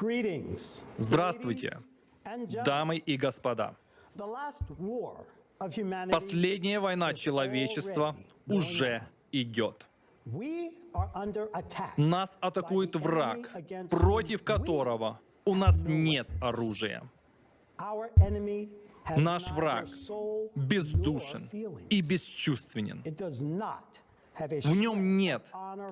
Greetings. Здравствуйте, дамы и господа. Последняя война человечества уже идет. Нас атакует враг, против которого у нас нет оружия. Наш враг бездушен и бесчувственен. В нем нет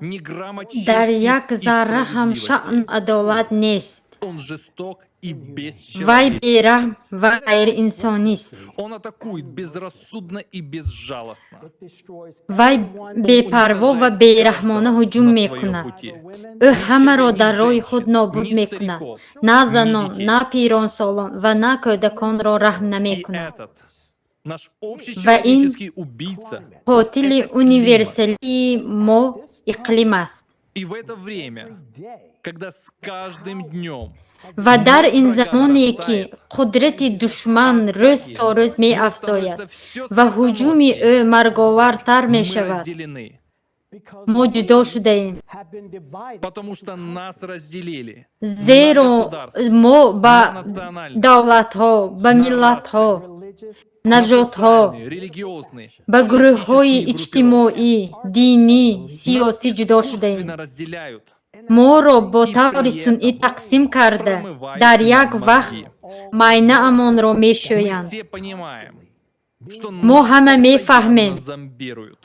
ни грамма Дар чести як и зарра ҳам справедливости. Шаъну адолат нест. Он жесток и Вай бесчеловечен. Бераҳм ва ғайриинсонист. Он атакует безрассудно и безжалостно. Вай бепарво ва бераҳмона ҳуҷум мекунад. Ӯ ҳамаро дар роҳи худ нобуд мекунад, на занон, на пиронсолон ва на кӯдаконро раҳм И намекунад. Этот наш общий Ва ин человеческий убийца. Қотили универсалии мо иқлим аст. И в это время, когда с каждым днем Ва дар ин замоне, ки қудрати душман рӯз то рӯз меафзояд ва ҳуҷуми ӯ марговартар мы мешавад, разделены, мо ҷудо шудаем, потому что нас разделили зеро мо ба давлатҳо, ба миллатҳо, нажодҳо, религиозные, ба гурӯҳҳои иҷтимоӣ, динӣ, сиёсӣ ҷудо шудаем. искусственно разделяют. Моро бо таври сунъӣ тақсим карда, дар як вақт майнаамонро Мы мешӯянд. Все понимаем, что Мо нас ҳама постоянно мефаҳмем, зомбируют.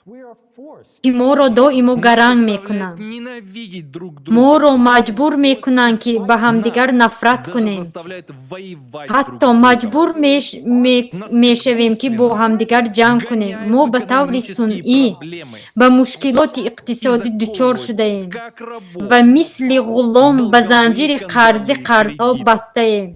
ки моро доимо гаранг Нас мекунанд. заставляют ненавидеть друг друга. Моро маҷбур мекунанд, ки ба ҳамдигар нафрат Даже кунем. Заставляют воевать друг Ҳатто с другом. Маҷбур мешавем, ки бо ҳамдигар ҷанг кунем. Гоняют Мо в ба таври экономические сунъӣ проблемы. Ба мушкилоти иқтисодӣ И дучор заковывают, шудаем как рабов, ва мисли ғулом ба занҷири қарзи қарзҳо бастаем.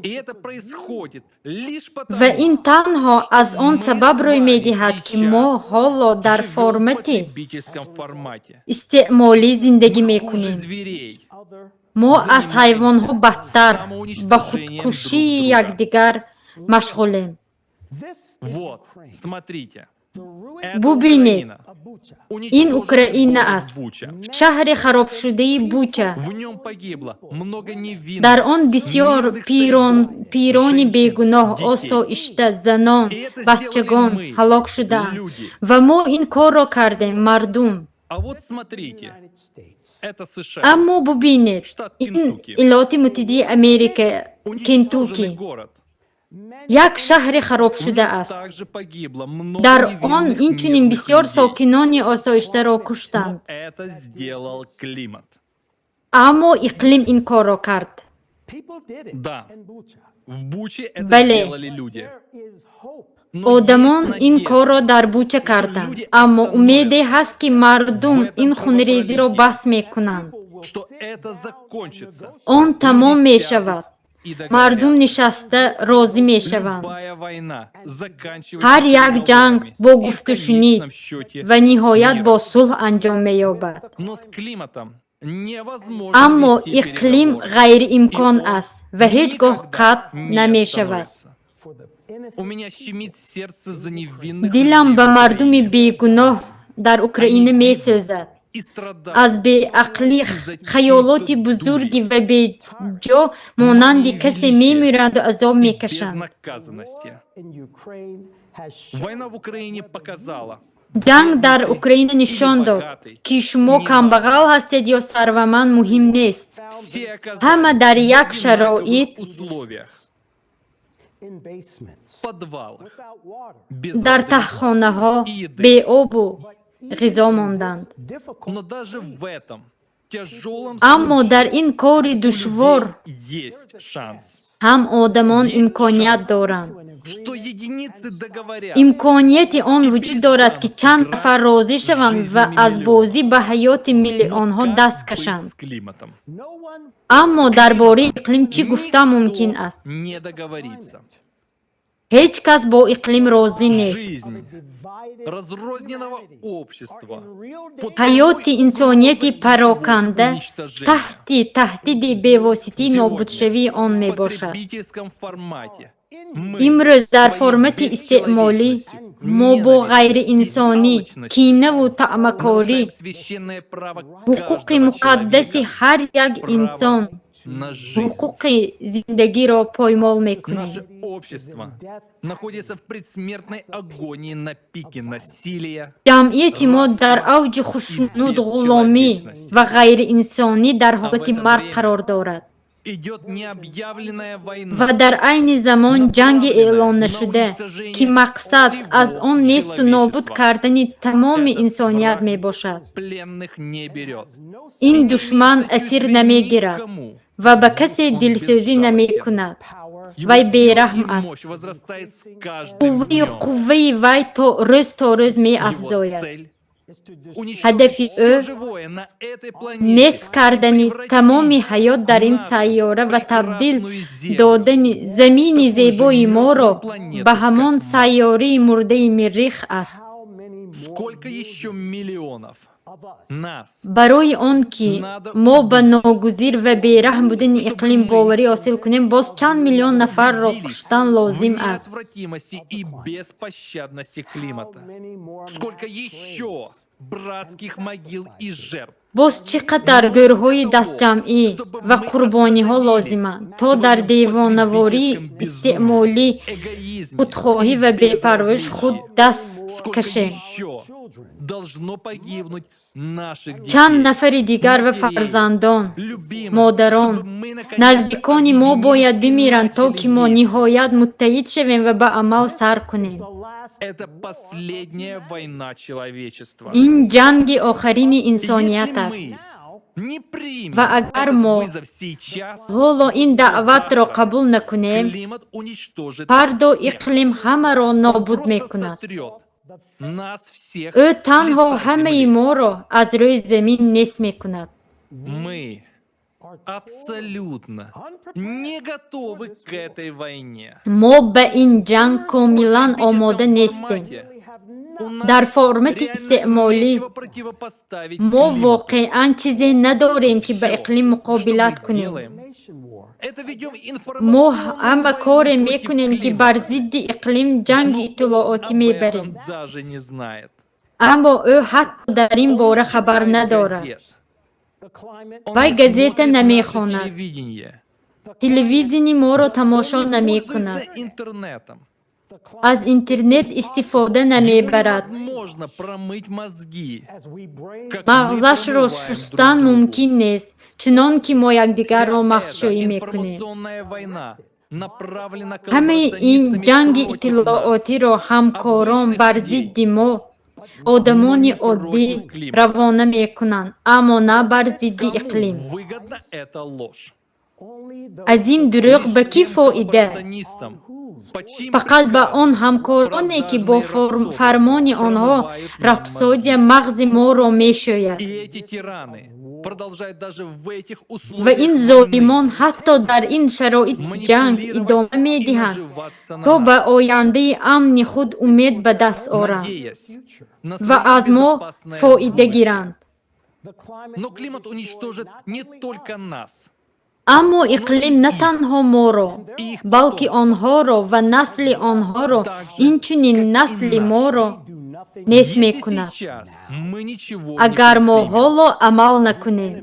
И это происходит лишь потому, Ва ин танҳо аз он сабаб рӯй медиҳад, ки мо ҳоло дар живем в формати потребительском формате. Истеъмолӣ зиндагӣ Мы хуже мекунем. Зверей. Мо аз ҳайвонҳо бадтар, ба худкушии якдигар машғулем. Вот, смотрите. Это Бубинед, Украина. ин Уничтоженный Украина город аст. Буча. Шаҳри харобшудаи Буча. В нем погибло много невинных, Дар он бисёр мирных пирон, стариков, пирони женщин, бегуноҳ, детей. Осоишта, занон, И это бачагон сделали мы, ҳалок шудаанд. Люди. Ва мо ин корро кардем, мардум. А вот смотрите, это США, Аммо бубинед, штат ин Кентукки. Иёлоти Муттаҳидаи Америка, Уничтоженный Кентукки, город. Як шаҳри харобшуда аст. Также погибло много Дар он невинных инчунин мирных бисёр людей. Сокинони осоиштаро куштанд. Но это сделал климат. Аммо иқлим ин корро кард. Да, в Буче это Бале. Сделали люди. Но Одамон есть ин надежда, корро дар Буча карданд, аммо умеде ҳаст, ки мардум ин хунрезиро бас мекунанд. Что это закончится. Он тамом мешавад. И Мардум договорятся. Нишаста розӣ мешаванд. Любая война заканчивается Ҳар як ҷанг переговорами бо и в гуфтушунид конечном счете ва ниҳоят миром. Бо сулҳ анҷом меёбад. Но с климатом невозможно Аммо вести иқлим переговоры. ғайриимкон И он аст ва ҳеҷ гоҳ никогда қатъ не намешавад. остановится. У меня щемит сердце за невинных Дилам людей ба в мардуми Украине. Бегуноҳ дар Украина месӯзад. И страдают Аз беақлӣ, из-за хаёлоти чьей-то бузургӣ дури ва беҷо монанди касе мемиранду азоб и мекашанд. Безнаказанности. Война в Украине показала, Ҷанг дар Украина нишон дод, ки шумо камбағал ҳастед ё сарваманд, муҳим нест. Все оказались Ҳама дар в як одинаковых шароит условиях, в подвалах, без дар воды таҳхонаҳо и еды. Беобу ғизо монданд. Но даже в этом тяжелом Аммо случае дар ин кори у людей душвор есть шанс, ҳам одамон имконият доранд. Что единицы договорятся Имконияти он вуҷуд дорад, ки чанд нафар розӣ шаванд ва аз бозӣ ба ҳаёти миллионҳо Но как даст быть кашанд. с климатом? Аммо дар бораи иқлим чӣ гуфта мумкин аст? Не договориться. Ҳеҷ кас бо иқлим розӣ нест. Жизнь разрозненного общества под Ҳаёти прямой инсонияти угрозой пароканда его уничтожения. Таҳти таҳдиди бевоситаи Сегодня нобудшавии он в мебошад. Потребительском формате Имрӯз дар формати истеъмолӣ мо бо ғайриинсонӣ, кинаву таъмакорӣ ҳуқуқи муқаддаси ҳар як инсон, ҳуқуқи зиндагиро поймол мекунем. Наше общество находится в предсмертной агонии на пике насилия. Ҷамъияти мо дар авҷи хушнудғуломӣ ва ғайриинсонӣ дар ҳолати марг қарор дорад. Идет необъявленная война. Ва дар айни замон ҷанги эълоннашуда, ки мақсад аз он несту нобуд кардани тамоми инсоният мебошад. Пленных не берет. Ин душман асир намегирад ва ба касе дилсӯзӣ намекунад. Вай бераҳм аст. Қувваи вай то рӯз то рӯз меафзояд. Ҳадафи ӯ нест кардани тамоми ҳаёт дар ин сайёра ва табдил додани замини зебои моро ба ҳамон сайёраи мурдаи Миррих аст. Сколько еще миллионов нас Барои он ки мо ба ногузир ва бераҳм будани иқлим боварӣ ҳосил кунем, боз чанд миллион нафарро куштан лозим аст. неотвратимости и беспощадности климата? Сколько еще братских могил и жертв? Боз чӣ қадар гӯрҳои дастҷамъӣ ва қурбониҳо лозиманд, то дар девонавории истеъмолӣ, Эгоизме худхоҳӣ ва бепарвоиш худ даст Сколько кашем? еще должно погибнуть наших детей, Чанд нафари дигар ва фарзандон, любимых, модарон, чтобы мы наконец-то наздикони мо бояд бимиранд, то ки мо начали ниҳоят муттаҳид шавем ва ба амал сар кунем? Это последняя война человечества. Ин ҷанги охирини инсоният Если аст. мы не примем Ва агар этот мо вызов сейчас, ҳоло ин даъватро қабул накунем, климат уничтожит фардо всех. иқлим ҳамаро Он нобуд просто мекунад. сотрет нас всех Ӯ с танҳо лица ҳамаи земли. моро аз рӯи замин нест мекунад. Мы абсолютно не готовы к этой войне. Мо ба ин ҷанг комилан омода нестем. У нас Дар формати реально истеъмолӣ нечего противопоставить мо климату. воқеан чизе надорем, ки ба Всё, иқлим муқобилат что мы кунем. делаем, это ведем Мо информационную ҳама войну коре против мекунем, ки климата. бар зидди иқлим ҷанги Но он иттилоотӣ об мебарем, этом даже не знает. аммо ӯ ҳатто дар ин Он бора не хабар читает надорад. газет. Он Вай не газета смотрит наше намехонад, телевидение. телевизиони моро тамошо Он не намекунад, пользуется интернетом. аз интернет истифода Ему намебарад. невозможно промыть мозги, как мы Мағзашро промываем шустан друг другу. мумкин нест, чунон ки мо якдигарро Вся эта мағзшӯӣ мекунем. информационная война направлена Ҳамаи ин коллаборационистами ҷанги против нас. иттилоотиро ҳамкорон бар зидди мо, одамони оддӣ, равона мекунанд, аммо на бар зидди Кому иқлим. выгодна эта ложь? Аз ин дурӯғ ба кӣ фоида? Коллаборационистам, по чьим Фақат ба приказам он ҳамкороне, ки бо продажные рапсоды фармони онҳо промывают нам рапсодия мозги. мағзи моро мешӯяд. И эти тираны продолжают даже в этих Ва условиях ин войны золимон ҳатто дар ин шароити ҷанг манипулировать идома и медиҳанд, наживаться на то ба нас, ояндаи амни худ умед ба даст оранд надеясь на ва свое аз мо безопасное фоида будущее. гиранд. Но климат уничтожит не только нас, Аммо иқлим на танҳо моро, и их балки потомство, онҳоро ва насли онҳоро, инчунин насли моро нест Если мекунад, сейчас мы ничего не агар мо предпримем, ҳоло амал накунем.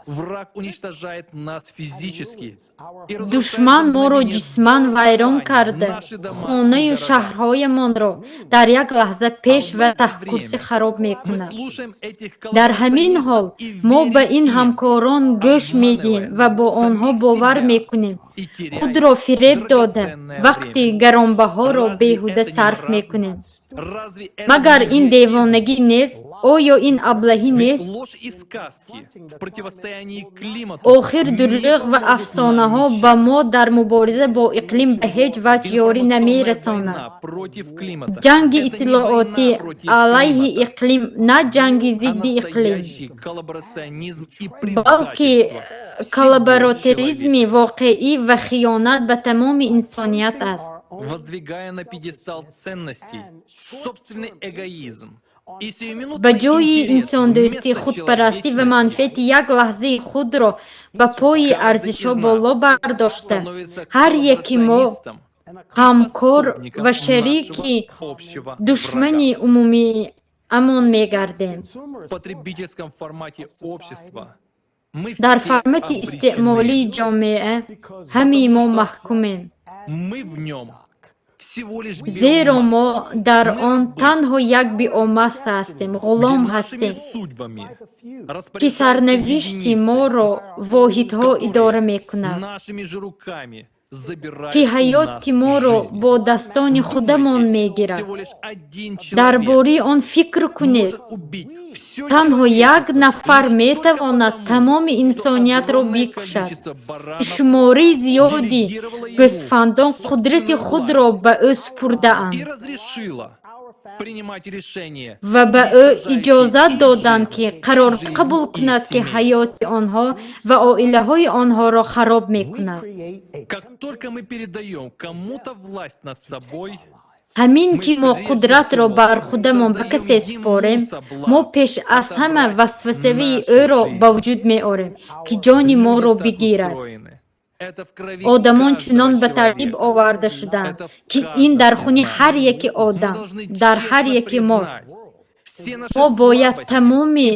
Враг уничтожает нас физически и разрушает Душман в моро мгновение ҷисман до вайрон основания карда, наши дома и хонаю города. шаҳрҳоямонро дар як лаҳза пеш ва таҳкурсӣ хароб Мы мекунад. слушаем этих Дар ҳамин ҳол коллаборационистов и мо ба верим ин им, ҳамкорон гӯш медиҳем обманывая ва бо онҳо самих бовар себя мекунем, и теряя худро фиреб дода, драгоценное вақти время. гаронбаҳоро Разве беҳуда это не сарф маразм? мекунем. Разве это Магар не ин идиотизм? девонагӣ нест? Оё ин аблаҳӣ Ведь нест? ложь и сказки в противостоянии климату Охир не дурӯғ ва помогут нам афсонаҳо ничем. ба мо дар мубориза бо иқлим ба ҳеҷ ваҷҳ ёрӣ Информационная намерасонад. война против климата Ҷанги — это не иттилоотӣ война против алайҳи климата, иқлим на ҷанги а зидди иқлим, настоящий коллаборационизм и балки предательство всего коллабораторизми человечества. воқеӣ ва хиёнат ба тамоми инсоният аст. Воздвигая на пьедестал ценностей собственный эгоизм Ба ҷои инсондӯстӣ, худпарастӣ ва манфиати як лаҳзаи худро ба пои арзишҳо боло бардошта, ҳар яки мо ҳамкор ва шарики душмани умумиамон мегардем. Дар формати истеъмолии ҷомеа ҳамаи мо маҳкумем, зеро мо дар он танҳо як биомасса ҳастем, ғулом ҳастем, ки сарнавишти моро воҳидҳо идора мекунад, ки ҳаёти моро бо дастони худамон мегирад. Дар бораи он фикр кунед: танҳо як нафар метавонад тамоми инсониятро бикушад, ки шумораи зиёди гӯсфандон қудрати худро ба ӯ супурдаанд ва ба ӯ иҷозат доданд, ки қарор қабул кунад, ки ҳаёти онҳо ва оилаҳои онҳоро хароб мекунад. Ҳамин ки мо қудратро бар худамон ба касе супорем, мо пеш аз ҳама васвасавии ӯро ба вуҷуд меорем, ки ҷони моро бигирад. Одамон чунон ба тартиб оварда шуданд, ки ин дар хуни ҳар яки одам, дар ҳар яки мост. Мо бояд тамоми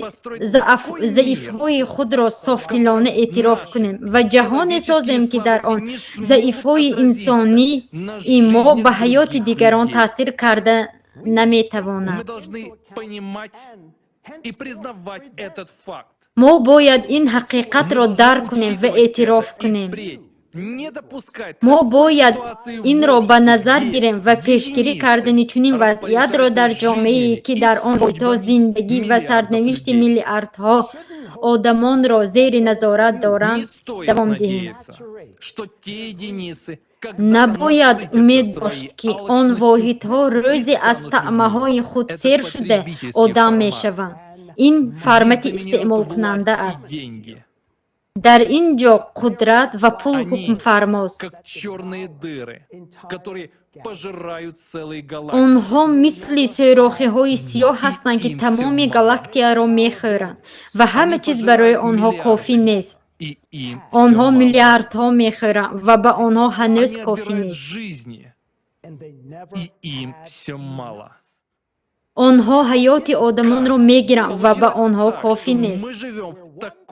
заифҳои худро софдилона эътироф кунем ва ҷаҳоне созем, ки дар он заифҳои инсонии мо ба ҳаёти дигарон таъсир карда наметавонад. Мо бояд ин ҳақиқатро дарк кунем ва эътироф кунем. Мо бояд инро ба назар гирем ва пешгирӣ кардани чунин вазъиятро дар ҷомеае, ки дар он воҳидҳо зиндагӣ ва сарнавишти миллиардҳо одамонро зери назорат доранд, давом диҳем. Набояд умед дошт, ки он воҳидҳо рӯзе аз таъмаҳои худ сер шуда одам мешаванд. Ин формати истеъмолкунанда аст. Дар ин ҷо қудрат ва пул ҳукмфармост. Онҳо мисли сӯрохиҳои сиёҳ ҳастанд, ки тамоми галактикаро мехӯранд ва ҳама чиз барои онҳо кофӣ нест. Онҳо миллиардҳо мехӯранд ва ба онҳо ҳанӯз кофӣ нест. Онҳо ҳаёти одамонро мегиранд ва ба онҳо кофӣ нест.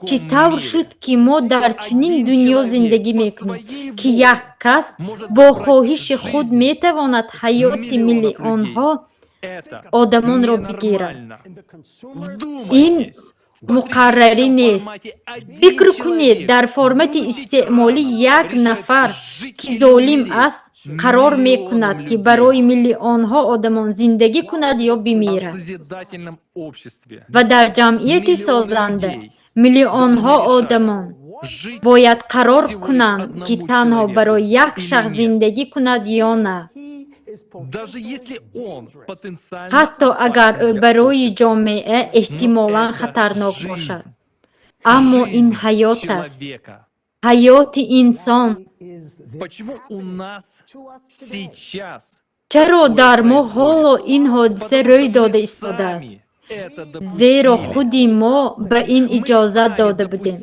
Чӣ тавр шуд, ки мо дар чунин дунё зиндагӣ мекунем, ки як кас бо хоҳиши худ метавонад ҳаёти миллионҳо одамонро бигирад? Ин муқаррарӣ нест. Фикр кунед, дар формати истеъмолӣ як нафар, ки золим аст, қарор мекунад, ки барои миллионҳо одамон зиндагӣ кунад ё бимирад. Ва дар ҷамъияти созанда миллионҳо одамон бояд қарор кунанд, ки танҳо барои як шахс зиндагӣ кунад ё на. Ҳатто агар ӯ барои ҷомеа эҳтимолан хатарнок бошад. Аммо ин ҳаёт аст. Ҳаёти инсон. Чаро дар мо ҳоло ин ҳодиса рӯй дода истодааст? Зеро худи мо ба ин иҷозат дода будем.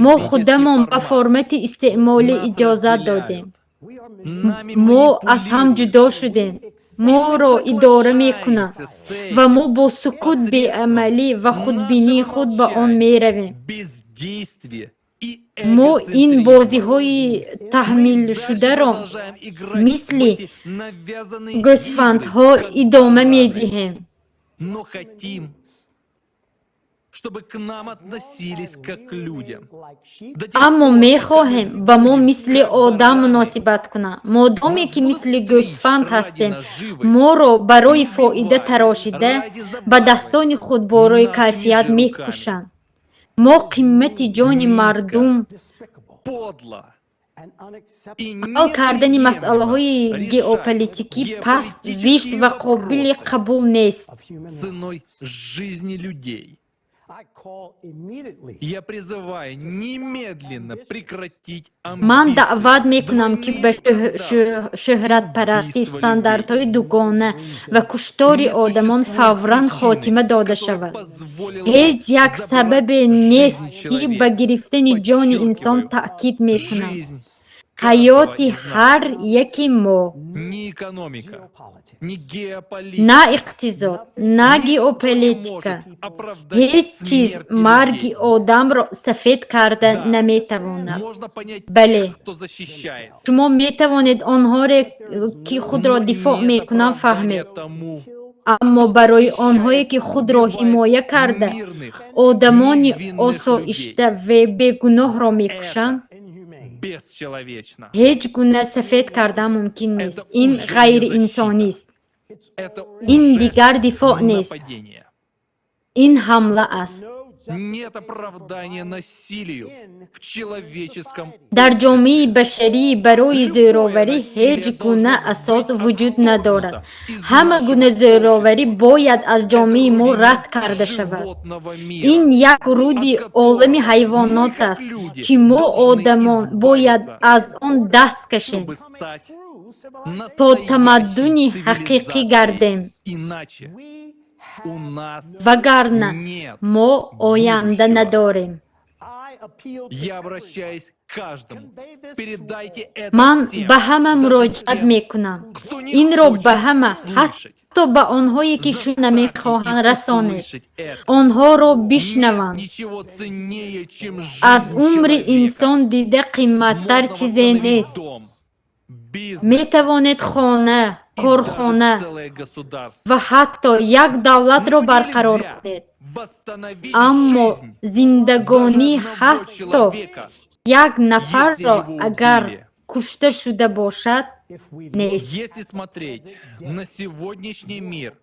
Мо худамон ба формати истеъмолӣ иҷозат додем. Мо аз ҳам ҷудо шудем. Моро идора мекунанд ва мо бо сукут, беамалӣ ва худбинии худ ба он меравем. Мо ин бозиҳои таҳмилшударо мисли гӯсфандҳо идома медиҳем. Аммо мехоҳем ба мо мисли одам муносибат кунанд. Модоме ки мисли гӯсфанд ҳастем, моро барои фоида тарошида, ба дастони худ барои кайфият мекушанд. Мо қимати ҷони мардум ҳал кардани масъалаҳои геополитикӣ паст, зишт ва қобили қабул нест. Я призываю немедленно прекратить Ман амбиции, даъват мекунам, ки ба двойные стандарты, шӯҳратпарастӣ, убийство стандартҳои людей. дугона ва куштори Не одамон существует фавран причины, хотима дода которая шавад. позволила бы Ҳеҷ як забрать сабабе нест, жизнь ки ба человека. гирифтани ҷони инсон Подчеркиваю, таъкид мекунам. жизнь каждого Ҳаёти из нас. ҳар яки мо. Ни экономика, ни На геополитика, иқтисод, на ничто не геополитика. может оправдать Ҳеҷ чиз смерти марги людей. одамро сафед карда Да, наметавонад. можно понять Бале, тех, кто защищается, шумо метавонед онҳоре, ки худро но дифоъ нет мекунанд, оправдания фаҳмед. тому, Аммо кто барои онҳое, защищаясь, ки худро убивает ҳимоя карда, мирных, одамони невинных людей. осоишта ва бегуноҳро мекушанд, Это бесчеловечно. ҳеҷ гуна сафед кардан мумкин нест. Это Ин уже не защита. ғайриинсонист. Это Ин уже дигар дифоъ нест. нападение. Ин ҳамла аст. Нет оправдания насилию в человеческом Дар ҷомеаи обществе. башарӣ барои Любое зӯроварӣ ҳеҷ насилие гуна должно асос быть вуҷуд надорад. отторгнуто из Ҳама гуна нашего зӯроварӣ общества. бояд аз Это ҷомеаи мо рудимент рад карда шавад. животного Ин мира, як руди от олами которого мы, ҳайвонот как аст, люди, ки мо должны одамон бояд избавиться, аз он даст кашем, чтобы стать то настоящей тамаддуни ҳақиқӣ цивилизацией. гардем. Иначе у нас Вагарна нет мо оянда будущего. надорем. Я обращаюсь к каждому. Передайте это Ман всем, ба ҳама даже муроҷиат тем, мекунам. кто не Инро ба хочет ҳама, слышать. ҳатто ба онҳое, ки шу Заставьте намехоҳанд, их расонед. услышать это. Онҳоро Нет бишнаванд. ничего ценнее, чем Аз жизнь умри человека. инсон дида қимматтар Можно чизе восстановить нест. дом, бизнес Метавонед хона, и даже корхона целое государство. ва ҳатто як давлатро Но барқарор нельзя кунед. восстановить Аммо жизнь даже зиндагонии одного ҳатто человека, як если нафарро, его агар убили. кушта шуда бошад, нест. Если смотреть на сегодняшний мир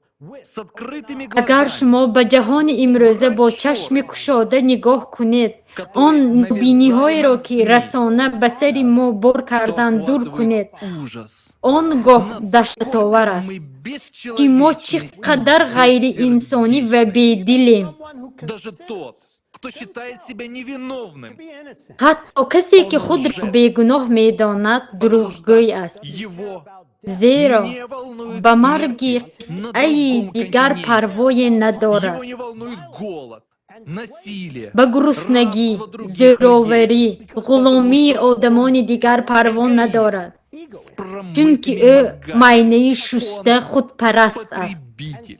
с открытыми Агар глазами, шумо ба ҷаҳони имрӯза бо чашми кушода нигоҳ кунед, он которые навязали нобиниҳоеро, нам ки СМИ, расона ба сари мо бор то кардан, дур охватывает кунед, ужас. он гоҳ Насколько даҳшатовар аст, мы ки мо чӣ бесчеловечны и қадар ғайриинсонӣ ва бессердечны. бедилем. Даже тот, кто считает себя невиновным, Ҳатто касе, ки он худро лжец, бегуноҳ медонад, потому что дурӯғгӯй аст, его зеро не волнует ба марги смерти на қитъаи другом дигар континенте. парвое надорад. Его не волнует голод, насилие, Ба гуруснагӣ, рабство других зӯроварӣ, людей, потому ғуломии что он одамони дигар парво эгоист надорад, с чунки промытыми ӯ мозгами. майнаи шуста Он худпараст аст, потребитель.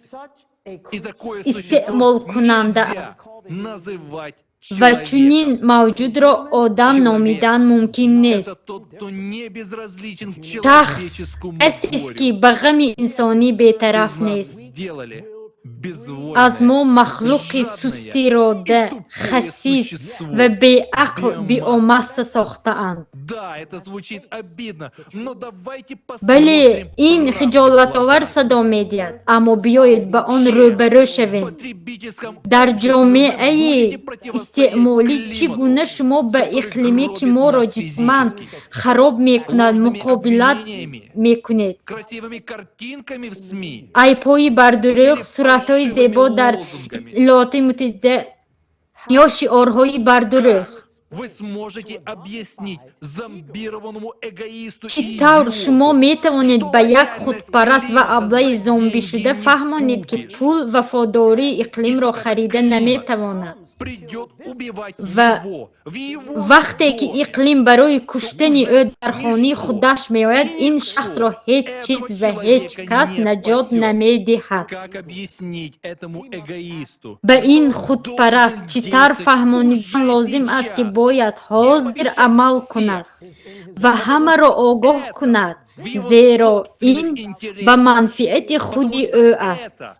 И такое существо истеъмолкунанда нельзя аст. называть Ва чунин человеком. мавҷудро одам Человек номидан мумкин нест. это тот, кто не безразличен к Шахс человеческому касест, ки горю. ба ғами инсонӣ бетараф Из нас нест. сделали Аз мо безвольное, махлуқи жадное и сустирода, тупое хасис существо, ва беақл биомасса. биомасса сохтаанд. Да, это звучит обидно, но давайте Бале, посмотрим ин правде в хиҷолатовар глаза. садо медиҳад, аммо биёед ба он Чем рӯбарӯ в шавем. потребительском Дар обществе вы ҷомеаи будете противостоять истеъмолӣ чӣ климату, гуна шумо ба который иқлиме, ки гробит моро нас ҷисман физически, хароб мекунад, ложными муқобилат обвинениями, мекунед? красивыми картинками в СМИ Айбҳои бардурӯғ, или суратҳои фальшивыми зебо дар лозунгами? Иттилооти Муттаҳида ё шиорҳои бардурӯғ? Как вы сможете объяснить зомбированному эгоисту Чӣ и тавр шумо идиоту, метавонед что ба як реальность худпараст ва климата аблаи за зомбишуда деньги не фаҳмонед, ки купишь, пул вафодории и иқлимро что когда харида климат наметавонад? придет убивать Ва его в его вақте ки доме, иқлим барои то куштани ӯ уже дар хонаи ничто худаш меояд, и ин ничто шахсро ҳеҷ чиз этого ва ҳеҷ человека кас не наҷот спасет. намедиҳад. Как объяснить этому эгоисту, Ба что ин он худпараст должен чӣ тавр действовать фаҳмонидан уже лозим аст, ки сейчас бояд и ҳозир оповещать амал всех, кунад ва потому ҳамаро что огоҳ это кунад, в его зеро собственных ин ба интересах, манфиати потому худи что ӯ аст, это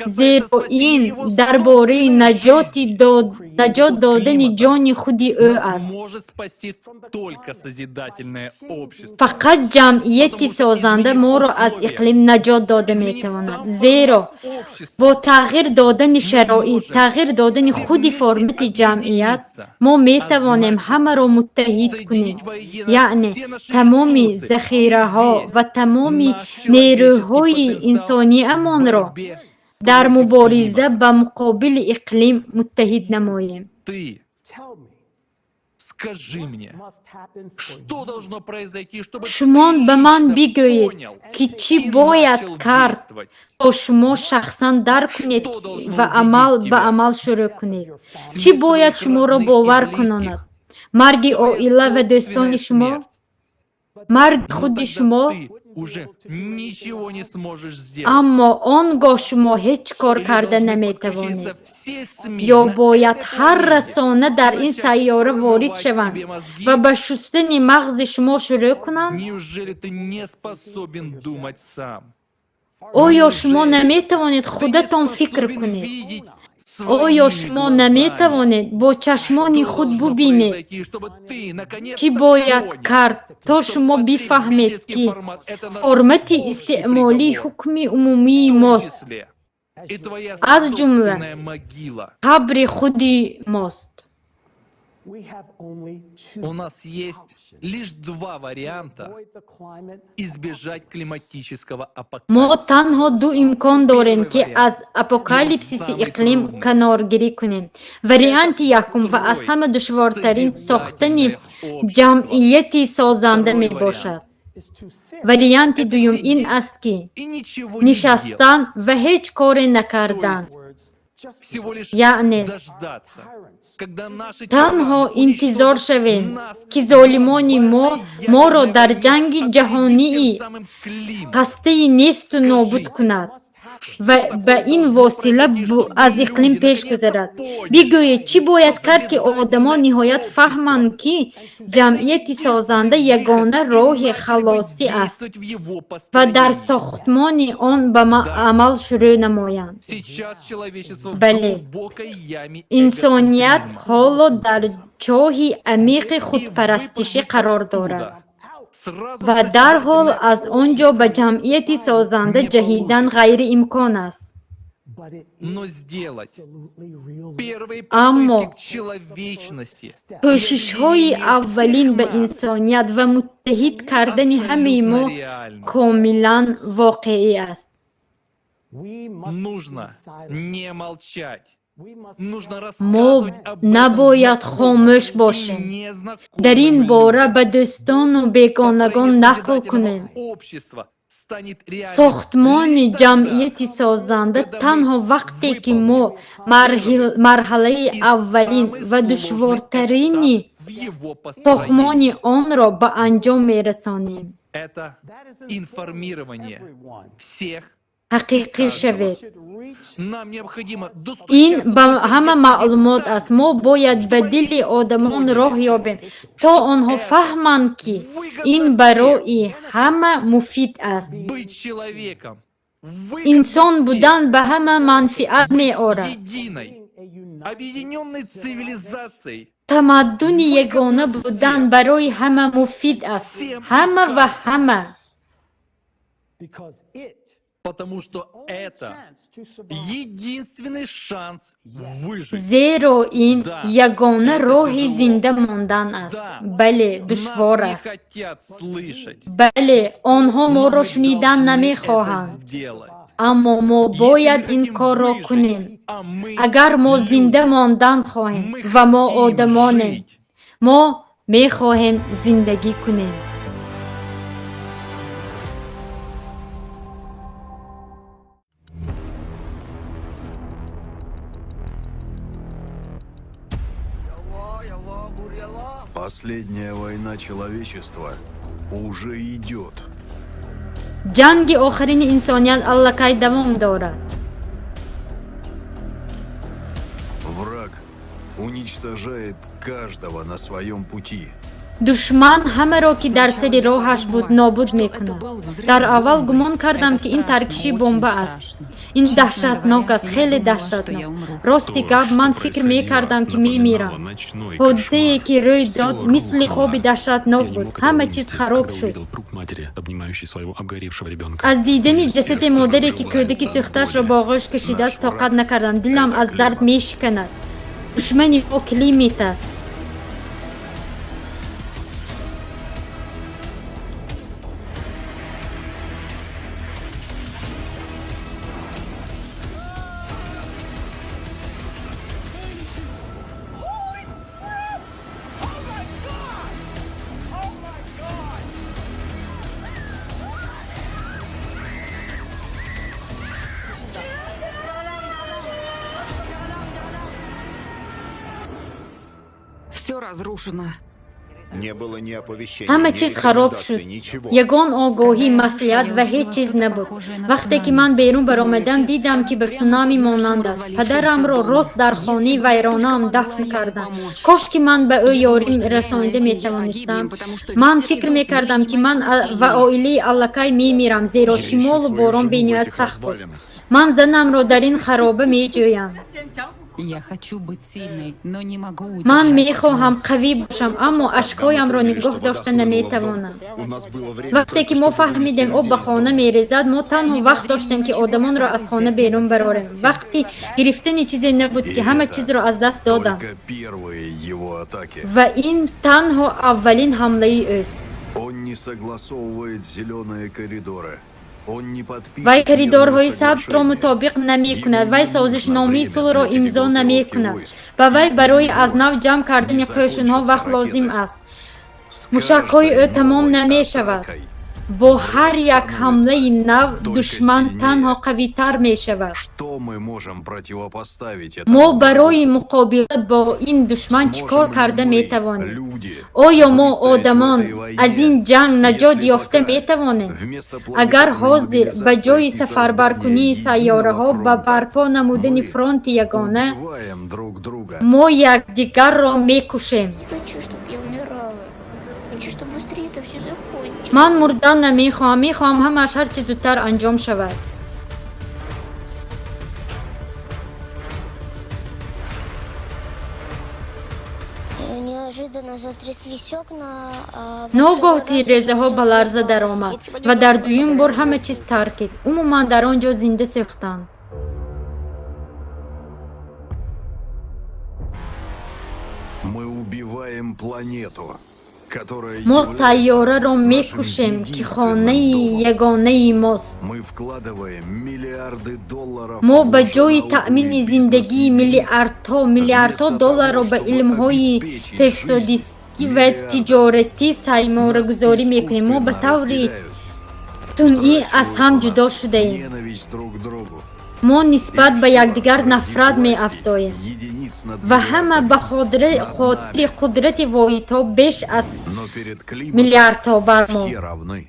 касается зеро спасения ин его дар бораи собственной наҷоти жизни. наҷот От додани климата ҷони худи ӯ нас аст. может спасти только созидательное общество. Фақат ҷамъияти Потому что созанда изменив моро аз условия, иқлим наҷот дода изменив метавонад, сам зеро формат общества, бо тағйир додани мы шароит, можем тағйир додани все худи вместе формати ҷамъият, объединиться мо метавонем а значит, ҳамаро муттаҳид кунем, соединить воедино яъне все наши тамоми ресурсы и захираҳо весь ва тамоми наш человеческий нерӯҳои потенциал в инсониамонро борьбе Дар мубориза ба муқобили иқлим муттаҳид намоем. Ты скажи мне, что должно произойти, чтобы Шумон ты ба ман лично бигӯед, понял ки чӣ и бояд начал кард, действовать? то шумо шахсан дарк кунед Что должно ва амал убедить ба тебя? амал шурӯъ кунед. Чӣ Смерть бояд твоих шуморо родных и бовар близких, кунонад? Марги твоя оила ва дӯстони собственная шумо? смерть. Марги Но худи тогда шумо? ты уже ничего не сможешь сделать. Аммо он гоҳ шумо ҳеҷ кор Или карда должны наметавонед. подключиться все СМИ Ё на бояд этой ҳар планете расона и дар ин начать сайёра ворид промывать шаванд тебе мозги? ва ба шустани мағзи шумо шурӯъ кунанд? Неужели ты не способен думать сам? Оё шумо Неужели наметавонед ты не худатон фикр способен кунед? видеть Оё своими шумо глазами? наметавонед бо чашмони Что худ должно бубинед? произойти, чтобы ты Чӣ наконец-то бояд понял, кард, то что шумо бифаҳмед, потребительский ки формат — это наш формати общий истеъмолӣ приговор, ҳукми в умумии том мост, числе и твоя аз ҷумла собственная могила. қабри худи мост. У нас есть лишь два варианта избежать климатического Мо апокалипсиса. танҳо ду имкон дорем, Первый ки вариант, аз и он апокалипсиси самый иқлим трудный, каноргирӣ кунем. Варианти это якум ва аз строить ҳама душвортарин сохтани созидательное общество. ҷамъияти созанда Второй вариант мебошад. Варианти это дуюм ин сидеть аст, ки и ничего не делать. нишастан ва ҳеҷ коре То накардан. есть всего лишь Яъне дождаться, когда наши танҳо тираны интизор уничтожат шавем, нас ки в золимони мо глобальной моро ядерной дар войне ҷанги объединив тем ҷаҳонии самым климат. ҳастаи несту нобуд Скажи, кунад что ва ба такое ин должно восила произойти, чтобы аз иқлим люди пеш наконец-то гузарад? поняли, Бигӯед, чӣ бояд что кард, ки одамон созидательное ниҳоят общество фаҳманд, ки — это ҷамъияти созанда единственный выход, ягона и роҳи начали бы халосӣ аст действовать в его ва дар построении. сохтмони он ба Да, амал шурӯъ намоянд? сейчас человечество в Бале, глубокой яме инсоният эгоцентризма. ҳоло дар чоҳи амиқи И худпарастишӣ выпрыгнуть қарор дорад оттуда сразу в ва дарҳол созидательное аз он ҷо ба общество ҷамъияти созанда не ҷаҳидан получится. ғайриимкон аст. Но сделать первые Аммо попытки к человечности и кӯшишҳои объединению аввалин всех ба нас инсоният ва муттаҳид кардани ҳамаи абсолютно мо реально. комилан воқеӣ аст. Нужно не молчать. Нужно Мо рассказывать об этом набояд знакомым хомӯш и бошем. Дар ин незнакомым бора людям. ба дӯстону бегонагон Построение нақл кунем. созидательного общества станет реальным Сохтмони лишь тогда, ҷамъияти созанда когда мы танҳо вақте ки мо выполним первый марҳалаи и аввалин самый ва сложный душвортарини этап в его построении. сохтмони онро ба анҷом мерасонем. Это информирование всех и Ҳақиқӣ каждого. шавед. Нам необходимо Ин достучаться ба до ҳама сердец маълумот людей аст. так, Мо бояд ба чтобы дили они одамон поняли, роҳ ёбем, то что онҳо это фаҳманд, ки ин выгодно всем. барои ҳама муфид аст. Быть человеком выгодно Инсон всем. будан ба ҳама манфиат Быть меорад. единой, объединенной цивилизацией Тамаддуни ягона выгодно будан всем. барои ҳама муфид аст. Всем и Ҳама ва каждому. ҳама. Потому что это единственный шанс выжить. Зеро ин Да, ягона это роҳи тяжело. зинда мондан аст. Да, Бале, нас душвор не аст. хотят слышать, Бале, онҳо но моро мы шунидан должны это намехоҳанд. сделать. Аммо мо Если мы бояд ин хотим корро выжить, кунем. а мы Агар мо зинда люди, мондан хоҳем мы ва мо хотим одамонем, жить. мо мехоҳем зиндагӣ кунем. Последняя война человечества уже идет. Ҷанги охирини инсоният аллакай давом дорад. Враг уничтожает каждого на своем пути. Душман ҳамаро, ки дар Сначала сари я роҳаш буд, подумала, нобуд что это мекунад. был взрыв Дар аввал бомбы. гумон кардам, Это ки ин страшно, таркиши очень бомба аст. страшно. Ин Честно даҳшатнок говоря, аст, я хеле думала, что я даҳшатнок. умру. Рости То, гап, что ман фикр происходило, мекардам, ки напоминало мемирам. ночной Ҳодисае, кошмар. ки рӯй Всё дод, мисли рухнуло. хоби даҳшатнок Я не буд. мог этого Ҳама чиз вынести, хароб когда шуд. увидел труп матери, обнимающей своего обгоревшего ребенка. Аз дидани Мое ҷасади сердце модаре, ки кӯдаки разрывается от сӯхтаашро боли. ба оғӯш кашидааст, Наш тоқат враг накардам. Дилам это аз дард климат. мешиканад. Душмани мо климат аст. Все разрушено. Не было ни оповещения, Ҳама ни чиз хароб рекомендаций, шуд. ничего. Ягон огоҳӣ, маслиҳат ва ҳеҷ чиз набуд. Вақте ки ман берун баромадам, дидам, ки ба сунами монанд аст. Падарамро рост дар хонаи вайронаам дафн кардам. Кош ки ман ба ӯ ёрӣ расонида метавонистам. Ман фикр мекардам, ки ман ва оилаи аллакай мемирам, зеро Я ищу шимолу свою борон жену в бениҳоят этих сахт буд. развалинах. Ман занамро дар ин хароба меҷӯям. Я хочу быть сильной, но не могу Ман удержать мехоҳам слез. қавӣ бошам, аммо Когда мы ашкҳоямро поняли, нигоҳ что вода дошта хлынула в дом, наметавонам. у нас было время Вақте только ки мо чтобы вывести фаҳмидем, об людей ба из хона дома. мерезад, мо танҳо вақт доштем, ки одамонро аз хона берун барорем. Вақти гирифтани чизе набуд, ки И ҳама это чизро аз даст додам. только первые его атаки. Ва ин танҳо аввалин ҳамлаи ӯст. Он не согласовывает зеленые коридоры. Он не подпишет Вай коридорҳои мирное сабзро соглашение. мутобиқ намекунад. Ему Вай не нужно созишномаи время сулҳро для имзо перегруппировки намекунад. войск. Ба вай барои У аз него нав ҷамъ кардани не қӯшунҳо закончатся вақт лозим ракеты. аст. С Мушакҳои ӯ каждой тамом новой намешавад. атакой Бо ҳар як ҳамлаи нав только душман сильнее. танҳо қавитар мешавад. Что мы можем противопоставить Мо этому барои врагу? муқобила бо ин душман чӣ кор Сможем ли карда мы, метавонем? люди, Оё мо, выстоять в одамон, этой войне, аз ин ҷанг наҷот если ёфта пока метавонем? вместо Агар планетарной ҳозир ба мобилизации ҷои и создания сафарбаркунии единого сайёраҳо ба фронта барпо намудани мы фронти ягона убиваем друг друга, мо якдигарро мекушем. Не хочу, чтобы я умирала. Хочу, чтобы быстрее это все закончилось. Ман мурдан намехоҳам, мехоҳам ҳамааш ҳарчи зудтар анҷом шавад. Неожиданно затряслись окна, а во Ногоҳ второй раз уже тирезаҳо всё ба ларза взорвалось. даромад ва дар дуюм бор ҳама чиз таркид. Умуман, дар он ҷо зинда сӯхтанд. Мы убиваем планету, которая Мо является сайёраро нашим мекушем, ки единственным хонаи домом. ягонаи мост. Мы вкладываем миллиарды долларов Мо в ба ҷои лженауку и таъмини бизнес зиндагии единиц, миллиардҳо миллиардҳо вместо того, долларро ба чтобы илмҳои обеспечить жизнь пешсодистӣ ва миллиардам, тиҷоратӣ нас сармоягузорӣ мекунем, мо ба искусственно таври разделяют, сунъӣ аз ҳам взращивают у ҷудо нас шудаем. ненависть друг к другу. Мо И нисбат ба всё якдигар ради нафрат власти меафтоем единиц над ва ҳама миллиардами ба хотири над хотири нами. қудрати воҳидҳо беш аз Но перед климатом миллиардҳо бар мо, все равны.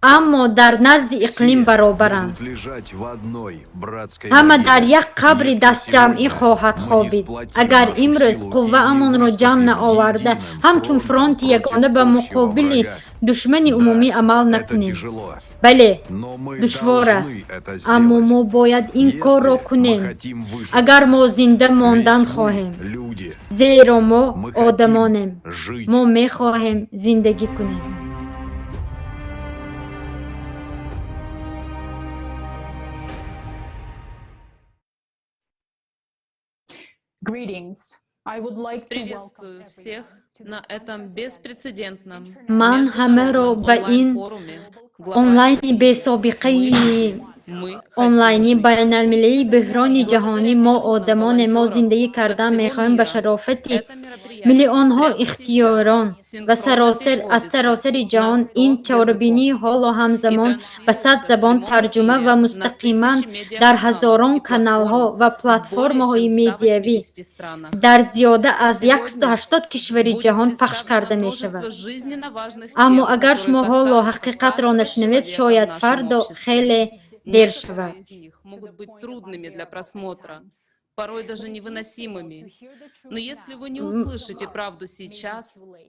аммо дар назди иқлим Все баробаранд. будут лежать в одной братской Ҳама могиле, дар як қабри если дастҷамъӣ сегодня хоҳад мы не хобид, сплотим агар нашу имрӯз силу и не қувваамонро ҷамъ выступим наоварда, единым ҳамчун фронтом фронти против ягона ба общего муқобили врага. душмани Да, умумӣ амал это накунем. тяжело, Бале, но мы душвор аст, должны это аммо сделать, мо бояд ин корро если мы кунем, хотим выжить. агар мо зинда мондан Ведь мы хоҳем, люди, зеро мо мы хотим одамонем, жить. мо мехоҳем зиндагӣ кунем. Приветствую всех на этом беспрецедентном Ман ҳамаро международном ба ин онлайн-форуме онлайни глобальных бесобиқаи «Мы хотим онлайнӣ жить». байналмилалии бӯҳрони ҷаҳонӣ «Мо одамоне, мо Волонтеров зиндагӣ со кардан всего мехоҳем» ба мира. шарофати Это мероприятие миллионҳо прямо ихтиёрон сейчас ва синхронно саросар аз переводится саросари на ҷаҳон 100 ин языков чорабинӣ ҳоло и ҳамзамон ба 100 транслируется в забон прямом тарҷума эфире ва на мустақиман тысячи дар медиаканалов ҳазорон и каналҳо платформ ва в более чем платформаҳои медиавӣ 180 странах. дар зиёда аз Сегодня 180 кишвари будет ҷаҳон пахш представлено карда множество мешавад. жизненно важных Аммо тем, агар которые шумо ҳоло касаются ҳақиқатро каждого нашунавед, человека в шояд нашем фардо обществе. хеле дер Некоторые шавад. из них могут быть трудными для просмотра, порой даже невыносимыми. Но если вы не услышите правду сейчас,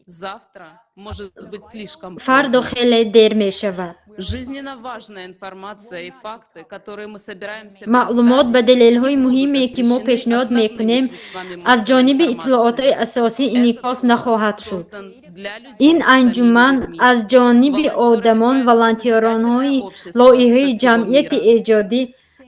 завтра может быть слишком Фардо поздно. хеле дер мешавад. Жизненно важная информация и факты, которые мы собираемся Маълумот ба представить, далелҳои не будут муҳиме, ки мо освещены пешниҳод основными мекунем, средствами аз массовой ҷониби информации. иттилоотҳои асосӣ Этот инъикос форум нахоҳад шуд. создан для людей Ин самими анҷуман людьми. аз ҷониби Волонтерами одамон, проекта волонтёронҳои «Созидательное общество» лоиҳаи со всего ҷамъияти мира. эҷодӣ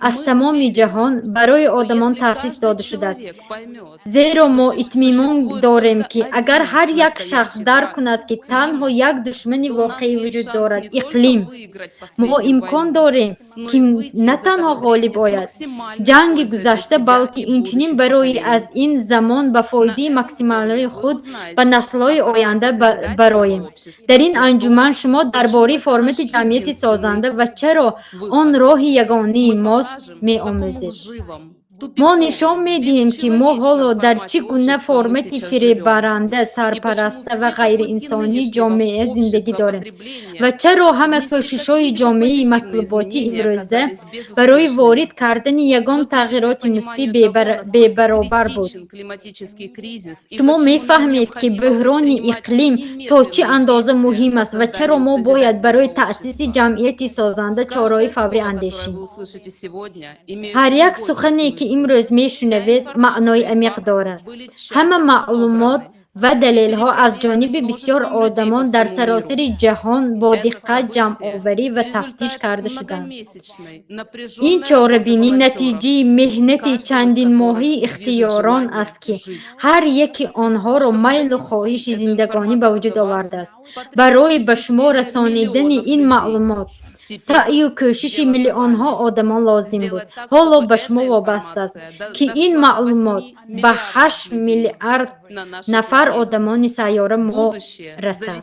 аз Мы тамоми уверены, ҷаҳон барои что одамон если таъсис каждый дода шудааст. человек поймет, Зеро что мо итминон существует дорем, только ки агар один ҳар як шахс настоящий дарк враг кунад, ки танҳо климат, як душмани то у нас воқеӣ есть вуҷуд шанс дорад не только иқлим, выиграть мо последнюю имкон войну, дорем, но ки и выйти на из танҳо этого ғолиб времени с ояд максимальной ҷанги пользой для гузашта, себя балки и инчунин будущих барои аз поколений. ин замон ба На фоидаи этом максималии форуме вы худ ба узнаете наслҳои о формате оянда созидательного бароем. общества Дар ин и о том, анҷуман шумо дар почему бораи это формати наш ҷамъияти единственный созанда ва чаро он выход. роҳи ягонаи Мы мост покажем, в каком меомӯзед. лживом, Мо нишон медиҳем, ки мо ҳоло дар чӣ гуна формати фиреббаранда, сарпараста ва ғайриинсонии ҷомеа зиндагӣ дорем ва чаро ҳама кӯшишҳои ҷомеаи матбуотии имрӯза барои ворид кардани ягон тағйироти мусбӣ бебаробар буд. Шумо мефаҳмед, ки бӯҳрони иқлим то чӣ андоза муҳим аст ва чаро мо бояд барои таъсиси ҷамъияти созанда чораҳои фаврӣ андешем. Ҳар як сухане, ки имрӯз мешунавед, маънои амиқ дорад. Ҳама маълумот ва далелҳо аз ҷониби бисёр одамон дар саросари ҷаҳон бо диққат ҷамъоварӣ ва тафтиш карда шуданд. Ин чорабинӣ натиҷаи меҳнати чандинмоҳии ихтиёрон аст, ки ҳар яки онҳоро майлу хоҳиши зиндагонӣ ба вуҷуд овардааст. Барои ба шумо расонидани ин маълумот саъю кӯшиши миллионҳо одамон лозим буд. Ҳоло ба шумо вобаста аст, ки ин маълумот ба 8 миллиард нафар одамони сайёра мо расад.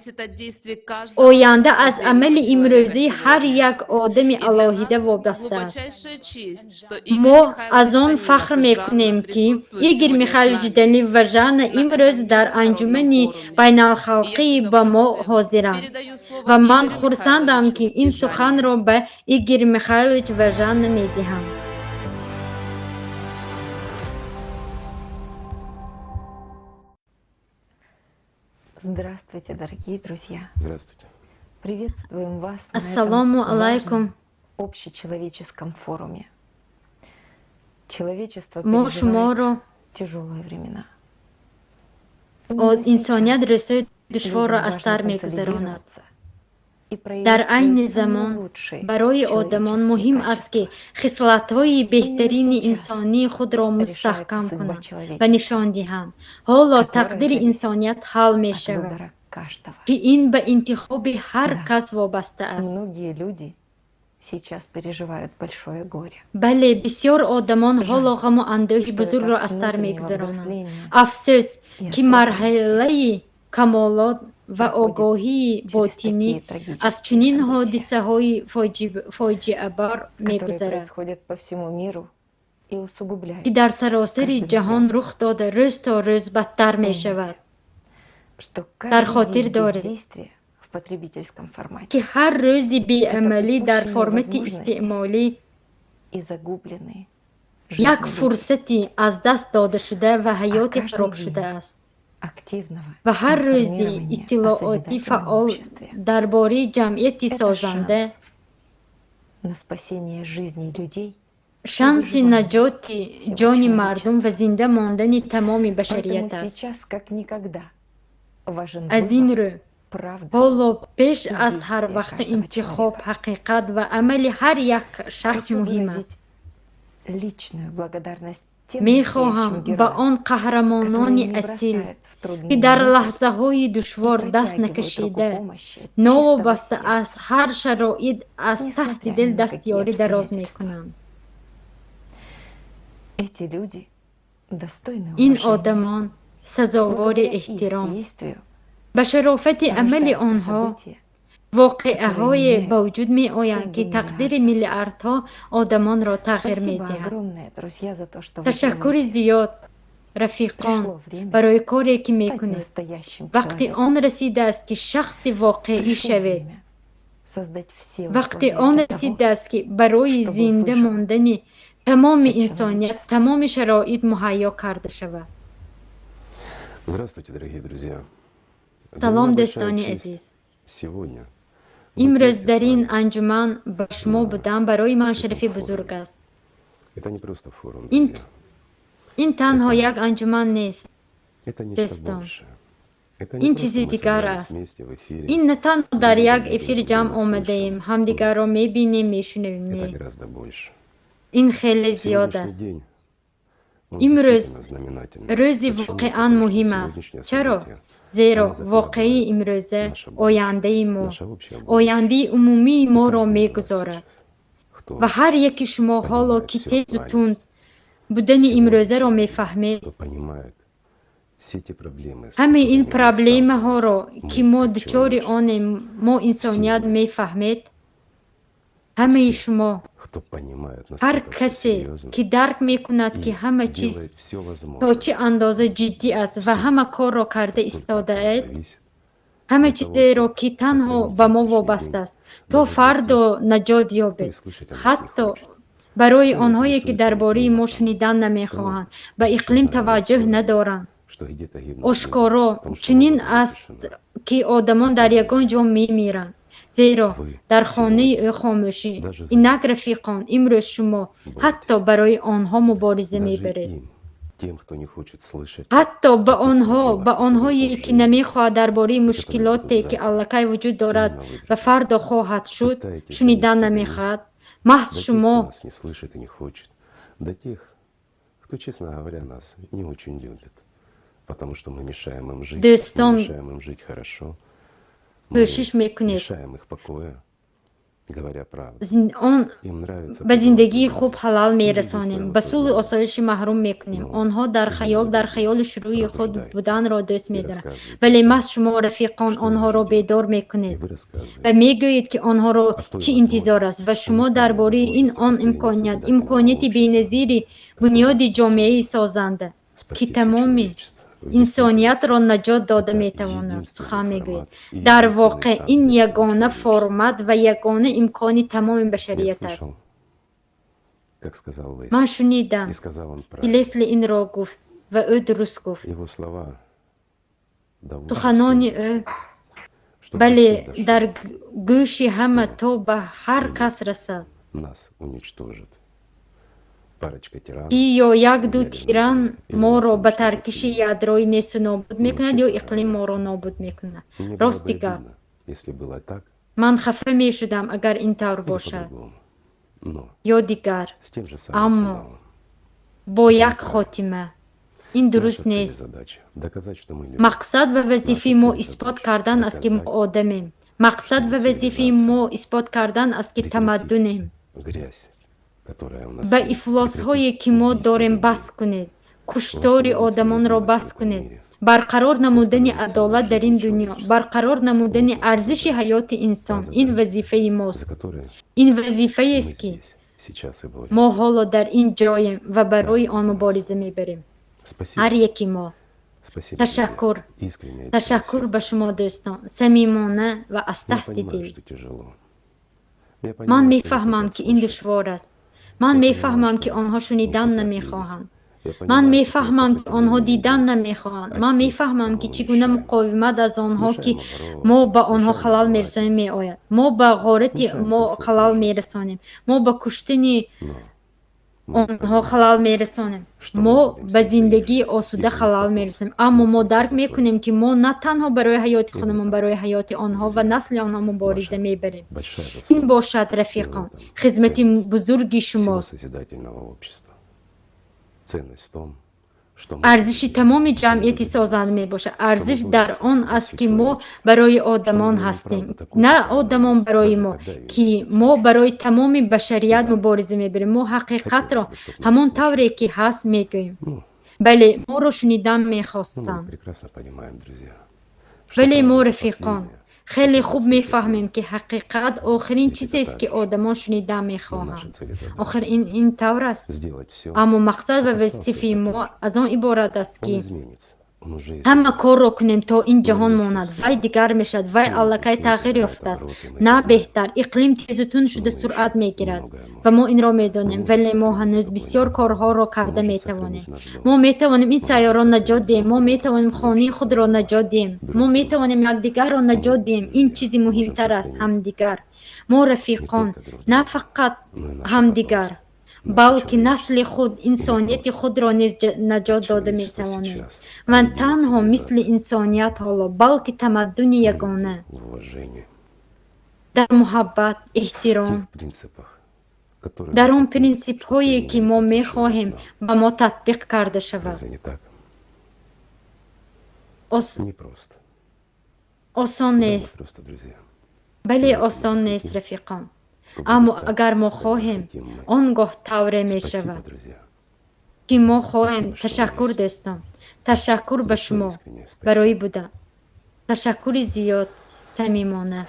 Оянда аз амали имрӯзии ҳар як одами алоҳида вобаста аст. Мо аз он фахр мекунем, ки Игорь Михайлович Данилов ва Жанна имрӯз дар анҷумани байналхалқӣ ба мо ҳозиранд ва ман хурсандам, ки ин суханро ба Игорь Михайлович ва Жанна медиҳам. Здравствуйте, дорогие друзья! Здравствуйте. Приветствуем вас на Ассалому этом алайкум. важном общечеловеческом форуме. Человечество Мо переживает шуморо тяжелые времена. Инсоният рӯзҳои душворро аз сар мегузаронад. Дар айни замон барои одамон муҳим аст, ки хислатҳои беҳтарини инсонии худро мустаҳкам кунанд ва нишон диҳанд. Ҳоло тақдири инсоният ҳал мешавад, ки ин ба интихоби ҳар кас вобаста аст. Многие люди сейчас переживают большое горе. Бале, бисёр одамон ҳоло ғаму андӯҳи бузургро аз сар мегузаронанд. Афсӯс, ки марҳилаи камолот ва огоҳии ботинӣ аз чунин ҳодисаҳои фоҷиабор мегузарад, ки дар саросари ҷаҳон рух дода, рӯз то рӯз бадтар мешавад. Дар хотир доред, ки ҳар рӯзи беамалӣ дар формати истеъмолӣ як фурсати аз даст додашуда ва ҳаёти харобшуда аст ва ҳар рӯзи иттилооти фаъол дар бораи ҷамъияти созанда шанси наҷоти ҷони мардум ва зинда мондани тамоми башарият аст. Аз ин рӯ, ҳоло беш аз ҳар вақта интихоб, ҳақиқат ва амали ҳар як шахс муҳим аст. Мехоҳам ба он қаҳрамонони асил, ки дар лаҳзаҳои душвор даст накашида, новобаста аз ҳар шароит, аз таҳти дил дасти ёрӣ дароз мекунанд. Ин одамон сазовори эҳтиром. Ба шарофати амали онҳо воқеаҳое ба вуҷуд меоянд, ки тақдири миллиардҳо одамонро тағйир медиҳад. Ташаккури зиёд, рафиқон, барои коре, ки мекунед. Вақти он расидааст, ки шахси воқеӣ шавед. Вақти он расидааст, ки барои зинда мондани тамоми инсоният тамоми шароит муҳайё карда шавад. Здравствуйте, дорогие друзья. Салом, дӯстони азиз. Сегодня Имрӯз дар ин анҷуман ба шумо будан барои ман шарафи бузург аст. Это не просто форум, Ин танҳо як анҷуман нест, дӯстон, ин чизи дигар аст. Ин на танҳо дар як эфир ҷамъ омадаем, ҳамдигарро мебинем, мешунавем, не, ин хеле зиёд аст. Имрӯз рӯзи воқеан муҳим аст. Чаро? Зеро воқеаи имрӯза ояндаи мо, ояндаи умумии моро мегузорад ва ҳар яки шумо ҳоло, ки тезу тунд будани имрӯзаро мефаҳмед, ҳамаи ин проблемаҳоро, ки мо дучори онем, мо инсоният, мефаҳмед. Ҳамаи шумо Ҳар касе, ки дарк мекунад, ки ҳама чиз то чӣ андоза ҷиддӣ аст ва ҳама корро карда истодааед, ҳама чизеро, ки танҳо ба мо вобаста аст, то фардо наҷот ёбед, ҳатто барои онҳое, ки дар бораи мо шунидан намехоҳанд, ба иқлим таваҷҷӯҳ надоранд. Ошкоро чунин аст, ки одамон дар ягон ҷо мемиранд, зеро дар хонаи ӯ хомӯшӣ. Инак, рафиқон, имрӯз шумо ҳатто барои онҳо мубориза мебаред, ҳатто ба онҳо, ба онҳое, ки намехоҳад дар бораи мушкилоте, ки аллакай вуҷуд дорад ва фардо хоҳад шуд, шунидан намехоҳад. Маҳз шумо Кто, честно говоря, нас не очень любит, потому что мы мешаем им жить, дӯстон, мы мешаем им жить хорошо, кӯшиш мекунед мешаем их покоя, говоря правду. Он Им нравится ба зиндагии хуб халал мерасонем, ба сулҳу осоиши маҳрум мекунем. Онҳо дар хаёли шурӯи худ буданро дӯст медоранд, вале маҳз шумо, рафиқон, онҳоро бедор мекунед ва мегӯед, ки онҳоро чӣ интизор аст, ва шумо дар бораи ин он имконият, имконияти беназири бунёди ҷомеаи созанда, ки тамоми инсониятро наҷот дода метавонад, сухан мегӯед. Дар воқеъ, ин ягона формат ва ягона имкони тамоми башарият аст. Ман шунидам, ки Лесли инро гуфт, ва ӯ дуруст гуфт. Суханони ӯ, бале, дар гӯши ҳама то ба ҳар кас расад, ки ё як-ду тиран моро ба таркиши ядроӣ несту нобуд мекунад, ё иқлим моро нобуд мекунад. Рости гап, ман хафа мешудам, агар ин тавр бошад ё дигар, аммо бо як хотима. Ин дуруст нест. Мақсад ва вазифаи мо исбот кардан аст, ки мо одамем. Мақсад ва вазифаи мо исбот кардан аст, ки тамаддунем. Ба ифлосҳое, ки мо дорем, бас кунед, куштори одамонро бас кунед. Барқарор намудани адолат дар ин дунё, барқарор намудани арзиши ҳаёти инсон — ин вазифаи мост. Ин вазифаест, ки мо ҳоло дар ин ҷоем ва барои он мубориза мебарем, ҳар яки мо. Ташаккур, ташаккур ба шумо, дӯстон, самимона ва аз таҳти дил. Ман мефаҳмам, ки ин душвор аст. Ман мефаҳмам, ки онҳо шунидан намехоҳанд. Ман мефаҳмам, ки онҳо дидан намехоҳанд. Ман мефаҳмам, ки чӣ гуна муқовимат аз онҳо, ки мо ба онҳо халал мерасонем, меояд. Мо ба ғорати мо халал мерасонем, мо ба куштани онҳо халал мерасонем, мо ба зиндагии осуда халал мерасонем, аммо мо дарк мекунем, ки мо на танҳо барои ҳаёти худамон, барои ҳаёти онҳо ва насли онҳо мубориза мебарем. Ин бошад, рафиқон, хизмати бузурги шумост. Арзиши тамоми ҷамъияти созанда мебошад. Арзиш дар он аст, ки мо барои одамон ҳастем, на одамон барои мо, ки мо барои тамоми башарият мубориза мебарем. Мо ҳақиқатро ҳамон тавре, ки ҳаст, мегӯем. Бале, моро шунидан мехостанд, вале мо, рафиқон, хеле хуб мефаҳмем, ки ҳақиқат охирин чизест, ки одамон шунидан мехоҳанд. Охир ин тавр аст. Аммо мақсад ва вазифаи мо аз он иборат аст, ки ҳама корро кунем, то ин ҷаҳон монад. Вай дигар мешавад, вай аллакай тағйир ёфтааст, на беҳтар. Иқлим тезу тунд шуда суръат мегирад ва мо инро медонем, вале мо ҳанӯз бисёр корҳоро карда метавонем. Мо метавонем ин сайёраро наҷот диҳем, мо метавонем хонаи худро наҷот диҳем, мо метавонем якдигарро наҷот диҳем. Ин чизи муҳимтар аст — ҳамдигар. Мо, рафиқон, на фақат ҳамдигар, балки насли худ, инсонияти худро низ наҷот дода метавонем. Ва танҳо мисли инсоният ҳоло, балки тамаддуни ягона дар муҳаббат, эҳтиром, дар он принсипҳое, ки мо мехоҳем ба мо татбиқ карда шавад. Осон нест. Бале, осон нест, рафиқон, аммо агар мо хоҳем, он гоҳ тавре мешавад, ки мо хоҳем. Ташаккур, дӯстон, ташаккур ба шумо барои будан. Ташаккури зиёд, самимона.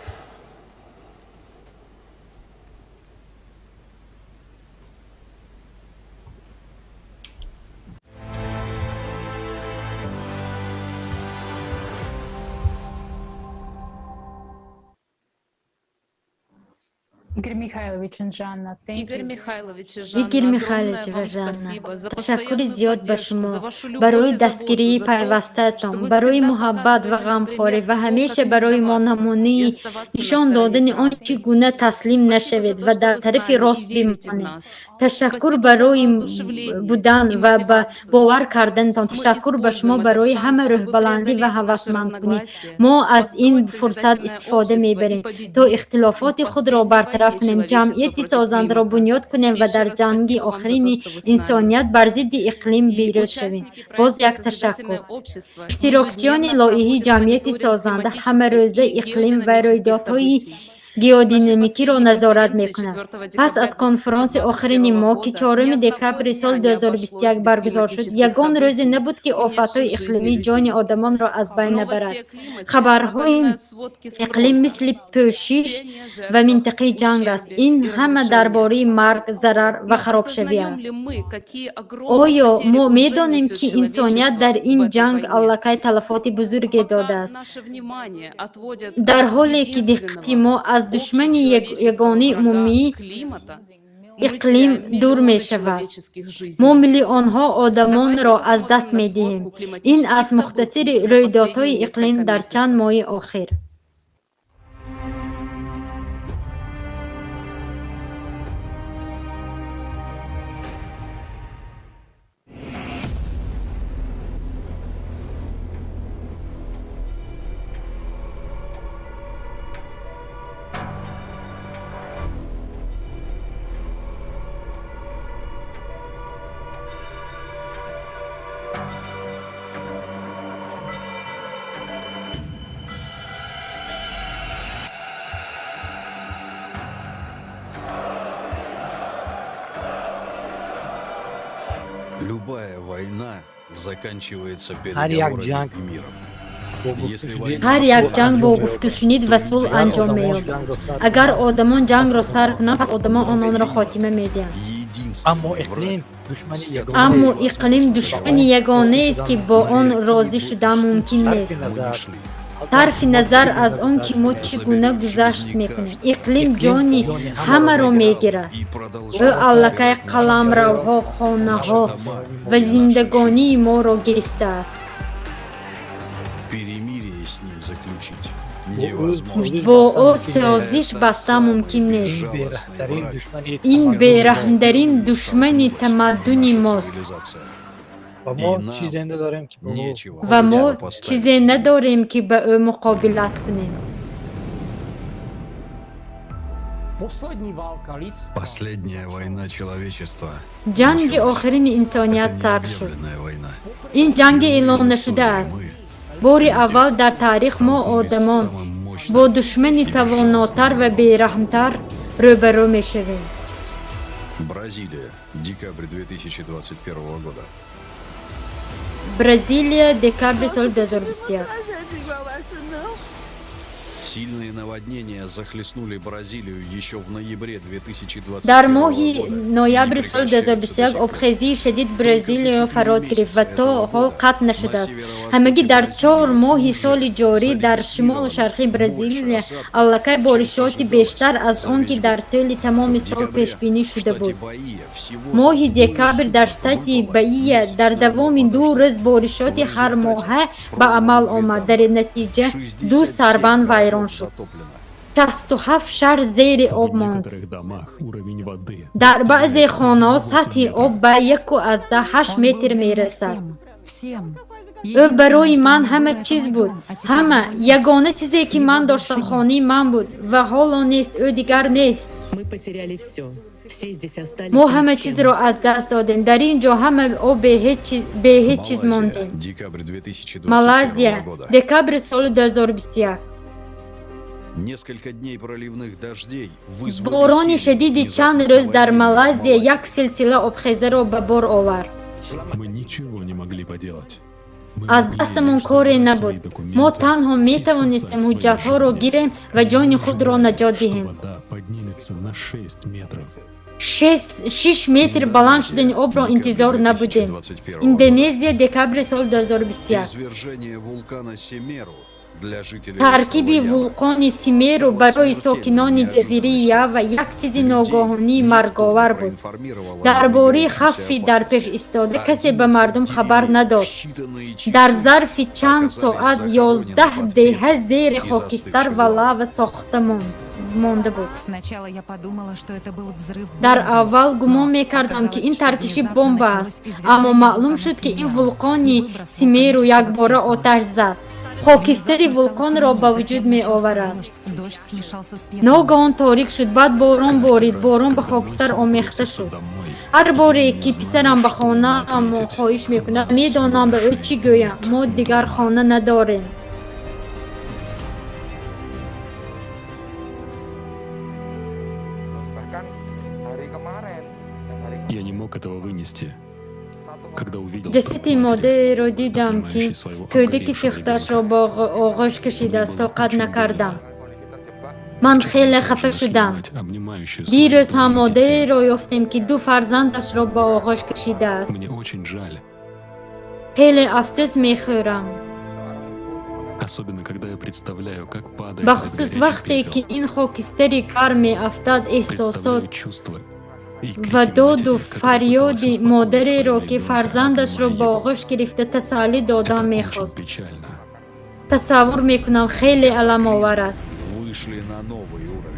Игорь Михайлович and Жанна, thank Игорь you. Михайлович и Жанна, Игорь огромное Михайлович ва вам Жанна, спасибо за ташаккури постоянную зиёд ба поддержку, шумо за вашу любовь барои и заботу, дастгирии за то, что пайвастаатон, вы барои всегда муҳаббат ва показываете ғамхорӣ пример ва того, ҳамеша как не барои мо сдаваться и намунаи оставаться на нишон стороне додани он, правды. чӣ гуна таслим Спасибо за нашавед то, ва что дар вы с тарафи нами и рост верите в бимонед. нас. Ташаккур Спасибо за барои воодушевление будан и ва ба мотивацию. бовар карданатон. Мы Ташаккур ба шумо используем этот барои шанс, ҳама чтобы рӯҳбаландӣ ва преодолеть наши ҳавасмандкунӣ. разногласия, Мо аз ин построить фурсат созидательное истифода общество и мебарем, то победить в ихтилофоти худро последней бартараф войне кунем, человечества ҷамъияти против созандаро климата. бунёд кунем ва Еще дар раз ҷанги спасибо вам за то, охирини что вы с нами. инсоният бар зидди иқлим И бирӯз шавем. участники Боз проекта як ташаккур. «Созидательное общество» Иштирокчиёни ежедневно лоиҳаи проводят ҷамъияти мониторинг созанда климатических ҳамарӯза и иқлим ва геодинамических рӯйдодҳои событий. геодинамикиро назорат мекунад. Пас аз конфронси охирини мо, ки 4 декабри соли 2021 баргузор шуд, ягон рӯзе набуд, ки офатҳои иқлимӣ ҷони одамонро аз байн набарад. Хабарҳои иқлим мисли пӯшиш ва минтақаи ҷанг аст. Ин ҳама дар бораи марг, зарар ва харобшавӣ аст. Оё мо медонем, ки инсоният дар ин ҷанг аллакай талафоти бузурге додааст? Дар ҳоле ки диққати мо аз душмани ягонаи умумии иқлим дур мешавад, мо миллионҳо одамонро аз даст медиҳем. Ин аз мухтасири рӯйдодҳои иқлим дар чанд моҳи охир. Любая война заканчивается Ҳар як переговорами ҷанг и миром. бо Если гуфтушунид война Ҳар ва як сулҳ ҷанг бо анҷом меёбад. гуфтушунид ва сулҳ Агар анҷом одамон меёбад. ҷангро сар Агар кунанд, одамон ҷангро сар кунанд, пас одамон ононро хотима медиҳанд. Аммо единственный иқлим враг, душмани с Аммо ягонаест, иқлим ки ба душмани он розӣ ягонаест, ки шудан бо мумкин он нест. розӣ шудан мумкин Сарфи нест. мы не назар шли. Сарфи аз он ки мо назар чӣ аз гуна он, ки гузашт мо мекунем, чӣ гуна Заберет гузашт жизни мекунем, каждого. иқлим иқлим ҷони ҷони ҳамаро ҳамаро мегирад. мегирад. И Ӯ продолжает аллакай забирать наши тела, қаламравҳо, наши хонаҳо дома ва и наши зиндагонии жизни. моро гирифтааст. Перемирие с ним заключить Бо ӯ невозможно. созиш Бо баста ӯ мумкин нест. созиш Это баста самый мумкин нест. Ин безжалостный бераҳмтарин враг, душмани Ин с которым бераҳмтарин впервые душмани столкнулась тамаддуни наша мост. цивилизация. ва И мо нам чизе надорем, ки бо ӯ нечего Ва мо противопоставить чизе ему. надорем, ки ба ӯ муқобилат кунем. Последняя война человечества Ҷанги началась. охирини инсоният Это сар шуд. необъявленная война. Ин ҷанги Впервые в эълон истории нашудааст. мы, Бори люди, аввал дар таърих мо столкнулись с одамон самым бо мощным душмани и тавонотар безжалостным ва врагом. бераҳмтар рӯбарӯ мешавем. Бразилия, декабрь 2021 года. Бразилия, декабри соли 2021. Сильные наводнения захлестнули Бразилию еще в ноябре 2021 Дар моҳи года и не ноябри соли прекращаются до 2021 сих пор. обхезии шадид Только за Бразилияро 4 фаро гирифт месяца ва то этого ҳол года қатъ на нашудааст. Ҳамагӣ северо-востоке дар 4 Бразилии моҳи уже соли ҷорӣ дар шимолу зарегистрировано шарқии больше Бразилия осадков, аллакай чем боришоти ожидалось бештар аз за он, ки весь дар год. тӯли тамоми В сол декабре пешбинӣ в шуда штате буд. Баия всего за Моҳи двое декабр дар суток штати выпало Баия дар месячная давоми норма 2 дождя. рӯз боришоти В результате ҳармоҳа ба амал прорваны две омад. Дар дамбы, натиҷа ду 67 сарбанд вайрон городов шуд. затоплено. 67 шаҳр зери об В монд. некоторых домах уровень воды Дар баъзе достигает хонаҳо 1,8 сатҳи метра. об ба 1,8 Он был метр для меня мерасад. всем. Всем. Ӯ барои Единственное, что ман у меня ҳама было, это чиз мой буд. дом, а теперь Ҳама его нет. ягона чизе, ки Его ман доштам, больше нет. хонаи ман буд ва ҳоло нест, ӯ дигар нест. Мы потеряли все. Все здесь остались Мо ни ҳама с чем. чизро аз даст додем. Дар ин ҷо ҳама о бе ҳеҷ чиз Малайзия, мондем. декабрь 2021 Малайзия, года. декабри соли 2021. Несколько дней проливных дождей вызвали Борони серию шадиди чанд внезапных рӯз дар наводнений в Малайзия Малайзии. як силсила обхезаро ба бор овард. Мы ничего не могли поделать. Мы Аз могли дастамон лишь коре забрать набуд. свои Мо документы танҳо и метавонистем спасать свои ҳуҷҷатҳоро жизни. гирем ва ҷони Мы худро ожидали, наҷот что диҳем. вода поднимется на 6 метров. 6 метр баланд шудани Индонезия, обро декабрь интизор набудем. 2021 года. Индонезия, декабри соли 2021. Извержение вулкана Семеру Для жителей Таркиби острова Ява вулқони Симеру стало барои смертельной сокинони ҷазираи неожиданностью. Ява як чизи Людей ногаҳонии никто не марговар буд. проинформировал о Дар бораи надвигающейся хавфи дар пеш опасности. истода касе ба 11 мардум хабар деревень в надод. считанные Дар часы зарфи чанд оказались соат захоронены 11 под деҳа пеплом зери и хокистар застывшей ва лавой. лава сохта монда буд. Сначала я подумала, что это был взрыв Дар бомбы, аввал гумон но мекардам, ки оказалось, ин что таркиши внезапно бомба началось аст, аммо извержение маълум вулкана шуд, ки ин Семеру и вулқони выброс Симеру вулканического якбора пепла. оташ зад, хокистари Внезапно стало вулқонро темно, ба затем вуҷуд начался меоварад. дождь. Дождь смешался с пеплом. Ногаҳон торик шуд, баъд борон Каждый борид, раз, борон ба когда мой хокистар сын омехта просится шуд. домой, Ҳар я боре, не ки знаю, писарам ба что ему хонаам ответить. хоҳиш У мекунад, нас медонам ба ӯ больше чӣ гӯям: нет мо дигар дома. хона надорем. Я не мог этого вынести, когда увидел Ҷасади труп матери, модареро дидам, ки обнимающей своего кӯдаки обгоревшего сӯхтаашро ребенка. бо оғӯш Мне кашидааст, было тоқат очень накардам. больно. Ман Вчера хеле мы хафа тоже нашли шудам. мать, обнимающую своих Дирӯз ҳам двоих детей. модареро ёфтем, ки ду фарзандашро ба оғӯш кашидааст. Мне очень жаль, Хеле афсӯс мехӯрам, особенно когда я представляю, как падает этот бахусус горячий вақте ки пепел. ин хокистари гарм меафтад. Эҳсосот Представляю чувства и крики ва доду матери, которая пыталась фарёди успокоить модареро, своего ки ребенка, фарзандашро обнимая ба его. оғӯш гирифта тасаллӣ Это додан очень мехост. печально. Тасаввур мекунам, хеле аламовар аст. Вышли на новый уровень.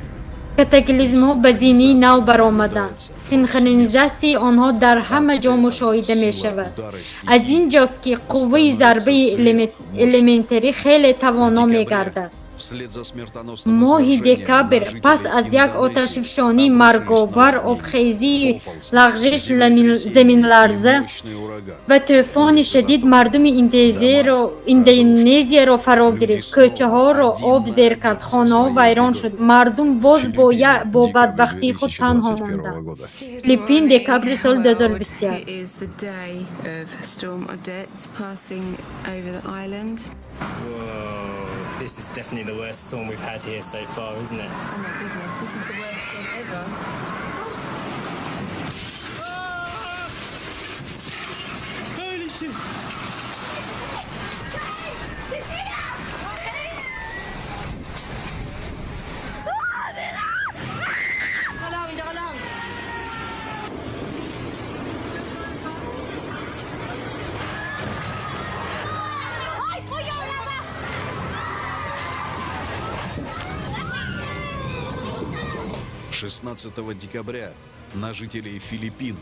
Катаклизмҳо ба зинии нав баромаданд, Наблюдается повсеместно. синхронизатсияи онҳо дар ҳама От ҷо этого мушоҳида сила мешавад. удара Аз ин стихии ҷост, ки қувваи становится зарбаи сверхмощной. элементарӣ хеле В тавоно декабре, мегардад. вслед за смертоносным Моҳи извержением, на декабр пас жителей аз як Индонезии оташфишонии обрушились марговар, наводнения, обхезии, оползни, лағжиш, землетрясения и заминларза мощный ураган. ва тӯфони Улицы шадид затоплены, мардуми дома разрушены. Индонезияро фаро Люди гирифт, снова кӯчаҳоро один об на зер один кард, со хонаҳо своей вайрон бедой. шуд, мардум боз Филиппины, бо декабрь бадбахтии худ танҳо 2021 монданд. года. Филиппин, декабри соли 2021. It is the day of Storm Odette passing over the island. Whoa, this is definitely the worst storm we've had here so far, isn't it? Oh my goodness, this is the worst storm ever. Holy shit! Шестнадцатого декабря на жителей Филиппин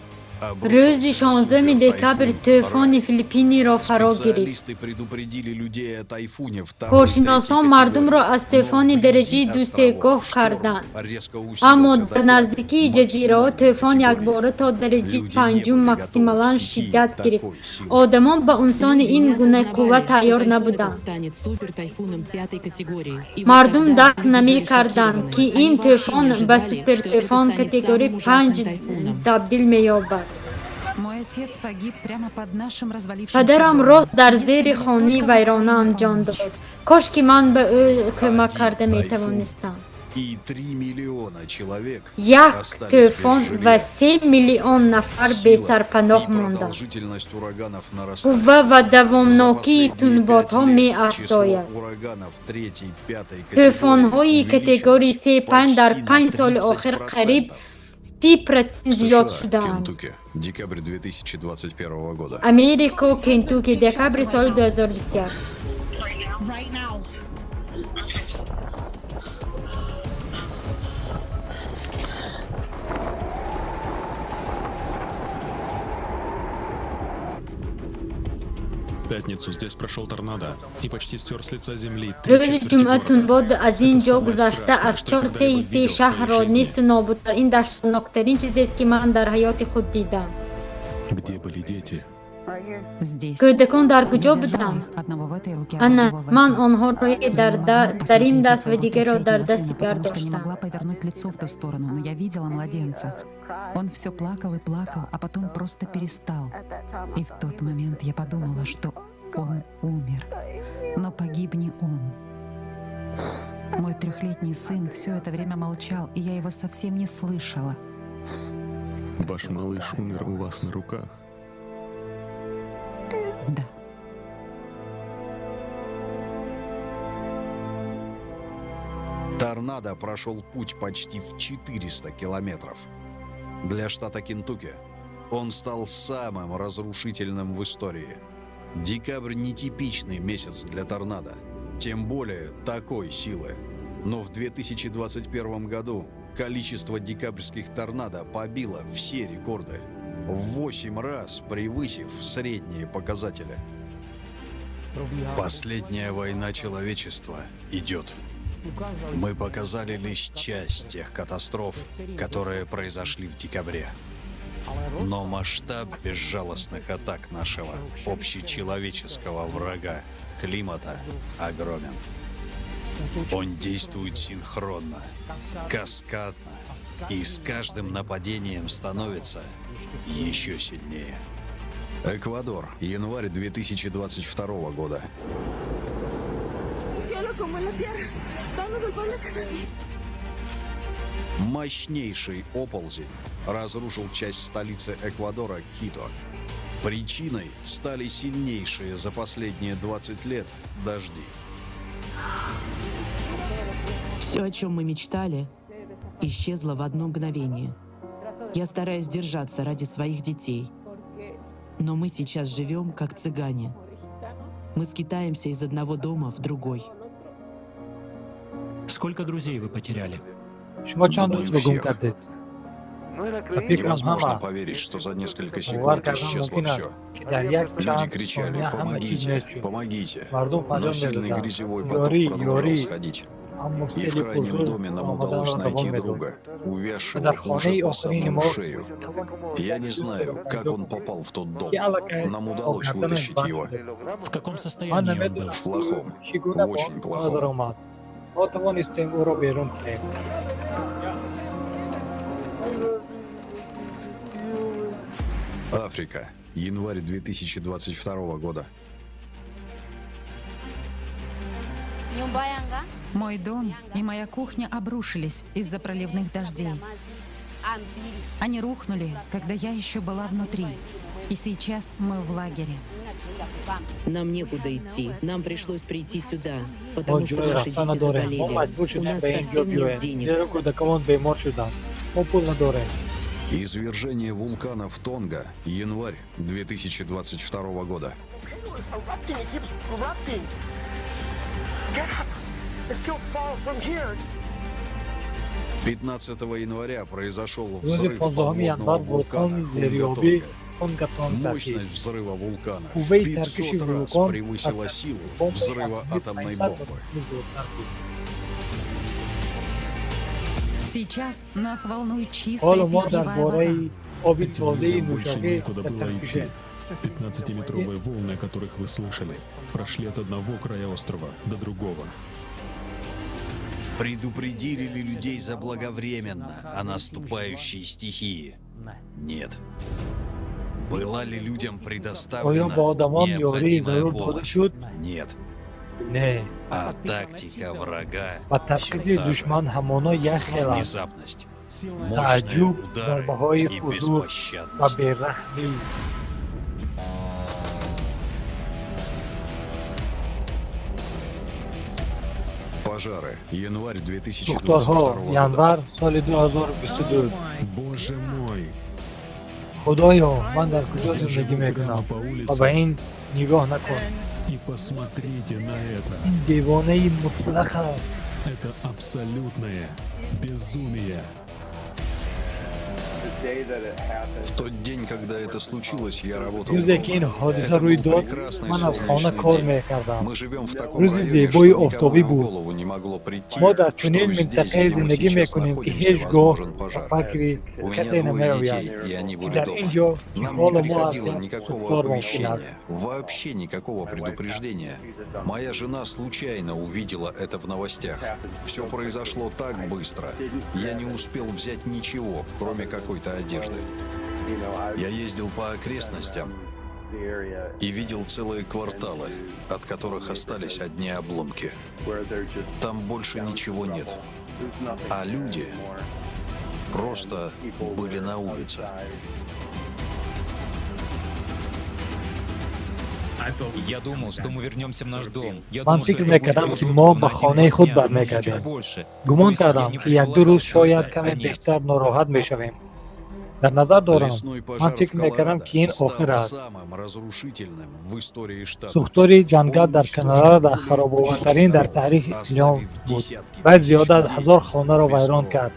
Рӯзи обрушился 16 декабр супертайфун тӯфони Рай. Филиппиниро фаро гирифт. Специалисты предупредили людей о тайфуне второй и третьей Коршиносон мардумро категории, аз но тӯфони вблизи дараҷаи островов дусегоҳ шторм карданд, резко аммо усилился до дар пятой, наздикии ҷазираҳо максимальной тӯфон категории. якбора то дараҷаи Люди не панҷум были готовы к максималан стихии шиддат гирифт. такой силы. Одамон ба унсони Люди ин не гуна қувва осознавали, что тайёр тайфун этот набуданд. станет супертайфуном пятой категории. И вот Мардум тогда дарк люди были намекарданд, шокированы. ки Они ин вообще не тӯфон ба ожидали, что это супертӯфон станет категорияи самым панҷ ужасным тайфуном. табдил меёбад. Мой отец погиб прямо под нашим развалившимся Падарам домом. рост дар Если зери бы я хонаи только могла ему вайронаам ҷон помочь. дод. Кош ки ман ба ӯ кӯмак Один карда тайфун метавонистам. и 3 миллиона человек Як остались тӯфон без ва жилья. 3 миллион нафар Сила бесарпаноҳ и монданд. продолжительность ураганов нарастает. Қувва ва За давомнокии последние 5 тунботҳо лет число меафзояд. ураганов третьей, пятой категории Тӯфонҳои категорияи увеличилось се панҷ дар почти на 5 соли охир қариб 30%. 30% зиёд США, шудаанд. Кентукки, декабрь 2021 года. Америко, Кентукки, декабри соли 2021. Right now. В пятницу здесь прошел торнадо и почти стер с лица земли три Рӯзи четверти ҷумъа города. тунбод аз ин Это ҷо самое гузашта страшное, аз что чор когда-либо сеи се видел в своей шаҳрро жизни. несту нобудтар. Ин даҳшатноктарин чизест, ки ман дар ҳаёти худ дидам. Где были дети? Здесь. Кӯдакон дар Я куҷо держала буданд? их, одного в этой руке, а Ана, другого в ман этой. онҳоро яке Я не дар могла дар ин посмотреть на даст ва своего дигарро дар трехлетнего дасти сына, дигар потому что не доштам. могла повернуть лицо в ту сторону, но я видела младенца. Он все плакал и плакал, а потом просто перестал. И в тот момент я подумала, что он умер. Но погиб не он. Мой трехлетний сын все это время молчал, и я его совсем не слышала. Ваш малыш умер у вас на руках. Да. торнадо прошел путь почти в 400 километров. Для штата Кентукки он стал самым разрушительным в истории. Декабрь нетипичный месяц для торнадо, тем более такой силы. Но в 2021 году количество декабрьских торнадо побило все рекорды, в 8 раз превысив средние показатели. Последняя война человечества идет. Мы показали лишь часть тех катастроф, которые произошли в декабре. Но масштаб безжалостных атак нашего общечеловеческого врага, климата, огромен. Он действует синхронно, каскадно и с каждым нападением становится еще сильнее. Эквадор, январь 2022 года. Мощнейший оползень разрушил часть столицы Эквадора Кито. Причиной стали сильнейшие за последние 20 лет дожди. Все, о чем мы мечтали, исчезло в одно мгновение. Я стараюсь держаться ради своих детей. Но мы сейчас живем как цыгане. Мы скитаемся из одного дома в другой. Сколько друзей вы потеряли? Шумо чанд Думаю, дӯстро гум всех. кардед? Ба фикрам, Невозможно ҳама. поверить, что за несколько Бовар секунд кардан исчезло мумкин аст, все. ки дар як Люди чанд кричали: сония ҳама чиз «Помогите, нест шуд. помогите!» Мардум Но фарёд сильный мезаданд: грязевой поток «Ёрӣ, продолжал ёрӣ!» сходить. Аммо И в сели крайнем пурзур доме нам омаданро удалось давом найти медод. друга, Ва увязшего дар уже хонаи по охирини самую мо шею. Я не знаю, как он попал в тот дом. ки аллакай Нам бо удалось гарданаш вытащить банд его. шуда буд. В каком Ман состоянии он был? намедонам, В плохом. чӣ гуна В ба очень он плохом. даромад. Мо тавонистем ӯро берун кунем. Африка. Январь 2022 года. Мой дом и моя кухня обрушились из-за проливных дождей. Они рухнули, когда я еще была внутри. И сейчас мы в лагере. Нам некуда идти. Нам пришлось прийти сюда, Мо потому что ҷои наши рафтан дети надорем. Мо заболели. маҷбур У шудем нас ба ин ҷо совсем нет биёем, денег. зеро кӯдакамон бемор шуданд. Мо пул надорем. Извержение вулкана в Тонга. Январь 2022 года. 15 января произошел Рӯзи взрыв 15 подводного январ вулкана вулкони зерёбӣ Хунга-Тонга. Хунга-Тонг таркид. Мощность взрыва вулкана в Қувваи таркиши 500 раз вулкон превысила аз силу бомбаи взрыва атомӣ атомной 500 бомбы. маротиба зиёдтар буд. Сейчас нас волнует чистая Ҳоло мо дар питьевая вода. бораи оби Этим тозаи людям больше нӯшокӣ некуда дар было таркишем. идти. 15-метровые волны, о которых вы слышали, прошли от одного края острова до другого. Предупредили ли людей заблаговременно о наступающей стихии? Нет. Была ли людям Оё предоставлена ба одамон ёрии необходимая зарур дода помощь? шуд? Нет. Не. А тактика врага Ва все тактики та же. душман ҳамоно як хел аст. Внезапность, мощные Тааҷҷуб, удары зарбаҳои и пурзур ва беспощадность. бераҳмӣ. Пожары. Январь 2022 Сӯхторҳо, года. январ соли 2022. Боже мой! Худоё, ман дар куҷо Я зиндагӣ живу прямо мекунам? по Ва улице. ба ин нигоҳ накун. И посмотрите на это. Ин девонаи мутлақ аст. Это абсолютное безумие. В тот день, когда это случилось, я работал Рӯзе ки ин дома. ҳодиса Это рӯй был дод, прекрасный ман аз хона солнечный кор день. мекардам. Мы живем в таком Рӯзи районе, зебои что никому офтобӣ и в буд. голову не могло прийти, Мо дар что чунин здесь, минтақае где мы зиндагӣ сейчас мекунем, ки находимся, ҳеҷ гоҳ возможен ба пожар. фикри У меня касе двое намеояд, детей, и они ки были дар дома. ин ҷо, ки Нам не ҳоло мо приходило ҳастем, никакого сӯхтор мумкин аст. оповещения, вообще никакого предупреждения. Моя жена случайно увидела это в новостях. Все произошло так быстро. Я не успел взять ничего, кроме какой-то одежды. Я ездил по окрестностям и видел целые кварталы, от которых остались одни обломки. Там больше ничего нет. А люди просто были на улице. Я думал, что мы вернемся в наш дом. Я Ман думал, что фикр это будет мекардам, ки удобство мо на ба один хонаи два худ дня, может, бармегардем. чуть больше. Гумон То есть я кардам, не ки як-ду предполагал, рӯз что шояд это каме конец. беҳтар нороҳат мешавем. Дар назар дорам, Лесной ман пожар в фикр мекардам, Колорадо ки ин охир стал аст. самым разрушительным в истории штата. Сӯхтори ҷангал Он дар уничтожил Канадара дар более харобовартарин 1000 дар домов, таърихи илом оставив буд. десятки Вай тысяч зиёда аз людей 1000 хонаро без вайрон крова. кард.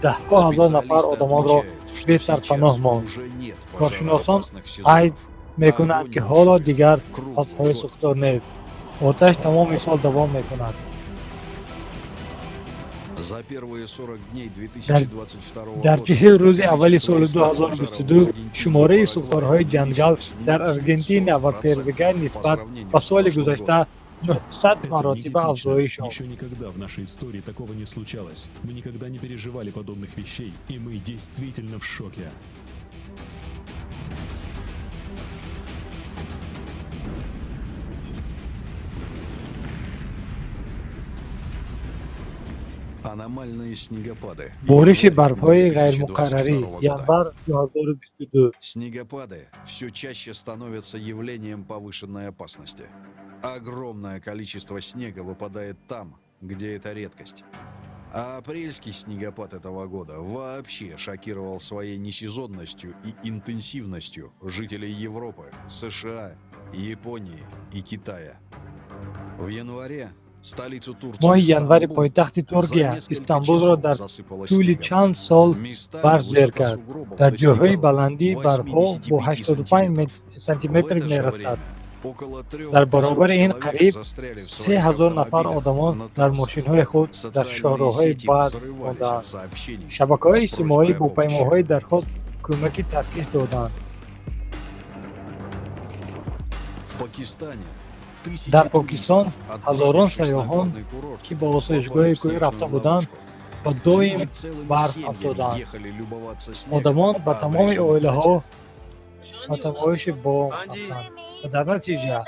Даҳҳо ҳазор нафар Специалисты одамонро отмечают, что бесарпаноҳ сейчас монд. уже нет Коршиносон пожароопасных қайд сезонов. мекунанд, Огонь ки ҳоло бушует дигар круглый фаслҳои год. сӯхтор нест. Оташ тамоми сол давом мекунад. За первые 40 дней Дар 2022 дар года 40 рӯзи аввали количество соли лесных пожаров в 2022 Аргентине и шумораи Парагвае сӯхторҳои ҷангал увеличилось дар на Аргентина ва 900% Перугай по нисбат сравнению ба с соли прошлым гузашта годом. 900 Это маротиба нетипично. афзоиш ёфт. Еще никогда в нашей истории такого не случалось. Мы никогда не переживали подобных вещей, и мы действительно в шоке. Аномальные снегопады. Бориши Январь барфҳои ғайримуқаррарӣ 2022 года. январ 2022. Снегопады все чаще становятся явлением повышенной опасности. Огромное количество снега выпадает там, где это редкость. А апрельский снегопад этого года вообще шокировал своей несезонностью и интенсивностью жителей Европы, США, Японии и Китая. В январе столицу Турции Моҳи январи Стамбул пойтахти за Туркия несколько Истанбулро часов дар засыпало тӯли снегом. чанд сол Местами барф зер высота кард. сугробов Дар ҷойҳои достигала баландӣ барфҳо бо 85 85 сантиметров. В сантиметр это же мерасад. время около трех Дар тысяч баробари ин человек қариб застряли в се своих ҳазор нафар автомобилях одамон на дар трассах. мошинҳои худ дар Социальные шоҳроҳҳои сети барф взрывались от мондаанд. сообщений Шабакаҳои с иҷтимоӣ просьбой о бо помощи. паймоҳои дархост кӯмаки тафтиш доданд. В Пакистане тысячи Дар Покистон туристов, ҳазорон отправившись на сайёҳон, горный курорт, ки ба попали осоишгоҳи в кӯҳӣ рафта снежную буданд, ловушку. ба доим Люди целыми барф семьями афтоданд. ехали любоваться снегом, Одамон ба а в тамоми результате оилаҳо ба тамоиши бом рафтанд ва дар натиҷа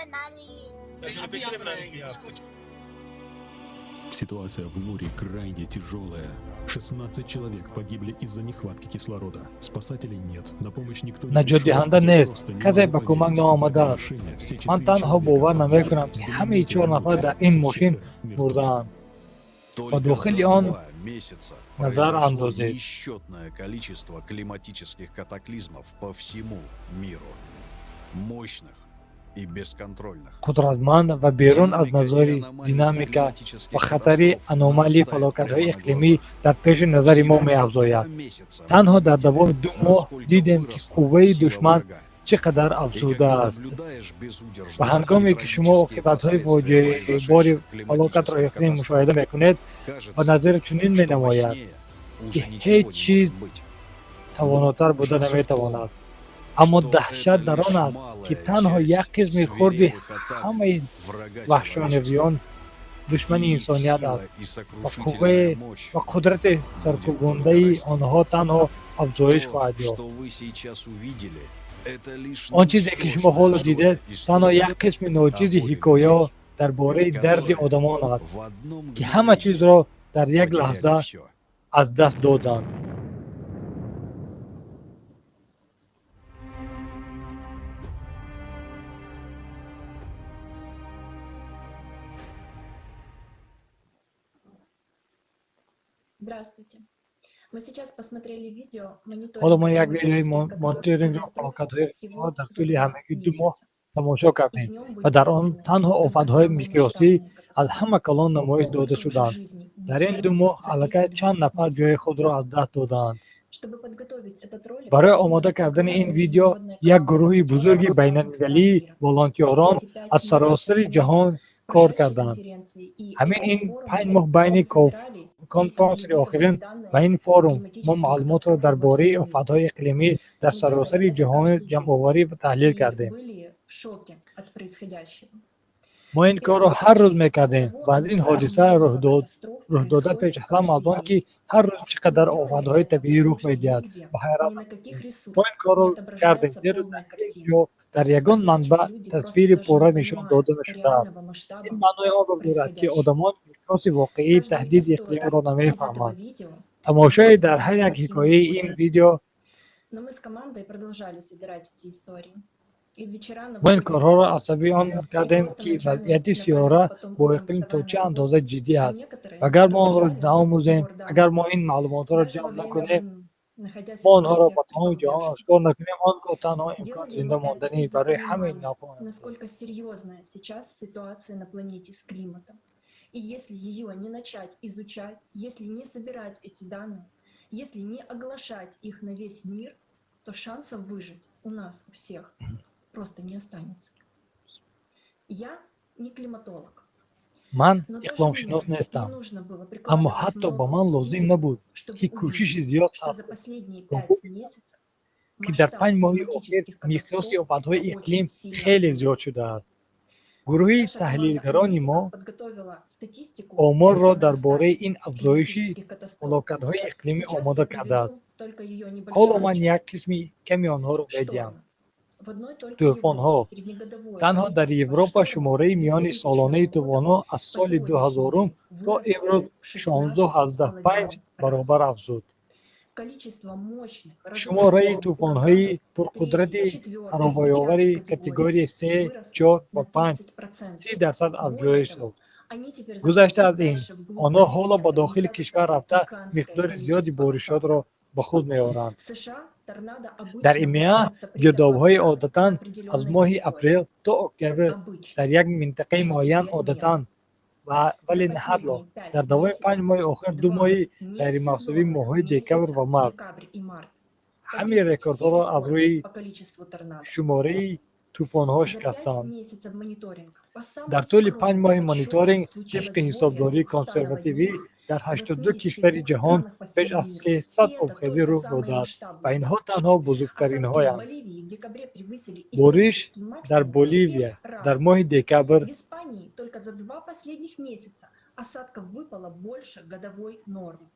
Ситуация в море крайне тяжелая. 16 человек погибли из-за нехватки кислорода. Спасателей нет, на помощь никто не пришел. Наҷотдиҳанда Я нест, просто не касе могу ба кӯмак поверить. наомадааст. Машине все Ман четыре танҳо человека бовар погибли. намекунам, ки С ҳамаи двумя чор нафар дар ин все мошин четверо мертвы. мурдаанд. Ба Только дохили за он 2 месяца назар произошло андозед. несчетное количество климатических катаклизмов по всему миру. Мощных и бесконтрольных. Қудратманд ва берун аз Динамика и назари аномальность динамика ва климатических хатари катастроф аномалии нарастает фалокатҳои прямо на иқлимӣ глазах. дар пеши назари мо Всего за два меафзояд. месяца мы Танҳо дар увидели, давоми 2 моҳ насколько дидем, ки выросла қувваи сила душман врага. чӣ қадар И когда афзудааст. наблюдаешь Ва безудержность и ҳангоме ки шумо трагические оқибатҳои последствия фоҷиабори произошедших фалокатро климатических иқлим катастроф, мушоҳида мекунед, ба кажется, назар чунин что менамояд, мощнее ки уже ничего ҳеҷ не чиз может быть. тавонотар буда Ужас в том, наметавонад. Аммо что даҳшат это дар он лишь аст, ки малая танҳо як часть қисми хурди свирепых атак ҳамаи врага человечества. ваҳшонавиён душмани И их инсоният сила аст и ва сокрушительная қувваи мощь ва қудрати будет только саркубондаи расти. онҳо танҳо афзоиш То, хоҳад ёфт. что вы сейчас увидели, это лишь Он чизе, ки шумо ничтожная ҳоло доля дидед, танҳо истории як қисми о ночизи боли ҳикоя людей, дар бораи дарди которые одамон аст, в одно ки ҳама мгновение чизро дар як потеряли лаҳза всё. аз даст доданд. Здравствуйте. Мы сейчас посмотрели видео Ҳоло мо мониторинга як видеои климатических мониторингро катастроф фалокатҳои всего иқлимиро дар за тӯли два ҳамагӣ 2 моҳ месяца. тамошо И в кардем нем ва были дар он показаны танҳо только офатҳои самые миқёсӣ масштабные аз катастрофы. ҳама калон намоиш дода Сколько уже шуданд. жизней Дар ин унесли 2 моҳ за аллакай эти чанд два нафар ҷои месяца? худро аз даст додаанд. Чтобы подготовить этот ролик, Барои проводилась омода кардани ин огромная видео международная як команда гурӯҳи волонтеров бузурги из разных стран байналмилалии мира. волонтёрон Все эти аз 5 месяцев саросари они ҷаҳон кор прошедшие карданд. конференции и Ҳамин ин экофорумы 5 моҳ байни собирали и конфронси анализировали охирин данные ва ин о форум мо климатических маълумотро дар катастрофах во бораи всем мире. офатҳои иқлимӣ дар Мы делали саросари это ҷаҳон каждый день ҷамъоварӣ ва таҳлил и кардем. были в шоке от происходящего. Мо ин корро ҳар рӯз мекардем ва аз ин ҳодиса рухдода пеш аз ҳама аз он, ки ҳар рӯз чӣ қадар офатҳои табиӣ рух медиҳад, ба ҳайрат афтодем. Мо ин корро кардем, зеро дар ҳеҷ ҷо дар ягон манбаъ тасвири пурра нишон дода нашудааст. Ин маънои онро дорад, ки одамон миқёси воқеии таҳдиди иқлимро намефаҳманд. Тамошои дар ҳар як ҳикояи ин видео Но мы с командой продолжали собирать эти истории. Мо ин корҳоро аз сабаби он кардем, ки вазъияти сайёра бо иқлим то чӣ андоза ҷиддӣ аст. Ва агар мо онро наомӯзем, агар мо ин маълумотҳоро ҷамъ накунем, мо онҳоро ба тамоми ҷаҳон ошкор накунем, он гоҳ танҳо имкони зинда мондани барои ҳамаи нохоҳад буд. Насколько серьезная сейчас ситуация на планете с климатом. И если ее не начать изучать, если не собирать эти данные, если не оглашать их на весь мир, то шансов выжить у нас у всех просто не останется. Я не климатолог. Ман иқлимшинос нестам, аммо ҳатто ба ман лозим набуд, ки кӯшиши зиёд сарф кунам, ки дар 5 моҳи охир миқёси офатҳои иқлим хеле зиёд шудааст. Гурӯҳи таҳлилгарони мо оморро дар бораи ин афзоиши фалокатҳои иқлимӣ омода кардааст. Ҳоло ман як қисми ками онҳоро медиҳам. Тӯфонҳо. Танҳо дар Европа шумораи миёни солонаи тӯфонҳо аз соли 2000-ум то имрӯз 16,5 баробар афзуд. Шумораи тӯфонҳои пурқудрати харобаиовари категорияи се, чор ва панҷ 30% афзоиш ёфт. Гузашта аз ин, онҳо ҳоло ба дохили кишвар рафта, миқдори зиёди боришотро ба худ меоранд. Дар ИМЕА гирдобҳои одатан аз моҳи апрел то октябр дар як минтақаи муайян одатан, вале на ҳатто дар давоми 5 моҳи охир ду моҳи ғайримавсимӣ, моҳҳои декабр ва март, ҳамин рекордҳоро аз рӯи шумораи тӯфонҳо шикастанд. Дар тӯли 5 моҳи мониторинг, тибқи ҳисобдории консервативӣ, дар 82 кишвари ҷаҳон беш аз 300 обхезӣ рух додааст ва инҳо танҳо бузургтаринҳоянд. Бориш дар Боливия дар моҳи декабр Осадков выпало больше годовой нормы.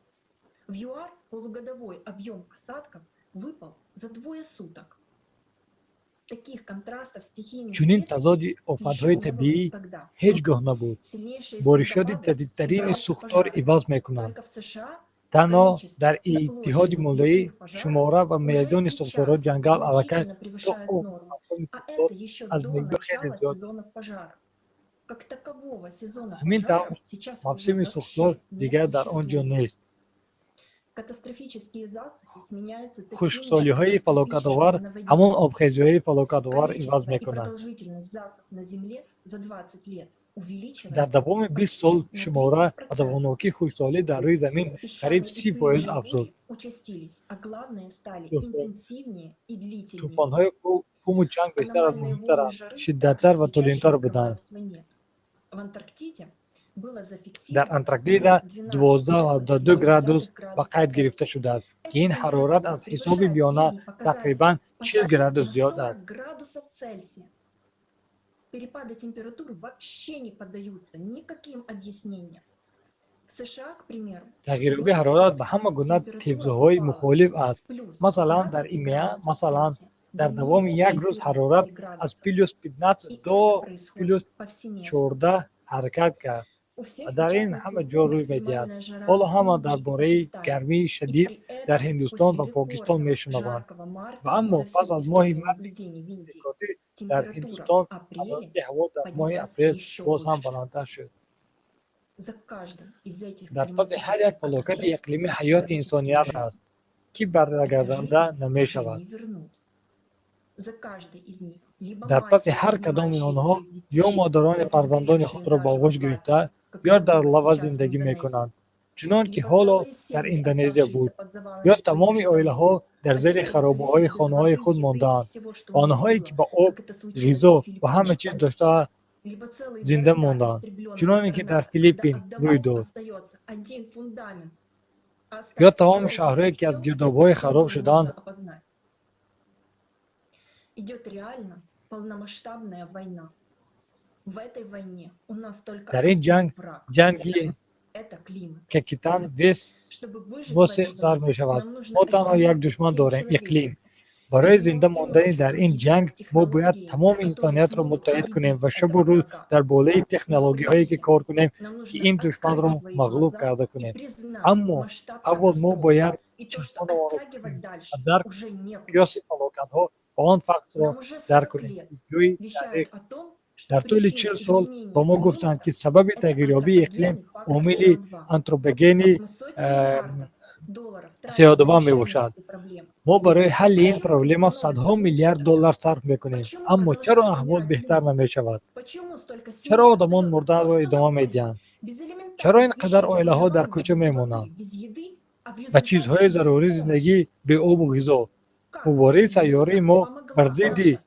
В ЮАР полугодовой объем осадков выпал за двое суток. Чунин тазоди офатҳои табиӣ ҳеҷ гоҳ набуд. Боришоти шадидтарини сӯхтор иваз мекунанд. Танҳо дар Иттиҳоди Муттаҳид шумора ва меъдони сӯхторҳои ҷангал аллакай то ҳафтуми аз меъёр хеле зиёд. Ҳамин тавр, мавсими сӯхтор дигар дар он ҷо нест. Хушксолиҳои фалокатовар ҳамон обхезиҳои фалокатовар иваз мекунанд. Дар давоми 20 сол шумора ва давомнокии хушксолӣ дар рӯи замин қариб 30% афзуд. Тӯфонҳои қуму чанг бештар аз муҳимтаранд, шиддаттар ва тӯлонитар буданд. Дар Антарктида 12,2 градус ба қайд гирифта шудааст, ки ин ҳарорат аз ҳисоби миёна тақрибан 40 градус зиёд аст. Перепады температур вообще не поддаются никаким объяснениям. В США, к примеру, Тағйирёбии ҳарорат ба ҳама гуна тифзоҳои мухолиф аст. Масалан, дар ИМЕА, масалан, дар давоми як рӯз ҳарорат аз плюс 15 до плюс 14 ҳаракат кард ва дар ин ҳама ҷо рӯй медиҳад. Ҳоло ҳама дар бораи гармии шадид дар Ҳиндустон ва Покистон мешунаванд ва аммо пас аз моҳи марти рекордӣ дар Ҳиндустон ҳарорати ҳаво дар моҳи апрел боз ҳам баландтар шуд. Дар паси ҳар як фалокати иқлимӣ ҳаёти инсоният аст, ки баргардонда намешавад. Дар паси ҳар кадоми онҳо ё модарони фарзандони худро ба оғӯш гирифта, ё дар лава зиндагӣ мекунанд, чунон ки ҳоло дар Индонезия буд, ё тамоми оилаҳо дар зери харобаҳои хонаҳои худ мондаанд ва онҳое ки ба об, ғизо ва ҳама чиз дошта зинда монданд, чуноне ки дар Филиппин рӯй дод, ё тамоми шаҳрҳое ки аз гирдобҳои хароб шудаанд. Идет реально полномасштабная война. В этой войне у нас только Дар ин ҷанг, ҷанги какитан вес восе сар мешавад, мо танҳо як душман дорем: иқлим. Барои зинда мондани дар ин ҷанг мо бояд тамоми инсониятро муттаҳид кунем ва шабу рӯз дар болои технологияҳое ки кор кунем, ки ин душманро мағлуб карда кунем. Аммо аввал мо бояд чашмонамонро ва дарк кунем, қиёси фалокатҳо Ва он фактро дарк кунем, ки ҷӯи таърих дар тӯли 40 сол ба мо гуфтанд, ки сабаби тағйирёбии иқлим омили антропогени CO2 мебошад. Мо барои ҳалли ин проблема садҳо миллиард доллар сарф мекунем, аммо чаро аҳвол беҳтар намешавад? Чаро одамон мурданро идома медиҳанд? Чаро ин қадар оилаҳо дар кӯча мемонанд ва чизҳои зарурии зиндагӣ беобу ғизо? Муборизаи сайёраи мо бар зидди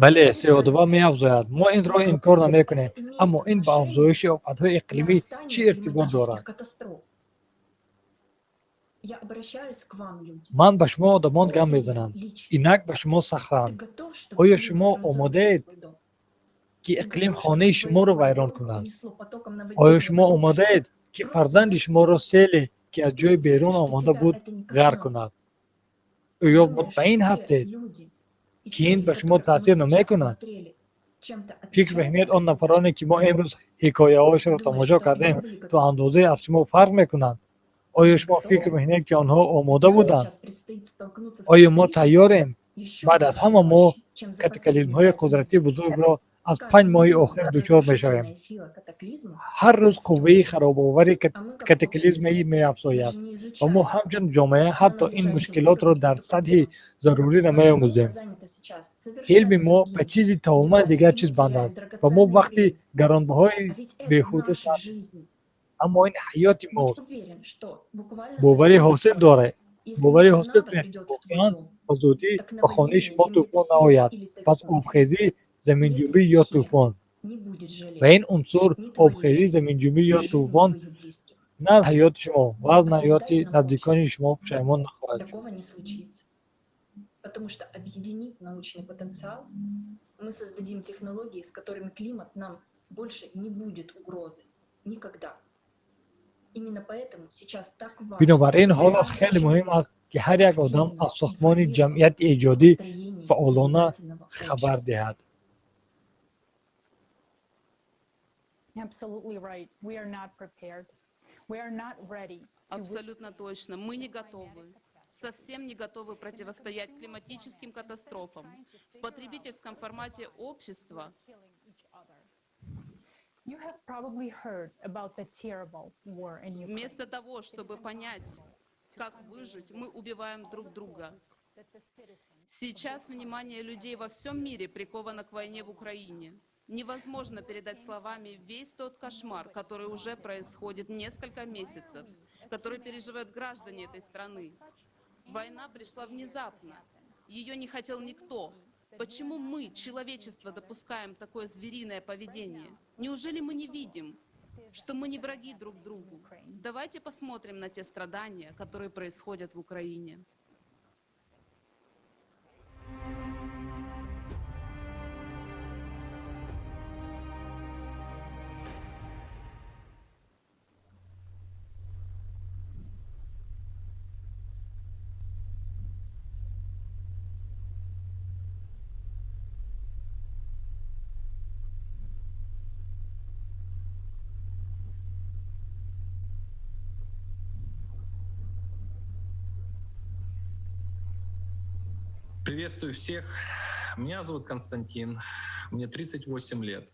бале, CO2 меафзояд. Мо инро инкор намекунем, аммо ин ба афзоиши офатҳои иқлимӣ чӣ иртибот дорад? Ман ба шумо одамон гап мезанам. Инак ба шумо сахтанд. Оё шумо омодаед, ки иқлим хонаи шуморо вайрон кунад? Оё шумо омодаед, ки фарзанди шуморо селе, ки аз ҷои берун омада буд, ғарқ кунад? Оё мутмаин ҳастед, ки ин ба шумо таъсир намекунад? Фикр мекунед, он нафароне, ки мо имрӯз ҳикояҳояшро тамошо кардем, то андозае аз шумо фарқ мекунанд? Оё шумо фикр мекунед, ки онҳо омода буданд? Оё мо тайёрем? Баъд аз ҳама мо катаклизмҳои қудратии бузургро аз 5 моҳи охир дучор мешавем. Ҳар рӯз қувваи харобовари катаклизме меафзояд ва мо ҳамчун ҷомеа ҳатто ин мушкилотро дар сатҳи зарурӣ намеомӯзем. Илми мо ба чизи тамоман дигар чиз банд аст ва мо вақти гаронбаҳои беҳуда сарф, аммо ин ҳаёти мост. Боварӣ ҳосил доред, боварӣ ҳосил кунед, ки воқеан ба зудӣ ба хонаи шумо тӯфон наояд. Пас обхезӣ, заминҷунбӣ ё тӯфон. Ва ин унсур обхезӣ, заминҷунбӣ ё тӯфон на аз ҳаёти шумо ва аз ҳаёти наздикони шумо пушаймон нахоҳад шуд. Потому что, объединив научный потенциал, мы создадим технологии, с которыми климат нам больше не будет угрозой. Никогда. Именно поэтому сейчас так важно. Бинобар ин ҳоло хеле муҳим аст, ки ҳар як одам аз сохтмони ҷамъияти эҷодӣ фаъолона хабар диҳад. Absolutely right. We are not prepared. We are not ready. Абсолютно точно. Мы не готовы. Совсем не готовы противостоять климатическим катастрофам. В потребительском формате общества You have probably heard about the terrible war in Ukraine. Вместо того, чтобы понять, как выжить, мы убиваем друг друга. Сейчас внимание людей во всем мире приковано к войне в Украине. Невозможно передать словами весь тот кошмар, который уже происходит несколько месяцев, который переживают граждане этой страны. Война пришла внезапно. Ее не хотел никто. Почему мы, человечество, допускаем такое звериное поведение? Неужели мы не видим, что мы не враги друг другу? Давайте посмотрим на те страдания, которые происходят в Украине. Приветствую всех. Меня зовут Константин. Мне 38 лет.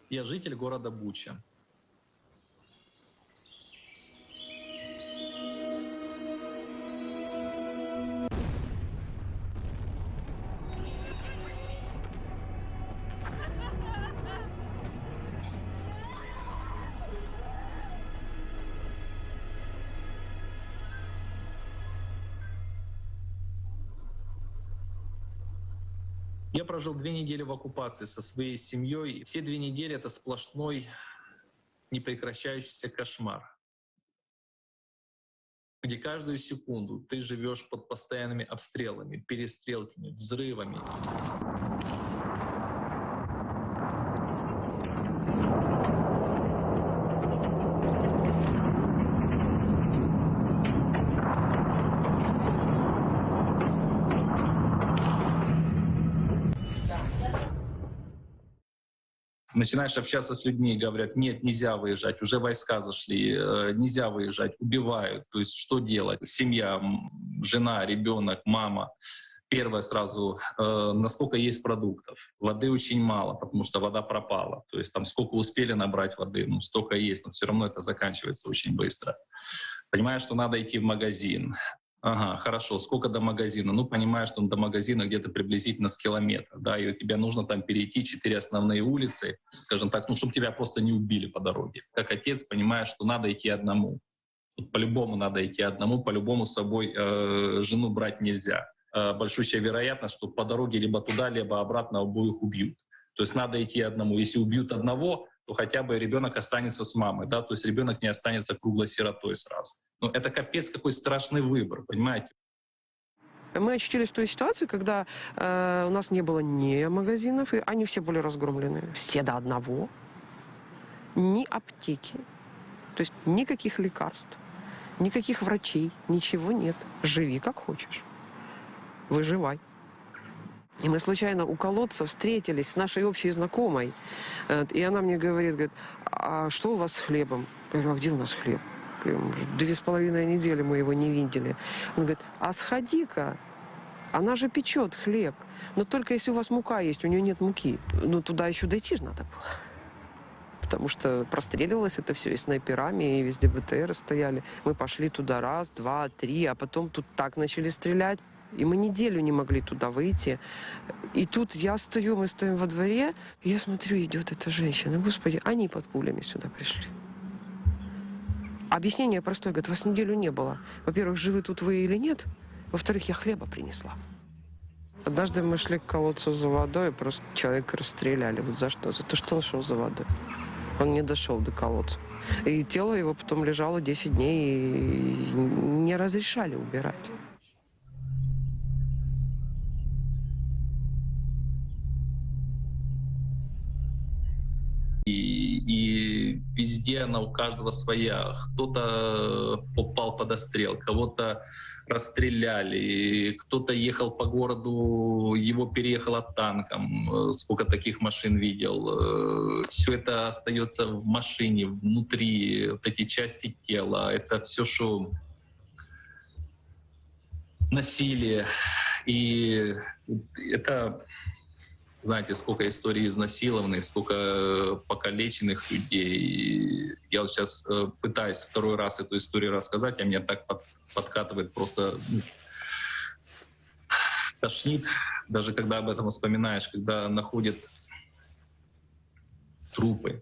Я житель города Буча. Я прожил 2 недели в оккупации со своей семьей. Все 2 недели это сплошной непрекращающийся кошмар, где каждую секунду ты живешь под постоянными обстрелами, перестрелками, взрывами. Начинаешь общаться с людьми, говорят, нет, нельзя выезжать, уже войска зашли, нельзя выезжать, убивают. То есть что делать? Семья, жена, ребенок, мама. Первое сразу, насколько есть продуктов. Воды очень мало, потому что вода пропала. То есть там сколько успели набрать воды, ну столько есть, но все равно это заканчивается очень быстро. Понимаешь, что надо идти в магазин. Ага, хорошо, сколько до магазина? Ну, понимаешь, что до магазина где-то приблизительно с километра, да, и у тебя нужно там перейти 4 основные улицы, скажем так, ну, чтобы тебя просто не убили по дороге. Как отец, понимаешь, что надо идти одному. Вот по-любому надо идти одному, по-любому с собой жену брать нельзя. Большущая вероятность, что по дороге либо туда, либо обратно обоих убьют. То есть надо идти одному. Если убьют одного, то хотя бы ребенок останется с мамой, да, то есть ребенок не останется круглой сиротой сразу. Ну, это капец какой страшный выбор, понимаете? Мы очутились в той ситуации, когда у нас не было ни магазинов, и они все были разгромлены, все до одного, ни аптеки, то есть никаких лекарств, никаких врачей, ничего нет. Живи как хочешь, выживай. И мы случайно у колодца встретились с нашей общей знакомой. И она мне говорит, а что у вас с хлебом? Я говорю, а где у нас хлеб? 2,5 недели мы его не видели. Он говорит, а сходи-ка, она же печет хлеб. Но только если у вас мука есть, у нее нет муки. Ну, туда еще дойти же надо было. Потому что простреливалось это все и снайперами, и везде БТР стояли. Мы пошли туда раз, два, три, а потом тут так начали стрелять. И мы неделю не могли туда выйти. И тут я стою, мы стоим во дворе, и я смотрю, идет эта женщина. Господи, они под пулями сюда пришли. Объяснение простое, говорит, вас неделю не было. Во-первых, живы тут вы или нет. Во-вторых, я хлеба принесла. Однажды мы шли к колодцу за водой, просто человека расстреляли. Вот за что? За то, что он шел за водой. Он не дошел до колодца. И тело его потом лежало 10 дней, и не разрешали убирать. И везде она у каждого своя. Кто-то попал под обстрел, кого-то расстреляли, кто-то ехал по городу, его переехало танком. Сколько таких машин видел. Все это остается в машине, внутри, вот эти части тела. Это все, что насилие. И это... Знаете, сколько историй изнасилованных, сколько покалеченных людей. Я вот сейчас пытаюсь второй раз эту историю рассказать, а меня так подкатывает, просто тошнит, даже когда об этом вспоминаешь, когда находят трупы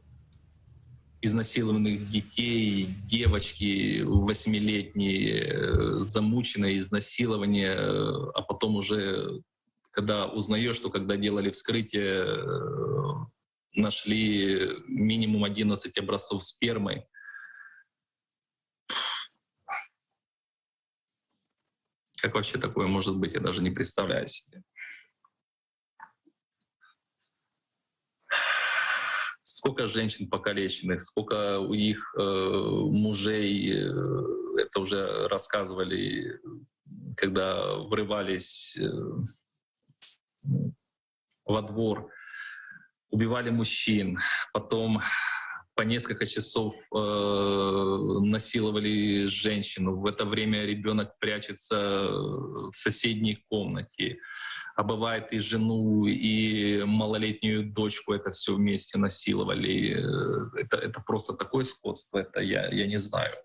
изнасилованных детей, девочки 8-летние, замученные, изнасилование, а потом уже... Когда узнаешь, что когда делали вскрытие, нашли минимум 11 образцов спермы. Как вообще такое может быть, я даже не представляю себе. Сколько женщин покалеченных, сколько у них мужей, это уже рассказывали, когда врывались во двор, убивали мужчин, потом по несколько часов насиловали женщину. В это время ребенок прячется в соседней комнате, а бывает и жену, и малолетнюю дочку это все вместе насиловали. Это просто такое скотство, это я не знаю.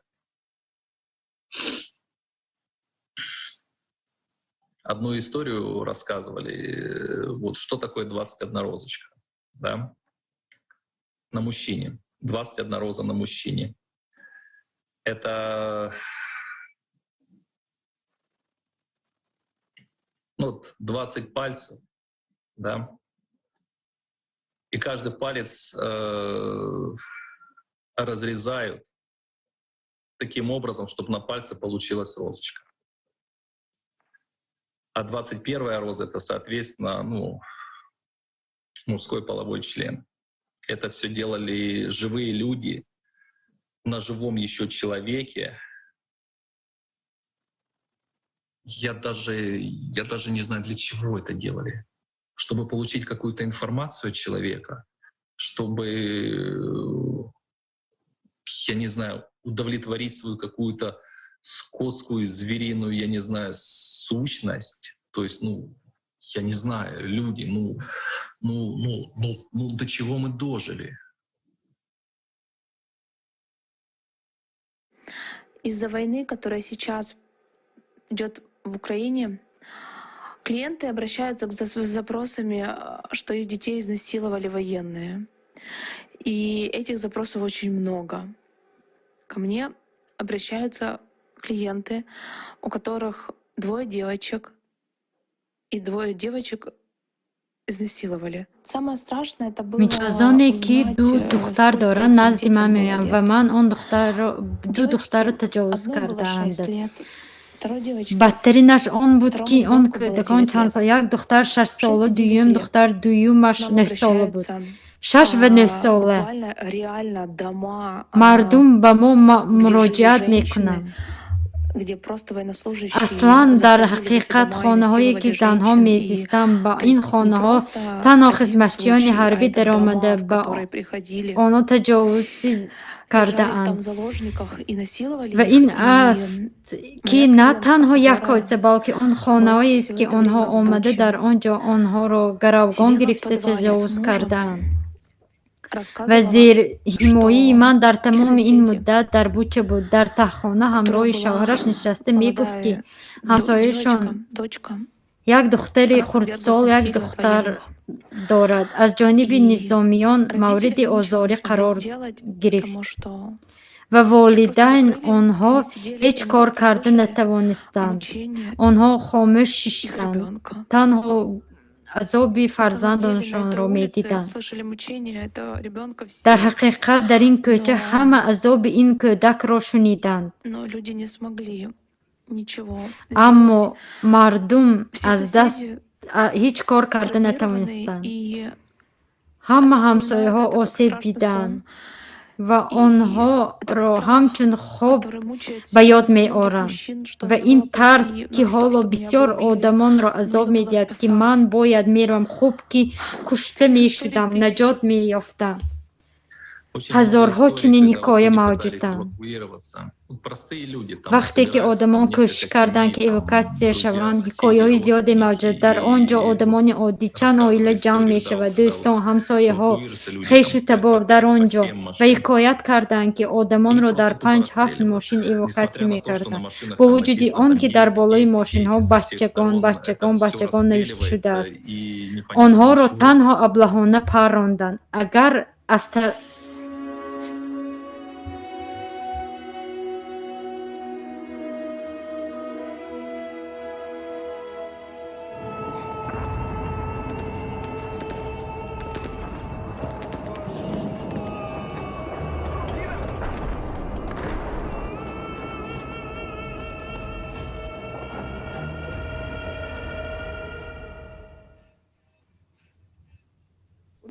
Одну историю рассказывали, вот что такое 21 розочка, да, на мужчине. 21 роза на мужчине. Это, ну, 20 пальцев, да, и каждый палец разрезают таким образом, чтобы на пальце получилась розочка. А 21-я роза — это, соответственно, ну, мужской половой член. Это все делали живые люди на живом еще человеке. Я даже не знаю, для чего это делали. Чтобы получить какую-то информацию от человека, Чтобы, я не знаю, удовлетворить свою какую-то скотскую, звериную, я не знаю, сущность. То есть, ну, я не знаю, люди, ну, до чего мы дожили? Из-за войны, которая сейчас идет в Украине, клиенты обращаются с запросами, что их детей изнасиловали военные. И этих запросов очень много. Ко мне обращаются клиенты, у которых двое девочек, и двое девочек изнасиловали. Самое страшное это было Миҷозоне, ки узнать, ду духтар сколько доранд, этим назди детям ман было меоянд ва лет. ман он духтарро, ду Девочке духтарро таҷовуз одной было кардаанд. 6 лет, второй девочке, Бадтаринаш он буд, второму ки он ребенку было кӯдакон 9 чанд лет. сол: як духтар 6-сола, 6 и 9 дуюм лет. духтар дуюмаш Нам 9-сола буд. обращаются 6 ва 9 сола. буквально реально дома, Мардум ба мо где жили муроҷиат женщины, мекунанд. где просто военнослужащие Аслан дар заходили в эти ҳақиқат дома и хонаҳое, ки насиловали занҳо женщин. И мезистанд, ба то ин есть не хонаҳо просто танҳо один хизматчиёни случай, а ҳарбӣ это даромада, дома, в ба которые приходили, онҳо таҷовуз держали их кардаанд. там в заложниках и насиловали Ва их. ин И аст, ки моя на клиентка, танҳо як которая ҳодиса, балки он была хонаҳоест, все ки это онҳо время в омада, Буче, дар он ҷо онҳоро гаравгон сидела в гирифта, подвале с таҷовуз мужем, кардаанд. Ва рассказывала, зерҳимояи что ман дар их тамоми ин соседи, муддат дар Буча буд, дар таҳхона у которых ҳамроҳи была шавҳараш нишаста, мегуфт, ки молодая ҳамсояшон девочка, дочка, як духтари она подверглась хурдсол, як насилию от духтар военных. дорад, аз ҷониби И низомиён родители мавриди ничего не озорӣ смогли қарор сделать, гирифт потому что ва их просто волидайн закрыли, онҳо они сидели ҳеҷ и кор просто карда слышали натавонистанд. мучения Онҳо хомӯш их шиштанд, ребенка. танҳо азоби На самом деле на этой фарзандонашонро улице медиданд. слышали мучения этого ребенка Дар все, ҳақиқат дар ин кӯча но, ҳама азоби ин кӯдакро шуниданд. но люди не смогли ничего Аммо сделать. мардум Все аз даст соседи ҳеҷ кор карда травмированы натавонистанд. и Ҳама они вспоминают ҳамсояҳо это как осеб страшный диданд сон. ва И этот онҳоро страх, ҳамчун хоб который мучает ба ёд сейчас многих меоранд. мужчин, что Ва надо ин было тарс, пойти, ки ну что, ҳоло чтобы меня бы бисёр убили, одамонро азоб нужно было медиҳад, ки спасать. ман бояд меравам, хуб ки кушта Таких историй мешудам, тысячи. наҷот меёфтам. Очень много Ҳазорҳо историй, чунин когда вот ҳикоя люди пытались мавҷуданд. эвакуироваться. Вот простые люди там Вақте ки собираются, там одамон кӯшиш несколько карданд, семей, ки там эвакуатсия друзья, шаванд, соседи, ҳикояҳои зиёде родственники, мавҷуд. Дар он ҷо и вот одамони оддӣ, чанд оила рассказывали ҷамъ историю, да, мешавад, вот когда вот дӯстон, ҳамсояҳо, эвакуируются люди, там хешу стоят табор по дар 5, он по ҷо 7 ва машин, ҳикоят карданд, ки и одамонро просто дар тупо 5-7 расстреливают. мошин эвакуатсия Несмотря на то, что на мекарданд. машинах Бо там вуҷуди написано он, там ки дар дети, болои дети, мошинҳо дети со всех бачагон, сторон, это бачагон, все бачагон навишта расстреливается шудааст. и непонятно Онҳоро для чего. танҳо аблаҳона парронданд. Агар аз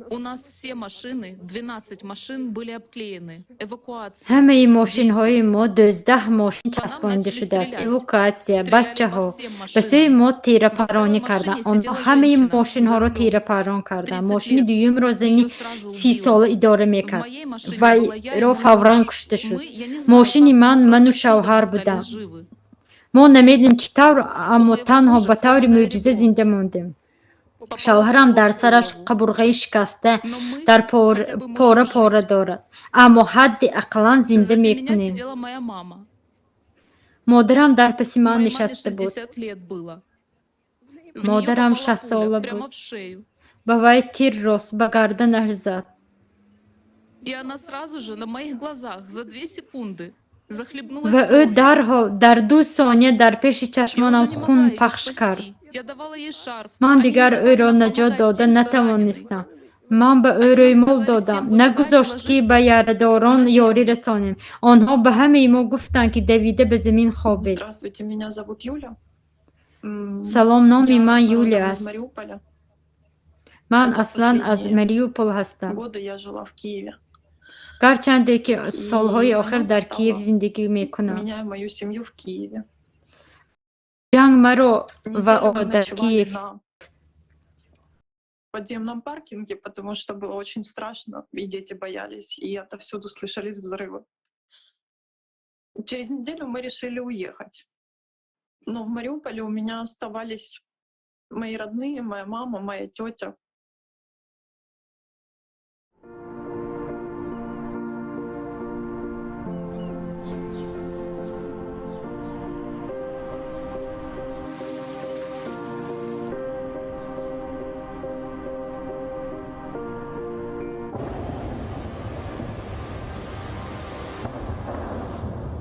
У нас все машины, 12 машин, были обклеены. Эвакуация. Ҳамаи Дети. мошинҳои мо, 12 мошин, По нам часпонида начали шудааст. стрелять. Эвакуатсия, Стреляли по бачаҳо. всем Ба сӯи машинам. мо Во второй тирапаронӣ машине карданд. Онҳо сидела ҳамаи женщина за мошинҳоро рулем. тирапарон карданд. 30 Мошини лет. дуюмро зани Ее сразу 30 убило. сола идора В мекард. моей машине была я и Вайро мой фавран муж. кушта шуд. Мы, я не знаю, Мошини как, мы ман, ману просто чудом шавҳар остались будам. живы. Мо намедонем, чӣ тавр, У аммо моего танҳо мужа ба таври сломанное мӯъҷиза ребро. зинда мондем. Попала Шавҳарам осколок дар в сараш голову. қабурғаи шикаста Но мы дар хотя бы можем пора пора жить. дорад, аммо ҳадди ақаллан зинда Сзади меня мекунем. сидела моя мама. Модарам дар паси ман Моей маме нишаста буд. 60 лет было. В нее Модарам попала пуля 60-сола прямо буд. в шею. Ба вай тир рост ба гарданаш зад. И она сразу же на моих глазах за 2 секунды захлебнулась Ва ӯ кровью. дарҳол дар 2 сония дар пеши Я уже чашмонам не хун могла ее пахш кард. спасти. Я давала ей шарф. Ман Они не дигар давали ӯро нам наҷот помогать дода тем, кто раненый. натавонистам. Ман ба ӯ Они нам рӯймол сказали додам, всем выбегать и нагузошт, ки ба ложиться ярадорон на ёрӣ землю. расонем. Онҳо ба ҳамаи мо гуфтанд, ки давида ба замин хобед. Здравствуйте, меня зовут Юля. Салом, номи Я ман родом Юлия из аст. Мариуполя. Ман Это аслан аз последние Мариупол ҳастам. годы я жила в Киеве. Гарчанде ки И солҳои охир война дар Киев застала зиндагӣ мекунам. меня и мою семью в Киеве. Ҷанг маро ва Неделю мы дар ночевали Киев на подземном паркинге, потому что было очень страшно, и дети боялись, и отовсюду слышались взрывы. Через неделю мы решили уехать. Но в Мариуполе у меня оставались мои родные, моя мама, моя тетя.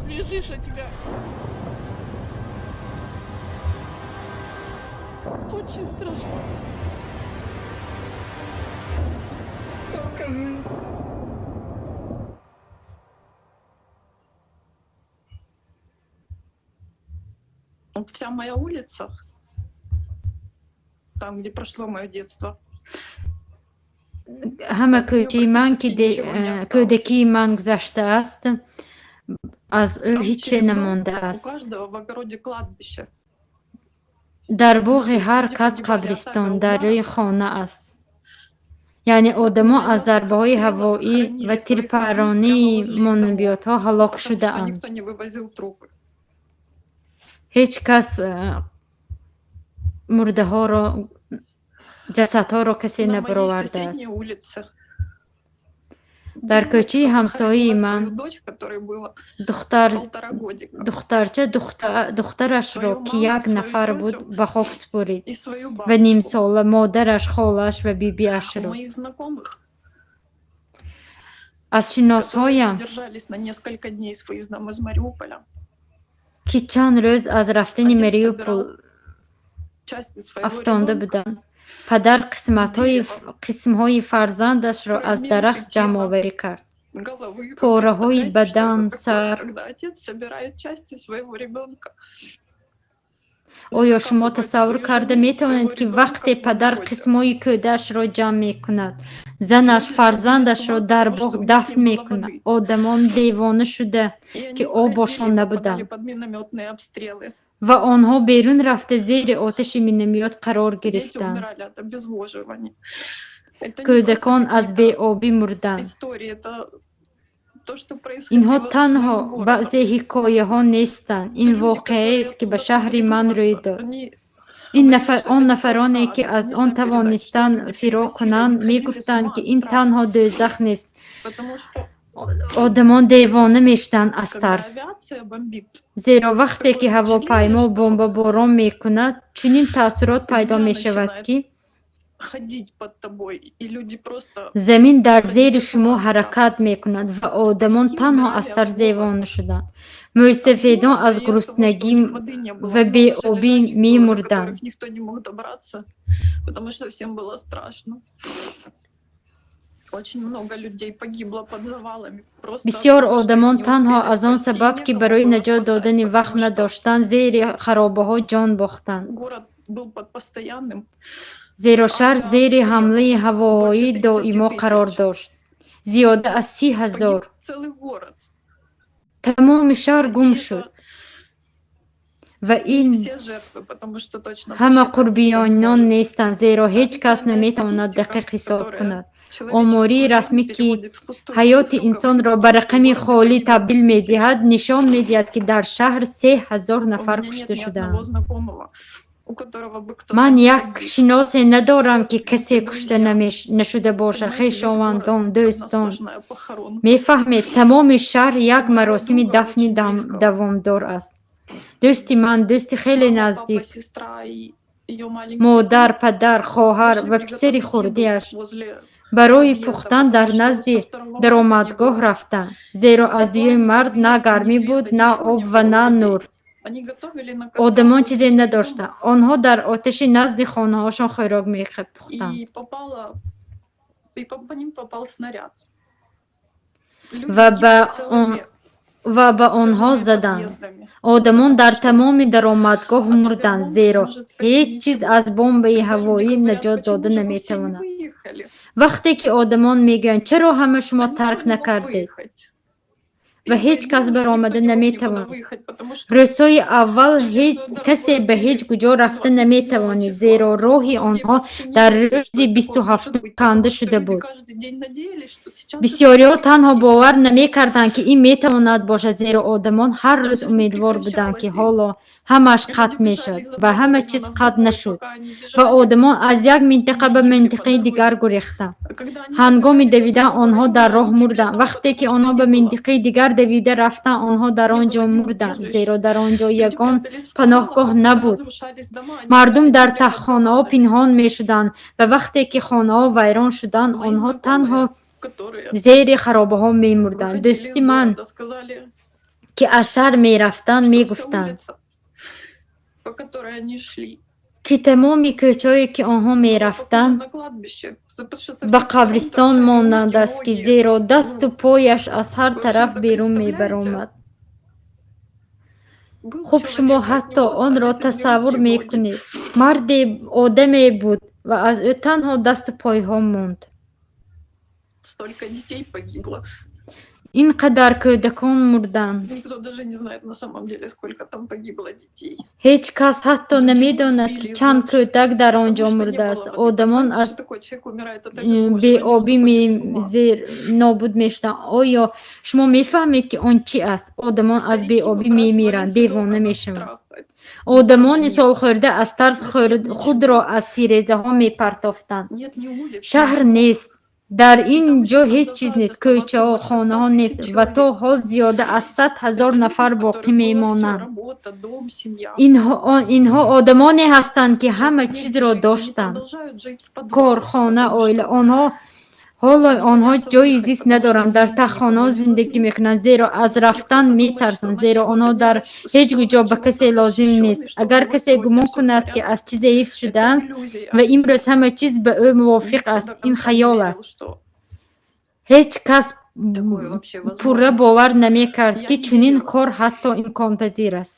Лежишь от тебя. Очень страшно. Покажи. Вот вся моя улица, там, где прошло мое детство, Ҳама кӯчаи ман, ки кӯдакии ман гузаштааст, аз ӯ там ҳиче через дом у намондааст. Каждого в огороде кладбище. Дар боғи ҳар Люди кас погибали от қабристон дар рӯи авиаударов, хона аст. Яъне одамо аз минометных зарбаҳои обстрелов ҳавоӣ ва хоронили своих родных прямо тирпаронии возле их домов, минометҳо ҳалок потому что шудаанд. Никто не вывозил трупы. Ҳеҷ кас мурдаҳоро, ҷасадҳоро касе На моей набаровардааст. Соседней улице Дар кӯчаи ҳамсояи хоронила ман свою дочь, которой было духтар 1,5 годика, духтарча духтарашро, свою ки маму, як свою нафар буд, тетю ба хок супурид и свою ва бабушку. нимсола модараш, холааш ва У бибиашро. Моих знакомых, Аз которые шиносҳоям, задержались на несколько дней с выездом из Мариуполя, ки чанд рӯз аз рафтани отец Мариупол собирал части своего афтонда ребенка буданд, падар қисматҳои қисмҳои фарзандашро аз фрагменты дарахт тела, ҷамъоварӣ кард, головы. Вы пораҳои представляете, что это бадан, такое, сар. когда отец собирает части своего ребенка? Оё шумо тасаввур карда метавонед, ки вақте падар қисмҳои кӯдашро ҷамъ мекунад, занаш фарзандашро дар боғ дафн мекунад, одамон девона шуда, И ки они об выходили бошон и попадали набуданд под минометные обстрелы. ва онҳо берун рафта зери оташи миномёт қарор Дети гирифтанд. Умирали от обезвоживания. Это не просто Кӯдакон аз какие-то беобӣ мурданд. истории, это то, что Инҳо происходило с моим танҳо городом. баъзе ҳикояҳо нестанд. Ин воқеаест, ки ба шаҳри ман рӯй дод. Ин нафар, он нафароне, ки аз он тавонистанд фирор кунанд, мегуфтанд, ки ин танҳо дӯзах нест. Потому что Одамон девона мешуданд аз когда тарс. Авиация бомбит, Зеро вақте ки ҳавопаймо бомбаборон мекунад, чунин таассурот пайдо земля мешавад, начинает ки ходить под тобой, и люди просто замин дар зери шумо ҳаракат мекунад ва одамон танҳо аз тарс девона шуданд. Мӯйсафедон аз гуруснагӣ ва беобӣ мемурданд. Которых никто не мог добраться, потому что всем было страшно. Очень много людей погибло под завалами. Просто Бисёр потому что их одамон не танҳо успели аз он спасти, сабаб, ки некому барои было наҷот спасать, додани вақт потому что надоштанд, зери харобаҳо ҷон бохтанд. Город был под постоянным Зеро шаҳр зери ҳамлаи ҳавоии доимо қарор дошт. Зиёда аз 30 000. Целый город. Тамоми шаҳр гум шуд. Ва ин Все жертвы, потому что точно ҳама посчитать никто не қурбиёнон может. нестанд, зеро ҳеҷ кас наметавонад дақиқ ҳисоб кунад. Омории расмӣ, ки ҳаёти инсонро ба рақами холӣ табдил медиҳад, нишон медиҳад, ки дар шаҳр 3000 нафар У меня кушта нет ни одного шудаанд. Знакомого, у которого бы кто-то Ман не як погиб. шиносе надорам, ки касе кушта нашуда бошад, хешовандон, дӯстон. Односложная похоронка. Мефаҳмед, тамоми шаҳр як маросими дафни давомдор аст. Дӯсти ман, дӯсти хеле наздик, Папа, сестра и ее маленький модар, сын падар, хоҳар ва писари хурдиаш барои пухтан дар назди даромадгоҳ рафтанд, зеро аз дуюми март на гармӣ буд, на об ва на нур. Они готовили на кострах Одамон чизе надоштанд. Онҳо дар оташи назди хонаҳошон хӯрок мепухтанд. И попала, и по ним попал снаряд. Люди Ва ба гибли он ва ба онҳо заданд. Одамон дар тамоми даромадгоҳ мурданд, зеро ҳеҷ чиз аз бомбаи ҳавоӣ наҷот дода наметавонад. Выехали. Вақте ки одамон мегӯянд, чаро ҳама шумо тарк накардед, Ва ҳеҷ кас баромада наметавонист. Рӯзҳои аввал касе ба ҳеҷ куҷо рафта наметавонист, зеро роҳи онҳо дар рӯзи 27-ум канда шуда буд. Бисёриҳо танҳо бовар намекарданд, ки ин метавонад бошад, зеро одамон ҳар рӯз умедвор буданд, ки ҳоло ҳамааш қатъ мешавад, ва ҳама чиз қатъ нашуд, ва одамон аз як минтақа ба минтақаи дигар гурехтанд. Ҳангоми давидан онҳо дар роҳ мурданд. Вақте ки онҳо ба минтақаи дигар давида рафтанд, онҳо дар он ҷо мурданд, зеро дар он ҷо ягон паноҳгоҳ набуд. Мардум дар таҳхонаҳо пинҳон мешуданд, ва вақте ки хонаҳо вайрон шуданд, онҳо танҳо зери харобаҳо мемурданд. Дӯсти ман, ки аз шаҳр мерафтанд, мегуфтанд, ки тамоми кӯчаҳое, ки онҳо мерафтанд, ба қабристон монанд аст, ки зеро дасту пояш аз ҳар тараф берун мебаромад. Хуб, шумо ҳатто онро тасаввур мекунед. Марде одаме буд, ва аз ӯ танҳо дасту пойҳо монд. Ин қадар кӯдакон мурданд. Ҳеҷ кас ҳатто намедонад, ки чанд кӯдак дар он ҷо мурдааст. Одамон аз беобӣ нобуд мешуданд. Оё шумо мефаҳмед, ки он чӣ аст? Одамон аз беобӣ мемиранд, девона мешаванд. Одамони солхӯрда аз тарс худро аз тирезаҳо мепартофтанд. Шаҳр нест. Дар ин ҷо ҳеҷ чиз нест, кӯчаҳо, хонаҳо нест, ва то ҳол зиёда аз 100 000 нафар боқӣ мемонанд. Инҳо одамоне ҳастанд, ки ҳама чизро доштанд: кор, хона, оила. Онҳо ҳоло онҳо ҷойи зист надоранд, дар таҳхонаҳо зиндагӣ мекунанд, зеро аз рафтан метарсанд, зеро онҳо дар ҳеҷ куҷо ба касе лозим нест. Агар касе гумон кунад, ки аз чизе ҳифз шудааст ва имрӯз ҳама чиз ба ӯ мувофиқ аст, ин хаёл аст. Ҳеҷ кас пурра бовар намекард, ки чунин кор ҳатто имконпазир аст.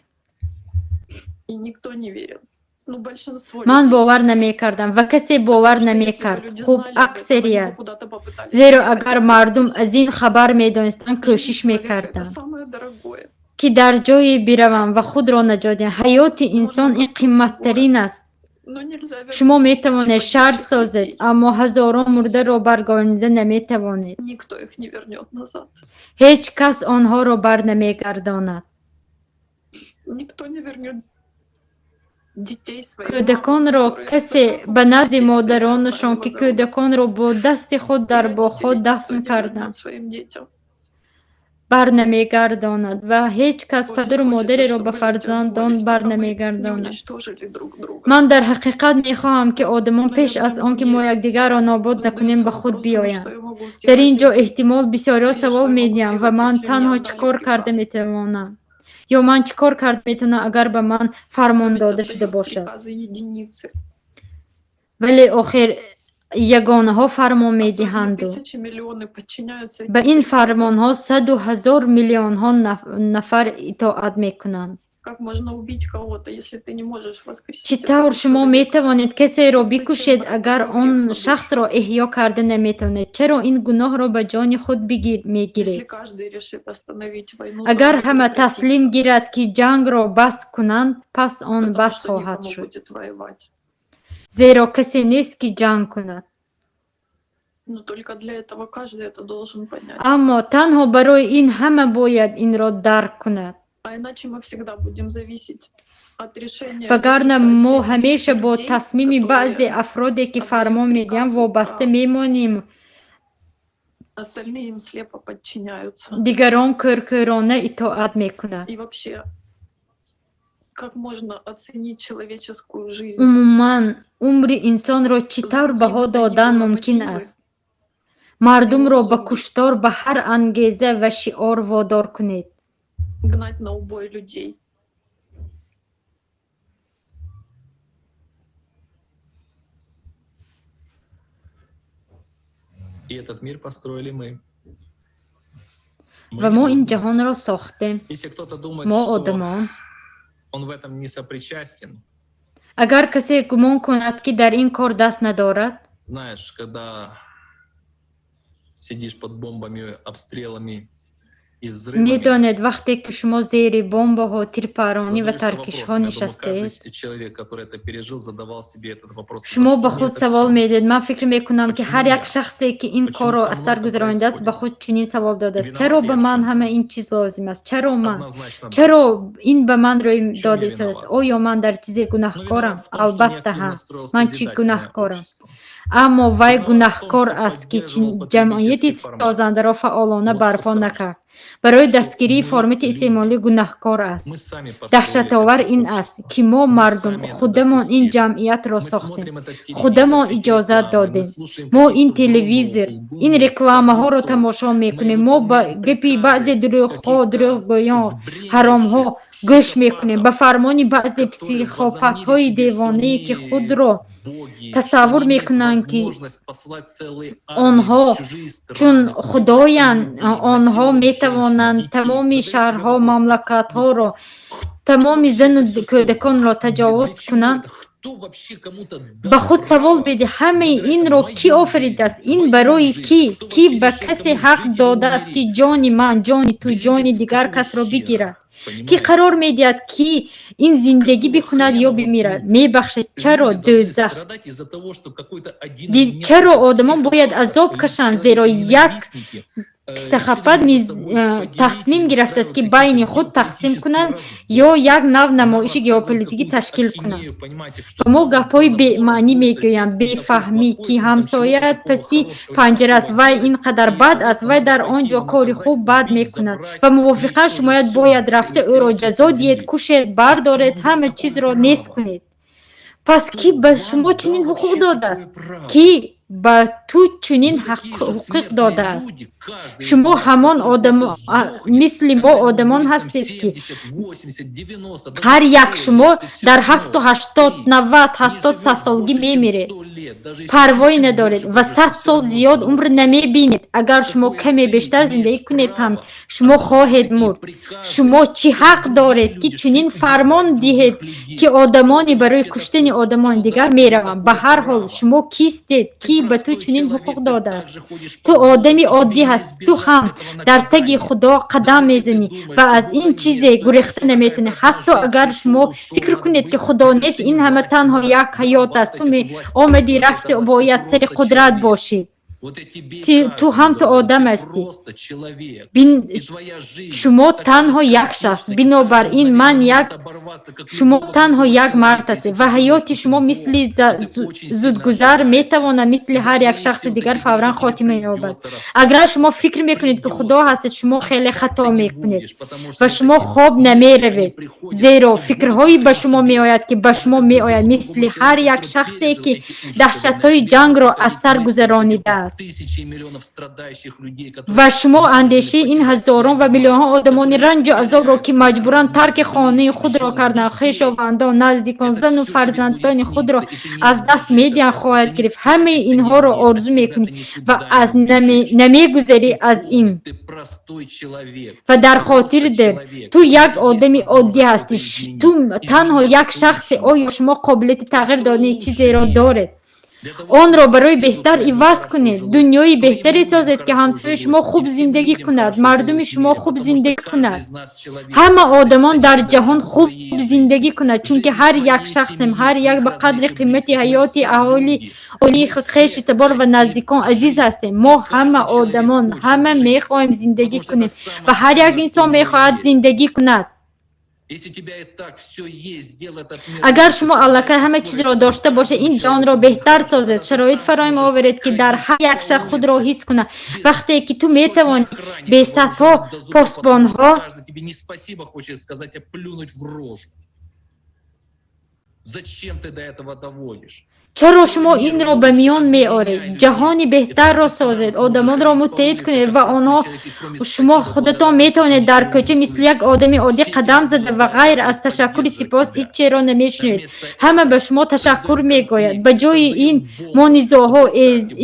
Ман бовар намекардам, ва касе бовар намекард, хуб, аксарият, зеро агар мардум аз ин хабар медонистанд, кӯшиш мекарданд, ки дар ҷое бираванд ва худро наҷот диҳанд. Ҳаёти инсон ин қимматтарин аст. Шумо метавонед шаҳр созед, аммо ҳазорон мурдаро баргардонида наметавонед. Ҳеҷ кас онҳоро бар намегардонад. Кӯдаконро касе ба назди модаронашон, ки кӯдаконро бо дасти худ дар боғҳо дафн карданд, барнамегардонад, ва ҳеҷ кас падару модареро ба фарзандон барнамегардонад. Ман дар ҳақиқат мехоҳам, ки одамон пеш аз он ки мо якдигарро нобуд накунем, ба худ биёянд. Дар ин ҷо эҳтимол бисёриҳо савол медиҳанд: ва ман танҳо чӣ кор карда метавонам ё ман чӣ кор карда метавонам, агар ба ман фармон дода шуда бошад? Вале охир ягонаҳо фармон медиҳанду ба ин фармонҳо саду ҳазор миллионҳо нафар итоат мекунанд. Чӣ тавр шумо метавонед касеро бикушед, агар он шахсро эҳё карда наметавонед? Чаро ин гуноҳро ба ҷони худ мегиред? Агар ҳама таслим гирад, ки ҷангро бас кунанд, пас он бас хоҳад шуд, зеро касе нест, ки ҷанг кунад. Аммо танҳо барои ин ҳама бояд инро дарк кунад, вагарна мо ҳамеша бо тасмими баъзе афроде, ки фармон медиҳанд, вобаста мемонем. Дигарон кӯркӯрона итоат мекунад. Умуман, умри инсонро чӣ тавр баҳо додан мумкин аст? Мардумро ба куштор ба ҳар ангеза ва шиор водор кунед. Гнать на убой людей. И этот мир построили мы. Ва мо ин ҷаҳонро сохтем. Если кто-то думает, мо что одамон. он в этом не сопричастен, Агар касе гумон кунад, ки дар ин кор даст надорад, знаешь, когда сидишь под бомбами, обстрелами Медонед, вақте ки шумо зери бомбаҳо, тирпаронӣ ва таркишҳо нишастаед, шумо ба худ савол медиҳед. Ман фикр мекунам, ки ҳар як шахсе, ки ин корро аз сар гузаронидааст, ба худ чунин савол додааст: чаро ба ман ҳама ин чиз лозим аст? Чаро ман? Чаро ин ба ман рӯй дода истодааст? Оё ман дар чизе гунаҳкорам? Албатта, ҳа, ман чӣ гунаҳкорам? Аммо вай гунаҳкор аст, ки ҷамъияти созандаро фаъолона барпо накард. Барои дастгирии формати истеъмолӣ гунаҳкор аст. Даҳшатовар ин аст, ки мо, мардум, худамон ин ҷамъиятро сохтем, худамон иҷозат додем. Мо ин телевизор, ин рекламаҳоро тамошо мекунем, мо ба гапи баъзе дурӯғҳо, дурӯғгӯён, ҳаромҳо гӯш мекунем, ба фармони баъзе психопатҳои девонае, ки худро тасаввур мекунанд, ки онҳо чун худоянд, онҳо метавонанд тамоми шаҳрҳо, мамлакатҳоро, тамоми зану кӯдаконро таҷовуз кунанд. Ба худ савол бидеҳ: ҳамаи инро кӣ офаридааст? Ин барои кӣ? Кӣ ба касе ҳақ додааст, ки ҷони ман, ҷони ту, ҷони дигар касро бигирад? Кӣ қарор медиҳад, ки ин зиндагӣ бикунад ё бимирад? Мебахшед, чаро дӯзах? Чаро одамон бояд азоб кашанд, зеро як психопат тасмим гирифтааст, ки байни худ тақсим кунанд ё як нав намоиши геополитикӣ ташкил кунанд? Ба мо гапҳои бемаънӣ мегӯянд, бефаҳмӣ, ки ҳамсояат паси панҷара аст, вай ин қадар бад аст, вай дар он ҷо кори хуб бад мекунад ва мувофиқан шумояд бояд рафта ӯро ҷазо диҳед, кушед, бардоред, ҳама чизро нест кунед. Пас кӣ ба шумо чунин ҳуқуқ додааст? Кӣ ба ту чунин ҳуқуқ додааст? Шумо ҳамон мисли мо одамон ҳастед, ки ҳар як шумо дар 70, 80, 90, ҳатто 100-солагӣ мемиред. Парвое надоред ва 100 сол зиёд умр намебинед. Агар шумо каме бештар зиндагӣ кунед ҳам, шумо хоҳед мурд. Шумо чӣ ҳақ доред, ки чунин фармон диҳед, ки одамоне барои куштани одамони дигар мераванд? Ба ҳар ҳол, шумо кистед? Кӣ ба ту чунин ҳуқуқ додааст? Ту одами оддӣ ҳастӣ, ту ҳам дар таги Худо қадам мезанӣ ва аз ин чизе гурехта наметавонӣ. Ҳатто агар шумо фикр кунед, ки Худо нест, ин ҳама танҳо як ҳаёт аст. Ту омадӣ, рафтӣ, бояд сари қудрат бошӣ. Ту ҳам ту одам ҳастӣ. Шумо танҳо як шахс, бинобар ин ман як шумо танҳо як мард ҳастед ва ҳаёти шумо мисли зудгузар метавонад мисли ҳар як шахси дигар фавран хотима ёбад. Агар шумо фикр мекунед, ки Худо ҳастед, шумо хеле хато мекунед ва шумо хоб намеравед, зеро фикрҳое ба шумо меояд, ки ба шумо меояд, мисли ҳар як шахсе, ки даҳшатҳои ҷангро аз сар гузаронидааст. Ва шумо андешаи ин ҳазорон ва миллионҳо одамони ранҷу азобро, ки маҷбуран тарки хонаи худро карданд, хешовандон, наздикон, зану фарзандони худро аз даст медиҳанд, хоҳад гирифт. Ҳамаи инҳоро орзу мекунӣ ва аз намегузарӣ аз ин. Ва дар хотир дор, ту як одами оддӣ ҳастӣ, ту танҳо як шахсе. Оё шумо қобилияти тағйир додани чизеро доред? Онро барои беҳтар иваз кунед, дунёи беҳтаре созед, ки ҳамсояи шумо хуб зиндагӣ кунад, мардуми шумо хуб зиндагӣ кунад, ҳама одамон дар ҷаҳон хуб зиндагӣ кунад, чунки ҳар як шахсем, ҳар як ба қадри қимати ҳаёти аҳоли, оилаи худ, хешу табор ва наздикон азиз ҳастем. Мо ҳама одамон ҳама мехоҳем зиндагӣ кунем ва ҳар як инсон мехоҳад зиндагӣ кунад. Агар шумо аллакай ҳама чизро дошта бошед, ин ҷаҳонро беҳтар созед, шароит фароҳам оваред, ки дар ҳар як шахс худро ҳис кунад. Вақте ки ту метавонӣ бе садҳо посбонҳо Зачем ты до этого доводишь? Чаро шумо инро ба миён меоред? Ҷаҳони беҳтарро созед, одамонро муттаҳид кунед ва онҳо шумо худатон метавонед дар кӯча мисли як одами оддӣ қадам зада ва ғайр аз ташаккури сипос ҳеҷ чиро намешунавед. Ҳама ба шумо ташаккур мегӯяд. Ба ҷои ин мо низоъҳо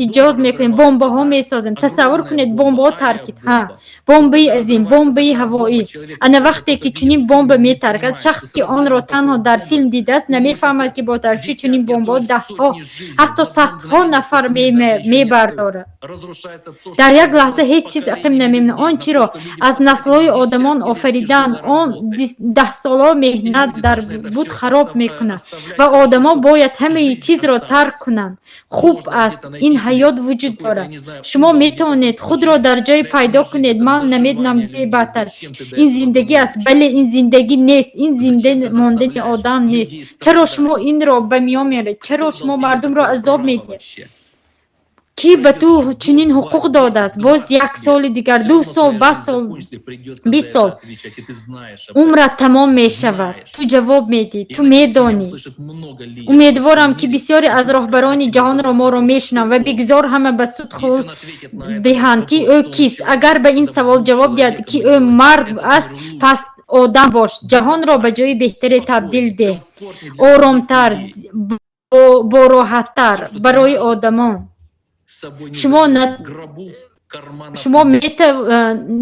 эҷод мекунем, бомбаҳо месозем. Тасаввур кунед, бомбаҳо таркид. Ҳа, бомбаи азим, бомбаи ҳавоӣ. Ана вақте ки чунин бомба метаркад, шахс, ки онро танҳо дар филм дидааст, намефаҳмад, ки бо таркиши чунин бомбаҳо даҳҳо даҳҳо, ҳатто садҳо нафар мебардорад. Дар як лаҳза ҳеҷ чиз ақиб намемонад. Он чиро аз наслҳои одамон офариданд, он даҳсолаҳо меҳнат дар буд хароб мекунад ва одамон бояд ҳамаи чизро тарк кунанд. Хуб аст, ин ҳаёт вуҷуд дорад. Шумо метавонед худро дар ҷое пайдо кунед. Ман намедонам ҷои баъдтар. Ин зиндагӣ аст. Бале, ин зиндагӣ нест. Ин зинда мондани одам нест. Чаро шумо инро ба миён меоред? Чаро шумо мардумро азоб медиҳед? Кӣ ба ту чунин ҳуқуқ додааст? Боз як соли дигар, 2 сол, 20 сол умрат тамом мешавад. Ту ҷавоб медиҳӣ, ту медонӣ. Умедворам, ки бисёре аз роҳбарони ҷаҳонро моро мешунаванд ва бигзор ҳама ба суд худ диҳанд, ки ӯ кист. Агар ба ин савол ҷавоб диҳад, ки ӯ мард аст, пас одам бош. Ҷаҳонро ба ҷои беҳтаре табдил деҳ, оромтар, бороҳаттар барои одамон. Шумо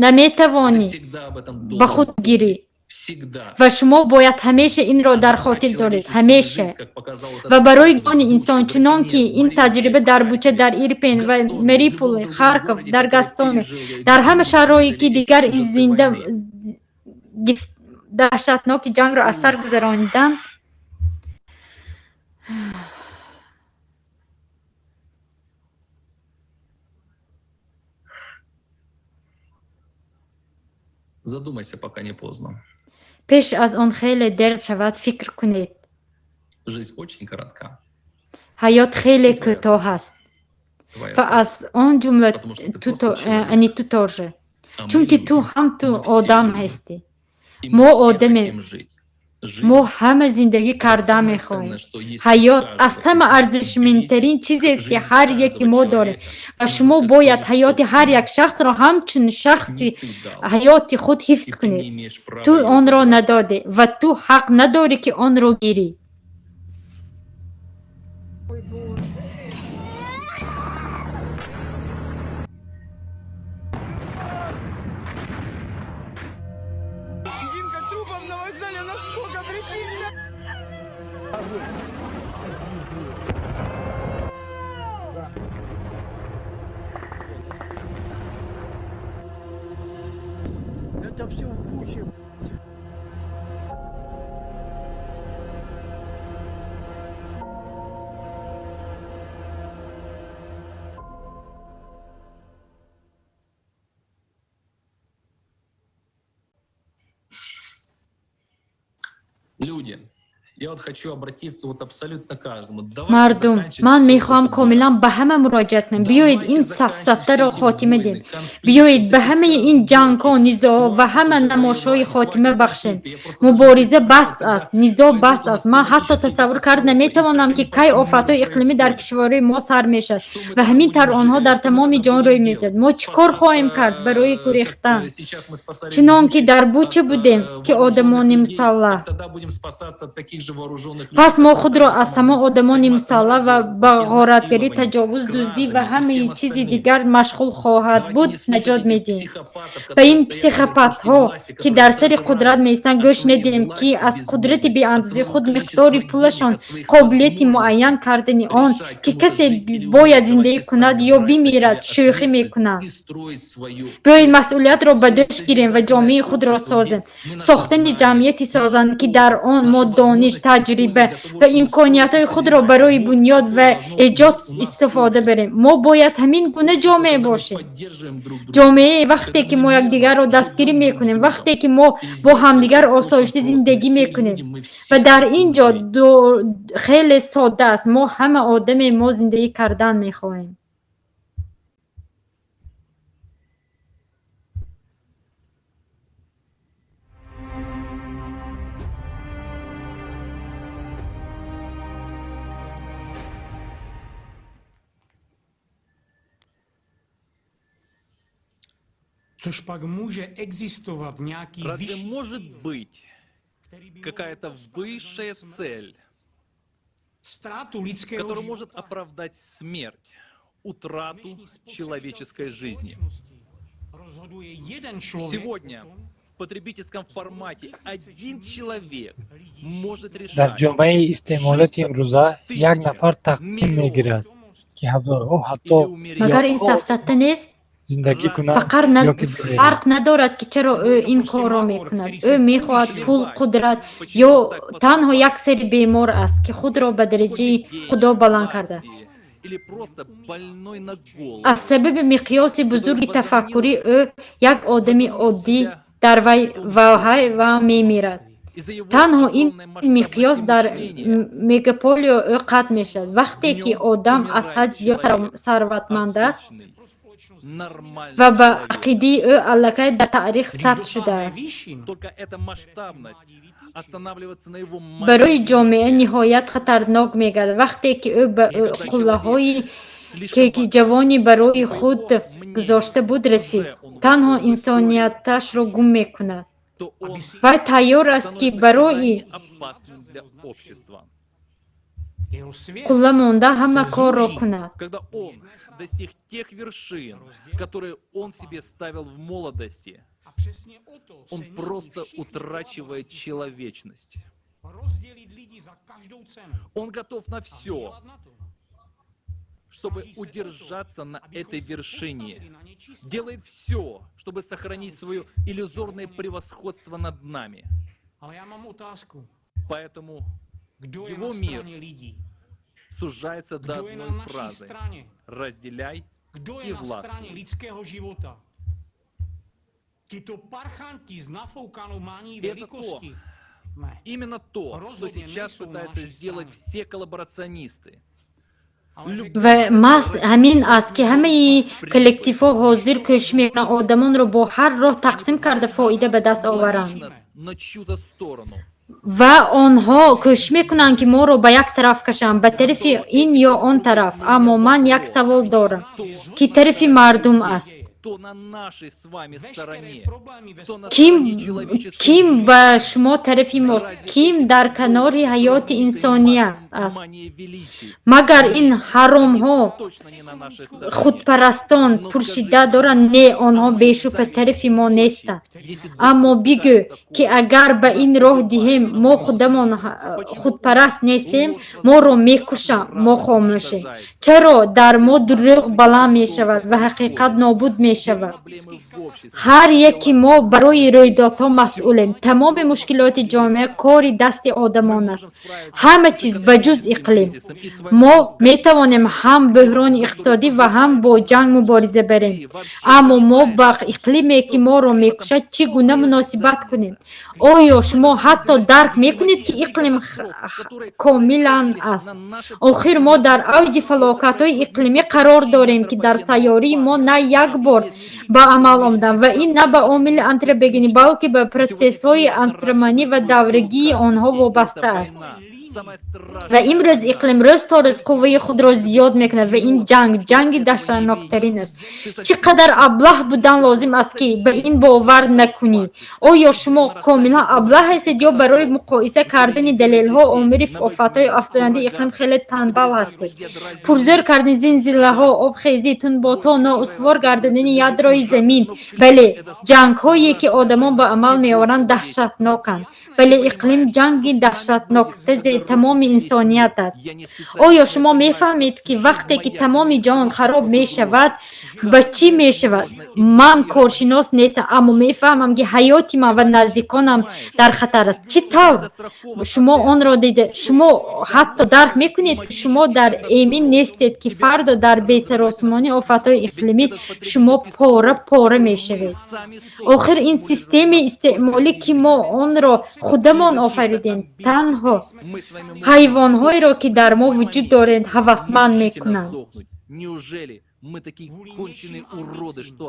наметавонӣ ба худ гирӣ ва шумо бояд ҳамеша инро дар хотир доред, ҳамеша. Ва барои ҷони инсон, чунон ки ин таҷриба дар Буча, дар Ирпен ва Мариупол, Харков, дар Гастомел, дар ҳама шаҳрҳое ки дигар ин зинда даҳшатноки ҷангро аз сар гузарониданд. Задумайся, пока не поздно. Пеш аз он хеле дер шавад, фикр кунед. Жизнь очень коротка. Ҳаёт хеле кӯтоҳ аст. Ва аз он ҷумла ту тоже. Чунки ту ҳам ту одам ҳастӣ. Мо одамем. Мо ҳама зиндагӣ карда мехоҳем. Ҳаёт аз ҳама арзишмандтарин чизест, ки ҳар яке мо дорем, ва шумо бояд ҳаёти ҳар як шахсро ҳамчун шахси ҳаёти худ ҳифз кунед. Ту онро надодӣ ва ту ҳақ надорӣ, ки онро гирӣ. Это все в куче. Люди, я вот хочу обратиться вот абсолютно каждому. Мардум, ман мехоҳам комилан ба ҳама муроҷиат кунам. Биёед ин сафсатаро хотима диҳем. Биёед ба ҳамаи ин ҷангҳо, низоъҳо ва ҳама намоишҳои хотима бахшем. Мубориза бас аст, низоъ бас аст. Ман ҳатто тасаввур карда наметавонам, ки кай офатҳои иқлимӣ дар кишварҳои мо сар мешавад ва ҳамин тавр онҳо дар тамоми ҷаҳон рӯй медиҳад. Мо чӣ кор хоҳем кард барои гурехтан? Чунон ки дар Буча будем, ки одамони мусаллаҳ. Пас мо худро аз ҳамон одамони мусаллаҳ ва ба ғоратгарӣ, таҷовуз, дуздӣ ва ҳамаи чизи дигар машғул хоҳад буд наҷот медиҳем. Ба ин психопатҳо, ки дар сари қудрат меистанд, гӯш надиҳем, ки аз қудрати беандозаи худ, миқдори пулашон, қобилияти муайян кардани он, ки касе бояд зиндагӣ кунад ё бимирад, шӯхӣ мекунанд. Биёед масъулиятро ба дӯш гирем ва ҷомеаи худро созем. Сохтани ҷамъияти созанда, ки дар он мо дониш, таҷриба ва имкониятҳои худро барои бунёд ва эҷод истифода барем. Мо бояд ҳамин гуна ҷомеа бошем. Ҷомеае вақте ки мо якдигарро дастгирӣ мекунем, вақте ки мо бо ҳамдигар осоишта зиндагӣ мекунем. Ва дар ин ҷо хеле содда аст. Мо ҳама одамем, мо зиндагӣ кардан мехоҳем. Což pak může existovat nějaký Разве vyšší может быть какая-то высшая цель, ztrátu lidského которая života, может оправдать смерть, утрату человеческой жизни? rozhoduje jeden člověk Сегодня o tom, потребительском формате один человек может Дар решать ҷомеаи истеъмолияти имрӯза як нафар тақсим мегирад, ки ҳазорҳо, ҳатто Магар ин миллионҳо сафсата нест? зиндагӣ кунанд Фақар на... ё ки бимиранд. Фарқ надорад, ки чаро ӯ ин корро мекунад. Ӯ мехоҳад пул, қудрат ё танҳо як сари бемор аст, ки худро ба дараҷаи Худо баланд карда. Или просто больной на голову. Аз сабаби миқёси бузурги тафаккурӣ ӯ як одами оддӣ дар вай ваҳай ва мемирад. Танҳо ин миқёс дар мегаполио ӯ қатъ мешавад. Вақте ки одам аз ҳад зиёд сарватманд аст Нормальный ва ба человек. ақидаи ӯ аллакай дар таърих сабт шудааст. Только эта масштабность останавливается на его Барои ҷомеа ниҳоят хатарнок мегардад, вақте ки ӯ ба қуллаҳое ки ҷавонӣ барои худ гузошта буд расид, танҳо инсонияташро гум мекунад. Вай тайёр аст, ки барои опасным для общества. қулла монда ҳама корро кунад. Когда он достиг тех вершин, которые он себе ставил в молодости, он просто утрачивает человечность. Он готов на все, чтобы удержаться на этой вершине. Делает все, чтобы сохранить свое иллюзорное превосходство над нами. Поэтому его мир сужается до одной фразы: «Разделяй и властвуй». Tito parchanti s nafoukanou mánií Это то, velikosti. Именно то, что сейчас пытаются сделать все коллаборационисты. Ва маҳз ҳамин аст, ки ҳамаи коллективҳо ҳозир кӯшиш мекунанд одамонро бо ҳар роҳ тақсим карда фоида ба даст оваранд. Нас на чью-то сторону. Ва онҳо кӯшиш мекунанд, ки моро ба як тараф кашанд, ба тарафи ин ё он тараф. Аммо ман як савол дорам: ки тарафи мардум аст? Кто на нашей с вами стороне? Кто на Ким стороне человеческой ким ба шумо тарафи мост? Ким дар канори ҳаёти инсоният аст? мании величия? Магар ин ҳаромҳо Точно не на нашей стороне. худпарастон пуршиддат доранд? Не, онҳо бешубҳа тарафи мо нестанд. Аммо бигӯ, ки агар ба ин роҳ диҳем, мо худамон худпараст нестем, моро мекушанд, мо хомӯшем. Чаро дар мо дурӯғ баланд мешавад ва ҳақиқат нобуд мешавад? Ҳар яки мо барои рӯйдодҳо масъулем. Тамоми мушкилоти ҷомеа кори дасти одамон аст, ҳама чиз ба ҷуз иқлим. Мо метавонем ҳам бӯҳрони иқтисодӣ ва ҳам бо ҷанг мубориза барем, аммо мо ба иқлиме, ки моро мекушад, чӣ гуна муносибат кунем? Оё шумо ҳатто дарк мекунед, ки иқлим комилан аст? Охир мо дар авҷи фалокатҳои иқлимӣ қарор дорем, ки дар сайёраи мо на як бор ба амал омаданд, ва ин на ба омили антропогенӣ, балки ба процессҳои астроманӣ ва даврагии онҳо вобаста аст. Ва имрӯз иқлим рӯз то рӯз қувваи худро зиёд мекунад ва ин ҷанг ҷанги даҳшатноктарин аст. Чӣ қадар аблаҳ будан лозим аст, ки ба ин бовар накунӣ? Оё шумо комилан аблаҳ ҳастед ё барои муқоиса кардани далелҳо омили офатҳои афзояндаи иқлим хеле танбал ҳастед? Пурзӯр кардани зилзилаҳо, обхезӣ, тунботҳо, ноустувор гардидани ядрои замин. Бале, ҷангҳое, ки одамон ба амал меоваранд, даҳшатноканд, вале иқлим ҷанги даҳшатноктази тамоми инсоният аст. Оё шумо мефаҳмед, ки вақте ки тамоми ҷаҳон хароб мешавад, ба чӣ мешавад? Ман коршинос нестам, аммо мефаҳмам, ки ҳаёти ман ва наздиконам дар хатар аст. Чӣ тавр шумо онро дида? Шумо ҳатто дарк мекунед, ки шумо дар эмин нестед, ки фардо дар бесаросумонии офатҳои иқлимӣ шумо пора пора мешавед. Охир ин системаи истеъмолӣ, ки мо онро худамон офаридем, танҳо ҳайвонҳоеро, ки дар мо вуҷуд доранд, ҳавасманд мекунанд. Неужели мы такие конченые уроды, что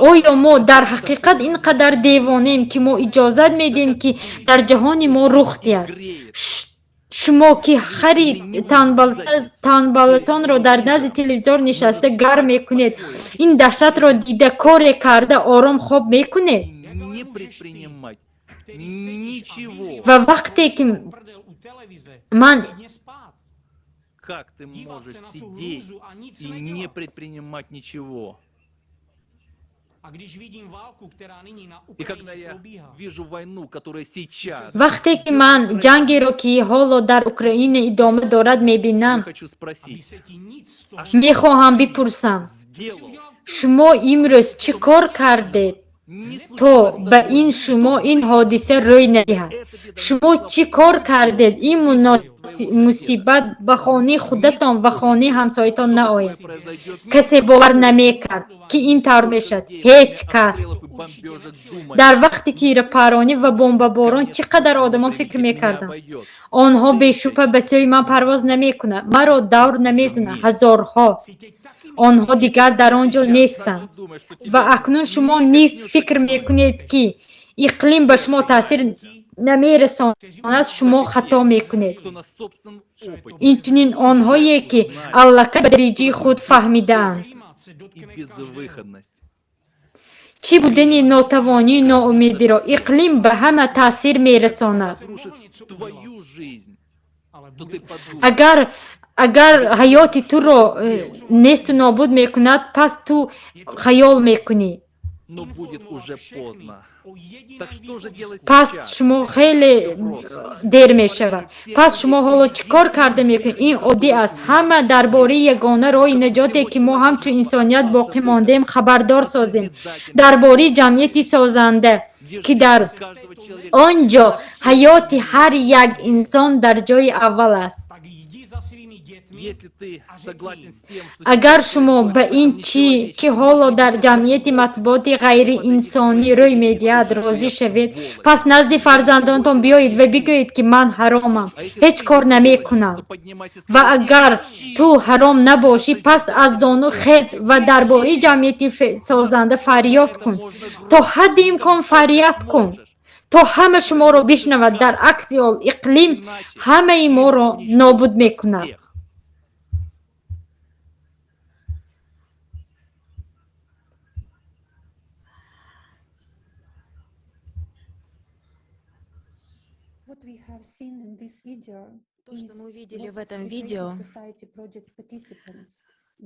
Оё мо дар ҳақиқат ин қадар девонаем, ки мо иҷозат медиҳем, ки дар ҷаҳони мо рух диҳад? Шумо, ки хари танбалатонро дар назди телевизор нишаста гарм мекунед, ин даҳшатро дида, коре карда ором хоб мекунед? Не предпринимать ничего? Ва вақте ки ман Как ты можешь сидеть и не предпринимать ничего? И когда я вижу войну, которая сейчас... Вақте ки ман ҷангеро, ки ҳоло дар Украина идома дорад, мебинам, Хочу спросить, мехоҳам бипурсам: шумо имрӯз чӣ кор кардед, то ба ин шумо ин ҳодиса рӯй надиҳад? Шумо чӣ кор кардед, ин мусибат ба хонаи худатон ва хонаи ҳамсоятон наояд? Касе бовар намекард, ки ин тавр мешавад. Ҳеҷ кас. Дар вақти тирапаронӣ ва бомбаборон чӣ қадар одамон фикр мекарданд: онҳо бешубҳа ба сӯи ман парвоз намекунанд, маро давр намезананд. Ҳазорҳо. Онҳо дигар дар он ҷо нестанд. Ва акнун шумо низ фикр мекунед, ки иқлим ба шумо таъсир намерасонад. Шумо хато мекунед. Кто на собственном опыте Инчунин онҳое, ки аллакай ба дариҷаи худ фаҳмидаанд и безвыходность. чӣ будани нотавонию ноумедиро. Иқлим ба ҳама таъсир мерасонад. Разрушит твою жизнь, то ты подумай, Агар ҳаёти туро несту нобуд мекунад, пас ту хаёл мекунӣ. Но будет уже поздно. Так что же делать Пас сейчас? шумо хеле дер мешавад. Пас шумо ҳоло чӣ кор карда мекунед? Ин оддӣ аст. Ҳама дар бораи ягона роҳи наҷоте, ки мо ҳамчун инсоният боқӣ мондаем, хабардор созем, дар бораи ҷамъияти созанда, ки дар он ҷо ҳаёти ҳар як инсон дар ҷои аввал аст. Если ты согласен с тем, что Агар шумо ба ин чӣ, ки ҳоло дар ҷамъияти матбуоти ғайриинсонӣ рӯй медиҳад, розӣ шавед, пас назди фарзандонтон биёед ва бигӯед, ки ман ҳаромам, ҳеҷ кор намекунам. Ва агар ту ҳаром набошӣ, пас аз зону хез ва дар бораи ҷамъияти созанда фарёд кун. То ҳадди имкон фарёд кун, то ҳама шуморо бишнавад. Дар акси ҳол иқлим ҳамаи моро нобуд мекунад. Всех. То, что мы увидели в этом видео,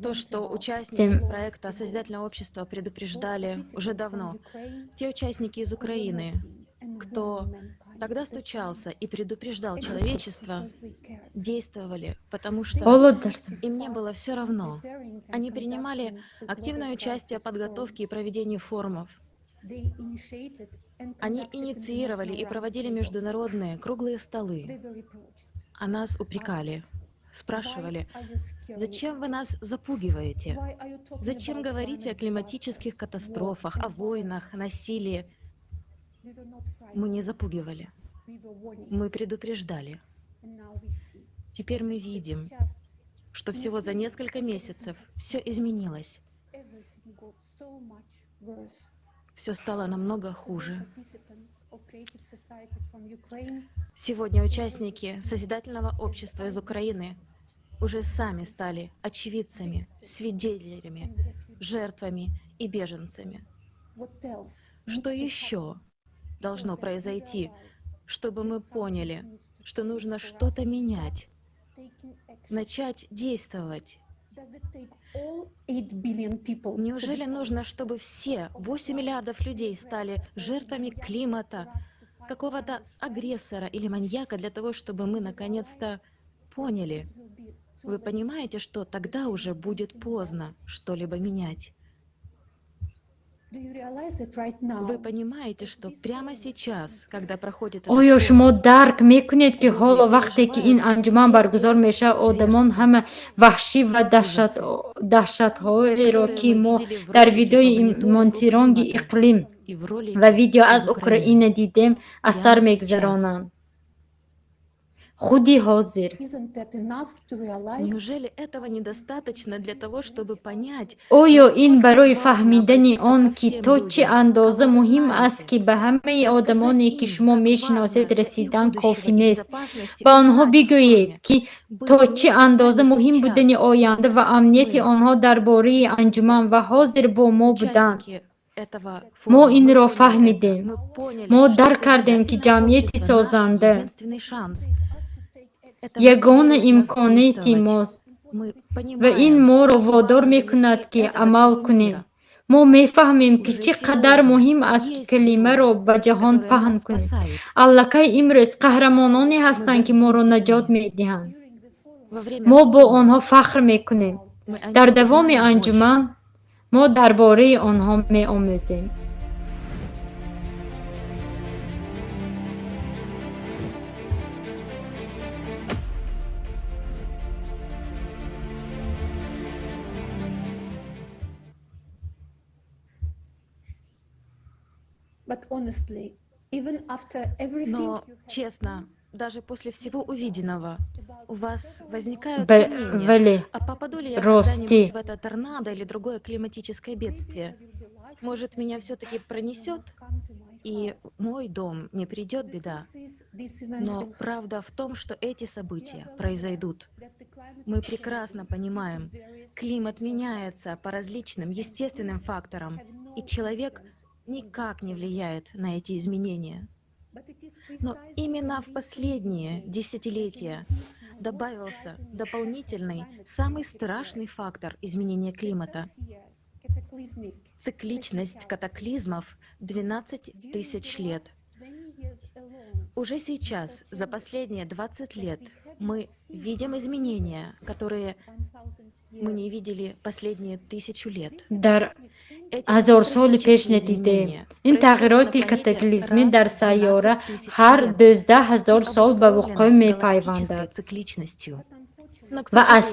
то, что участники проекта Созидательного общества предупреждали уже давно. Те участники из Украины, кто тогда стучался и предупреждал человечество, действовали, потому что Ҳоло дар им не было все равно. Они принимали активное участие в подготовке и проведении форумов. Они инициировали и проводили международные круглые столы, а нас упрекали, спрашивали: зачем вы нас запугиваете? Зачем говорите о климатических катастрофах, о войнах, насилии? Мы не запугивали. Мы предупреждали. Теперь мы видим, что всего за несколько месяцев все изменилось. Все стало намного хуже. Сегодня участники Созидательного общества из Украины уже сами стали очевидцами, свидетелями, жертвами и беженцами. Что еще должно произойти, чтобы мы поняли, что нужно что-то менять, начать действовать? Неужели нужно, чтобы все 8 миллиардов людей стали жертвами климата, какого-то агрессора или маньяка для того, чтобы мы наконец-то поняли? Вы понимаете, что тогда уже будет поздно что-либо менять? Вы понимаете, что прямо сейчас, когда проходит этот Оё форум, шумо дарк мекунед, ки ҳоло, вақте ки ин анҷуман баргузор мешавад, одамон ҳама ваҳшӣ ва даҳшатҳоеро, ки мо дар видеои мониторинги иқлим и в ролике ва видео аз из Украины, Украина дидем, аз сар прямо сейчас. мегузаронанд? Худи ҳозир. Неужели этого недостаточно для того, чтобы понять, Оё ин насколько барои важно фаҳмидани обратиться он, ко ки всем то чӣ людям, андоза кого вы муҳим аст, знаете, ки ба ҳамаи рассказать одамоне, ки им, шумо как мешиносед, важно для их расидан будущего кофӣ и нест? безопасности Ба онҳо узнать о бигӯед, форуме, ки быть то чӣ вместе с андоза нами муҳим будани сейчас. оянда ва амнияти Мы, онҳо дар бораи анҷуман ва ҳозир бо мо буданд. участники этого Мо форума, мы инро поняли это. фаҳмидем. Мы поняли, Мо что дарк кардем, ки созидательное ҷамъияти общество — наш созанда единственный шанс. Это ягона мотивирует нас имконияти действовать. мост Мы ва ин понимаем, моро как водор важно мекунад, донести ки это до амал всего кунем. мира. Мо мефаҳмем, ки чӣ қадар муҳим аст, ки калимаро ба ҷаҳон паҳн кунем. Аллакай имрӯз қаҳрамононе ҳастанд, ки моро наҷот медиҳанд. Мо бо онҳо фахр мекунем. Дар давоми анҷуман мо дар бораи онҳо меомӯзем. Но, честно, даже после всего увиденного, у вас возникают сомнения, Вале, а попаду ли я ростӣ. Когда-нибудь в это торнадо или другое климатическое бедствие? Может, меня все-таки пронесет, и в мой дом не придет беда? Но правда в том, что эти события произойдут. Мы прекрасно понимаем, климат меняется по различным естественным факторам, и человек никак не влияет на эти изменения. Но именно в последние десятилетия добавился дополнительный, самый страшный фактор изменения климата — цикличность катаклизмов 12 тысяч лет. Уже сейчас, за последние 20 лет, мы видим изменения, которые мы не видели последние 1000 лет. Дар ҳазорсоли пеш надидаем. Ин тағйироти катаклизмӣ дар сайёра ҳар 12 000 сол ба вуқӯъ мепайвандад цикличностью. Ва аз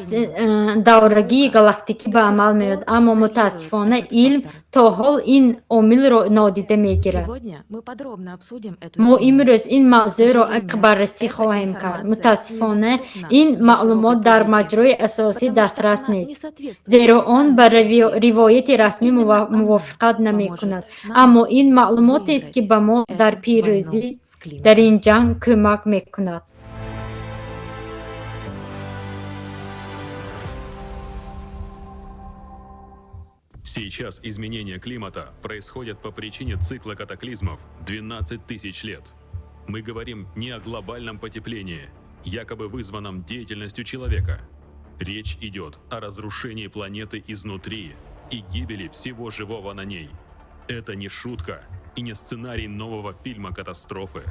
даврагии галактикӣ ба амал меояд, аммо мутаассифона илм то ҳол ин омилро нодида мегирад. Сегодня мы подробно обсудим эту Мо тему. Имрӯз ин мавзӯъро амиқ баррасӣ хоҳем кард. Мутаассифона, ин маълумот дар маҷрои асосӣ дастрас нест, зеро он ба ривояти расмӣ мувофиқат намекунад, аммо ин маълумотест, ки ба мо дар пирӯзӣ дар ин ҷанг кӯмак мекунад. Сейчас изменения климата происходят по причине цикла катаклизмов 12 тысяч лет. Мы говорим не о глобальном потеплении, якобы вызванном деятельностью человека. Речь идет о разрушении планеты изнутри и гибели всего живого на ней. Это не шутка и не сценарий нового фильма катастрофы.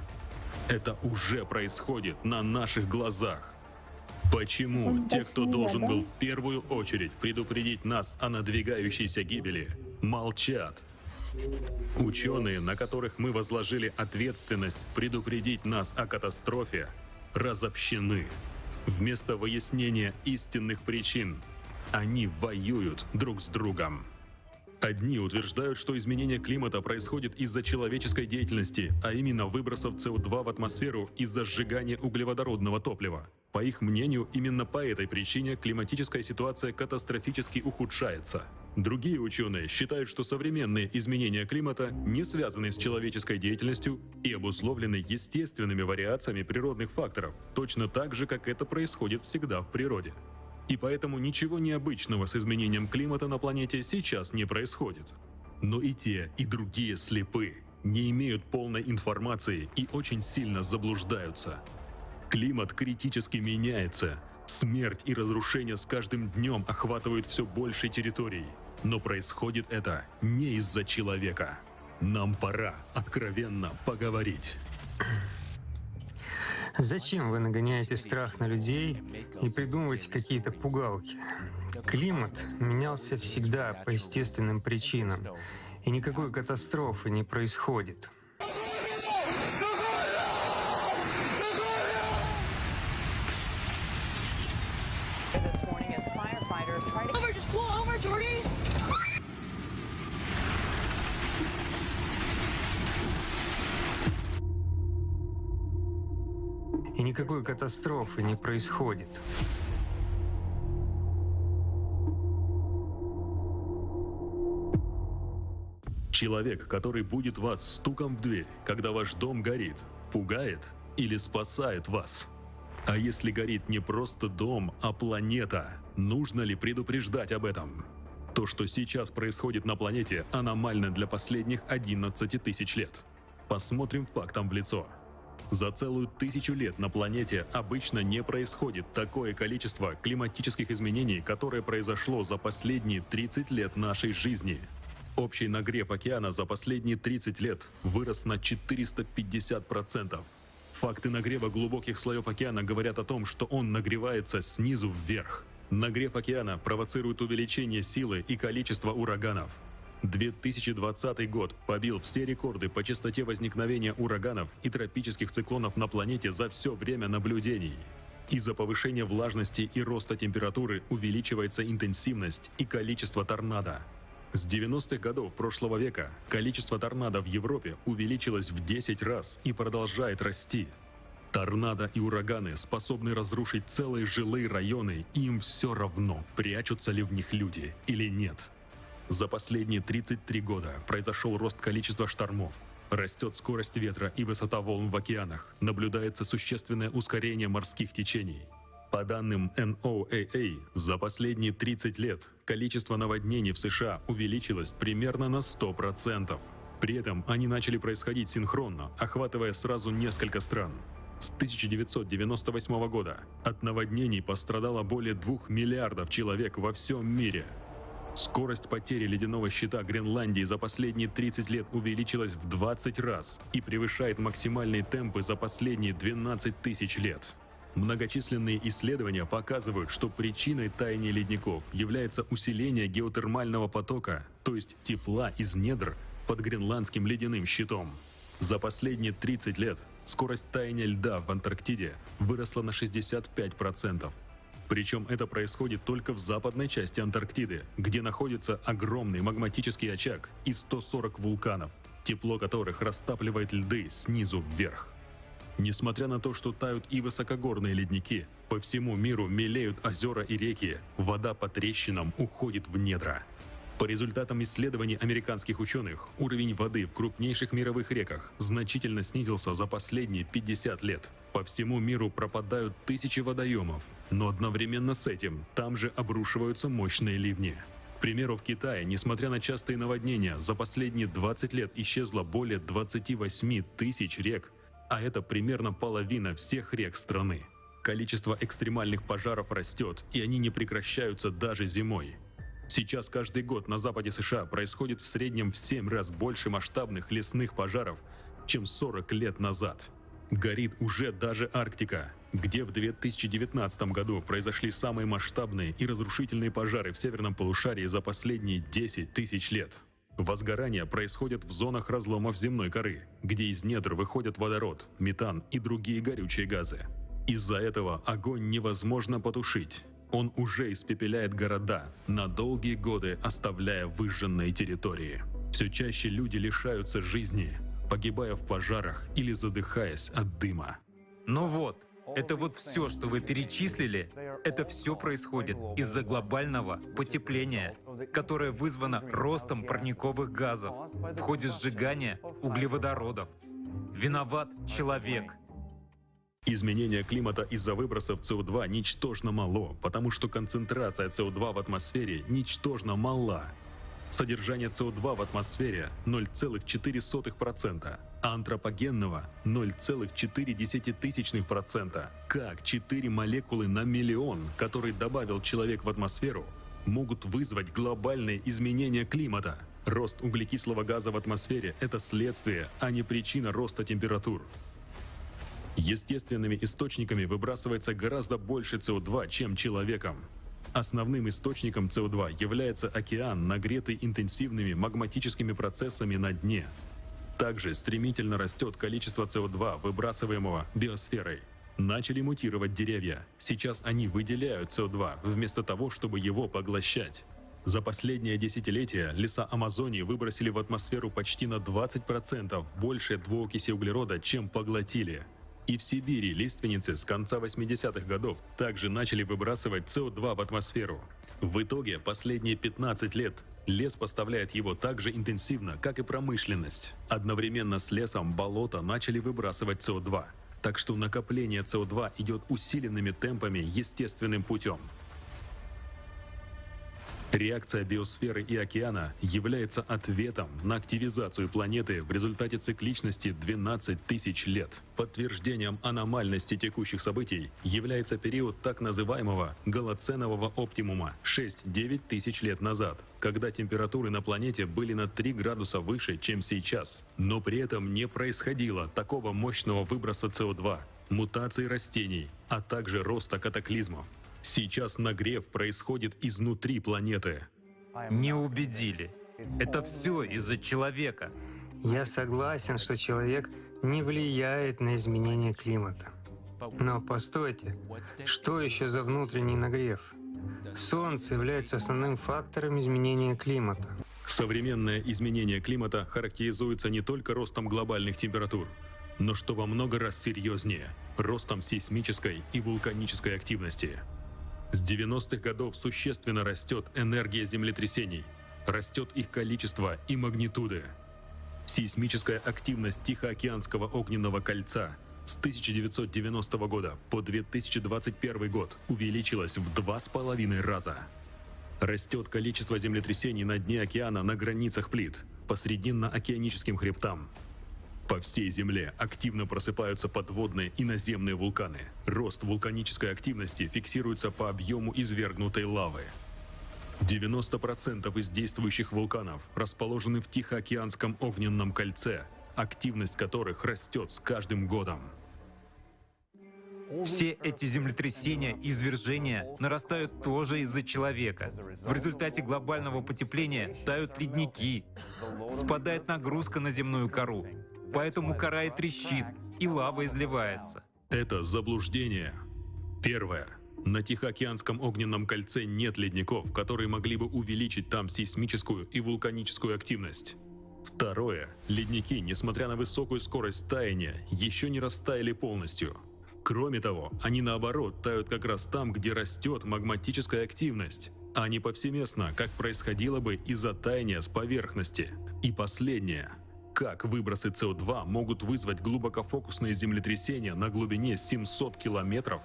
Это уже происходит на наших глазах. Почему Он те, кто точнее, должен да? был в первую очередь предупредить нас о надвигающейся гибели, молчат? Ученые, на которых мы возложили ответственность предупредить нас о катастрофе, разобщены. Вместо выяснения истинных причин, они воюют друг с другом. Одни утверждают, что изменение климата происходит из-за человеческой деятельности, а именно выбросов СО2 в атмосферу из-за сжигания углеводородного топлива. По их мнению, именно по этой причине климатическая ситуация катастрофически ухудшается. Другие ученые считают, что современные изменения климата не связаны с человеческой деятельностью и обусловлены естественными вариациями природных факторов, точно так же, как это происходит всегда в природе. И поэтому ничего необычного с изменением климата на планете сейчас не происходит. Но и те, и другие слепы, не имеют полной информации и очень сильно заблуждаются. Климат критически меняется. Смерть и разрушение с каждым днем охватывают все больше территорий. Но происходит это не из-за человека. Нам пора откровенно поговорить. Зачем вы нагоняете страх на людей и придумываете какие-то пугалки? Климат менялся всегда по естественным причинам, и никакой катастрофы не происходит. Over, just pull over, Jordy. И никакой катастрофы не происходит. Человек, который будет вас стуком в дверь, когда ваш дом горит, пугает или спасает вас? А если горит не просто дом, а планета, нужно ли предупреждать об этом? То, что сейчас происходит на планете, аномально для последних 11 тысяч лет. Посмотрим фактам в лицо. За целую 1000 лет на планете обычно не происходит такое количество климатических изменений, которое произошло за последние 30 лет нашей жизни. Общий нагрев океана за последние 30 лет вырос на 450%. Факты нагрева глубоких слоев океана говорят о том, что он нагревается снизу вверх. Нагрев океана провоцирует увеличение силы и количества ураганов. 2020 год побил все рекорды по частоте возникновения ураганов и тропических циклонов на планете за все время наблюдений. Из-за повышения влажности и роста температуры увеличивается интенсивность и количество торнадо. С 90-х годов прошлого века количество торнадо в Европе увеличилось в 10 раз и продолжает расти. Торнадо и ураганы способны разрушить целые жилые районы, и им все равно, прячутся ли в них люди или нет. За последние 33 года произошел рост количества штормов. Растет скорость ветра и высота волн в океанах. Наблюдается существенное ускорение морских течений. По данным NOAA, за последние 30 лет количество наводнений в США увеличилось примерно на 100%. При этом они начали происходить синхронно, охватывая сразу несколько стран. С 1998 года от наводнений пострадало более 2 миллиардов человек во всем мире. Скорость потери ледяного щита Гренландии за последние 30 лет увеличилась в 20 раз и превышает максимальные темпы за последние 12 тысяч лет. Многочисленные исследования показывают, что причиной таяния ледников является усиление геотермального потока, то есть тепла из недр под гренландским ледяным щитом. За последние 30 лет скорость таяния льда в Антарктиде выросла на 65%. Причем это происходит только в западной части Антарктиды, где находится огромный магматический очаг и 140 вулканов, тепло которых растапливает льды снизу вверх. Несмотря на то, что тают и высокогорные ледники, по всему миру мелеют озера и реки, вода по трещинам уходит в недра. По результатам исследований американских ученых, уровень воды в крупнейших мировых реках значительно снизился за последние 50 лет. По всему миру пропадают тысячи водоемов, но одновременно с этим там же обрушиваются мощные ливни. К примеру, в Китае, несмотря на частые наводнения, за последние 20 лет исчезло более 28 тысяч рек, а это примерно половина всех рек страны. Количество экстремальных пожаров растет, и они не прекращаются даже зимой. Сейчас каждый год на западе США происходит в среднем в 7 раз больше масштабных лесных пожаров, чем 40 лет назад. Горит уже даже Арктика, где в 2019 году произошли самые масштабные и разрушительные пожары в северном полушарии за последние 10 тысяч лет. Возгорания происходят в зонах разломов земной коры, где из недр выходят водород, метан и другие горючие газы. Из-за этого огонь невозможно потушить. Он уже испепеляет города, на долгие годы оставляя выжженные территории. Все чаще люди лишаются жизни, погибая в пожарах или задыхаясь от дыма. Ну вот, это вот все, что вы перечислили, это все происходит из-за глобального потепления, которое вызвано ростом парниковых газов в ходе сжигания углеводородов. Виноват человек. Изменение климата из-за выбросов СО2 ничтожно мало, потому что концентрация СО2 в атмосфере ничтожно мала. Содержание СО2 в атмосфере 0,04%, а антропогенного 0,004%. Как 4 молекулы на миллион, которые добавил человек в атмосферу, могут вызвать глобальные изменения климата? Рост углекислого газа в атмосфере – это следствие, а не причина роста температур. Естественными источниками выбрасывается гораздо больше СО2, чем человеком. Основным источником СО2 является океан, нагретый интенсивными магматическими процессами на дне. Также стремительно растет количество СО2, выбрасываемого биосферой. Начали мутировать деревья. Сейчас они выделяют СО2, вместо того, чтобы его поглощать. За последнее десятилетие леса Амазонии выбросили в атмосферу почти на 20% больше двуокиси углерода, чем поглотили. И в Сибири лиственницы с конца 80-х годов также начали выбрасывать СО2 в атмосферу. В итоге последние 15 лет лес поставляет его так же интенсивно, как и промышленность. Одновременно с лесом болота начали выбрасывать СО2. Так что накопление СО2 идет усиленными темпами естественным путем. Реакция биосферы и океана является ответом на активизацию планеты в результате цикличности 12 тысяч лет. Подтверждением аномальности текущих событий является период так называемого голоценового оптимума 6-9 тысяч лет назад, когда температуры на планете были на 3 градуса выше, чем сейчас. Но при этом не происходило такого мощного выброса СО2, мутаций растений, а также роста катаклизмов. Сейчас нагрев происходит изнутри планеты. Не убедили. Это все из-за человека. Я согласен, что человек не влияет на изменение климата. Но постойте, что еще за внутренний нагрев? Солнце является основным фактором изменения климата. Современное изменение климата характеризуется не только ростом глобальных температур, но, что во много раз серьезнее, ростом сейсмической и вулканической активности. С 90-х годов существенно растет энергия землетрясений, растет их количество и магнитуды. Сейсмическая активность Тихоокеанского огненного кольца с 1990 года по 2021 год увеличилась в 2,5 раза. Растет количество землетрясений на дне океана на границах плит, по срединно-океаническим хребтам. По всей Земле активно просыпаются подводные и наземные вулканы. Рост вулканической активности фиксируется по объему извергнутой лавы. 90% из действующих вулканов расположены в Тихоокеанском огненном кольце, активность которых растет с каждым годом. Все эти землетрясения и извержения нарастают тоже из-за человека. В результате глобального потепления тают ледники, спадает нагрузка на земную кору. Поэтому кора и трещит, и лава изливается. Это заблуждение. Первое. На Тихоокеанском огненном кольце нет ледников, которые могли бы увеличить там сейсмическую и вулканическую активность. Второе. Ледники, несмотря на высокую скорость таяния, еще не растаяли полностью. Кроме того, они наоборот тают как раз там, где растет магматическая активность, а не повсеместно, как происходило бы из-за таяния с поверхности. И последнее. Как выбросы СО2 могут вызвать глубокофокусные землетрясения на глубине 700 километров,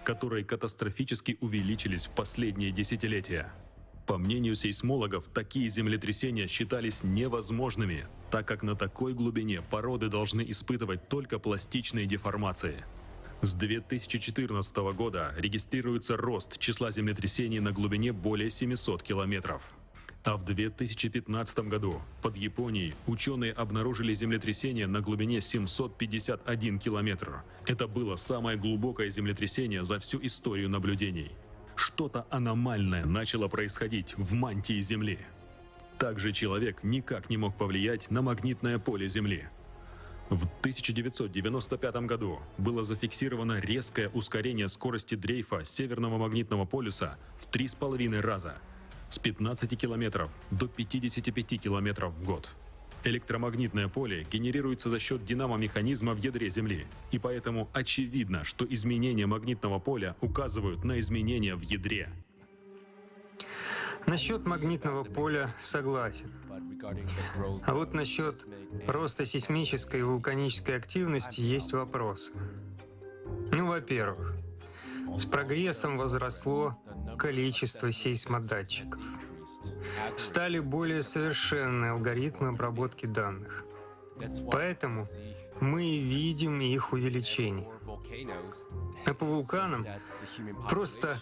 которые катастрофически увеличились в последние десятилетия? По мнению сейсмологов, такие землетрясения считались невозможными, так как на такой глубине породы должны испытывать только пластичные деформации. С 2014 года регистрируется рост числа землетрясений на глубине более 700 километров. А в 2015 году под Японией ученые обнаружили землетрясение на глубине 751 километр. Это было самое глубокое землетрясение за всю историю наблюдений. Что-то аномальное начало происходить в мантии Земли. Также человек никак не мог повлиять на магнитное поле Земли. В 1995 году было зафиксировано резкое ускорение скорости дрейфа Северного магнитного полюса в 3,5 раза – с 15 километров до 55 километров в год. Электромагнитное поле генерируется за счет динамомеханизма в ядре Земли, и поэтому очевидно, что изменения магнитного поля указывают на изменения в ядре. Насчет магнитного поля согласен. А вот насчет роста сейсмической и вулканической активности есть вопросы. Ну, во-первых, с прогрессом возросло количество сейсмодатчиков. Стали более совершенны алгоритмы обработки данных. Поэтому мы и видим их увеличение. А по вулканам просто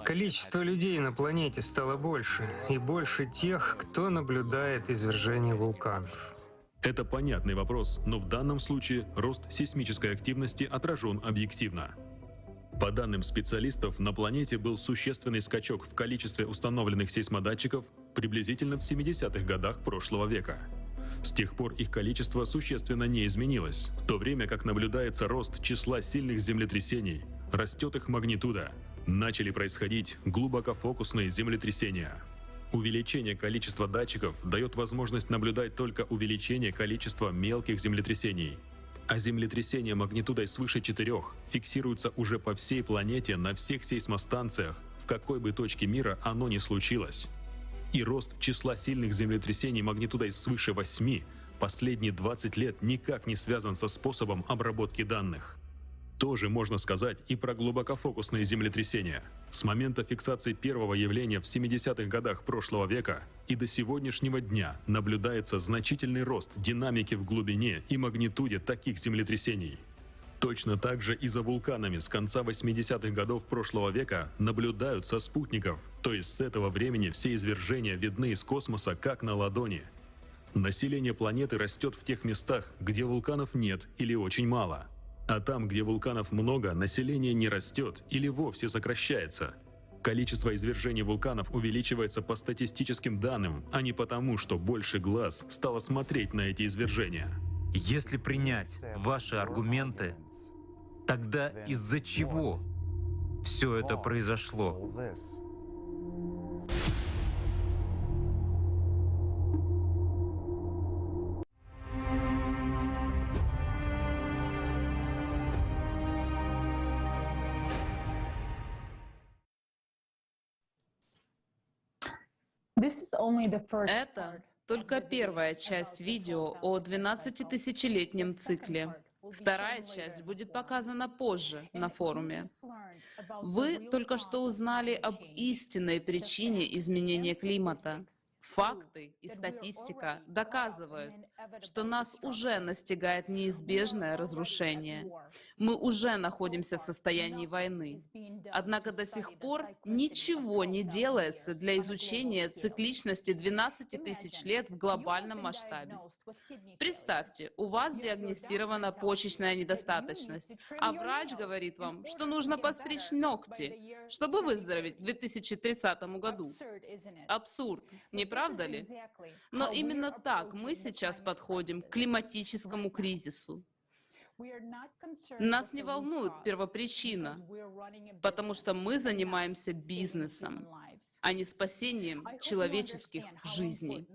количество людей на планете стало больше, и больше тех, кто наблюдает извержение вулканов. Это понятный вопрос, но в данном случае рост сейсмической активности отражен объективно. По данным специалистов, на планете был существенный скачок в количестве установленных сейсмодатчиков приблизительно в 70-х годах прошлого века. С тех пор их количество существенно не изменилось, в то время как наблюдается рост числа сильных землетрясений, растет их магнитуда, начали происходить глубокофокусные землетрясения. Увеличение количества датчиков дает возможность наблюдать только увеличение количества мелких землетрясений. А землетрясения магнитудой свыше 4 фиксируются уже по всей планете на всех сейсмостанциях, в какой бы точке мира оно ни случилось. И рост числа сильных землетрясений магнитудой свыше 8 последние 20 лет никак не связан со способом обработки данных. Тоже можно сказать и про глубокофокусные землетрясения. С момента фиксации первого явления в 70-х годах прошлого века и до сегодняшнего дня наблюдается значительный рост динамики в глубине и магнитуде таких землетрясений. Точно так же и за вулканами с конца 80-х годов прошлого века наблюдают со спутников, то есть с этого времени все извержения видны из космоса как на ладони. Население планеты растет в тех местах, где вулканов нет или очень мало. А там, где вулканов много, население не растет или вовсе сокращается. Количество извержений вулканов увеличивается по статистическим данным, а не потому, что больше глаз стало смотреть на эти извержения. Если принять ваши аргументы, тогда из-за чего все это произошло? Это только первая часть видео о 12-тысячелетнем цикле. Вторая часть будет показана позже на форуме. Вы только что узнали об истинной причине изменения климата. Факты и статистика доказывают, что нас уже настигает неизбежное разрушение. Мы уже находимся в состоянии войны. Однако до сих пор ничего не делается для изучения цикличности 12 тысяч лет в глобальном масштабе. Представьте, у вас диагностирована почечная недостаточность, а врач говорит вам, что нужно постричь ногти, чтобы выздороветь в 2030 году. Абсурд, не правда ли? Но именно так мы сейчас подходим к климатическому кризису. Нас не волнует первопричина, потому что мы занимаемся бизнесом, а не спасением человеческих жизней.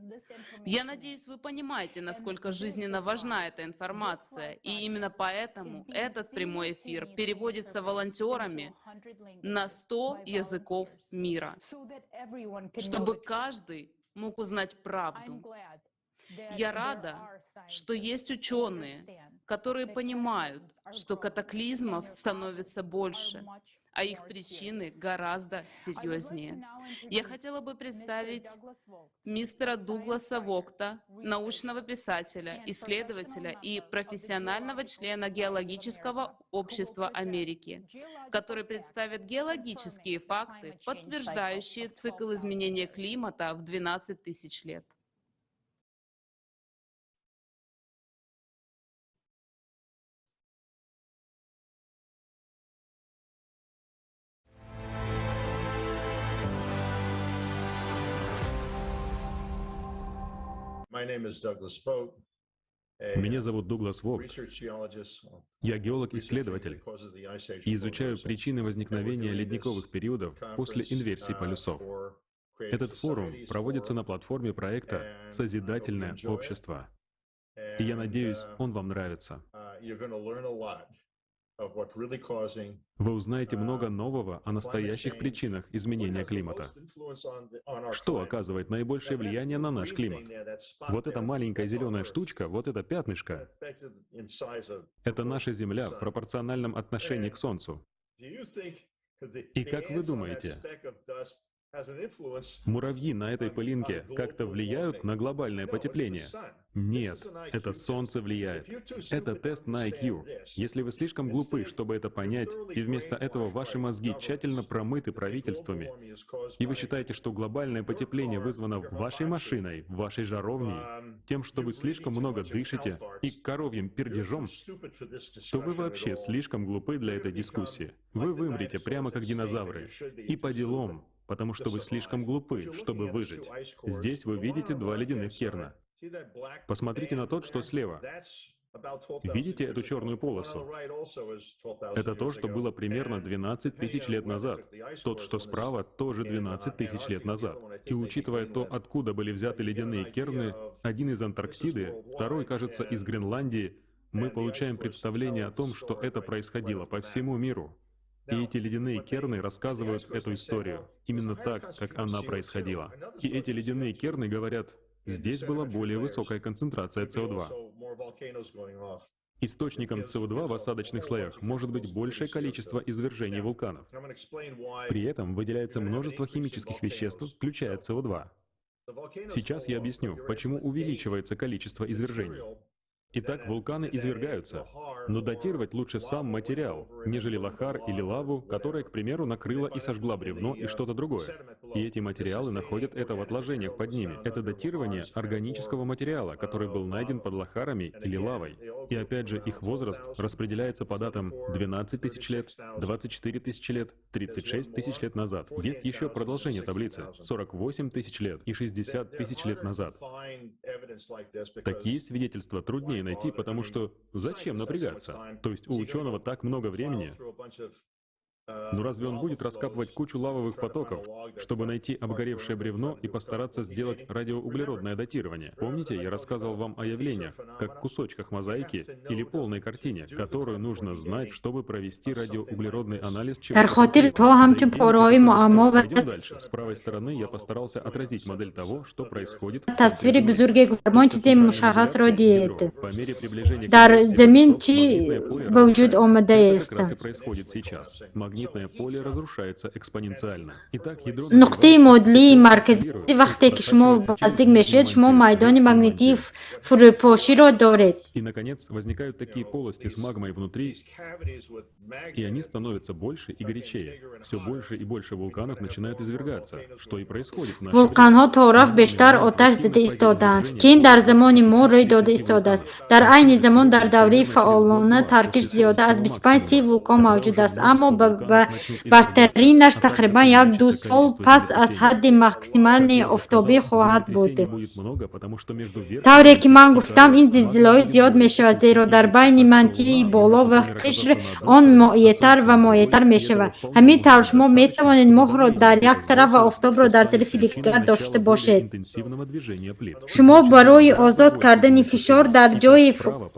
Я надеюсь, вы понимаете, насколько жизненно важна эта информация, и именно поэтому этот прямой эфир переводится волонтерами на 100 языков мира, чтобы каждый мог узнать правду. Я рада, что есть ученые, которые понимают, что катаклизмов становится больше, а их причины гораздо серьезнее. Я хотела бы представить мистера Дугласа Вогта, научного писателя, исследователя и профессионального члена Геологического общества Америки, который представит геологические факты, подтверждающие цикл изменения климата в 12 тысяч лет. Меня зовут Дуглас Вогт. Я геолог-исследователь и изучаю причины возникновения ледниковых периодов после инверсии полюсов. Этот форум проводится на платформе проекта «Созидательное общество». И я надеюсь, он вам нравится. Вы узнаете много нового о настоящих причинах изменения климата. Что оказывает наибольшее влияние на наш климат? Вот эта маленькая зеленая штучка, вот это пятнышко, это наша Земля в пропорциональном отношении к Солнцу. И как вы думаете, муравьи на этой пылинке как-то влияют на глобальное потепление? Нет, это Солнце влияет. Это тест на IQ. Если вы слишком глупы, чтобы это понять, и вместо этого ваши мозги тщательно промыты правительствами, и вы считаете, что глобальное потепление вызвано вашей машиной, вашей жаровней, тем, что вы слишком много дышите, и коровьим пердежом, то вы вообще слишком глупы для этой дискуссии. Вы вымрете прямо как динозавры. И по делам. Потому что вы слишком глупы, чтобы выжить. Здесь вы видите два ледяных керна. Посмотрите на тот, что слева. Видите эту черную полосу? Это то, что было примерно 12 тысяч лет назад. Тот, что справа, тоже 12 тысяч лет назад. И учитывая то, откуда были взяты ледяные керны, один из Антарктиды, второй, кажется, из Гренландии, мы получаем представление о том, что это происходило по всему миру. И эти ледяные керны рассказывают эту историю, именно так, как она происходила. И эти ледяные керны говорят, здесь была более высокая концентрация СО2. Источником СО2 в осадочных слоях может быть большее количество извержений вулканов. При этом выделяется множество химических веществ, включая СО2. Сейчас я объясню, почему увеличивается количество извержений. Итак, вулканы извергаются, но датировать лучше сам материал, нежели лахар или лаву, которая, к примеру, накрыла и сожгла бревно и что-то другое. И эти материалы находят это в отложениях под ними. Это датирование органического материала, который был найден под лахарами или лавой. И опять же, их возраст распределяется по датам 12 тысяч лет, 24 тысячи лет, 36 тысяч лет назад. Есть еще продолжение таблицы — 48 тысяч лет и 60 тысяч лет назад. Такие свидетельства труднее найти, потому что зачем напрягаться? То есть у ученого так много времени. Но разве он будет раскапывать кучу лавовых потоков, чтобы найти обгоревшее бревно и постараться сделать радиоуглеродное датирование? Помните, я рассказывал вам о явлениях, как кусочках мозаики или полной картине, которую нужно знать, чтобы провести радиоуглеродный анализ чего-то. Дар хотир то ҳамчун пораҳои муаммо ва Пойдем дальше. С правой стороны я постарался отразить модель того, что происходит в тасвири бузурге гумон чизе мушаххасро дид. По мере приближения к Дар полюсу замин полюсов чӣ магнитное поле ба вуҷуд разрушается. омадааст? Это как раз и происходит сейчас. Магнитное поле разрушается экспоненциально. Итак, ядро Нуқтаи нагревается, муодилии тепло марказӣ циркулирует, вақте ки шумо просачивается наздик через мешавед, шумо мантию, майдони верхнюю магнитии мантию. фурӯпоширо доред. И, наконец, возникают такие полости с магмой внутри, и они становятся больше и горячее. Все больше и больше вулканов начинают извергаться, что и происходит в наше время. Вулқонҳо тораф бештар оташ зада истодаанд, ки ин дар замони мо рӯй дода истодааст. Дар айни замон дар давраи фаъолона таркиш зиёда аз 25-30 вулқон мавҷуд аст, аммо ба бартаринаш тақрибан як-ду сол пас аз ҳадди максималии офтобӣ хоҳад буд. Будет много, потому что между верхней Тавре ки ман гуфтам, ин зилзилаҳо зиёд мешавад, зеро дар байни мантияи боло ва қишр он моеътар ва моеътар мешавад. Ҳамин тавр шумо метавонед моҳро дар як тараф ва офтобро дар тарафи дигар дошта бошед. интенсивного движения плит. Шумо барои озод кардани фишор дар ҷои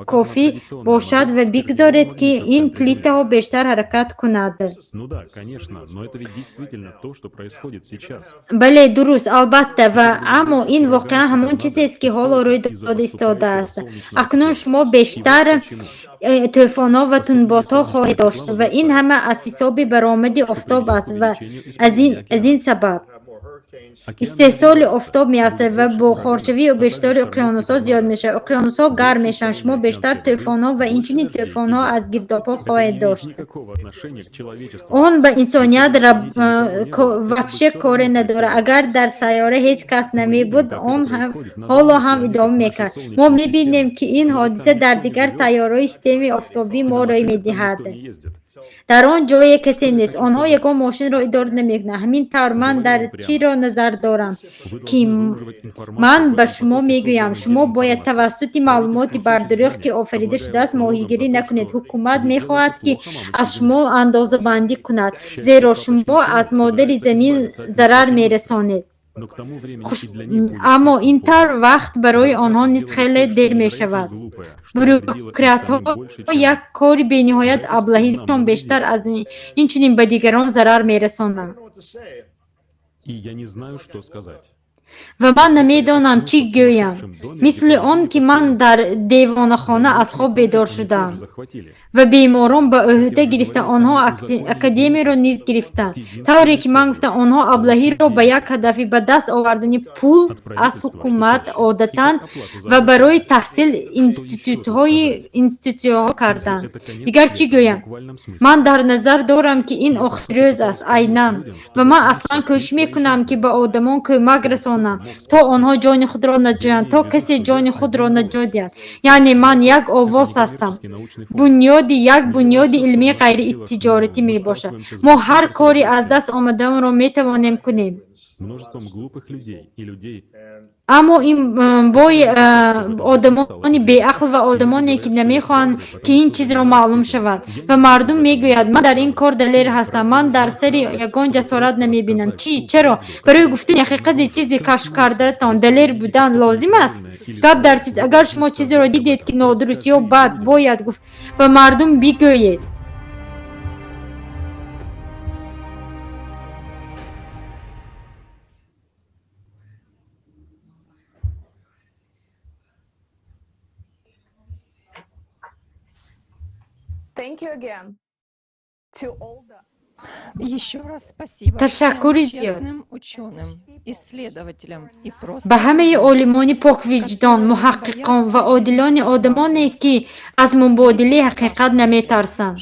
кофӣ бошад ва бигзоред, ки ин плитаҳо бештар ҳаракат кунад. Ну да, конечно, но это ведь действительно то, что происходит сейчас. Бале, дуруст, албатта, ва аммо ин воқеан ҳамон чизест, ки ҳоло рӯй дода истодааст. Акнун шумо бештар тӯфонҳо ва тунботҳо хоҳед дошт, ва ин ҳама аз ҳисоби баромади офтоб аст, ва аз ин сабаб истеҳсоли офтоб меафзояд ва бухоршавии бештари уқёнусҳо зиёд мешавад. Уқёнусҳо гарм мешаванд, шумо бештар тӯфонҳо ва инчунин тӯфонҳо аз гирдобҳо хоҳед дошт. Никакого отношения к человечеству. Он ба инсоният вообще коре надорад. Агар дар сайёра ҳеҷ кас намебуд, он ҳоло ҳам идома мекард. Мо мебинем, ки ин ҳодиса дар дигар сайёраҳои системаи офтобии мо рӯй медиҳад. Дар он ҷое касе нест, онҳо ягон мошинро идора намекунанд. Ҳамин тавр ман дар чиро назар дорам, ки ман ба шумо мегӯям: шумо бояд тавассути маълумоти бардурӯғ, ки офарида шудааст, моҳигирӣ накунед. Ҳукумат мехоҳад, ки аз шумо андозабандӣ кунад, зеро шумо аз модари замин зарар мерасонед. Но к тому времени и для них будет Аммо ин тавр вақт барои онҳо низ хеле дер мешавад. Бюрократҳо як кори бениҳоят аблаҳишон бештар аз инчунин ба дигарон зарар мерасонанд. И я не знаю, что сказать. Ва ман намедонам, чӣ гӯям. Мисли он ки ман дар девонахона аз хоб бедор шудам ва беморон ба ӯҳда гирифта, онҳо академияро низ гирифтанд. Тавре ки ман гуфтам, онҳо аблаҳиро ба як ҳадафи ба даст овардани пул аз ҳукумат одатан ва барои таҳсил институтҳо карданд. Дигар чӣ гӯям? Ман дар назар дорам, ки ин охиррӯз аст айнан, ва ман аслан кӯшиш мекунам, ки ба одамон кӯмак расонам, то онҳо ҷони худро наҷӯянд, то касе ҷони худро наҷот диҳад. Яъне ман як овоз ҳастам, бунёди як бунёди илмии ғайритиҷоратӣ мебошад. Мо ҳар кори аз даст омадаонро метавонем кунем. Множеством глупых людей и людей, Аммо ин бои одамони беақл ва одамоне, ки намехоҳанд, ки ин чизро маълум шавад. Ва мардум мегӯяд: ман дар ин кор далер ҳастам, ман дар сари ягон ҷасорат намебинам. Чӣ? Чаро? Барои гуфтани ҳақиқати чизе кашф кардаатон далер будан лозим аст? Гап дар чиз, агар шумо чизеро дидед, ки нодуруст ё бад, бояд гуфт, ба мардум бигӯед. Еще раз спасибо Ташаккури всем зиёд честным ученым, исследователям и просто ба ҳамаи олимони поквиҷдон, муҳаққиқон ва одилони одамоне, ки аз мубодилаи ҳақиқат наметарсанд.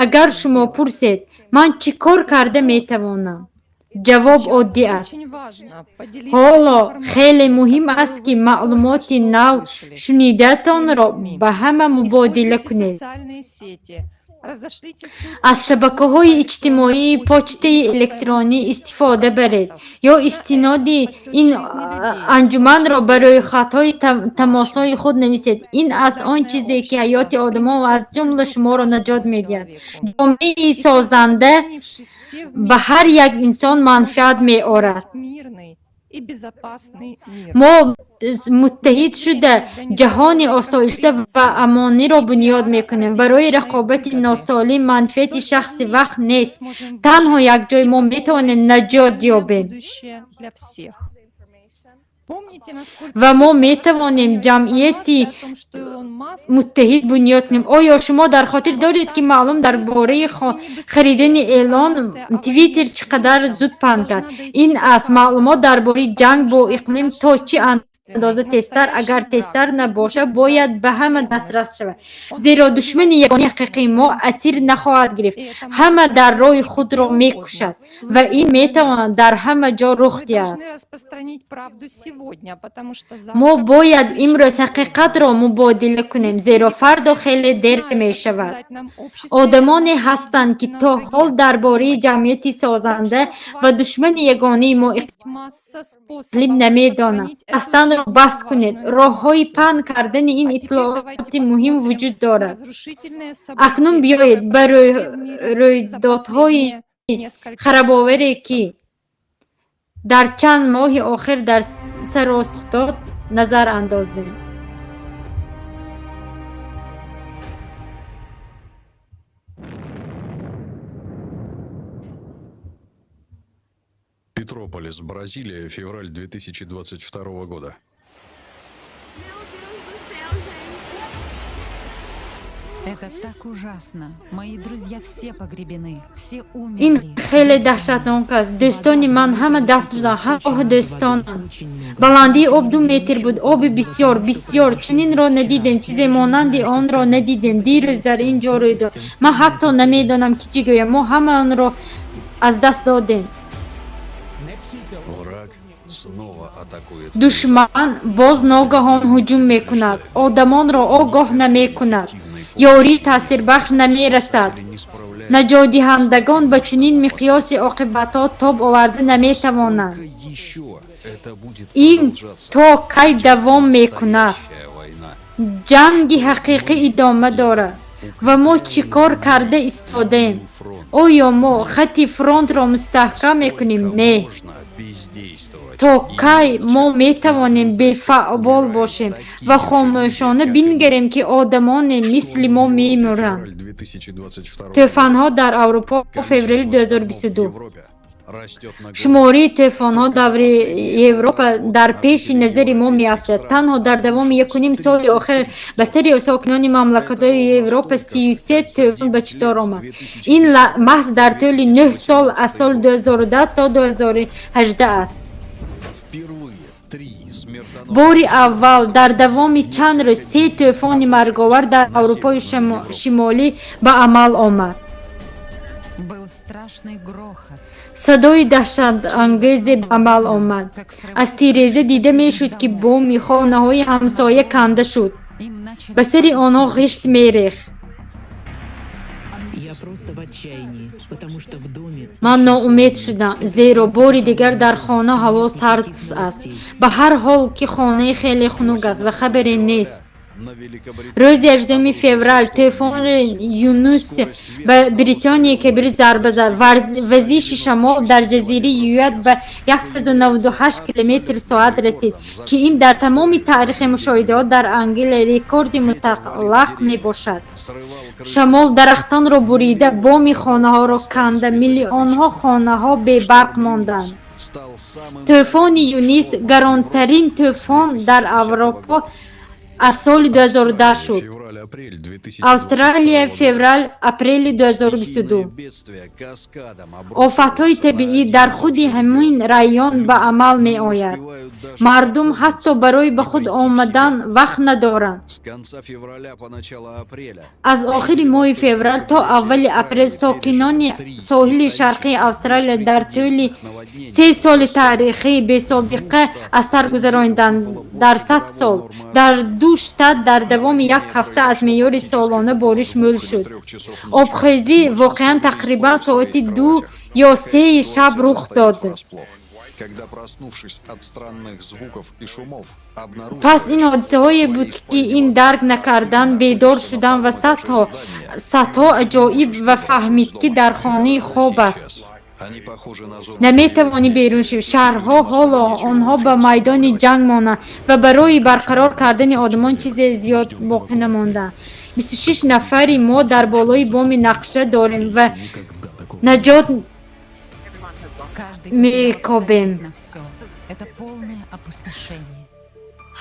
Агар шумо пурсед, ман чӣ кор карда метавонам, ҷавоб оддӣ аст. Ҳоло хеле муҳим аст, ки маълумоти нав шунидаатонро ба ҳама мубодила кунед. Социальные сети. Разошлите ссылки Аз шабакаҳои иҷтимоӣ, почтаи электронӣ истифода баред ё истиноди ин анҷуманро ба рӯйхатҳои тамосҳои худ нависед. Ин аст он чизе, ки ҳаёти одамон ва аз ҷумла шуморо наҷот медиҳад. Ҷомеаи созанда ба ҳар як инсон манфиат меорад. Мирный и безопасный мир. Мо муттаҳид шуда ҷаҳони осоишта ва амониро бунёд мекунем. Барои рақобати носолим, манфиати шахсӣ вақт нест. Танҳо якҷоя мо метавонем наҷот ёбем Будущее для всех. Помните, насколько ва мо метавонем ҷамъияти что Илон Маск муттаҳид бунёд кунем. Оё шумо дар хотир доред, ки маълум дар бораи харидани Элон Твиттер чӣ қадар зуд паҳн кард? Ин аст маълумот дар бораи ҷанг бо иқлим то чӣ андоза тезтар, агар тезтар набошад, бояд ба ҳама дастрас шавад, зеро душмани ягонаи ҳақиқии мо асир нахоҳад гирифт, ҳама дар роҳи худро мекушад ва ин метавонад дар ҳама ҷо рух диҳад. Должны распространить правду сегодня, потому что Мо завтра бояд имрӯз ҳақиқатро мубодила кунем, зеро фардо хеле дер мешавад. Одамоне ҳастанд, ки то ҳол дар бораи ҷамъияти созанда ва душмани ягонаи мо масса способов иқлим намедонанд. Астанро бас кунед. Роҳҳои паҳн кардани ин иттилооти муҳим вуҷуд дорад. Разрушительные Акнун биёед ба рӯйдодҳои харабоваре, ки дар чанд моҳи охир дар саросар дод, назар андозем. Петрополис, Бразилия, февраль 2022 года. Это так ужасно. Мои друзья все погребены, все Ин умерли. Хеле даҳшатнок аст. Дӯстони ман ҳама дафн шуданд. Оҳ, дӯстонам! Баландии об 2 метр буд. Оби бисёр, бисёр. Чунинро надидем, чизе монанди онро надидем. Дирӯз дар ин ҷо рӯй дод. Ман ҳатто намедонам, ки чӣ гӯям. Мо ҳамаонро аз даст додем. Враг снова атакует. Душман боз ногаҳон ҳуҷум мекунад, одамонро огоҳ намекунад, ёрии таъсирбахш намерасад. Наҷотдиҳандагон ба чунин миқёси оқибатҳо тоб оварда наметавонанд. Еще это будет Ин продолжаться. то кай давом мекунад? Настоящая война. Ҷанги ҳақиқӣ идома дорад. Ва мо чӣ кор карда истодаем? Оё мо хатти фронтро мустаҳкам мекунем? Не. Можно бездействовать. То кай мо метавонем бефаъол бошем ва хомӯшона бингарем, ки одамоне мисли мо мемуранд? Февраль 2022 Тӯфонҳо дар Аврупо, феврали 2022. Европе растет на глазах. Шумории тӯфонҳо даври Европа дар пеши назари мо меафтад. Танҳо дар давоми якуним соли охир ба сари сокинони мамлакатҳои Европа 33 тӯфон ба читор омад. Ин маҳз дар тӯли 9 сол, аз соли 2010 то 2018 аст. Впервые три смертоносных Бори аввал дар давоми чанд рӯз се тӯфони марговар дар Аврупои Шимолӣ ба амал омад. Был страшный грохот. Садои даҳшатангезе ба амал омад. Аз тиреза дида мешуд, ки боми хонаҳои ҳамсоя канда шуд. Ба сари онҳо ғишт мерехт. Я просто в отчаянии, потому что в доме Ман ноумед шудам, зеро бори дигар дар хона ҳаво сард аст. Ба ҳар ҳол, ки хонаи хеле хунук аст ва хабаре нест. На Великобритании Рӯзи 18 феврал тӯфони Юнус ба Британияи Кабир зарба зад. Вазиши шамол дар ҷазираи Юят ба 198 километр соат расид, ки ин дар тамоми таърихи мушоҳидаҳо дар Англия рекорди мутлақ мебошад. Шамол дарахтонро бурида, боми хонаҳоро канда, миллионҳо хонаҳо бебарқ монданд. Стал самым Тӯфони Юнис гаронтарин тӯфон дар Аврупо Аз соли 2010 шуд. Австралия, феврал апрели 2022. Офатҳои табиӣ дар худи ҳамин район ба амал меояд. Мардум ҳатто барои ба худ омадан вақт надоранд. Аз охири моҳи феврал то аввали апрел сокинони соҳили шарқии Австралия дар тӯли 3 соли таърихии бесобиқа аз сар гузарониданд дар 100 сол. Дар ду штат дар давоми як ҳафта аз меъёри солона бориш мӯл шуд. Обхезӣ воқеан тақрибан соати 2 ё 3 шаб рух дод. Пас ин ҳодисаҳое буд, ки ин дарк накардан, бедор шудан ва садҳо аҷоиб ва фаҳмид, ки дар хонаи хоб аст. Наметавонӣ берун шавӣ. Шаҳрҳо ҳоло онҳо ба майдони ҷанг монанд ва барои барқарор кардани одамон чизе зиёд боқӣ намондаанд. 26 нафари мо дар болои боми нақша дорем ва наҷот мекобем.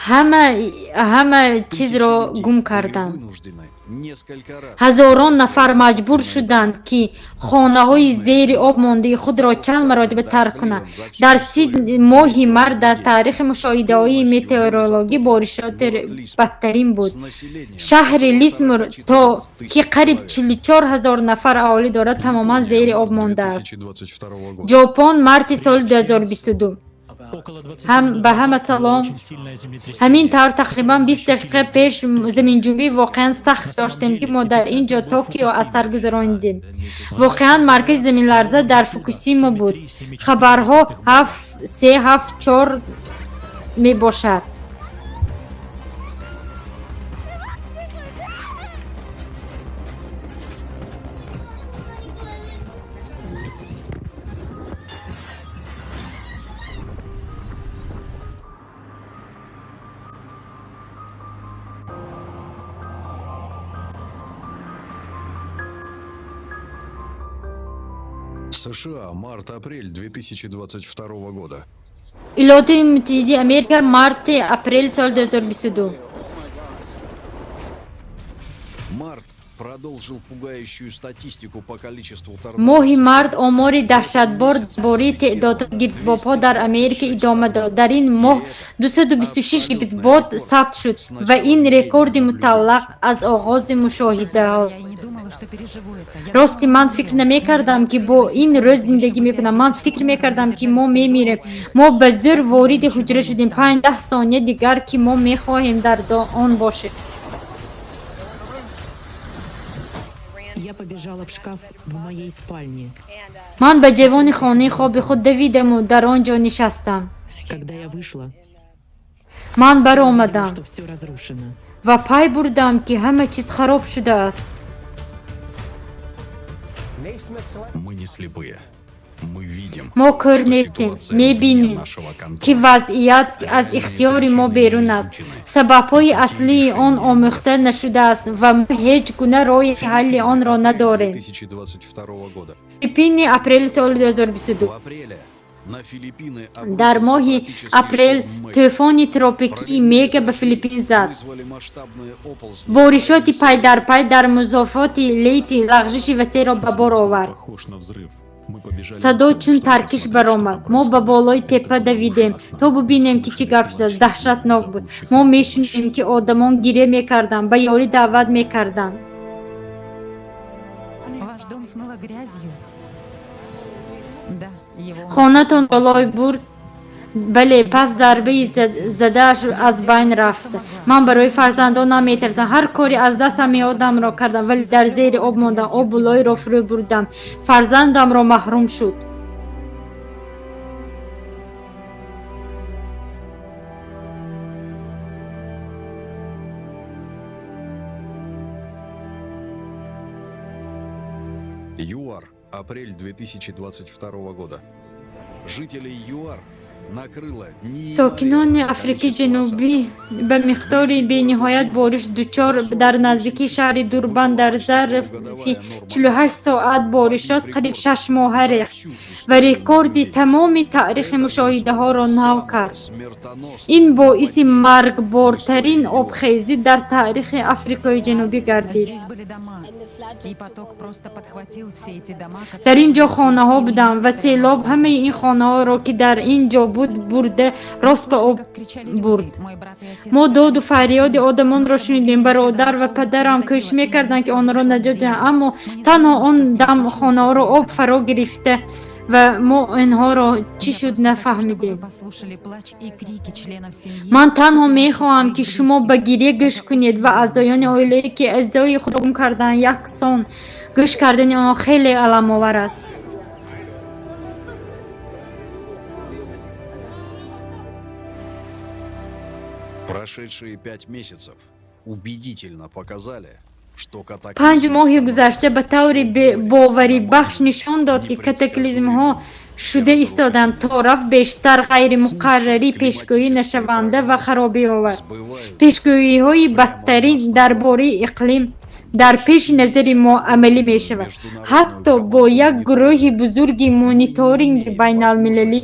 Ҳама чизро гум карданд. Ҳазорон нафар маҷбур шуданд, ки хонаҳои зери об мондаи худро чанд маротиба тарк кунанд. Дар моҳи март дар таърихи мушоҳидаҳои метеорологӣ боришоти бадтарин буд. Шаҳри Лисмур, то ки қариб 44 ҳазор нафар аҳолӣ дорад, тамоман зери об мондааст. Ҷопон, марти соли 2022. Ба ҳама салом. Ҳамин тавр тақрибан 20 дақиқа пеш заминҷунбии воқеан сахт доштем, ки мо дар ин ҷо Токио аз сар гузаронидем. Воқеан маркази заминларза дар Фукусимо буд. Хабарҳо 7-3-7-4 мебошад. США, март-апрель 2022 года. Иёлоти Муттаҳидаи Америка, марти-апрел соли 2022. Март продолжил пугающую статистику по количеству торнадо. Моҳи март омори даҳшатбор бораи теъдоди гирдбобҳо дар Америка идома дод. Дар ин моҳ 226 гирдбод сабт шуд ва ин рекорди мутлақ аз оғози мушоҳидаҳост. Рости, ман фикр намекардам, ки бо ин рӯз зиндагӣ мекунам. Ман фикр мекардам, ки мо мемирем. Мо ба зӯр вориди ҳуҷра шудем. 5-10 сония дигар, ки мо мехоҳем дар он бошем. Я побежала в шкаф в моей спальне. Ман ба ҷавони хонаи хоби худ давидаму дар он ҷо нишастам. Когда я вышла, ман баромадам что все разрушено. ва пай бурдам, ки ҳама чиз хароб шудааст. Мы не слепые. Мы видим, Мо кӯр нестем, мебинем, ки вазъият аз ихтиёри мо берун аст. Сабабҳои аслии он омӯхта нашудааст ва мо ҳеҷ гуна роҳи ҳалли онро надорем. 2022 года. Филиппини, апрели соли 2022. В апреле на Филиппины Дар обрушился моҳи тропический апрел шторм Мэг. тӯфони тропикии Мега ба Филиппин зад. Вызвали масштабные оползни. Боришоти пайдарпай дар музофоти Лейти лағжиши васеъро ба бор овард. Похож на взрыв. Мы побежали Садо чун таркиш баромад. Мо ба болои теппа давидем, то бубинем, ки чӣ гап шудааст. Даҳшатнок буд. Мо мешунидем, ки одамон гиря мекарданд, ба ёрӣ даъват мекарданд. Ваш дом смыло грязью. Да, его Хонатонро лой бурд. Бале, пас зарбаи задааш аз байн рафт. Ман барои фарзандонам метарсам. Ҳар коре аз дастам меодамро кардам, вале дар зери об мондам. Обу лойро фурӯ бурдам. Фарзандамро маҳрум шуд. ЮАР, апрель 2022 года. Жителей ЮАР накрыло Сокинони неимоверное Африки количество Ҷанубӣ осадков. Ба миқдори бениҳоят бориш дучор дар наздикии шаҳри Дурбан дар зарфи 48 соат боришот қариб 6 моҳа рехт ва рекорди тамоми таърихи мушоҳидаҳоро нав кард. Ин боиси маргбортарин обхезӣ дар таърихи Африкои Ҷанубӣ гардид. Здесь были дома. И поток просто подхватил все эти дома, Дар ин ҷо хонаҳо буданд ва селоб ҳамаи ин хонаҳоро, ки дар ин ҷо буд, бурда рост ба об бурд. Мо доду фарёди одамонро шунидем. Бародар ва падарам кӯшиш мекарданд, ки онҳоро наҷот диҳанд, аммо танҳо он дам хонаҳоро об фаро гирифта ва мо онҳоро чӣ шуд нафаҳмидем. Послушали плач и крики членов семьи. Ман танҳо мехоҳам, ки шумо ба гиря гӯш кунед ва аъзоёни оилае, ки аъзои худро гум карданд, яксон гӯш кардани онҳо хеле аламовар аст. Прошедшие 5 месяцев убедительно показали, что 5 моҳи катаклизмы гузашта ба таври боварибахш нишон дод, ки катаклизмҳо шуда истоданд, то рафт бештар ғайримуқаррарӣ, пешгӯӣ нашаванда ва харобиовар. Пешгӯиҳои бадтарин дар бораи иқлим дар пеши назари мо амалӣ мешавад. Ҳатто бо як гурӯҳи бузурги мониторинги байналмилалӣ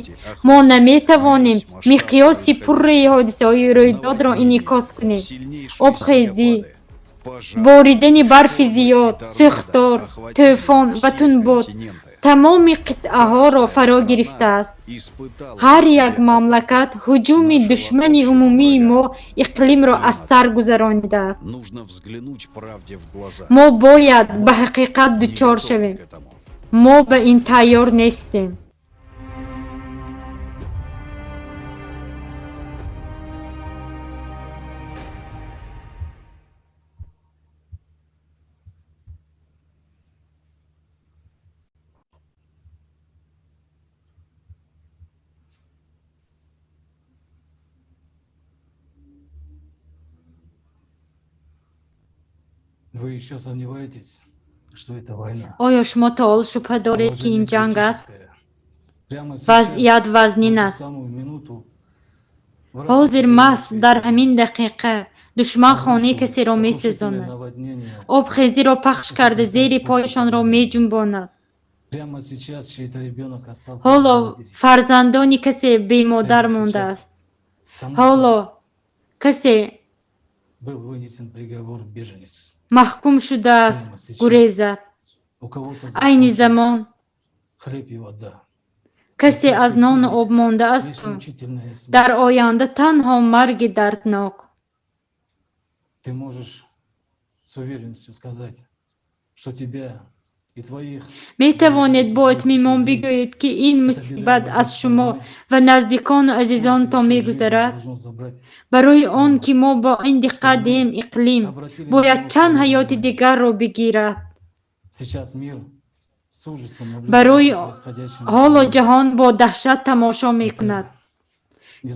мо наметавонем миқёси пурраи ҳодисаҳои рӯйдодро инъикос кунем. Обхезӣ, боридани барфи зиёд, сӯхтор, тӯфон ва тунбод тамоми қитъаҳоро фаро гирифтааст. Ҳар як мамлакат ҳуҷуми душмани умумии мо иқлимро аз сар гузаронидааст. Нужно взглянуть правде в глаза. Мо бояд ба ҳақиқат дучор шавем: мо ба ин тайёр нестем. Вы еще сомневаетесь, что это война? Оё шумо то ҳол шубҳа доред, ки ин ҷанг аст? Прямо сейчас, Вазъият вазнин в эту аст. самую минуту, Ҳозир, маҳз дар ҳамин дақиқа, душман хонаи касеро месӯзонад, обхезиро пахш карда, зери пояшонро меҷунбонад. Прямо сейчас чей-то ребенок остался Ҳоло без матери. фарзандони касе бемодар мондааст. Ҳоло касе Был вынесен приговор беженец. маҳкум шудааст гурезад. У кого-то Айни замон хлеб и вода. касе аз нону об мондаасту Мучительная смерть. дар оянда танҳо марги дарднок. Ты можешь с уверенностью сказать, что тебя и твоих Метавонед бо итминон бигӯед, ки ин мусибат аз шумо ва наздикону азизонтон мегузарад. должно забрать Барои он ки мо бо ин диққат диҳем, иқлим бояд чанд ҳаёти дигарро бигирад. Сейчас мир с ужасом наблюдает Барои за происходящим. ҳоло ҷаҳон бо даҳшат тамошо мекунад,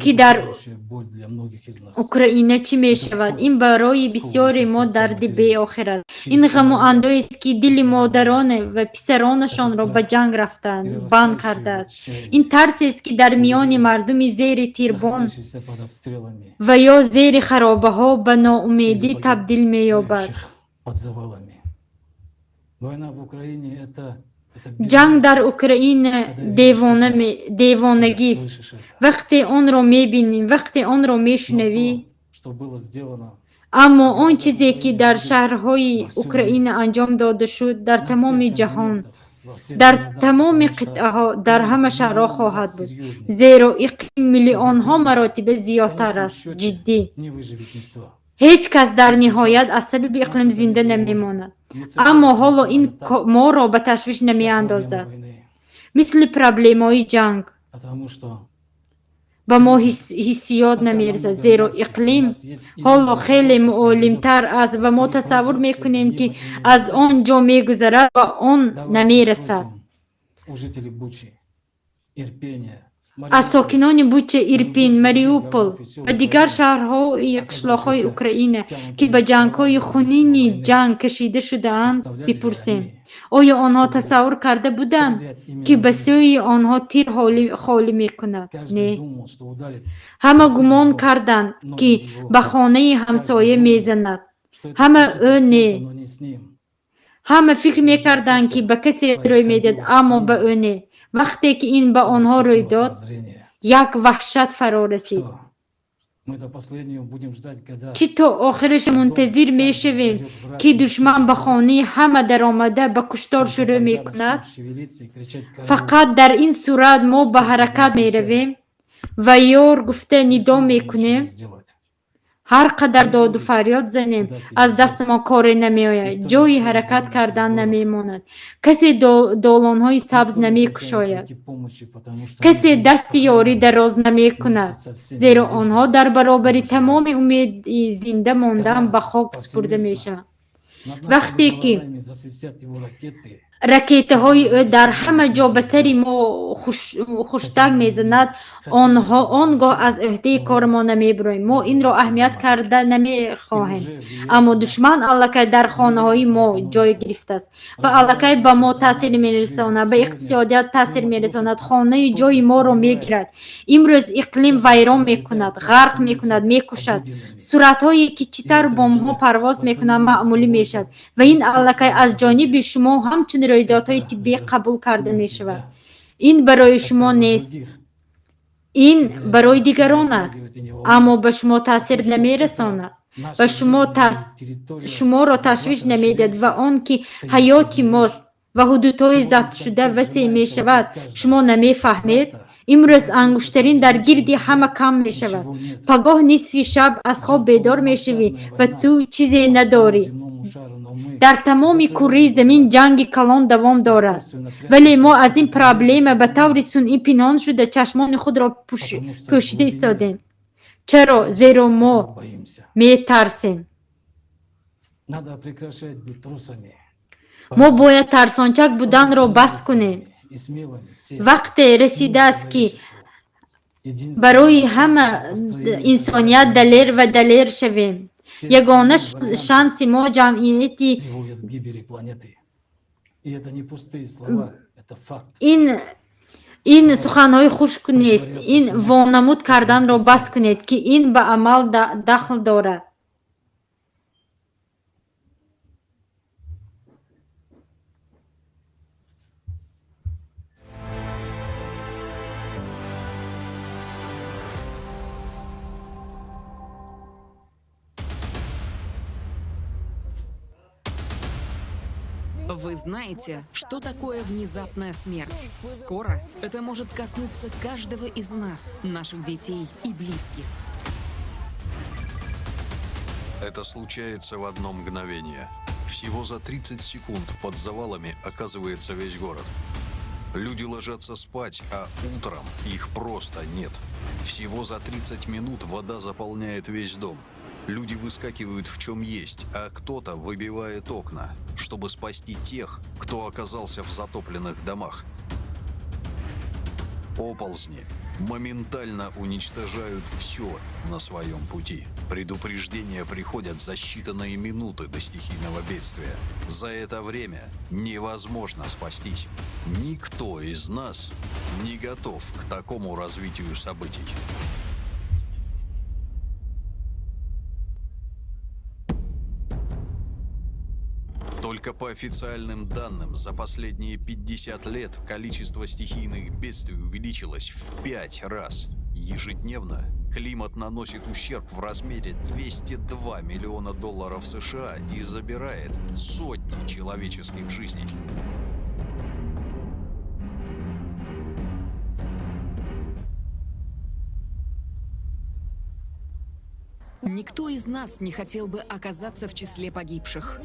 ки дар Незатухающая боль для многих из нас. Украина чӣ мешавад. Ин барои бисёри мо дарди беохир аст. Ин ғаму андӯҳест, ки дили модароне ва писаронашонро ба ҷанг рафтаанд банд кардааст. Ин тарсест, ки дар миёни мардуми зери тирбон Находящиеся под обстрелами, ва ё зери харобаҳо ба ноумедӣ табдил меёбад. под завалами. Война в Украине это Ҷанг дар Украина девонагист. Вақте онро мебинӣ, вақте онро мешунавӣ, что было сделано аммо он чизе, ки дар шаҳрҳои Украина анҷом дода шуд, дар тамоми ҷаҳон, дар тамоми қитъаҳо, дар ҳама шаҳрҳо хоҳад буд, зеро иқлим миллионҳо маротиба зиёдтар аст. Ҷиддӣ, не выживет никто. ҳеҷ кас дар ниҳоят аз сабаби иқлим зинда намемонад. Аммо ҳоло ин моро ба ташвиш намеандозад, мисли проблемаҳои ҷанг Потому что ба мо ҳиссиёт намерасад, зеро иқлим ҳоло хеле муолимтар аст ва мо тасаввур мекунем, ки аз он ҷо мегузарад ва он намерасад. у жителей Бучи, Ирпеня, Аз сокинони Буча, Ирпин, Мариупол ва дигар шаҳрҳои қишлоқҳои Украина, ки ба ҷангҳои хунини ҷанг кашида шудаанд, бипурсем: оё онҳо тасаввур карда буданд, ки ба сӯи онҳо тир холӣ мекунад? Не. Ҳама гумон карданд, ки ба хонаи ҳамсоя мезанад. Ҳама ӯ не. Ҳама фикр мекарданд, ки ба касе рӯй медиҳад, аммо ба ӯ не. Вақте ки ин ба онҳо рӯй дод, як ваҳшат фаро расид. Чӣ то охираш мунтазир мешавем, ки душман ба хонаи ҳама даромада ба куштор шурӯъ мекунад? Фақат дар ин сурат мо ба ҳаракат меравем ва ёр гуфта нидо мекунем. Ҳар қадар доду фарёд занем, аз дастамон коре намеояд, ҷойи ҳаракат кардан намемонад, касе долонҳои сабз намекушояд, касе дасти ёрӣ дароз намекунад, зеро онҳо дар баробари тамоми умеди зинда мондан ба хок супурда мешаванд. Вақте ки ракетаҳои ӯ дар ҳама ҷо ба сари мо хуштак мезанад, он гоҳ аз ӯҳдаи корамон намебароем. Мо инро аҳамият карда намехоҳем, аммо душман аллакай дар хонаҳои мо ҷой гирифтааст ва аллакай ба мо таъсир мерасонад, ба иқтисодият таъсир мерасонад, хонаи ҷойи моро мегирад. Имрӯз иқлим вайрон мекунад, ғарқ мекунад, мекушад. Суратҳое ки чӣ тавр бомбҳо парвоз мекунанд, маъмулӣ мешавад ва ин аллакай аз ҷониби шумо ҳамчун рӯйдодҳои тиббӣ қабул карда мешавад. Ин барои шумо нест, ин барои дигарон аст, аммо ба шумо таъсир намерасонад, ба шуморо ташвиш намедиҳад ва он ки ҳаёти мост ва ҳудудҳои забтшуда васеъ мешавад, шумо намефаҳмед. Имрӯз ангуштарин дар гирди ҳама кам мешавад. Пагоҳ нисфи шаб аз хоб бедор мешавӣ ва ту чизе надорӣ. Дар тамоми курраи замин ҷанги калон давом дорад, вале мо аз ин проблема ба таври сунъӣ пинҳон шуда чашмони худро пӯшида истодем. Чаро? Зеро мо метарсем. Мо бояд тарсончак буданро бас кунем. Вақте расидааст, ки барои ҳама инсоният далер ва далер шавем. Ягона шанси мо ҷамъияти ин суханҳои хушк нест, ин вонамуд карданро бас кунед, ки ин ба амал дахл дорад. Вы знаете, что такое внезапная смерть? Скоро это может коснуться каждого из нас, наших детей и близких. Это случается в одно мгновение. Всего за 30 секунд под завалами оказывается весь город. Люди ложатся спать, а утром их просто нет. Всего за 30 минут вода заполняет весь дом. Люди выскакивают в чем есть, а кто-то выбивает окна, чтобы спасти тех, кто оказался в затопленных домах. Оползни моментально уничтожают все на своем пути. Предупреждения приходят за считанные минуты до стихийного бедствия. За это время невозможно спастись. Никто из нас не готов к такому развитию событий. Только по официальным данным, за последние 50 лет количество стихийных бедствий увеличилось в 5 раз. Ежедневно климат наносит ущерб в размере 202 миллиона долларов США и забирает сотни человеческих жизней. Никто из нас не хотел бы оказаться в числе погибших.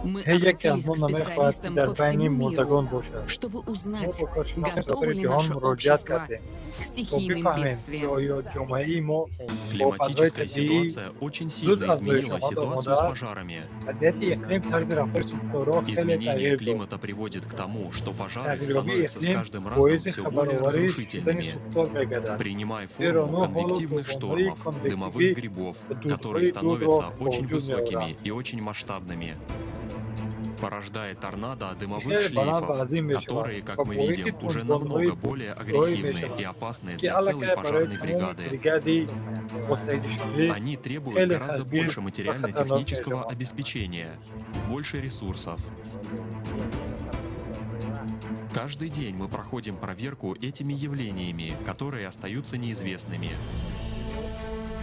Мы ҳеҷ яке аз обратились мо к намехоҳад, ки специалистам дар по байни всему миру, мурдагон бошад. чтобы Мо ба узнать, коршиносони готово саросари ли ҷаҳон наше муроҷиат общество кардем, к то стихийным бифаҳмем, ки бедствиям. оё ҷомеаи мо бо офатҳои Климатическая табиӣ ситуация очень зуд сильно аз изменила бӯйшомад ситуацию с омодааст. пожарами. Вазъияти иқлим тарзи рафтори сӯхторро хеле Изменение тағйир дод. климата приводит к тому, что пожары Тағйирёбии становятся с иқлим каждым разом боиси все более хабароварӣ шудани разрушительными, сӯхтор мегардад, принимая зеро форму онҳо ҳоло конвективных тӯфонҳои штормов, конвективӣ дымовых грибов, ва которые дудҳои дудро становятся ба очень вуҷуд меоранд. высокими и очень масштабными, порождая торнадо дымовых Хеле баланд ва шлейфов, азим мешаванд которые, как ва мы боиси видим, уже тундбонҳои намного более дудҳое агрессивны и мешаванд, опасны ки для целой аллакай барои пожарной тамоми бригады. бригади оташнишонӣ Они требуют хеле гораздо хатаргир больше ва хатарнок материально-технического мешаванд. обеспечения, больше ресурсов. Каждый день мы проходим проверку этими явлениями, которые остаются неизвестными.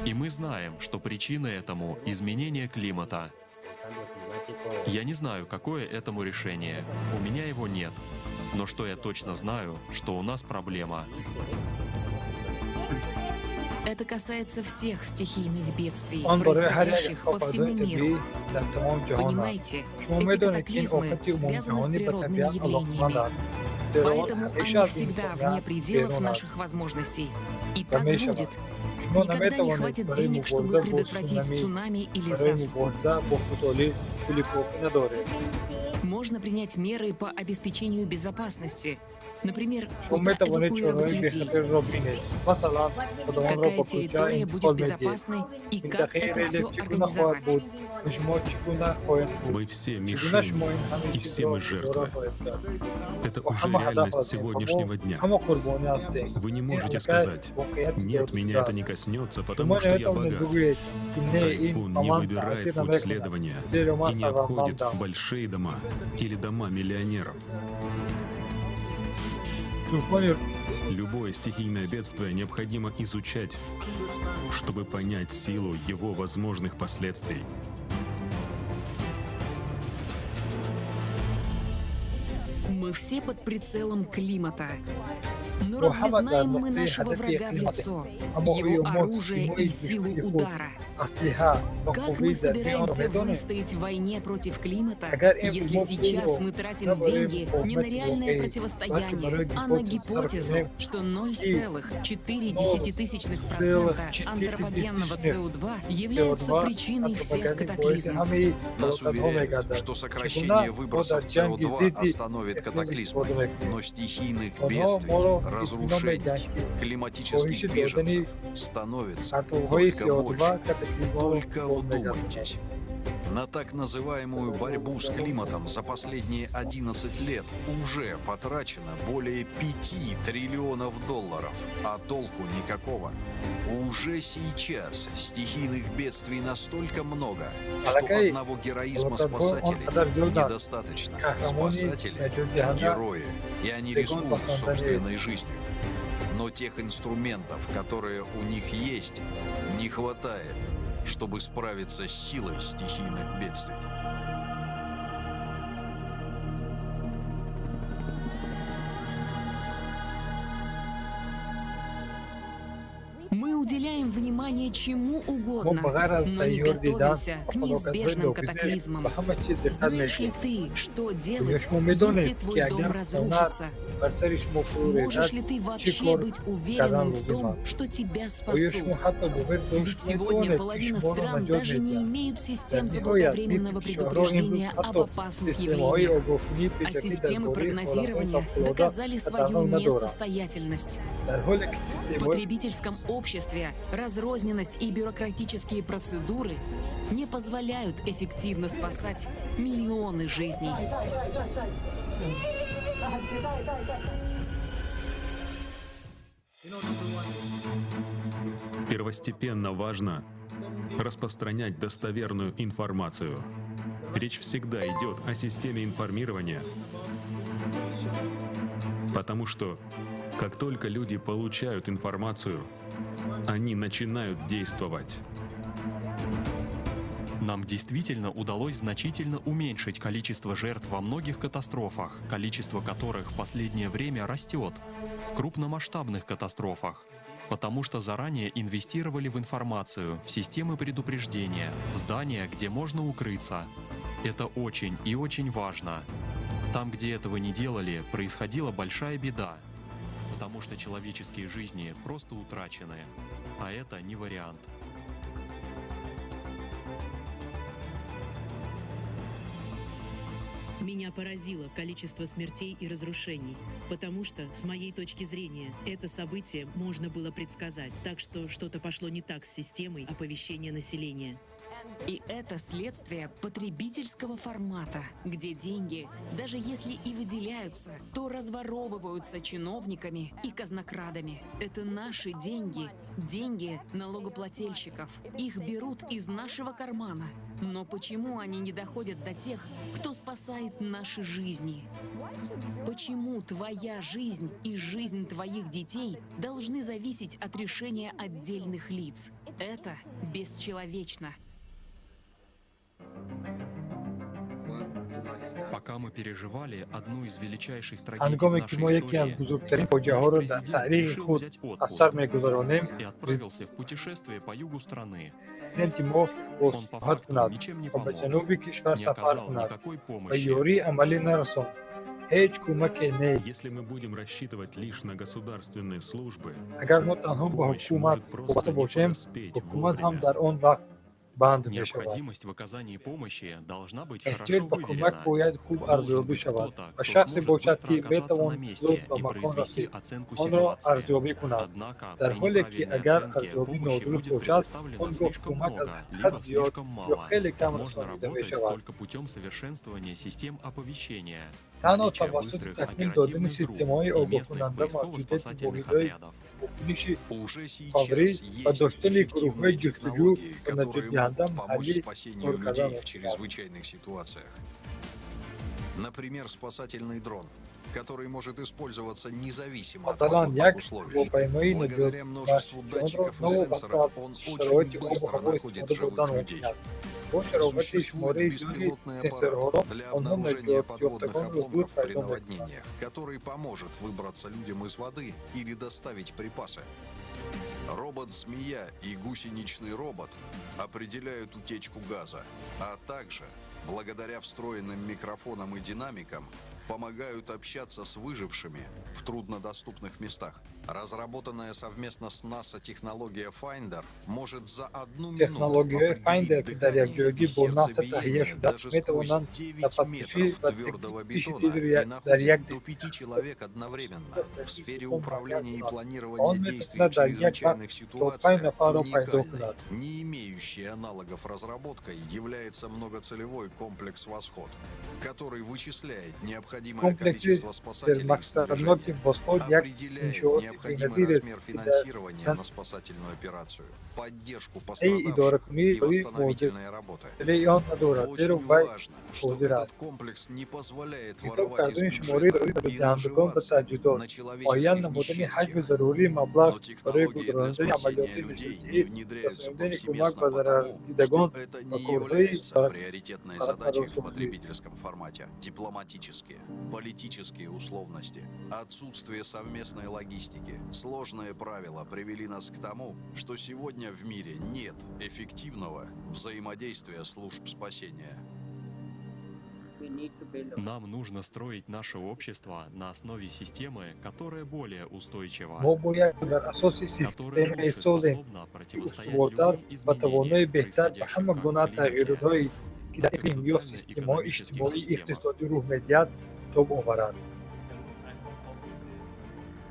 И мы знаем, что причина этому – изменение климата. Я не знаю, какое этому решение. У меня его нет. Но что я точно знаю, что у нас проблема. Это касается всех стихийных бедствий, Он барои ҳар як происходящих по всему офатҳои табиӣ миру. дар тамоми ҷаҳон аст. Понимаете, Шумо эти медонед, ки ин катаклизмы офати связаны с умумиҷаҳонӣ ба природными табиат алоқаманд явлениями. аст, зеро он Поэтому ҳамеша они аз всегда вне имконият пределов берун аст наших возможностей. И ва так мешавад. будет. Шумо Никогда не наметавонед хватит барои денег, чтобы мубориза бо предотвратить сунами, цунами или барои засуху. мубориза бо худолӣ пули кофӣ надоред. Можно принять меры по обеспечению безопасности. Например, Шумо куда метавонед эвакуировать чораҳои людей, бехатарро бинед, масалан, одамонро какая ба кӯча территория интиқол будет медиҳед. безопасной и как Минтақаи это релеф все чӣ гуна хоҳад организовать. буд ва шумо чӣ гуна хоҳед буд? Мы все Чӣ гуна мишени, шумо ин ҳамаи и все чизро мы идора жертвы. хоҳед кард? Это Ва уже ҳама ҳадаф реальность ҳастем ва мо сегодняшнего дня. ҳама қурбонӣ ҳастем. Вы не Ин можете аллакай сказать, воқеияти нет, меня дорусуда. это не коснется, Шумо потому что я наметавонед богат. бигӯед, ки не, ин Тайфун ба не ман выбирает таъсир путь намекунад, следования зеро ман и не обходит сарватмандам. большие дома или дома миллионеров. Тӯфони Любое стихийное бедствие необходимо изучать, чтобы понять силу его возможных последствий. Мы все под прицелом климата. Но Мо разве ҳама дар знаем мы нуқтаи нашего ҳадафи врага в иқлим ҳастем, лицо, аммо его оё мо оружие симои и силу душмани худ, удара? аслиҳа ва Как қувваи мы зарбаи онро собираемся медонем? выстоять в войне против климата, Агар имрӯз если мо сейчас пулро мы на тратим барои деньги не на муқовимати реальное воқеӣ, балки противостояние, барои а на гипотез сарф гипотезу, кунем, что ки 0,4% антропогенного 0,4 СО2 являются СО2 причиной всех антропогенӣ боиси катаклизмов? ҳамаи Нас фалокатҳо уверяют, мегардад. что Чӣ гуна сокращение мо выбросов дар ҷанги СО2 зидди остановит иқлим катаклизмы, истифода мекунем? но стихийных Онҳо бедствий, моро итминон разрушений, медиҳанд, ки климатических коҳиши додани беженцев становится партовҳои только СО2 больше. катаклизмҳоро Только бо мегардонад. вдумайтесь. На так называемую борьбу с климатом за последние 11 лет уже потрачено более 5 триллионов долларов, а толку никакого. Уже сейчас стихийных бедствий настолько много, что Аллакай одного героизма фалокатҳо он спасателей қадар зиёданд, недостаточно. қаҳрамони Спасатели – наҷотдиҳанда герои, и они ягон рискуют басанда нест. собственной жизнью. Но тех инструментов, которые у них есть, не хватает, чтобы справиться с силой стихийных бедствий. Мы уделяем внимание чему Мо угодно, ба ғайр аз но не тайёр дидан готовимся ба к фалокатҳои неизбежным ногузир катаклизмам. ба ҳама чиз диққат Знаешь ли медиҳем. ты, что Оё делать, шумо если медонед, ки твой дом агар хона разрушится? бар сари шумо фурӯ Можешь резад, ли ты чӣ вообще кор быть кардан уверенным в лозим том, аст? что тебя Оё спасут? шумо ҳатто бовар Ведь дошт сегодня метавонед, ки половина шуморо стран наҷот даже не медиҳанд? имеют Дар систем ниҳоят, заблаговременного нисфи кишварҳо имрӯз предупреждения об ҳатто опасных системаҳои явлениях. огоҳкунии А пешакӣ дар системы бораи ҳолатҳои прогнозирования фавқулода доказали свою хатарнок надоранд. несостоятельность. Дар ҳоле ки В системаҳои потребительском обществе разрозненность и бюрократические процедуры не позволяют эффективно спасать миллионы жизней. Первостепенно важно распространять достоверную информацию. Речь всегда идет о системе информирования, потому что как только люди получают информацию, они начинают действовать. Нам действительно удалось значительно уменьшить количество жертв во многих катастрофах, количество которых в последнее время растет, в крупномасштабных катастрофах. Потому что заранее инвестировали в информацию, в системы предупреждения, в здания, где можно укрыться. Это очень и очень важно. Там, где этого не делали, происходила большая беда. Потому что человеческие жизни просто утрачены. А это не вариант. Меня поразило количество смертей и разрушений, потому что, с моей точки зрения, это событие можно было предсказать, так что что-то пошло не так с системой оповещения населения. И это следствие потребительского формата, где деньги, даже если и выделяются, то разворовываются чиновниками и казнокрадами. Это наши деньги, деньги налогоплательщиков. Их берут из нашего кармана. Но почему они не доходят до тех, кто спасает наши жизни? Почему твоя жизнь и жизнь твоих детей должны зависеть от решения отдельных лиц? Это бесчеловечно. Пока мы переживали одну из величайших трагедий в ҳангоме ки нашей мо яке аз истории, бузургтарин наш фоҷиаҳоро дар президент таърихи решил худ взять аз отпуск сар мегузаронем, и отправился в путешествие по югу страны. президенти мо Он по бозсиёҳат факту кунад ничем не ва ба помог, ҷануби кишвар не сафар оказал кунад никакой ва помощи. ёрии амалӣ нарасонд. Ҳеҷ кӯмаке нест. Если мы будем рассчитывать лишь на государственные службы, Агар мо танҳо ба помощь ҳукумат может просто вобаста не бошем, подоспеть ҳукумат ҳам вовремя. Дар он вақт банд мешавад. Необходимость в оказании помощи должна быть Эҳтиёҷ хорошо ба кӯмак выверена. Бояд хуб Должен арзёбӣ быть шавад кто-то, ва кто шахсе сможет бошад, быстро ки оказаться на метавон месте зуд ба и макон произвести расид, оценку онро ситуации. арзёбӣ кунад. Однако Дар при ҳоле ки неправильной агар оценке арзёбӣ помощи нодуруст будет бошад, предоставлено он гоҳ слишком кӯмак аз много, ҳад либо зиёд слишком ё мало. хеле кам Можно расонида работать мешавад. Только путем совершенствования систем оповещения, Танҳо наличия тавассути быстрых такмил додани оперативных групп системаҳои и местных огоҳкунанда, мавҷудияти поисково-спасательных воҳидҳои отрядов. вокуниши Уже фаврӣ сейчас ва есть доштани гурӯҳҳои эффективные ҷустуҷӯ технологии, ва которые наҷотдиҳанда могут помочь маҳаллӣ спасению кор карда людей в мешавад. Чрезвычайных ситуациях. Например, спасательный дрон, который может использоваться независимо от Масалан, погодных як условий. ҳавопаймои Благодаря множеству наҷотбахши онро датчиков и новобаста сенсоров аз он очень шароити обу быстро ҳаво находит истифода живых бурдан людей. мумкин аст. Бо шарофати Существует шумораи зиёди беспилотный аппарат сенсорҳоро для онҳо обнаружения подводных наҷотёфтагонро зуд обломков при пайдо мекунанд. наводнениях, который поможет выбраться людям из воды или доставить припасы. Робот-змея и гусеничный робот определяют утечку газа, а также, благодаря встроенным микрофонам и динамикам, помогают общаться с выжившими в труднодоступных местах. Разработанная совместно с НАСА технология Finder может за одну минуту Технологияҳои определить Finder, ки дар дыхание якҷоягӣ и бо НАСА таҳия сердцебиение шудааст, даже сквозь метавонанд 9 нафаскашӣ метров ва твердого текиши бетона дилро и дар находит як до 5 человек одновременно. В сфере секунд муайян управления и кунад. планирования Он действий в метавонад дар як вақт чрезвычайных то панҷ ситуациях нафарро пайдо уникальной, кунад. Не имеющей аналогов разработкой, является многоцелевой комплекс «Восход», который вычисляет необходимое Комплекси количество спасателей и сермақсадноки снаряжения, Восход як определяет иншооти необходимый беназир размер аст, ки дар финансирования на спасательную операцию, поддержку ҳайи пострадавших идоракунии и восстановительные работы. муодилаи он надорад, зеро Очень вай важно, что қодир этот аст. комплекс не позволяет Ҳисоб воровать из кардани шумораи бюджета зарурии и наҷотдиҳандагон ва наживаться таҷҳизот, на муайян человеческих намудани ҳаҷми несчастьях. зарурии маблағ Но барои технологии для гузаронидани спасения амалиёти людей наҷотдиҳӣ, не внедряются расонидани кӯмак повсеместно ба потому, что зарардидагон это ва не корҳои является приоритетной задачей в барқарорсозӣ. Потребительском формате. Дипломатические, политические условности, отсутствие совместной логистики, сложные правила привели нас к тому, что сегодня в мире нет эффективного взаимодействия служб спасения. Нам нужно строить наше общество на основе системы, которая более устойчива, Мо бояд дар асоси которая системае лучше созем, способна ки противостоять устувортар любым ва тавонои изменениям, беҳтар ба происходящим ҳама как в гуна климате, тағйиротҳое, ки дар так и в иқлим ё системаҳои социально-экономических иҷтимоӣ системах. иқтисодӣ рух медиҳад, тоб оварад.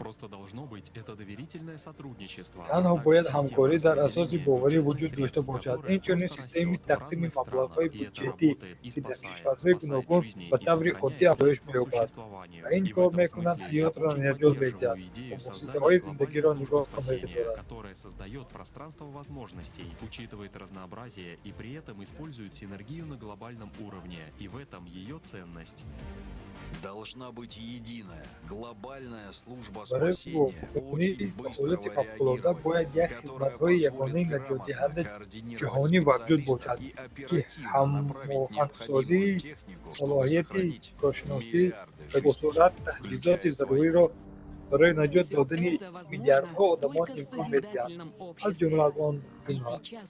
Просто должно быть это доверительное сотрудничество, а Танҳо также бояд система ҳамкорӣ дар асоси распределения боварӣ бюджетных вуҷуд дошта средств, бошад. которая Инчунин просто системи растет в тақсими разных странах, маблағҳои и это буҷетӣ, работает и ки дар спасает, кишварҳои спасает гуногун жизни ба и таври оддӣ сохраняет афзоиш средства меёбад. существованию. Ва ин И в кор этом мекунад смысле я ҳаётро очень наҷот медиҳад поддерживаю идею ва создания воситаҳои глобальной зиндагиро службы нигоҳ спасения, медорад. Которая создает пространство возможностей, учитывает разнообразие и при этом использует синергию на глобальном уровне, и в этом ее ценность. Должна быть единая, глобальная служба Барои спасения, мувофиқкунии очень ба ҳолати быстрого фавқулода реагирования, бояд як которая хизматҳои позволит ягонаи грамотно наҷотдиҳанда координировать ҷаҳонӣ мавҷуд специалистов бошад, и ки оперативно направить необходимую ҳамоҳангсозии технику, чтобы салоҳияти сохранить коршиносӣ миллиарды ва бо жизней, суръат таҷҳизоти включая твою. заруриро Барои наҷот Всё додани это возможно миллиардҳо одамон только в имкон медиҳад, созидательном аз ҷумла обществе. аз он И ҷумла. сейчас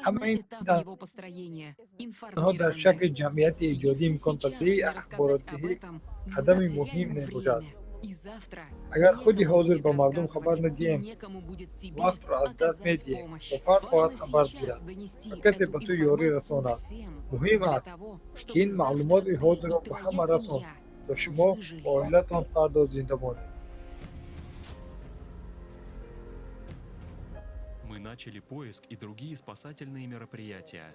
Ҳамаи важный ин этап его построения – танҳо дар шакли информирование. ҷамъияти эҷодӣ Если сейчас имконпазирии не рассказать об ахборотдиҳӣ этом, мы қадами муҳим потеряем мебошад. время. И завтра Агар худи некому ҳозир будет ба мардум хабар рассказывать, и надиҳем, некому будет тебе вақтро аз даст оказать медиҳем помощь. ва фард хоҳад Важно хабар сейчас гирад донести ва касе эту ба ту ёрӣ информацию расонад. всем, Муҳим для аст, того, ки чтобы ин завтра маълумоти ты ҳозирро и ба ҳама твоя расон, семья то шумо ва выжили. оилатон фардо зинда монед. Мы начали поиск и другие спасательные мероприятия.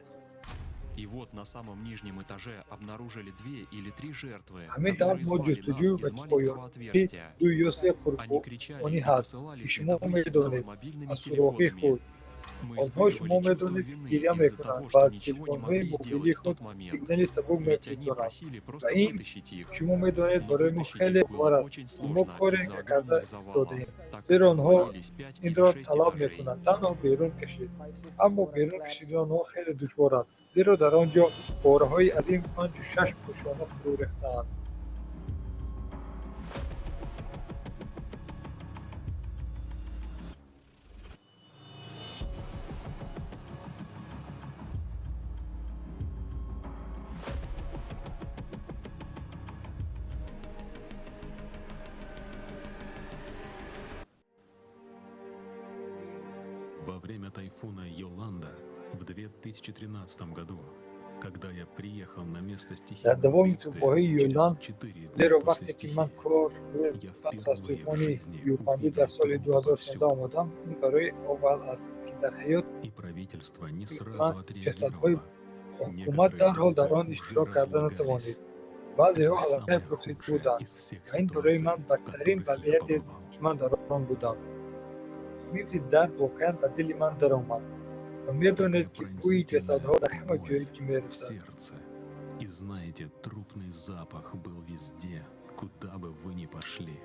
И вот на самом нижнем этаже обнаружили две или три жертвы, Ҳамин тавр которые мо звали нас ҷустуҷӯ из ва маленького поёнии отверстия. ду ё се Они кричали қурбонӣ и ҳаст, посылали ки шумо световые сигналы медонед мобильными аз сурохи телефонами. худ. Мы Онҳо шумо испытывали чувство медонед, ки вины гиря из-за мекунанд того, ва что аз ничего не телефонҳои могли мобилии сделать в худ тот момент. сигнали сабук Ведь они мефиристонанд. просили Ва просто ин вытащить их. шумо медонед Но барои мо вытащить хеле их было бовар аст, очень ки мо сложно коре из-за карда огромных завалов, истодаем, так зеро как онҳо обвалились 5 или инро 6 талаб этажей. мекунанд, танҳо берун кашид. Аммо берун кашидани онҳо хеле душвор аст, зеро дар он ҷо пораҳои азим панҷу шаш пӯшона фурӯ рехтаанд. Во время тайфуна Йоланда в 2013 году, когда я приехал на место Дар стихийного давоми бедствия тӯфонҳои через Юланд, 4 дня зеро после вақте ки ман стихии, кор я пас аз впервые в тӯфони жизни Юпандӣ дар увидел соли труп 2013 повсюду. омадам, ин барои аввал аст, ки дар ҳаёти И правительство не ман сразу ҷасадҳои отреагировало. ҳукумат Некоторые дарҳол дар трупы он уже иштирок карда разлагались. натавонид. Баъзеҳо Это аллакай самое пурсид худшее буданд из всех ва ин барои ситуаций, ман в бадтарин которых я вазъияте, побывал. ки ман дар он будам. Мизи дард воқеан ба дили ман даромад ва медонед, Такая ки бӯи пронзительная ҷасадҳо дар ҳама боль ҷое ки в мерасад. сердце. И знаете, трупный запах был везде, куда бы вы ни пошли.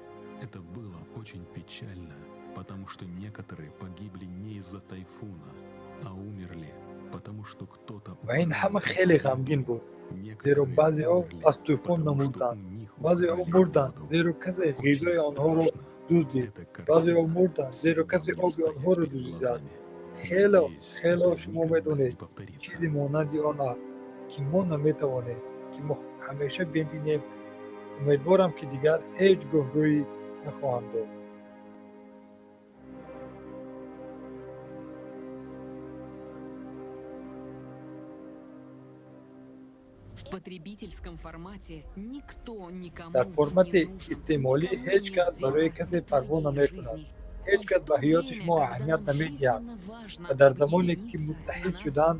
Это было очень печально, потому что некоторые погибли не из-за тайфуна, а умерли, потому что кто-то Ва ин украл ҳама их хеле воду. ғамгин буд, зеро Некоторые баъзеҳо умерли, аз тӯфон потому что у намурданд, них баъзеҳо украли мурданд, воду. зеро касе Очень ғизои онҳоро страшно. дуздид, Эта баъзеҳо картина мурданд, зеро всегда касе будет оби стоять онҳоро перед дуздидааст. глазами. Хело, Надеюсь, хело это шумо никогда не медонед, повторится. чизе монанди он аст, ки мо наметавонем, ки мо ҳамеша бибинем. Умедворам, ки дигар ҳеҷ гоҳ рӯй нахоҳанд дод. В потребительском формате никто никому Дар не формати нужен, истеъмолӣ никому ҳеҷ нет кас барои дела касе до парво твоей намекунад. жизни. Ҳеҷ Но кас в ба то ҳаёти время, шумо когда аҳамият нам намедиҳад жизненно важно ва дар замоне, ки объединиться, муттаҳид нас шудан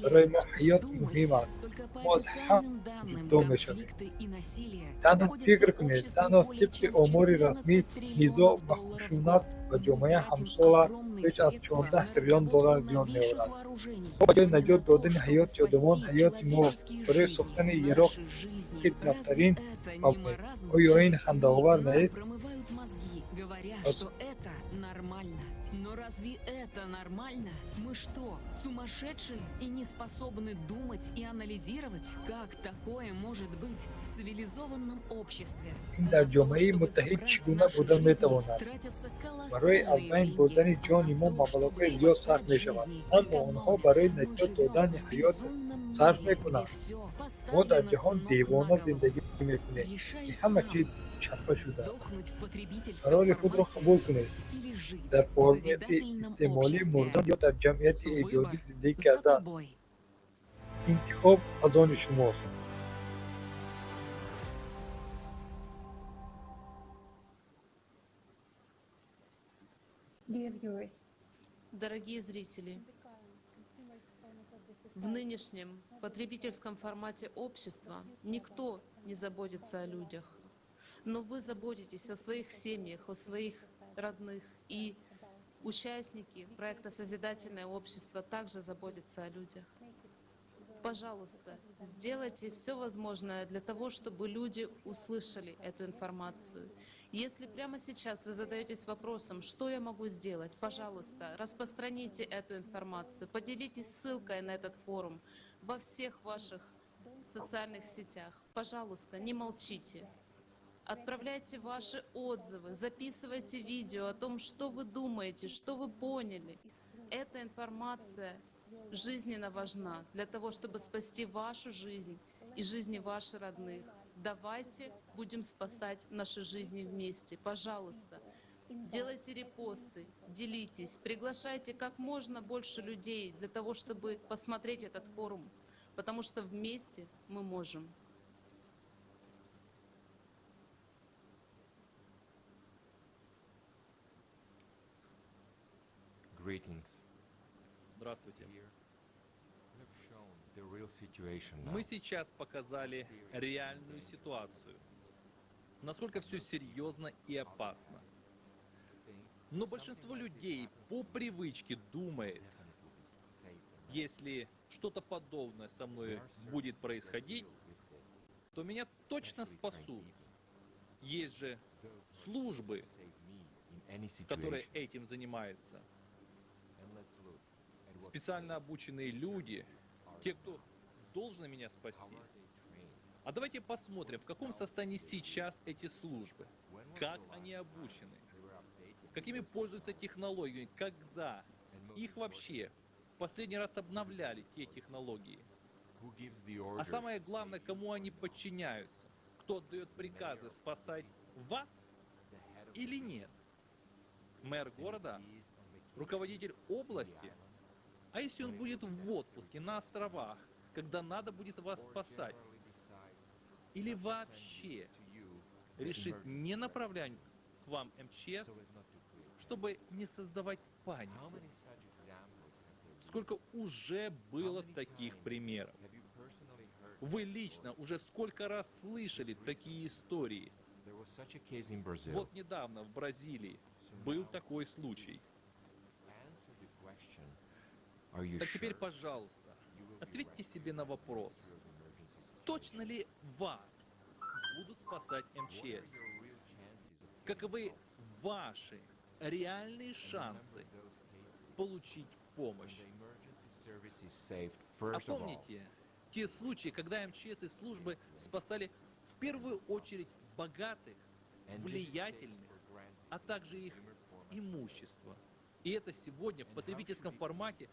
барои мо разделяют. ҳаёт муҳим Вдумайся, аст, только по мо аз ҳам официальным данным ҷудо мешавем. конфликты и насилие Танҳо обходятся фикр кунед, обществу танҳо более тибқи чем в омори расмӣ 14 низоъ триллионов ва долларов в хушунат год. ба Мы ҷомеа тратим ҳамсола огромные беш аз средства 14 на триллион разработку доллар зиён новейших меорад. вооружений, Мо ба ҷои но не на наҷот то, додани чтобы ҳаёти одамон, спасти ҳаёти мо человеческие барои жизни, сохтани наши Ироқи жизни. Разве нафтарин это не мабнӣ. маразм? Оё ин Через СМИ хандаовар нам нест? промывают мозги, говоря, Аз что это нормально. Но разве это нормально? Мы что, сумасшедшие и не способны думать и анализировать? Как такое может быть в цивилизованном обществе? Ин дар На то, ҷомеаи чтобы муттаҳид чӣ забрать гуна наши буда жизни, метавонад? тратятся Барои аз колоссальные байн деньги. бурдани А ҷони на мо то, чтобы маблағҳои зиёд сарф спасать мешавад, жизни, аммо онҳо экономят. барои Мы наҷот живем додани в ҳаёт безумном сарф мире, где мекунанд. все Мо дар поставлено с ҷаҳон ног на девона голову. зиндагӣ мекунем, Решай ки ҳама сам, чиз чапа шудааст. сдохнуть в потребительском Қарори худро формате қабул кунед. или жить Дар в формати созидательном истеъмолӣ обществе. мурдан ё дар ҷамъияти эҷодӣ Выбор зиндагӣ за кардан. тобой. Интихоб аз они шумост. Дорогие зрители, в нынешнем потребительском формате общества никто не заботится о людях. Но вы заботитесь о своих семьях, о своих родных. И участники проекта «Созидательное общество» также заботятся о людях. Пожалуйста, сделайте все возможное для того, чтобы люди услышали эту информацию. Если прямо сейчас вы задаетесь вопросом, что я могу сделать, пожалуйста, распространите эту информацию, поделитесь ссылкой на этот форум во всех ваших социальных сетях. Пожалуйста, не молчите. Отправляйте ваши отзывы, записывайте видео о том, что вы думаете, что вы поняли. Эта информация жизненно важна для того, чтобы спасти вашу жизнь и жизни ваших родных. Давайте будем спасать наши жизни вместе. Пожалуйста, делайте репосты, делитесь, приглашайте как можно больше людей для того, чтобы посмотреть этот форум, потому что вместе мы можем. Здравствуйте. Мы сейчас показали реальную ситуацию, насколько все серьезно и опасно. Но большинство людей по привычке думает, если что-то подобное со мной будет происходить, то меня точно спасут. Есть же службы, которые этим занимаются. Специально обученные люди, те, кто должен меня спасти. А давайте посмотрим, в каком состоянии сейчас эти службы, как они обучены, какими пользуются технологиями, когда их вообще в последний раз обновляли те технологии. А самое главное, кому они подчиняются, кто отдает приказы спасать вас или нет. Мэр города, руководитель области. А если он будет в отпуске на островах, когда надо будет вас спасать? Или вообще решит не направлять к вам МЧС, чтобы не создавать панику? Сколько уже было таких примеров? Вы лично уже сколько раз слышали такие истории? Вот недавно в Бразилии был такой случай. Так теперь, пожалуйста, ответьте себе на вопрос, точно ли вас будут спасать МЧС? Каковы ваши реальные шансы получить помощь? А помните те случаи, когда МЧС и службы спасали в первую очередь богатых, влиятельных, а также их имущество? И это сегодня в потребительском формате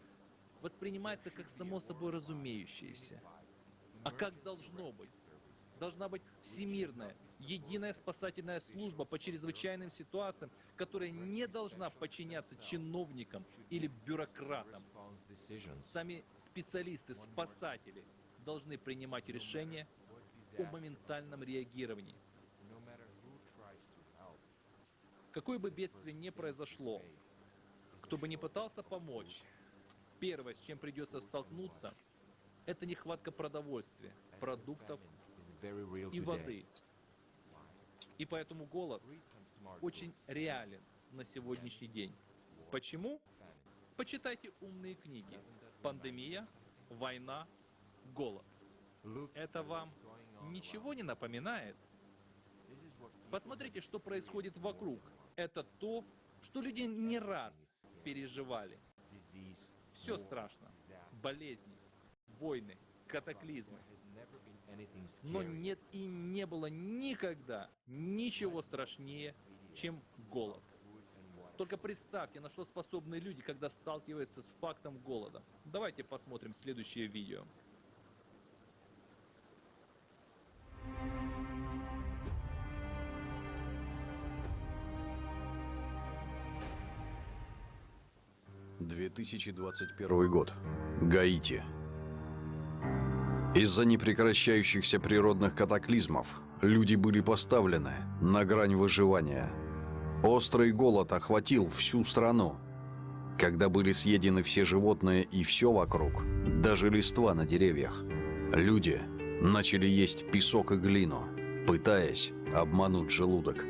воспринимается как само собой разумеющееся. А как должно быть? Должна быть всемирная, единая спасательная служба по чрезвычайным ситуациям, которая не должна подчиняться чиновникам или бюрократам. Сами специалисты, спасатели должны принимать решения о моментальном реагировании. Какое бы бедствие ни произошло, кто бы ни пытался помочь, первое, с чем придется столкнуться, это нехватка продовольствия, продуктов и воды. И поэтому голод очень реален на сегодняшний день. Почему? Почитайте умные книги. Пандемия, война, голод. Это вам ничего не напоминает? Посмотрите, что происходит вокруг. Это то, что люди не раз переживали. Все страшно. Болезни, войны, катаклизмы. Но нет и не было никогда ничего страшнее, чем голод. Только представьте, на что способны люди, когда сталкиваются с фактом голода. Давайте посмотрим следующее видео. «2021 год. Гаити. Из-за непрекращающихся природных катаклизмов люди были поставлены на грань выживания. Острый голод охватил всю страну. Когда были съедены все животные и все вокруг, даже листва на деревьях, люди начали есть песок и глину, пытаясь обмануть желудок.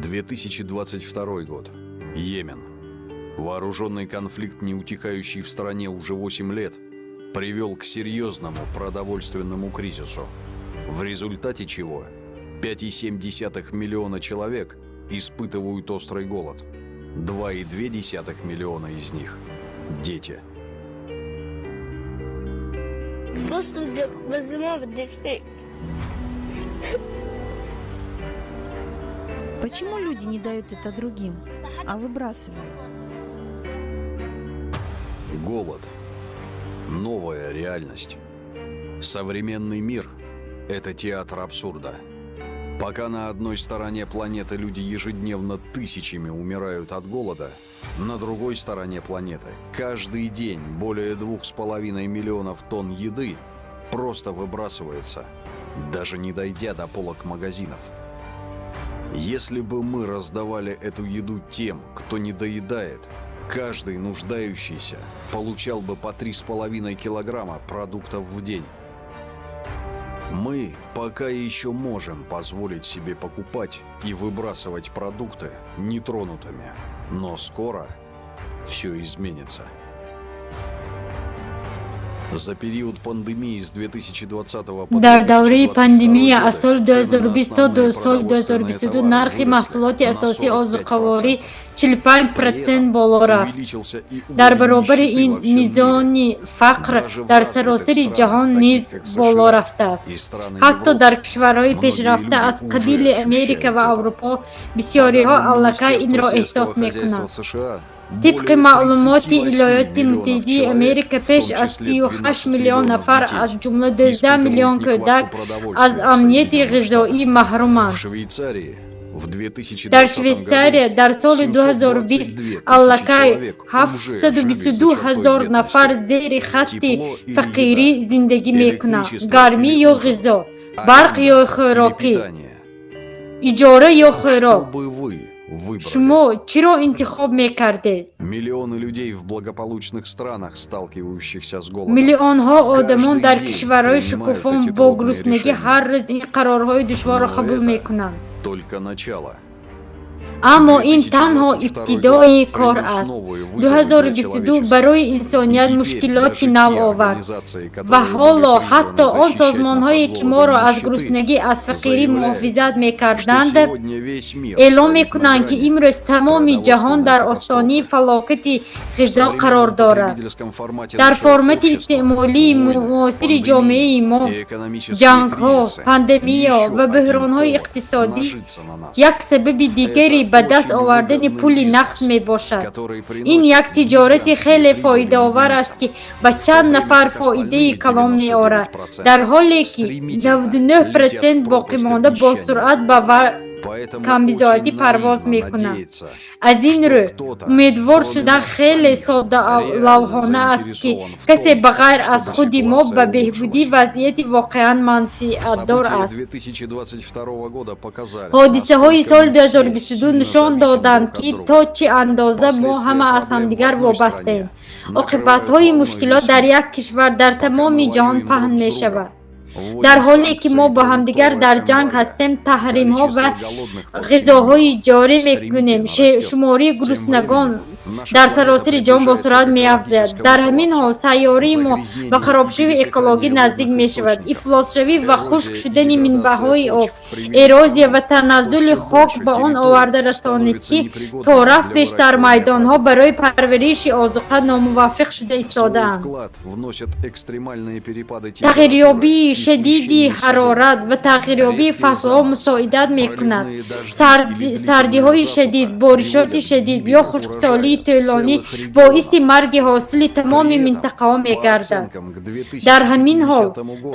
2022 год. Йемен. Вооруженный конфликт, не утихающий в стране уже 8 лет, привел к серьезному продовольственному кризису, в результате чего 5,7 миллиона человек испытывают острый голод. 2,2 миллиона из них – дети. Почему люди не дают это другим, а выбрасывают? Голод. Новая реальность. Современный мир – это театр абсурда. Пока на одной стороне планеты люди ежедневно тысячами умирают от голода, на другой стороне планеты каждый день более 2,5 миллионов тонн еды просто выбрасывается, даже не дойдя до полок магазинов. Если бы мы раздавали эту еду тем, кто не доедает, каждый нуждающийся получал бы по 3,5 килограмма продуктов в день. Мы пока еще можем позволить себе покупать и выбрасывать продукты нетронутыми. Но скоро все изменится. За период пандемии с 2020 по Дар давраи пандемия аз соли 2020 то до соли 2022 нархи маҳсулоти асосии озуқаворӣ 45% боло рафт. Дар баробари ин мизони фақр дар саросари ҷаҳон низ боло рафтааст. Ҳатто дар кишварҳои пешрафта аз қабили Америка ва Аврупо бисёриҳо аллакай инро эҳсос мекунанд. Тибқи маълумоти Иёлоти Муттаҳидаи Америка, беш аз 38 миллион нафар, аз ҷумла 12 миллион кӯдак, аз амнияти ғизоӣ маҳруманд. Дар Швейтсария дар соли 2020 аллакай 722 ҳазор нафар зери хатти фақирӣ зиндагӣ мекунанд. Гармӣ ё ғизо, барқ ё хӯрокӣ, иҷора ё хӯрок, шумо чиро интихоб мекардед? Миллионы людей в благополучных странах, сталкивающихся с голодом. Миллионҳо одамон дар кишварҳои шукуфон бо гуруснагӣ ҳар рӯз ин қарорҳои душворро қабул мекунанд. Только начало. Аммо ин танҳо ибтидои кор аст. 2022 барои инсоният мушкилоти нав овард ва ҳоло ҳатто он созмонҳое, ки моро аз гуруснагӣ, аз фақирӣ муҳофизат мекарданд, эълон мекунанд, ки имрӯз тамоми ҷаҳон дар остонаи фалокати ғизо қарор дорад. Дар формати истеъмолии муосири ҷомеаи мо ҷангҳо, пандемия ва бӯҳронҳои иқтисодӣ як сабаби дигари ба даст овардани пули нақд мебошад. Ин як тиҷорати хеле фоидаовар аст, ки ба чанд нафар фоидаи калон меорад, дар ҳоле ки 99% боқимонда бо суръат ба камбизоатӣ парвоз мекунанд. Аз ин рӯ умедвор шудан хеле соддалавҳона аст, ки касе ба ғайр аз худи мо ба беҳбудии вазъияти воқеан манфиатдор аст. Ҳодисаҳои соли 2022 нишон доданд, ки то чӣ андоза мо ҳама аз ҳамдигар вобастаем. Оқибатҳои мушкилот дар як кишвар дар тамоми ҷаҳон паҳн мешавад. Дар ҳоле ки мо бо ҳамдигар дар ҷанг ҳастем, таҳримҳо ва ғизоҳои ҷорӣ мекунем, шумории гуруснагон дар саросари ҷаҳон бо суръат меафзояд. Дар ҳамин ҳол сайёраи мо ба харобшавии экологӣ наздик мешавад. Ифлосшавӣ ва хушк шудани минбаъҳои об, эрозия ва таназзули хок ба он оварда расонид, ки торафт бештар майдонҳо барои парвариши озуқа номувофиқ шуда истодаанд. Тағйирёбии шадиди ҳарорат ва тағйирёбии фаслҳо мусоидат мекунад. Сардиҳои шадид, боришоти шадид ё хушксолии тӯлонӣ боиси марги ҳосили тамоми минтақаҳо мегардад. Дар ҳамин ҳол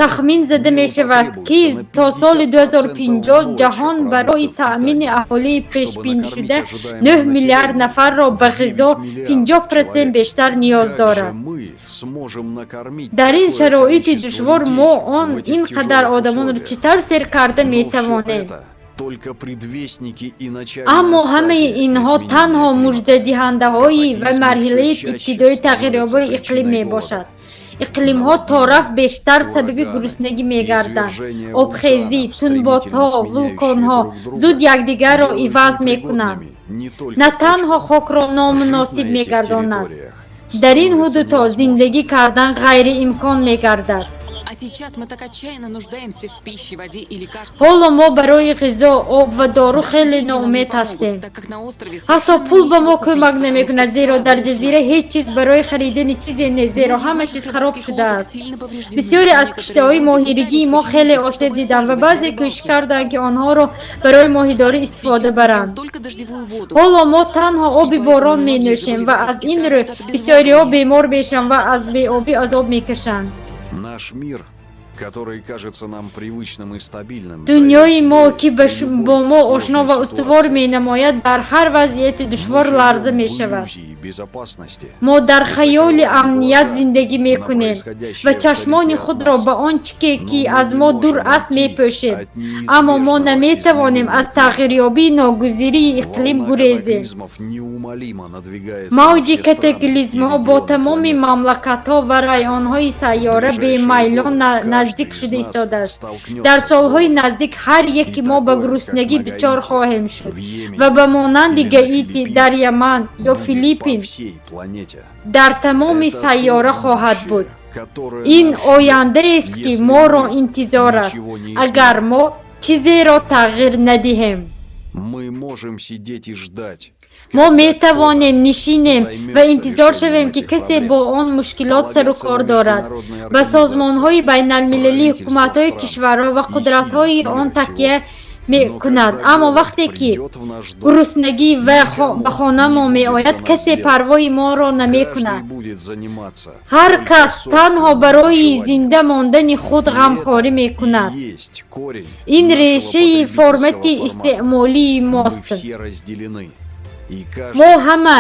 тахмин зада мешавад, ки то соли 2050 ҷаҳон барои таъмини аҳолии пешбинишуда 9 миллиард нафарро ба ғизо 50% бештар ниёз дорад. Дар ин шароити душвор мо он ин қадар одамонро чӣ тавр сер карда метавонем? Аммо ҳамаи инҳо танҳо муждадиҳандаҳои ва марҳилаи ибтидои тағйирёбии иқлим мебошад. Иқлимҳо торафт бештар сабаби гуруснагӣ мегарданд. Обхезӣ, тунботҳо, вулқонҳо зуд якдигарро иваз мекунанд, на танҳо хокро номуносиб мегардонанд, дар ин ҳудудҳо зиндагӣ кардан ғайриимкон мегардад. А сейчас мы так отчаянно нуждаемся в пище, воде и лекарствах. Ҳоло мо барои ғизо, об ва дору хеле ноумед ҳастем. Ҳатто пул ба мо кӯмак намекунад, зеро дар ҷазира ҳеҷ чиз барои харидани чизе нест, зеро ҳама чиз хароб шудааст. Бисёре аз киштиҳои моҳиригии мо хеле осеб диданд ва баъзе кӯшиш карданд, ки онҳоро барои моҳидорӣ истифода баранд. Ҳоло мо танҳо оби борон менӯшем ва аз ин рӯ бисёриҳо бемор мешаванд ва аз беобӣ азоб мекашанд. Наш мир, который кажется нам привычным и стабильным, Дунёи мо, ки бо мо ошно ва устувор менамояд, дар ҳар вазъияти душвор ларза мешавад. Мо дар хаёли амният зиндагӣ мекунем ва чашмони худро ба он чизе, ки аз мо дур аст, мепӯшем, аммо мо наметавонем аз тағйирёбии ногузирии иқлим гурезем. Мавҷи катаклизмҳо бо тамоми мамлакатҳо ва районҳои сайёра бемайлон наздик шуда истодааст. Дар солҳои наздик ҳар яки мо ба гуруснагӣ дучор хоҳем шуд ва ба монанди Гаити, дар Яман ё Филиппин дар тамоми сайёра хоҳад буд. Ин ояндаест, ки моро интизор аст, агар мо чизеро тағйир надиҳем. Мы можем сидеть и ждать, Мо метавонем нишинем ва интизор шавем, ки касе бо он мушкилот сару кор дорад, ба созмонҳои байналмилалӣ, ҳукуматҳои кишварҳо ва қудратҳои он такя мекунад, аммо вақте ки гуруснагӣ ба хонамо меояд, касе парвои моро намекунад. Ҳар кас танҳо барои зинда мондани худ ғамхорӣ мекунад. Ин решаи формати истеъмолии мост. Мо ҳама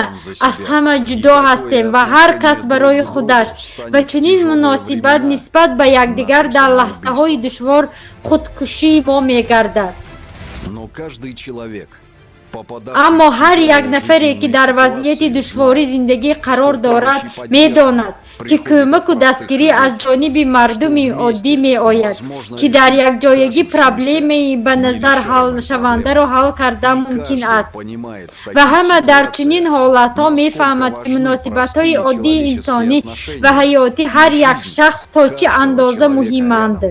аз ҳама ҷудо ҳастем ва ҳар кас барои худаш, ва чунин муносибат нисбат ба якдигар дар лаҳзаҳои душвор худкушии мо мегардад. Аммо ҳар як нафаре, ки дар вазъияти душвори зиндагӣ қарор дорад, медонад, ки кӯмаку дастгирӣ аз ҷониби мардуми оддӣ меояд, ки дар якҷоягӣ проблемаи ба назар ҳалнашавандаро ҳал кардан мумкин аст, ва ҳама дар чунин ҳолатҳо мефаҳмад, ки муносибатҳои оддии инсонӣ ва ҳаёти ҳар як шахс то чӣ андоза муҳиманд.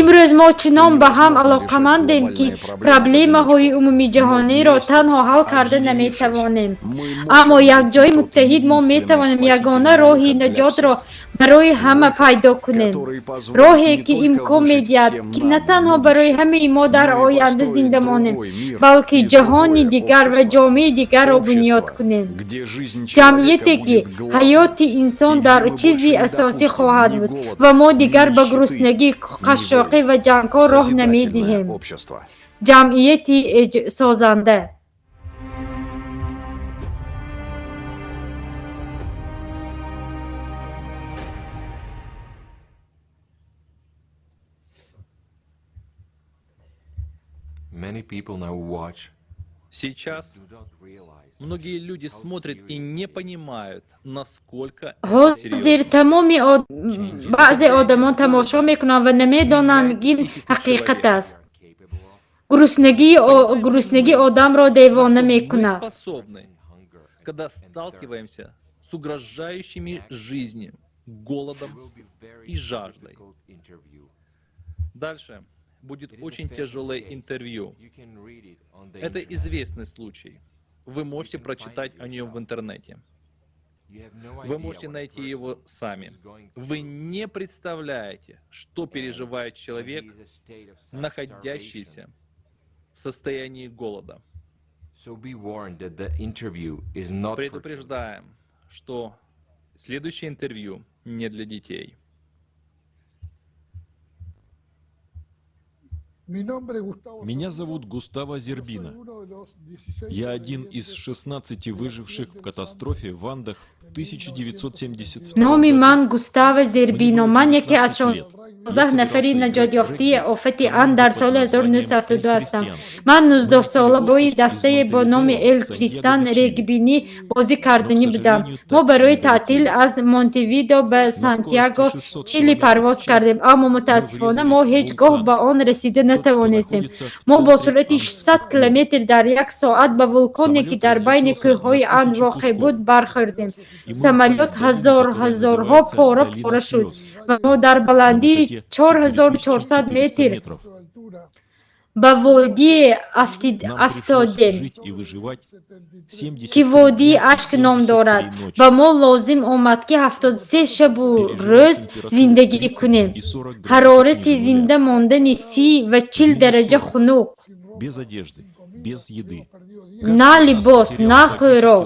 Имрӯз мо чунон ба ҳам алоқамандем, ки проблемаҳои умумиҷаҳониро танҳо ҳал карда наметавонем, аммо якҷоя муттаҳид мо метавонем ягона роҳи наҷотро барои ҳама пайдо кунем, роҳе, ки имкон медиҳад, ки на танҳо барои ҳамаи мо дар оянда зинда монем, балки ҷаҳони дигар ва ҷомеаи дигарро бунёд кунем, ҷамъияте, ки ҳаёти инсон дар чизи асосӣ хоҳад буд ва мо дигар ба гуруснагӣ, қашшоқӣ ва ҷангҳо роҳ намедиҳем, ҷамъияти созанда. Сейчас многие люди смотрят и не понимают, насколько это Ҳозир серьезно. тамоми баъзе одамон тамошо мекунанд ва намедонанд, ин ҳақиқат аст. Гуруснагӣ одамро девона Мы мекунад. способны, когда сталкиваемся с угрожающими жизни голодом и жаждой. Дальше будет очень тяжелое интервью. Это известный случай. Вы можете прочитать о нем в интернете. Вы можете найти его сами. Вы не представляете, что переживает человек, находящийся в состоянии голода. Предупреждаем, что следующее интервью не для детей. Меня зовут Густаво Зербино. Я один из 16 выживших в катастрофе в Андах в 1972 Номи году. ман Густаво Зербино. Ман яке аз 16 нафари наҷотёфтаи офати Анд дар соли 1972 ҳастам. Ман 19сола бои дастае бо номи Эл Кристан регбинӣ бозӣ карданӣ будам. Мо барои таътил аз Монтевидео ба Сантьяго, Чили парвоз кардем, аммо мутаассифона мо ҳеҷ гоҳ ба он расида натавонистем. Мо бо суръати 600 километр дар як соат ба вулконе, ки дар байни кӯҳҳои Анд воқеъ буд, бархӯрдем. Самолёт ҳазор ҳазорҳо пора пора шуд ва мо дар баландии 4400 метр ба водие афтодем, ки водии Ашк ном дорад. Ба мо лозим омад, ки 73 шабу рӯз зиндагӣ кунем. Ҳарорати зинда мондани 30 ва 40 дараҷа хунук, на либос, на хӯрок.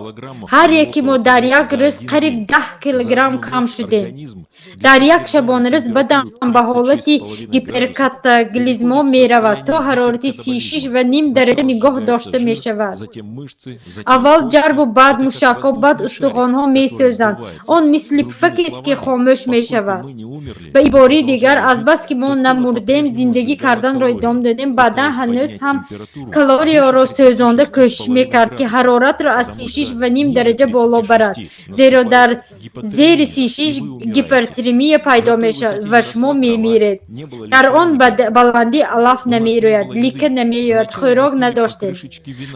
Ҳар яки мо дар як рӯз қариб 10 килограмм кам шудем. Дар як шабонарӯз бадан ба ҳолати гиперкатаклизмо меравад, то ҳарорати 36,5 дараҷа нигоҳ дошта мешавад. Аввал ҷарбу, баъд мушакҳо, баъд устухонҳо месӯзанд. Он мисли пуфакест, ки хомӯш мешавад. Ба ибораи дигар, азбаски мо намурдем, зиндагӣ карданро идома додем, бадан ҳанӯз ҳам калорияро сӯзонда кӯшиш мекард, ки ҳароратро аз 36,5 дараҷа боло барад, зеро дар зери 36 гипертермия пайдо мешавад ва шумо мемиред. Дар он баландӣ алаф намерӯяд, лика намеояд, хӯрок надоштем.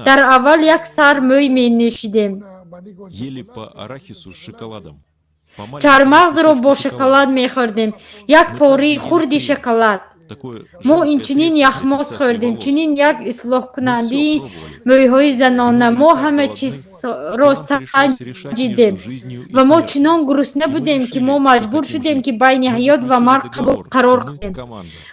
Дар аввал як сар мӯй менӯшидем, чармағзро бо шоколад мехӯрдем, як пораи хурди шоколад. Мо инчунин яхмоз хӯрдем, чунин як ислоҳкунандаи мӯйҳои занона. Мо ҳама чизро санҷидем ва мо чунон гурусна будем, ки мо маҷбур шудем, ки байни ҳаёт ва марг қарор кунем.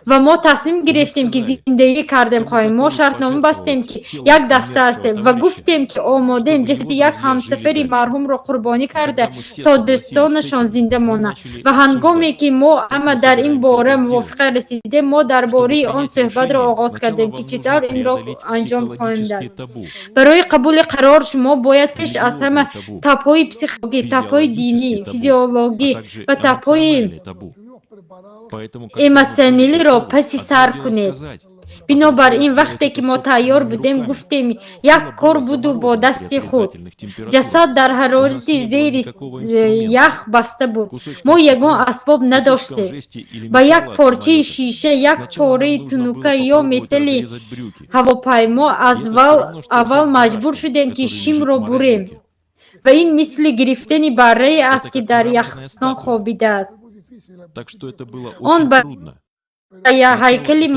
Ва мо тасмим гирифтем, ки зиндагӣ кардем хоҳем. Мо шартнома бастем, ки як даста ҳастем, ва гуфтем, ки омодаем ҷасади як ҳамсафари марҳумро қурбонӣ карда, то дӯстонашон зинда монанд. Ва ҳангоме ки мо ҳама дар ин бора мувофиқа расидем, мо дар бораи он суҳбатро оғоз кардем, ки чӣ тавр инро анҷом хоҳем дод. Барои қабули қарор шумо бояд пеш аз ҳама табҳои психологӣ, табҳои динӣ, физиологӣ ва табҳои эмотсионалиро паси сар кунед. Бинобар ин, вақте ки мо тайёр будем, гуфтем, як кор буду бо дасти худ. Ҷасад дар ҳарорати зери ях баста буд. Мо ягон асбоб надоштем. Ба як порчаи шиша, як пораи тунука ё металли ҳавопаймо аввал маҷбур шудем, ки шимро бурем. Ва ин мисли гирифтани баррае аст, ки дар яхдон хобидааст. Он ба ҳайкали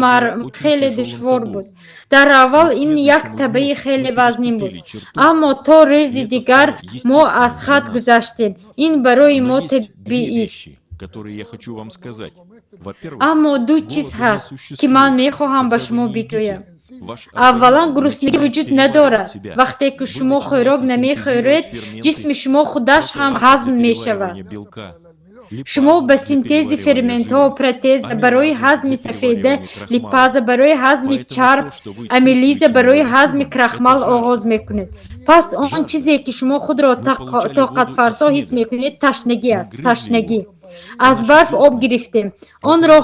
хеле душвор буд. Дар аввал ин як табаи хеле вазнин буд, аммо то рӯзи дигар мо аз хат гузаштем. Ин барои мо табиист. Аммо ду чиз ҳаст, ки ман мехоҳам ба шумо бигӯям. Аввалан, гуруснагӣ вуҷуд надорад. Вақте ки шумо хӯрок намехӯред, ҷисми шумо худаш ҳам ҳазм мешавад. Шумо ба синтези ферментҳо, протеаза барои ҳазми сафеда, липаза барои ҳазми чарб, амилаза барои ҳазми крахмал оғоз мекунед. Пас он чизе, ки шумо худро тоқатфарсо ҳис мекунед, ташнагӣ аст. Ташнагӣ. Аз барф об гирифтем, онро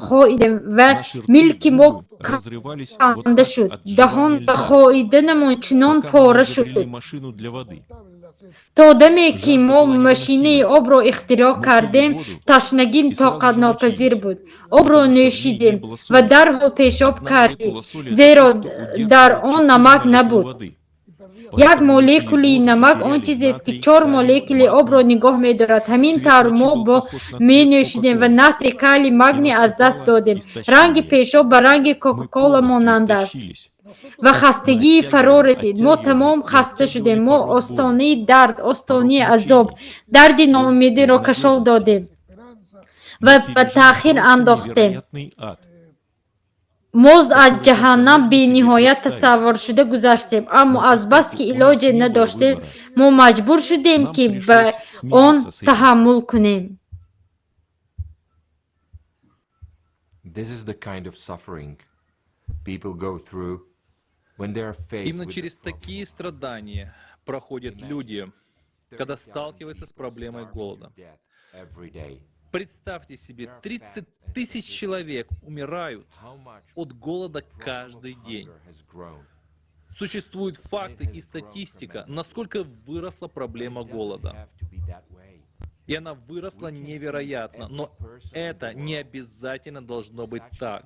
хоидем ва милки мо канда шуд. Даҳон ва хоиданамон чунон пора шуд. То даме ки мо машинаи обро ихтироъ кардем, ташнагим тоқатнопазир буд. Обро нӯшидем ва дарҳол пешоб кардӣ, зеро дар он намак набуд. Як молекулаи намак он чизест, ки чор молекулаи обро нигоҳ медорад. Ҳамин тавр мо бо менӯшидем ва натрий, калий, магний аз даст додем. Ранги пешоб ба ранги кока-кола монанд аст. Ва хастагии фаро расид. Мо тамом хаста шудем. Мо остонаи дард, остонаи азоб, дарди ноумедиро кашол додем ва ба таъхир андохтем. Мо аз ҷаҳаннам бениҳоят тасаввуршуда гузаштем, аммо азбаски илоҷе надоштем, мо маҷбур шудем, ки ба он таҳаммул кунем. Именно через такие страдания проходят люди, когда сталкиваются с проблемой голода. Представьте себе, 30 тысяч человек умирают от голода каждый день. Существуют факты и статистика, насколько выросла проблема голода. И она выросла невероятно, но это не обязательно должно быть так.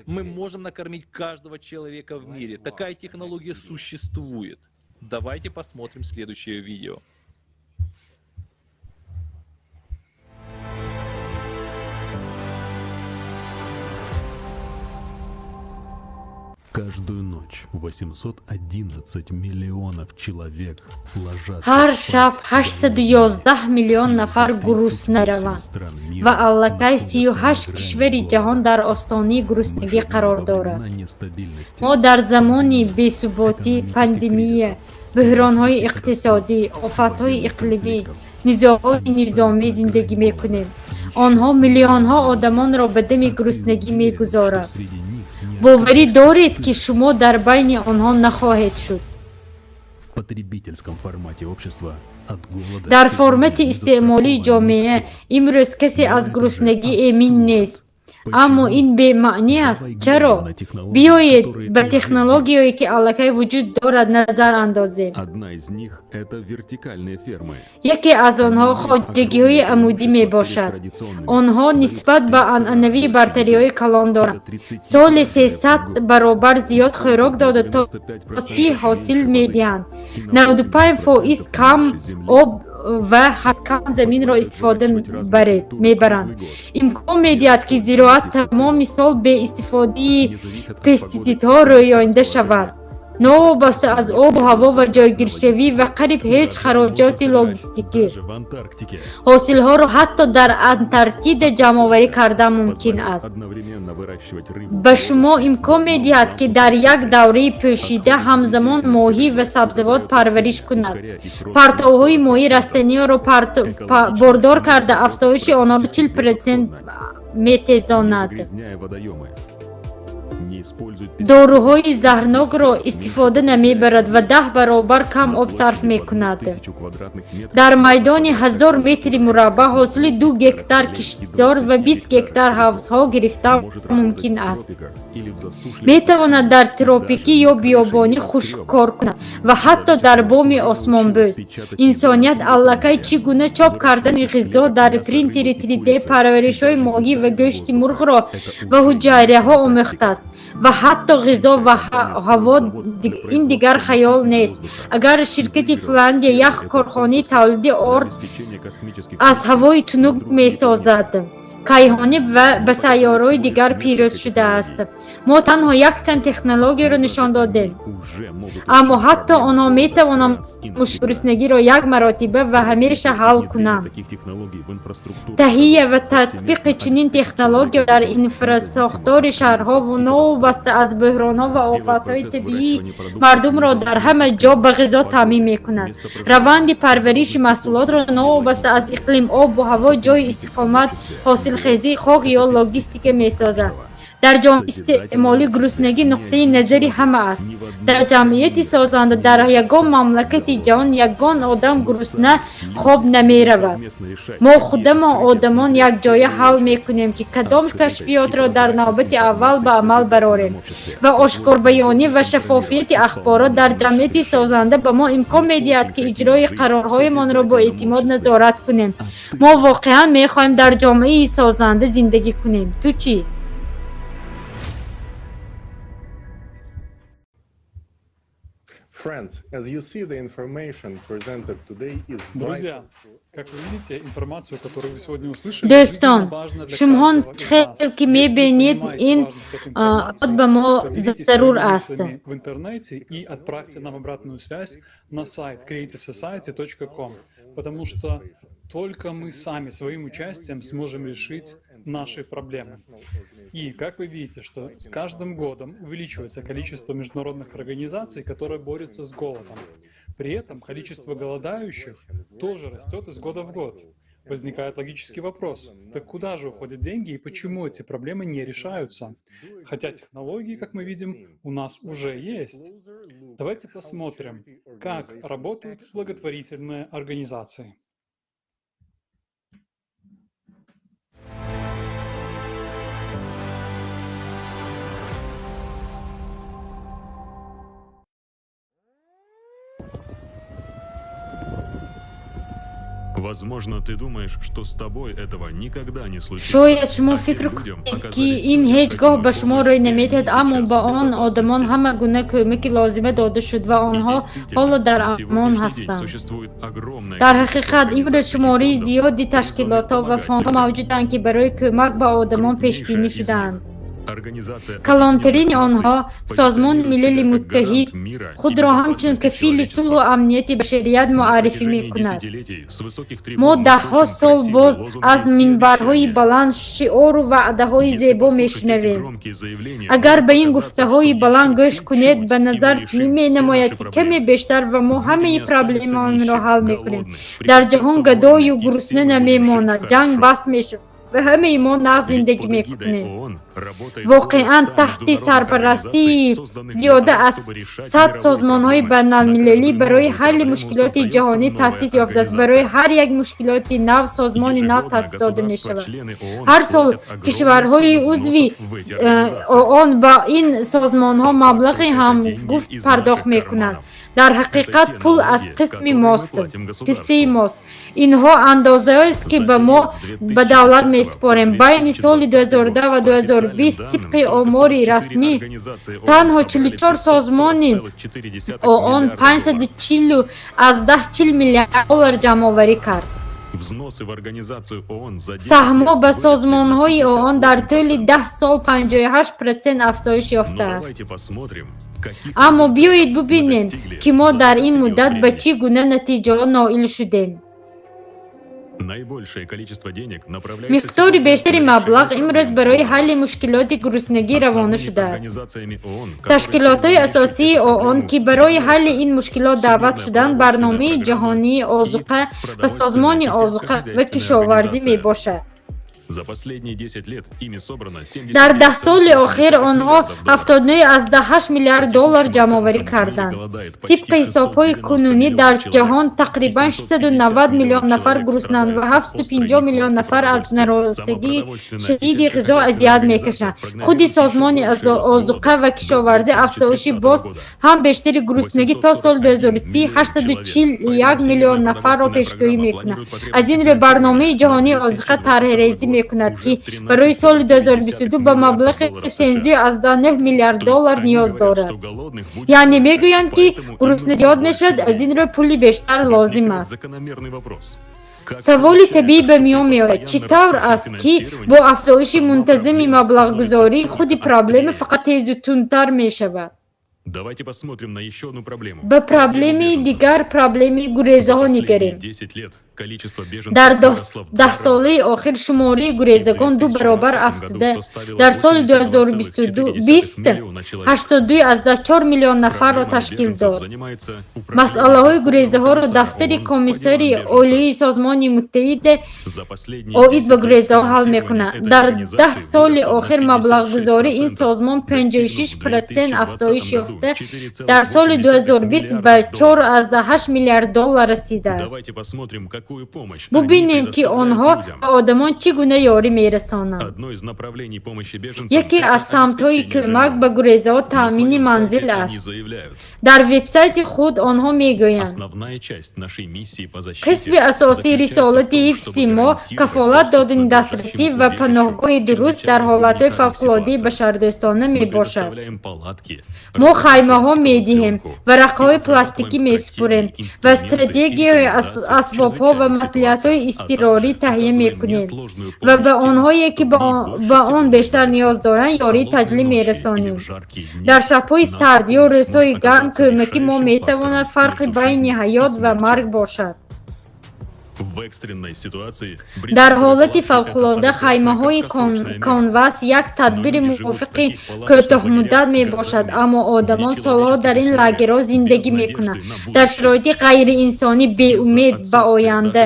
Мы можем накормить каждого человека в мире. Такая технология существует. Давайте посмотрим следующее видео. Каждую ночь 811 миллионов человек ложатся Ҳар шаб 811 миллион нафар гурусна раванд ва аллакай 38 кишвари ҷаҳон дар остонаи гуруснагӣ қарор дорад. Мо дар замони бесуботӣ, пандемия, буҳронҳои иқтисодӣ, офатҳои иқлимӣ, низоъҳои низомӣ зиндагӣ мекунем. Онҳо миллионҳо одамонро ба дами гуруснагӣ мегузоранд. Боварӣ доред, ки шумо дар байни онҳо нахоҳед шуд. В потребительском формате общества от голода Дар формати истеъмолии ҷомеа имрӯз касе аз гуруснагӣ эмин нест. Аммо ин бемаънӣ аст. Чаро? Биёед, ба технологияе, ки аллакай вуҷуд дорад, назар андозем. Одна из них – это вертикальные фермы. Яке аз онҳо хоҷагиҳои амудӣ мебошад. Онҳо нисбат ба анъанавӣ бартариҳои калон доранд: соли 300 баробар зиёд хӯрок дода, то 30 ҳосил медиҳанд, 95% кам об ва кам заминро истифода мебаранд, имкон медиҳад, ки зироат тамоми сол бе истифодаи пеститсидҳо рӯёнида шавад, новобаста аз обу ҳаво ва ҷойгиршавӣ, ва қариб ҳеҷ хароҷоти логистикӣ. Даже в Антарктике. Ҳосилҳоро ҳатто дар Антарктида ҷамъоварӣ кардан мумкин аст. Одновременно выращивать рыбу. Ба шумо имкон медиҳад, ки дар як давраи пӯшида ҳамзамон моҳӣ ва сабзавот парвариш кунад. Партовҳои моҳӣ растаниҳоро бордор карда, афзоиши онҳоро 40% метезонад. Загрязняя водоемы. Не использует Доруҳои заҳрнокро истифода намебарад ва 10 баробар кам об сарф мекунад. 1000 квадратных метров. Дар майдони 1000 метри мураббаъ ҳосили 2 гектар киштзор ва 20 гектар ҳавзҳо гирифтан мумкин аст. Или в засушливых Метавонад дар тропикӣ ё биёбони хушк кор кунад ва ҳатто дар боми осмонбӯс. Инсоният аллакай чӣ гуна чоп кардани ғизо дар принтери 3D, парваришҳои моҳӣ ва гӯшти мурғро ва ҳуҷайраҳо омӯхтааст ва ҳатто ғизо ва ҳаво ин дигар хаёл нест. Агар ширкати Финляндия як корхонаи тавлиди орд обеспечение космических аз ҳавои тунук месозад, кайҳонӣ ва ба сайёраҳои дигар пирӯз шудааст. Мо танҳо якчанд технологияро нишон додем, уже могут аммо ҳатто онҳо метавонанд гуруснагиро як маротиба ва ҳамеша ҳал кунанд. таких технологий в инфраструктуру. Таҳия ва татбиқи чунин технология дар инфрасохтори шаҳрҳо новобаста аз буҳронҳо ва офатҳои табиӣ мардумро дар ҳама ҷо ба ғизо таъмин мекунад. Раванди парвариши маҳсулотро новобаста аз иқлим, обу ҳаво, ҷойи истиқомат, ҳосилхезии хок ё логистика месозад. Дар ҷомеаи истеъмолӣ гуруснагӣ нуқтаи назари ҳама аст. Дар ҷамъияти созанда дар ягон мамлакати ҷаҳон ягон одам гурусна хоб намеравад. Мо худамон, одамон, якҷоя ҳал мекунем, ки кадом кашфиётро дар навбати аввал ба амал барорем, ва ошкорбаёнӣ ва шаффофияти ахборот дар ҷамъияти созанда ба мо имкон медиҳад, ки иҷрои қарорҳоямонро бо эътимод назорат кунем. Мо воқеан мехоҳем дар ҷомеаи созанда зиндагӣ кунем. Ту чӣ? Friends, as you see, the information presented today is Друзья, vital. Как вы видите, информацию, которую вы сегодня услышали, Дӯстон, жизненно важна для шумоҳо каждого из хел нас. ки Если вы мебинед, понимаете ин важность этой информации, ба мо поделитесь зарур своими аст. мыслями в интернете и отправьте нам обратную связь на сайт creativesociety.com, потому что только мы сами своим участием сможем решить наши проблемы. И как вы видите, что с каждым годом увеличивается количество международных организаций, которые борются с голодом. При этом количество голодающих тоже растет из года в год. Возникает логический вопрос, так куда же уходят деньги и почему эти проблемы не решаются? Хотя технологии, как мы видим, у нас уже есть. Давайте посмотрим, как работают благотворительные организации. Возможно, ты думаешь, что с тобой этого никогда не случится. Шояд шумо А тем фикр людям кунед, ки оказали ин всю ҳеҷ гоҳ необходимую ба шумо помощь, рӯй и они наметиҳад, аммо сейчас ба в он одамон безопасности. ҳама гуна кӯмаки лозима дода шуд ва И онҳо действительно, ҳоло дар на амон сегодняшний день ҳастанд. существует огромное Дар количество ҳақиқат, имрӯз организаций и шумораи фондов, зиёди призванных ташкилотҳо ва помогать фондҳо людям. мавҷуданд, ки барои кӯмак ба одамон Крупнейшая пешбинӣ из них шудаанд. Калонтарини онҳо, Созмони Милали Муттаҳид, худро ҳамчун кафили сулҳу амнияти башарият муаррифӣ мекунад. Мо даҳҳо сол боз аз минбарҳои баланд шиору ваъдаҳои зебо мешунавем. Агар ба ин гуфтаҳои баланд гӯш кунед, ба назар чунин менамояд, ки каме бештар ва мо ҳамаи проблемаонро ҳал мекунем. Дар ҷаҳон гадою гурусна намемонад, ҷанг бас мешавад ва ҳамаи мо нағз зиндагӣ мекунем. Воқеан, таҳти сарпарастии зиёда аз 100 созмонҳои байналмилалӣ барои ҳалли мушкилоти ҷаҳонӣ таъсис ёфтааст. Барои ҳар як мушкилоти нав созмони нав таъсис дода мешавад. Ҳар сол кишварҳои узви ООН ба ин созмонҳо маблағи ҳамгуфт пардохт мекунанд. Дар ҳақиқат, пул аз қисми мост, киссаи мост. Инҳо андозаест, ки ба мо ба давлат месупорем. Байни соли 2010 ва 2020, тибқи омори расмӣ, танҳо 44 созмони ООН 540,40 миллиард доллар ҷамъоварӣ кард. Саҳмҳо ба созмонҳои ООН дар тӯли 10 сол 58% афзоиш ёфтааст. Аммо биёед бубинем, ки мо дар ин муддат ба чӣ гуна натиҷаҳо ноил шудем. Миқдори бештари маблағ имрӯз барои ҳалли мушкилоти гуруснагӣ равона шудааст. Ташкилотҳои асосии ООН, ки барои ҳалли ин мушкилот даъват шуданд, Барномаи ҷаҳонии озуқа ва Созмони озуқа ва кишоварзӣ мебошад. Дар даҳсоли охир онҳо 79,8 миллиард доллар ҷамъоварӣ карданд. Тибқи ҳисобҳои кунунӣ, дар ҷаҳон тақрибан 690 миллион нафар гуруснанд ва 750 миллион нафар аз норасогии шадиди ғизо азият мекашанд. Худи Созмони озуқа ва кишоварзӣ афзоиши боз ҳам бештари гуруснагӣ то соли 2030, 841 миллион нафарро пешгӯӣ мекунад. Аз ин рӯ, Барномаи ҷаҳонии озуқа тарҳрезӣ мекунад, ки барои соли 2022 ба маблағи 13,9 миллиард доллар ниёз дорад. Яъне мегӯянд, ки гурусна зиёд мешавад, аз ин рӯ пули бештар лозим аст. Саволи табиӣ ба миён меояд: чӣ тавр аст, ки бо афзоиши мунтазами маблағгузорӣ худи проблема фақат тезу тундтар мешавад? Давайте посмотрим на еще одну проблему. Ба проблемаи дигар, проблемаи гурезаҳо нигарем. Дар даҳсолаи охир шумораи гурезагон ду баробар афзуда, дар соли 2020 82,4 миллион нафарро ташкил дод. Масъалаҳои гурезаҳоро Дафтари Комиссари Олии Созмони Муттаҳид оид ба гурезаҳо ҳал мекунад. Дар 10 соли охир маблағгузории ин созмон 56% афзоиш ёфта, дар соли 2020 ба 4,8 миллиард доллар расидааст. Бубинем, ки онҳо ба одамон чӣ гуна ёрӣ мерасонанд. Яке аз самтҳои кӯмак ба гурезаҳо таъмини манзил аст. Дар вебсайти худ онҳо мегӯянд: «Қисми асосии рисолати ҳифзи мо кафолат додани дастрасӣ ва паноҳгоҳи дуруст дар ҳолатҳои фавқулоддаи башардӯстона мебошад. Мо хаймаҳо медиҳем, варақаҳои пластикӣ месупурем ва стратегияҳои асбобҳо ва маслиҳатҳои изтирорӣ таҳия мекунем ва ба онҳое, ки ба он бештар ниёз доранд, ёрии таъҷилӣ мерасонем. Дар шабҳои сард ё рӯзҳои гарм кӯмаки мо метавонад фарқи байни ҳаёт ва марг бошад». Дар ҳолати фавқулодда хаймаҳои конвас як тадбири мувофиқи кӯтоҳмуддат мебошад, аммо одамон солҳо дар ин лагерҳо зиндагӣ мекунанд, дар шароити ғайриинсонӣ, беумед ба оянда.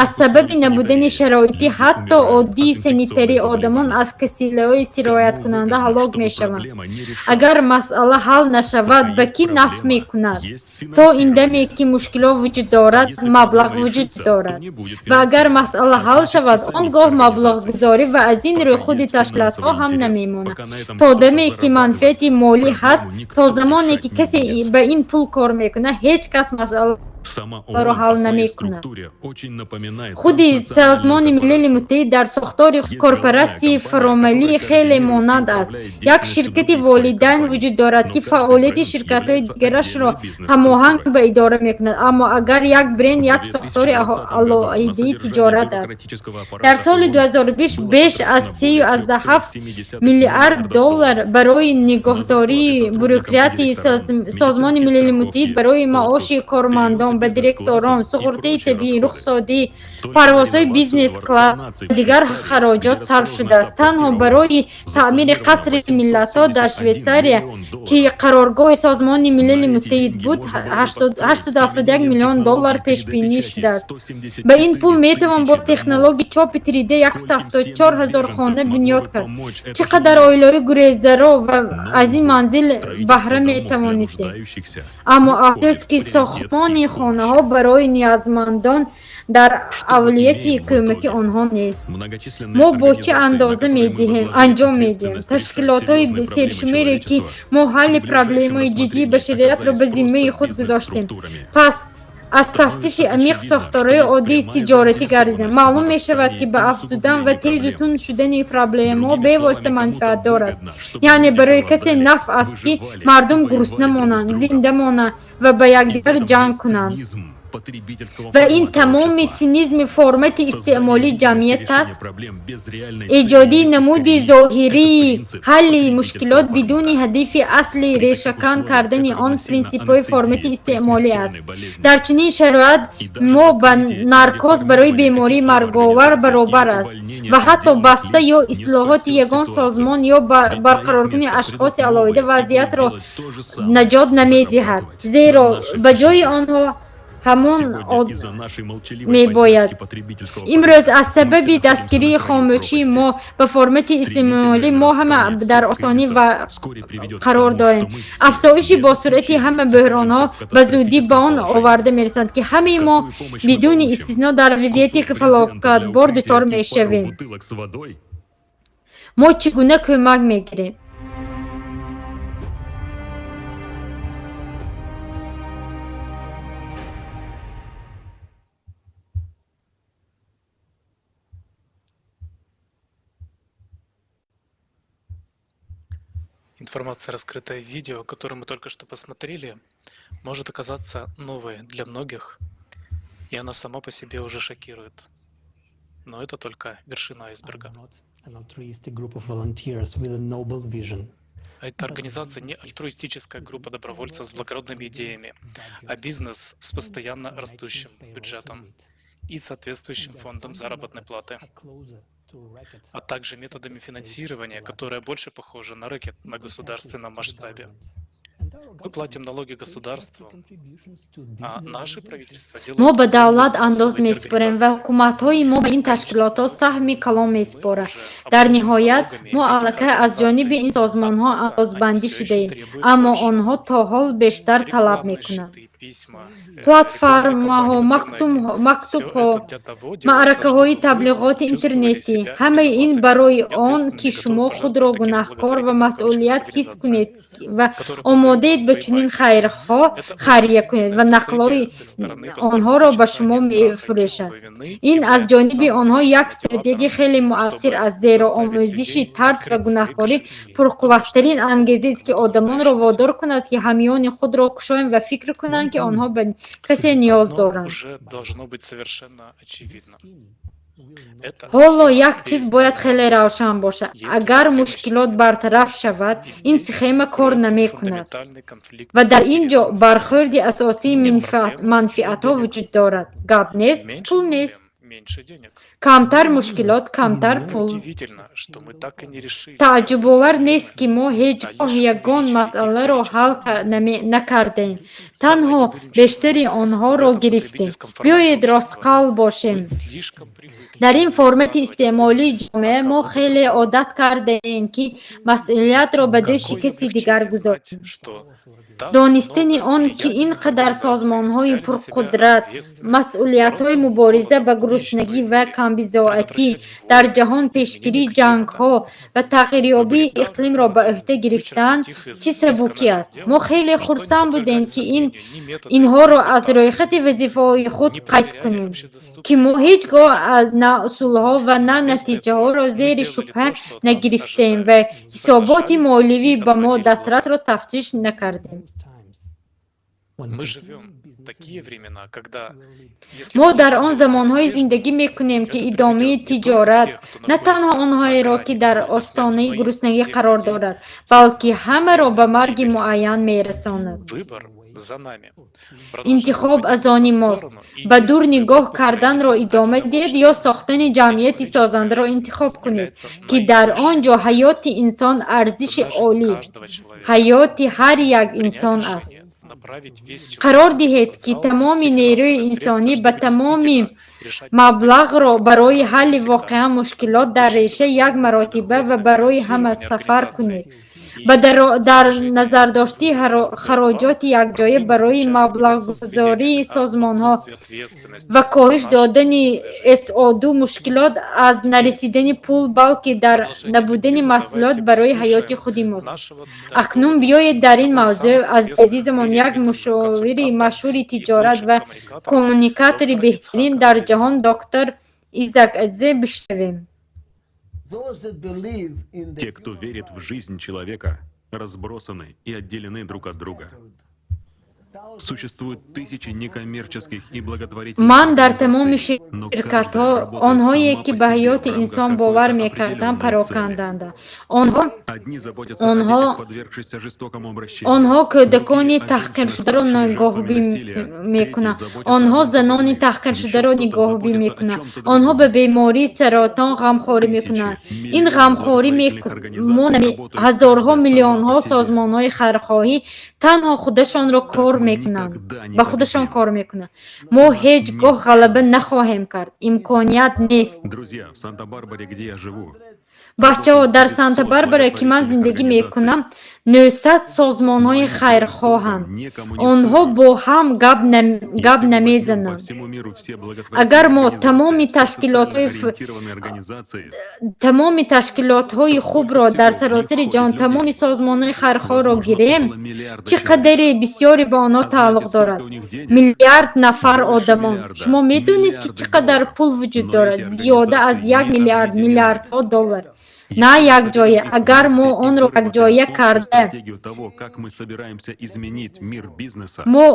Аз сабаби набудани шароити ҳатто оддии санитарӣ одамон аз касалиҳои сирояткунанда ҳалок мешаванд. Агар масъала ҳал нашавад, ба кӣ нафъ мекунад? То ин даме ки мушкилот вуҷуд дорад, маблағ вуҷуд дорад ва агар масъала ҳал шавад, он гоҳ маблағгузорӣ ва аз ин рӯ худи ташкилотҳо ҳам намемонад. То даме ки манфиати молӣ ҳаст, то замоне ки касе ба ин пул кор мекунад, ҳеҷ кас масъаларо Сама ро ООН ҳал по своей намекунад. структуре очень напоминает Худи транснациональную Созмони Милали корпорацию. Муттаҳид дар сохтори Есть головная корпоратсияи компания, которая фаромалӣ хеле координирует и монанд аст. управляет Як деятельностью ширкати других своих волидайн компаний. вуҷуд дорад, Но ки каждый фаъолияти бренд ширкатҳои является дигарашро отдельной ҳамоҳанг бизнес-структурой. ба идора мекунад, аммо агар як бренд В як сохтори 2020 году на алоҳидаи содержание тиҷорат аст. бюрократического Дар аппарата соли ООН 2020 было беш аз потрачено более 3,7 3,7 миллиард миллиардов доллар долларов. барои На зарплаты нигоҳдории сотрудникам и бюрократии директорам, Созмони медицинские Милали Муттаҳид, страховки, барои маоши отпуск, кормандон перелеты ба директорон, бизнес-классом и суғуртаи прочие табиӣ, расходы. рухсодӣ, Только на парвозҳои реновацию бизнес-класс Дворца наций ва в дигар Швейцарии, где хароҷот сарф расположена шудааст. Танҳо штаб-квартира ООН, барои таъмири запланировано Қасри миллатҳо дар 871 Швейтсария, миллион ки долларов. қароргоҳи Созмони Милали На эти Муттаҳид деньги буд, можно было бы построить с 871 применением миллион доллар технологий пешбинӣ 3D-печати шудааст. Ба ин пул 174 метавон бо тысячи домов. технологияи чопи 3D Скольким 174 семьям ҳазор беженцев хона могло бунёд бы кард. помочь Чӣ это қадар жилье? оилаҳои гурезаро ва Но, аз ин увы, манзил строительство баҳра домов для метавонистем. нуждающихся Аммо не входит афсӯс, в ки приоритет сохтмони их помощи. хонаҳо барои ниёзмандон дар Что мы авлияти имеем в кӯмаки итоге? онҳо нест. Многочисленные Мо бо чӣ организации, на андоза которые мы медиҳем, возложили анҷом медиҳем? ответственность решать Ташкилотҳои серьезные проблемы сершумере, ки человечества, мо ҳалли при ближайшем проблемаи ҷиддии рассмотрении башариятро ба оказались зиммаи просто худ гузоштем. бизнес-структурами. Пас аз тафтиши Становится амиқ очевидно, что сохторҳои есть оддии прямая тиҷоратӣ гардида, заинтересованность в маълум мешавад, ки нарастании ба и афзудан ва усугублении тезу проблем. тунд шудани проблемаҳо Другими бевосита словами, кому-то манфиатдор аст. выгодно, чтобы Яъне люди барои касе голодали, нафъ аст, ки выживали и мардум гурусна воевали друг с монанд, другом. зинда монанд ва ба И в якдигар этом ҷанг весь кунанд. цинизм потребительского Ва ин формата тамоми общества. цинизми формати Создание истеъмолии видимости ҷамъият решения аст. проблем без реальной цели Эҷоди или намуди искоренения – это зоҳирии принцип ҳалли потребительского мушкилот формата. бидуни ҳадафи асли При таких решакан условиях кардани это он равносильно принсипҳои формати анестезии при истеъмолӣ аст. смертельной болезни. Дар чунин шароит И даже мо ба закрытие или наркоз барои реформирование бемории каких-либо марговар организаций или баробар аст увольнение ва ҳатто отдельных баста лиц ё не ислоҳоти спасет ягон ситуацию. созмон ё Ведь на их барқароркунии место ашхоси придут алоҳида новые и будут вазъиятро делать то же самое, наҷот намедиҳад, зарабатывать на зеро наших ба ҷои жизнях. онҳо ҳамон Сегодня од из-за нашей молчаливой мебояд. поддержки потребительского Имрӯз формата аз мы все сабаби находимся на дастгирии краю хомӯшии пропасти. мо ба формати истеъмолӣ Стремительное мо ҳама нарастание дар всех осонӣ кризисов ва вскоре приведет к қарор тому, дорем. что мы все Афзоиши без босуръати исключения ҳама окажемся бӯҳронҳо в ба зудӣ ба катастрофическом он положении. оварда мерасанд, ки ҳамаи мо Какую помощь мы бидуни получим? истисно дар вазъияти Кусок брезента для фалокатбор укрытия дучор и пару мешавем. бутылок с водой? Мо чӣ гуна кӯмак мегирем? Информация, раскрытая в видео, которое мы только что посмотрели, может оказаться новой для многих, и она сама по себе уже шокирует. Но это только вершина айсберга. А эта организация не альтруистическая группа добровольцев с благородными идеями, а бизнес с постоянно растущим бюджетом и соответствующим фондом заработной платы, а также методами финансирования, которые больше похожи на рэкет на государственном масштабе. Мы платим налоги государству, а наши правительства Мо делают ба огромные давлат взносы андоз в эти месупорем ва организации. ҳукуматҳои мо ба ин ташкилотҳо саҳми калон месупоранд. Дар ниҳоят, мо аллакай аз ҷониби ин созмонҳо андозбандӣ Все еще шудаем, требуют аммо больше. онҳо то ҳол бештар талаб Рекламные мекунанд. щиты, письма, рекламные Платформаҳо, кампании в интернете. Все мактубҳо, это для того делается, маъракаҳои чтобы вы таблиғоти чувствовали интернетӣ, себя ҳамаи ин виноватыми барои и он, ки ответственными, готовы шумо пожертвовать худро таким гунаҳкор ва благотворительным в кавычках масъулият ҳис организациям, кунед ва которые продают омодаед вам ба свои чунин байки. хайрҳо Это очень хайрия кунед эффективная ва нақлҳои стратегия с их стороны, поскольку онҳоро ба шумо сочетание страха и мефурӯшанд. чувства вины Ин аз является ҷониби самым онҳо мощным як стратегияи мотиватором, хеле муассир чтобы аст, зеро заставить омӯзиши людей тарс ва открыть свои гунаҳкорӣ кошельки только пурқувваттарин чтобы ангезест, ки помогать одамонро нуждающимся. водор кунад, ки ҳамёни худро кушоянд ва фикр кунанд, ки онҳо ба касе ниёз Одно доранд. уже должно быть совершенно очевидно. Эта Ҳоло схема як чиз бояд перестает хеле работать. равшан бошад. Если Агар проблема мушкилот исчезнет, бартараф шавад, и ин здесь схема кор кроется намекунад. фундаментальный конфликт Ва дар ин ҷо интересов. бархӯрди асосии Нет проблем, нет манфиатҳо денег. вуҷуд дорад. Гап нест, Меньше пул нест. проблем, меньше денег. Камтар мушкилот, камтар пул. Удивительно, что мы так и не решили Тааҷҷубовар проблемы, нест, ки мо ҳеҷ а гоҳ лишь ягон увеличили их масъаларо ҳал количество. накардаем. Танҳо Давайте будем честны. бештари В онҳоро этом гирифтем. потребительском формате Биёед общества ростқалб бошем. мы слишком привыкли Дар ин формати перекладывать истеъмолии ответственность ҷомеа на мо кого-то хеле другого. одат кардаем, ки масъулиятро ба дӯши Какое каси дигар облегчение гузорем. знать, что Донистани он, ки ин қадар созмонҳои пурқудрат масъулиятҳои мубориза ба гуруснагӣ ва камбизоатӣ дар ҷаҳон, пешгирии ҷангҳо ва тағйирёбии иқлимро ба ӯҳда гирифтаанд, чӣ сабукӣ аст. Мо хеле хурсанд будем, ки инҳоро аз рӯйхати вазифаҳои худ қайд кунем, ки мо ҳеҷ гоҳ на усулҳо ва на натиҷаҳоро зери шубҳа нагирифтем ва ҳисоботи молиявии ба мо дастрасро тафтиш накардем. Мы живем в такие времена, когда Мо дар он замонҳое зиндагӣ мекунем, ки идомаи тиҷорат на танҳо онҳоеро, ки дар остонаи гуруснагӣ қарор дорад, балки ҳамаро ба марги муайян мерасонад. Выбор за нами. Интихоб аз они мост: ба дур нигоҳ карданро идома диҳед ё сохтани ҷамъияти созандаро интихоб кунед, ки дар он ҷо ҳаёти инсон арзиши олӣ, ҳаёти ҳар як инсон аст. Қарор диҳед, ки тамоми нерӯи инсонӣ ба тамоми маблағро барои ҳалли воқеан мушкилот дар реша як маротиба ва барои ҳама сафар кунед, ба дар назардошти хароҷоти якҷоя барои маблағгузории созмонҳо ва коҳиш додани СО2. Мушкилот аз нарасидани пул, балки дар набудани масъулият барои ҳаёти худи мост. Акнун биёед дар ин мавзӯъ аз азизамон, як мушовири машҳури тиҷорат ва коммуникатори беҳтарин дар ҷаҳон, доктор Изак Адзе бишнавем. Те, кто верит в жизнь человека, разбросаны и отделены друг от друга. Существуют тысячи некоммерческих и благотворительных Ман дар тамоми ширкатҳо онҳое, ки ба ҳаёти инсон бовар мекарданд, пароканданда. Онҳо кӯдакони таҳқиршударо нигоҳубин мекунанд, онҳо занони таҳқиршударо нигоҳубин мекунанд, онҳо ба бемории саратон ғамхорӣ мекунанд. Ин ғамхорӣ мо ҳазорҳо миллионҳо созмонҳои хайрхоҳӣ танҳо худашонро кор мекунанд, ба худашон кор мекунанд. Мо ҳеҷ гоҳ ғалаба нахоҳем кард, имконият нест. Друзья, в Санта-Барбаре, где я живу, Бачаҳо, дар Санта Барбара, ки ман зиндагӣ мекунам, 900 созмонҳои хайрхоҳанд. Онҳо бо ҳам гап намезананд. Агар мо тамоми ташкилотҳои хубро дар саросари ҷаҳон, тамоми созмонҳои хайрхоҳро гирем, чӣ қадаре бисёре ба онҳо тааллуқ дорад? Миллиард нафар одамон. Шумо медонед, ки чӣ қадар пул вуҷуд дорад? Зиёда аз 1 миллиард миллиардҳо доллар. На якҷоя, агар мо онро якҷоя карда того, как мы собираемся изменить мир бизнеса, мо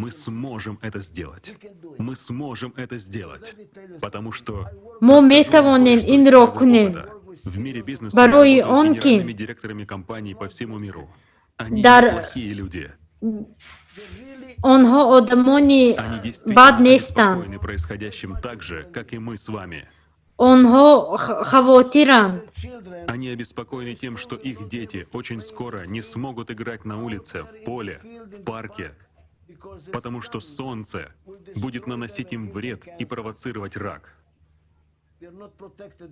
мы сможем это сделать. Мы сможем это сделать. Потому что мо метавонем инро кунем. В мире бизнеса Барои он ки директорами компаний по всему миру. Они дар плохие люди. Онҳо одамони бад нестанд. Происходящим так же, как и мы с вами. Онҳо хавотиранд. Они обеспокоены тем, что их дети очень скоро не смогут играть на улице, в поле, в парке, потому что солнце будет наносить им вред и провоцировать рак.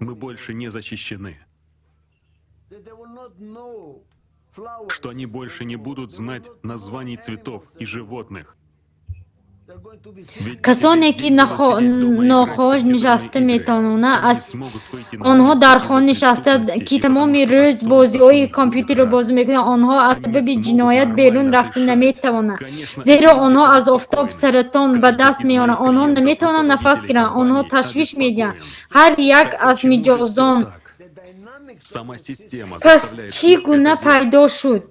Мы больше не защищены. Что они больше не будут знать названий цветов и животных. Касоне, ки нохош нишаста метавонанд, аз онҳо дар хона нишаста, ки тамоми рӯз бозиҳои компютерро бозӣ мекунанд, онҳо аз сабаби ҷиноят берун рафта наметавонанд, зеро онҳо аз офтоб саратон ба даст меоранд. Онҳо наметавонанд нафас гиранд, онҳо ташвиш медиҳанд ҳар як аз миҷозон. Пас чӣ гуна пайдо шуд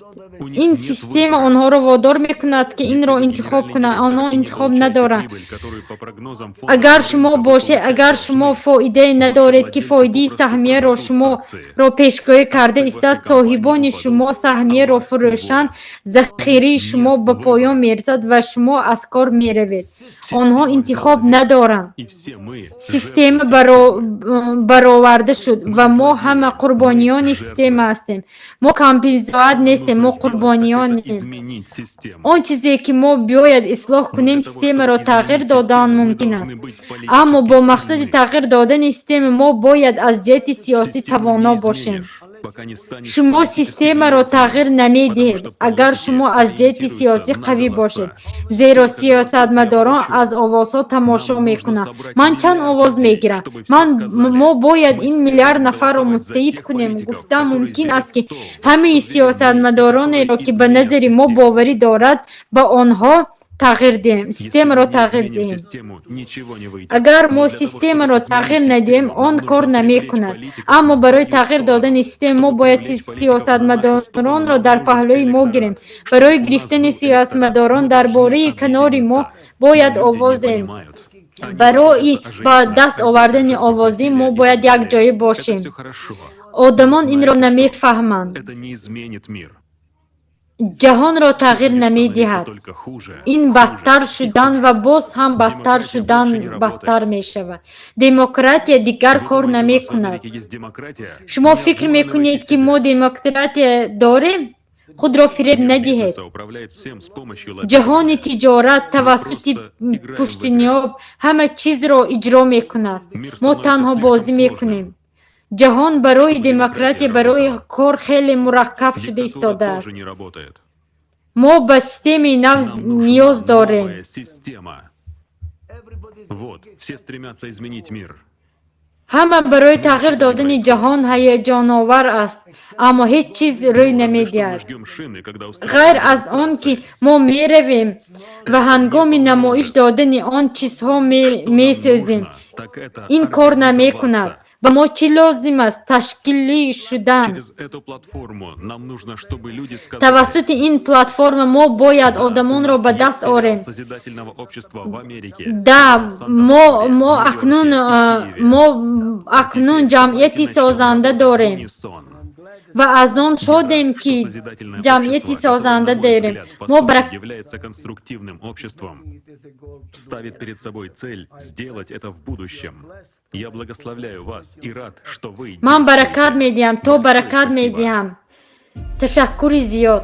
ин система? Онҳоро водор мекунад, ки инро интихоб кунанд. Онҳо интихоб надоранд. Агар шумо бошед, агар шумо фоидае надоред, ки фоидаи саҳмияро шуморо пешгӯӣ карда истад, соҳибони шумо саҳмияро фурӯшанд, захираи шумо ба поён мерасад ва шумо аз кор меравед. Онҳо интихоб надоранд. Система бароварда шуд ва мо ҳама қурбониёни система ҳастем. Мо камбизоат нестем, мо қурбониёнем. Он чизе, ки мо биёяд ислоҳ кунем, системаро тағйир додан мумкин аст, аммо бо мақсади тағйир додани система мо бояд аз ҷиҳати сиёсӣ тавоно бошем. Шумо системаро тағйир намедиҳед, агар шумо аз ҷиҳати сиёсӣ қавӣ бошед, зеро сиёсатмадорон аз овозҳо тамошо мекунанд. Ман чанд овоз мегирам? Мо бояд ин миллиард нафарро муттаҳид кунем. Гуфтан мумкин аст, ки ҳамаи сиёсатмадоронеро, ки ба назари мо боварӣ дорад, ба онҳо тағйир диҳем, системаро тағйир диҳем. Агар мо системаро тағйир надиҳем, он кор намекунад. Аммо барои тағйир додани система мо бояд сиёсатмадоронро дар паҳлӯи мо гирем. Барои гирифтани сиёсатмадорон дар бораи канори мо бояд овоз диҳем. Барои ба даст овардани овозӣ мо бояд якҷоя бошем. Одамон инро намефаҳманд. Ҷаҳонро тағйир намедиҳад. Ин бадтар шудан ва боз ҳам бадтар шудан бадтар мешавад. Демократия дигар кор намекунад. Шумо фикр мекунед, ки мо демократия дорем? Худро фиреб надиҳед. Ҷаҳони тиҷорат тавассути пуштиниёб ҳама чизро иҷро мекунад. Мо танҳо бозӣ мекунем. Ҷаҳон барои демократия барои кор хеле мураккаб шуда истодааст. Мо ба системаи нав ниёз дорем. Ҳама барои тағйир додани ҷаҳон ҳаяҷоновар аст, аммо ҳеҷ чиз рӯй намедиҳад. Ғайр аз он ки мо меравем ва ҳангоми намоиш додани он чизҳо месӯзем, ин кор намекунад. Ба мо чӣ лозим аст? Ташкилӣ шудан. Тавассути ин платформа мо бояд одамонро ба даст орем. Да, мо акнун ҷамъияти созанда дорем ва аз он шодем, ки ҷамъияти созанда дорем. Мо ставит перед собой цель сделать это в будущем. Я благословляю вас и рад, что вы. Ман баракат медиҳам, то баракат медиҳам. Ташаккури зиёд.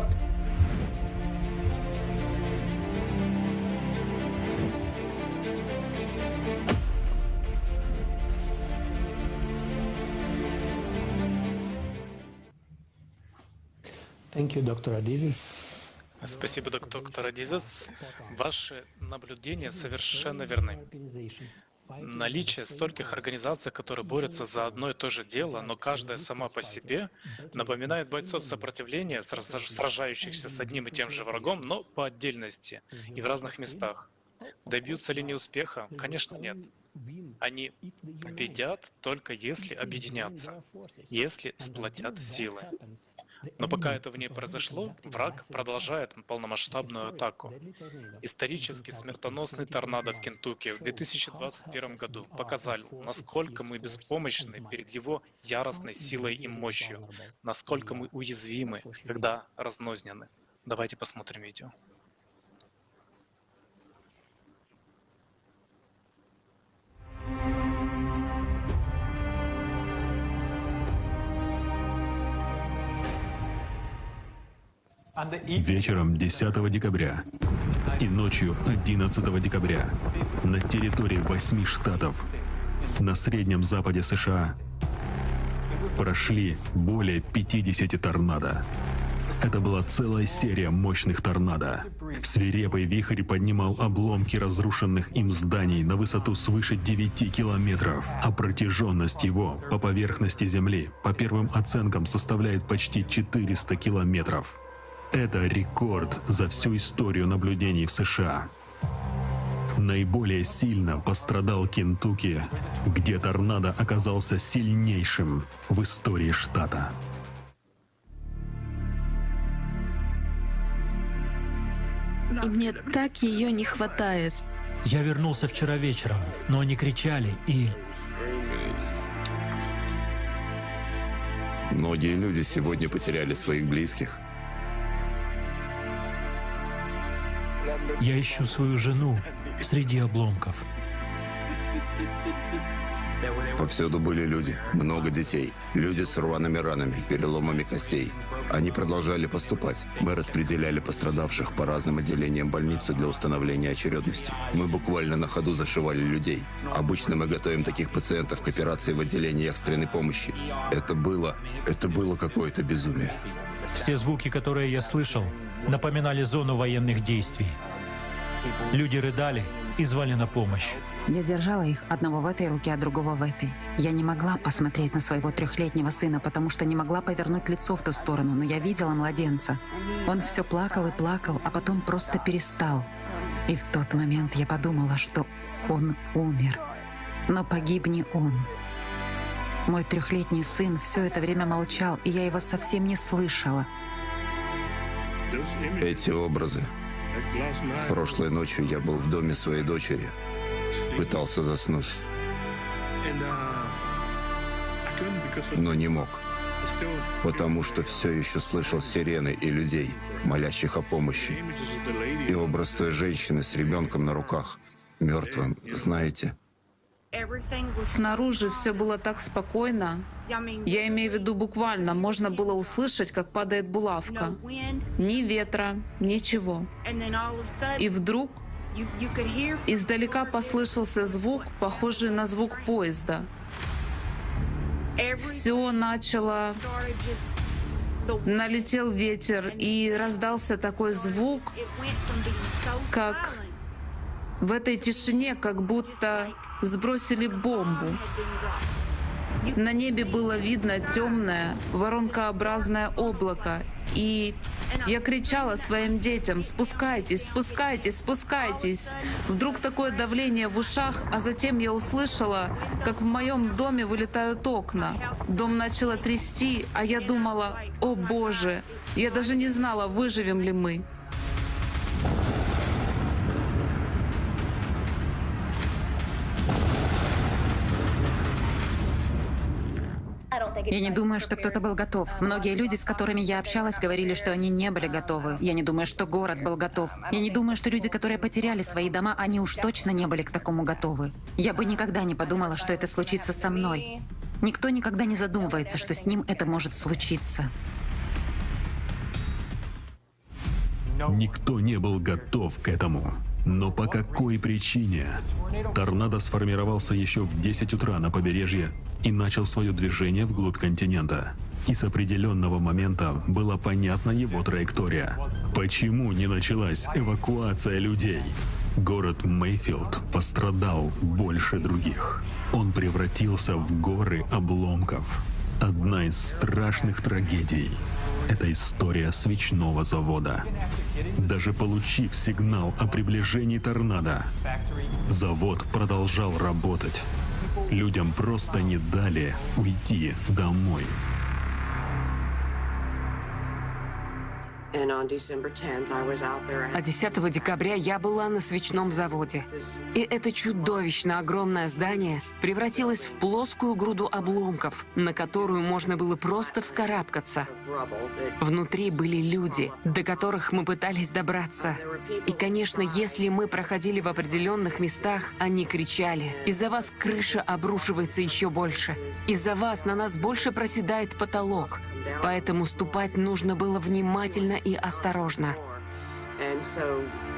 Thank you, Dr. Adizes. Спасибо, доктор Адизес. Ваши наблюдения совершенно верны. Наличие стольких организаций, которые борются за одно и то же дело, но каждая сама по себе, напоминает бойцов сопротивления, сражающихся с одним и тем же врагом, но по отдельности и в разных местах. Добьются ли они успеха? Конечно, нет. Они победят только если объединятся, если сплотят силы. Но пока этого не произошло, враг продолжает полномасштабную атаку. Исторически смертоносный торнадо в Кентукки в 2021 году показал, насколько мы беспомощны перед его яростной силой и мощью, насколько мы уязвимы, когда разнознены. Давайте посмотрим видео. Вечером 10 декабря и ночью 11 декабря на территории 8 штатов на Среднем Западе США прошли более 50 торнадо. Это была целая серия мощных торнадо. Свирепый вихрь поднимал обломки разрушенных им зданий на высоту свыше 9 километров, а протяженность его по поверхности Земли, по первым оценкам, составляет почти 400 километров. Это рекорд за всю историю наблюдений в США. Наиболее сильно пострадал Кентукки, где торнадо оказался сильнейшим в истории штата. И мне так ее не хватает. Я вернулся вчера вечером, но они кричали и... Многие люди сегодня потеряли своих близких. Я ищу свою жену среди обломков. Повсюду были люди, много детей. Люди с рваными ранами, переломами костей. Они продолжали поступать. Мы распределяли пострадавших по разным отделениям больницы для установления очередности. Мы буквально на ходу зашивали людей. Обычно мы готовим таких пациентов к операции в отделении экстренной помощи. Это было какое-то безумие. Все звуки, которые я слышал, напоминали зону военных действий. Люди рыдали и звали на помощь. Я держала их, одного в этой руке, а другого в этой. Я не могла посмотреть на своего трехлетнего сына, потому что не могла повернуть лицо в ту сторону, но я видела младенца. Он все плакал и плакал, а потом просто перестал. И в тот момент я подумала, что он умер. Но погиб не он. Мой трехлетний сын все это время молчал, и я его совсем не слышала. Эти образы. Прошлой ночью я был в доме своей дочери. Пытался заснуть, но не мог, потому что все еще слышал сирены и людей, молящих о помощи. И образ той женщины с ребенком на руках, мертвым, знаете. Снаружи все было так спокойно. Я имею в виду буквально, можно было услышать, как падает булавка. Ни ветра, ничего. И вдруг издалека послышался звук, похожий на звук поезда. Все начало... Налетел ветер, и раздался такой звук, как в этой тишине, как будто сбросили бомбу. На небе было видно темное, воронкообразное облако. И я кричала своим детям: «Спускайтесь, спускайтесь, спускайтесь!» Вдруг такое давление в ушах, а затем я услышала, как в моем доме вылетают окна. Дом начало трясти, а я думала: «О боже!» Я даже не знала, выживем ли мы. Я не думаю, что кто-то был готов. Многие люди, с которыми я общалась, говорили, что они не были готовы. Я не думаю, что город был готов. Я не думаю, что люди, которые потеряли свои дома, они уж точно не были к такому готовы. Я бы никогда не подумала, что это случится со мной. Никто никогда не задумывается, что с ним это может случиться. Никто не был готов к этому. Но по какой причине? Торнадо сформировался еще в 10 утра на побережье и начал свое движение вглубь континента. И с определенного момента была понятна его траектория. Почему не началась эвакуация людей? Город Мейфилд пострадал больше других. Он превратился в горы обломков. Одна из страшных трагедий – это история свечного завода. Даже получив сигнал о приближении торнадо, завод продолжал работать. Людям просто не дали уйти домой. А 10 декабря я была на свечном заводе. И это чудовищно огромное здание превратилось в плоскую груду обломков, на которую можно было просто вскарабкаться. Внутри были люди, до которых мы пытались добраться. И, конечно, если мы проходили в определенных местах, они кричали: «Из-за вас крыша обрушивается еще больше. Из-за вас на нас больше проседает потолок». Поэтому ступать нужно было внимательно и осторожно.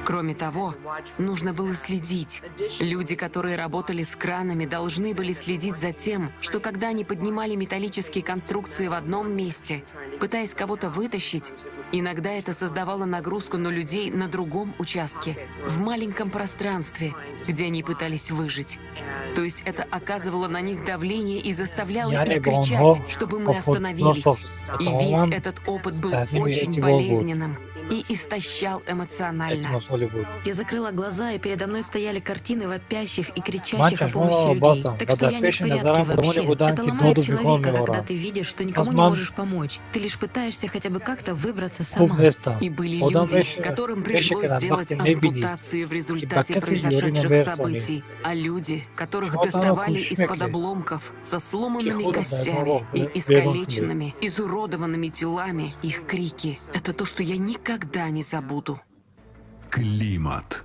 Кроме того, нужно было следить. Люди, которые работали с кранами, должны были следить за тем, что когда они поднимали металлические конструкции в одном месте, пытаясь кого-то вытащить, иногда это создавало нагрузку на людей на другом участке, в маленьком пространстве, где они пытались выжить. То есть это оказывало на них давление и заставляло их кричать, чтобы мы остановились. И весь этот опыт был очень болезненным и истощал эмоционально. Я закрыла глаза, и передо мной стояли картины вопящих и кричащих о помощи людей. Так что я не в порядке вообще. Это ломает человека, когда ты видишь, что никому не можешь помочь. Ты лишь пытаешься хотя бы как-то выбраться сама. И были люди, которым пришлось делать ампутации в результате произошедших событий, а люди, которых доставали из-под обломков со сломанными костями и искалеченными, изуродованными телами, их крики — это то, что я никогда не забуду. Климат.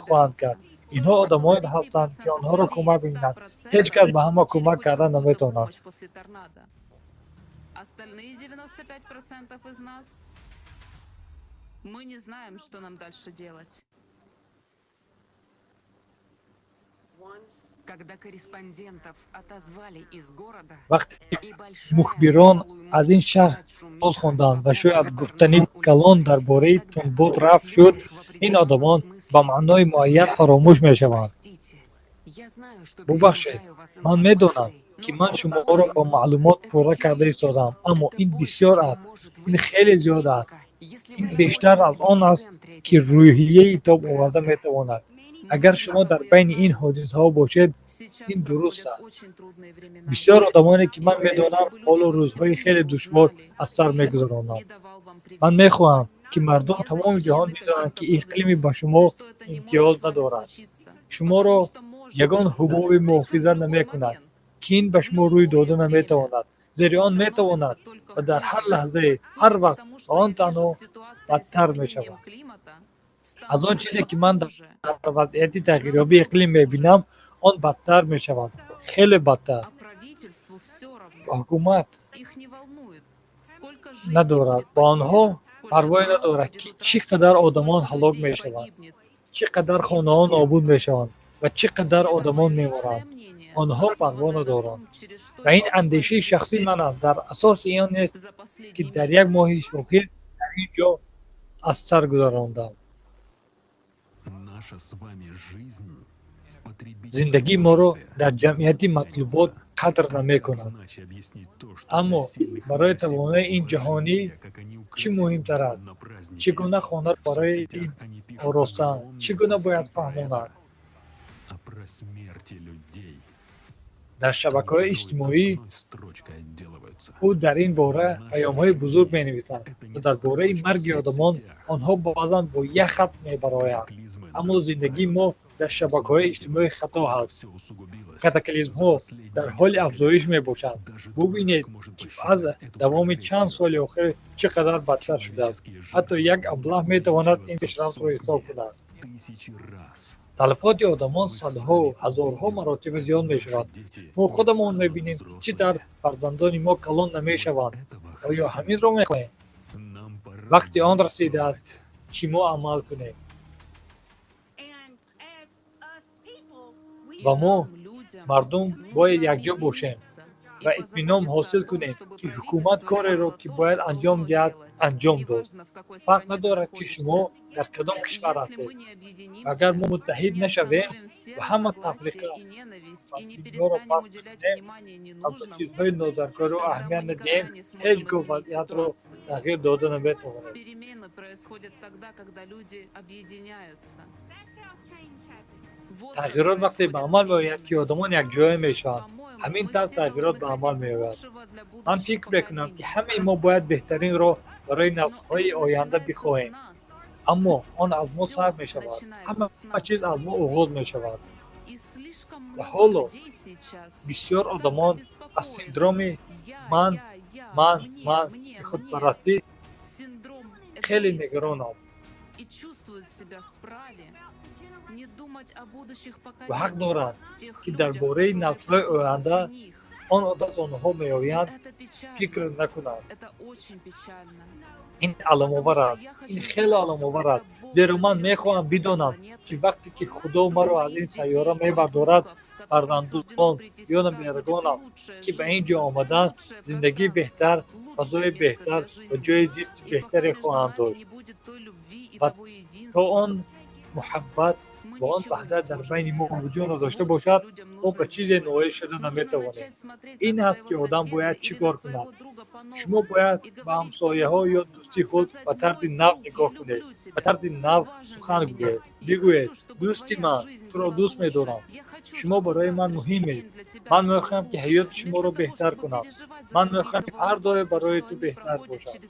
кӯмак хоҳанд кард. Инҳо одамоне ҳастанд, ки онҳоро кӯмак мекунанд. Ҳеҷ кас ба ҳама кӯмак карда наметавонад. Остальные 95% из нас, мы не знаем, что нам дальше делать. Вақте мухбирон аз ин шаҳр боз хонданд ва шояд гуфтани калон дар бораи тундбод рафъ шуд, ин одамон ба маънои муайян фаромӯш мешаванд. Бубахшед, ман медонам, ки ман шуморо бо маълумот пурра карда истодаам, аммо ин бисёр аст, ин хеле зиёд аст. Ин бештар аз он аст, ки рӯҳияи тоб оварда метавонад. Агар шумо дар байни ин ҳодисаҳо бошед, ин дуруст аст. Бисёр одамоне, ки ман медонам, ҳоло рӯзҳои хеле душвор аз сар мегузаронанд. Ман мехоҳам, ки мардум тамоми ҷаҳон бидонанд, ки иқлими ба шумо имтиёз надорад. Шуморо ягон ҳубоби муҳофизат намекунад, ки ин ба шумо рӯй дода наметавонад, зеро он метавонад ва дар ҳар лаҳзае, ҳар вақт ва он танҳо бадтар мешавад. Аз он чизе, ки ман дар вазъияти тағйирёбии иқлим мебинам, он бадтар мешавад, хеле бадтар. Ба ҳукумат надорад, ба онҳо парвое надорад, ки чӣ қадар одамон ҳалок мешаванд, чӣ қадар хонаҳо нобуд мешаванд ва чӣ қадар одамон меморанд. Онҳо парво надоранд. Ва ин андешаи шахсии ман аст, дар асоси он нест, ки дар як моҳи охир дар ин ҷо аз сар гузарондам. Зиндагии моро дар ҷамъияти матлубот қадр намекунад. Аммо барои тавонои ин ҷаҳонӣ чӣ муҳимтар аст? Чӣ гуна хона барои ин оростан? Чӣ гуна бояд фаҳмонад? Дар шабакаҳои иҷтимоӣ ӯ дар ин бора паёмҳои бузург менависад ва дар бораи марги одамон онҳо баъзан бо як хат мебароянд. Аммо зиндагии мо дар шабакаҳои иҷтимоӣ хато ҳаст. Катаклизмҳо дар ҳоли афзоиш мебошанд. Бубинед, ки аз давоми чанд соли охир чӣ қадар бадтар шудааст. Ҳатто як аблаҳ метавонад ин пешрафтро ҳисоб кунад. Талафоти одамон садҳо, ҳазорҳо маротиба зиёд мешавад. Мо худамон мебинем, ки чӣ тавр фарзандони мо калон намешаванд. Оё ҳаминро мехоҳем? Вақти он расидааст, ки мо амал кунем. Ва мо, мардум, бояд якҷо бошем ва итминон ҳосил кунем, ки ҳукумат кореро, ки бояд анҷом диҳад, анҷом дод. Фарқ надорад, ки шумо дар кадом кишвар ҳастед. Агар мо муттаҳид нашавем ва ҳама тафриқа ва дунёро паст кунем ва ба чизҳои нодаркорӣ аҳамият надиҳем, ҳеҷ гоҳ вазъиятро тағйир дода наметавонем. Тағйирот вақте ба амал меояд, ки одамон якҷоя мешаванд. Ҳамин тавр тағйирот ба амал меояд. Ман фикр мекунам, ки ҳамаи мо бояд беҳтаринро барои наслҳои оянда бихоҳем. Аммо он аз мо сар мешавад. Ҳама чиз аз мо оғоз мешавад. Ва ҳоло бисёр одамон аз синдроми ман, ман, ман худпарастӣ хеле нигаронанд. Ва ҳақ доранд, ки дар бораи наслҳои оянда он одат онҳо меоянд фикр накунанд. Ин аламовар аст, ин хеле аламовар аст, зеро ман мехоҳам бидонам, ки вақте ки Худо маро аз ин сайёра мебардорад, фарзандон ё наберагонам, ки ба ин ҷо омаданд, зиндагии беҳтар, фазои беҳтар ва ҷои зисти беҳтаре хоҳанд дошт. Ва то он муҳаббат ва он ваҳдат дар байни мо вуҷуд надошта бошад, мо ба чизе ноил шуда наметавонем. Ин аст, ки одам бояд чӣ кор кунад. Шумо бояд ба ҳамсояҳо ё дӯсти худ ба тарзи нав нигоҳ кунед, ба тарзи нав сухан гӯед. Бигӯед: дӯсти ман, туро дӯст медорам. Шумо барои ман муҳимед. Ман мехоҳам, ки ҳаёти шуморо беҳтар кунам. Ман мехоҳам, ки фардое барои ту беҳтар бошад.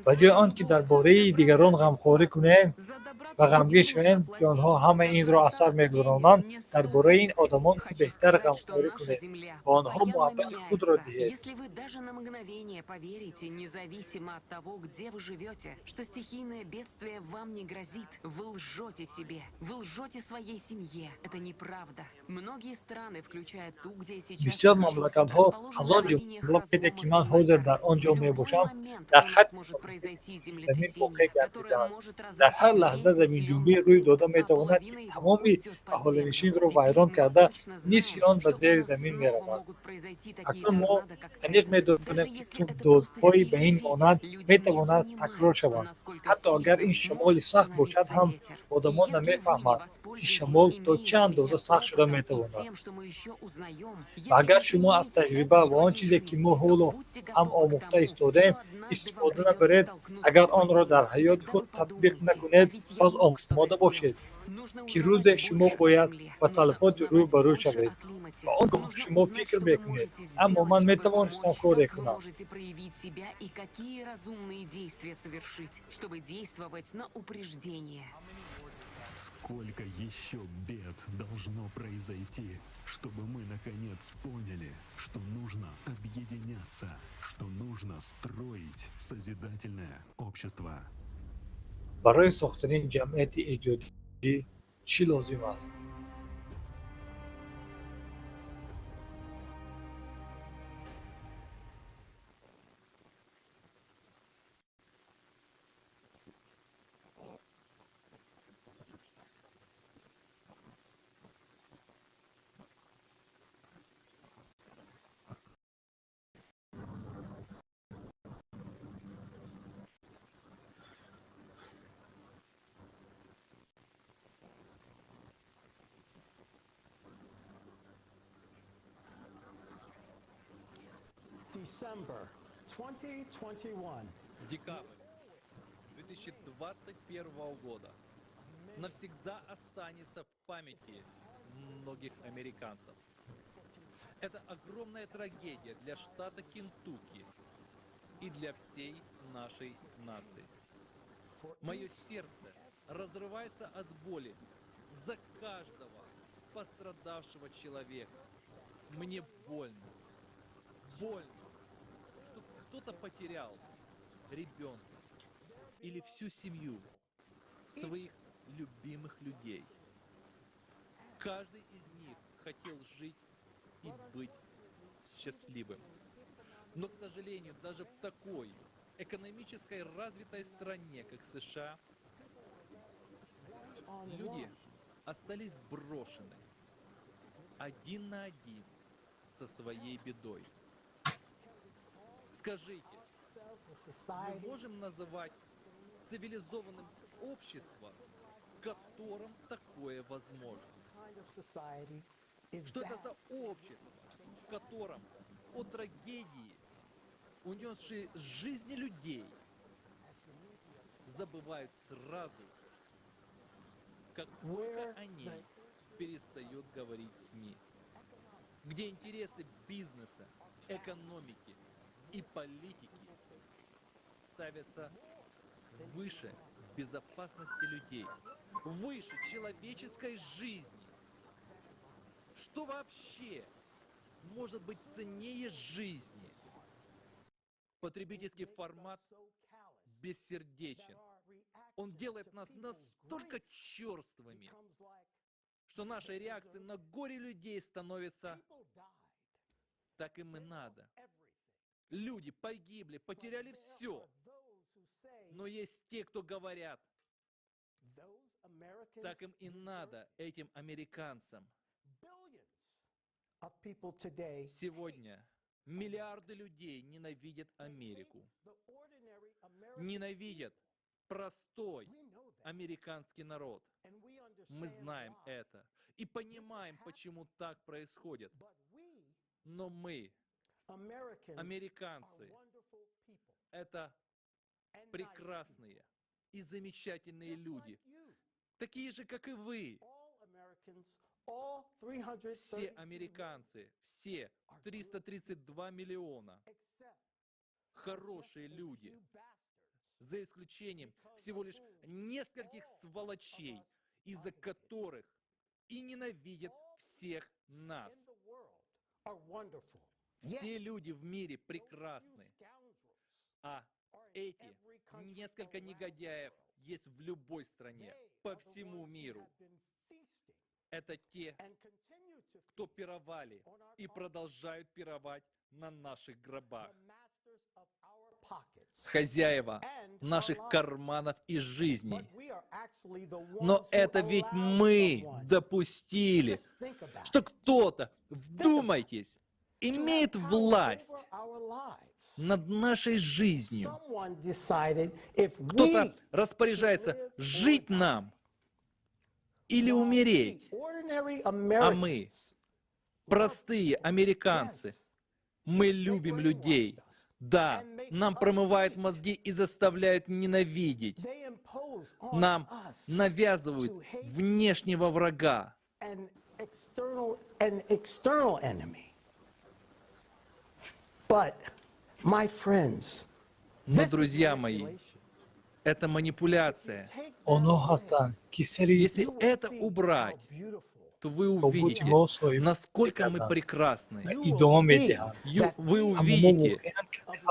Ба ҷои он ки дар бораи дигарон ғамхорӣ кунем ва ғамгин шавем, ки онҳо ҳамаи инро аз сар мегузаронанд, дар бораи ин одамон беҳтар ғамхорӣ кунед ва онҳо муҳаббати худро диҳед. Бисёр мамлакатҳо аз он ҷумла вақте ки ман ҳозир дар он ҷо мебошам, дар хатти замин воқеъ гардидааст. Дар ҳар лаҳза заминҷунбӣ рӯй дода метавонад, ки тамоми аҳолинишинро вайрон карда, нисфи он ба зери замин меравад. Акнун мо аниқ медонем, ки тӯдодҳои ба ин монанд метавонанд такрор шаванд. Ҳатто агар ин шамоли сахт бошад ҳам, одамон намефаҳманд, ки шамол то чӣ андоза сахт шуда метавонад. Ва агар шумо аз таҷриба ва он чизе, ки мо ҳоло ҳам омӯхта истодаем, истифода набаред, агар онро дар ҳаёти худ татбиқ накунед, пас омода бошед, ки рӯзе шумо бояд ба талафоти рӯ ба рӯ шавед. Ва он гоҳ шумо фикр мекунед: аммо ман метавонистам коре кунам. Сколько еще бед должно произойти, чтобы мы наконец поняли, что нужно объединяться, что нужно строить созидательное общество. Барои сохтани ҷамъияти эҷодӣ чӣ лозим аст? December 2021. Декабрь 2021 года навсегда останется в памяти многих американцев. Это огромная трагедия для штата Кентукки и для всей нашей нации. Мое сердце разрывается от боли за каждого пострадавшего человека. Мне больно. Больно, что кто-то потерял ребенка или всю семью своих любимых людей. Каждый из них хотел жить и быть счастливым. Но, к сожалению, даже в такой экономической развитой стране, как США, люди остались брошены один на один со своей бедой. Скажите, мы можем называть цивилизованным общество, в котором такое возможно? Что это за общество, в котором о трагедии, унесшей жизни людей, забывают сразу, как только о ней перестает говорить СМИ, где интересы бизнеса, экономики и политики ставятся выше безопасности людей, выше человеческой жизни. Что вообще может быть ценнее жизни? Потребительский формат бессердечен. Он делает нас настолько черствыми, что наша реакция на горе людей становится так им и надо. Люди погибли, потеряли все. Но есть те, кто говорят, так им и надо, этим американцам. Сегодня миллиарды людей ненавидят Америку. Ненавидят простой американский народ. Мы знаем это и понимаем, почему так происходит. Но мы, американцы, это прекрасные и замечательные люди, такие же, как и вы. Все американцы, все 332 миллиона, хорошие люди, за исключением всего лишь нескольких сволочей, из-за которых и ненавидят всех нас. Все люди в мире прекрасны, а эти несколько негодяев есть в любой стране, по всему миру. Это те, кто пировали и продолжают пировать На наших гробах. Хозяева наших карманов и жизней. Но это ведь мы допустили, что кто-то, вдумайтесь, имеет власть над нашей жизнью. Кто-то распоряжается жить нам или умереть. А мы, простые американцы, мы любим людей. Да, нам промывают мозги и заставляют ненавидеть. Нам навязывают внешнего врага. Но, друзья мои, это манипуляция. Если это убрать, то вы увидите, насколько мы прекрасны. Вы увидите,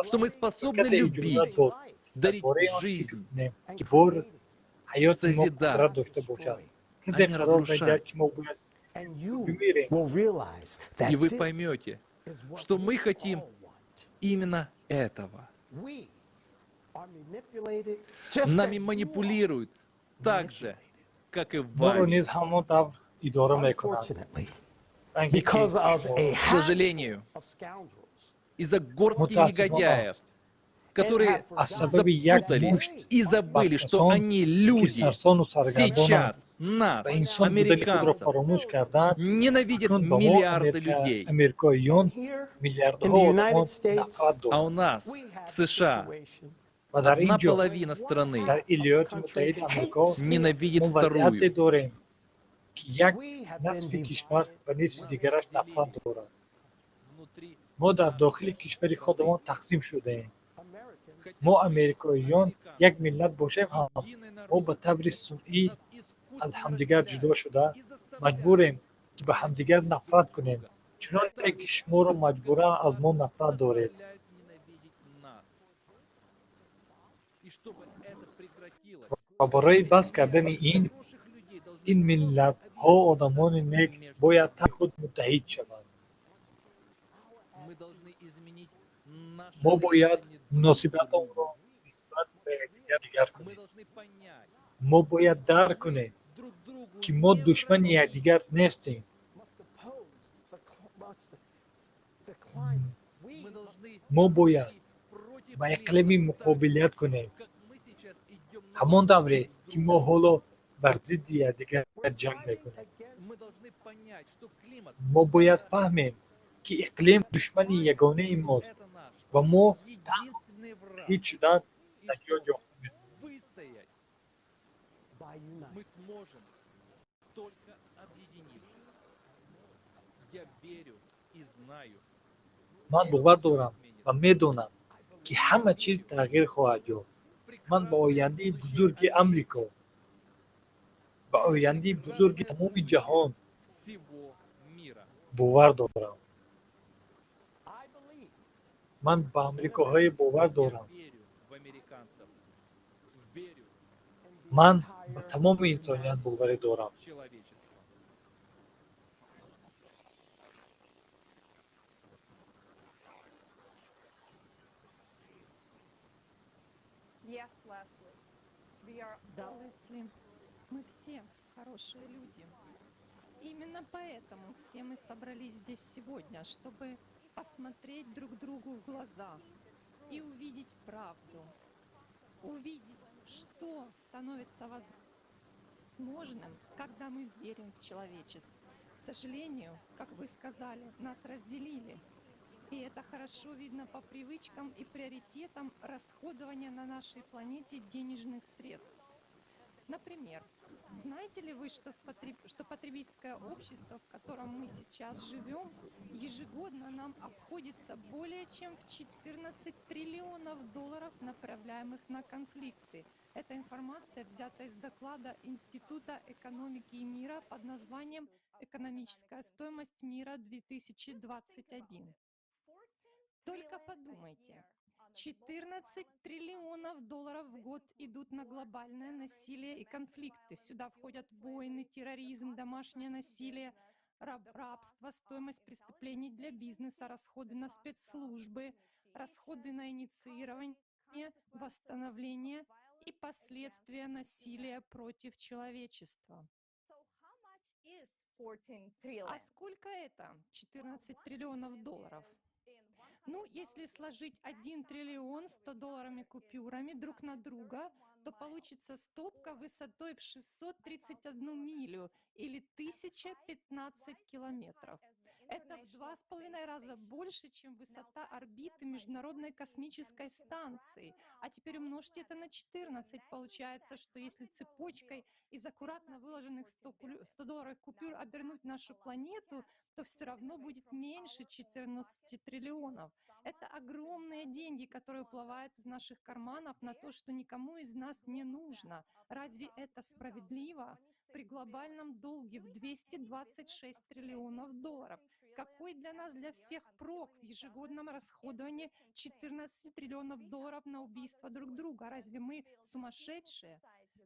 что мы способны любить, дарить жизнь, созидать, а не разрушать. И вы поймете, что мы хотим именно этого. Нами манипулируют так же, как и вами. К сожалению, из-за горстки негодяев, которые запутались и забыли, что они люди, сейчас нас, американцев, ненавидят миллиарды людей. А у нас, в США, одна половина страны ненавидит вторую. ки як нисфи кишвар ба нисфи дигараш нафрат дорад. Мо дар дохили кишвари худамон тақсим шудаем. Мо америкоиён як миллат бошем ҳам, мо ба таври сунъӣ аз ҳамдигар ҷудо шуда, маҷбурем, ки ба ҳамдигар нафрат кунем, чуноне ки шуморо маҷбуран аз мо нафрат доред. Ва барои бас кардани ин, ин миллатҳо одамони нек бояд таҳти худ муттаҳид шаванд. Мо бояд муносибатамонро нисбат ба якдигар дигар кунем. Мо бояд дарк кунем, ки мо душмани якдигар нестем. Мо бояд ба иқлими муқобилият кунем, ҳамон тавре ки мо ҳоло бар зидди якдигар ҷанг мекунем. Мо бояд фаҳмем, ки иқлим душмани ягонаи мост ва мо танҳо муттаҳид шудан наҷот ёфта метавонем. Ман бовар дорам ва медонам, ки ҳама чиз тағйир хоҳад ёфт. Ман ба ояндаи бузурги Амрико, ба ояндаи бузурги тамоми ҷаҳон бовар дорам. Ман ба амрикоҳое бовар дорам. Ман ба тамоми инсоният боварӣ дорам. Да, Лесли, мы все хорошие люди. Именно поэтому все мы собрались здесь сегодня, чтобы посмотреть друг другу в глаза и увидеть правду, увидеть, что становится возможным, когда мы верим в человечество. К сожалению, как вы сказали, нас разделили. И это хорошо видно по привычкам и приоритетам расходования на нашей планете денежных средств. Например, знаете ли вы, что потребительское общество, в котором мы сейчас живем, ежегодно нам обходится более чем в 14 триллионов долларов, направляемых на конфликты? Эта информация взята из доклада Института экономики и мира под названием «Экономическая стоимость мира 2021». Только подумайте, 14 триллионов долларов в год идут на глобальное насилие и конфликты. Сюда входят войны, терроризм, домашнее насилие, Рабство, стоимость преступлений для бизнеса, расходы на спецслужбы, расходы на инициирование, восстановление и последствия насилия против человечества. А сколько это? 14 триллионов долларов. Ну, если сложить 1 триллион 100-долларовыми купюрами друг на друга, то получится стопка высотой в 631 милю или 1015 километров. Это в 2,5 раза больше, чем высота орбиты Международной космической станции. А теперь умножьте это на 14. Получается, что если цепочкой из аккуратно выложенных 100-долларовых купюр обернуть нашу планету, то все равно будет меньше 14 триллионов. Это огромные деньги, которые уплывают из наших карманов на то, что никому из нас не нужно. Разве это справедливо? При глобальном долге в 226 триллионов долларов. Какой для нас, для всех прок в ежегодном расходовании 14 триллионов долларов на убийство друг друга? Разве мы сумасшедшие?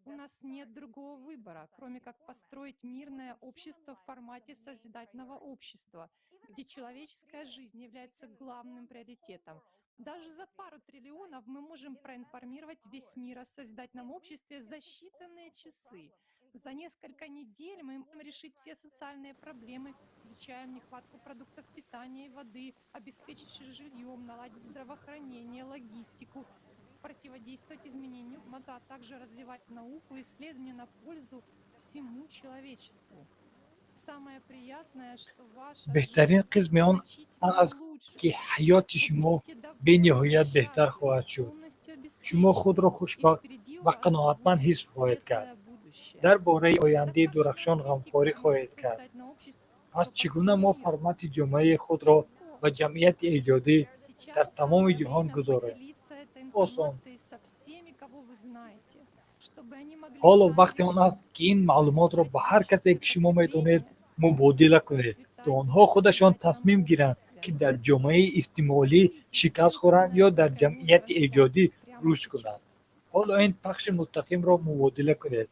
У нас нет другого выбора, кроме как построить мирное общество в формате созидательного общества, где человеческая жизнь является главным приоритетом. Даже за пару триллионов мы можем проинформировать весь мир о созидательном обществе за считанные часы. За несколько недель мы можем решить все социальные проблемы, включая нехватку продуктов питания и воды, обеспечить жильем, наладить здравоохранение, логистику, противодействовать изменению климата, а также развивать науку и исследования на пользу всему человечеству. Самое приятное, что ваша Беҳтарин қисми он аст, ки ҳаёти шумо бениҳоят беҳтар хоҳад шуд. Шумо худро хушбахт ва қаноатманд ҳис хоҳед кард. Дар бораи ояндаи дурахшон ғамхорӣ хоҳед кард. Пас чӣ гуна мо формати ҷомеаи худро ба ҷамъияти эҷодӣ дар тамоми ҷаҳон гузорем? Осон. Ҳоло вақти он аст, ки ин маълумотро ба ҳар касе, ки шумо медонед, мубодила кунед, то онҳо худашон тасмим гиранд, ки дар ҷомеаи истеъмолӣ шикаст хӯранд ё дар ҷамъияти эҷодӣ рушд кунанд. Ҳоло ин пахши мустақимро мубодила кунед.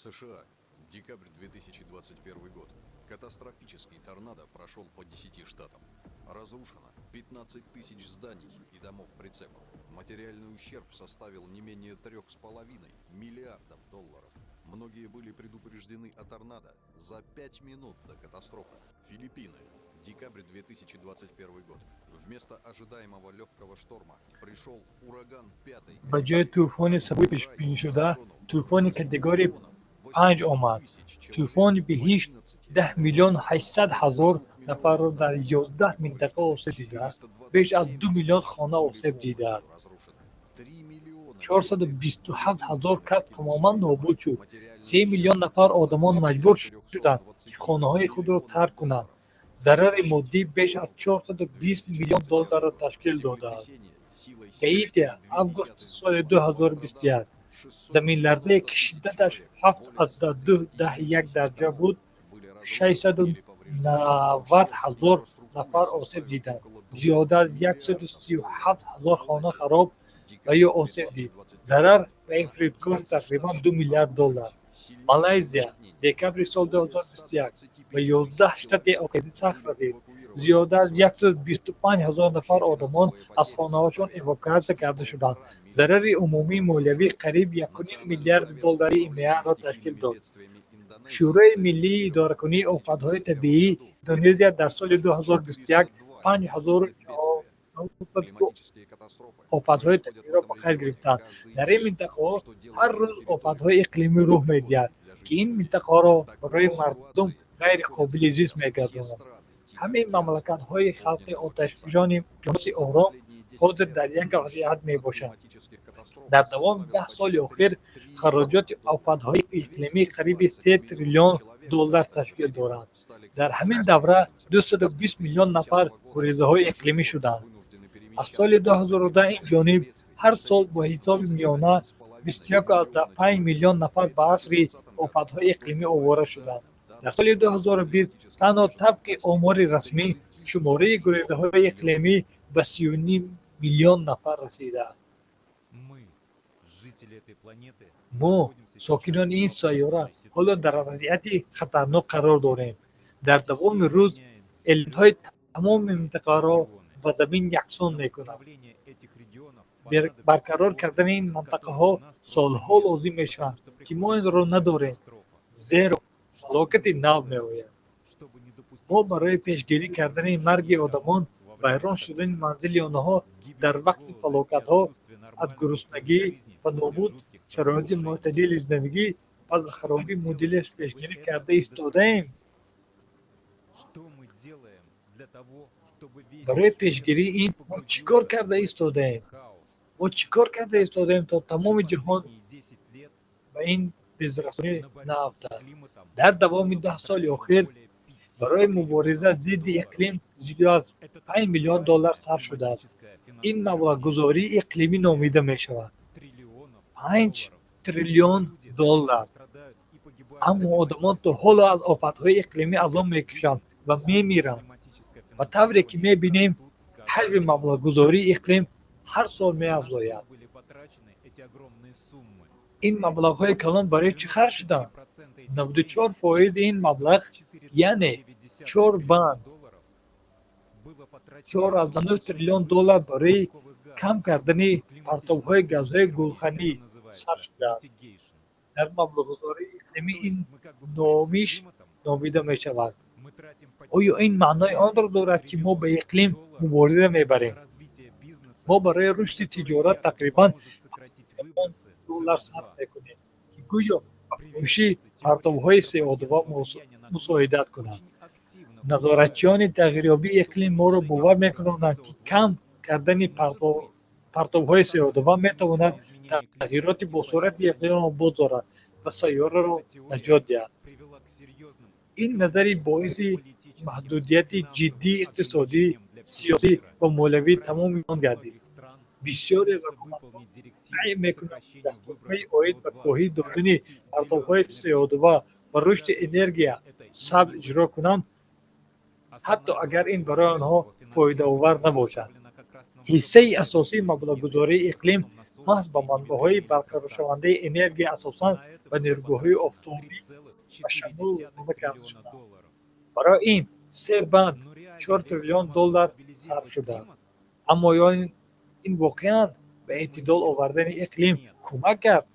США. Декабрь 2021 год. Катастрофический торнадо прошел по 10 штатам. Разрушено 15 тысяч зданий и домов-прицепов. Материальный ущерб составил не менее 3,5 миллиардов долларов. Многие были предупреждены о торнадо за 5 минут до катастрофы. Филиппины. Декабрь 2021 год. Вместо ожидаемого легкого шторма пришел ураган пятой Ба ҷои тӯфони сабуки пешбинишуда тӯфони категорияи 5 омад. Тӯфони биҳишт 10 800 000 нафарро дар 11 минтақа осеб дида, беш аз 2 миллион хона осеб дидааст. 427 ҳазор кас тамоман нобуд шуд. 3 миллион нафар одамон маҷбур шуданд, ки хонаҳои худро тарк кунанд. Зарари моддӣ беш аз 420 миллион долларро ташкил додааст. Гаития, августи соли 2021. Заминларзае, ки шиддаташ 7,21 дараҷа буд, 690 ҳазор нафар осеб диданд. Зиёда аз 137 ҳазор хона хароб ва ё осеб дид. Зарар ба инфрасохтор тақрибан 2 миллиард доллар. Малайзия, декабри соли 2021. Ба 11 штати обхезӣ сахт расид. Зиёда аз 125 ҳазор нафар одамон аз хонаҳошон эвакуатсия карда шуданд. Зарари умумии молиявӣ қариб 1,5 миллиарди доллари ИМА-ро ташкил дод. Шӯрои миллии идоракунии офатҳои табиии Индонезия дар соли 2021 5400 офатҳои табииро ба қайд гирифтааст. Дар ин минтақаҳо ҳар рӯз офатҳои иқлимӣ рух медиҳад, ки ин минтақаҳоро барои мардум ғайриқобили зист мегардонад. Ҳамаи мамлакатҳои халқи оташфишони уқёнуси Ором ҳозир дар як вазъият мебошанд. Дар давоми 10 соли охир хароҷоти офатҳои иқлимӣ қариби 3 триллион доллар ташкил дорад. Дар ҳамин давра 220 миллион нафар гурезаҳои иқлимӣ шуданд. Аз соли 2010 ин ҷониб ҳар сол бо ҳисоби миёна 21,5 миллион нафар ба асри офатҳои иқлимӣ овора шуданд. Дар соли 2020 танҳо табқи омори расмӣ шумораи гурезаҳои иқлимӣ ба 30,5 миллион нафар расидааст. Мо, сокинони ин сайёра, ҳоло дар вазъияти хатарнок қарор дорем. Дар давоми рӯз элементҳои тамоми минтақаро ба замин яксон мекунад. Барқарор кардани ин минтақаҳо солҳо лозим мешаванд, ки мо инро надорем, зеро фалокати нав меояд. Мо барои пешгирӣ кардани марги одамон, вайрон шудани манзили онҳо дар вақти фалокатҳо, аз гуруснагӣ ва нобуд шароити мӯътадили зиндагӣ пас аз харобии муддилаш пешгирӣ карда истодаем. Барои пешгирии ин мо чӣ кор карда истодаем? Мо чӣ кор карда истодаем, то тамоми ҷаҳон ба ин безрасонӣ наафтад? Дар давоми 10 соли охир барои мубориза зидди иқлим зиёда аз 5 миллиард доллар сарф шудааст. Ин маблағгузории иқлимӣ номида мешавад. 5 триллион доллар. Аммо одамон то ҳоло аз офатҳои иқлимӣ азоб мекашанд ва мемиранд. Ба тавре ки мебинем, ҳаҷми маблағгузории иқлим ҳар сол меафзояд. Ин маблағҳои калон барои чӣ харҷ шуданд? 94% ин маблағ, яъне 4,4 триллион доллар барои кам кардани партовҳои газҳои гулханӣ сарф шудааст. Дар маблағгузории иқлимӣ ин номиш номида мешавад. Оё ин маънои онро дорад, ки мо ба иқлим мубориза мебарем? Мо барои рушди тиҷорат тақрибан доллар сарф мекунем, ки гӯё ба коҳиши партовҳои CO2 мусоидат кунад. Назоратчиёни тағйирёбии иқлим моро бовар мекунонанд, ки кам кардани партовҳои CO2 метавонад тағйироти босуръати иқлимро боздорад ва сайёраро наҷот диҳад. Ин назари боиси маҳдудияти ҷиддии иқтисодӣ, сиёсӣ ва молиявии тамоми он гардид. Бисёре ҳукуматҳо саъй мекунанд, ки дастурҳои оид ба коҳиш додани партовҳои CO2 ва рушди энергия сабз иҷро кунанд, ҳатто агар ин барои онҳо фоидаовар набошад. Ҳиссаи асосии маблағгузории иқлим маҳз ба манбаъҳои барқароршавандаи энергия, асосан ба нерӯгоҳҳои офтобӣ ва шамол равона карда шудааст. Барои ин 3,4 триллион доллар сарф шудааст. Аммо оё ин воқеан ба эътидол овардани иқлим кӯмак кард?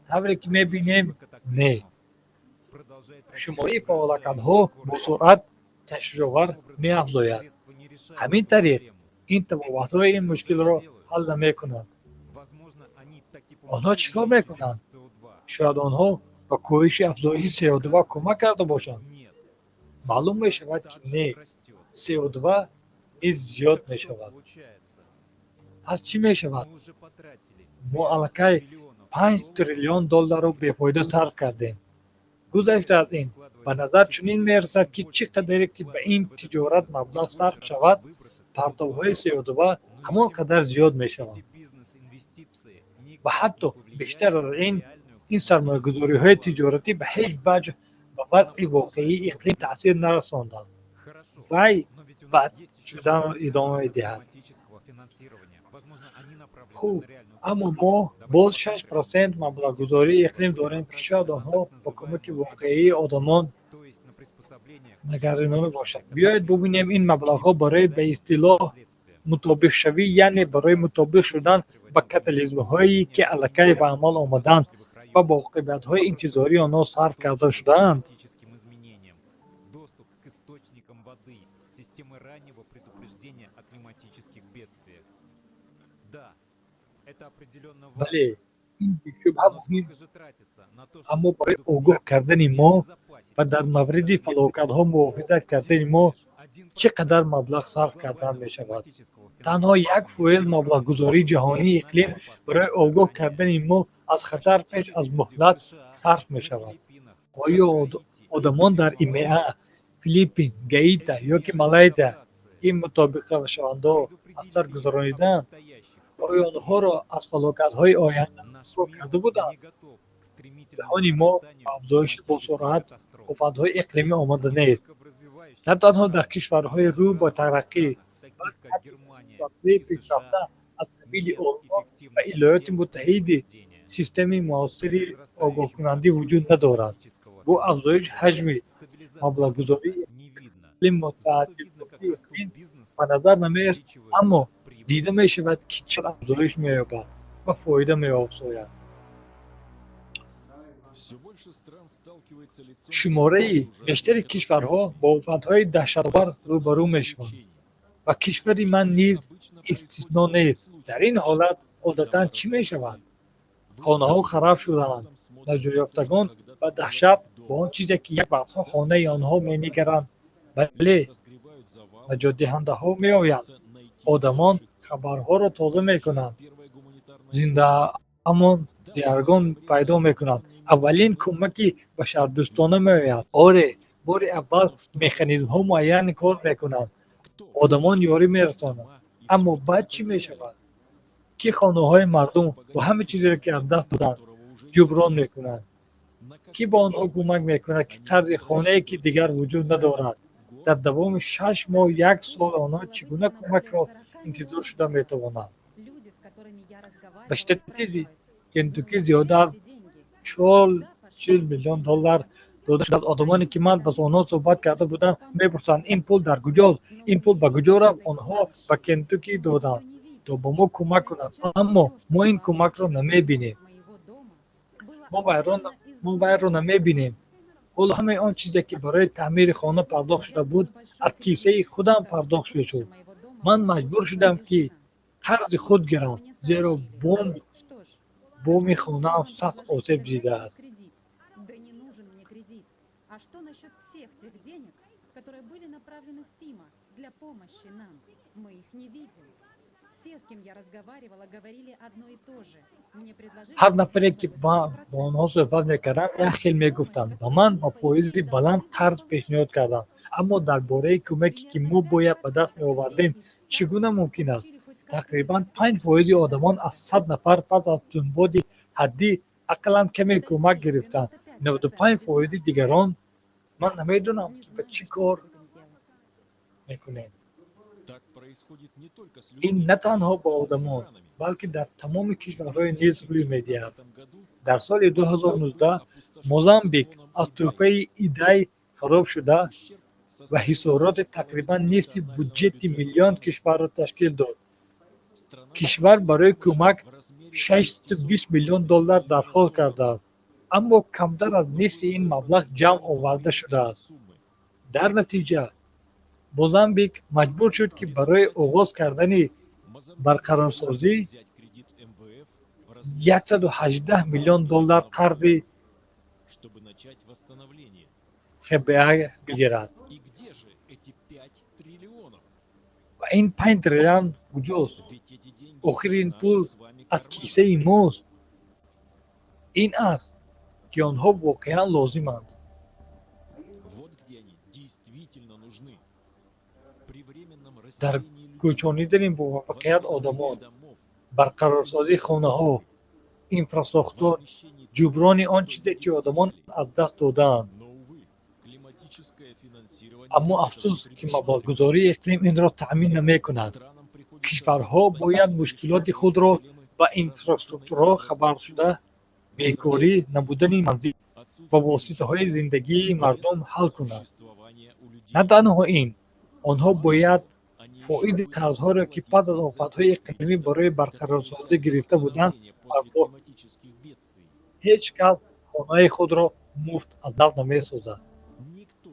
Тавре ки мебинем, не. Шумораи фалокатҳо бо суръат ташвишовар меафзояд. Ҳамин тариқ, ин табобатҳо ин мушкилро ҳал намекунанд. Онҳо чӣ кор мекунанд? Шояд онҳо ба коҳиши афзоиши CO2 кӯмак карда бошанд? Маълум мешавад, ки не, CO2 низ зиёд мешавад. Пас чӣ мешавад? Мо аллакай 5 триллион долларро бефоида сарф кардем. Гузашта аз ин, ба назар чунин мерасад, ки чӣ қадаре ки ба ин тиҷорат маблағ сарф шавад, партовҳои CO2 ҳамон қадар зиёд мешаванд. Ва ҳатто бештар аз ин, ин сармоягузориҳои тиҷоратӣ ба ҳеҷ ваҷҳ ба вазъи воқеии иқлим таъсир нарасонданд. Вай бад шуданро идома медиҳад. Хуб, аммо мо боз 6% маблағгузории иқлим дорем, ки шояд онҳо ба кӯмаки воқеии одамон нагаронда бошад. Биёед бубинем ин маблағҳо барои ба истилоҳ мутобиқшавӣ, яъне барои мутобиқ шудан ба катаклизмҳое, ки аллакай ба амал омаданд ва ба оқибатҳои интизории онҳо сарф карда шудаанд. Бале, ин бешубҳа муҳим, аммо барои огоҳ кардани мо ва дар мавриди фалокатҳо муҳофизат кардани мо чӣ қадар маблағ сарф кардан мешавад? Танҳо 1% маблағгузории ҷаҳонии иқлим барои огоҳ кардани мо аз хатар пеш аз муҳлат сарф мешавад. Оё одамон дар ИМА, Филиппин, Гаита ёки Малайзия ин мутобиқшавандаҳо аз сар гузаронидаанд? Оё онҳоро аз фалокатҳои оянда огоҳ карда буданд? Ҷаҳони мо ба афзоиши босуръат офатҳои иқлимӣ омода нест. На танҳо дар кишварҳои рӯ ба тараққӣ, балки ҳатто дар кишварҳои пешрафта аз қабили Олмон ва Иёлоти Муттаҳида системаи муассири огоҳкунандӣ вуҷуд надорад. Бо афзоиши ҳаҷми маблағгузории иқлим мутаассирсозии иқлим ба назар намерасад, аммо дида мешавад, ки чӣ қадар афзоиш меёбад ва фоида меафзояд. Шумораи бештари кишварҳо бо офатҳои даҳшатовар рӯ ба рӯ мешаванд ва кишвари ман низ истисно нест. Дар ин ҳолат одатан чӣ мешавад? Хонаҳо хароб шудаанд. Наҷотёфтагон ба даҳшат ба он чизе, ки як вақтҳо хонаи онҳо менигаранд. Бале, наҷотдиҳандаҳо меоянд. Одамон қабрҳоро тоза мекунанд, зиндаамон дигаргон пайдо мекунанд. Аввалин кӯмаки башардӯстона меояд. Оре, бори аввал механизмҳо муайян кор мекунанд. Одамон ёрӣ мерасонанд. Аммо баъд чӣ мешавад? Кӣ хонаҳои мардум ва ҳама чизеро, ки аз даст доданд, ҷуброн мекунад? Кӣ ба онҳо кӯмак мекунад, ки қарзи хонае, ки дигар вуҷуд надорад? Дар давоми 6 моҳ, як сол онҳо чӣ гуна кӯмакро интизор шуда метавонанд? Ба штати Кентукки зиёда аз 40 миллион доллар дода шудааст. Одамоне, ки ман ба онҳо суҳбат карда будам, мепурсанд: «Ин пул дар куҷост? Ин пул ба куҷо рафт?» Онҳо ба Кентукки доданд, то ба мо кӯмак кунанд, аммо мо ин кӯмакро намебинем. Мо вайро намебинем. Ҳоло ҳамаи он чизе, ки барои таъмири хона пардохт шуда буд, аз кисаи худам пардохт мешуд. Ман маҷбур шудам, ки қарзи худ гирам, зеро боми хонаам сахт осеб дидааст. А что насчет всех тех денег, которые были направлены в ФИМА для помощи нам? Мы их не видим. Все, с кем я разговаривала, говорили одно и то же. Мне предложили. Ҳар нафаре, ки бо онҳо суҳбат мекардам, як хел мегуфтанд. Ба ман ба фоизи баланд қарз пешниҳод карданд, аммо дар бораи кӯмаке, ки мо бояд ба даст меовардем, чӣ гуна мумкин аст? Тақрибан 5 фоизи одамон аз 100 нафар пас аз тундбоди ҳадди ақаллан каме кӯмак гирифтанд. 95 фоизи дигарон ман намедонам, ки ба чӣ кор мекунем. Ин на танҳо ба одамон, балки дар тамоми кишварҳо низ рӯй медиҳад. Дар соли 2019 Мозамбик аз тӯфони Идай хароб шуда ва хисороти тақрибан нисфи буҷети миллион кишварро ташкил дод. Кишвар барои кӯмак 620 миллион доллар дархост кардааст, аммо камтар аз нисфи ин маблағ ҷамъ оварда шудааст. Дар натиҷа Мозамбик маҷбур шуд, ки барои оғоз кардани барқарорсозӣ 118 миллион доллар қарзи ХБА бигирад. Ва ин 5 триллион куҷост? Охир ин пул аз кисаи мост. Ин аст, ки онҳо воқеан лозиманд. Вот где они действительно нужны. При временном Дар расселении людей, кӯчонидани бомуваффақият одамон, барқарорсозии хонаҳо, инфрасохтор, ҷуброни он чизе, ки одамон аз даст додаанд. но, увы, климатическое финансирование Аммо афсӯс, ки маблағгузории иқлим инро таъмин намекунад. Кишварҳо бояд мушкилоти худро ба инфраструктураҳо хабаршуда, бекорӣ, набудани манзил ва воситаҳои зиндагии мардум ҳал кунанд. На танҳо ин, онҳо бояд фоизи қарзҳоро, ки пас аз офатҳои иқлимӣ барои барқарорсозӣ гирифта буданд, пардохт. Ҳеҷ кас хонаи худро муфт аз нав намесозад. Никто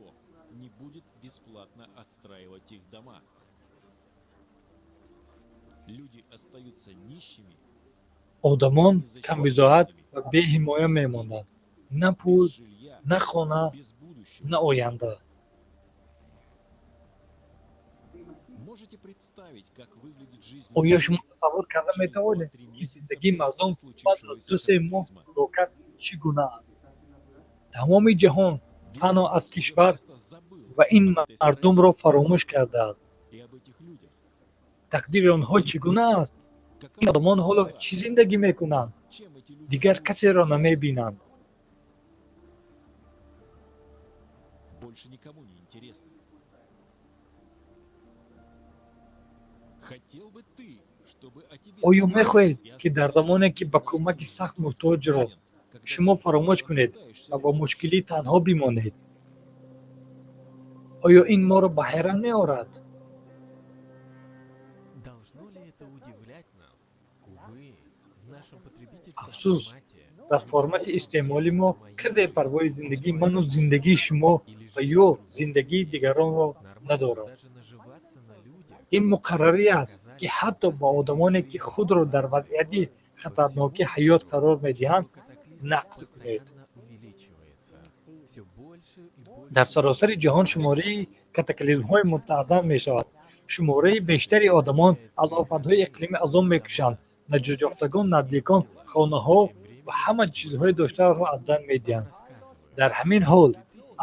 не будет бесплатно отстраивать их дома. Люди остаются нищими, Одамон камбизоат ва беҳимоя мемонанд: на пул, на хона, на оянда. Можете представить, как выглядит жизнь Оё шумо тасаввур карда метавонед, ки зиндагии мардум пас аз 2-се моҳ фалокат чӣ гуна аст? Тамоми ҷаҳон танҳо аз кишвар ва ин мардумро фаромӯш кардааст. И об этих людях. Тақдири онҳо чӣ гуна аст? Ин одамон ҳоло чӣ зиндагӣ мекунанд? Дигар касеро намебинанд. Больше никому не интересно. Хотел бы ты, чтобы о тебе Оё мехоҳед, ки дар замоне, ки ба кӯмаки сахт муҳтоҷро шумо фаромӯш кунед ва бо мушкилӣ танҳо бимонед? Оё ин моро ба ҳайрат меорад? Должно ли это удивлять нас? Увы, в нашем потребительском Афсӯс, формате дар формати истеъмолӣ мо касе парвои зиндагии ману зиндагии шумо ва ё зиндагии дигаронро надорад. даже наживаться на людях Ин муқаррарӣ аст, ки ҳатто ба одамоне, ки худро дар вазъияти хатарноки ҳаёт қарор медиҳанд, нақд кунед. увеличивается. Все больше и больше Дар саросари ҷаҳон шумораи катаклизмҳои мунтазам мешавад. Шумораи бештари одамон аз офатҳои иқлимӣ азоб мекушанд. Наҷотёфтагон наздикон, хонаҳо ва ҳама чизҳои доштаро аз даст медиҳанд. Дар ҳамин ҳол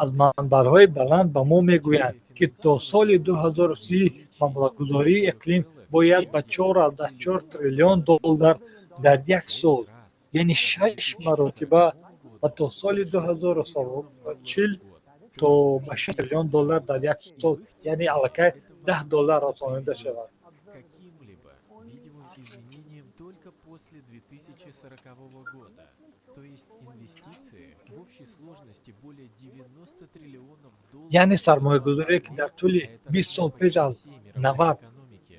аз манбарҳои баланд ба мо мегӯянд, ки то соли 2030 маблағгузории иқлим бояд ба 4,4 триллион доллар дар як сол, яъне шаш маротиба, ва то соли 2040 то ба 6 триллион доллар дар як сол, яъне аллакай 10 доллар расонида шавад. Каким-либо видимым изменением только после 2040 года. То есть инвестиции в общей сложности более 90 триллионов долларов Яъне сармоягузорие, ки дар тӯли 20 сол пеш аз 90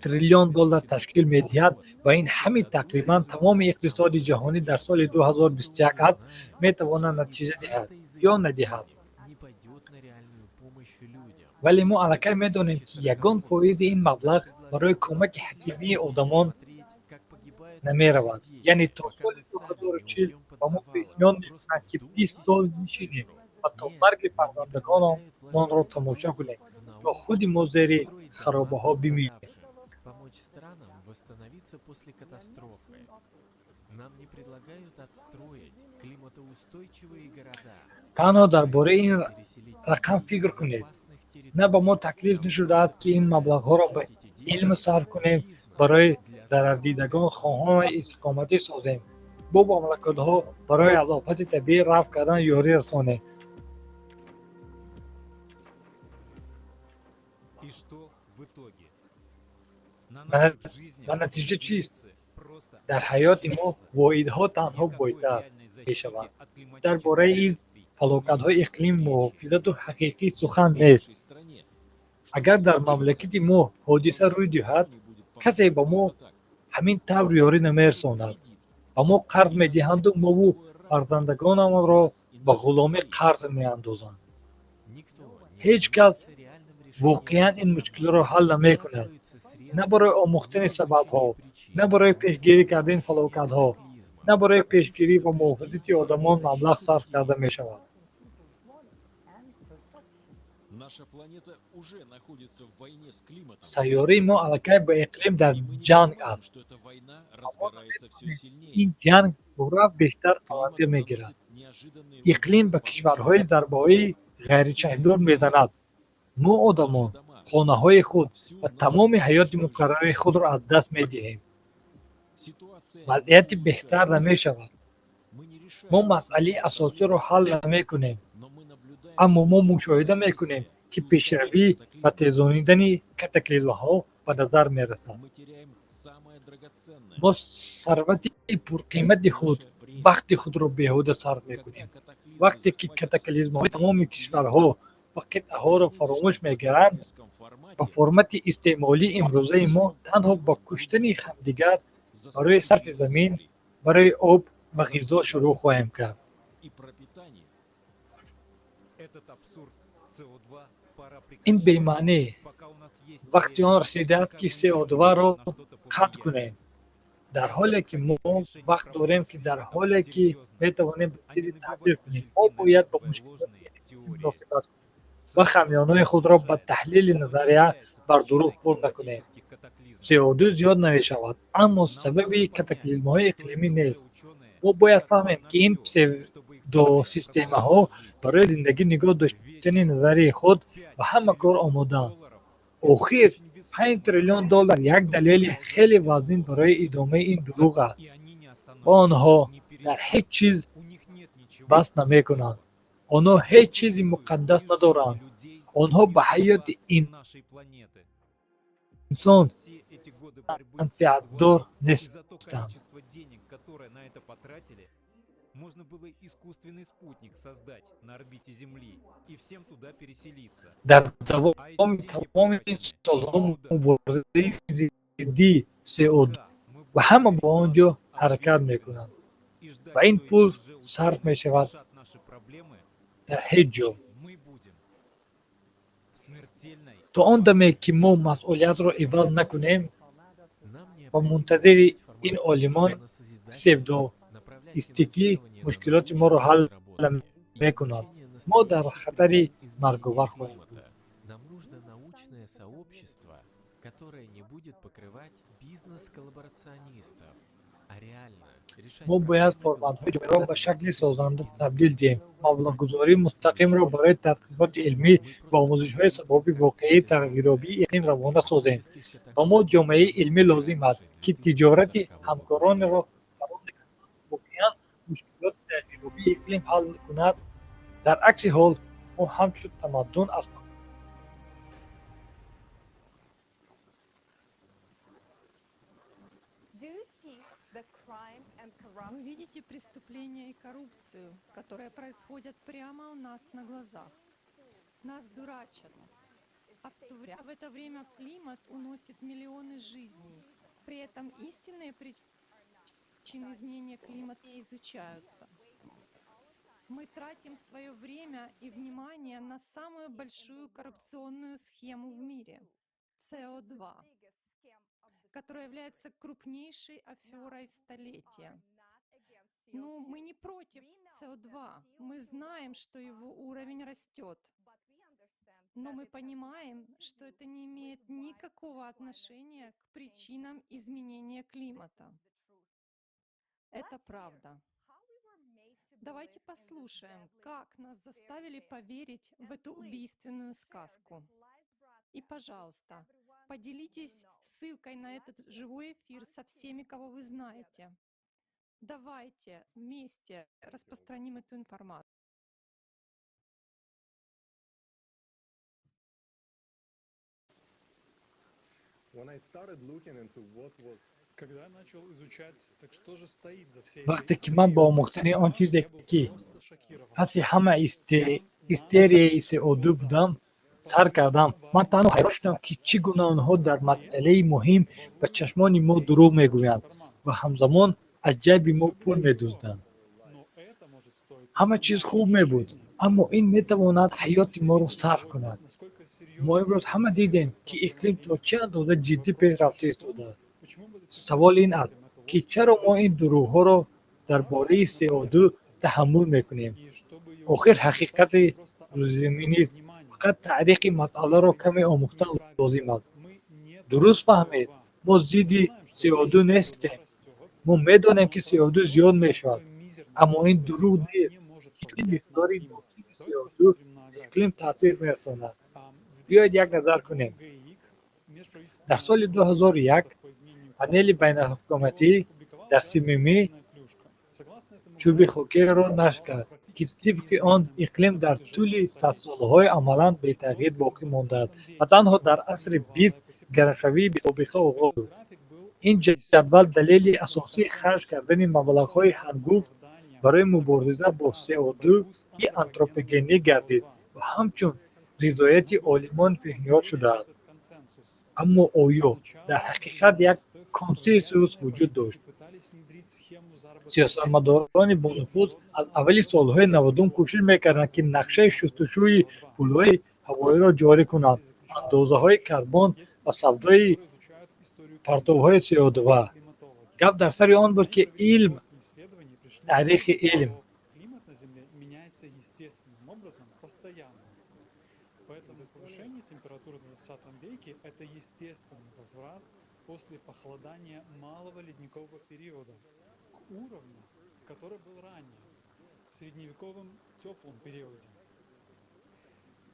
триллион доллар ташкил медиҳад ва ин ҳами тақрибан тамоми иқтисоди ҷаҳонӣ дар соли 2021 аст, метавонад натиҷа диҳад ё надиҳад. Не пойдет на реальную помощь людям. Вале мо аллакай медонем, ки ягон фоизи ин маблағ барои кӯмаки ҳақиқии одамон намеравад. Яъне то соли 2040 ба мо пешниҳод мекунанд, ки 20 сол нишинем ва то марги фарзандагонамонро тамошо кунем, то худи мо зери харобаҳо бимирем. Помочь странам восстановиться после катастрофы. Нам не предлагают отстроить климатоустойчивые города. Танҳо дар бораи ин рақам фикр кунед. На ба мо таклиф нашудааст, ки ин маблағҳоро ба илм сарф кунем, барои зарардидагон хонаҳои истиқоматӣ созем, бо мамлакатҳо барои аз офати табиӣ рафъ кардан ёрӣ расонем. И что в итоге? На Ва наших жизнях ва натиҷа чист? просто Дар ҳаёти мо воҳидҳо танҳо бойтар мешаванд. Дар бораи ин фалокатҳои иқлим муҳофизату ҳақиқӣ сухан нест. Агар дар мамлакати мо ҳодиса рӯй диҳад, касе ба мо ҳамин тавр ёрӣ намерасонад. Ба мо қарз медиҳанду мову фарзандагонамонро ба ғуломӣ қарз меандозанд. Ҳеҷ кас воқеан ин мушкилиро ҳал намекунад, на барои омӯхтани сабабҳо, на барои пешгирӣ кардани фалокатҳо, на барои пешгирӣ ва муҳофизати одамон маблағ сарф карда мешавад. Наша планета уже находится в войне с климатом. Сайёраи мо аллакай ба иқлим дар ҷанг аст. Что эта война разгорается все сильнее. Ин ҷанг торафт бештар таваҷҷӯҳ мегирад. Иқлим ба кишварҳои зарбаҳои ғайричашмдор мезанад. Мо одамон хонаҳои худ ва тамоми ҳаёти муқаррарии худро аз даст медиҳем. Вазъияти беҳтар намешавад. Мо масъалаи асосиро ҳал намекунем, аммо мо мушоҳида мекунем, ки пешравӣ ва тезонидани катаклизмҳо ба назар мерасад. Мо сарвати пурқимати худ, вақти худро беҳуда сарф мекунем. Вақте ки катаклизмҳои тамоми кишварҳо ва қитъаҳоро фаромӯш мегиранд, ба формати истеъмолии имрӯзаи мо танҳо ба куштани ҳамдигар барои сарфи замин, барои об ва ғизо шурӯъ хоҳем кард. И пропитание. Этот абсурд с СО2 пора Ин прекращать. бемаънӣ. Пока у нас есть Вақти он расидааст, ки СО2-ро қатъ кунем, дар ҳоле ки мо вақт дорем, ки дар ҳоле ки метавонем ба чизе таъсир кунем. Мо бояд ба мушкилоти иқлимӣ муносибат кунем ва хамёнҳои худро ба таҳлили назария бар дурӯғ пур накунем. СО2 зиёд намешавад, аммо сабаби катаклизмҳои иқлимӣ нест. Мо бояд фаҳмем, ки ин псевдосистемаҳо барои зиндагӣ нигоҳ доштани назарияи худ ба ҳама кор омодаанд. Охир 5 триллион доллар як далели хеле вазнин барои идомаи ин дурӯғ аст ва онҳо дар ҳеҷ чиз бас намекунанд. Онҳо ҳеҷ чизи муқаддас надоранд. Онҳо ба ҳаёти инсон манфиатдор нестанд. Можно было искусственный спутник создать на орбите Земли и всем туда переселиться. Дар давоми тамоми солҳо муборизаи зидди СО ва ҳама ба он ҷо ҳаракат мекунанд ва ин пул сарф мешавад дар ҳеҷ ҷо. То он даме, ки мо масъулиятро иваз накунем ва мунтазири ин олимони псевдоистикӣ мушкилоти моро ҳал мекунанд, мо дар хатари марговар хоҳем буд. Нам нужно научное сообщество, которое не будет покрывать бизнес-коллаборационистов, а реально решать Мо бояд форматҳои ҷомеаро ба шакли созанда табдил диҳем, маблағгузории мустақимро барои таҳқиқоти илмӣ ва омӯзишҳои сабаби воқеии тағйирёбии иқлим равона созем. Ба мо ҷомеаи илмӣ лозим аст, ки тиҷорати ҳамкоронеро фаро мекашад, воқеан мушкилоти тағйирёбии иқлим ҳал кунад. Дар акси ҳол, мо ҳамчун тамаддун аз Вы видите преступления и коррупцию, которые происходят прямо у нас на глазах. Нас дурачат. А в это время климат уносит миллионы жизней. При этом истинные причины изменения климата не изучаются. Мы тратим свое время и внимание на самую большую коррупционную схему в мире – СО2, которая является крупнейшей аферой столетия. Но мы не против СО2, мы знаем, что его уровень растет. Но мы понимаем, что это не имеет никакого отношения к причинам изменения климата. Это правда. Давайте послушаем, как нас заставили поверить в эту убийственную сказку. И, пожалуйста, поделитесь ссылкой на этот живой эфир со всеми, кого вы знаете. Давайте вместе распространим эту информацию. Когда я начал изучать, так что же стоит за всей Вақте ки ман ба омӯхтани он чизе, ки паси ҳама истерияи СО2 будам, сар кардам, ман танҳо ҳайрон шудам, ки чӣ гуна онҳо дар масъалаи муҳим ба чашмони мо дурӯғ мегӯянд ва ҳамзамон аз ҷайби мо пул медузданд. Ҳама чиз хуб мебуд, аммо ин метавонад ҳаёти моро сарф кунад. Мо имрӯз ҳама дидем, ки иқлим то чӣ андоза ҷиддӣ пеш рафта истодааст. Савол ин аст, ки чаро мо ин дурӯғҳоро дар бораи СО2 таҳаммул мекунем? Охир ҳақиқати рӯззаминист, фақат таърихи масъаларо каме омӯхтан лозим аст. Дуруст фаҳмед, мо зидди СО2 нестем. Мо медонем, ки СО2 зиёд мешавад, аммо ин дурӯғ нест, ки чунин миқдори ночизи СО2 ба иқлим таъсир мерасонад. Биёед як назар кунем. Дар соли 2001 панели байналҳукуматӣ дар 3-юми чӯби хокиро нашр кард, ки тибқи он иқлим дар тӯли садсолаҳои амалан бетағйир боқӣ мондааст ва танҳо дар асри 20 гармшавии бесобиқа оғоз шуд. Ин ҷадвал далели асосии харҷ кардани маблағҳои ҳангуфт барои мубориза бо СО2-и антропогенӣ гардид ва ҳамчун ризояти олимон пешниҳод шудааст. Аммо оё дар ҳақиқат як консенсус вуҷуд дошт? Сиёсатмадорони бонуфуз аз аввали солҳои 90-ум кӯшиш мекарданд, ки нақшаи шустушӯи пулҳои ҳавоиро ҷорӣ кунанд, андозаҳои карбон ва савдои партовҳои СО2. Гап дар сари он буд, ки илм, таърихи илм. Поэтому повышение температуры в 20 веке – это естественный возврат после похолодания малого ледникового периода к уровню, который был ранее, в средневековом теплом периоде.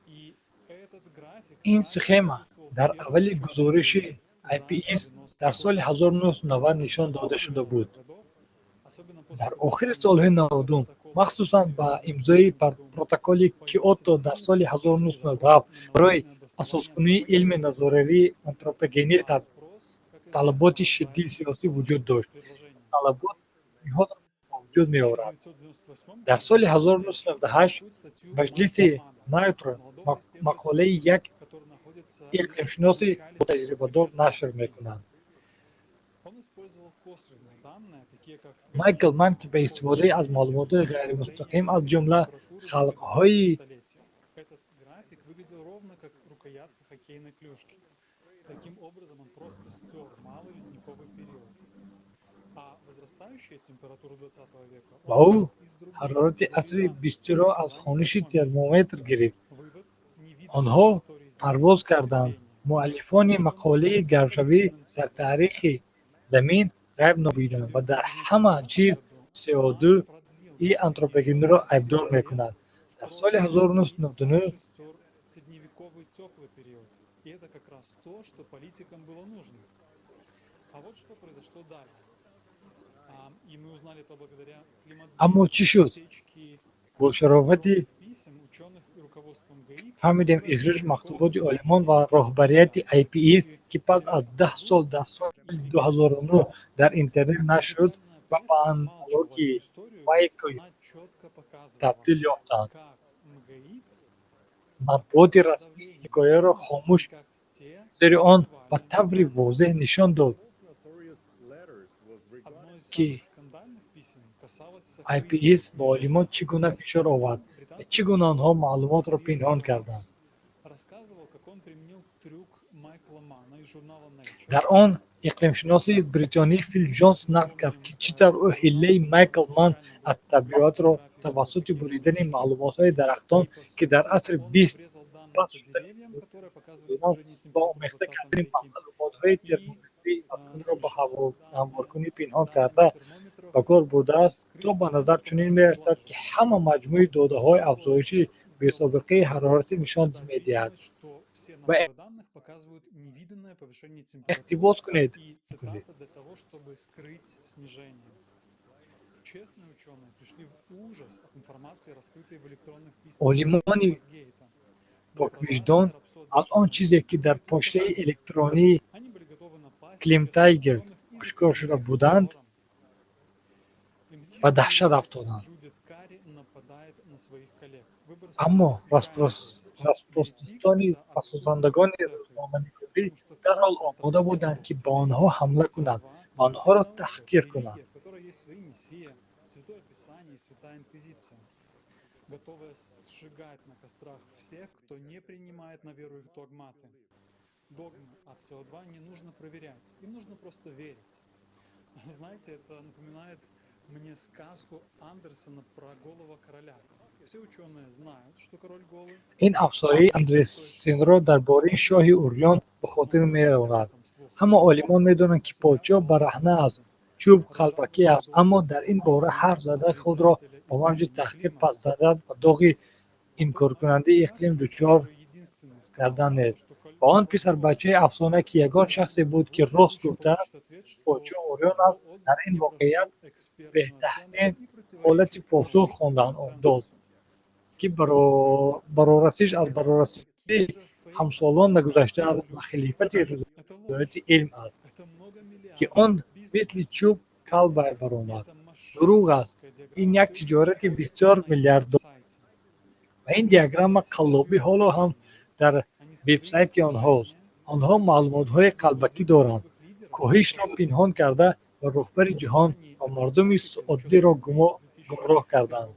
И этот график Ин схема дар аввали гузориши IPCC дар соли 1990 нишон дода шуда буд. Дар охири солҳои 90-ум Махсусан ба имзои Протоколи Киото дар соли 1997 барои асоскунии илми назориявии антропогенӣ талаботи шиддии сиёсӣ вуҷуд дошт. Ин талабот ниҳодро ба вуҷуд меорад. Дар соли 1998 маҷлиси Nature мақолаи як иқлимшиноси ботаҷрибадор нашр мекунад. Майкл Ман, ки ба истифодаи аз маълумотҳои ғайримустақим, аз ҷумла халқҳои ва ӯ ҳарорати асри бистуро аз хониши термометр гирифт. Онҳо парвоз карданд. Муаллифони мақолаи гармшавӣ дар таърихи Замин ғайб нобиданд ва дар ҳама чиз СО2-и антропогениро айбдор мекунанд. Дар соли 1999 Аммо чӣ шуд? Бо шарофати фаҳмидем ихроҷи мактуботи олимон ва роҳбарияти IPS, ки пас аз 10 сол дар соли 2009 дар интернет нашр шуд ва ба антологияи WikiLeaks табдил ёфтанд. Матбуоти расмӣ ин ҳикояро хомӯш, зеро он ба таври возеҳ нишон дод, ки IPS ба олимон чӣ гуна фишор овард ва чӣ гуна онҳо маълумотро пинҳон карданд. Дар он иқлимшиноси бритониёӣ Фил Ҷонс нақл кард, ки чӣ тавр ӯ ҳиллаи Майкл Ман аз табиатро тавассути буридани маълумотҳои дарахтон, ки дар асри бист пас шудани бо омехта кардани маълумотҳои термометрии иқлимро ба ҳаворҳамворкунӣ пинҳон карда ба кор бурдааст, то ба назар чунин мерасад, ки ҳама маҷмӯи додаҳо афзоиши бесобиқаи ҳароратро нишон медиҳад. Ва иқтибос кунед. Олимони поквиҷдон аз он чизе, ки дар почтаи электронии Климтайгер ошкор шуда буданд, ба даҳшат афтоданд. Аммо распроститони ва созандагони рӯзноманигорӣ дарҳол омода буданд, ки ба онҳо ҳамла кунанд ва онҳоро таҳқир кунанд. Ин афсонаи Андерсенро дар бораи шоҳи урён ба хотир меорад. Ҳама олимон медонанд, ки подшоҳ бараҳна аст, чӯб қалбакӣ аст, аммо дар ин бора ҳарф зада худро ба мавҷи таҳқир пас задан ва доғи инкоркунандаи иқлим дучор кардан нест. Ва он писарбачаи афсона, ки ягон шахсе буд, ки рост гуфтааст, подшоҳ урён аст, дар ин воқеият беҳтаҳрин ҳолати посух хондан дод, ки барорасиш аз барорасиши ҳамсолон нагузаштааст ва хилофи ризояти илм аст, ки он мисли чӯб калбай баромад. Дурӯғ аст. Ин як тиҷорати бисёр миллиарддор. Ва ин диаграмма қаллобӣ ҳоло ҳам дар вебсайти онҳост. Онҳо маълумотҳои қалбакӣ доранд, коҳишро пинҳон карда ва роҳбари ҷаҳон ва мардуми оддиро гумроҳ карданд.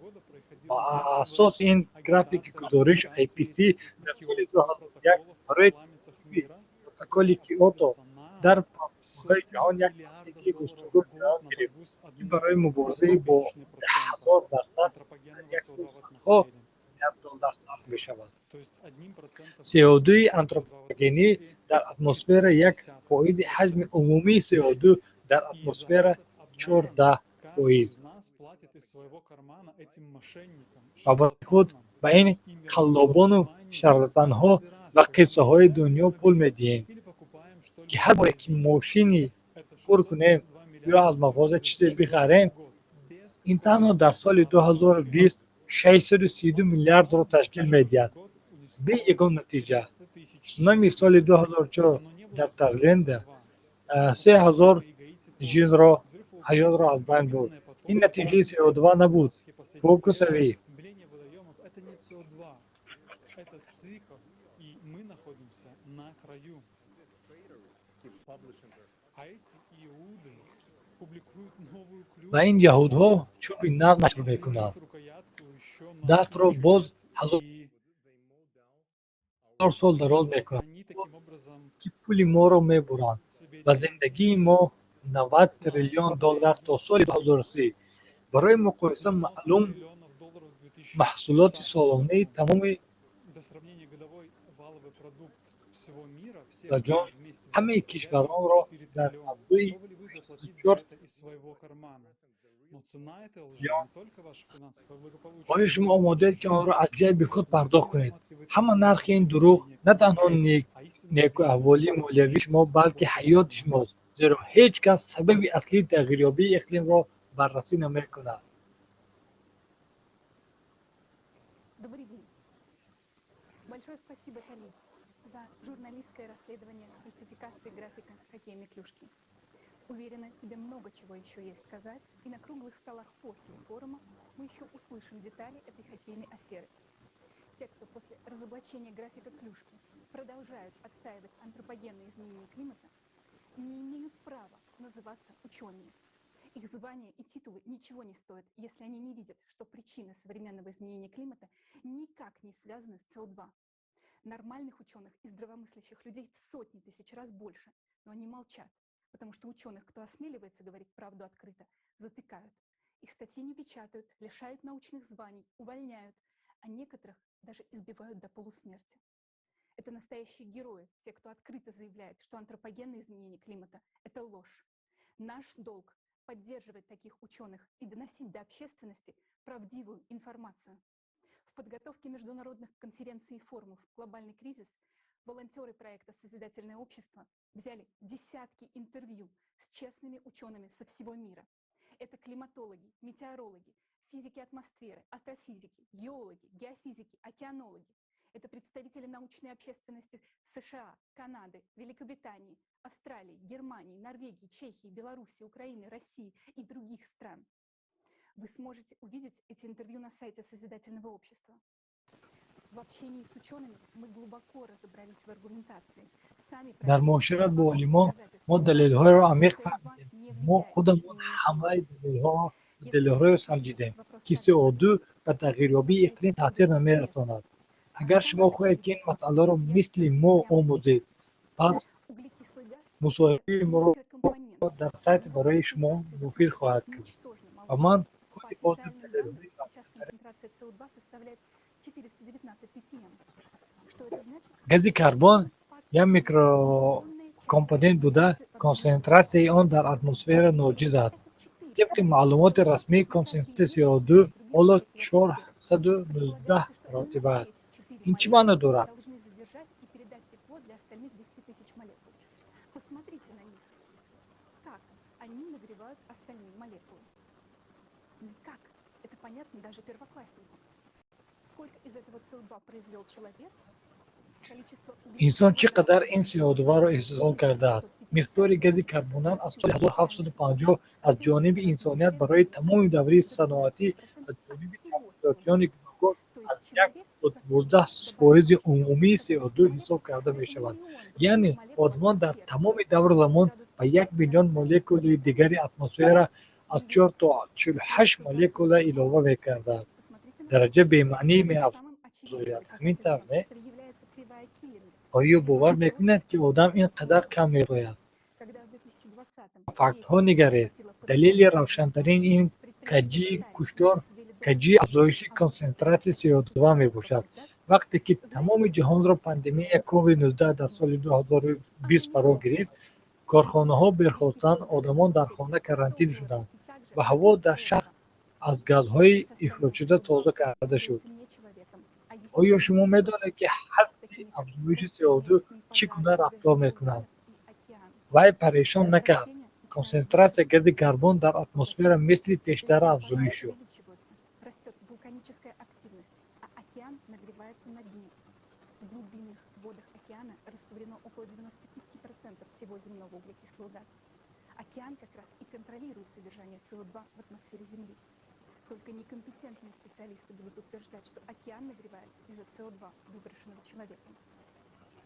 Ба асоси ин графики гузориш, IPC дар соли 2001 барои тасвиби Протоколи Киото дар парлумонҳои ҷаҳон як тасдиқи густурда ҷараён гирифт, ки барои мубориза бо 10,000% дар як сол садҳо миллиард доллар сарф мешавад. СО2-и антропогенӣ дар атмосфера 1 фоизи ҳаҷми умумии СО2 дар атмосфера 14%. Ва барои худ ба ин қаллобону шарлатанҳо ва қиссаҳои дунё пул медиҳем, ки ҳар боре ки мошини пур кунем ё аз мағоза чизе бихарем, Ин танҳо дар соли 2020 632 миллиардро ташкил медиҳад, бе ягон натиҷа. Цунами соли 2004 дар Тайленд 3000 ҷинро ҳаётро аз байн бурд. Ин натиҷаи СО2 набуд. Фокусавӣ. Деление водоемов — это не СО2, это цикл, и мы находимся на краю. А эти иуды публикуют новую клюшку. Ва ин яҳудҳо чӯби нав нашр мекунанд. Дастро боз ҳазор сол дароз мекунанд, ки пули моро мебуранд ва зиндагии мо 90 триллион доллар то соли 2030. Барои муқоиса маълум, маҳсулоти солонаи тамоми Для сравнения, годовой валовый продукт всего мира, всех даҷон стран вместе ҳамаи кишваронро дар мавзӯи готовы ли вы заплатить за 4 это из своего кармана? Но цена этой лжи триллион. Не только ваше финансовое благополучие. Оё шумо омодаед, ки онро аз ҷайби худ пардохт кунед? Ҳама нархи ин дурӯғ на танҳо некуаҳволии молиявии шумо, балки ҳаёти шумост, зеро ҳеҷ кас сабаби аслии тағйирёбии иқлимро баррасӣ намекунад. Добрый день. Большое спасибо, Талий, за журналистское расследование фальсификации графика хоккейной клюшки. Уверена, тебе много чего еще есть сказать, и на круглых столах после форума мы еще услышим детали этой хоккейной аферы. Те, кто после разоблачения графика клюшки продолжают отстаивать антропогенные изменения климата, не имеют права называться учеными. Их звания и титулы ничего не стоят, если они не видят, что причины современного изменения климата никак не связаны с СО2. Нормальных ученых и здравомыслящих людей в сотни тысяч раз больше, но они молчат, потому что ученых, кто осмеливается говорить правду открыто, затыкают. Их статьи не печатают, лишают научных званий, увольняют, а некоторых даже избивают до полусмерти. Это настоящие герои, те, кто открыто заявляет, что антропогенные изменения климата – это ложь. Наш долг – поддерживать таких ученых и доносить до общественности правдивую информацию. В подготовке международных конференций и форумов «Глобальный кризис» волонтеры проекта «Созидательное общество» взяли десятки интервью с честными учеными со всего мира. Это климатологи, метеорологи, физики атмосферы, астрофизики, геологи, геофизики, океанологи. Это представители научной общественности США, Канады, Великобритании, Австралии, Германии, Норвегии, Чехии, Беларуси, Украины, России и других стран. Вы сможете увидеть эти интервью на сайте Созидательного общества. В общении с учеными мы глубоко разобрались в аргументации. Сами Дар муошират бо олимон мо далелҳоеро амиқ фаҳмидем. Мо худамон ҳамаи далелҳоеро санҷидем, ки СО2 ба тағйирёбии иқлим таъсир намерасонад. Агар шумо хоҳед, ки ин масъаларо мисли мо омӯзед, пас мусоҳибаи моро дар сайт барои шумо муфид хоҳад кард ва ман худи ҳозир далелҳои Сейчас концентрация СО2 составляет 419 ppm. Что это значит? Гази карбон як микрокомпонент буда, консентратсияи он дар атмосфера ноҷиз аст. Тибқи маълумоти расмӣ, консентратсияи СО2 ҳоло 419 маротиба аст. Ин чӣ маъно дорад? Должны задержать и передать тепло для остальных 10 тысяч молекул. Посмотрите на них. Как они нагревают остальные молекулы? Никак. Это понятно даже первокласснику. Сколько из этого СО2 произвел человек? Количество Инсон чӣ қадар ин СО2-ро истеҳсол кардааст? Миқдори гази карбонат аз соли 1750 аз ҷониби инсоният барои тамоми даври саноатӣ аз ҷониби таъсиротчиёни гуногун аз 1 то 12 фоизи умумии СО2 ҳисоб карда мешавад. Яъне одамон дар тамоми давру замон ба 1 миллион молекулаи дигари атмосфера аз 4 то 48 молекула илова мекарданд. Дараҷа бемаънӣ меафзояд, ҳамин тавр, не? Является кривая Киллинга. Оё бовар мекунед, ки одам ин қадар кам мерӯяд? Когда в 2020 Ба фактҳо нигаред. Далели равшантарин ин каҷии куштор, каҷии афзоиши консентратсияи СО2 мебошад. Вақте ки тамоми ҷаҳонро пандемияи COVID-19 дар соли 2020 фаро гирифт, корхонаҳо берхостанд, одамон дар хона карантин шуданд ва ҳаво дар шаҳр аз газҳои ихроҷшуда тоза карда шуд. Оё шумо медонед, ки ҳадди афзоиши СО2 чӣ гуна рафтор мекунад? Вай парешон накард. Консентратсияи гази карбон дар атмосфера мисли пештара афзоиш ёфт. Растет вулканическая активность, а океан нагревается на дне. В глубинных водах океана растворено около 95% всего земного углекислого газа. Океан как раз и контролирует содержание СО2 в атмосфере Земли. Только некомпетентные специалисты будут утверждать, что океан нагревается из-за СО2, выброшенного человеком.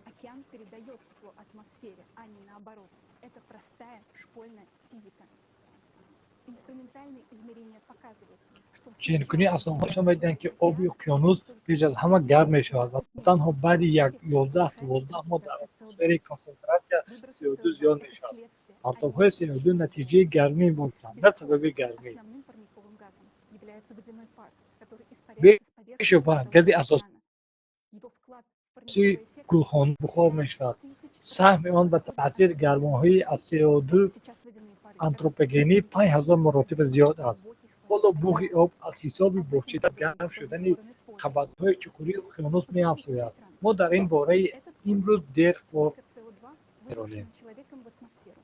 Океан передает тепло атмосфере, а не наоборот. Это простая школьная физика. Инструментальные измерения показывают, что Ченкунии афсонаҳо нишон медиҳанд, ки оби уқёнус пеш аз ҳама гарм мешавад ва танҳо баъди 11-12 моҳ дар атмосфера консентратсияи СО2 зиёд мешавад. Партовҳои СО2 натиҷаи гармӣ мебошанд, на сабаби гармӣ. Основным парниковым газом является водяной пар, который испаряется с поверхности Бешубҳа, мирового гази океана. асосии Его вклад в парниковый эффект гулхона бухор мешавад. Саҳми он ба таъсири гармоҳои аз СО2 сейчас водяные пары антропогенӣ 5000 маротиба зиёд аст. Ҳоло буғи об аз ҳисоби бо шиддат гарм шудани қабатҳои чуқури уқёнус меафзояд. Мо дар ин бораи имрӯз дер фор СО2 меронем. выброшенным человеком в атмосферу.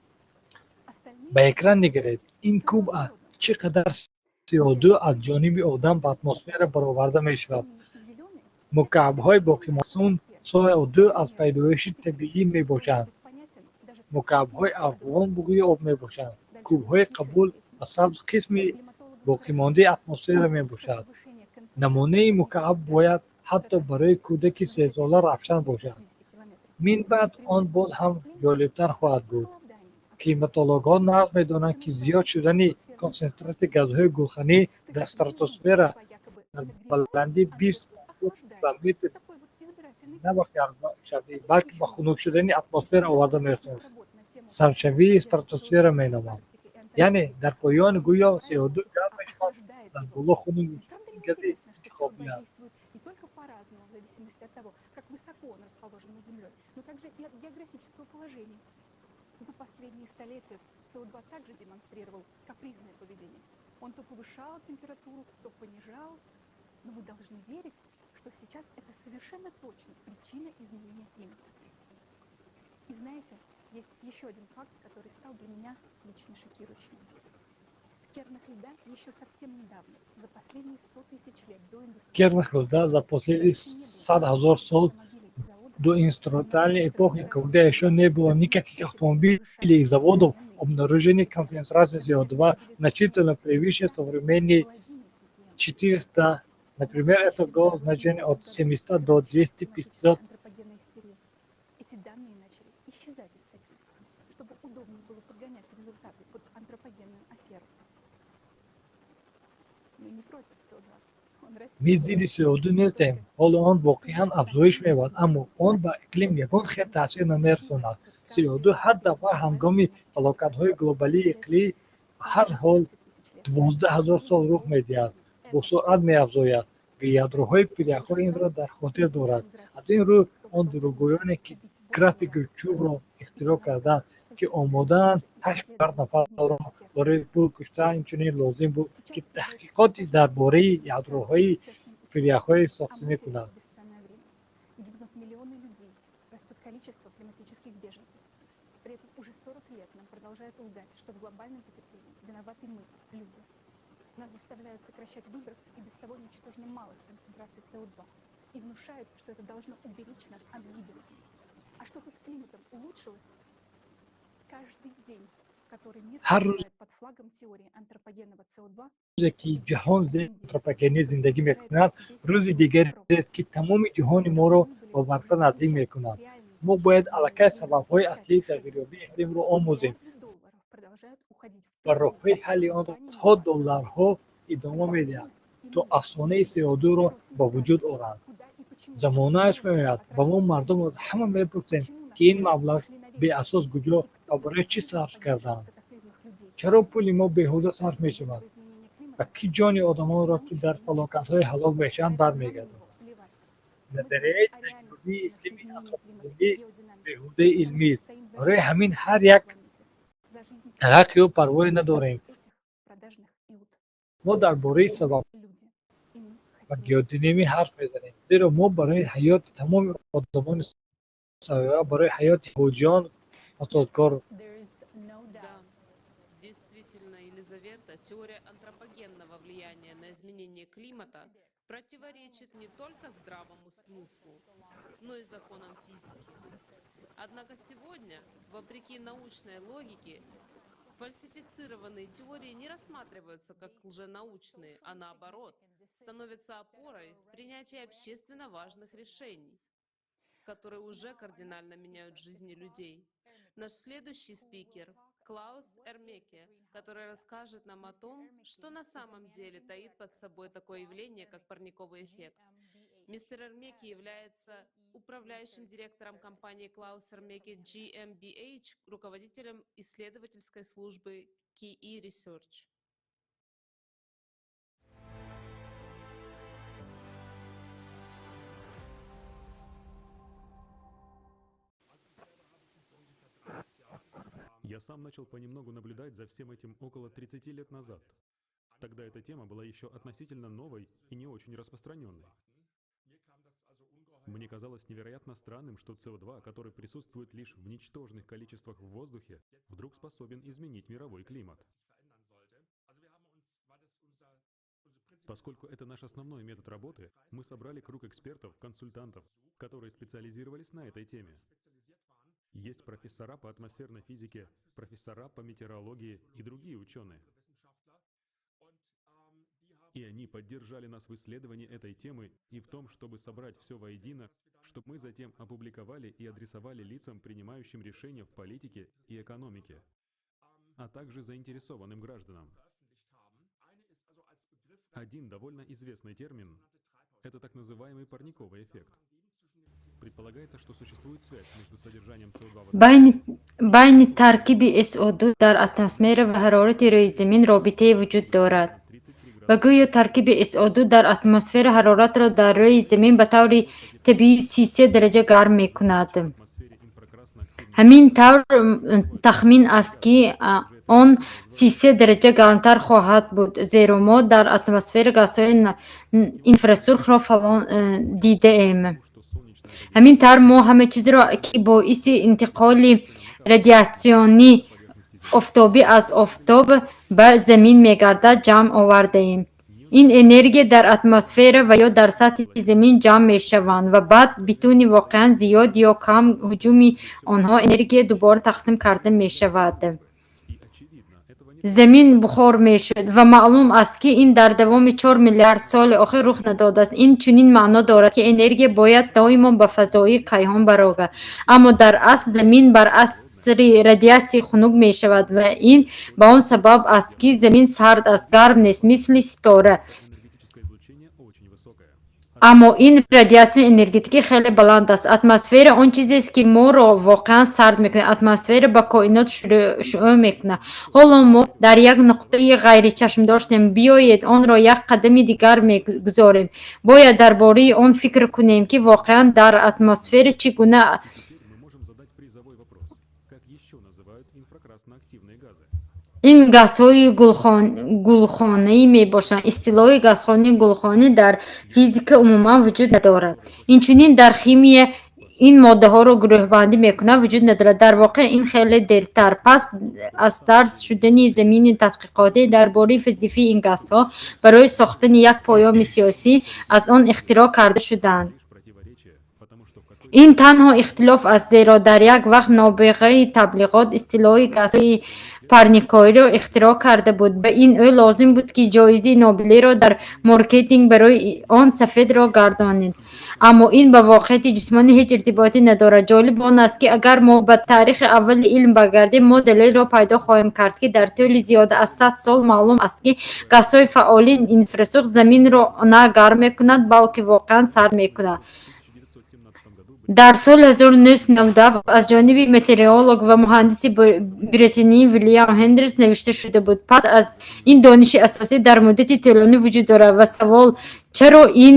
Остальные Ба экран нигаред. Ин куб аст. Чӣ қадар СО2 аз ҷониби одам ба атмосфера бароварда мешавад. Мукаабҳои боқимонда СО2 аз пайдоиши табиӣ мебошанд. Мукаабҳои афғон буғи об мебошанд. Кубҳои қабул ва сабз қисми боқимондаи атмосфера мебошад. Намунаи мукааб бояд ҳатто барои кӯдаки сесола равшан бошад. Мин баъд он боз ҳам ҷолибтар хоҳад буд. Климатологҳо нағз медонанд, ки зиёд шудани консентратсияи газҳои гулханӣ дар стратосфера дар баландии 20 метр на ба гармшавӣ, балки ба хунук шудани атмосфера оварда мерасонад. Сардшавии стратосфера меноманд. Яъне дар поён гӯё СО2 гарм мешавад, дар боло хунук мешавад. Ин гази интихобӣ аст. Действует не только по-разному, в зависимости от того, как высоко он расположен над землей, но также и от географического положения. За последние столетия СО2 также демонстрировал капризное поведение. Он то повышал температуру, то понижал. Но мы должны верить, что сейчас это совершенно точно причина изменения климата. И знаете, есть еще один факт, который стал для меня лично шокирующим. В кернах льда еще совсем недавно, за последние 100 тысяч лет до В кернах льда за последние 100 000 сол до индустриальной эпохи, когда еще не было никаких автомобилей и заводов, обнаружили концентрацию СО2 значительно превыше современной 400. Например, это было значение от 700 до 250. Антропогенной истерии. Эти данные начали исчезать из статей, чтобы удобнее было подгонять результаты под антропогенную аферу. Мы не против СО2. Он растет. Мо зидди СО2 нестем. Ҳоло он воқеан афзоиш меёбад, аммо он ба иқлим ягон хел таъсир намерасонад. СО2 ҳар дафъа ҳангоми фалокатҳои глобалии иқлимӣ ҳар ҳол 12 000 сол рух медиҳад, бо суръат меафзояд. Ядроҳои пиряхҳо инро дар хотир дорад. Аз ин рӯ он дурӯғгӯёне, ки графики чӯбро ихтироъ карданд, ки омодаанд 8 миллиард нафарро барои пул куштан, инчунин лозим буд, ки таҳқиқоти дар бораи ядроҳои пиряхҳои сохтанӣ кунанд. Бесценное время. Гибнут миллионы людей, растет количество климатических беженцев. При этом уже 40 лет нам продолжают лгать, что в глобальном потеплении виноваты мы, люди. Нас заставляют сокращать выбросы и без того ничтожно малых концентраций СО2 и внушают, что это должно уберечь нас от гибели. А что-то с климатом улучшилось? Каждый день, который мир Ҳар рӯзе проживает под флагом теории антропогенного СО2, ки ҷаҳон зери антропогенӣ зиндагӣ мекунад, рӯзи дигарест, ки тамоми ҷаҳони моро ба варта наздик мекунад. Мо бояд аллакай сабабҳои аслии тағйирёбии иқлимро омӯзем продолжают уходить в ва роҳҳои ҳалли онро садҳо долларҳо идома медиҳанд, то афсонаи СО2-ро ба вуҷуд оранд. Замонааш меояд ва мо мардум аз ҳама мепурсем, ки ин маблағ беасос куҷо ва барои чӣ сарф карданд. Чаро пули мо беҳуда сарф мешавад ва кӣ ҷони одамонро, ки дар фалокатҳо ҳалок мешаванд, бармегардонад? Назарияи тағйирёбии иқлими антропогенӣ беҳудаи илмист. Барои ҳамин ҳар як ҳаққи ӯ парвое надорем. Продажных иуд. Мо дар бораи сабаб ва геодинамӣ ҳарф мезанем, зеро мо барои ҳаёти тамоми одамони сайёра, барои ҳаёти яҳудиён фасодкор There is no doubt Действительно, Елизавета, теория антропогенного влияния на изменение климата противоречит не только здравому смыслу, но и законам физики. Однако сегодня, вопреки научной логике, фальсифицированные теории не рассматриваются как лженаучные, а наоборот, становятся опорой в принятии общественно важных решений, которые уже кардинально меняют жизни людей. Наш следующий спикер – Клаус Эрмеке, который расскажет нам о том, что на самом деле таит под собой такое явление, как парниковый эффект. Мистер Эрмеке является управляющим директором компании Клаус Эрмеке GmbH, руководителем исследовательской службы KE Research. Я сам начал понемногу наблюдать за всем этим около 30 лет назад. Тогда эта тема была еще относительно новой и не очень распространенной. Мне казалось невероятно странным, что СО2, который присутствует лишь в ничтожных количествах в воздухе, вдруг способен изменить мировой климат. Поскольку это наш основной метод работы, мы собрали круг экспертов, консультантов, которые специализировались на этой теме. Есть профессора по атмосферной физике, профессора по метеорологии и другие ученые. И они поддержали нас в исследовании этой темы и в том, чтобы собрать все воедино, чтобы мы затем опубликовали и адресовали лицам, принимающим решения в политике и экономике, а также заинтересованным гражданам. Один довольно известный термин – это так называемый парниковый эффект. Предполагается, что существует связь между содержанием СО2 в Байни таркиби СО2 дар атмосфера ва ҳарорати рӯи замин робитае вуҷуд дорад. Ва гӯё таркиби СО2 дар атмосфера ҳароратро дар рӯи замин ба таври табиӣ 33 дараҷа гарм мекунад. Ҳамин тавр, тахмин аст, ки он 33 дараҷа гармтар хоҳад буд, зеро мо дар атмосфера газҳои инфрасурхро фалон дидаем. Ҳамин тавр, мо ҳама чизро, ки боиси интиқоли радиатсиони офтобӣ аз офтоб ба замин мегардад, ҷамъ овардаем. Ин энергия дар атмосфера ва ё дар сатҳи замин ҷамъ мешаванд ва баъд битуни воқеан зиёд ё кам ҳуҷуми онҳо энергия дубора тақсим карда мешавад. Замин бухор мешуд ва маълум аст, ки ин дар давоми 4 миллиард соли охир рух надодааст. Ин чунин маъно дорад, ки энергия бояд доимо ба фазои кайҳон барогад, аммо дар асл замин бар асри радиатсия хунук мешавад ва ин ба он сабаб аст, ки замин сард аст, гарм нест, мисли ситора. Аммо ин радиатсияи энергетикӣ хеле баланд аст. Атмосфера он чизест, ки моро воқеан сард мекунад. Атмосфера ба коинот шуъ мекунад. Ҳоло мо дар як нуқтаи ғайричашмдоштем. Биёед онро як қадами дигар мегузорем. Бояд дар бораи он фикр кунем, ки воқеан дар атмосфера чӣ гуна ин газҳои гулхонаӣ мебошанд. Истилоҳи газҳои гулхона дар физика умуман вуҷуд надорад. Инчунин дар химия ин моддаҳоро гурӯҳбандӣ мекунад вуҷуд надорад. Дар воқеъ, ин хеле дертар, пас аз дарс шудани замини тадқиқотӣ дар бораи вазифаи ин газҳо барои сохтани як поёми сиёсӣ аз он ихтироъ карда шуданд. Ин танҳо ихтилоф аст, зеро дар як вақт нобиғаи таблиғот истилоҳи газҳои парниковиро ихтироъ карда буд. Ба ин ӯ лозим буд, ки ҷоизаи Нобелиро дар маркетинг барои он сафедро гардонид. Аммо ин ба воқеияти ҷисмонӣ ҳеҷ иртиботе надорад. Ҷолиб он аст, ки агар мо ба таърихи аввали илм баргардем, мо далелро пайдо хоҳем кард, ки дар тӯли зиёда аз 100 сол маълум аст, ки газҳои фаъоли инфрасурх заминро на гарм мекунад, балки воқеан сард мекунад. Дар соли 1997 аз ҷониби метеоролог ва муҳандиси британӣ Вилям Ҳендрикс навишта шуда буд. Пас аз ин дониши асосӣ дар муддати тӯлонӣ вуҷуд дорад ва савол, чаро ин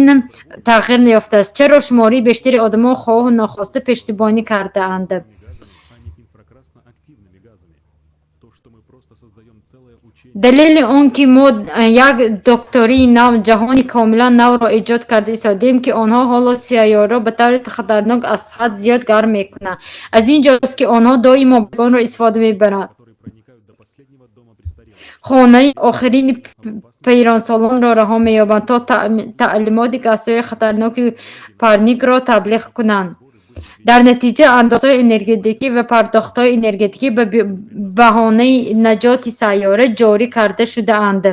тағйир наёфтааст? Чаро шумораи бештари одамон хоҳу нохоста пуштибонӣ кардаанд? Далели он, ки мо як доктории нав, ҷаҳони комилан навро эҷод карда истодем, ки онҳо ҳоло сайёраро ба таври хатарнок аз ҳад зиёд гарм мекунанд. Аз ин ҷост, ки онҳо доимо онро истифода мебаранд. Хонаи охирини пиронсолонро раҳо меёбанд, то таълимоти газҳои хатарноки парникро таблиғ кунанд. Дар натиҷа андозҳои энергетикӣ ва пардохтҳои энергетикӣ ба баҳонаи наҷоти сайёра ҷорӣ карда шудаанд.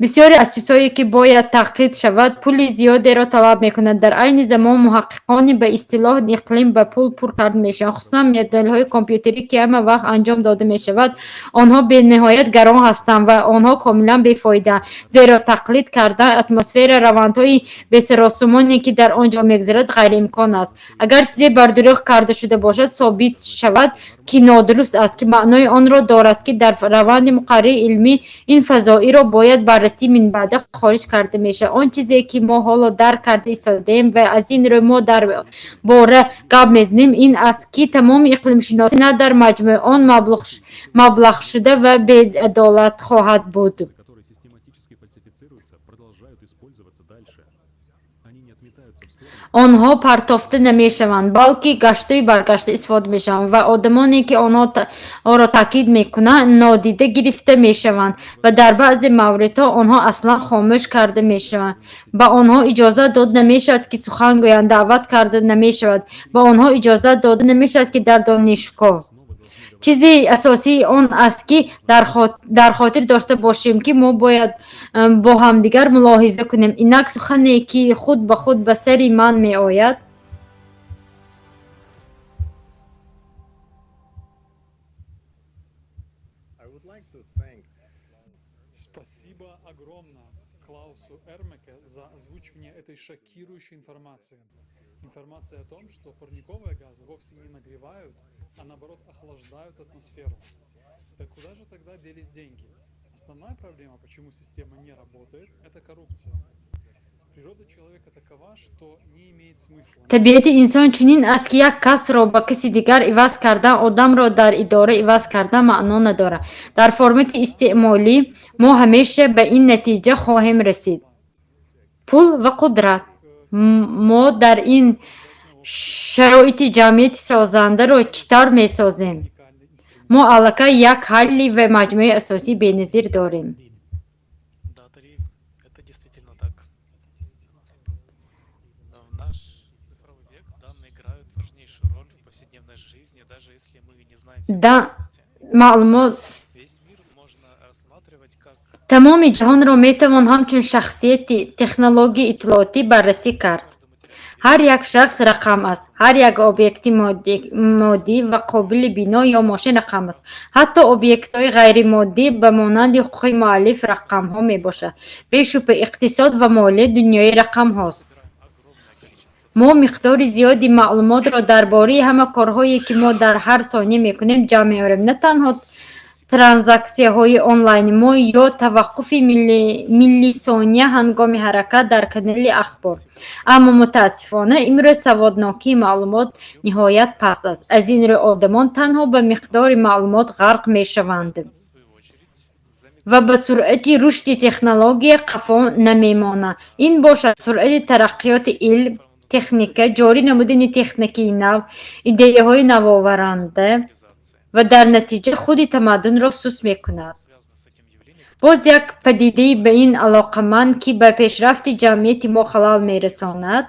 Бисёре аз чизҳое, ки бояд таҳқиқ шавад, пули зиёдеро талаб мекунад. Дар айни замон муҳаққиқони ба истилоҳ иқлим ба пул пур карда мешаванд, хусусан моделҳои компютерӣ, ки ҳама вақт анҷом дода мешавад. Онҳо бениҳоят гарон ҳастанд ва онҳо комилан бефоидаанд, зеро тақлид кардани атмосфера, равандҳои бесаросумоне, ки дар он ҷо мегузарад, ғайриимкон аст. Агар чизе бар дурӯғ карда шуда бошад, собит шавад, ки нодуруст аст, ки маънои онро дорад, ки дар раванди муқаррарии илмӣ ин фазоиро бояд баррасии минбаъда хориҷ карда мешавад. Он чизе, ки мо ҳоло дарк карда истодаем ва аз ин рӯ мо дар бора гап мезанем, ин аст, ки тамоми иқлимшиносӣ на дар маҷмӯи он маблағшуда ва беадолат хоҳад буд. Онҳо партофта намешаванд, балки гаштаю баргашта истифода мешаванд ва одамоне, ки онҳоро таъкид мекунанд, нодида гирифта мешаванд ва дар баъзе мавридҳо онҳо аслан хомӯш карда мешаванд. Ба онҳо иҷозат дода намешавад, ки сухан гӯянд, даъват карда намешавад, ба онҳо иҷозат дода намешавад, ки дар донишгоҳ. Чизи асосии он аст, ки дар хотир дошта бошем, ки мо бояд бо ҳамдигар мулоҳиза кунем. Инак сухане, ки худ ба худ ба сари ман меояд. Спасибо огромное Клаусу Эрмеке за озвучивание этой шокирующей информации. Информация о том, что парниковые газы вовсе не нагревают, а наоборот охлаждают атмосферу. Так куда же тогда делись деньги? Основная проблема, почему система не работает, это коррупция. Природа человека такова, что не имеет смысла. Табиати инсон чунин аст, ки як касро ба каси дигар иваз кардан, одамро дар идора иваз кардан маъно надорад. Дар формати истеъмолӣ мо ҳамеша ба ин натиҷа хоҳем расид: пул ва қудрат. Мо дар ин шароити ҷамъияти созандаро чӣ тавр месозем? Мо аллакай як ҳалли ва маҷмӯаи асосии беназир дорем. Да, Дарий, это действительно так. В наш цифровой век данные играют важнейшую роль в повседневной жизни, даже если мы не знаем все Да, подробности. Маълумот Весь мир можно рассматривать как Тамоми ҷаҳонро метавон ҳамчун шахсияти технологияи иттилоотӣ баррасӣ кард. Ҳар як шахс рақам аст, ҳар як объекти моддӣ ва қобили бино ё мошин рақам аст. Ҳатто объектҳои ғайримоддӣ ба монанди ҳуқуқи муаллиф рақамҳо мебошад. Бешубҳа, иқтисод ва молия дунёи рақамҳост. Мо миқдори зиёди маълумотро дар бораи ҳама корҳое, ки мо дар ҳар сония мекунем, ҷамъ меорем. На танҳо транзаксияҳои онлайни мо ё таваққуфи миллисония ҳангоми ҳаракат дар канали ахбор. Аммо мутаассифона имрӯз саводнокии маълумот ниҳоят паст аст. Аз ин рӯ одамон танҳо ба миқдори маълумот ғарқ мешаванд ва ба суръати рушди технология қафо намемонанд. Ин бошад суръати тараққиёти илм, техника, ҷорӣ намудани техникаи нав, идеяҳои навоваранда ва дар натиҷа худи тамаддунро суст мекунад. Боз як падидаи ба ин алоқаманд, ки ба пешрафти ҷамъияти мо халал мерасонад: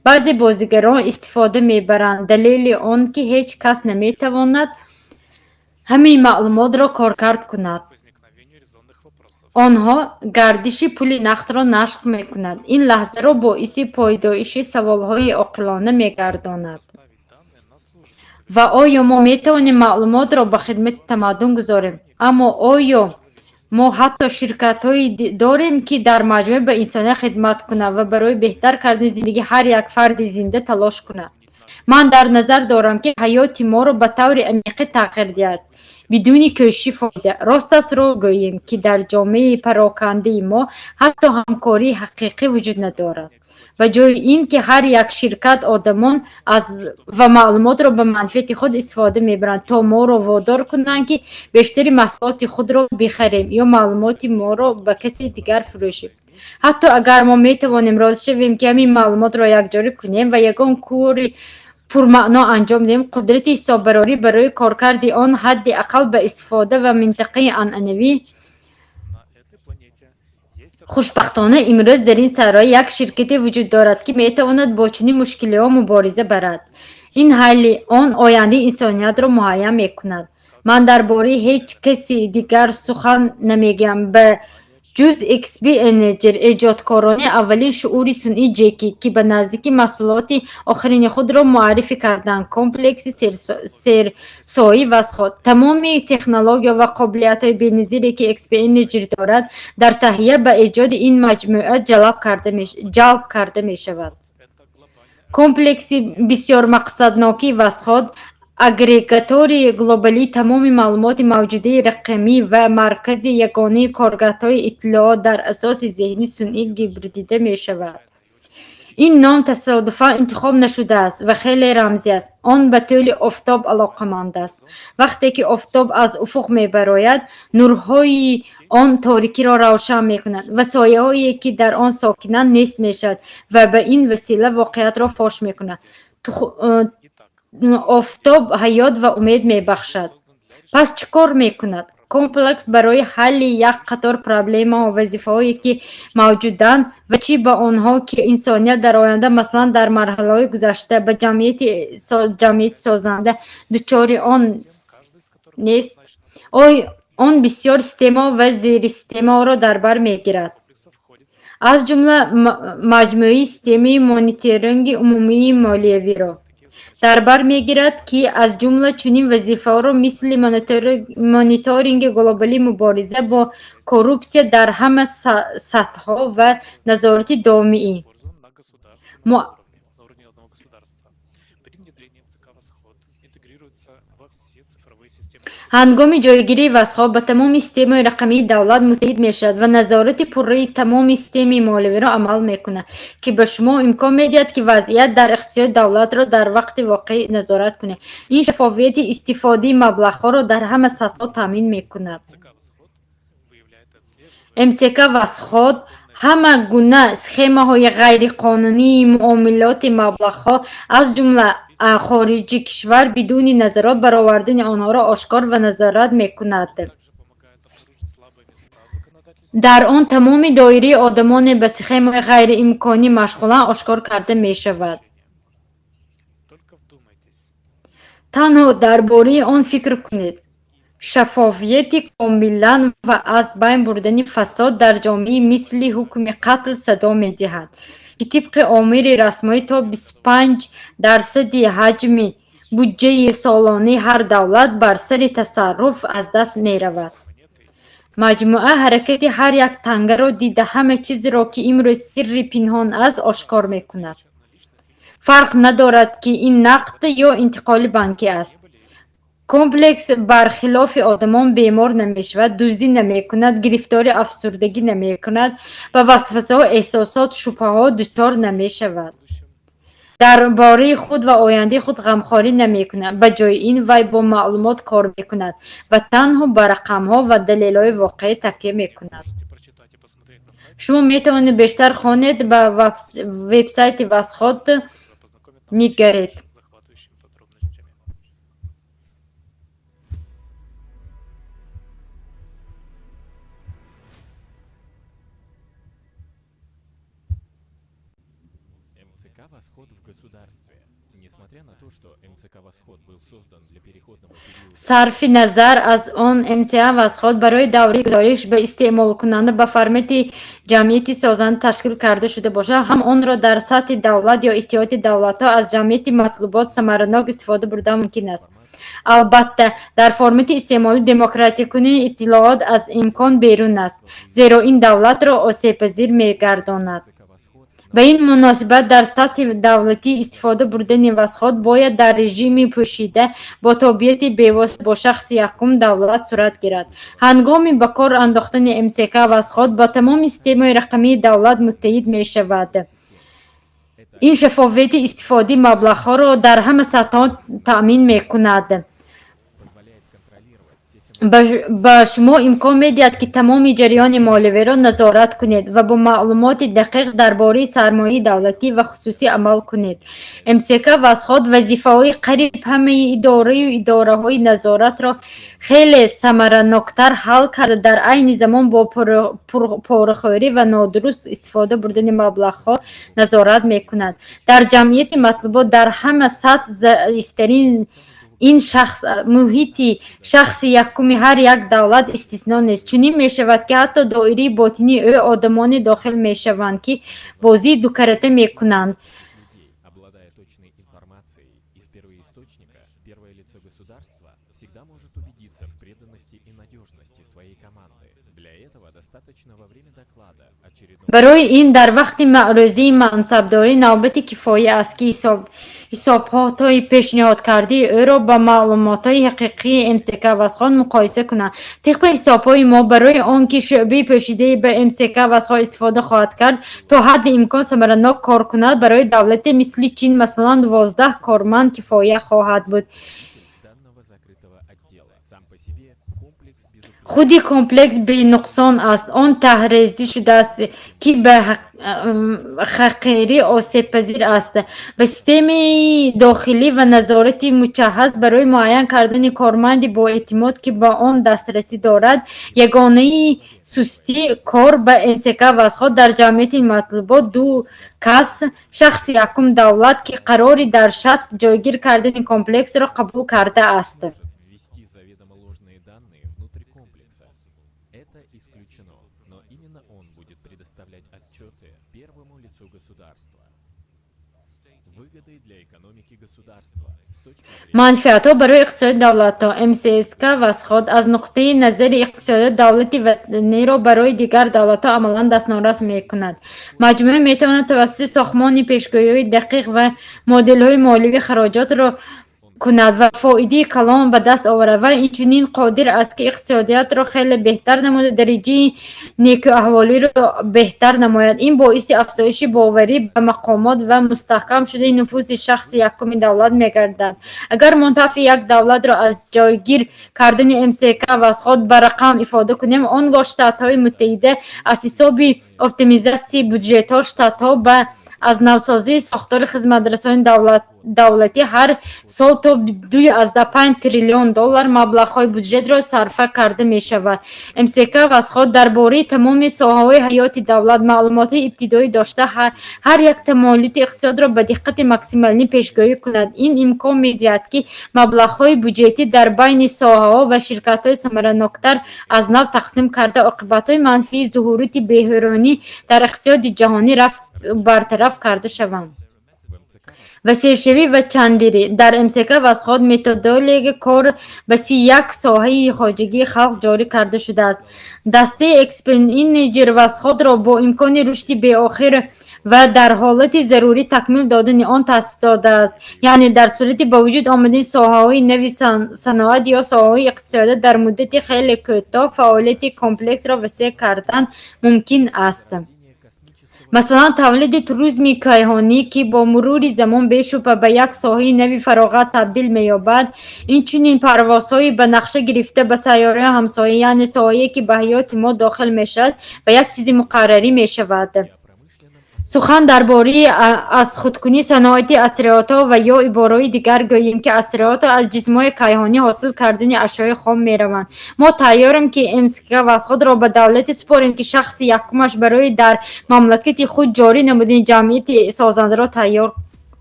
баъзе бозигарон истифода мебаранд далели он, ки ҳеҷ кас наметавонад ҳамаи маълумотро коркард кунад. Онҳо гардиши пули нақдро нашр мекунанд. Ин лаҳзаро боиси пайдоиши саволҳои оқилона мегардонад. Ва оё мо метавонем маълумотро ба хидмати тамаддун гузорем? Аммо оё мо ҳатто ширкатҳое дорем, ки дар маҷмӯъ ба инсоният хидмат кунад ва барои беҳтар кардани зиндагии ҳар як фарди зинда талош кунад? Ман дар назар дорам, ки ҳаёти моро ба таври амиқӣ тағйир диҳад, бидуни кӯшиши фоида. Росташро гӯем, ки дар ҷомеаи парокандаи мо ҳатто ҳамкории ҳақиқӣ вуҷуд надорад. Ба ҷои ин ки ҳар як ширкат одамон ва маълумотро ба манфиати худ истифода мебаранд, то моро водор кунанд, ки бештари маҳсулоти худро бихарем ё маълумоти моро ба каси дигар фурӯшем. Ҳатто агар мо метавонем розӣ шавем, ки ҳамин маълумотро якҷорӣ кунем ва ягон кори Пурмаъно анҷом диҳем, қудрати ҳисоббарорӣ барои коркарди он ҳадди ақал ба истифода ва минтақаи анъанавӣ. Хушбахтона, имрӯз дар ин саҳро як ширкате вуҷуд дорад, ки метавонад бо чунин мушкилиҳо мубориза барад. Ин ҳалли он ояндаи инсониятро муайян мекунад. Ман дар бораи ҳеҷ каси дигар сухан намегӯям, ба ҷуз XP Energy, эҷодкорони аввалин шуъури сунъӣ Ҷеки, ки ба наздикӣ маҳсулоти охирини худро муаррифӣ карданд: комплекси серсои Восход. Тамоми технология ва қобилиятҳои беназире, ки XP Energy дорад, дар таҳия ба эҷоди ин маҷмӯа ҷалб карда мешавад. Комплекси бисёрмақсадноки Восход агрегатори глобалии тамоми маълумоти мавҷудаи рақамӣ ва маркази ягонаи коргардҳои иттилоот дар асоси зеҳни сунъӣ гибридида мешавад. Ин ном тасодуфан интихоб нашудааст ва хеле рамзӣ аст. Он ба тӯли офтоб алоқаманд аст. Вақте ки офтоб аз уфуқ мебарояд, нурҳои он торикиро равшан мекунад ва сояҳое, ки дар он сокинанд, нест мешавад ва ба ин васила воқеиятро фош мекунад. Офтоб ҳаёт ва умед мебахшад. Пас чӣ кор мекунад комплекс барои ҳалли як қатор проблемаҳо, вазифаҳое, ки мавҷуданд ва чӣ ба онҳо, ки инсоният дар оянда, масалан, дар марҳалаҳои гузашта ба ҷамъияти созанда дучори он нест? Он бисёр системаҳо ва зерисистемаҳоро дар бар мегирад, аз ҷумла маҷмӯи системаи мониторинги умумии молиявиро дар бар мегирад, ки аз ҷумла чунин вазифаҳоро мисли мониторинги глобалӣ, мубориза бо коррупсия дар ҳама сатҳҳо ва назорати доимии Ҳангоми ҷойгирии Восход ба тамоми системаи рақамии давлат муттаҳид мешавад ва назорати пурраи тамоми системаи молиявиро амал мекунад, ки ба шумо имкон медиҳад, ки вазъият дар иқтисоди давлатро дар вақти воқеӣ назорат кунед. Ин шаффофияти истифодаи маблағҳоро дар ҳама сатҳҳо таъмин мекунад. МСК Восход ҳама гуна схемаҳои ғайриқонунии муомилоти маблағҳо, аз ҷумла хориҷи кишвар, бидуни назорат баровардани онҳоро ошкор ва назорат мекунад. Дар он тамоми доираи одамоне ба схемаҳои ғайриимконӣ машғуланд, ошкор карда мешавад. Танҳо дар бораи он фикр кунед: шаффофияти комилан ва аз байн бурдани фасод дар ҷомеа мисли ҳукми қатл садо медиҳад, ки тибқи омори расмӣ то 25 дарсади ҳаҷми буҷаи солонаи ҳар давлат бар сари тасарруф аз даст меравад. Маҷмӯа ҳаракати ҳар як тангаро дида, ҳама чизеро, ки имрӯз сирри пинҳон аст, ошкор мекунад. Фарқ надорад, ки ин нақд ё интиқоли бонкӣ аст. Комплекс бархилофи одамон бемор намешавад, дуздӣ намекунад, гирифтори афсурдагӣ намекунад, ба васвасаҳо, эҳсосот, шубҳаҳо дучор намешавад, дар бораи худ ва ояндаи худ ғамхорӣ намекунад. Ба ҷои ин вай бо маълумот кор мекунад ва танҳо ба рақамҳо ва далелҳои воқеӣ такя мекунад. Шумо метавонед бештар хонед, ба вебсайти Восход нигаред. МЦК «Восход» в государстве. Несмотря на то, что МЦК «Восход» был создан для переходного периода. Сарфи назар аз он, МЦА Восход барои давраи гузориш ба истеъмолкунанда ба формати ҷамъияти созанда ташкил карда шуда бошад ҳам, онро дар сатҳи давлат ё иттиҳоди давлатҳо аз ҷамъияти матлубот самаранок истифода бурдан мумкин аст. Албатта, дар формати истеъмолӣ демократикунии иттилоот аз имкон берун аст, зеро ин давлатро осебпазир мегардонад. Ба ин муносибат, дар сатҳи давлатӣ истифода бурдани Восход бояд дар режими пӯшида, бо тобеияти бевосита бо шахси якум давлат сурат гирад. Ҳангоми ба кор андохтани МСК Восход ба тамоми системаи рақамии давлат муттаҳид мешавад. Ин шаффофияти истифодаи маблағҳоро дар ҳама сатҳҳо таъмин мекунад. Ба шумо имкон медиҳад, ки тамоми ҷараёни молиявиро назорат кунед ва бо маълумоти дақиқ дар бораи сармояи давлатӣ ва хусусӣ амал кунед. МСК Восход вазифаҳои қариб ҳамаи идораю идораҳои назоратро хеле самараноктар ҳал карда, дар айни замон бо порахӯрӣ ва нодуруст истифода бурдани маблағҳо назорат мекунад. Дар ҷамъияти матлубот дар ҳама сатҳ заифтарин ин шахс муҳити шахси якуми ҳар як давлат истисно нест. Чунин мешавад, ки ҳатто доираи ботинии ӯ одамоне дохил мешаванд, ки бозии дукарата мекунанд. Обладая точной информацией из первоисточника, первое лицо государства всегда может убедиться в преданности и надежности своей команды. Для этого достаточно во время доклада очередного Барои ин дар вақти маърузии мансабдорӣ навбати кифоя аст, ки ҳисобҳои пешниҳодкардаи ӯро ба маълумотҳои ҳақиқии МСК Восход муқоиса кунанд. Тибқи ҳисобҳои мо, барои он ки шӯъбаи пӯшидаи ба МСК Восход истифода хоҳад кард, то ҳадди имкон самаранок кор кунад, барои давлате мисли Чин, масалан, 12 корманд кифоя хоҳад буд. Данного закрытого отдела. Сам по себе комплекс безупречный. Худи комплекс бенуқсон аст. Он таҳрезӣ шудааст, ки ба ҳақирӣ осебпазир аст. Ба системаи дохилӣ ва назорати муҷаҳҳаз барои муайян кардани корманди боэътимод, ки ба он дастрасӣ дорад. Ягонаи сустии кор ба МСК Восход дар ҷамъияти матлубот ду кас: шахси якум давлат, ки қарори дар шатт ҷойгир кардани комплексро қабул кардааст. Ввести заведомо ложные данные внутрь комплекса. Это исключено, но именно он будет предоставлять отчеты первому лицу государства. Выгодой для экономики государства с точки зрения Манфиатҳо барои иқтисоди давлатҳо. МСК Восход аз нуқтаи назари иқтисодиёт давлати ватаниро барои дигар давлатҳо амалан дастнорас мекунад. Маҷмӯа метавонад тавассути сохтмони пешгӯиҳои дақиқ ва моделҳои молиявӣ хароҷотро кунад ва фоидаи калон ба даст оварад ва инчунин қодир аст, ки иқтисодиётро хеле беҳтар намуда, дараҷаи некӯаҳволиро беҳтар намояд. Ин боиси афзоиши боварӣ ба мақомот ва мустаҳкам шудани нуфузи шахси якуми давлат мегардад. Агар манфиати як давлатро аз ҷойгир кардани МСК Восход ба рақам ифода кунем, он гоҳ Штатҳои Муттаҳида аз ҳисоби оптимизатсияи буҷетҳо, штатҳо ба аз навсозии сохтори хизматрасонии давлатӣ ҳар сол то 2,5 триллион доллар маблағҳои буҷетро сарфа карда мешавад. МСК Восход дар бораи тамоми соҳаҳои ҳаёти давлат маълумотҳои ибтидоӣ дошта, ҳар як тамоюлоти иқтисодро ба диққати максималӣ пешгӯӣ кунад. Ин имкон медиҳад, ки маблағҳои буҷетӣ дар байни соҳаҳо ва ширкатҳои самараноктар аз нав тақсим карда, оқибатҳои манфии зуҳуроти беҳуронӣ дар иқтисоди ҷаҳонӣ бартараф карда шаванд. Васеъшавӣ ва чандирӣ. Дар МСК Восход методологияи кор ба 31 соҳаи хоҷагии халқ ҷорӣ карда шудааст. Дастаи эксперт-инженер Восходро бо имкони рушди беохир ва дар ҳолати зарурӣ такмил додани он таъсис додааст, яъне дар сурати ба вуҷуд омадани соҳаҳои нави саноат ё соҳаҳои иқтисодиёт дар муддати хеле кӯтоҳ фаъолияти комплексро васеъ кардан мумкин аст. Масалан, тавлиди туризми кайҳонӣ, ки бо мурури замон бешубҳа ба як соҳаи нави фароғат табдил меёбад, инчунин парвозҳои ба нақша гирифта ба сайёраи ҳамсоя, яъне соҳае, ки ба ҳаёти мо дохил мешавад ва як чизи муқаррарӣ мешавад. Сухан дар бораи аз худкунии саноати асриётҳо ва ё ибораҳои дигар гӯем, ки асриётҳо аз ҷисмҳои кайҳонӣ ҳосил кардани ашёи хом мераванд. Мо тайёрем, ки МСК Восходро ба давлате супорем, ки шахси якумаш барои дар мамлакати худ ҷорӣ намудани ҷамъияти созандаро тайёр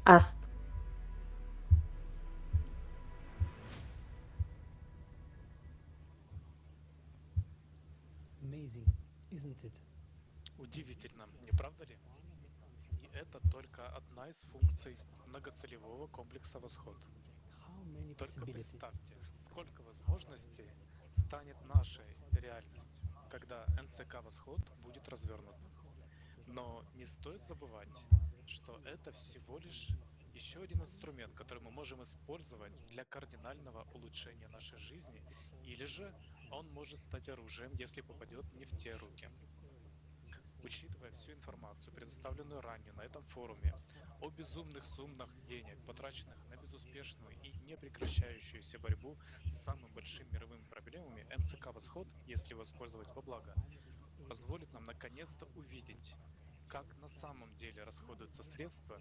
аст. Удивительно, не правда ли? И это только одна из функций многоцелевого комплекса «Восход». Только представьте, сколько возможностей станет нашей реальностью, когда МЦК «Восход» будет развернут. Но не стоит забывать, что это всего лишь еще один инструмент, который мы можем использовать для кардинального улучшения нашей жизни, или же он может стать оружием, если попадет не в те руки. Учитывая всю информацию, предоставленную ранее на этом форуме, о безумных суммах денег, потраченных на безуспешные Успешную и непрекращающуюся борьбу с самыми большими мировыми проблемами МЦК «Восход», если его использовать во благо, позволит нам наконец-то увидеть, как на самом деле расходуются средства,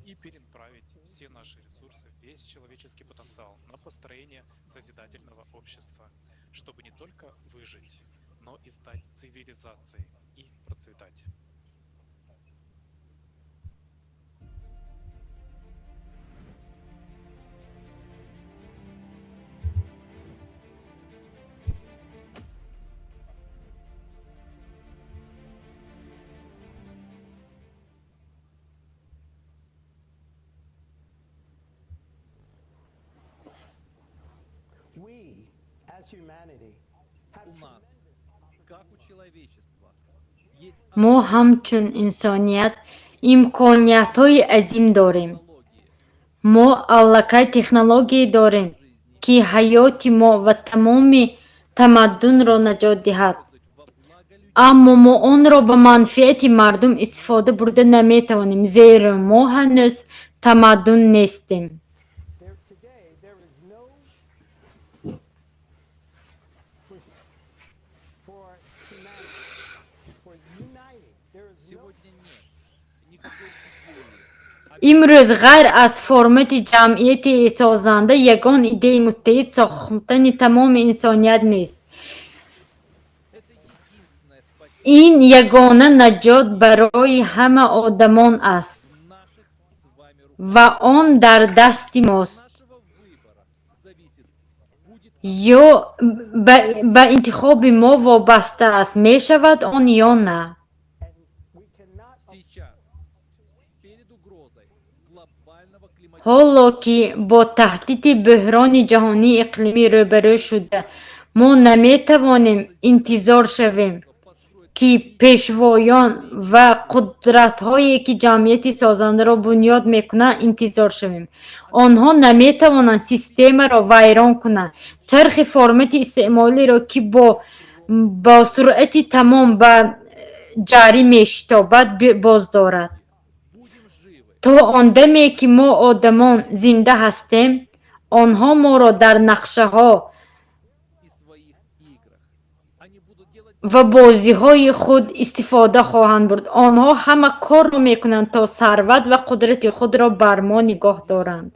и перенаправить все наши ресурсы, весь человеческий потенциал на построение созидательного общества, чтобы не только выжить, но и стать цивилизацией и процветать. У нас, как у человечества, есть Мо ҳамчун инсоният имкониятҳои азим дорем. Мо аллакай технологие дорем, ки ҳаёти мо ва тамоми тамаддунро наҷот диҳад. Аммо мо онро ба манфиати мардум истифода бурда наметавонем, зеро мо ҳанӯз тамаддун нестем. Сегодня нет никакой идеи. Имрӯз ғайр аз формати ҷамъияти созанда ягон идеяи муттаҳид сохтани тамоми инсоният нест. Ин ягона наҷот барои ҳама одамон аст ва он дар дасти мост ё ба интихоби мо вобаста аст, мешавад он ё на. Сейчас, перед угрозой глобального Ҳоло ки бо таҳдиди бӯҳрони ҷаҳонии иқлимӣ рӯбарӯ шуда, мо наметавонем интизор шавем, ки пешвоён ва қудратҳое, ки ҷамъияти созандаро бунёд мекунанд, интизор шавем. Онҳо наметавонанд системаро вайрон кунанд, чархи формати истеъмолиро, ки бо суръати тамом ба ҷарӣ мешитобад, боздорад. То он даме ки мо одамон зинда ҳастем, онҳо моро дар нақшаҳо ва бозиҳои худ истифода хоҳанд бурд. Онҳо ҳама корро мекунанд, то сарват ва қудрати худро бар мо нигоҳ доранд.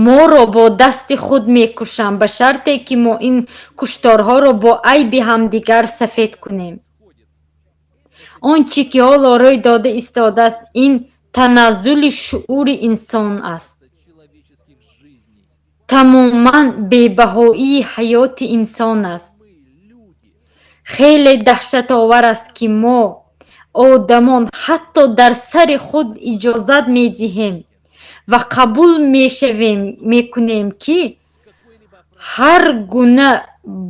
Моро бо дасти худ мекушанд, ба шарте ки мо ин кушторҳоро бо айби ҳамдигар сафед кунем. Он чӣ ки ҳоло рӯй дода истодааст, ин таназзули шуури инсон аст, тамоман бебаҳоии ҳаёти инсон аст. Хеле даҳшатовар аст, ки мо одамон ҳатто дар сари худ иҷозат медиҳем ва қабул мешавем мекунем, ки ҳар гуна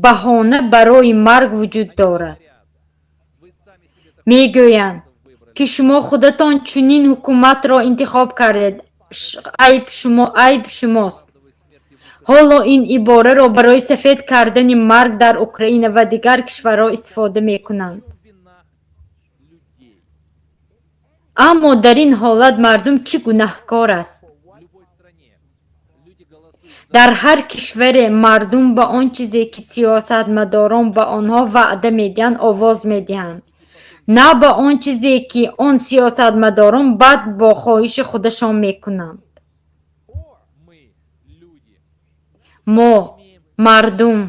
баҳона барои марг вуҷуд дорад. Мегӯянд, ки шумо худатон чунин ҳукуматро интихоб кардед, айб шумост. Ҳоло ин ибораро барои сафед кардани марг дар Украина ва дигар кишварҳо истифода мекунанд. Аммо дар ин ҳолат мардум чӣ гунаҳкор аст? Дар ҳар кишваре мардум ба он чизе, ки сиёсатмадорон ба онҳо ваъда медиҳанд, овоз медиҳанд, на ба он чизе, ки он сиёсатмадорон баъд бо хоҳиши худашон мекунанд. Мо мардум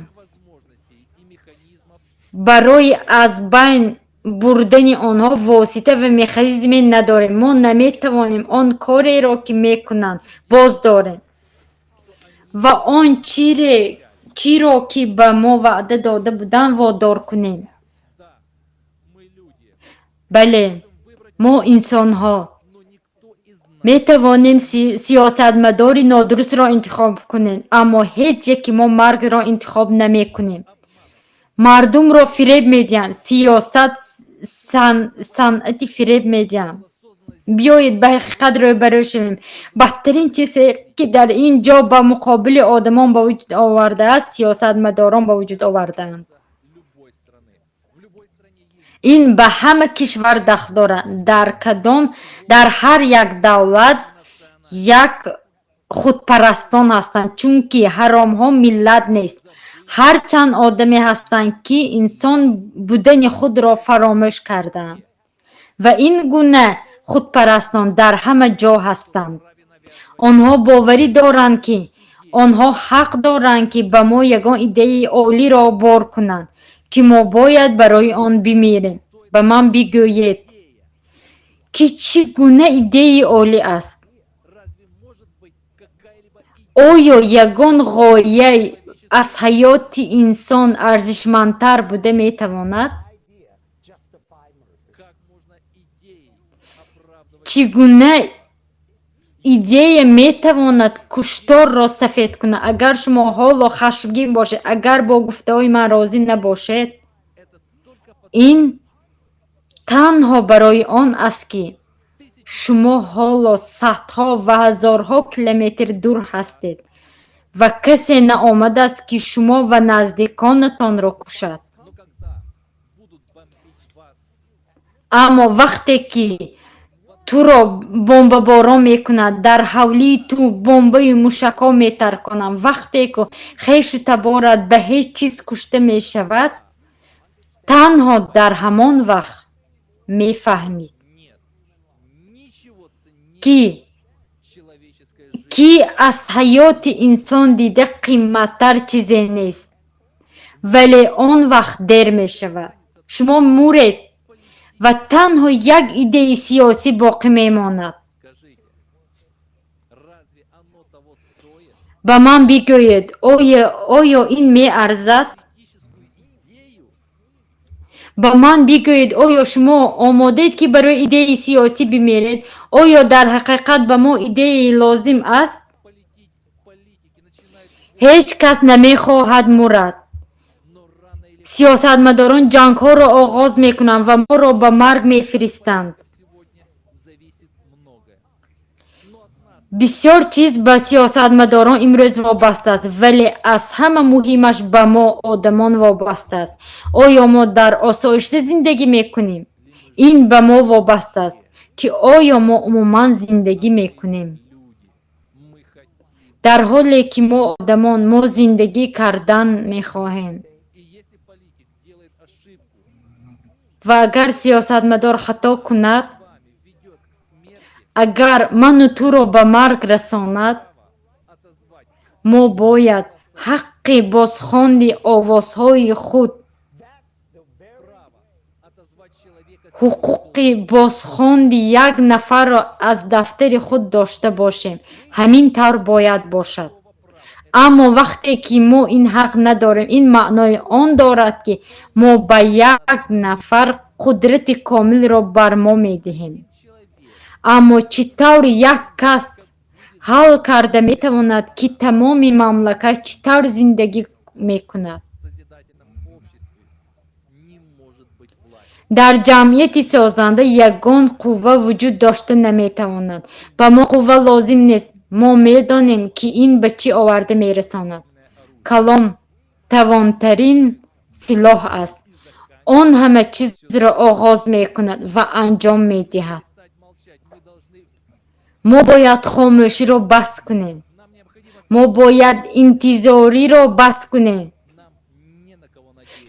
барои аз байн бурдани онҳо восита ва механизме надорем. Мо наметавонем он кореро, ки мекунанд, боз дорем ва он чиро, ки ба мо ваъда дода буданд, водор кунем. Бале, мо инсонҳо метавонем сиёсатмадори нодурустро интихоб кунем, аммо ҳеҷ яке мо маргро интихоб намекунем. Мардумро фиреб медиҳанд. Сиёсат санъати фиреб медиҳанд. Биёед ба ҳақиқат рӯбарӯ шавем. Бадтарин чизе, ки дар ин ҷо ба муқобили одамон ба вуҷуд овардааст, сиёсатмадорон ба вуҷуд овардаанд. Ин ба ҳама кишвар дахл дорад. Дар кадом, дар ҳар як давлат як худпарастон ҳастанд, чунки ҳаромҳо миллат нест. Ҳарчанд одаме ҳастанд, ки инсон будани худро фаромӯш кардаанд. Ва ин гуна худпарастон дар ҳама ҷо ҳастанд. Онҳо боварӣ доранд, ки онҳо ҳақ доранд, ки ба мо ягон идеяи олиро бор кунанд, ки мо бояд барои он бимирем. Ба ман бигӯед, ки чӣ гуна идеяи олӣ аст? Оё ягон ғоя аз ҳаёти инсон арзишмандтар буда метавонад? Чӣ гуна идея метавонад кушторро сафед кунад? Агар шумо ҳоло хашмгин бошед, агар бо гуфтаҳои ман розӣ набошед, ин танҳо барои он аст, ки шумо ҳоло садҳо ва ҳазорҳо километр дур ҳастед ва касе наомадааст, ки шумо ва наздиконатонро кушад. Аммо вақте ки туро бомбаборон мекунад, дар ҳавлии ту бомбаю мушакҳо метарконанд, вақте ки хешу таборат ба ҳеҷ чиз кушта мешавад, танҳо дар ҳамон вақт мефаҳмид, ки аз ҳаёти инсон дида қимматтар чизе нест. Вале он вақт дер мешавад. Шумо муред ва танҳо як идеяи сиёсӣ боқӣ мемонад. Ба ман бигӯед, оё ин меарзад? Ба ман бигӯед, оё шумо омодаед, ки барои идеяи сиёсӣ бимиред? Оё дар ҳақиқат ба мо идеяи лозим аст? Ҳеҷ кас намехоҳад мурад. Сиёсатмадорон ҷангҳоро оғоз мекунанд ва моро ба марг мефиристанд. Бисёр чиз ба сиёсатмадорон имрӯз вобаста аст, вале аз ҳама муҳимаш ба мо одамон вобаста аст. Оё мо дар осоишта зиндагӣ мекунем? Ин ба мо вобаста аст, ки оё мо умуман зиндагӣ мекунем. Дар ҳоле ки мо одамон, мо зиндагӣ кардан мехоҳем. Ва агар сиёсатмадор хато кунад, агар ману туро ба марг расонад, мо бояд ҳаққи бозхонди овозҳои худ, ҳуқуқи бозхонди як нафарро аз дафтари худ дошта бошем. Ҳамин тавр бояд бошад. Аммо вақте ки мо ин ҳақ надорем, ин маънои он дорад, ки мо ба як нафар қудрати комилро бар мо медиҳем. Аммо чӣ тавр як кас ҳал карда метавонад, ки тамоми мамлакат чӣ тавр зиндагӣ мекунад? Дар ҷамъияти созанда ягон қувва вуҷуд дошта наметавонад. Ба мо қувва лозим нест. Мо медонем, ки ин ба чӣ оварда мерасонад. Калом тавонтарин силоҳ аст. Он ҳама чизро оғоз мекунад ва анҷом медиҳад. Мо бояд хомӯширо бас кунем. Мо бояд интизориро бас кунем.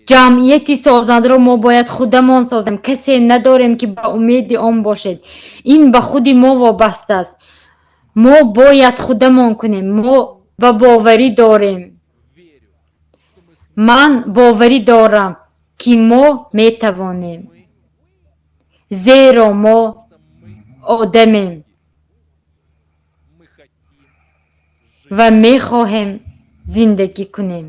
Ҷамъияти созандаро мо бояд худамон созем. Касе надорем, ки ба умеди он бошед. Ин ба худи мо вобаста аст. Мо бояд худамон кунем. Мо ба боварӣ дорем. Ман боварӣ дорам, ки мо метавонем, зеро мо одамем ва мехоҳем зиндагӣ кунем.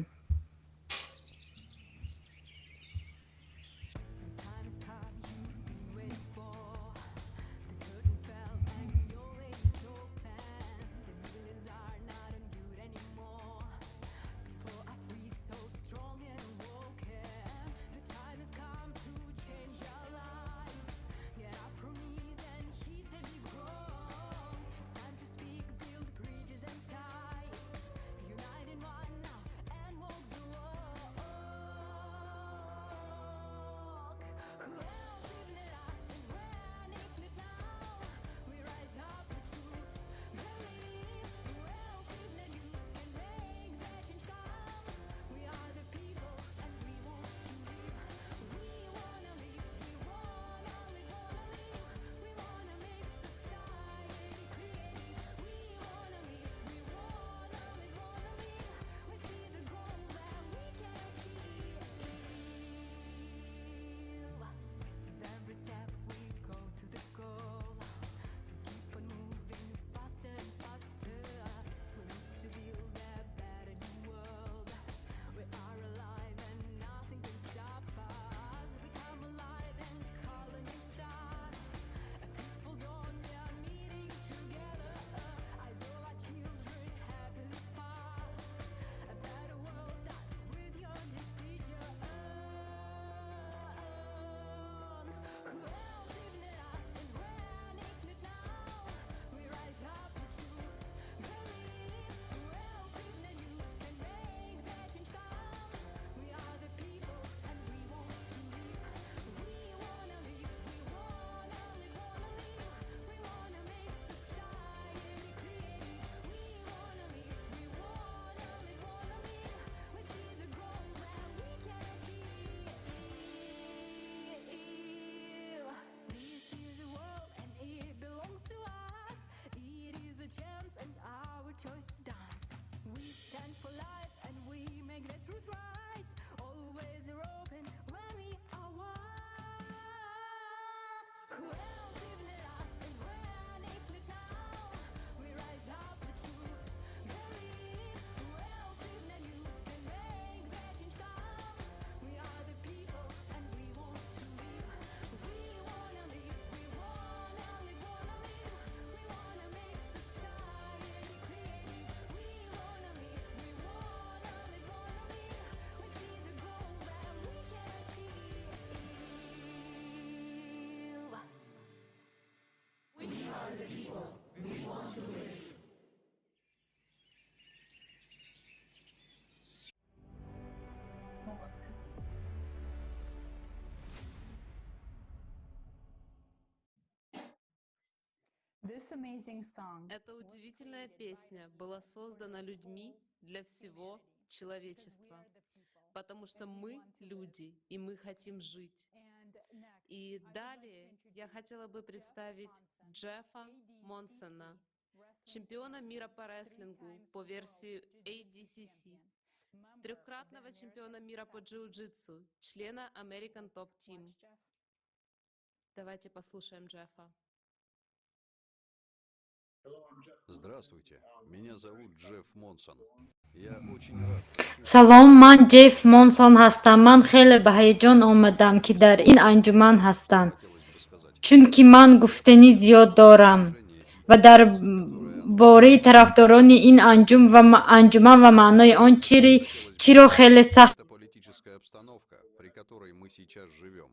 Эта удивительная песня была создана людьми для всего человечества, потому что мы люди, и мы хотим жить. И далее я хотела бы представить Джеффа Монсона, чемпиона мира по рестлингу по версии ADCC, трехкратного чемпиона мира по джиу-джитсу, члена American Top Team. Давайте послушаем Джеффа. Здравствуйте, меня зовут Джефф Монсон. Я очень рад. Салом, ман Ҷефф Монсон ҳастам. Ман хеле ба ҳаяҷон омадам, ки дар ин анҷуман ҳастам, чунки ман гуфтанӣ зиёд дорам ва дар бораи тарафдорони ин анҷуман ва маънои он чиро хеле сахт. Это политическая обстановка, при которой мы сейчас живем,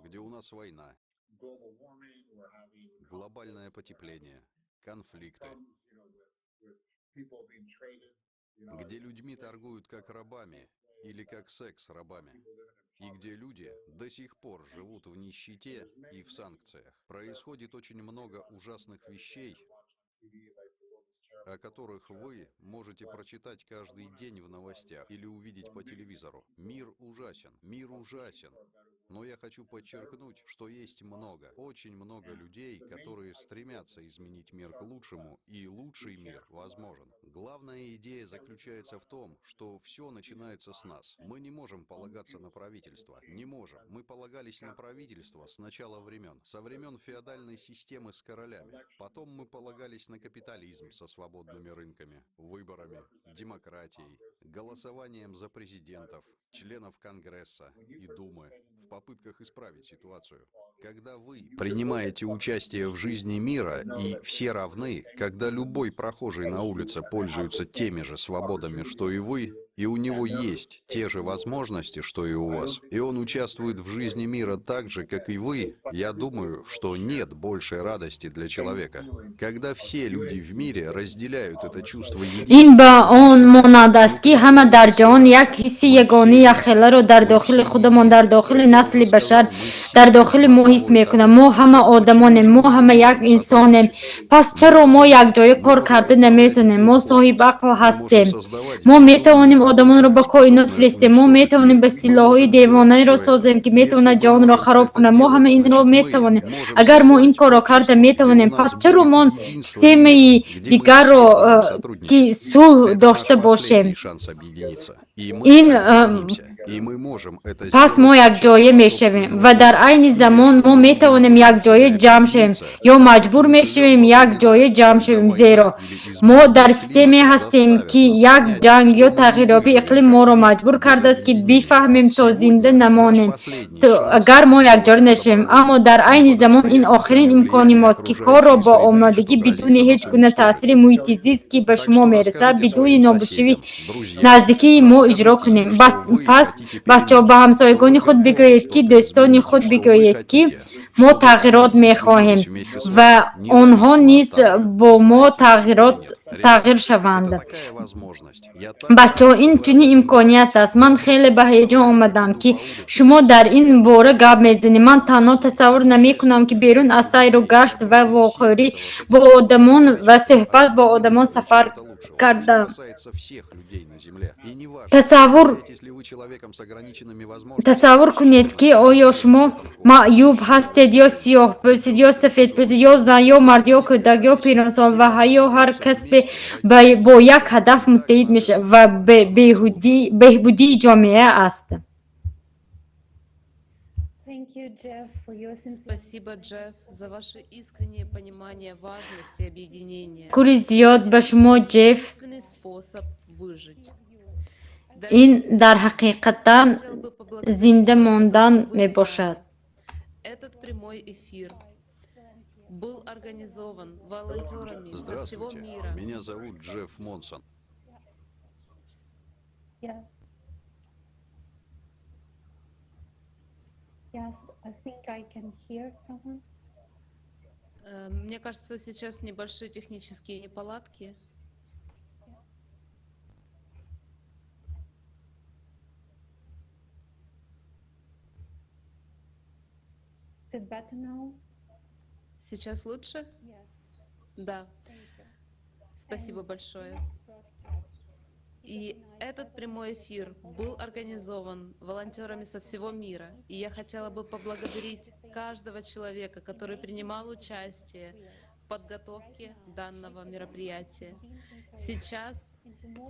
где у нас война, глобальное потепление, конфликты, где людьми торгуют как рабами или как секс-рабами, и где люди до сих пор живут в нищете и в санкциях. Происходит очень много ужасных вещей, о которых вы можете прочитать каждый день в новостях или увидеть по телевизору. Мир ужасен, мир ужасен. Но я хочу подчеркнуть, что есть много, очень много людей, которые стремятся изменить мир к лучшему, и лучший мир возможен. Главная идея заключается в том, что все начинается с нас. Мы не можем полагаться на правительство. Не можем. Мы полагались на правительство с начала времен, со времен феодальной системы с королями. Потом мы полагались на капитализм со свободными рынками, выборами, демократией, голосованием за президентов, членов Конгресса и Думы в попытках исправить ситуацию. Когда вы принимаете участие в жизни мира и все равны, когда любой прохожий на улице пользуется теми же свободами, что и вы, и у него есть те же возможности, что и у вас, и он участвует в жизни мира так же, как и вы, я думаю, что нет большей радости для человека. Когда все люди в мире разделяют это чувство единства. Ин ба он монанд аст, ки ҳама дар ҷаҳон як ҳисси ягонаи якхеларо дар дохили худамон, дар дохили насли башар, дар дохили мо ҳис мекунам. Мо ҳама одамонем, мо ҳама як инсонем. Пас чаро мо якҷоя кор карда наметавонем? Мо соҳиби ақл ҳастем. Мо метавонем одамонро ба коинот фиристем. Мо метавонем ба силоҳҳои девонаеро созем, ки метавонад ҷаҳонро хароб кунад. Мо ҳама инро метавонем. Агар мо ин корро карда метавонем, пас чаро мо системаи дигарро, ки сулҳ дошта бошем? Ин пас мо якҷоя мешавем ва дар айни замон мо метавонем якҷоя ҷамъ шавем ё маҷбур мешавем якҷоя ҷамъ шавем, зеро мо дар системе ҳастем, ки як ҷанг ё тағйирёбии иқлим моро маҷбур кардааст, ки бифаҳмем то зинда намонем, агар мо якҷоя нашавем. Аммо дар айни замон ин охирин имкони мост, ки корро бо омодагӣ, бидуни ҳеҷ гуна таъсири муҳити зист, ки ба шумо мерасад, бидуни нобудшавии наздикии мо иҷро кунем. Пас, бачаҳо, ба ҳамсоягони худ бигӯед, ки дӯстони худ бигӯед, ки мо тағйирот мехоҳем ва онҳо низ бо мо тағйир шаванд. Бачаҳо, ин чунин имконият аст. Ман хеле ба ҳаяҷон омадам, ки шумо дар ин бора гап мезанед. Ман танҳо тасаввур намекунам, ки берун аз сайру гашт ва вохӯрӣ бо одамон ва суҳбат бо одамон сафар кардам. Тасаввур кунед, ки оё шумо маъюб ҳастед ё сиёҳпӯстед ё сафедпӯстед, ё зан ё мард, ё кӯдак ё пиронсол ва ё ҳар касбе бо як ҳадаф муттаҳид мешавад ва беҳбудии ҷомеа аст. Спасибо, Джефф, за ваше искреннее понимание важности объединения. Ташаккури зиёд ба шумо, Ҷефф. Единственный способ выжить. Ин дар ҳақиқатан зинда мондан мебошад. Этот прямой эфир был организован волонтерами со всего Здравствуйте, мира. Меня зовут Джефф Монсон. Yeah. Yes, I think I can hear someone. Мне кажется, сейчас небольшие технические неполадки. Is it better now? Сейчас лучше? Yes. Да. Спасибо большое. И этот прямой эфир был организован волонтерами со всего мира. И я хотела бы поблагодарить каждого человека, который принимал участие в подготовке данного мероприятия. Сейчас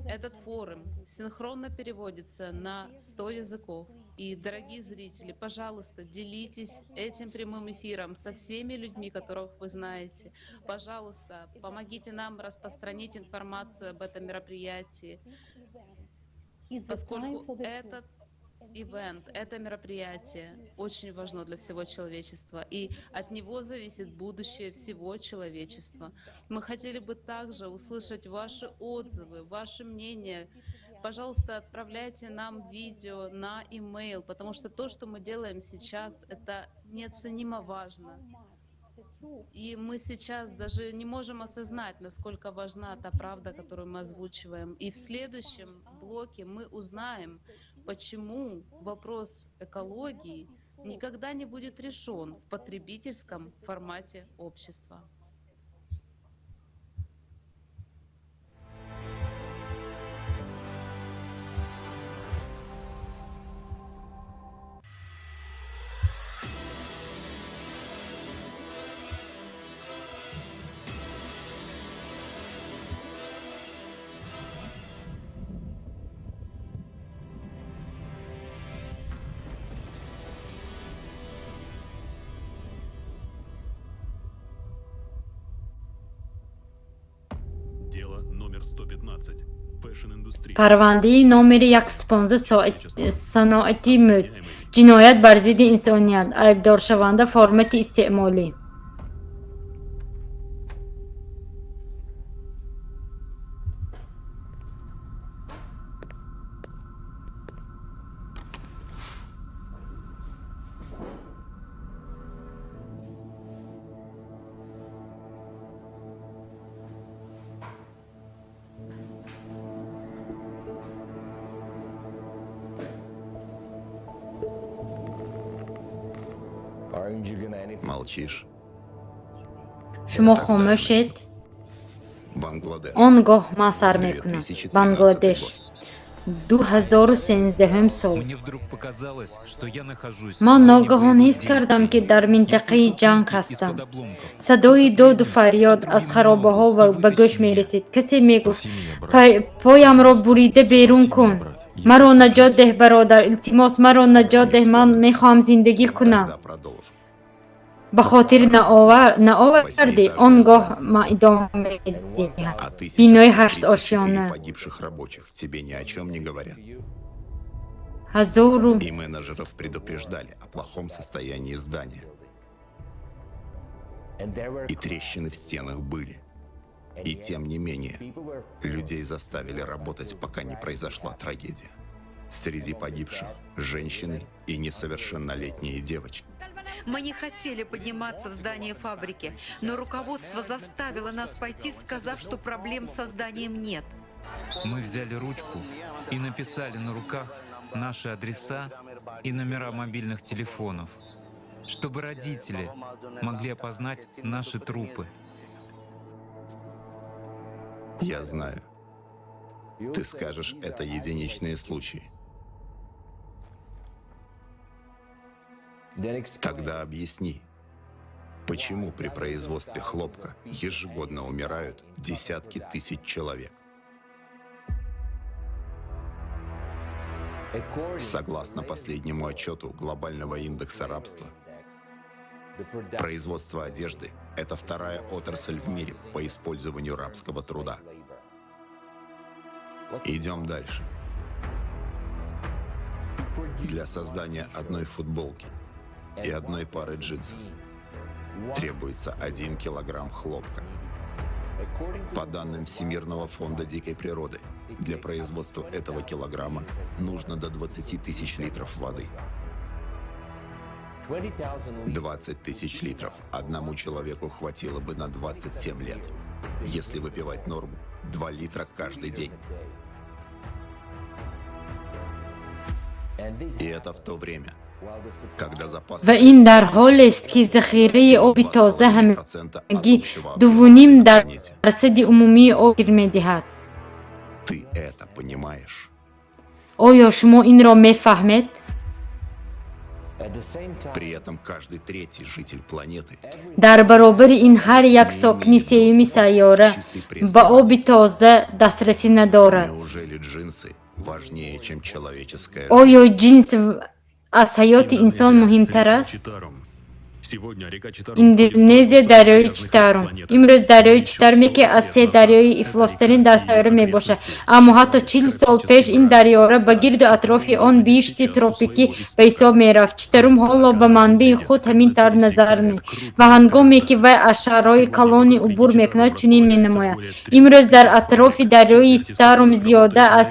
этот форум синхронно переводится на 100 языков. И, дорогие зрители, пожалуйста, делитесь этим прямым эфиром со всеми людьми, которых вы знаете. Пожалуйста, помогите нам распространить информацию об этом мероприятии, поскольку этот ивент, это мероприятие очень важно для всего человечества, и от него зависит будущее всего человечества. Мы хотели бы также услышать ваши отзывы, ваше мнение. Пожалуйста, отправляйте нам видео на email, потому что то, что мы делаем сейчас, это неоценимо важно. И мы сейчас даже не можем осознать, насколько важна та правда, которую мы озвучиваем. И в следующем блоке мы узнаем, почему вопрос экологии никогда не будет решен в потребительском формате общества. Дело номер 115. Фэшн-индустрия. Парвандаи номери 115, саноати мӯд, ҷиноят бар зидди инсоният, айбдоршаванда формати истеъмолӣ. Молчишь. Шумо хомӯшед? Бангладеш. Он гоҳ ман сар мекунам. 2013 Бангладеш, год. 2013 сол. Мне вдруг показалось, что я нахожусь в Ман зоне ногаҳон боевых ҳис кардам, ки действий. дар Я минтақаи слышал ҷанг крики ҳастам. из-под обломков. Садои доду фарёд аз харобаҳо ба гӯш мерасид. Касе мегуфт: «Поямро бурида берун кун, маро наҷот деҳ, бародар, илтимос, маро наҷот деҳ, ман мехоҳам зиндагӣ кунам». Тогда продолжим. Ба хотир наовардӣ? Он гоҳ ман идома медиҳам. А Бинои 1034 ҳаштошёна. Погибших рабочих тебе ни о чем не говорят. Ҳазору И менеджеров предупреждали о плохом состоянии здания. И трещины в стенах были. И тем не менее, людей заставили работать, пока не произошла трагедия. Среди погибших женщины и несовершеннолетние девочки. Мы не хотели подниматься в здание фабрики, но руководство заставило нас пойти, сказав, что проблем со зданием нет. Мы взяли ручку и написали на руках наши адреса и номера мобильных телефонов, чтобы родители могли опознать наши трупы. Я знаю. Ты скажешь, это единичные случаи. Тогда объясни, почему при производстве хлопка ежегодно умирают десятки тысяч человек? Согласно последнему отчету глобального индекса рабства, производство одежды – это вторая отрасль в мире по использованию рабского труда. Идем дальше. Для создания одной футболки и одной пары джинсов требуется 1 килограмм хлопка. По данным Всемирного фонда дикой природы, для производства этого килограмма нужно до 20 тысяч литров воды. 20 тысяч литров одному человеку хватило бы на 27 лет, если выпивать норму 2 литра каждый день. И это в то время, Когда запасы Ва ин дар ҳолест, ки захираи оби тоза ҳамагӣ 2,5% умумии об ташкил медиҳад. Ты это понимаешь? Оё шумо инро мефаҳмед? При этом каждый третий житель планеты Дар баробари ин ҳар як сокини сеюми сайёра ба оби тоза дастрасӣ надорад. Неужели джинсы важнее, чем человеческая Оё ҷинс аз ҳаёти инсон муҳимтар аст? Сегодня река Читарум Индонезия, дарёи Читарум. Имрӯз дарёи Читарум яке аз се дарёи ифлостарин дар сайёра мебошад, аммо ҳатто 40 сол пеш ин дарёра ба гирду атрофи он биҳишти тропикӣ ба ҳисоб мерафт. Читарум ҳоло ба манбаи худ ҳамин тавр назар ва ҳангоме ки вай аз шаҳрҳои калонӣ убур мекунад, чунин менамояд. Имрӯз дар атрофи дарёи Читарум зиёда аз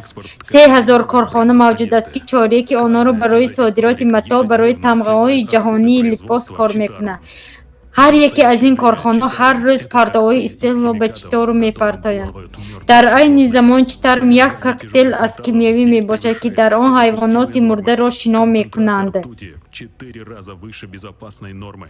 3000 корхона мавҷуд аст, ки чоряки онҳоро барои содироти матоъ барои тамғаҳои ҷаҳонии либос кор мекунад. Ҳар яке аз ин корхонаҳо ҳар рӯз партовҳои истеҳсолро ба Читарум мепартоянд. Дар айни замон Читарум як коктейл аз кимиёвӣ мебошад, ки дар он ҳайвоноти мурдаро шино мекунанд. Четыре раза выше безопасной нормы.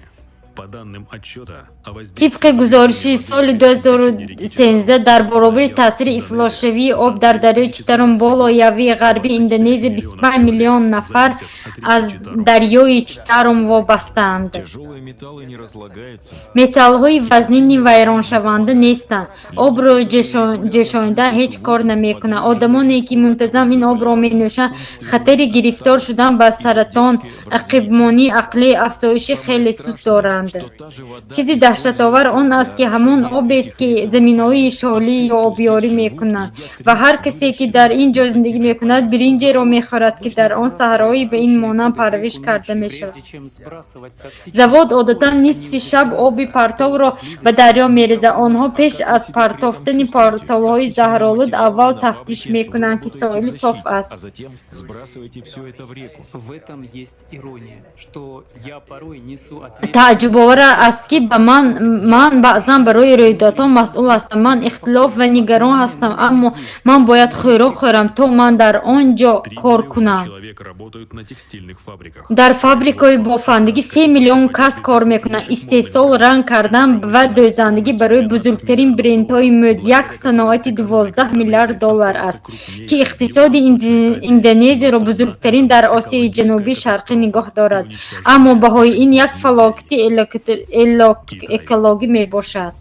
По данным отчета о Тибқи гузориши соли 2013 дар баробари таъсири ифлосшавии об дар дарёи Читарум, болоявии ғарбии Индонезия 25 миллион нафар аз дарёи Читарум вобастаанд. Тяжелые металлы не разлагаются. Металлҳои вазнини вайроншаванда нестанд. Обро ҷӯшонида ҳеҷ кор намекунад. Одамоне, ки мунтазам ин обро менӯшанд, хатари гирифтор шудан ба саратон, ақибмонии ақлӣ, афзоиши хеле суст доранд. Чизи даҳшатовар он аст, ки ҳамон обест, ки заминаҳои шолиро обёрӣ мекунанд ва ҳар касе, ки дар ин ҷо зиндагӣ мекунад, биринҷеро мехӯрад, ки дар он саҳрои ба ин монанд парвариш карда мешавад. Завод одатан нисфи шаб оби партовро ба дарё мерезад. Онҳо пеш аз партофтани партовҳои заҳролуд аввал тафтиш мекунанд, ки соҳил соф аст. А затем сбрасывайте все это в реку. В этом есть ирония, что я порой несу ответственность. Тааҷҷубовар аст, ки ба ман баъзан барои рӯйдодҳо масъул ҳастам. Ман ихтилоф ва нигарон ҳастам, аммо ман бояд хӯрок хӯрам, то ман дар он ҷо кор кунам. Человек работают на текстильных фабриках. Дар фабрикаҳои бофандагӣ 3 миллион кас кор мекунанд. Истеҳсол, ранг кардан ва дӯзандагӣ барои бузургтарин брендҳои мӯд як саноати 12 миллиард доллар аст, ки иқтисоди Индонезияро бузургтарин дар Осиёи Ҷанубии Шарқӣ нигоҳ дорад, аммо баҳои ин як фалокати экологӣ мебошад.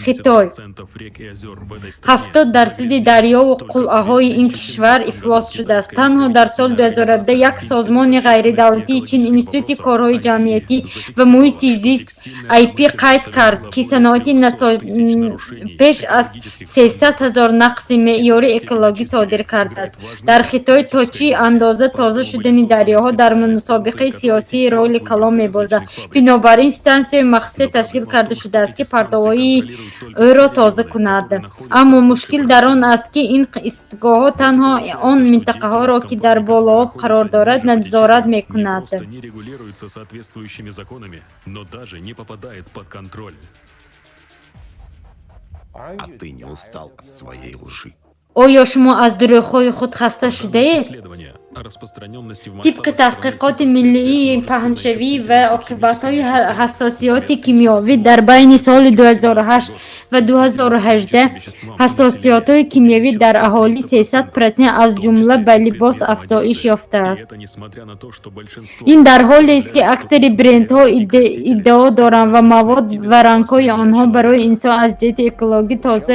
Хитой. 70% рек и озер в этой стране 70% дарёву қуллаҳои ин кишвар ифлос шудааст. Танҳо дар соли 2017 як созмони ғайридавлатии Чин, Институти корҳои ҷамъиятӣ ва муҳити зист IP, қайд кард, ки саноати пеш аз 300 ҳазор нақси меъёри экологӣ содир кардааст. Дар Хитой то чӣ андоза тоза шудани дарёҳо дар мусобиқаи сиёсӣ роли калон мебозад. Бинобар ин стансияи махсусе ташкил карда шудааст, ки партовҳои ӯро тоза кунад. Аммо мушкил дар он аст, ки ин истгоҳҳо танҳо он минтақаҳоро, ки дар болооб қарор дорад, назорат мекунад. Просто не регулируется соответствующими законами, но даже не попадает под контроль. А ты не устал от своей лжи? Оё шумо аз дурӯғҳои худ хаста шудаед? Исследования о распространенности в Тибқи таҳқиқоти миллии паҳншавӣ ва оқибатҳои ҳассосияти кимиёвӣ дар байни соли 2008 ва 2018 ҳассосиятҳои кимиёвӣ дар аҳолӣ 300% аз ҷумла ба либос афзоиш ёфтааст. Это несмотря на то, что большинство Ин дар ҳолест, ки аксари брендҳо иддао доранд ва мавод ва рангҳои онҳо барои инсон аз ҷиҳати экологӣ тоза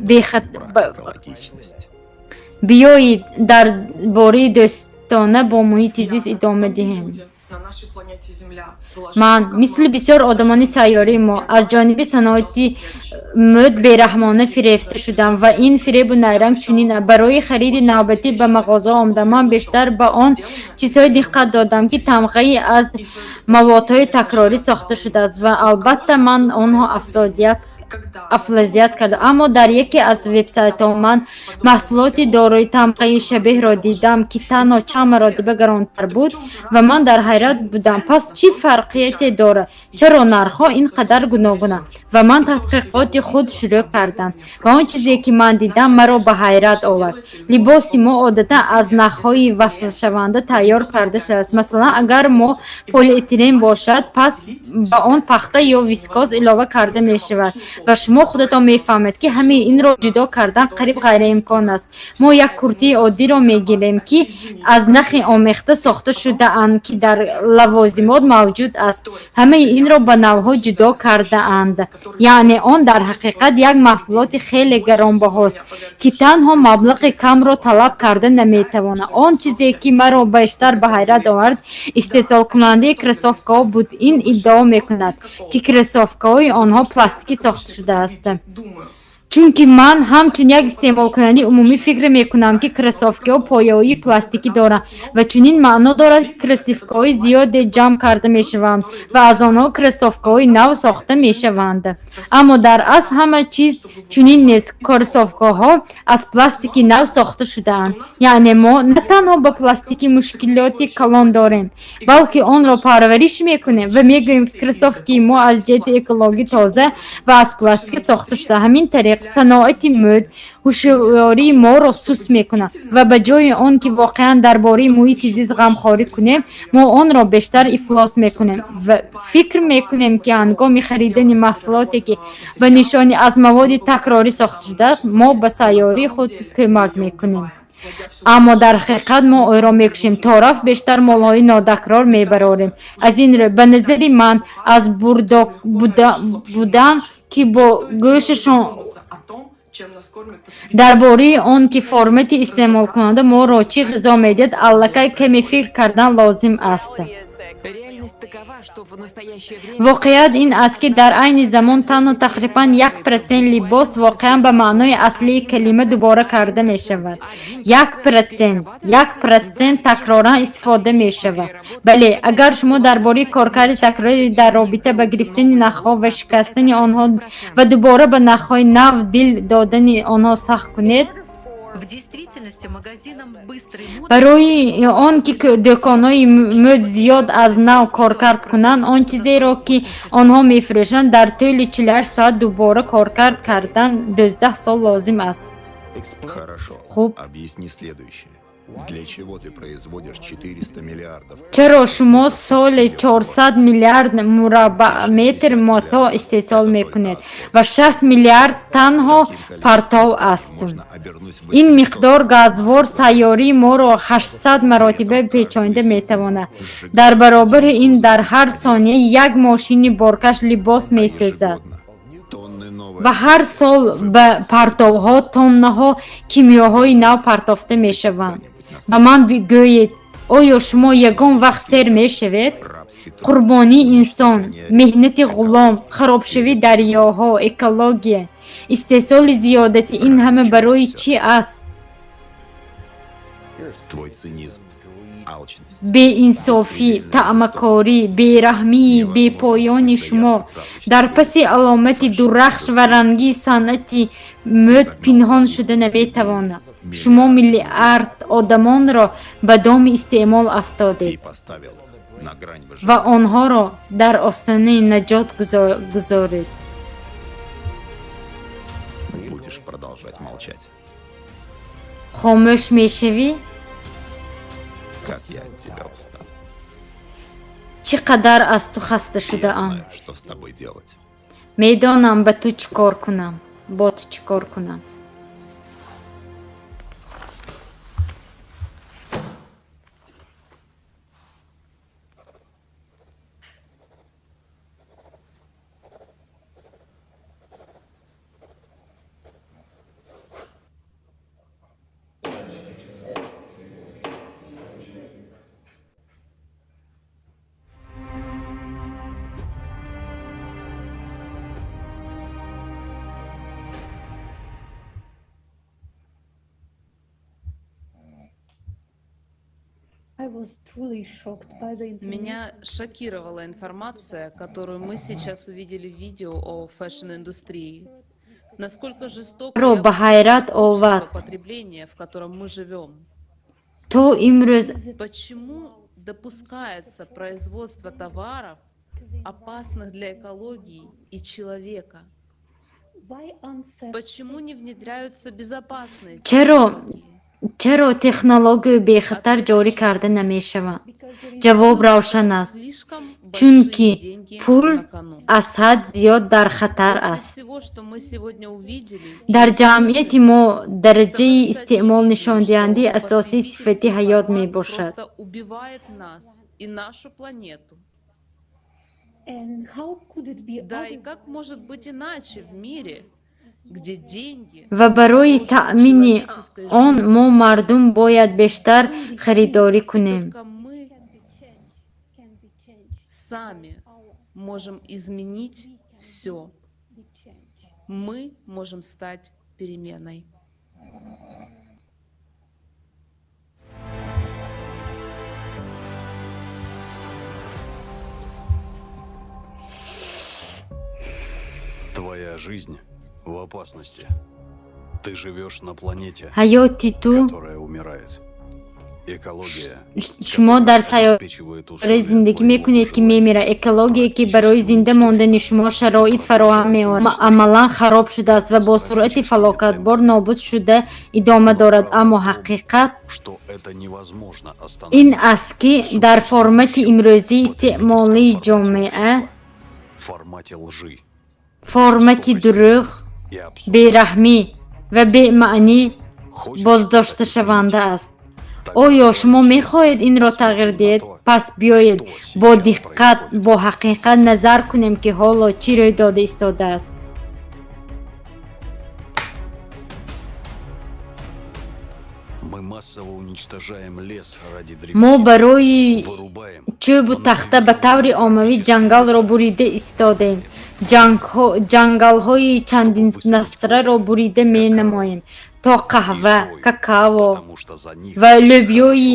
Экологичность. Биёед дар бораи дӯстона бо муҳити зист идома диҳем. На нашей планете Земля. Ман, мисли бисёр одамони сайёраи мо, аз ҷониби саноати мӯд бераҳмона фирефта шудам ва ин фиребу найранг чунин: барои хариди навбатӣ ба мағоза омадам. Ман бештар ба он чизҳое диққат додам, ки тамғаи аз маводҳои такрорӣ сохта шудааст ва албатта ман онҳо афзалият карда. Аммо дар яке аз вебсайтҳо ман маҳсулоти дорои тамғаи шабеҳро дидам, ки танҳо чанд маротиба гаронтар буд, ва ман дар ҳайрат будам. Пас чӣ фарқияте дорад? Чаро нархҳо ин қадар гуногунанд? Ва ман таҳқиқоти худ шурӯъ кардам, ва он чизе, ки ман дидам, маро ба ҳайрат овард. Либоси мо одатан аз нахҳои васлшаванда тайёр карда шудааст. Масалан, агар мо полиэтилен бошад, пас ба он пахта ё вискоз илова карда мешавад, ва шумо худатон мефаҳмед, ки ҳамаи инро ҷудо кардан қариб ғайриимкон аст. Мо як куртии оддиро мегирем, ки аз нахи омехта сохта шудаанд, ки дар лавозимот мавҷуд аст. Ҳамаи инро ба навъҳо ҷудо кардаанд. Яъне он дар ҳақиқат як маҳсулоти хеле гаронбаҳост, ки танҳо маблағи камро талаб карда наметавонад. Он чизе, ки маро бештар ба ҳайрат овард, истеҳсолкунандаи кроссовкаҳо буд. Ин иддао мекунад, ки кроссовкаҳои онҳо пластикӣ сохта шудааст. Чунки ман ҳамчун як истеъмолкунандаи умумӣ фикр мекунам, ки кроссовкаҳо пояҳои пластикӣ доранд, ва чунин маъно дорад, ки кроссовкаҳои зиёде ҷамъ карда мешаванд ва аз онҳо кроссовкаҳои нав сохта мешаванд. Аммо дар асл ҳама чиз чунин нест. Кроссовкаҳо аз пластики нав сохта шудаанд. Яъне мо на танҳо ба пластики мушкилоти калон дорем, балки онро парвариш мекунем ва мегӯем, ки кроссовкаи мо аз ҷиҳати экологӣ тоза ва аз пластик сохта шуда. Ҳамин тариқ саноати мӯд ҳушёрии моро суст мекунад, ва ба ҷои он ки воқеан дар бораи муҳити зист ғамхорӣ кунем, мо онро бештар ифлос мекунем ва фикр мекунем, ки ҳангоми харидани маҳсулоте, ки ба нишони аз маводи такрорӣ сохта шудааст, мо ба сайёраи худ кӯмак мекунем. Аммо дар ҳақиқат мо ӯро мекушем, торафт бештар молҳои нодакрор мебарорем. Аз ин рӯ, ба назари ман, аз бурдок будан, ки бо гӯшашон дар бораи он ки формати истеъмолкунанда моро чӣ ғизо медиҳад, аллакай каме фикр кардан лозим аст. Воқеият ин аст, ки дар айни замон танҳо тақрибан 1% либос воқеан ба маънои аслии калима дубора карда мешавад. 1%, 1% такроран истифода мешавад. Бале, агар шумо дар бораи коркарди такрорӣ дар робита ба гирифтани нахҳо ва шикастани онҳо ва дубора ба нахҳои нав дил додани онҳо сахт кунед, барои он ки дӯконҳои мӯд зиёд аз нав коркард кунанд, он чизеро, ки онҳо мефурӯшанд, дар тӯли 48 соат дубора коркард кардан 12 сол лозим аст. Хорошо. Хуб. Объясни следующее. Для чего ты производишь 400 миллиардов? Чаро шумо соли 400 миллиард мураббаъметр мото истеҳсол мекунед ва 6 миллиард танҳо партов аст? Ин миқдор газвор сайёрии моро 800 маротиба печонида метавонад. Дар баробари ин дар ҳар сония як мошини боркаш либос месӯзад ва ҳар сол ба партовҳо тоннаҳо кимиёҳои нав партофта мешаванд. Ба ман бигӯед, оё шумо ягон вақт сер мешавед? Қурбонии инсон, меҳнати ғулом, харобшавии дарёҳо, экология, истеҳсоли зиёдатӣ ин ҳама барои чӣ аст? Твой цинизм, алчность, Беинсофӣ, таъмакорӣ, бераҳмии бепоёни шумо дар паси аломати дурахш ва рангии санъати мӯд пинҳон шуда наметавонад. Шумо миллиард одамонро ба доми истеъмол афтодед ты поставил их на грань ва выживания. онҳоро дар остонаи наҷот гузоред. Будешь продолжать молчать. Хомӯш мешавӣ? Как я от тебя устал. Чӣ қадар аз ту хаста Я шудаам. знаю, что с тобой делать. Медонам, ба ту чӣ кор кунам, бо ту чӣ кор кунам. Меня шокировала информация, которую мы сейчас увидели в видео о фэшн-индустрии. Насколько жестоко Ро ба ҳайрат овард. потребление, в котором мы живем. То имрӯз Почему допускается производство товаров, опасных для экологии и человека? Почему не внедряются безопасные Чаро технологияи бехатар ҷорӣ карда намешаванд? Ҷавоб равшан аст, чунки пул аз ҳад зиёд дар хатар аст. Дар ҷамъияти мо дараҷаи истеъмол нишондиҳандаи асосии сифати ҳаёт мебошад. Да и как может быть иначе в мире, где деньги Ва барои таъмини он мо мардум бояд бештар харидорӣ кунем. Мы сами можем изменить все. Мы можем стать переменой. Твоя жизнь в опасности. Ты живешь на планете, Ҳаёти ту которая умирает. Экология, Шумо дар сайёра зиндагӣ мекунед, ки мемирад. Экологие, ки барои зинда мондани шумо шароит фароҳам меорад, амалан хароб шудааст ва бо суръати фалокатбор нобуд шуда идома дорад. Аммо ҳақиқат что это невозможно ин остановить. аст, ки дар формати имрӯзии истеъмолии ҷомеа, В формате лжи формати дурӯғ, бераҳмӣ ва бемаънӣ боздошташаванда аст. Оё шумо мехоҳед инро тағйир диҳед? Пас биёед бо диққат бо ҳақиқат назар кунем, ки ҳоло чӣ рӯй дода истодааст. Мы массово уничтожаем лес ради Мо древесины. барои Вырубаем чӯбу тахта ба таври оммавӣ ҷангалро бурида истодем, ҷангалҳои чандиннасраро бурида менамоем, то қаҳва, какао ва лӯбиёи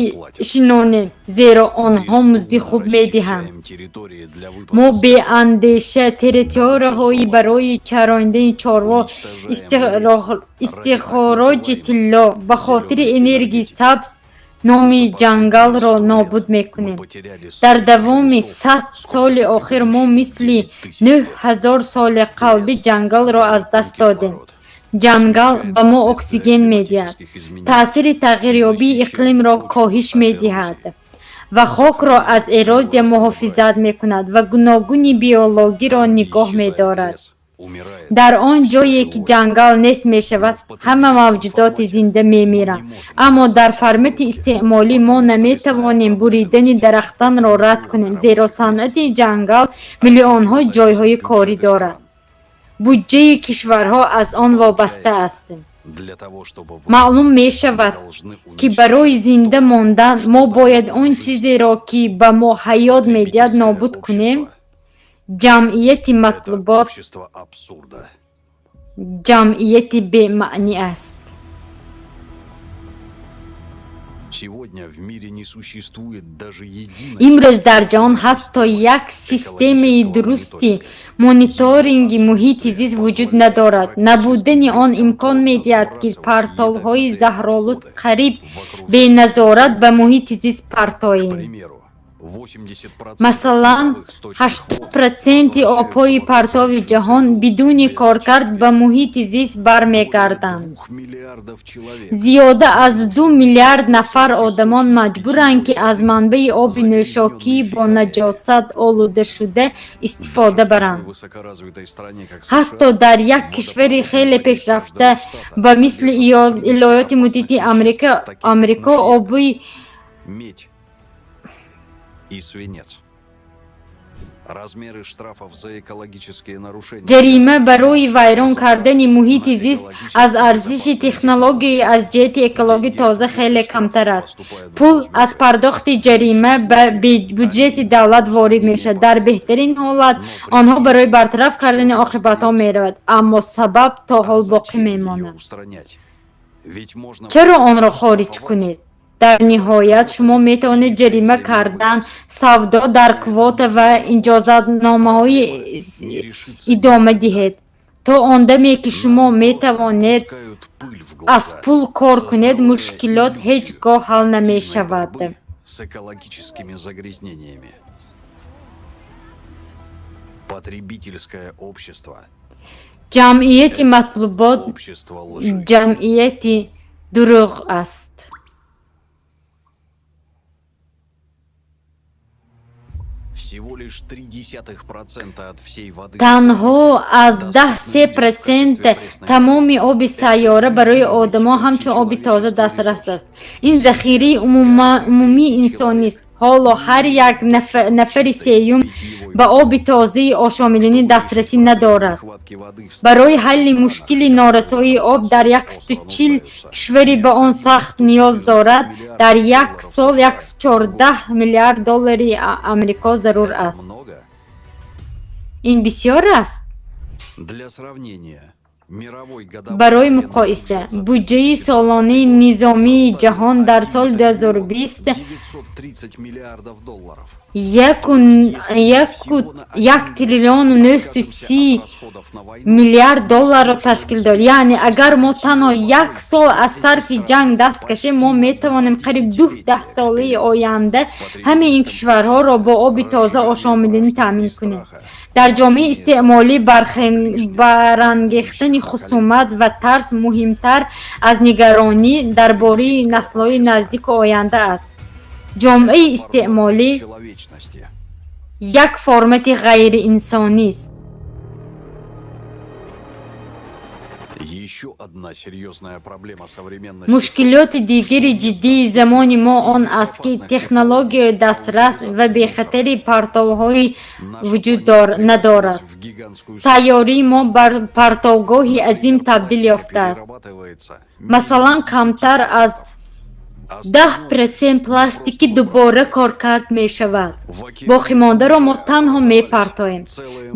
шинонем, зеро онҳо музди хуб медиҳанд. территории для Мо беандеша территорияҳои барои чарондани чорво, истихроҷи тилло ба хотири энергияи сабз номи ҷангалро нобуд мекунем. Дар давоми 100 соли охир мо мисли 9000 соли қалби ҷангалро аз даст додем. Ҷангал ба мо оксиген медиҳад, таъсири тағйирёбии иқлимро коҳиш медиҳад ва хокро аз эрозия муҳофизат мекунад ва гуногуни биологиро нигоҳ медорад. Дар он ҷое ки ҷангал нест мешавад, ҳама мавҷудоти зинда мемиранд. Аммо дар формати истеъмолӣ мо наметавонем буридани дарахтонро рад кунем, зеро санъати ҷангал миллионҳо ҷойҳои корӣ дорад, буҷҷаи кишварҳо аз он вобаста аст. Для того, чтобы Маълум мешавад, ки барои зинда мондан мо бояд он чизеро, ки ба мо ҳаёт медиҳад, нобуд кунем. Ҷамъияти матлубот общество абсурда. ҷамъияти бемаънӣ аст. Сегодня в мире не существует даже единой Имрӯз дар ҷаҳон ҳатто як системаи дурусти мониторинги муҳити зист вуҷуд надорад. Набудани он имкон медиҳад, ки партовҳои заҳролуд қариб беназорат ба муҳити зист партоем. 80% Масалан, 80% обҳои партови ҷаҳон бидуни коркард ба муҳити зист бармегарданд. Миллиардов человек Зиёда аз 2 миллиард нафар одамон маҷбуранд, ки аз манбаи оби нӯшокӣ бо наҷосат олудашуда истифода баранд. В высокоразвитой стране, как Ҳатто дар як кишвари хеле пешрафта ба мисли Иёлоти Муттаҳидаи Амрико оби медь и свинец. Размеры штрафов за экологические нарушения Ҷарима барои вайрон кардани муҳити зист аз арзиши технологияи аз ҷиҳати экологӣ тоза хеле камтар аст. Пул аз пардохти ҷарима ба буҷети давлат ворид мешавад. Дар беҳтарин ҳолат онҳо барои бартараф кардани оқибатҳо меравад, аммо сабаб то ҳол боқӣ мемонад. устранять. Ведь можно Чаро онро хориҷ кунед? Дар ниҳоят шумо метавонед ҷарима кардан, савдо дар квота ва иҷозатномаҳои идома диҳед. То он даме ки шумо метавонед аз пул кор кунед, мушкилот ҳеҷ гоҳ ҳал намешавад. С экологическими загрязнениями. Потребительское общество. Ҷамъияти матлубот Общество лжи. ҷамъияти дурӯғ аст. Всего лишь 0,3% от всей воды Танҳо аз 10,3% тамоми оби сайёра барои одамон ҳамчун оби тоза дастрас аст. Ин захираи умумии инсонист. Ҳоло ҳар як нафари сеюм ба оби тозаи ошомиданӣ дастрасӣ надорад. Барои ҳалли мушкили норасоии об дар 140 кишваре ба он сахт ниёз дорад, дар як сол 114 миллиард доллари Амрико зарур аст. Много? Ин бисёр аст? Для сравнения, мировой годовой Барои муқоиса, буҷаи солонаи низомии ҷаҳон дар соли 2020 930 миллиардов долларов. 1 триллиону 930 миллиард долларро ташкил дод. Яъне агар мо танҳо як сол аз сарфи ҷанг даст кашем, мо метавонем қариб ду даҳсолаи оянда ҳамаи ин кишварҳоро бо оби тоза ошомиданӣ таъмин кунем. Дар ҷомеаи истеъмолӣ барангехтани хусумат ва тарс муҳимтар аз нигаронӣ дар бораи наслҳои наздику оянда аст. Ҷомеаи истеъмолӣ Человечности. як формати ғайриинсонист. Еще одна серьезная проблема современности. Мушкилоти дигари ҷиддии замони мо он аст, ки технологияи дастрас ва бехатари партовҳои вуҷуд надорад. Сайёраи мо ба партовгоҳи азим табдил ёфтааст. Перерабатывается. Масалан, камтар аз 10% пластики дубора коркард мешавад. Боқимондаро мо танҳо мепартоем.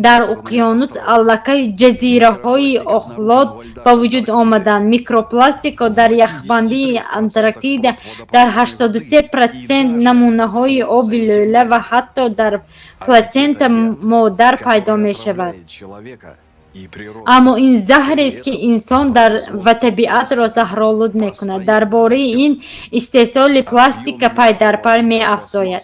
Дар уқёнус аллакай ҷазираҳои охлот ба вуҷуд омаданд. Микропластикҳо дар яхбандии Антарктида, дар 83% намунаҳои оби лӯла ва ҳатто дар пласента модар пайдо мешавад. Человека и природу. Аммо ин заҳрест, ки инсон ва табиатро заҳролуд мекунад. Дар бораи ин истеҳсоли пластика пайдарпай меафзояд.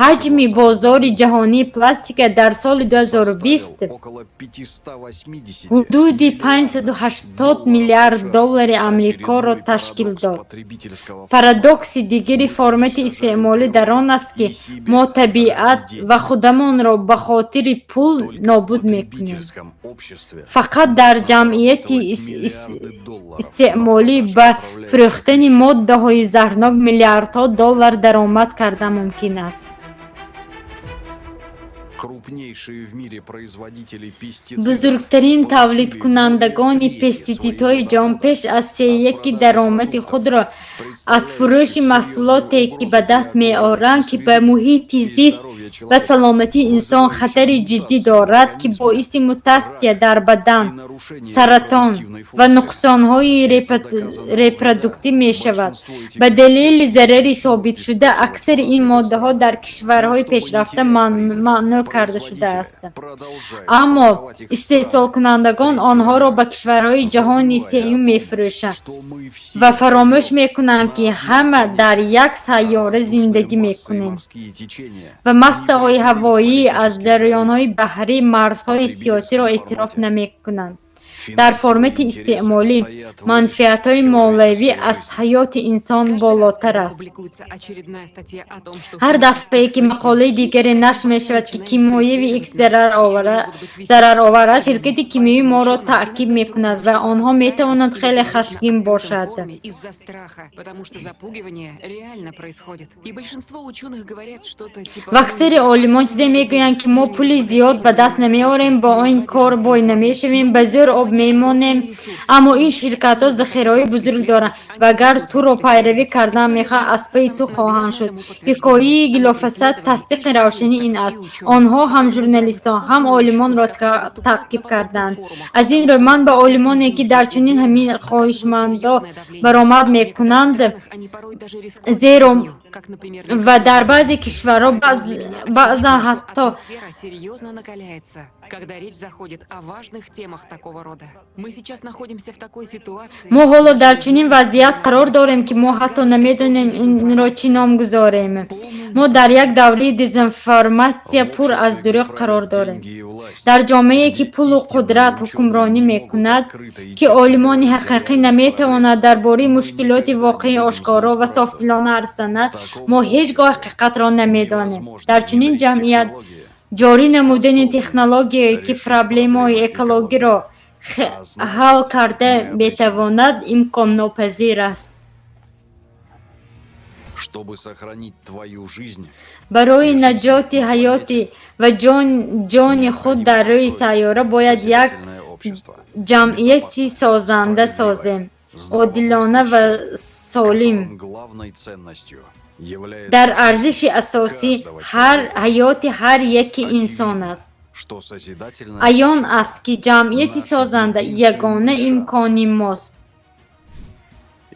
Ҳаҷми бозори ҷаҳонии пластика дар соли 2020 Около 580 ҳудуди 580 миллиард доллари Амрикоро ташкил дод. Потребительского Парадокси дигари формати истеъмолӣ дар он аст, ки мо табиат ва худамонро ба хотири пул нобуд мекунем. Потребительском обществе Фақат дар ҷамъияти истеъмолӣ ба фурӯхтани моддаҳои заҳрнок миллиардҳо доллар даромад кардан мумкин аст. Крупнейшие в мире производители пестицидов Бузургтарин тавлидкунандагони пеститсидҳои ҷаҳон пеш аз сеяки даромади худро аз фурӯши маҳсулоте ки ба даст меоранд, ки ба муҳити зист ва саломатии инсон хатари ҷиддӣ дорад, ки боиси мутатсия дар бадан, саратон ва нуқсонҳои репродуктивӣ мешавад. Ба далели зарари собитшуда, аксари ин моддаҳо дар кишварҳои пешрафта манъ карда шудааст, аммо истеҳсолкунандагон онҳоро ба кишварҳои ҷаҳони сеюм мефурӯшанд ва фаромӯш мекунанд, ки ҳама дар як сайёра зиндагӣ мекунем морские течения ва массаҳои ҳавоӣ аз ҷараёнҳои баҳрӣ марзҳои сиёсиро эътироф намекунанд. Дар формати истеъмолӣ манфиатҳои молиявӣ аз ҳаёти инсон болотар аст. Публикуется очередная статья о том, что Ҳар дафъае ки мақолаи дигаре нашр мешавад, ки кимиёви Х зараровар аст, ширкати кимиёвӣ моро таъқиб мекунад ва онҳо метавонанд хеле хашмгин бошад. Из-за страха, потому что запугивание реально происходит. И большинство ученых говорят что-то типа: Ва аксари олимон чизе мегӯянд, ки мо пули зиёд ба даст намеорем, бо ин кор бой намешавем, ба зӯр об мемонем, аммо ин ширкатҳо захираҳои бузург доранд ва агар туро пайравӣ кардан мехоҳанд, аз пайи ту хоҳанд шуд. Ҳикояи глифосат тасдиқи равшани ин аст. Онҳо ҳам журналистон, ҳам олимонро таъқиб карданд. Аз ин рӯ ман ба олимоне, ки дар чунин ҳамин хоҳишмандо баромад мекунанд, зеро ва дар баъзе кишварҳо баъзан ҳатто серьезно накаляется, когда речь заходит о важных темах такого рода. Мы сейчас находимся в такой ситуации. Мо ҳоло дар чунин вазъият қарор дорем, ки мо ҳатто намедонем инро чӣ ном гузорем. Мо дар як давраи дезинформатсия, пур аз дурӯғ қарор дорем. Дар ҷомеае, ки пулу қудрат ҳукмронӣ мекунад, ки олимони ҳақиқӣ наметавонад дар бораи мушкилоти воқеӣ ошкоро ва софдилона ҳарф занад, мо ҳеҷ гоҳ ҳақиқатро намедонем. Дар чунин ҷамъият ҷорӣ намудани технологияе, ки проблемаҳои экологиро ҳал карда метавонад, имконнопазир аст. Чтобы сохранить твою жизнь, Барои наҷоти ҳаёти ва ҷони худ дар рӯи сайёра бояд як ҷамъияти созанда созем, одилона ва солим. Главной ценностью является Дар арзиши асосӣ ҳар ҳаёти ҳар яки инсон аст. Что созидательное Аён аст, ки ҷамъияти созанда ягона имкони мост.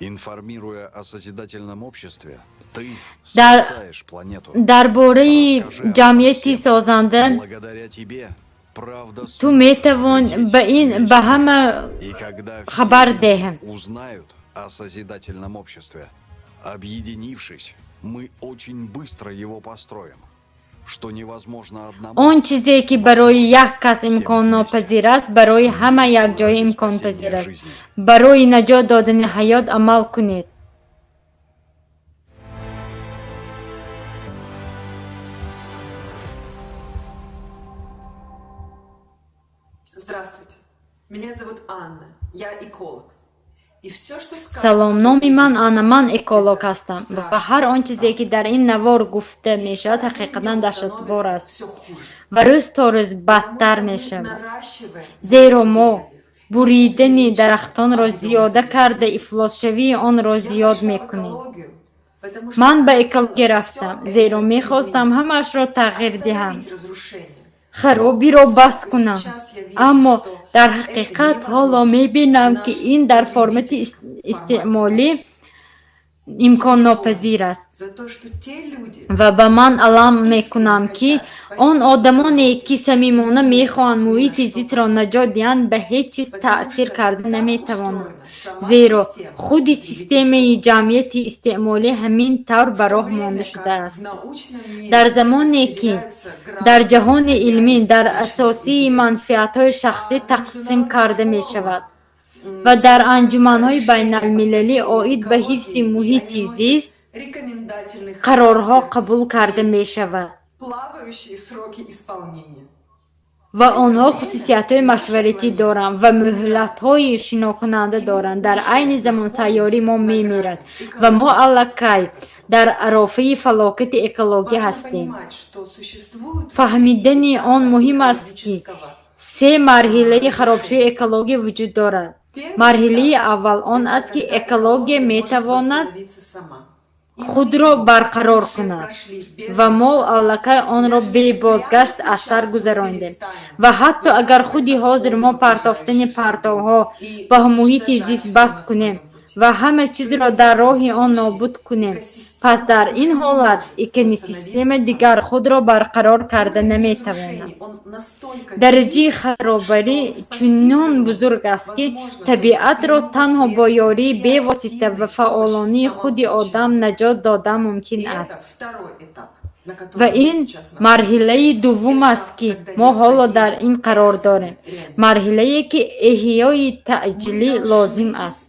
Информируя о созидательном обществе, ты спасаешь планету. Дар бораи ҷамъияти созанда Благодаря тебе правда ту метавон ба ин ба ҳама И когда все хабар деҳ. Узнают о созидательном обществе, объединившись, мы очень быстро его построим. Что невозможно одному, Он чизе, ки барои як кас имконнопазир аст, барои ҳама якҷоя имконпазир аст. Барои наҷот додани ҳаёт амал кунед. Здравствуйте. Меня зовут Анна. Я эколог. И все, что сказано... Салом, номи ман Анна, ман эколог ҳастам ва ҳар он чизе, ки дар ин навор гуфта мешавад, ҳақиқатан даҳшатбор аст ва рӯз то рӯз бадтар мешавад, зеро мо буридани дарахтонро зиёда карда, ифлосшавии онро зиёд мекунем. Ман ба экология рафтам, зеро мехостам ҳамаашро тағйир диҳам, харобиро бас кунам, аммо дар ҳақиқат ҳоло мебинам, ки ин дар формати истеъмолӣ имконнопазир аст. За то, что те люди, Ва ба ман алам мекунам, ки он одамоне, ки самимона мехоҳанд муҳити зистро наҷот диҳанд, ба ҳеҷ чиз таъсир карда наметавонанд, зеро худи системаи ҷамъияти истеъмолӣ ҳамин тавр ба роҳ монда шудааст. Дар замоне, ки дар ҷаҳони илмӣ дар асосии манфиатҳои шахсӣ тақсим карда мешавад ва дар анҷуманҳои байналмилалӣ оид ба ҳифзи муҳити зист рекомендательный қарорҳо қабул карда мешавад плавающие сроки исполнения. ва онҳо хусусиятҳои машваратӣ доранд ва муҳлатҳои шинокунанда доранд, дар айни замон сайёраи мо мемирад ва мо аллакай дар арофаи фалокати экологӣ ҳастем. Понимать, что существуют Фаҳмидани он муҳим аст, ки се марҳилаи харобшавии экология вуҷуд дорад. Марҳилаи аввал он аст, ки экология метавонад худро барқарор кунад ва мо аллакай онро бебозгашт аз сар гузарондем. Ва ҳатто агар худи ҳозир мо партофтани партовҳо ба муҳити зист бас кунем ва ҳама чизро дар роҳи он нобуд кунем, пас дар ин ҳолат экосистема дигар худро барқарор карда наметавонад. Дараҷаи харобарӣ чунон бузург аст, ки табиатро танҳо бо ёрии бевосита ва фаъолонаи худи одам наҷот додан мумкин аст. Ва ин марҳилаи дуввум аст, ки мо ҳоло дар ин қарор дорем, марҳилае, ки эҳёи таъҷилӣ лозим аст.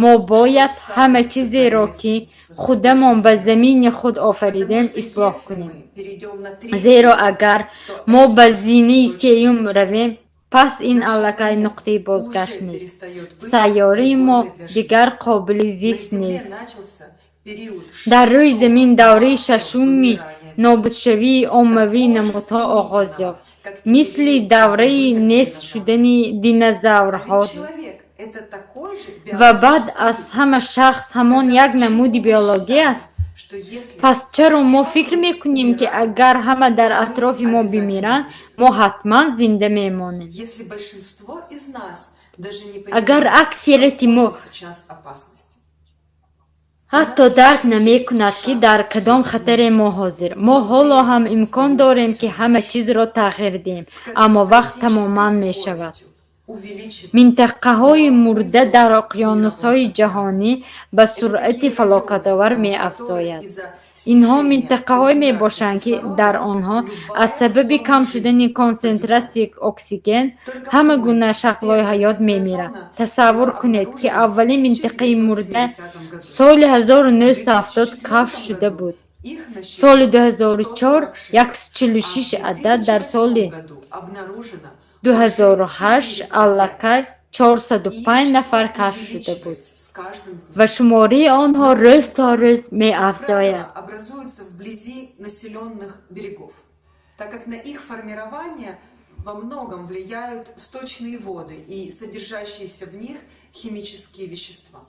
Мо бояд ҳама чизеро, ки худамон ба замини худ офаридем, ислоҳ кунем, зеро агар мо ба зинаи сеюм равем, пас ин аллакай нуқтаи бозгашт нест, сайёраи мо дигар қобили зист нест. Дар рӯи замин давраи шашуми нобудшавии оммавии намудҳо оғоз ёфт. Мисли давраи нест шудани динозаврҳо. Ва баъд аз ҳама шахс ҳамон як намуди биологӣ аст. Пас чаро мо фикр мекунем, ки агар ҳама дар атрофи мо бимиранд, мо ҳатман зинда мемонем? Агар аксарияти мо ҳатто дарк намекунад, ки дар кадом хатаре мо ҳозир, мо ҳоло ҳам имкон дорем, ки ҳама чизро тағйир диҳем, аммо вақт тамоман мешавад. Минтақаҳои мурда дар уқёнусҳои ҷаҳонӣ ба суръати фалокатовар меафзояд. Инҳо минтақаҳое мебошанд, ки дар онҳо аз сабаби кам шудани консентратсияи оксиген ҳама гуна шаклҳои ҳаёт мемиранд. Тасаввур кунед, ки аввалин минтақаи мурда соли 1970 кашф шуда буд. Соли 2004 146 адад, дар соли 2008 аллакай 405 нафар кашф шуда буд ва шумораи онҳо рӯз то рӯз меафзояд. Образуются вблизи населенных берегов, так как на их формирование во многом влияют сточные воды и содержащиеся в них химические вещества.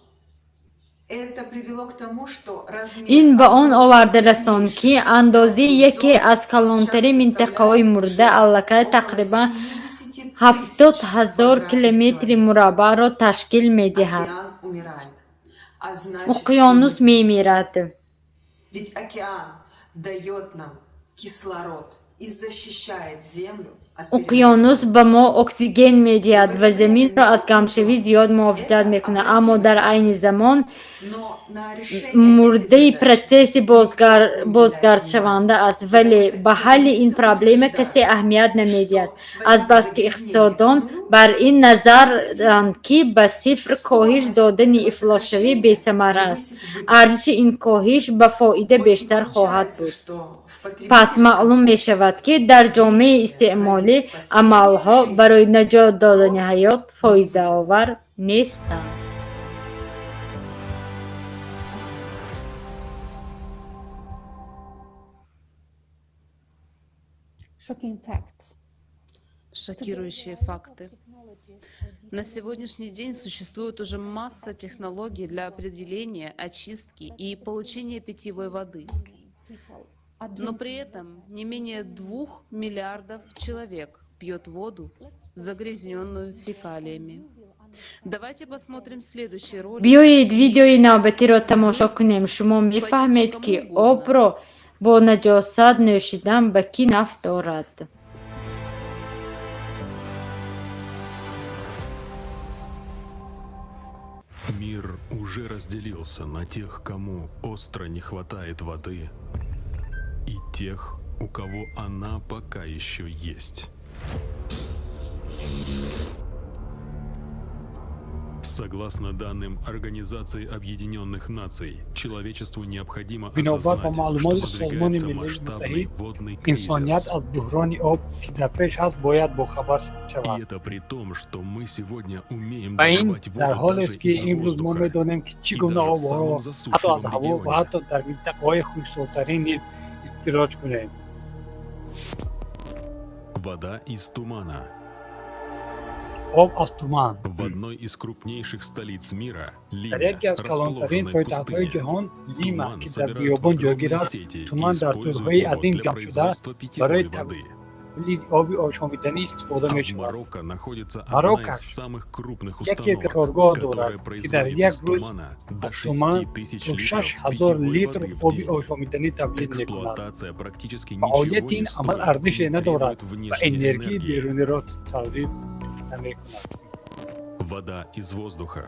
Это привело к тому, что размер Ин ба он оварда расонд, ки андозаи яке аз калонтарин минтақаҳои мурда аллакай тақрибан 70 000 километри мураббаъро ташкил медиҳад. Океан умирает. А значит, Уқёнус мемирад. Ведь океан дает нам кислород и защищает Землю от Уқёнус ба мо оксиген медиҳад ва заминро аз гармшавии зиёд муҳофизат мекунад, аммо дар айни замон Но на решение мурдаи процесси бозгардшаванда аст, вале ба ҳалли ин проблема касе аҳамият намедиҳад, азбаски иқтисоддон бар ин назаранд, ки ба сифр коҳиш додани ифлосшавӣ бесамар аст. Арзиши ин коҳиш ба фоида бештар хоҳад буд. Пас маълум мешавад, ки дар ҷомеаи истеъмолӣ амалҳо барои наҷот додани ҳаёт фоидаовар нестанд. Shocking facts. Шокирующие факты. На сегодняшний день существует уже масса технологий для определения, очистки и получения питьевой воды. Но при этом не менее 2 миллиардов человек пьет воду, загрязненную фекалиями. Давайте посмотрим следующий ролик. Биёед, видеои навбатиро тамошо кунем. Шумо мефаҳмед, ки обро бо наҷосат нӯшидан ба кӣ нафъ дорад. Мир уже разделился на тех, кому остро не хватает воды, и тех, у кого она пока еще есть. Согласно данным Организации Объединенных Наций, человечеству необходимо Бинобар ба осознать, маълумоти что Созмони надвигается Милали масштабный Муттаҳид, водный кризис. инсоният аз буҳрони об, ки дар пеш аст, бояд бохабар шавад. И это при том, что мы сегодня умеем Ва ин добывать дар воду ҳолест, даже ки из имрӯз мо воздуха. медонем, ки чӣ И гуна даже в обҳоро самом ҳатто аз засушливом ҳаво ва регионе. ҳатто дар минтақаҳои хушксолтарин низ истироҷ кунем. Вода из тумана. Об аз туман. В одной из крупнейших столиц мира, Дар Лиме, яке аз калонтарин расположенной в пойтахтҳои пустыне, ҷаҳон, Лима, туман ки дар собирают в биёбон огромные ҷойгир аст, сети и туман дар используют тӯрҳои его азим для ҷамъшуда производства барои питьевой воды. тавлиди оби ошомиданӣ истифода А в мешавад. Марокко находится одна из Марокаш самых крупных яке установок, коргоҳ дорад, которая ки дар производит як из рӯз тумана до аз туман 6 тысяч то литров 6000 питьевой литр воды в оби день. ошомиданӣ тавлид мекунад. Эксплуатация практически ничего Фаъолияти не ин амал стоит и арзише не надорад требует ва внешней энергияи энергии. беруниро тавлид намекунад. Вода из воздуха.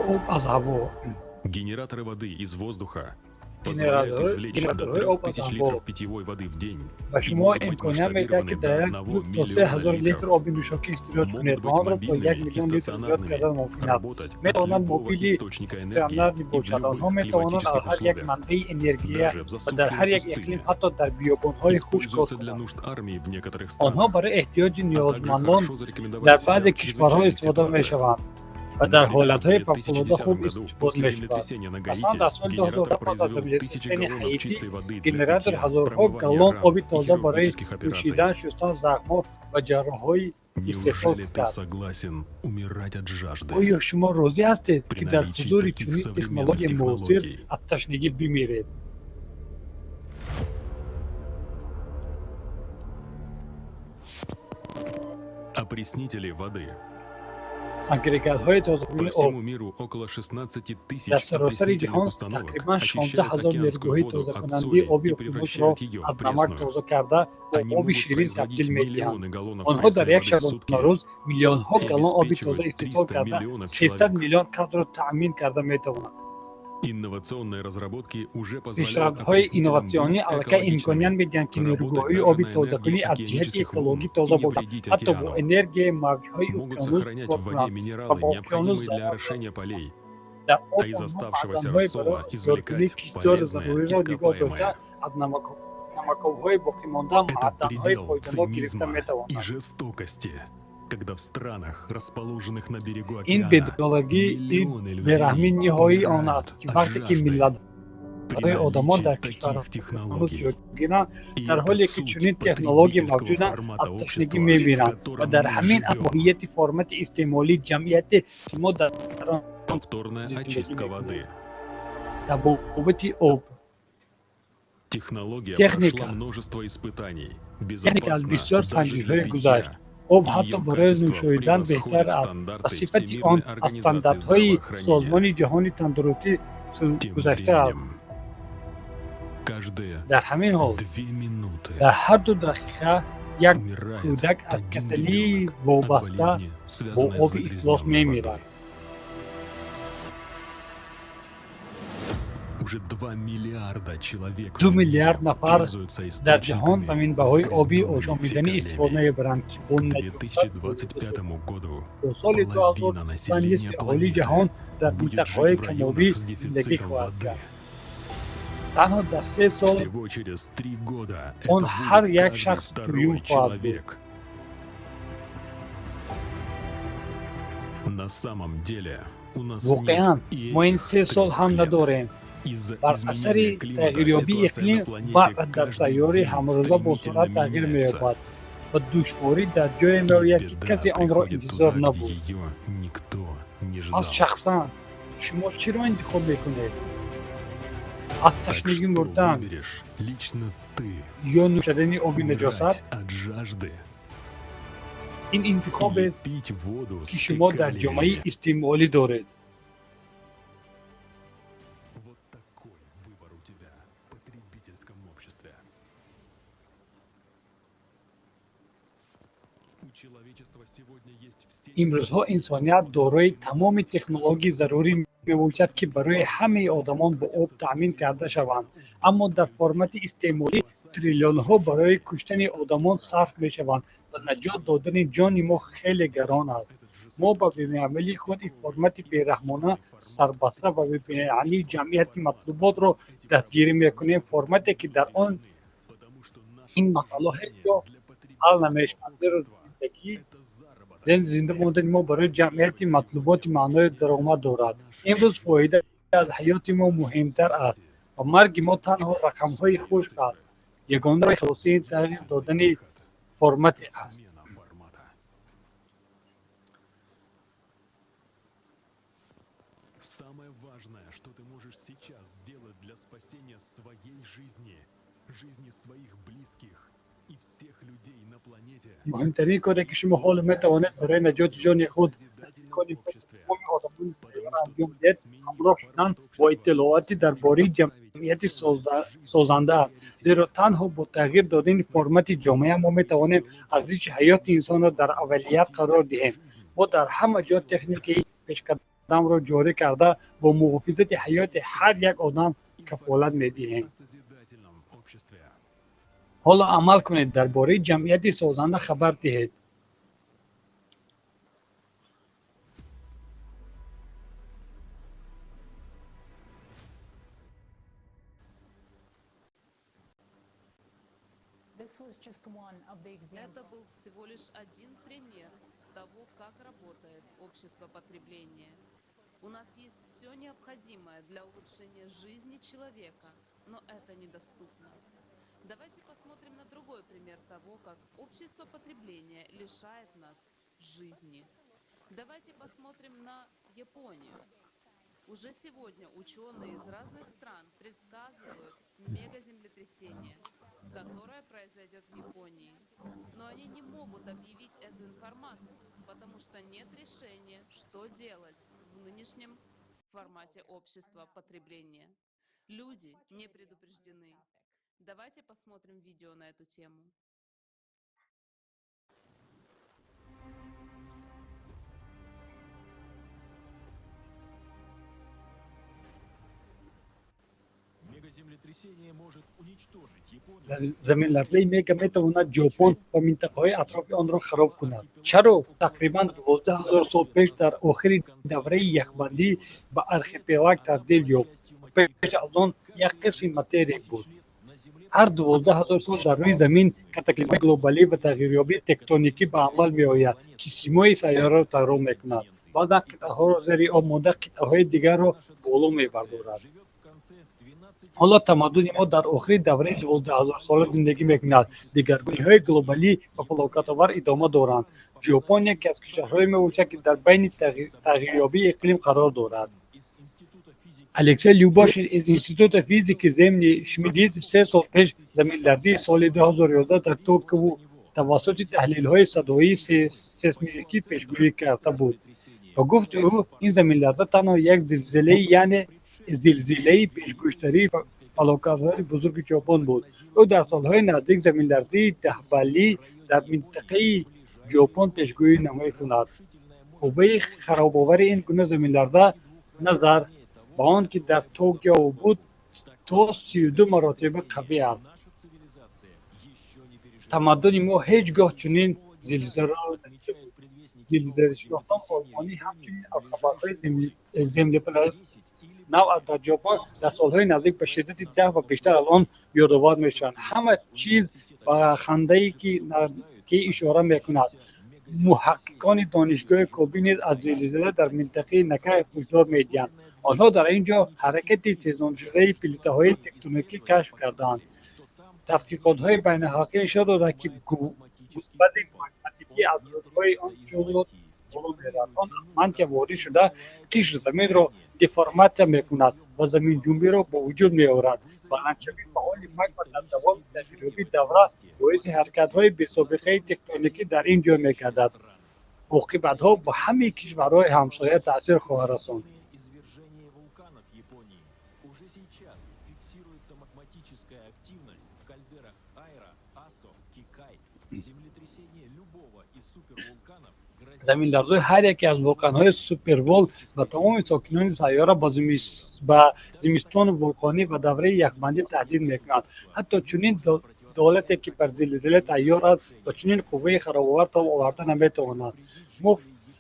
Об аз ҳаво. Генераторы воды из воздуха позволяют извлечь до Генераторҳои об аз 3000 ҳаво литров питьевой воды в день ба и шумо могут быть имконият медиҳад, ки масштабированы дар до як 1 рӯз то миллиона 3000 литр литров. оби нӯшокӣ истироҷ Могут кунед быть ва онро то 1 мобильными и миллион литр зиёд стационарными, кардан мумкин аст. работать от Метавонанд любого мобили источника энергии стационарӣ и в бошанд. Онҳо любых метавонанд аз климатических ҳар як условиях, манбаи энергия даже в ва дар ҳар засушливой як иқлим, пустыне. ҳатто дар биёбонҳои хушк кор Используются для кунанд. нужд армии в некоторых Онҳо странах, барои эҳтиёҷи а также ниёзмандон хорошо зарекомендовали дар себя баъзе в кишварҳо чрезвычайных истифода ситуациях. мешаванд Ва дар Например, ҳолатҳои в фавқулода 2010 хуб году истифода после мешавад. землетрясения на Масалан, Гаити дар соли генератор 2010 пас аз произвел тысячи землетрясени галлонов Ҳаитӣ чистой воды для генератор питья, ҳазорҳо промывания галлон ран оби и тоза барои хирургических операций. нӯшидан, шустан захмҳо ва ҷарроҳҳои истеҳсол Неужели ты кард. согласен умирать от жажды? Оё шумо розӣ ҳастед, При ки дар наличии ҳузури таких чунин современных технологияи муосир технологий? аз ташнагӣ бимиред? Опреснители воды. Агрегатҳои По тозакунии об. всему миру около 16 Дар тысяч саросари опреснительных ҷаҳон установок тақрибан 16 очищают ҳазор океанскую нерӯгоҳи воду от тозакунандаи соли оби и уқёнусро превращают ее аз в намак пресную. тоза карда бо Они оби могут ширин производить табдил медиҳанд. миллионы галлонов Онҳо дар пресной як воды в сутки шабонарӯз миллионҳо и галлон оби тоза обеспечивают истеҳсол 300 карда миллионов 300 человек. миллион касро таъмин карда метавонанд. Инновационные разработки уже позволяют Пешрафтҳои опреснителям инноватсионӣ быть аллакай имконият экологичными, медиҳанд, ки работать нерӯгоҳҳои даже оби на тозакунӣ энергии аз ҷиҳати океанических экологӣ волн и тоза не бошанд, вредить ҳатто бо океану. энергияи мавҷҳои Могут уқёнус сохранять кор в воде кунанд ва минералы, бо уқёнус необходимые для зарар орошения полей, дар об а из онҳо оставшегося маъданҳои рассола барои зиёдкунии извлекать киштиёри полезное зарурӣро нигоҳ дошта, ископаемое. аз намаковҳои боқимонда Это маъданҳои предел фоиданок гирифта цинизма и метавонанд. жестокости, когда в странах, расположенных на берегу Ин океана, бедолагӣ, ин миллионы людей бераҳмӣ ниҳоии он умирают аст, ки от вақте ки жажды при миллатҳои одамон наличии дар таких кишварҳо технологий. ҷойгиранд, И дар это ҳоле ки суть чунин технология потребительского мавҷуданд, формата аз ташнагӣ общества, в мемиранд ва котором дар мы ҳамин аз живем. моҳияти формати истеъмолии ҷамъияте, ки мо дар он Повторная зиндагӣ очистка мекунем. воды. Табобати об. Технология Техника. прошла множество испытаний. Техника аз Безопасна бисёр даже для санҷишҳои питья. гузашт. Об ҳатто Ее барои качество нӯшоидан беҳтар превосходит аст ва стандарты сифати он Всемирной аз организации стандартҳои здравоохранения. Созмони ҷаҳони тандурустӣ Тем гузашта аст. временем, каждые Дар ҳамин ҳол, 2 минуты дар ҳар ду дақиқа як умирает кӯдак аз один касалии ребенок от вобаста болезни, бо связанной с оби ифлос загрязненной мемирад. водой. Уже 2 миллиарда человек Ду в мире миллиард нафар пользуются дар ҷаҳон ба источниками минбаъҳои оби загрязненными ошомиданӣ истифода фекалиями. мебаранд, ки бо К наҷосат 2025 году то соли половина 2000 нисфи населения аҳолии планеты ҷаҳон дар будет жить минтақаҳои в камобӣ районах с зиндагӣ дефицитом хоҳад воды. кард. Танҳо дар 3 сол Всего через 3 года он это ҳар будет як каждый шахс туюм второй хоҳад буд. человек. На самом деле у нас Воқеан нет и мо ин этих 3 сол 3 ҳам лет. надорем. Из-за Бар изменения асари климата тағйирёбии ситуация на иқлим планете вақт дар каждый сайёраи день ҳамарӯза бо стремительно суръат тағйир меняется. меёбад ва душворӣ дар ҷое И меояд, ки беда касе онро приходит интизор туда, где набуд. ее никто не Пас ждал. шахсан шумо чиро интихоб мекунед? Аз Так ташнагӣ что мурдан выберешь лично ты? ё нӯшидани оби наҷосат? Умирать от жажды Ин или интихобест, пить воду с ки шумо дар ҷомеаи фекалиями? истеъмолӣ доред. Вот такой выбор у тебя в потребительском обществе. У человечества сегодня есть все Имрӯзҳо инсоният дорои тамоми технологияи зарурӣ мебошад, ки барои ҳамаи одамон бо об таъмин карда шаванд, аммо дар формати истеъмолӣ триллионҳо барои куштани одамон сарф мешаванд ва наҷот додани ҷони мо хеле гарон аст. Мо ба бемеъмалии худ ин формати бераҳмона, сарбаста ва бемаънии ҷамъияти матлуботро дастгирӣ мекунем, формате, ки дар он ин масъала ҳеҷ гоҳ ҳал намешавад, зеро зиндагӣ зинда мондани мо барои ҷамъияти матлуботи маънои даромад дорад. Имрӯз фоида аз ҳаёти мо муҳимтар аст ва марги мо танҳо рақамҳои хушк аст. Ягона роҳи халосӣ тағйир додани формате аст. Смена формата. Самое важное, что ты можешь сейчас сделать для спасения своей жизни, жизни своих близких и всех людей на планете, Муҳимтарин коре, ки шумо ҳоло метавонед барои наҷоти ҷони худ, наздикони худ, тамоми одамони сайёра анҷом диҳед, ҳамроҳ шудан бо иттилооти дар бораи ҷамъияти созанда аст, зеро танҳо бо тағйир додани формати ҷомеа мо метавонем арзиши ҳаёти инсонро дар аввалият қарор диҳем. Мо дар ҳама ҷо техникаи пешқадамро ҷорӣ карда, бо муҳофизати ҳаёти ҳар як одам кафолат медиҳем. о созидательном обществе. Ҳоло амал кунед, дар бораи ҷамъияти созанда хабар диҳед. Это был всего лишь один пример. того, как работает общество потребления. У нас есть все необходимое для улучшения жизни человека, но это недоступно. Давайте посмотрим на другой пример того, как общество потребления лишает нас жизни. Давайте посмотрим на Японию. Уже сегодня ученые из разных стран предсказывают мегаземлетрясение, которое произойдет в Японии. Но они не могут объявить эту информацию, потому что нет решения, что делать в нынешнем формате общества потребления. Люди не предупреждены. Давайте посмотрим видео на эту тему. Мегаземлетрясение может уничтожить Японию. Заминларзаи мега метавонад Ҷопон ва минтақаҳои атрофи онро хароб кунад. Чаро тақрибан 12 000 сол пеш дар охири давраи яхбандӣ ба архипелаг табдил ёфт? Пеш аз он як қисми материк буд. Ҳар 12 000 сол дар рӯи замин катаклизмҳои глобалӣ ва тағйирёбии тектоникӣ ба амал меояд, ки симои сайёраро тағйир мекунад, баъзан қитъаҳоро зери об монда, қитъаҳои дигарро боло мебардорад. Ҳоло тамаддуни мо дар охири давраи 12 000-сола зиндагӣ мекунад. Дигаргуниҳои глобалӣ ва фалокатовар идома доранд. Ҷопон яке аз кишварҳое мебошад, ки дар байни тағйирёбии иқлим қарор дорад. Алексей Любашин из Института физики Земли Шмидт 3 сол пеш заминларзии соли 2011 дар Токио тавассути таҳлилҳои садоии сейсмикӣ пешгӯӣ карда буд. Ба гуфти ӯ, ин заминларза танҳо як зилзилаи, яъне зилзилаи пешгӯиштарии фалокатҳои бузурги Ҷопон буд. Ӯ дар солҳои наздик заминларзаи 10 баллӣ дар минтақаи Ҷопон пешгӯӣ мекунад. Қувваи харобовари ин гуна заминларза назар ба он ки дар Токио буд, то 32 маротиба қавӣ аст. Тамаддуни мо ҳеҷ гоҳ чунин зилзиларо надида буд. Зилзилашиносон олмонӣ ҳамчунин аз хабарҳои землетряс нав дар Ҷопон дар солҳои наздик ба шиддати 10 ва бештар аз он ёдовар мешаванд. Ҳама чиз ба хандае ки ишора мекунад. Муҳаққиқони донишгоҳи Коби низ аз зилзила дар минтақаи Накай ҳушдор медиҳанд. Онҳо дар ин ҷо ҳаракати тезоншудаи плитаҳои тектоникӣ кашф кардаанд. Тадқиқотҳои байналхалқӣ нишон доданд, ки гунбади магматикӣ аз рудҳои он ҷо боло меравад. Он аз мантия ворид шуда, қишри заминро деформатсия мекунад ва заминҷунбиро ба вуҷуд меорад. Баландшавии фаъоли магма дар давоми тағйирёбии давра боиси ҳаракатҳои бесобиқаи тектоникӣ дар ин ҷой мегардад. Оқибатҳо ба ҳамаи кишварҳои ҳамсоя таъсир хоҳад расонд. Извержение вулканов Японии. Уже сейчас фиксируется магматическая активность в кальдерах Айра, Асо, Кикай. Землетрясение любого из супервулканов грозит Заминларзаи ҳар яке аз вулқонҳои супервул ба тамоми сокинони сайёра ба зимистони вулқонӣ ва давраи яхбандӣ таҳдид мекунад. Ҳатто чунин давлате, ки бар зилзила тайёр аст, ба чунин қувваи харобовар тоб оварда наметавонад. Мо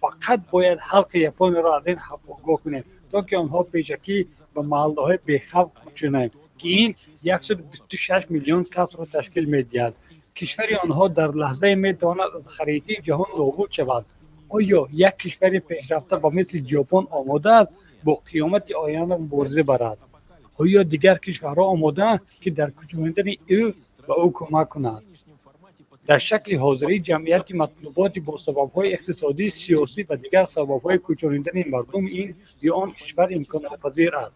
фақат бояд халқи Япониро аз ин огоҳ кунем, то ки онҳо пешакӣ ба маҳаллаҳои бехавф кӯчонем, ки ин 126 миллион касро ташкил медиҳад. Кишвари онҳо дар лаҳзае метавонад аз харитаи ҷаҳон нобуд шавад. Оё як кишвари пешрафта ба мисли Ҷопон омода аст бо қиёмати оянда мубориза барад? Оё дигар кишварҳо омодаанд, ки дар кӯчонидани ӯ ба ӯ кӯмак кунанд? Дар шакли ҳозирӣ ҷамъияти матлуботи бо сабабҳои иқтисодӣ, сиёсӣ ва дигар сабабҳои кӯчонидани мардуми ин ё он кишвар имконнопазир аст.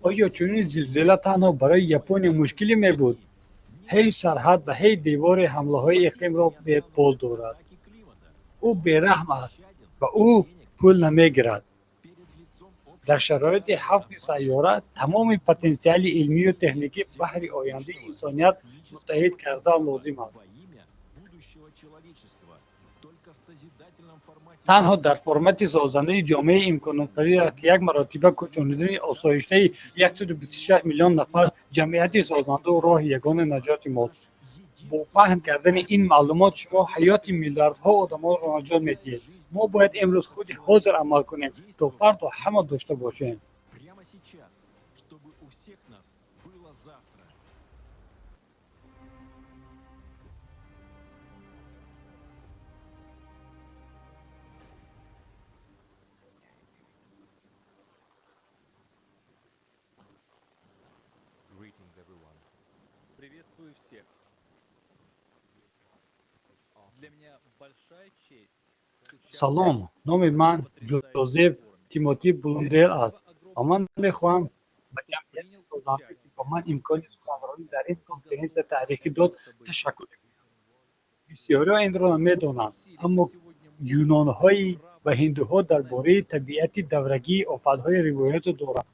Оё чунин зилзила танҳо барои Япония мушкиле мебуд? Ҳеҷ сарҳад ва ҳеҷ деворе ҳамлаҳои иқлимро боздорад. Ӯ бераҳм аст ва ӯ пул намегирад. Дар шароити ҳафти сайёра тамоми потенсиали илмию техникӣ баҳри ояндаи инсоният муттаҳид кардан лозим аст. Танҳо дар формати созандаи ҷомеа имконпазир аст, ки як маротиба кӯчонидани осоиштаи 126 миллион нафар ҷамъияти созандану роҳи ягонаи наҷоти мост. Бо паҳн кардани ин маълумот шумо ҳаёти миллиардҳо одамонро наҷот медиҳед. Мо бояд имрӯз, худи ҳозир амал кунем, то фардо ҳама дошта бошем. Прямо сейчас, чтобы у всех нас было завтра. Приветствую всех. Для меня большая честь. Салом, номи ман Ҷозеф Тимоти Блундел аст ва ман мехоҳам ба ҷамъияти созанда, ки ба ман имкони суханронӣ дар ин конференсияи таърихӣ дод, ташаккур гӯям. Бисёриҳо инро намедонанд, аммо юнонҳо ва ҳиндуҳо дар бораи табиати даврагии офатҳо ривоятҳо доранд.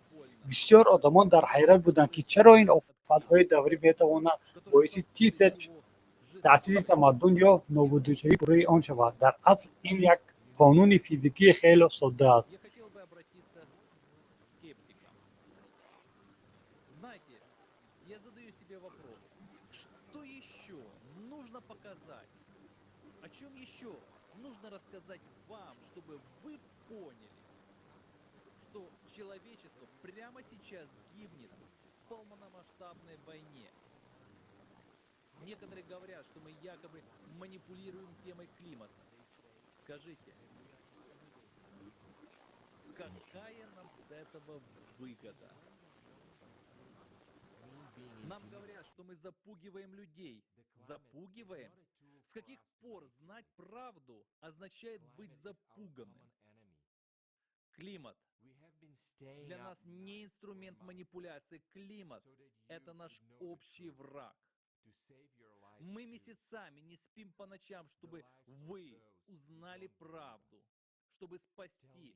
Бисёр одамон дар ҳайрат буданд, ки чаро ин офатҳои даврӣ метавонанд боиси таъсиси тамаддун ё нобудшавии пурраи он шаванд. Дар асл, ин як қонуни физикии хеле содда аст. Я хотел бы обратиться к скептикам. Знаете, я задаю себе вопрос, что еще нужно показать? О чем еще нужно рассказать вам, чтобы вы поняли, что человечество прямо сейчас гибнет в полномасштабной войне? Некоторые говорят, что мы якобы манипулируем темой климата. Скажите, какая нам с этого выгода? Нам говорят, что мы запугиваем людей. Запугиваем? С каких пор знать правду означает быть запуганным? Климат для нас не инструмент манипуляции. Климат – это наш общий враг. Мы месяцами не спим по ночам, чтобы вы узнали правду, чтобы спасти,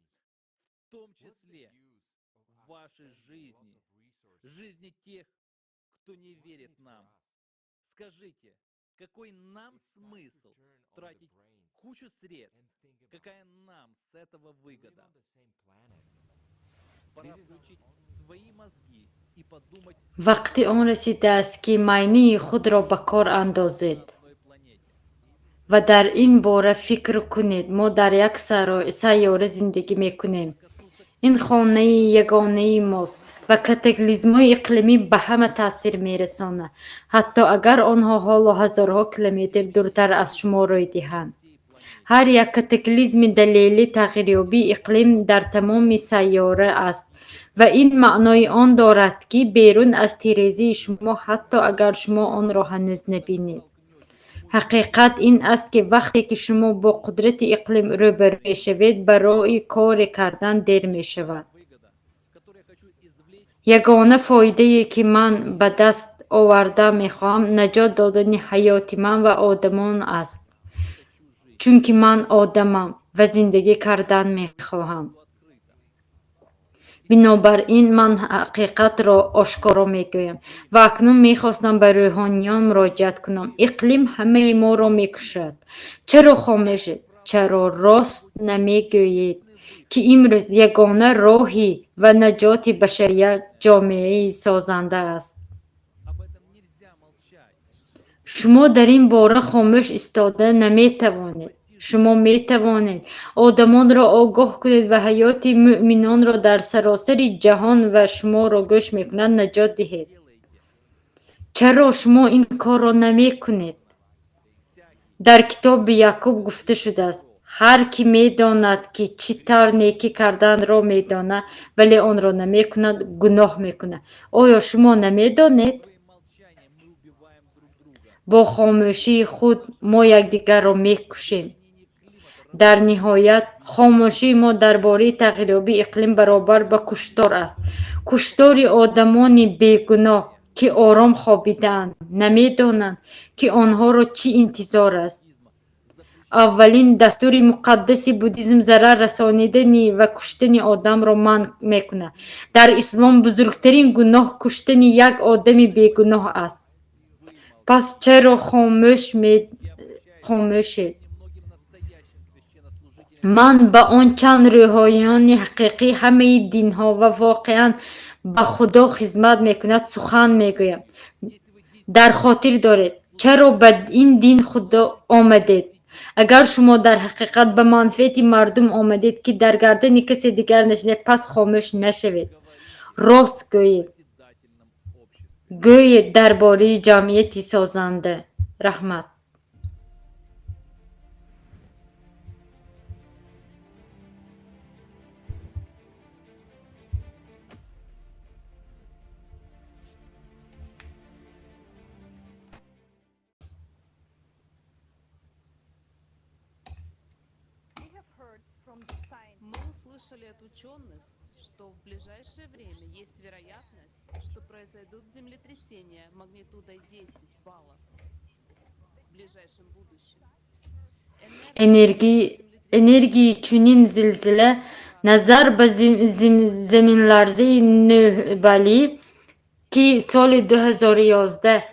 в том числе, ваши жизни, жизни тех, кто не верит нам. Скажите, какой нам смысл тратить кучу средств? Какая нам с этого выгода? Пора включить свои мозги и подумать Вақти он расидааст, ки майнии худро ба кор андозед ва дар ин бора фикр кунед. Мо дар як сайёра зиндагӣ мекунем. Ин хонаи ягонаи мост ва катаклизмҳои иқлимӣ ба ҳама таъсир мерасонад, ҳатто агар онҳо ҳоло ҳазорҳо километр дуртар аз шумо рӯй диҳанд. Ҳар як катаклизми далели тағйирёбии иқлим дар тамоми сайёра аст ва ин маънои он дорад, ки берун аз тирезаи шумо, ҳатто агар шумо онро ҳанӯз набинед. Ҳақиқат ин аст, ки вақте ки шумо бо қудрати иқлим рӯбарӯ мешавед, барои коре кардан дер мешавад. Ягона фоидае, ки ман ба даст оварда мехоҳам, наҷот додани ҳаёти ман ва одамон аст, чунки ман одамам ва зиндагӣ кардан мехоҳам. Бинобар ин ман ҳақиқатро ошкоро мегӯям. Ва акнун мехостам ба рӯҳониён муроҷиат кунам. Иқлим ҳамаи моро мекушад. Чаро хомӯшед? Чаро рост намегӯед, ки имрӯз ягона роҳи ва наҷоти башарият ҷомеаи созанда аст? Шумо дар ин бора хомӯш истода наметавонед. Шумо метавонед одамонро огоҳ кунед ва ҳаёти муъминонро дар саросари ҷаҳон ва шуморо гӯш мекунанд наҷот диҳед. Чаро шумо ин корро намекунед? Дар китоби Якуб гуфта шудааст: ҳар ки медонад, ки чӣ тавр некӣ карданро медонад, вале онро намекунад, гуноҳ мекунад. Оё шумо намедонед? Бо хомӯшии худ мо якдигарро мекушем. Дар ниҳоят, хомӯшии мо дар бораи тағйирёбии иқлим баробар ба куштор аст, куштори одамони бегуноҳ, ки ором хобидаанд, намедонанд, ки онҳоро чӣ интизор аст. Аввалин дастури муқаддаси буддизм зарар расонидани ва куштани одамро манъ мекунад. Дар ислом бузургтарин гуноҳ куштани як одами бегуноҳ аст. Пас чаро хомӯшед? Ман ба он чанд рӯҳониёни ҳақиқии ҳамаи динҳо ва воқеан ба Худо хизмат мекунад сухан мегӯям. Дар хотир доред, чаро ба ин дин худо омадед. Агар шумо дар ҳақиқат ба манфиати мардум омадед, ки дар гардани касе дигар нашинед, пас хомӯш нашавед. Рост гӯед. Гӯед дар бораи ҷамъияти созанда. Раҳмат. услышали от ученых, что в ближайшее время есть вероятность, что произойдут землетрясения магнитудой 10 баллов в ближайшем будущем. Энергияи чунин зилзила назар ба заминларзаи нӯҳбаллӣ, ки соли 2011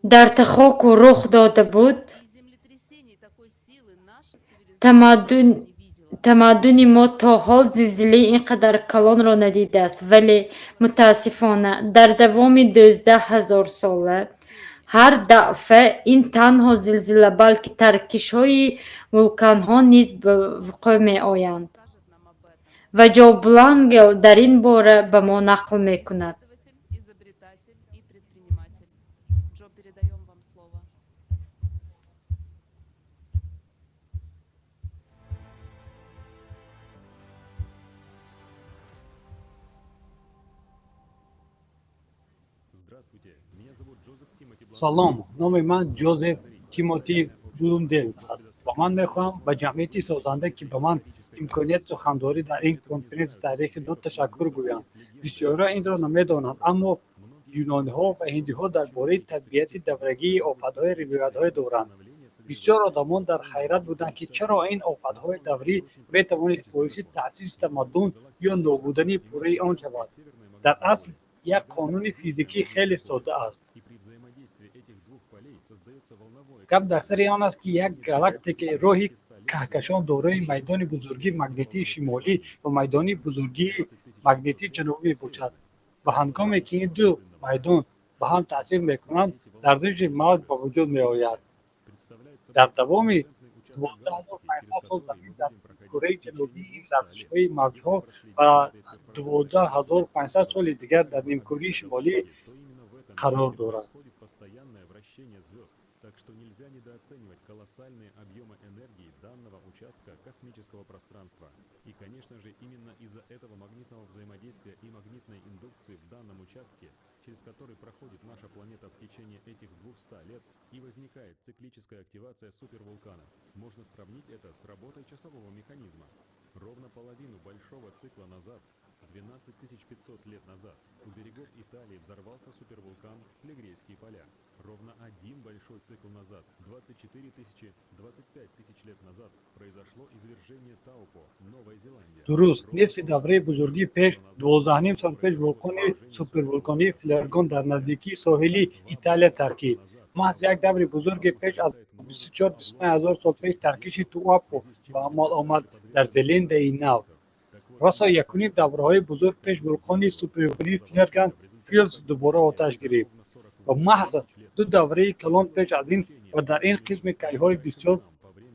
дар Тохоку рух дода буд, тамаддуни мо то ҳол зилзилаи ин қадар калонро надидааст, вале мутаассифона дар давоми 12 000 сола ҳар дафъа ин танҳо зилзила, балки таркишҳои вулканҳо низ ба вуқӯъ меоянд. Ва Ҷо Блангел дар ин бора ба мо нақл мекунад. Изобретатель и предприниматель. Джо, передаем вам слово. Здравствуйте, меня зовут Джозеф Тимоти Салом, номи ман Ҷозеф Тимоти Блундел аст ва ман мехоҳам ба ҷамъияти созанда, ки ба ман имконияти сухандорӣ дар ин конференсия таърихӣ дод, ташаккур гӯям. Бисёриҳо инро намедонанд, аммо юнониҳо ва ҳиндиҳо дар бораи табиати даврагии офатҳо ривоятҳое доранд. Бисёр одамон дар ҳайрат буданд, ки чаро ин офатҳои даврӣ метавонист боиси таъсиси тамаддун ё нобудани пурраи он шавад. Дар асл як қонуни физикӣ хеле содда аст. И при взаимодействии этих двух полей создается волновое Гап дар сари он аст, ки як галактикаи роҳи каҳкашон дорои майдони бузурги магнитии шимолӣ ва майдони бузургии магнитии ҷанубӣ мебошад ва ҳангоме ки ин ду майдон ба ҳам таъсир мекунанд, ларзиши мавҷ ба вуҷуд меояд. Дар давоми 12 500 сол Замин дар кураи ҷанубии ин ларзишҳои мавҷҳо ва 12 500 соли дигар дар нимкураи шимолӣ қарор дорад. Происходит постоянное вращение звезд, так что нельзя недооценивать колоссальные объемы энергии данного участка космического пространства. И, конечно же, именно из-за этого магнитного взаимодействия и магнитной индукции в данном участке, через который проходит наша планета в течение этих 200 лет, и возникает циклическая активация супервулкана. Можно сравнить это с работой часового механизма. Ровно половину большого цикла назад, 12 500 лет назад, у берегов Италии взорвался супервулкан Флегрейские поля. Ровно один большой цикл назад, 24 тысячи, 25 тысяч лет назад, произошло извержение Таупо, Новая Зеландия. Дуруст, нисфи давраи бузургӣ пеш, 12,5 сол пеш, вулқони супервулқонии Флергон дар наздикии соҳили Италия таркид. Маҳз як даври бузурги пеш аз 24-25 ҳазор сол пеш таркиши Туапо ба амал омад дар Зеландияи Нав. Расо якуним давраҳои бузург пеш вулқони супервулқонии Флегрейан Филдс дубора оташ гирифт ва маҳз ду давраи калон пеш аз ин ва дар ин қисми кайҳони бисёр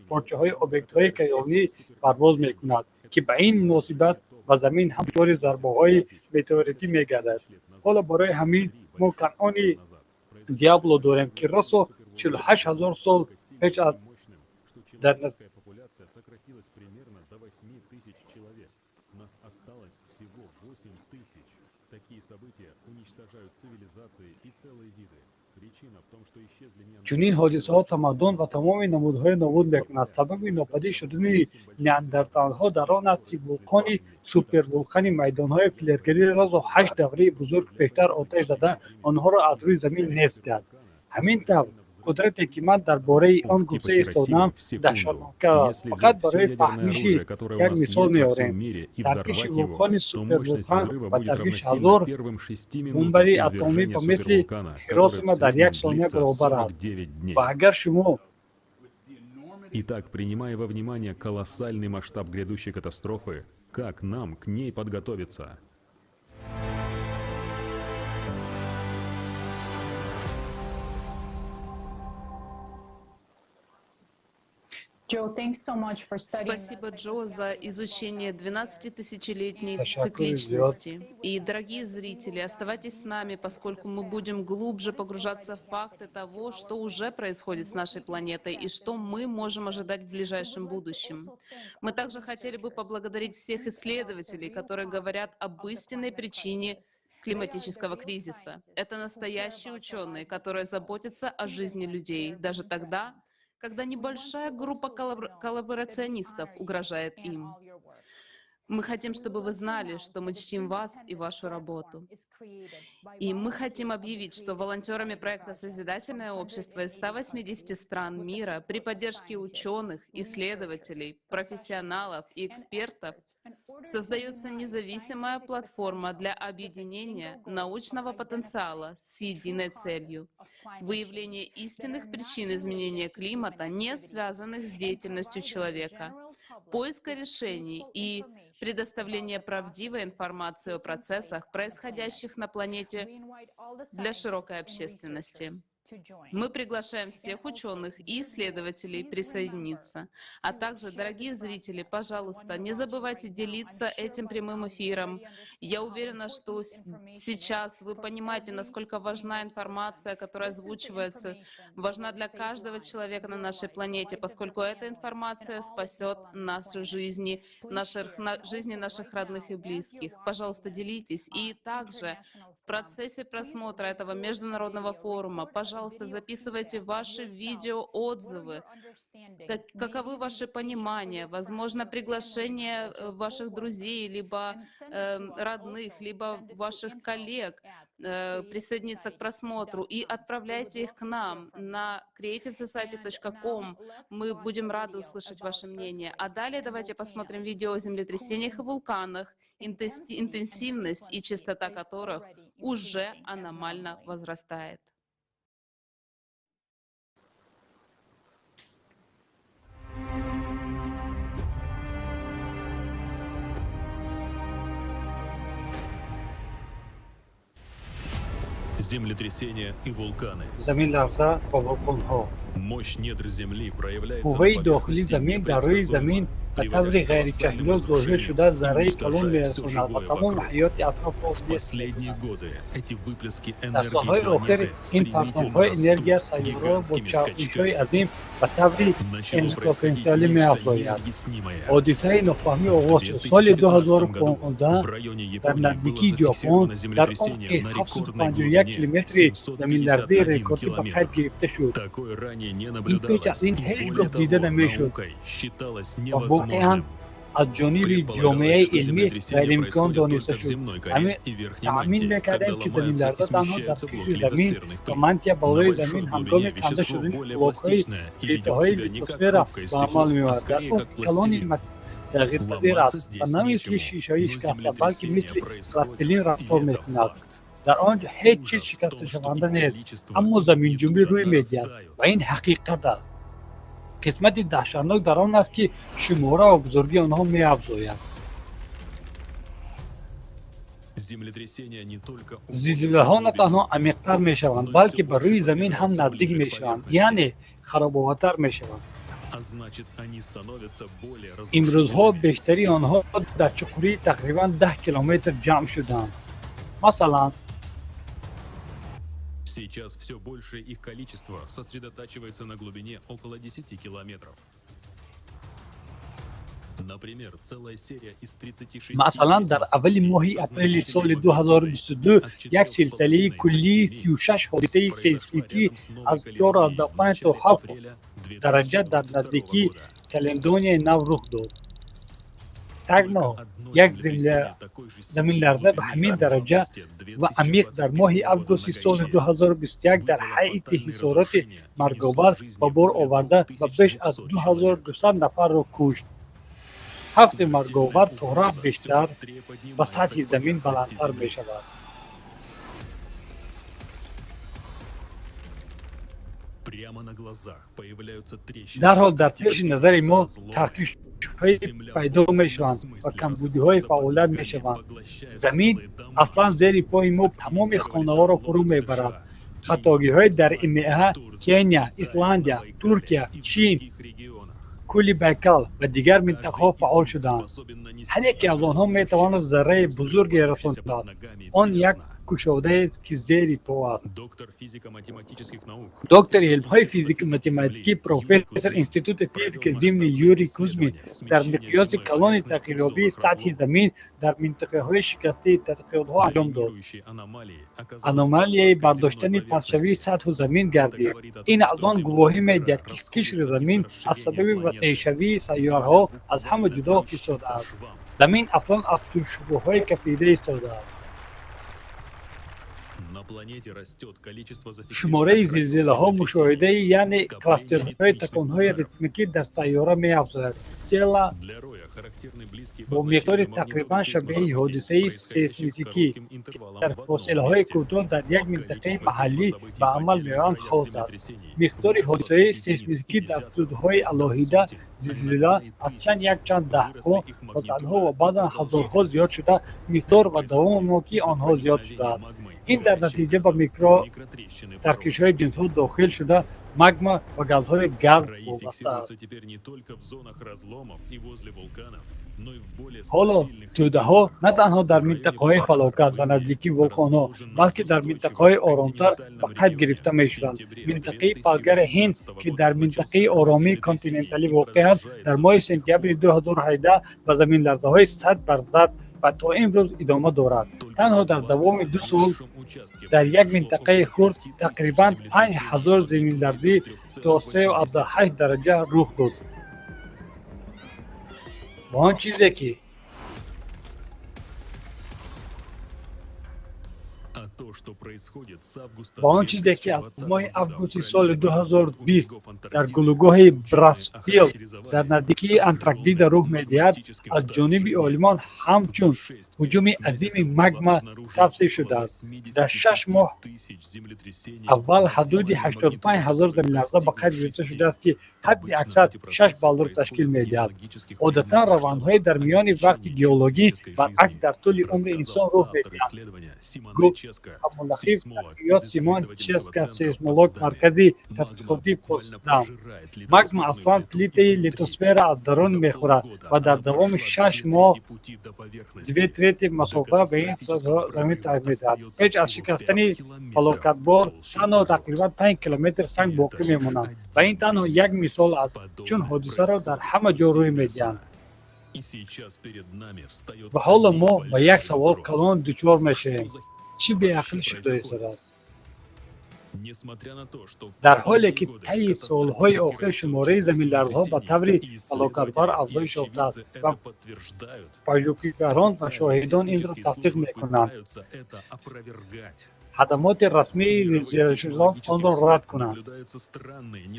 порчаҳои объектҳои кайҳонӣ парвоз мекунад, ки ба ин муносибат ба Замин ҳам дучори зарбаҳои метеоритӣ мегардад. Ҳоло барои ҳамин мо каньони Диабло дорем, ки расо 48 ҳазор сол пеш аз дар Популяция сократилась примерно до 8 тысяч человек. Нас осталось всего 8 тысяч. Такие события уничтожают цивилизации и целые виды. Причина в том, что исчезли Чунин ҳодисаҳо тамаддун ва тамоми намудҳои нобуд мекунад. Сабаби нопадид шудани неандерталҳо дар он аст, ки вулқони супервулқони майдонҳои флегрейро расо ҳашт давраи бузург пештар оташ зада, онҳоро аз рӯи замин нест кард. Ҳамин тавр, қудрате, ки ман дар бораи он гуфта истодаам, даҳшатнок аст. Фақат барои фаҳмиши як мисол меорем: таркиши вулқони супервулқан ба таркиши ҳазор бомбаи атомӣ ба мисли Ҳиросима дар як сония баробар аст. Ва агар шумо Итак, принимая во внимание колоссальный масштаб грядущей катастрофы, как нам к ней подготовиться? Спасибо, Джо, за изучение 12-тысячелетней Ташаккури зиёд. цикличности. И, дорогие зрители, оставайтесь с нами, поскольку мы будем глубже погружаться в факты того, что уже происходит с нашей планетой и что мы можем ожидать в ближайшем будущем. Мы также хотели бы поблагодарить всех исследователей, которые говорят об истинной причине климатического кризиса. Это настоящие ученые, которые заботятся о жизни людей, даже тогда, когда небольшая группа коллаборационистов угрожает им. Мы хотим, чтобы вы знали, что мы чтим вас и вашу работу. И мы хотим объявить, что волонтерами проекта «Созидательное общество» из 180 стран мира при поддержке ученых, исследователей, профессионалов и экспертов создается независимая платформа для объединения научного потенциала с единой целью – выявление истинных причин изменения климата, не связанных с деятельностью человека, поиска решений и предоставление правдивой информации о процессах, происходящих на планете, для широкой общественности. Мы приглашаем всех ученых и исследователей присоединиться. А также, дорогие зрители, пожалуйста, не забывайте делиться этим прямым эфиром. Я уверена, что сейчас вы понимаете, насколько важна информация, которая озвучивается, важна для каждого человека на нашей планете, поскольку эта информация спасет наши жизни, жизни наших родных и близких. Пожалуйста, делитесь. И также в процессе просмотра этого международного форума, пожалуйста, записывайте ваши видеоотзывы, каковы ваши понимания, возможно, приглашение ваших друзей, либо родных, либо ваших коллег присоединиться к просмотру, и отправляйте их к нам на creativesociety.com. Мы будем рады услышать ваше мнение. А далее давайте посмотрим видео о землетрясениях и вулканах, интенсивность и частота которых уже аномально возрастает. Землетрясения и вулканы. Замин-ларза ва вулқонҳо. Мощь недр земли проявляется Қувваи дохилии замин дар рӯи замин ба таври ғайричашмдошт зоҳир шуда, зарраи калон мерасонад ва тамоми ҳаёти атрофро В последние годы эти выплески Дар солҳои энергии охир планеты ин партовҳои стремительно энергия растут сайёраро бо гигантскими чархишҳои скачками. азим ба таври Начало происходить экспоненсиалӣ нечто меафзояд. необъяснимое. Ҳодисаи нофаҳмӣ оғоз В шуд. Соли 2015 году 2015 в районе дар Японии было наздикии зафиксировано Ҷопон дар землетрясение умқи на рекордной 751 глубине километри заминларзаи 751 рекордӣ ба қайд километр. гирифта шуд. Такое ранее не Ин пеш аз наблюдалось, ин и ҳеҷ более гоҳ дида того, намешуд наукой считалось ва воқеан невозможным. аз ҷониби Предполагалось, ҷомеаи что илмӣ землетрясения ғайриимкон происходят дониста только в шуд. земной коре Ҳамин и верхней таъмин мантии, мекардем, когда ки ломаются и заминларза танҳо дар смещаются қишри блоки замин литосферных ва плит. мантия На болои большой замин глубине ҳангоми канда вещество шудани более блокҳои пластичное и ведет плитаҳои себя не как литосфера хрупкое ба амал стекло, а меояд. Дар скорее умқи как калони пластилин. тағйирпазир Ломаться аст ва здесь на мисли нечему, шишаи но шикаста, балки землетрясения мисли происходят, пластилин и рафтор это мекунад. факт. Дар он ҷо ҳеҷ чиз Ужас в том, что их шикасташаванда нест, количество аммо заминҷунбӣ и рӯй медиҳад нарастают. ва ин ҳақиқат аст. Қисмати даҳшатнок дар он аст, ки шумора ва бузургии онҳо меафзояд. Землетрясения не только Зилзилаҳо на уходят танҳо глубину, амиқтар мешаванд, но и балки всё ба рӯи больше замин ҳам продвигаются наздик ближе к мешаванд, поверхности. яъне харобовартар мешаванд. А значит, они становятся более Имрӯзҳо разрушительными. бештари онҳо дар чуқурии тақрибан 10 километр ҷамъ шуданд. Масалан, Сейчас все большее их количество сосредотачивается на глубине около 10 километров. Например, целая серия из 36 масалан, дар аввали сейсмособытий моҳи со апрели значительной соли магнитудой 2022 от як силсилаи 4,5 до куллии 7 36 ҳодисаи произошла сейсмикӣ рядом с Новой аз Каледонией в 4,5 то начале 7 апреля дараҷа дар 2022 наздикии года. Каледонияи Нав рух дод. Только Танҳо одно як землетрясение такой же силы и заминларза ба глубины ҳамин в дараҷа августе ва амиқ дар моҳи 2021 года на августи соли Гаити 2021 дар вызвало Ҳаити фатальные ҳисороти разрушения и унесло марговар ба жизни бор более оварда ва беш аз 2200 человек. 2200 нафарро кушт. Ҳафти Смертельная марговар то рафт угроза все бештар быстрее ба поднимается сатҳи к замин поверхности баландтар Земли. мешавад. Прямо на глазах появляются трещины, Дарҳол дар пеши назари сыпятся мо разломы. таркишҳои Земля в пайдо буквальном мешаванд ва смысле камбудиҳои расходится под фаъолият ногами, мешаванд. поглощает Замин целые дома. аслан зери пои мо тамоми Активизировались хонаҳоро фурӯ разломы в мебарад. США, Кении, Хатогиҳои дар Исландии, ИМА, Турции, Кения, Китае, на Исландия, Байкале Туркия, и в Чин, других регионах. кӯли Байкал ва дигар минтақаҳо Каждый из фаъол них шудаанд. способен Ҳар нанести яке аз онҳо огромный метавонад ущерб зарраи бузурге взрывающейся под расонад. ногами Он як бездна. кушодаест, ки зери по аст. Доктор физико-математических наук, Доктори профессор илмҳои Института физику физики математикӣ, Земли Юрий профессор Кузьмин Институти физики провел зимни масштабное Юрий Кузьмин исследование дар смещения миқёси земной калони поверхности в тағйирёбии зонах сатҳи разломов. замин дар минтақаҳои шикастаи тадқиқотҳо анҷом дод. Доминирующей аномалией оказалась Аномалияи просадка земной бардоштани пастшавии поверхности. сатҳу замин Это гардид. говорит о Ин том, аз что он гувоҳӣ земная кора медиҳад, ки қишри расходится замин из-за аз расширения сабаби планеты. васеъшавии Земля сайёраҳо аз ҳама буквально ҷудо трещит по истодааст. швам. Замин аслан аз туршугоҳҳои кафида истодааст. Шумораи зилзилаҳо мушоҳидаи, яъне кластерҳои таконҳои ритмикӣ дар сайёра меафзояд. Села бо миқдори тақрибан шабеҳи ҳодисаи сейсмикӣ, ки дар фосилаҳои кӯтоҳ дар як минтақаи маҳаллӣ ба амал меоянд, хос аст. Миқдори ҳодисаҳои сейсмикӣ дар тӯдаҳои алоҳида зилзила аз чанд якчанд даҳҳо ба садҳо ва баъзан ҳазорҳо зиёд шуда, миқдор ва давомнокии онҳо зиёд шудааст. Ин дар натиҷа ба микротаркишҳои ҷинсҳо дохил шуда, магма ва газҳои гарм вобаста аст. Ҳоло тӯдаҳо на танҳо дар минтақаҳои фалокат ва наздикии вулқонҳо, балки дар минтақаҳои оромтар ба қайд гирифта мешаванд. Минтақаи Палгари Ҳинд, ки дар минтақаи оромии континенталӣ воқеъ аст, дар моҳи сентябри 2018 ба заминларзаҳои сад бар зад ва то имрӯз идома дорад. Танҳо дар давоми 2 сол дар як минтақаи хурд тақрибан 5000 заминларзӣ то 3,8 дараҷа рух дод. Ва он чизе ки аз моҳи августи соли 2020 дар гулӯгоҳи Брасфилд дар наздикии Антарктида рух медиҳад, аз ҷониби олимон ҳамчун ҳуҷуми азими магма тавсиф шудааст. Дар 6 моҳ аввал ҳудуди 85 ҳазор заминларза ба қайд гирифта шудааст, ки ҳадди аксар 6 баллро ташкил медиҳад. Одатан равандҳои дар миёни вақти геологӣ баръакс дар тӯли умри инсон рух медиҳанд, гуфт муллафиф тадқиқот Симон Ческа, сейсмолог Маркази тадқиқотии Потсдам. Магма аслан плитаи литосфера аз дарун мехӯрад ва дар давоми 6 моҳ две трети масофа ба ин замин тағйир медиҳад. Пеш аз шикастани фалокатбор танҳо тақрибан 5 километр санг боқӣ мемонад ва ин танҳо як мисол аст, чун ҳодисаро дар ҳама ҷо рӯй медиҳанд. Ва ҳоло мо ба як савол калон дучор мешавем: чӣ беақлӣ шуда истодааст? Дар ҳоле ки таи солҳои охир шумораи заминларзаҳо ба таври фалокатбар афзоиш ёфтааст ва пажӯҳишгарон ва шоҳидон инро тасдиқ мекунанд, хадамоти расмии зилзилашиносон онро рад кунанд.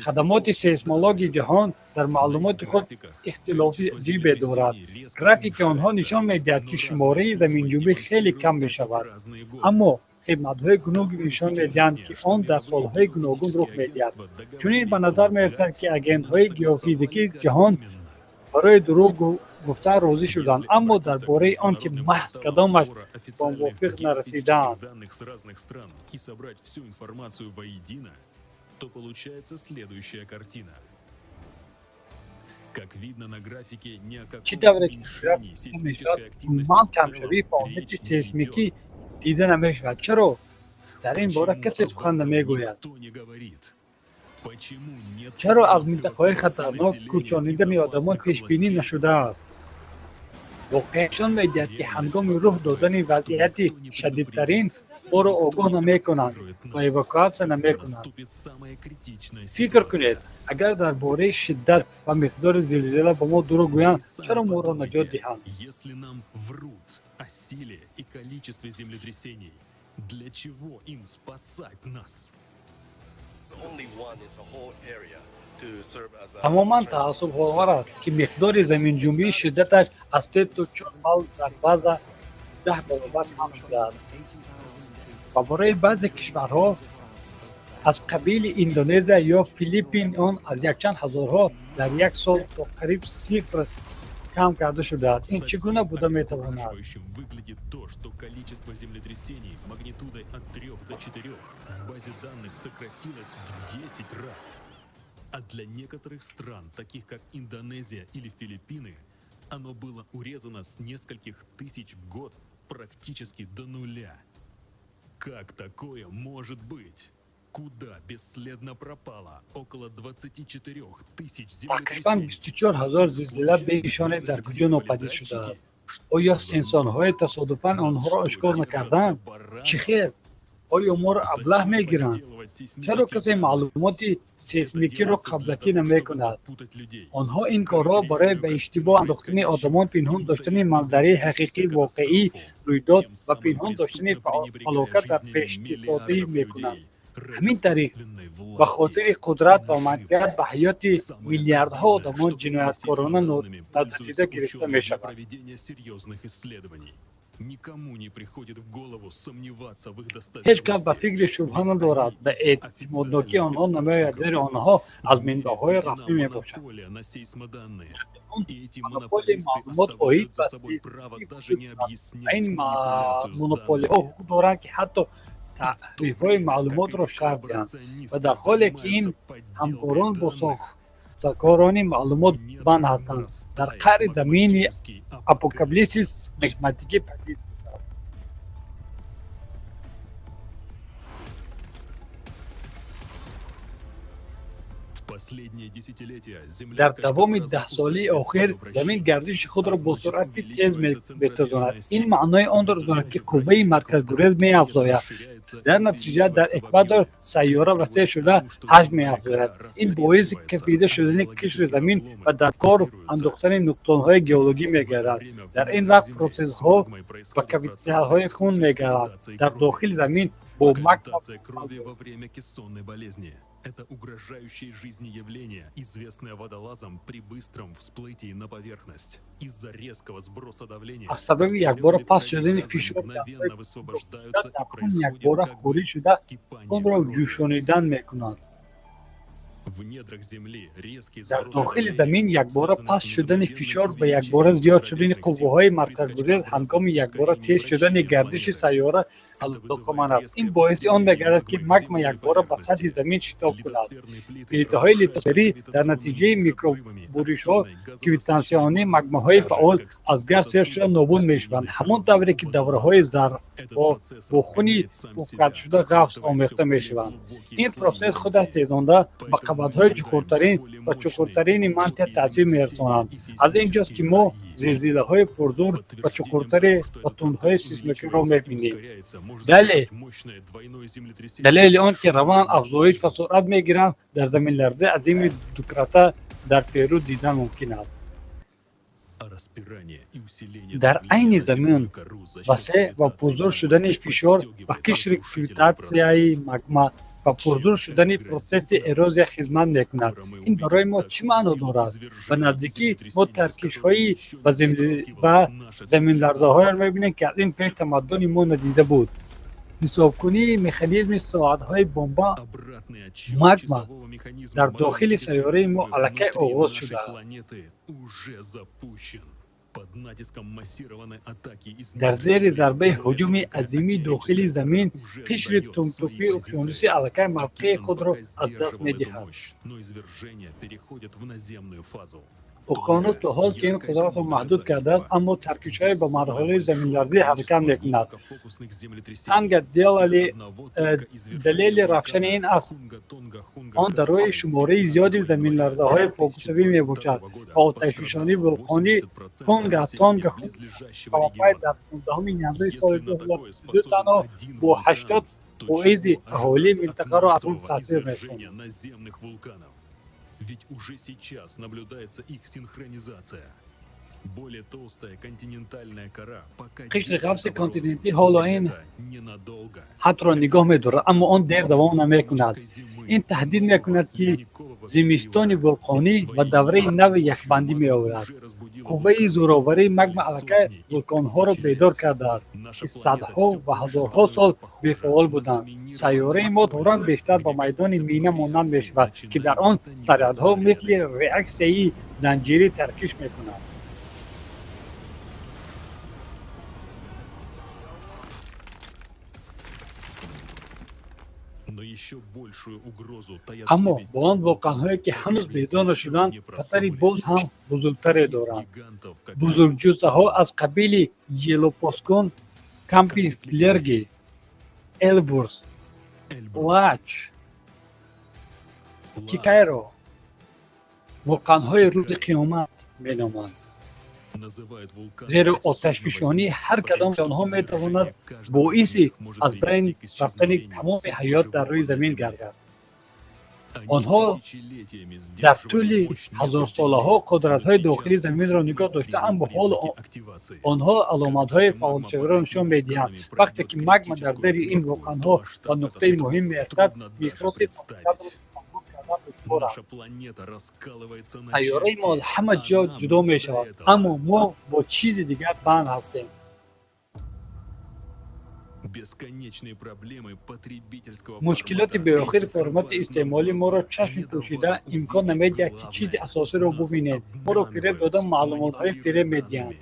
Хадамоти сейсмологии ҷаҳон дар маълумоти худ ихтилофи аҷибе дорад. Графики онҳо нишон медиҳад, ки шумораи заминҷунбӣ хеле кам мешавад, аммо хидматҳои гуногун нишон медиҳанд, ки он дар солҳои гуногун рух медиҳад. Чунин ба назар мерасад, ки агентҳои геофизикии ҷаҳон барои дурӯғ гуфтан розӣ шуданд, аммо дар бораи он ки маҳз кадомаш ба мувофиқ нарасидаанд. Чӣ тавре ки график мешавад, умуман камшавии фаъолияти сейсмикӣ дида намешавад. Чаро дар ин бора касе сухан намегӯяд? Чаро аз минтақаҳои хатарнок кӯчонидани одамон пешбинӣ нашудааст? Воқеа нишон медиҳад, ки ҳангоми рух додани вазъияти шадидтарин моро огоҳ намекунанд ва эвакуатсия намекунанд. Фикр кунед, агар дар бораи шиддат ва миқдори зилзила ба мо дурӯғ гӯянд, чаро моро наҷот диҳанд? Тамоман таассуфовар аст, ки миқдори заминҷунбии шиддаташ аз 3 то 4 балл дар баъза 10 баробар кам шудааст. Ва барои баъзе кишварҳо аз қабили Индонезия ё Филиппин он аз якчанд ҳазорҳо дар як сол то қариб сифр кам карда шудааст. Ин чӣ гуна буда метавонад? Выглядит то, что количество землетрясений магнитудой от 3 до 4 в базе данных сократилось в 10 раз. А для некоторых стран, таких как Индонезия или Филиппины, оно было урезано с нескольких тысяч в год практически до нуля. Как такое может быть? Куда бесследно пропало около 24 тысяч Тақрибан 24 ҳазор зилзила бенишоне дар куҷо нопадид шудааст? Оё сенсорҳои тасодуфан онҳоро ошкор накарданд? Чӣ хел? Оё моро аблаҳ мегиранд? Чаро касе маълумоти сейсмикиро қаблакӣ намекунад? Онҳо ин корро барои ба иштибоҳ андохтани одамон, пинҳон доштани манзараи ҳақиқии воқеии рӯйдод ва пинҳон доштани фалокат дар пештисодӣ мекунанд. Ҳамин тариқ, ба хотири қудрат ва манфиат ба ҳаёти миллиардҳо одамон ҷинояткорона надида гирифта мешавад. Ҳеҷ кас ба фикри шубҳа надорад, ба эътимоднокии онҳо намеояд, зеро онҳо аз минбаъҳои расмӣ мебошанд. Монополияи маълумот оид ба сейсмикӣ вуҷуд дорад ва ин монополияҳо ҳуқуқ доранд, ки ҳатто таҳрифҳои маълумотро шарҳ диҳанд ва дар ҳоле ки ин ҳамкорон бо сохтакорони маълумот банд ҳастанд, дар қаъри замини апокалипсис магматикӣ падид мешавад. Дар давоми даҳсолаи охир замин гардиши худро бо суръати тез метозонад. Ин маънои онро дорад, ки қувваи марказгурез меафзояд. Дар натиҷа дар экватор сайёра васеъ шуда ҳаҷм меафзояд. Ин боиси кафида шудани қишри замин ва дар кор андохтани нуқсонҳои геологӣ мегардад. Дар ин вақт протсессҳо ба кавитсияҳои хун мегардад. Дар дохили замин бо магма Это угрожающее жизни явление, известное водолазам при быстром всплытии на поверхность. Из-за резкого сброса давления аз сабаби якбора паст шудани фишор мгновенно высвобождаются дар хун якбора хорӣ шуда онро ҷӯшонидан мекунад. Дар дохили замин якбора паст шудани фишор ва якбора зиёд шудани қувваҳои марказгурез ҳангоми якбора тез шудани гардиши сайёра алоқаманд аст. Ин боиси он мегардад, ки магма якбора ба сатҳи замин шитоб кунад. Плитаҳои литосферӣ дар натиҷаи микробуришҳо кавитатсионии магмаҳои фаъол аз газ сер шуда нобуд мешаванд, ҳамон тавре ки давраҳои зарфҳо бо хуни пухкардашуда ғафс омехта мешаванд. Ин протсесс худаш тезонда ба қабатҳои чуқуртарин ва чуқуртарини мантия таъсир мерасонад. Аз ин ҷост, ки мо зилзилаҳои пурзур ва чуқуртари ва тундҳои сейсмикиро мебинем. Далели он ки раванд афзоиш ва суръат мегиранд, дар заминларзаи азими дукрата дар Перу дидан мумкин аст. Дар айни замон васеъ ва пурзур шудани фишор ба қишри кавитатсияи магма ва пурзур шудани протсесси эрозия хизмат мекунад. Ин барои мо чӣ маъно дорад? Ба наздикӣ мо таркишҳои ва заминларзаҳоеро мебинем, ки аз ин пеш тамаддуни мо надида буд. Ҳисобкунии механизми соатҳои бомба магма дар дохили сайёраи мо аллакай оғоз шудааст. Дар зери зарбаи ҳуҷуми азими дохили замин қишри тумтуқии уқёнусӣ аллакай мавқеи худро аз даст медиҳад. Уқёнус то ҳол ки ин қудратро маҳдуд кардааст, аммо таркишҳое ба марҳилаи заминларзӣ ҳаракат мекунад. Танга далели равшани ин аст, он дорои шумораи зиёди заминларзаҳои фокусавӣ мебошад ва оташфишонии вулқонӣ Хунга Тонга Хунга дар 15 январи соли 2022 танҳо бо 80% аҳолии минтақаро аз худ таъсир мерасонад. Ведь уже сейчас наблюдается их синхронизация. Более толстая континентальная кора пока қишри ғафси континентӣ ҳоло ин ҳадро нигоҳ медорад, аммо он дер давом намекунад. Ин таҳдид мекунад, ки зимистони вулқонӣ ва давраи нави яхбандӣ меорад. Қувваи зӯроварии магма аллакай вулқонҳоро бедор кардааст, ки садҳо ва ҳазорҳо сол бефаъол буданд. Сайёраи мо торан бештар ба майдони мина монанд мешавад, ки дар он снарядҳо мисли реаксияи занҷирӣ таркиш мекунанд. Аммо бо он вулқонҳое ки ҳанӯз бедор нашуданд, хатари боз ҳам бузургтаре доранд. Бузургҷуссаҳо аз қабили Елопоскон, Кампи Флерги, Элбурс, Лач, Кикайро вулқонҳои рӯзи қиёмат меноманд. Зеро оташфишонии ҳар кадоми онҳо метавонад боиси аз байн рафтани тамоми ҳаёт дар рӯи замин гардад. Онҳо дар тӯли ҳазорсолаҳо қудратҳои дохили заминро нигоҳ дошта, аммо ҳоло онҳо аломатҳои фаъолшавиро нишон медиҳанд. Вақте ки магма дар дари ин вулқонҳо ба нуқтаи муҳим мерасад, миқёси фаъолиятро тасаввур кардан душвор аст. Сайёраи мо аз ҳама ҷо ҷудо мешавад, аммо мо бо чизи дигар банд ҳастем. Мушкилоти беохири формати истеъмолӣ моро чашми пӯшида, имкон намедиҳад, ки чизи асосиро бубинем. Моро фиреб дода, маълумотҳои фиреб медиҳанд.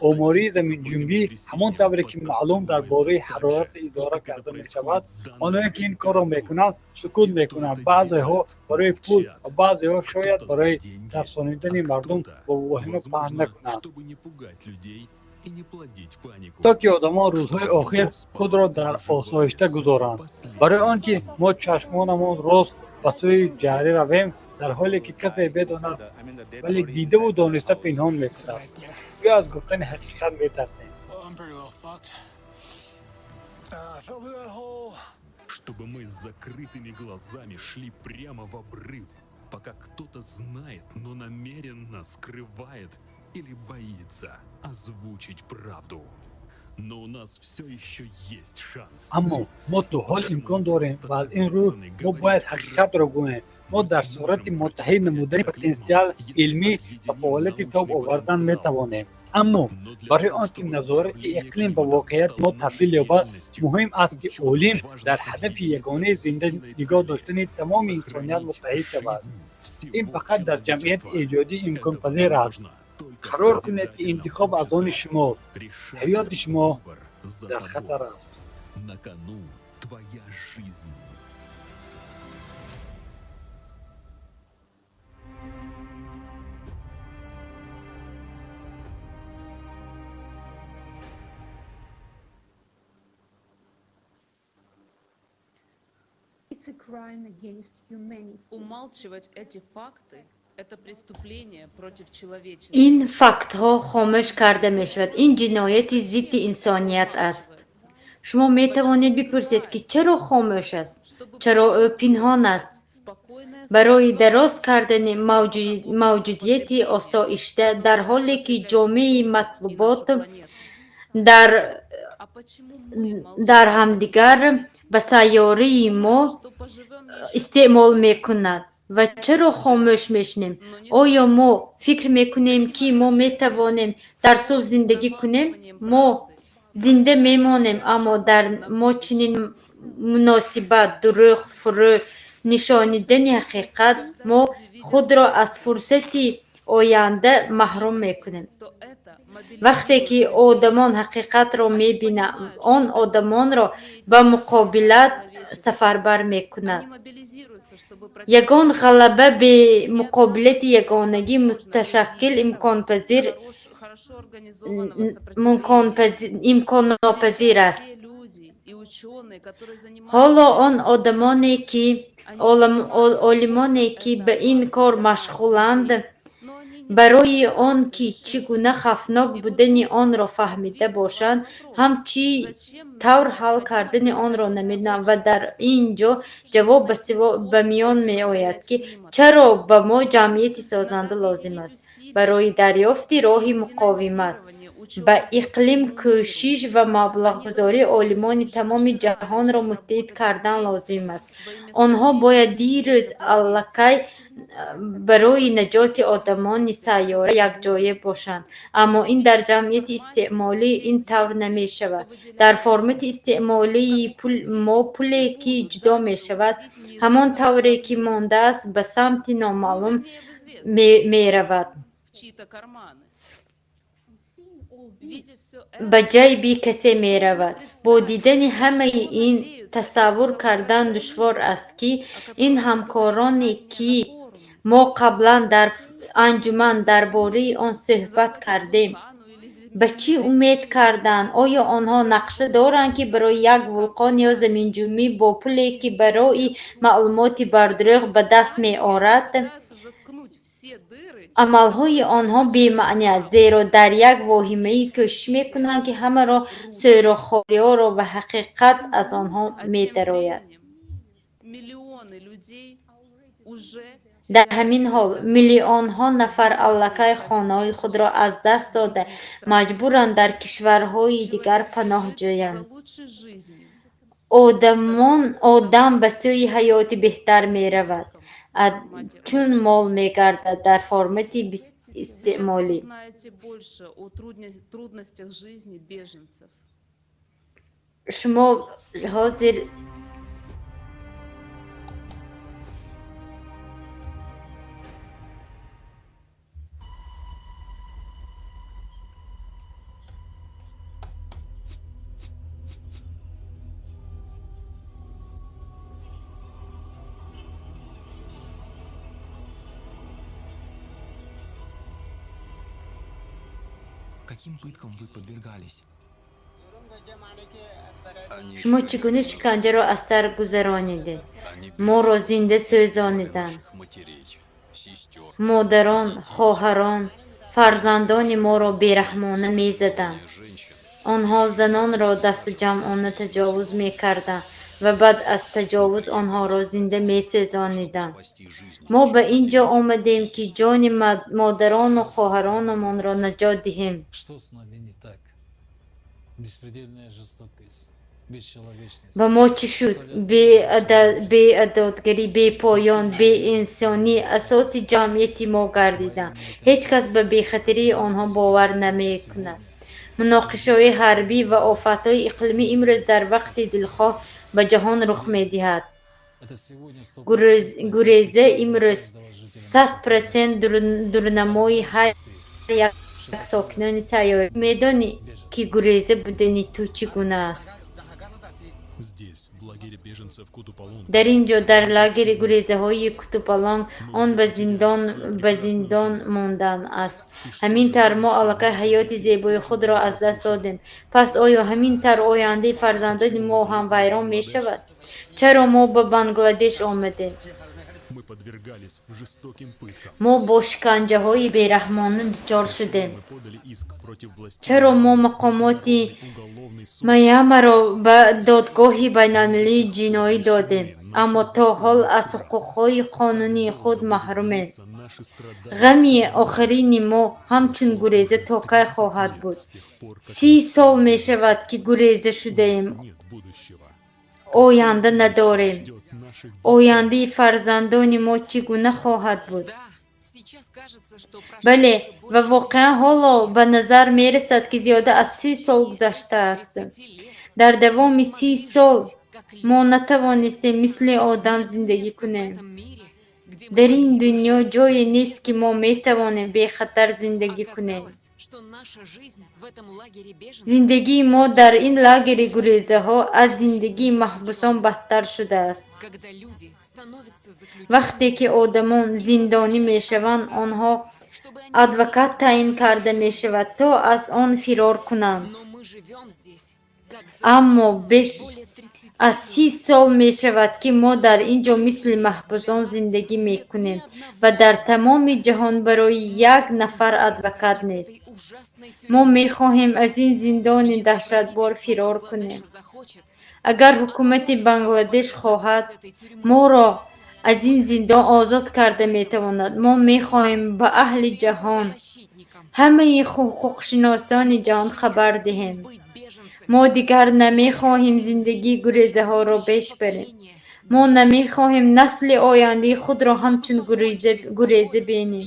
Омории заминҷунбӣ ҳамон тавре ки маълум дар бораи ҳарорат идора карда мешавад. Онҳое ки ин корро мекунанд, сукут мекунанд, баъзеҳо барои пул ва баъзеҳо шояд барои тарсонидани мардум ва воҳима паҳн накунанд, то ки одамон рӯзҳои охир худро дар осоишта гузоранд, барои он ки мо чашмонамон рост ба сӯи ҷарӣ равем, дар ҳоле ки касе медонад, вале дидаву дониста пинҳон мекунад. Гӯё аз гуфтани ҳақиқат метарсем. Чтобы мы с закрытыми глазами шли прямо в обрыв, пока кто-то знает, но намеренно скрывает или боится озвучить правду. Но у нас все еще есть шанс. Аммо мо то ҳол имкон дорем ва аз ин рӯ мо бояд ҳақиқатро гӯем. Мо дар сурати муттаҳид намудани потенсиал илмӣ ба фаъолияти тоб овардан метавонем. Аммо барои он ки назорати иқлим ба воқеияти мо табдил ёбад, муҳим аст, ки олим дар ҳадафи ягонаи зинда нигоҳ доштани тамоми инсоният муттаҳид шавад. Ин фақат дар ҷамъияти эҷодӣ имконпазир аст. Қарор кунед, ки интихоб аз они шумост. Ҳаёти шумо дар хатар аст. На кону твоя жизнь. Умалчивать эти факты – это преступление против человечества. Ин фактҳо хомӯш карда мешавад. Ин ҷинояти зидди инсоният аст. Шумо метавонед бипурсед, ки чаро хомӯш аст, чаро ӯ пинҳон аст. Барои дароз кардани мавҷудияти осоишта, дар ҳоле ки ҷомеи матлубот дар ҳамдигар ба сайёраи мо истеъмол мекунад. Ва чаро хомӯш мешинем? Оё мо фикр мекунем, ки мо метавонем дар сулҳ зиндагӣ кунем? Мо зинда мемонем, аммо дар мо чунин муносибат, дурӯғ, фурӯ нишонидани ҳақиқат, мо худро аз фурсати оянда маҳрум мекунем. Вақте ки одамон ҳақиқатро мебинанд, он одамонро ба муқобилат сафарбар мекунад. Ягон ғалаба бе муқобилати ягонагӣ муташаккил имконнопазир аст. Ҳоло он одамоне ки олимоне ки ба ин кор машғуланд, барои он ки чӣ гуна хавфнок будани онро фаҳмида бошанд, ҳам чӣ тавр ҳал кардани онро намедонанд. Ва дар ин ҷо ҷавоб ба миён меояд, ки чаро ба мо ҷамъияти созанда лозим аст. Барои дарёфти роҳи муқовимат ба иқлим кӯшиш ва маблағгузории олимони тамоми ҷаҳонро муттаҳид кардан лозим аст. Онҳо бояд дирӯз аллакай барои наҷоти одамони сайёра якҷоя бошанд, аммо ин дар ҷамъияти истеъмолӣ ин тавр намешавад. Дар формати истеъмолии мо пуле ки ҷудо мешавад, ҳамон тавре ки мондааст, ба самти номаълум меравад, ба ҷайби касе меравад. Бо дидани ҳамаи ин тасаввур кардан душвор аст, ки ин ҳамкороне, ки мо қаблан дар анҷуман дар бораи он суҳбат кардем, ба чӣ умед карданд? Оё онҳо нақша доранд, ки барои як вулқон ё заминҷунбӣ бо пуле, ки барои маълумоти бардурӯғ ба даст меорад, Амалҳои онҳо бемаъни аст, зеро дар як воҳимаӣ кӯшиш мекунанд, ки ҳамаро сӯрохориҳоро ва ҳақиқат аз онҳо А тем медарояд. временем миллионы людей уже Дар теряют ҳамин свои ҳол дома. миллионҳо нафар аллакай хонаҳои худро аз даст дода, маҷбуранд дар кишварҳои дигар Человек паноҳ бежит за ҷӯянд. лучшей жизнью. Одамон одам ба сӯи ҳаёти беҳтар меравад, чун мол мегардад дар формати Сейчас вы истеъмолӣ. узнаете больше о трудностях жизни беженцев. Шумо ҳозир Каким пыткам вы подвергались? Шумо чӣ гуна шиканҷаро аз сар гузаронидед? Моро зинда сӯзониданд. Модарон, хоҳарон, фарзандони моро бераҳмона мезаданд. Онҳо занонро дастаҷамъона таҷовуз мекарданд ва баъд аз таҷовуз онҳоро зинда месӯзониданд. Мо ба ин ҷо омадем, ки ҷони модарону хоҳаронамонро наҷот диҳем. Что с нами не так? Беспредельная жестокость, бесчеловечность. Ба мо чӣ шуд? Беадодгарӣ, бепоён, беинсонӣ асоси ҷамъияти мо гардиданд. Ҳеҷ кас ба бехатарии онҳо бовар намекунад. Муноқишаҳои ҳарбӣ ва офатҳои иқлимӣ имрӯз дар вақти дилхоҳ ба ҷаҳон рух медиҳад. Это сегодня 100% Гуреза имрӯз 100% дурнамои ҳар як сокинони сайёра. Медонӣ, ки гуреза будани ту чӣ гуна аст? Здесь, в лагере беженцев Кутупалонг, Дар ин ҷо, дар лагери гурезаҳои Кутупалонг, он ба зиндон мондан аст. Ҳамин тавр мо аллакай ҳаёти зебои худро аз даст додем. Пас оё ҳамин тавр ояндаи фарзандони мо ҳам вайрон мешавад? Чаро мо ба Бангладеш омадем? Мы подвергались жестоким пыткам. Мо бо шиканҷаҳои бераҳмона дучор шудем. Мы подали иск против властей. Чаро мо мақомоти Уголовный суд Майамаро ба додгоҳи байналмилалии ҷиноӣ додем, аммо то ҳол аз ҳуқуқҳои қонунии худ маҳрумем? наши страдания. Ғами охирини мо ҳамчун гуреза то кай хоҳад буд? 30 сол мешавад, ки гуреза шудаем, Нет будущего. оянда надорем. Ждет наших Ояндаи фарзандони мо чӣ гуна хоҳад буд? Сейчас кажется, что прошло Бале, уже ва больше воқеан ҳоло ба назар мерасад, ки зиёда аз 30 сол гузаштааст. Дар давоми 30 сол мо натавонистем мисли одам зиндагӣ кунем. Дар ин дунё ҷое нест, ки мо метавонем бехатар зиндагӣ кунем. Оказалось, что наша жизнь в этом лагере беженцев Зиндагии мо дар ин лагери гурезаҳо аз зиндагии маҳбусон бадтар шудааст. когда люди становятся Вақте ки одамон зиндонӣ мешаванд, онҳо адвокат таъин карда мешавад, то аз он фирор кунанд. Но мы живем здесь, как Аммо беш аз 30 сол мешавад, ки мо дар ин ҷо мисли маҳбусон зиндагӣ мекунем ва дар тамоми ҷаҳон барои як нафар адвокат нест. Мо мехоҳем аз ин зиндони даҳшатбор фирор кунем. Агар ҳукумати Бангладеш хоҳад, моро аз ин зиндон озод карда метавонад. Мо мехоҳем ба аҳли ҷаҳон, ҳамаи ҳуқуқшиносони ҷаҳон хабар диҳем. Мо дигар намехоҳем зиндагии гурезаҳоро пеш барем. Мо намехоҳем насли ояндаи худро ҳамчун гуреза бинем.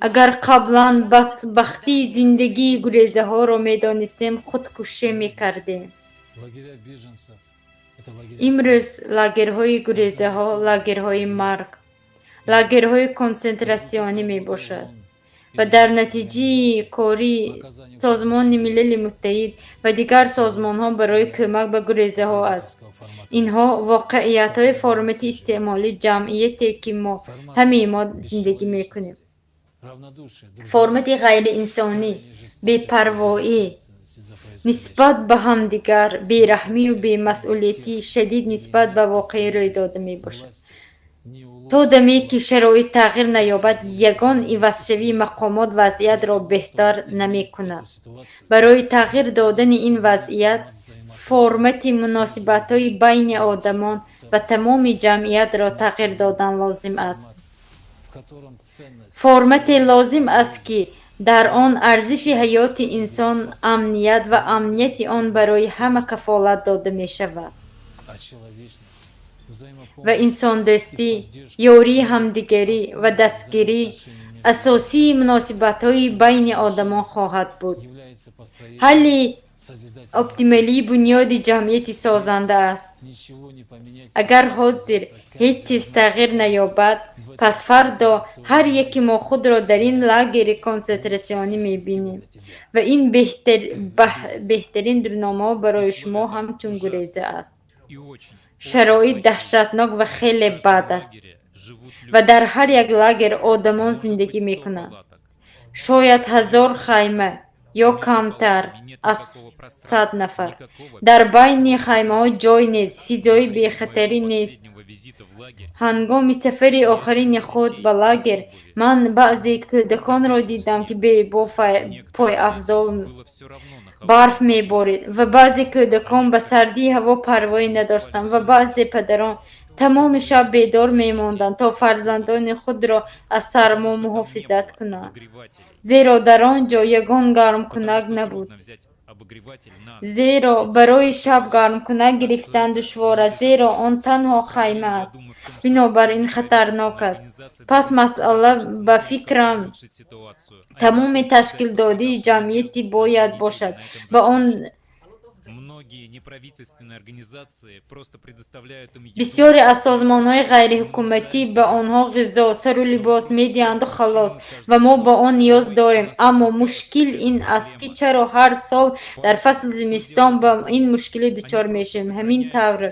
Агар қаблан бадбахтии зиндагии гурезаҳоро медонистем, худкушӣ мекардем. Лагеря беженцев — это лагеря Имрӯз лагерҳои гурезаҳо лагерҳои марг, лагерҳои консентратсионӣ мебошад ва дар натиҷаи кори Созмони Милали Муттаҳид ва дигар созмонҳо барои кӯмак ба гурезаҳо аст. Инҳо воқеиятҳои формати истеъмолии ҷамъияте, ки мо ҳамаи мо зиндагӣ мекунем. равнодушие, друг Формати ғайриинсонӣ, бепарвоӣ нисбат ба ҳамдигар, бераҳмию бемасъулиятии шадид нисбат ба воқеӣ рӯй дода мебошад. То даме ки шароит тағйир наёбад, ягон ивазшавии мақомот вазъиятро беҳтар намекунад. Барои тағйир додани ин вазъият формати муносибатҳои байни одамон ва тамоми ҷамъиятро тағйир додан лозим аст. Формате лозим аст, ки дар он арзиши ҳаёти инсон, амният ва амнияти он барои ҳама кафолат дода мешавад ва инсондӯстӣ, ёрии ҳамдигарӣ ва дастгирӣ асосии муносибатҳои байни одамон хоҳад буд. Ҳалли оптималии бунёди ҷамъияти созанда аст. Агар ҳозир ҳеҷ чиз тағйир наёбад, пас фардо ҳар яки мо худро дар ин лагери консентратсионӣ мебинем ва ин беҳтарин дурнамоҳо барои шумо ҳамчун гуреза аст. Шароит даҳшатнок ва хеле бад аст ва дар ҳар як лагер одамон зиндагӣ мекунанд. Шояд 1000 хайма ё камтар аз 100 нафар. Дар байни хаймаҳо ҷой нест, физои бехатарӣ нест. Ҳангоми сафари охирини худ ба лагер ман баъзе кӯдаконро дидам, ки бо пойафзол барф меборид ва баъзе кӯдакон ба сардии ҳаво парвоӣ надоштанд ва баъзе падарон тамоми шаб бедор мемонданд, то фарзандони худро аз сармо муҳофизат кунанд, зеро дар он ҷо ягон гармкунак набуд, зеро барои шаб гармкунак гирифтан душвор аст, зеро он танҳо хайма аст, бинобар ин хатарнок аст. Пас масъала, ба фикрам, тамоми ташкилдодии ҷамъиятӣ бояд бошад ба он. Бисёре аз созмонҳои ғайриҳукуматӣ ба онҳо ғизо, сару либос медиҳанду халос, ва мо ба он ниёз дорем, аммо мушкил ин аст, ки чаро ҳар сол дар фасли зимистон ба ин мушкилӣ дучор мешавем. Ҳамин тавр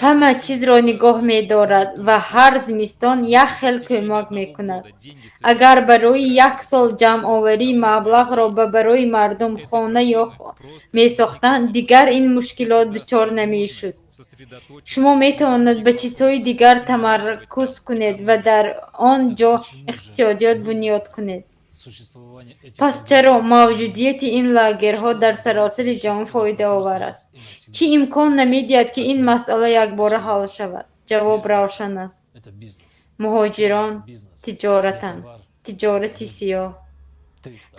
ҳама чизро нигоҳ медорад ва ҳар зимистон як хел кӯмак мекунад. Агар барои як сол ҷамъоварии маблағро ба барои мардум хона ё месохтанд, дигар ин мушкилот дучор намешуд. Шумо метавонед ба чизҳои дигар тамаркуз кунед ва дар он ҷо иқтисодиёт бунёд кунед. Пас чаро мавҷудияти ин лагерҳо дар саросари ҷаҳон фоидаовар аст? Чӣ имкон намедиҳад, ки ин масъала якбора ҳал шавад? Ҷавоб равшан аст. Муҳоҷирон тиҷоратанд, тиҷорати сиёҳ.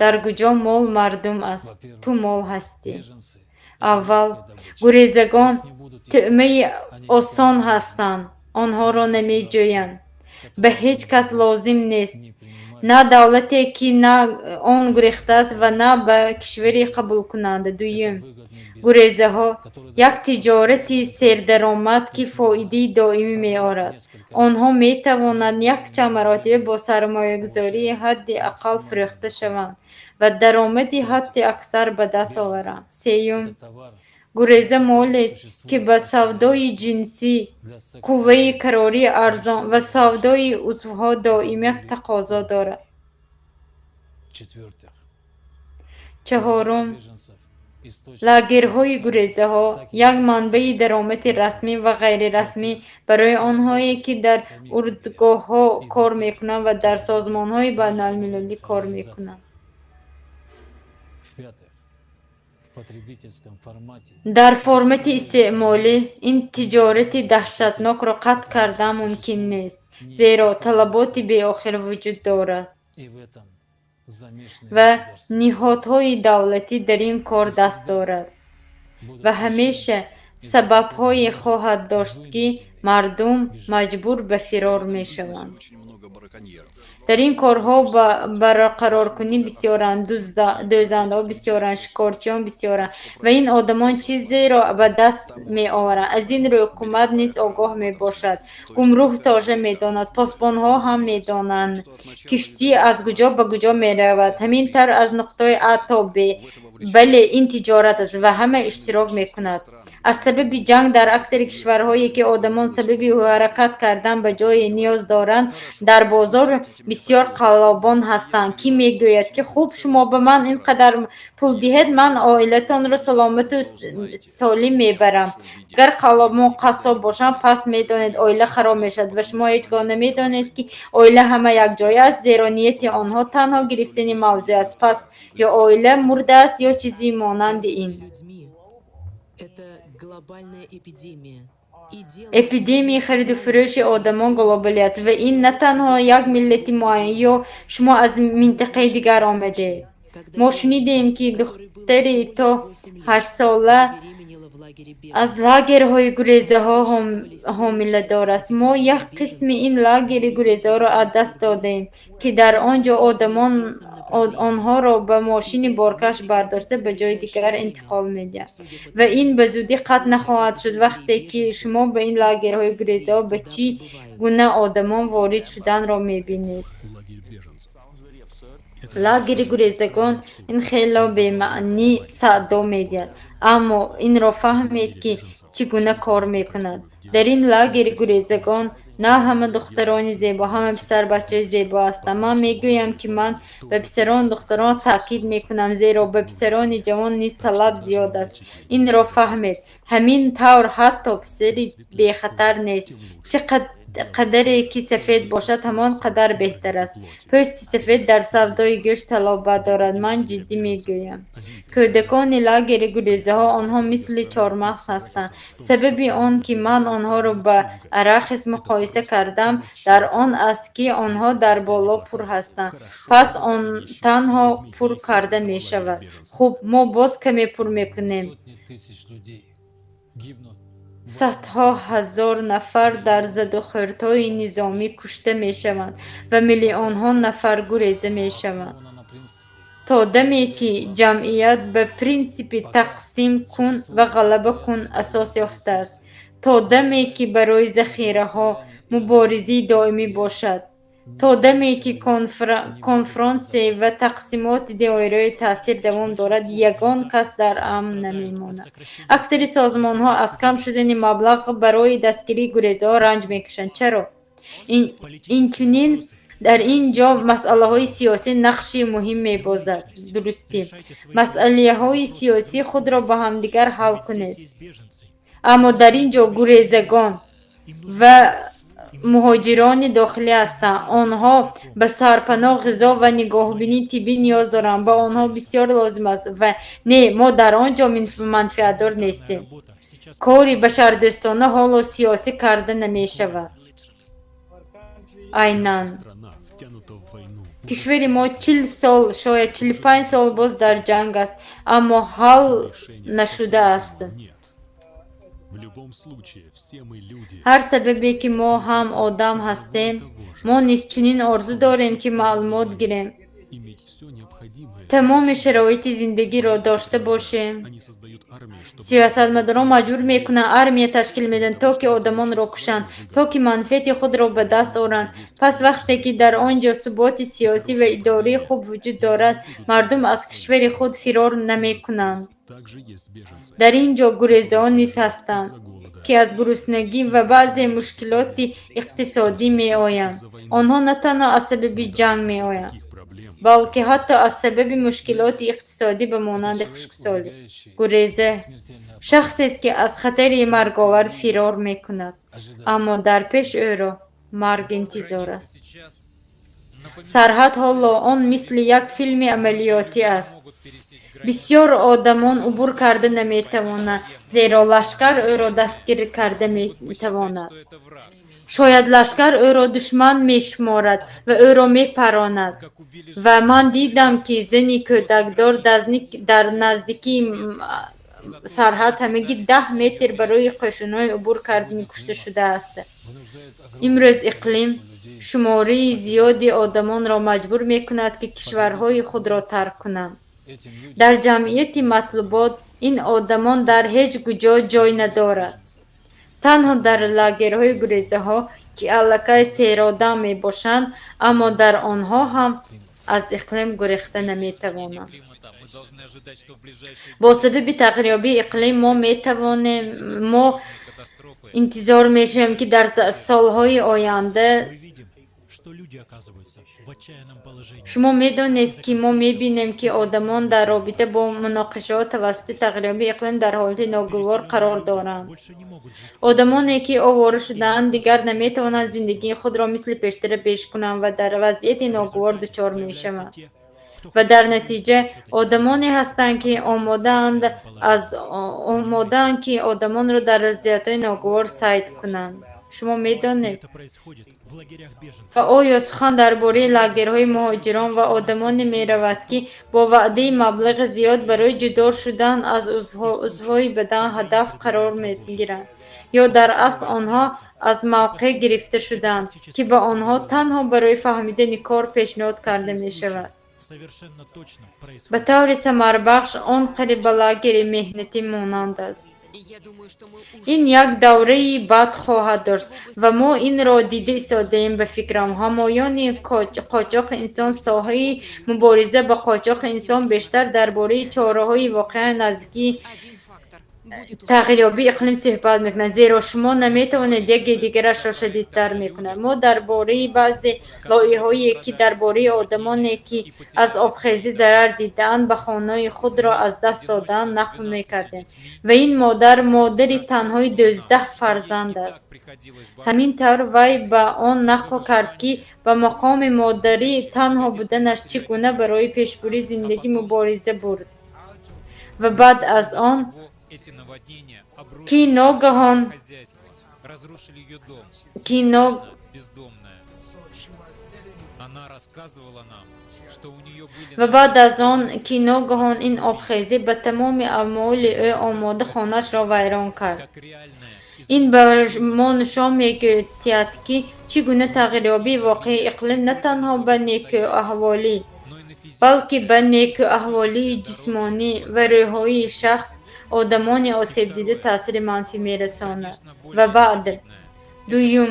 Дар куҷо мол мардум аст, ту мол ҳастӣ. Аввал, гурезагон тӯъмаи осон ҳастанд, онҳоро намеҷӯянд. Ба ҳеҷ кас лозим нест, на давлате, ки на он гурехтааст, ва на ба кишвари қабулкунанда. Дуюм, гурезаҳо як тиҷорати сердаромад, ки фоидаи доимӣ меорад. Онҳо метавонанд якчанд маротиба бо сармоягузории ҳадди ақал фурӯхта шаванд ва даромади ҳадди аксар ба даст оваранд. Сеюм, гуреза молест, ки ба савдои ҷинсӣ, қувваи кории арзон ва савдои узвҳо доимӣ тақозо дорад. Чаҳорум, лагерҳои гурезаҳо як манбаи даромади расмӣ ва ғайрирасмӣ барои онҳое, ки дар урдугоҳҳо кор мекунанд ва дар созмонҳои байналмилалӣ кор мекунанд. Дар формати истеъмолӣ ин тиҷорати даҳшатнокро қатъ кардан мумкин нест, зеро талаботи беохир вуҷуд дорад ва ниҳодҳои давлатӣ дар ин кор даст дорад ва ҳамеша сабабҳое хоҳад дошт, ки мардум маҷбур ба фирор мешаванд. Дар ин корҳо барқароркунӣ бисёранд, дӯзандаҳо бисёранд, шикорчиён бисёранд ва ин одамон чизеро ба даст меоваранд. Аз ин рӯ ҳукумат низ огоҳ мебошад. Гумрук тожа медонад, посбонҳо ҳам медонанд, киштӣ аз куҷо ба куҷо меравад. Ҳамин тавр аз нуқтаи А то Б. Бале, ин тиҷорат аст ва ҳама иштирок мекунад. Аз сабаби ҷанг дар аксари кишварҳое, ки одамон сабаби ҳаракат кардан ба ҷое ниёз доранд, дар бозор бисёр қаллобон ҳастанд, ки мегӯяд, ки хуб, шумо ба ман ин қадар пул диҳед, ман оилатонро саломату солим мебарам. Агар қаллобон қассоб бошанд, пас медонед, оила хароб мешавад ва шумо ҳеҷ гоҳ намедонед, ки оила ҳама якҷоя аст, зеро нияти онҳо танҳо гирифтани мавзӯъ аст. Пас ё оила мурдааст, ё чизи монанди ин. Эпидемияи хариду фурӯши одамон глобалӣ аст ва ин на танҳо як миллати муайян ё шумо аз минтақаи дигар омадед. Мо шунидем, ки духтари то 8-сола аз лагерҳои гурезаҳо ҳомиладор аст. Мо як қисми ин лагери гурезаҳоро аз даст додем, ки дар он ҷо одамон онҳоро ба мошини боркаш бардошта ба ҷои дигар интиқол медиҳанд. Ва ин ба зудӣ қатъ нахоҳад шуд, вақте ки шумо ба ин лагерҳои гурезаҳо ба чӣ гуна одамон ворид шуданро мебинед. Лагери гурезагон ин хело бемаънӣ садо медиҳад, аммо инро фаҳмед, ки чӣ гуна кор мекунад. Дар ин лагери гурезагон на ҳама духтарони зебо, ҳама писарбачаҳои зебо ҳастанд. Ман мегӯям, ки ман ба писарону духтарон таъкид мекунам, зеро ба писарони ҷавон низ талаб зиёд аст. Инро фаҳмед. Ҳамин тавр ҳатто писари бехатар нест. Чӣ қадаре ки сафед бошад, ҳамон қадар беҳтар аст. Пӯсти сафед дар савдои гӯшт талобат дорад. Ман ҷиддӣ мегӯям. Кӯдакони лагери гурезаҳо онҳо мисли чормағз ҳастанд. Сабаби он, ки ман онҳоро ба арахис муқоиса кардам, дар он аст, ки онҳо дар боло пур ҳастанд. Пас он танҳо пур карда мешавад. Хуб, мо боз каме пур мекунем. Садҳо ҳазор нафар дар задухӯрдҳои низомӣ кушта мешаванд ва миллионҳо нафар гуреза мешаванд. То даме, ки ҷамъият ба принсипи тақсим кун ва ғалаба кун асос ёфтааст, то даме, ки барои захираҳо муборизии доимӣ бошад, то даме, ки конфронтсия ва тақсимоти доираи таъсир давом дорад, ягон кас дар амн намемонад. Аксари созмонҳо аз кам шудани маблағ барои дастгирии гурезаҳо ранҷ мекашанд. Чаро? Инчунин дар ин ҷо масъалаҳои сиёсӣ нақши муҳим мебозад. Дурустӣ. Масъалаҳои сиёсӣ худро ба ҳамдигар ҳал кунед. Аммо дар ин ҷо гурезагон ва муҳоҷирони дохилӣ ҳастанд. Онҳо ба сарпаноҳ, ғизо ва нигоҳубинии тиббӣ ниёз доранд. Ба онҳо бисёр лозим аст ва не, мо дар он ҷо манфиатдор нестем. Кори башардӯстона ҳоло сиёсӣ карда намешавад. Айнан. Кишвари мо 40 сол, шояд 45 сол боз дар ҷанг аст, аммо ҳал нашудааст. Ҳар сабабе, ки мо ҳам одам ҳастем, мо низ чунин орзу дорем, ки маълумот гирем, тамоми шароити зиндагиро дошта бошем. Сиёсатмадорон маҷбур мекунанд, армия ташкил медиҳанд, то ки одамонро кушанд, то ки манфиати худро ба даст оранд. Пас вақте ки дар он ҷо суботи сиёсӣ ва идораи хуб вуҷуд дорад, мардум аз кишвари худ фирор намекунанд. Дар ин ҷо гурезаҳо низ ҳастанд, ки аз гуруснагӣ ва баъзе мушкилоти иқтисодӣ меоянд. Онҳо на танҳо аз сабаби ҷанг меоянд, балки ҳатто аз сабаби мушкилоти иқтисодӣ ба монанди хушксолӣ. Гуреза шахсест, ки аз хатари марговар фирор мекунад, аммо дар пеш ӯро марг интизор аст. Сарҳад ҳоло он мисли як филми амалиётӣ аст. Бисёр одамон убур карда наметавонанд, зеро лашкар ӯро дастгир карда метавонад. Шояд лашкар ӯро душман мешуморад ва ӯро мепаронад. Ва ман дидам, ки зани кӯдакдор дар наздикии сарҳад ҳамагӣ 10 метр барои қӯшунҳои убур кардани кушта шудааст. Имрӯз иқлим шумораи зиёди одамонро маҷбур мекунад, ки кишварҳои худро тарк кунанд. Дар ҷамъияти матлубот ин одамон дар ҳеҷ куҷо ҷой надорад. Танҳо дар лагерҳои гурезаҳо, ки аллакай серодам мебошанд, аммо дар онҳо ҳам аз иқлим гурехта наметавонанд. Бо сабаби тағйирёбии иқлим мо метавонем, мо интизор мешавем, ки дар солҳои оянда. Шумо медонед, ки мо мебинем, ки одамон дар робита бо муноқишаҳо тавассути тағйирёбии иқлим дар ҳолати ногувор қарор доранд. Одамоне, ки овора шудаанд, дигар наметавонанд зиндагии худро мисли пештара пеш кунанд ва дар вазъияти ногувор дучор мешаванд. Ва дар натиҷа одамоне ҳастанд, ки омодаанд, ки одамонро дар вазъиятҳои ногувор сайд кунанд. Шумо медонед. Ва оё сухан дар бораи лагерҳои муҳоҷирон ва одамоне меравад, ки бо ваъдаи маблағи зиёд барои ҷудо шудан аз узвҳои бадан ҳадаф қарор мегиранд, ё дар асл онҳо аз мавқеъ гирифта шудаанд, ки ба онҳо танҳо барои фаҳмидани кор пешниҳод карда мешавад. Ба таври самарбахш он қариб ба лагери меҳнатӣ монанд аст. Ин як давраи бад хоҳад дошт ва мо инро дида истодаем. Ба фикрам, ҳамоёни қочоқи инсон, соҳаи мубориза ба қочоқи инсон бештар дар бораи чораҳои воқеан наздики тағйирёбии иқлим суҳбат мекунад, зеро шумо наметавонед яке дигарашро шадидтар мекунад. Мо дар бораи баъзе лоиҳаҳое, ки дар бораи одамоне, ки аз обхезӣ зарар дидаанд ва хонаи худро аз даст додаанд, нақл мекардем. Ва ин модар модари танҳои 12 фарзанд аст. Ҳамин тавр, вай ба он нақл кард, ки ба мақоми модари танҳо буданаш чӣ гуна барои пешбурди зиндагӣ мубориза бурд ва баъд аз он ки ногаҳон ин обхезӣ ба тамоми амволи ӯ омода хонаашро вайрон кард. Ин ба мо нишон медиҳад, ки чӣ гуна тағйирёбии воқеии иқлим на танҳо ба некӯаҳволӣ, балки ба некӯаҳволии ҷисмонӣ ва рӯҳии шахс, одамони осебдида таъсири манфӣ мерасонад. Ва баъд, дуюм,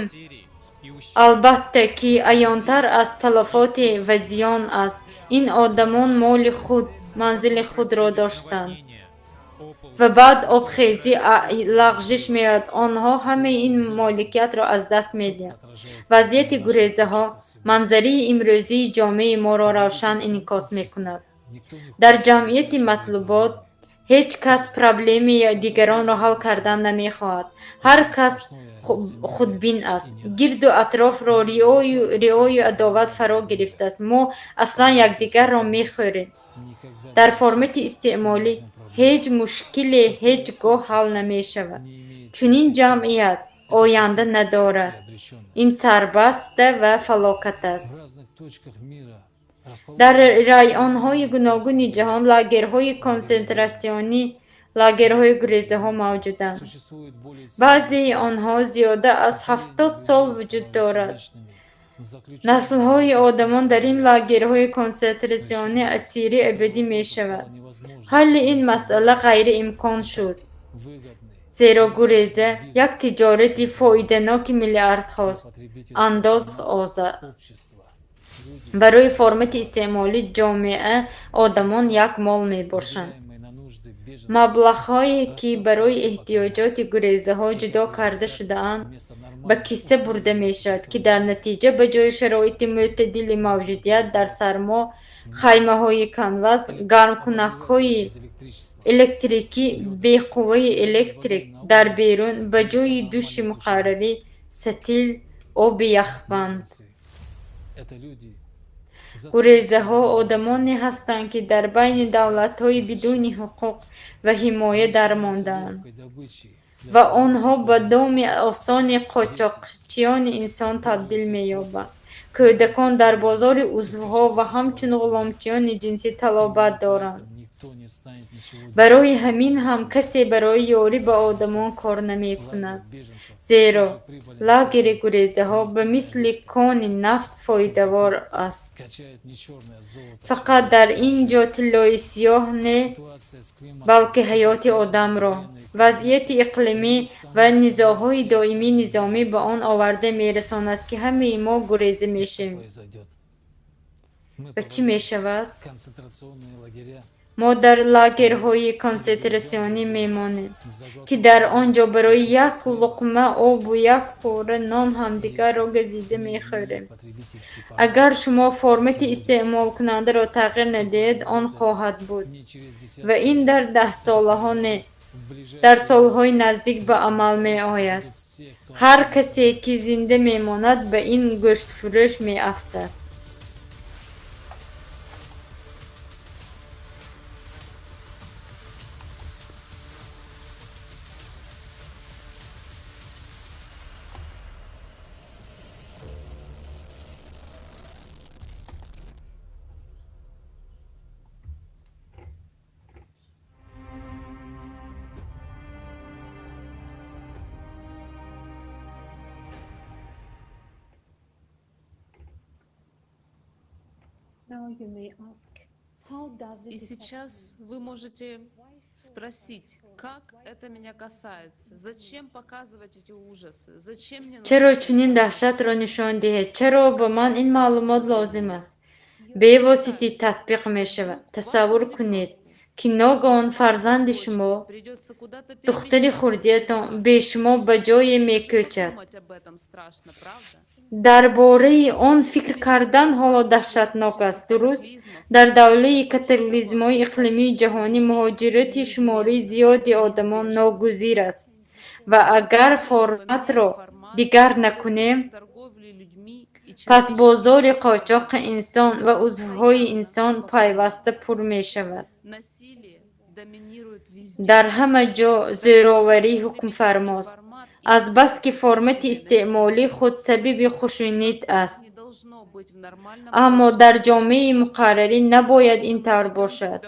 албатта, ки аёнтар аз талафоти ва зиён аст. Ин одамон моли худ, манзили худро доштанд. Ва баъд обхезӣ, лағжиш меояд, онҳо ҳамаи ин моликиятро аз даст медиҳанд. Вазъияти гурезаҳо манзараи имрӯзии ҷомеаи моро равшан инъикос мекунад. Дар ҷамъияти матлубот ҳеҷ кас проблеми дигаронро ҳал кардан намехоҳад. Ҳар кас худбин аст. Гирду атрофро риою адоват фаро гирифтааст. Мо аслан якдигарро мехӯрем. Дар формати истеъмолӣ ҳеҷ мушкиле ҳеҷ гоҳ ҳал намешавад. Чунин ҷамъият оянда надорад. Ин сарбаста ва фалокат аст. Дар районҳои гуногуни ҷаҳон лагерҳои консентратсионӣ, лагерҳои гурезаҳо мавҷуданд. Баъзеи онҳо зиёда аз 70 сол вуҷуд дорад. Наслҳои одамон дар ин лагерҳои консентратсионӣ асири абадӣ мешаванд. Ҳалли ин масъала ғайриимкон шуд, зеро гуреза як тиҷорати фоиданоки миллиардҳост. Андоз озад. Барои формати истеъмолии ҷомеа одамон як мол мебошанд. Маблағҳое, ки барои эҳтиёҷоти гурезаҳо ҷудо карда шудаанд, ба киса бурда мешавад, ки дар натиҷа ба ҷои шароити мӯътадили мавҷудият дар сармо, хаймаҳои канвас, гармкунакҳои электрикӣ бе қувваи электрик дар берун, ба ҷои души муқаррарӣ, сатил, оби яхбанд. Гурезаҳо одамоне ҳастанд, ки дар байни давлатҳои бидуни ҳуқуқ ва ҳимоя дармондаанд ва онҳо ба доми осони қочоқчиёни инсон табдил меёбанд. Кӯдакон дар бозори узвҳо ва ҳамчун ғуломчиёни ҷинсӣ талобат доранд. Барои ҳамин ҳам касе барои ёрӣ ба одамон кор намекунад, зеро лагери гурезаҳо ба мисли кони нафт фоидавор аст. Фақат дар ин ҷо тиллои сиёҳ не, балки ҳаёти одамро. Вазъияти иқлимӣ ва низоъҳои доимии низомӣ ба он оварда мерасонад, ки ҳамаи мо гуреза мешавем. Ва чӣ мешавад? Мо дар лагерҳои консентратсионӣ мемонем, ки дар он ҷо барои як луқма обу як пора нон ҳамдигарро газида мехӯрем. Агар шумо формати истеъмолкунандаро тағйир надиҳед, он хоҳад буд. Ва ин дар даҳсолаҳо не, дар солҳои наздик ба амал меояд. Ҳар касе, ки зинда мемонад, ба ин гӯштфурӯш меафтад. И сейчас вы можете спросить, как это меня касается, зачем показывать эти ужасы, зачем мне... Чаро чунин даҳшатро нишон диҳед? Чаро ба ман ин маълумот лозим аст? Бевоситӣ татбиқ мешавад. Тасаввур кунед, ки ногаҳон фарзанди шумо, духтари хурдиятон, бе шумо ба ҷое мекӯчад. Дар бораи он фикр кардан ҳоло даҳшатнок аст, дуруст? Дар давраи катаклизмҳои иқлимии ҷаҳонӣ муҳоҷирати шумораи зиёди одамон ногузир аст ва агар форматро дигар накунем, пас бозори қочоқи инсон ва узвҳои инсон пайваста пур мешавад. Дар ҳама ҷо зӯроварӣ ҳукмфармост, азбаски формати истеъмолӣ худ сабаби хушунат аст. Аммо дар ҷомеаи муқаррарӣ набояд ин тавр бошад.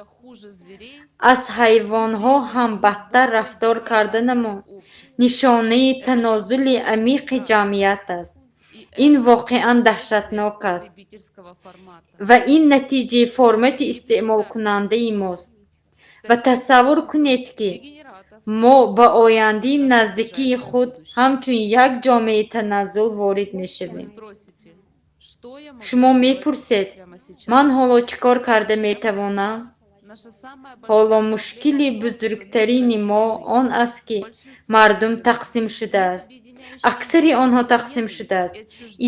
Аз ҳайвонҳо ҳам бадтар рафтор карданамон нишонаи танозули амиқи ҷамъият аст. Ин воқеан даҳшатнок аст ва ин натиҷаи формати истеъмолкунандаи мост. Ва тасаввур кунед, ки мо ба ояндаи наздикии худ ҳамчун як ҷомеаи таназзул ворид мешавем. Шумо мепурсед, ман ҳоло чӣ кор карда метавонам? Ҳоло мушкили бузургтарини мо он аст, ки мардум тақсим шудааст. Аксари онҳо тақсим шудааст.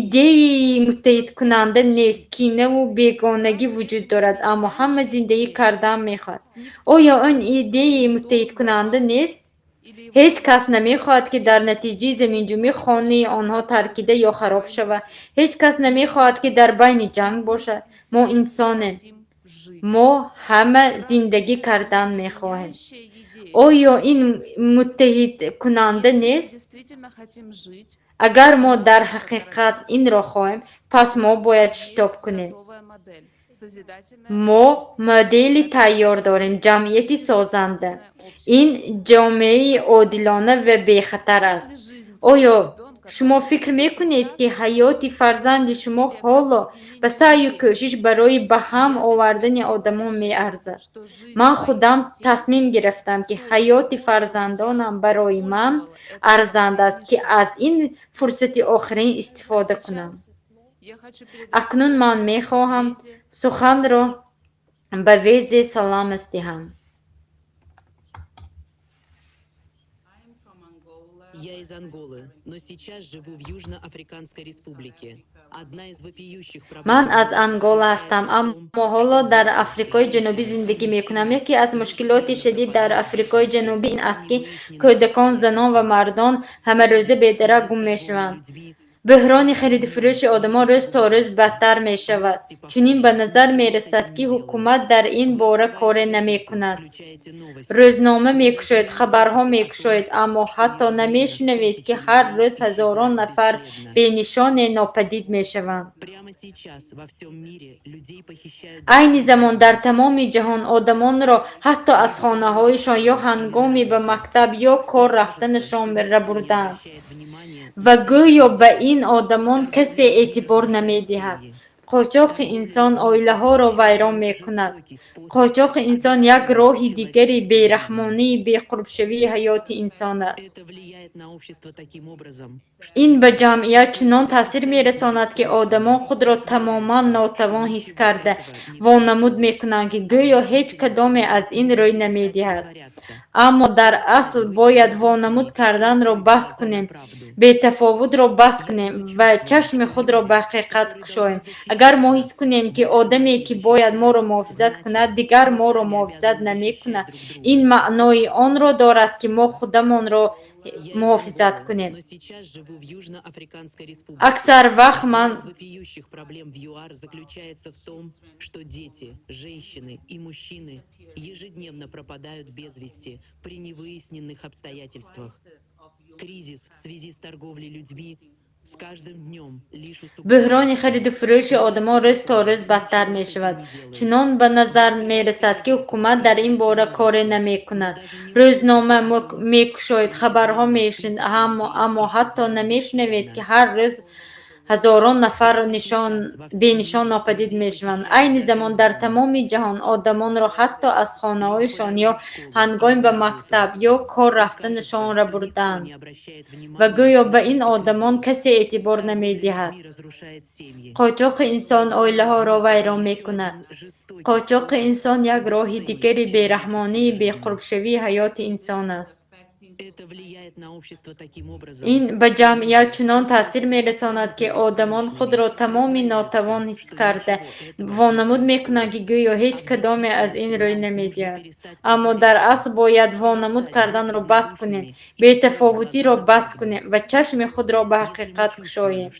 Идеяи муттаҳидкунанда нест, кинаву бегонагӣ вуҷуд дорад, аммо ҳама зиндагӣ кардан мехоҳад. Оё он идеяи муттаҳидкунанда нест? Ҳеҷ кас намехоҳад, ки дар натиҷаи заминҷунбӣ хонаи онҳо таркида ё хароб шавад. Ҳеҷ кас намехоҳад, ки дар байни ҷанг бошад. Мо инсонем. Мо ҳама зиндагӣ кардан мехоҳем. Оё ин муттаҳидкунанда нест? Агар мо дар ҳақиқат инро хоҳем, пас мо бояд шитоб кунем. Мо модели тайёр дорем, ҷамъияти созанда. Ин ҷомеаи одилона ва бехатар аст. Оё шумо фикр мекунед, ки ҳаёти фарзанди шумо ҳоло ба саъю кӯшиш барои ба ҳам овардани одамон меарзад? Ман худам тасмим гирифтам, ки ҳаёти фарзандонам барои ман арзанда аст, ки аз ин фурсати охирин истифода кунам. Акнун ман мехоҳам суханро ба Везе Саламас диҳам. Я из Анголы, но сейчас живу в Южноафриканской Республике. Одна из вопиющих проблем... Ман аз Ангола ҳастам, аммо ҳоло дар Африкои Ҷанубӣ зиндагӣ мекунам. Яке аз мушкилоти шадид дар Африкои Ҷанубӣ ин аст, ки кӯдакон, занон ва мардон ҳамарӯза бедарак гум мешаванд. Бӯҳрони харидуфурӯши одамон рӯз то рӯз бадтар мешавад. Чунин ба назар мерасад, ки ҳукумат дар ин бора коре намекунад. Рӯзнома мекушоед, хабарҳо мекушоед, аммо ҳатто намешунавед, ки ҳар рӯз ҳазорон нафар бенишоне нопадид мешаванд. Айни замон дар тамоми ҷаҳон одамонро ҳатто аз хонаҳояшон ё ҳангоми ба мактаб ё кор рафтанашон рабурдаанд. Ва гӯё ба ин одамон касе эътибор намедиҳад. Қочоқи инсон оилаҳоро вайрон мекунад. Қочоқи инсон як роҳи дигари бераҳмонии беқурбшавии ҳаёти инсон аст. Ин ба ҷамъият чунон таъсир мерасонад, ки одамон худро тамоман нотавон ҳис карда, вонамуд мекунанд, ки гӯё ҳеҷ кадоме аз ин рӯй намедиҳад. Аммо дар асл бояд вонамуд карданро бас кунем, бетафовутро бас кунем ва чашми худро ба ҳақиқат кушоем. Агар мо ҳис кунем, ки одаме, ки бояд моро муҳофизат кунад, дигар моро муҳофизат намекунад, ин маънои онро дорад, ки мо худамонро муҳофизат кунем. Аксар вақт ман ежедневно пропадают без вести при невыясненных обстоятельствах. Кризис в связи с торговлей людьми с каждым днем лишь Буҳрони хариду фурӯши одамон рӯз то рӯз бадтар мешавад. Чунон ба назар мерасад, ки ҳукумат дар ин бора коре намекунад. Рӯзнома мекушоед, хабарҳо мешунавед, аммо ҳатто намешунавед, ки ҳар рӯз ҳазорон нафар бенишон нопадид мешаванд. Айни замон дар тамоми ҷаҳон одамонро ҳатто аз хонаҳояшон ё ҳангоми ба мактаб ё кор рафтанашонро бурдаанд ва гӯё ба ин одамон касе эътибор намедиҳад. Қочоқи инсон оилаҳоро вайрон мекунад. Қочоқи инсон як роҳи дигари бераҳмонии беқурбшавии ҳаёти инсон аст. Ин ба ҷамъият чунон таъсир мерасонад, ки одамон худро тамоми нотавон ҳис карда, вонамуд мекунанд, ки гӯё ҳеҷ кадоме аз ин рӯй намедиҳад. Аммо дар асл бояд вонамуд карданро бас кунем, бетафовутиро бас кунем ва чашми худро ба ҳақиқат кушоем.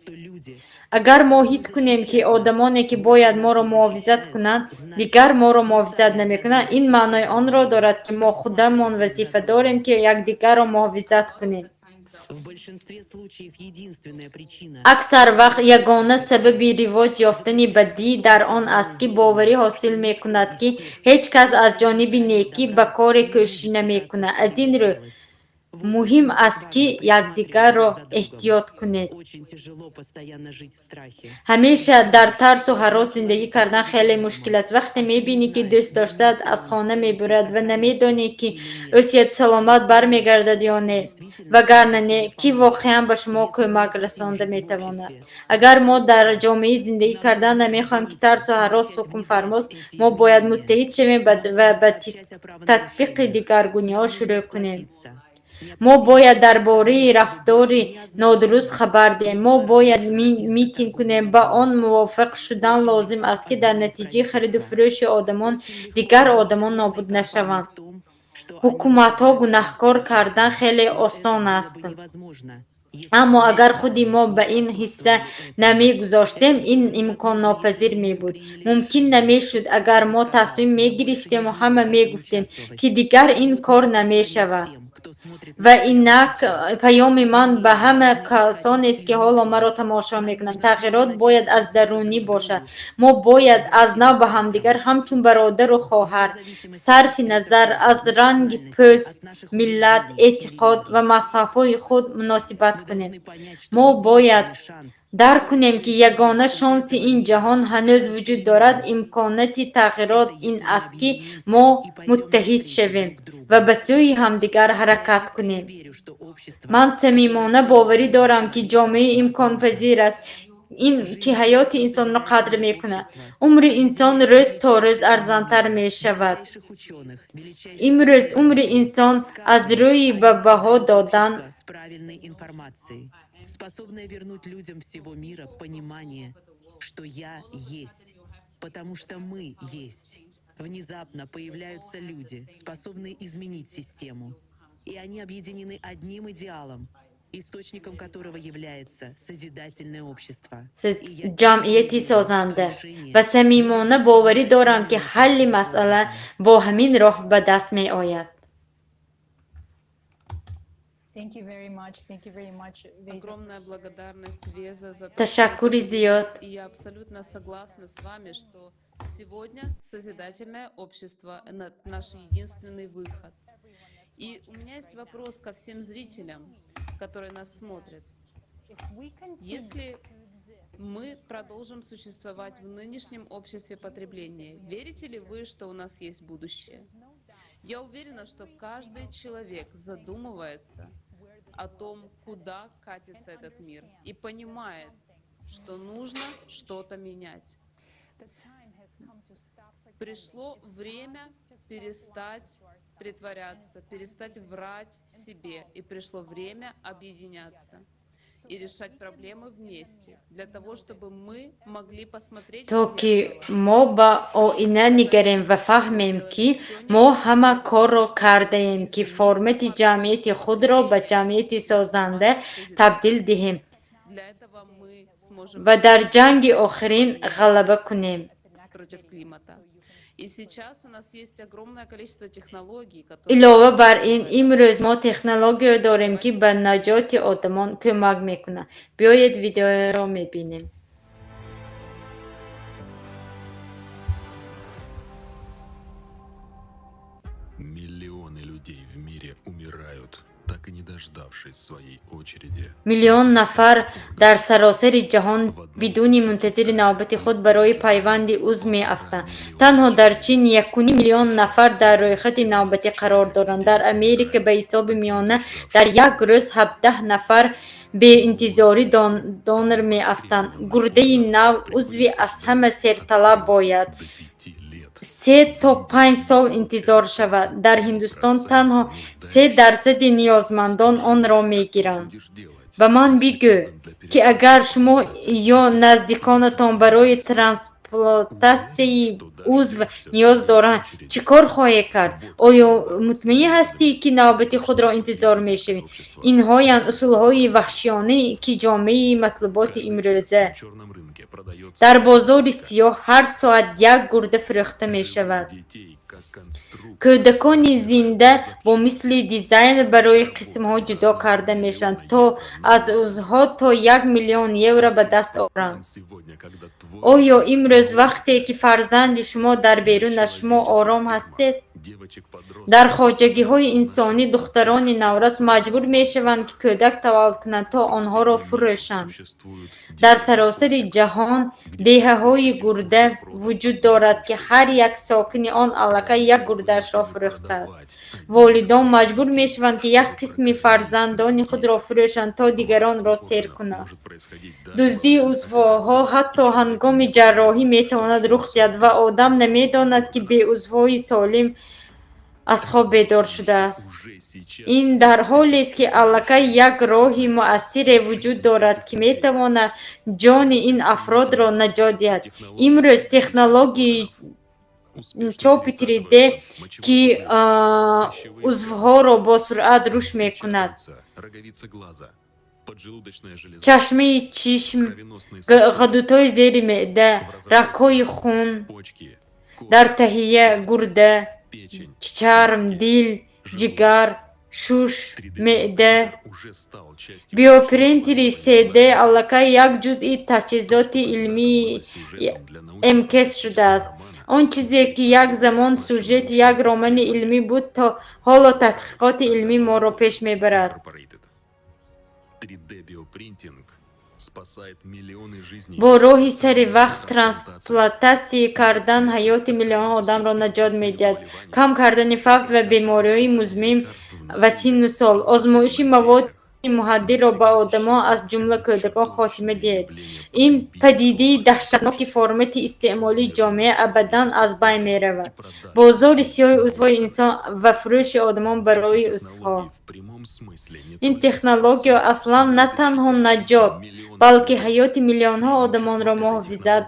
Агар мо ҳис кунем, ки одамоне, ки бояд моро муҳофизат кунанд, дигар моро муҳофизат намекунанд, ин маънои онро дорад, ки мо худамон вазифа дорем, ки якдигарро муҳофизат кунем. Аксар вақт ягона сабаби ривоҷ ёфтани бадӣ дар он аст, ки боварӣ ҳосил мекунад, ки ҳеҷ кас аз ҷониби некӣ ба коре кӯшиш намекунад. Аз ин рӯ муҳим аст, ки якдигарро эҳтиёт кунед. Ҳамеша дар тарсу ҳарос зиндагӣ кардан хеле мушкил аст. Вақте мебинӣ, ки дӯстдоштаат аз хона мебурад ва намедонӣ, ки ӯ сиҳату саломат бармегардад ё не, вагарна не, ки воқеан ба шумо кӯмак расонда метавонад. Агар мо дар ҷомеаи зиндагӣ кардан намехоҳем, ки тарсу ҳарос ҳукмфармост, мо бояд муттаҳид шавем ва ба татбиқи дигаргуниҳо шурӯъ кунем. Мо бояд дар бораи рафтори нодуруст хабар диҳем. Мо бояд митинг кунем. Ба он мувофиқ шудан лозим аст, ки дар натиҷаи хариду фурӯши одамон дигар одамон нобуд нашаванд. Ҳукуматҳо гунаҳкор кардан хеле осон аст. Аммо агар худи мо ба ин ҳисса намегузоштем, ин имконнопазир мебуд. Мумкин намешуд, агар мо тасмим мегирифтему ҳама мегуфтем, ки дигар ин кор намешавад. Ва инак паёми ман ба ҳама касонест, ки ҳоло маро тамошо мекунанд. Тағйирот бояд аз дарунӣ бошад. Мо бояд аз нав ба ҳамдигар ҳамчун бародару хоҳар, сарфи назар аз ранги пӯст, миллат, эътиқод ва мазҳабҳои худ муносибат кунем. Мо бояд дарк кунем, ки ягона шонси ин ҷаҳон ҳанӯз вуҷуд дорад. Имконияти тағйирот ин аст, ки мо муттаҳид шавем ва ба сӯи ҳамдигар ҳаракат кунем. Ман самимона боварӣ дорам, ки ҷомеа имконпазир аст, ин ки ҳаёти инсонро қадр мекунад. Умри инсон рӯз то рӯз арзонтар мешавад. Имрӯз умри инсон аз рӯи ба баҳо додан способная вернуть людям всего мира понимание, что я есть, потому что мы есть. Внезапно появляются люди, способные изменить систему. И они объединены одним идеалом, источником которого является созидательное общество. Ҷамъияти созанда. Ва самимона боварӣ дорам, ки ҳалли масъала бо ҳамин роҳ ба даст меояд. Огромная благодарность, Веза, за то, Ташаккури что зиёд. И я абсолютно согласна с вами, что сегодня созидательное общество — это наш единственный выход. И у меня есть вопрос ко всем зрителям, которые нас смотрят. Если мы продолжим существовать в нынешнем обществе потребления, верите ли вы, что у нас есть будущее? Я уверена, что каждый человек задумывается о том, куда катится этот мир, и понимает, что нужно что-то менять. Пришло время перестать притворяться, перестать врать себе, и пришло время объединяться и решать проблемы вместе, для того, чтобы мы могли посмотреть То ки мо ба оина нигарем ва фаҳмем, ки мо ҳама корро кардаем, ки формати ҷамъияти худро ба ҷамъияти созанда табдил диҳем ва дар ҷанги охирин ғалаба кунем. Против климата. И сейчас у нас есть огромное количество технологий, которые Илова бар ин, имрӯз мо технология дорем, ки ба наҷоти одамон кӯмак мекунад. Биёед, видеоро мебинем. Миллионы людей в мире умирают, так и не дождавшись своей очереди. Миллион нафар дар саросари ҷаҳон бидуни мунтазири навбати худ барои пайванди узв меафтанд. Танҳо дар Чин 1,5 миллион нафар дар рӯйхати навбатӣ қарор доранд. Дар Америка ба ҳисоби миёна дар як рӯз 17 нафар беинтизорӣ донор меафтанд. Гурдаи нав, узви аз ҳама серталаб, бояд 3 то 5 сол интизор шавад. Дар Ҳиндустон танҳо 3 дарсади ниёзмандон онро мегиранд. Ба ман бигӯ, ки агар шумо ё наздиконатон барои трансплантатсияи узв ниёз доранд, чӣ кор хоҳед кард? Оё мутмаин ҳастӣ, ки навбати худро интизор мешавӣ? Инҳоянд усулҳои ваҳшиёна, ки ҷомеаи матлуботи имрӯза. Дар бозори сиёҳ ҳар соат як гурда фурӯхта мешавад. Кӯдакони зинда бо мисли дизайн барои қисмҳо ҷудо карда мешаванд, то аз узвҳо то 1 миллион евро ба даст оранд. Оё имрӯз, вақте ки фарзанди шумо дар берун аз шумо ором ҳастед? Дар хоҷагиҳои инсонӣ духтарони наврас маҷбур мешаванд, ки кӯдак таваллуд кунанд, то онҳоро фурӯшанд. Дар саросари ҷаҳон деҳаҳои гурда вуҷуд дорад, ки ҳар як сокини он аллакай як гурдаашро фурӯхтааст. Волидон маҷбур мешаванд, ки як қисми фарзандони худро фурӯшанд, то дигаронро сер кунанд. Дуздии узвҳо ҳатто ҳангоми ҷарроҳӣ метавонад рух диҳад ва одам намедонад, ки бе узвҳои солим аз хоб бедор шудааст. Ин дар ҳолест, ки аллакай як роҳи муассире вуҷуд дорад, ки метавонад ҷони ин афродро наҷот диҳад. Имрӯз технологияи чопи 3D, ки узвҳоро бо суръат рушд мекунад. Чашмаи чишм, ғадудҳои зери меъда, рагҳои хун дар таҳия, гурда, чарм, дил, ҷигар, шуш, меъда. Биопринтери 3D аллакай як ҷузъи таҷҳизоти илмии МКС шудааст. Он чизе, ки як замон сюжети як романи илмӣ буд, то ҳоло таҳқиқоти илмӣ моро пеш мебарад. Бо роҳи сари вақт трансплантатсия кардан ҳаёти миллионҳо одамро наҷот медиҳад, кам кардани фавт ва бемориҳои музмин ва синну сол. Озмоиши маводи мухаддирро ба одамон, аз ҷумла кӯдакон, хотима диҳед. Ин падидаи даҳшатноки формати истеъмолии ҷомеа абадан аз байн меравад. Бозори сиёҳи узвҳои инсон ва фурӯши одамон барои узвҳо. Ин технология аслан на танҳо наҷот, балки ҳаёти миллионҳо одамонро муҳофизат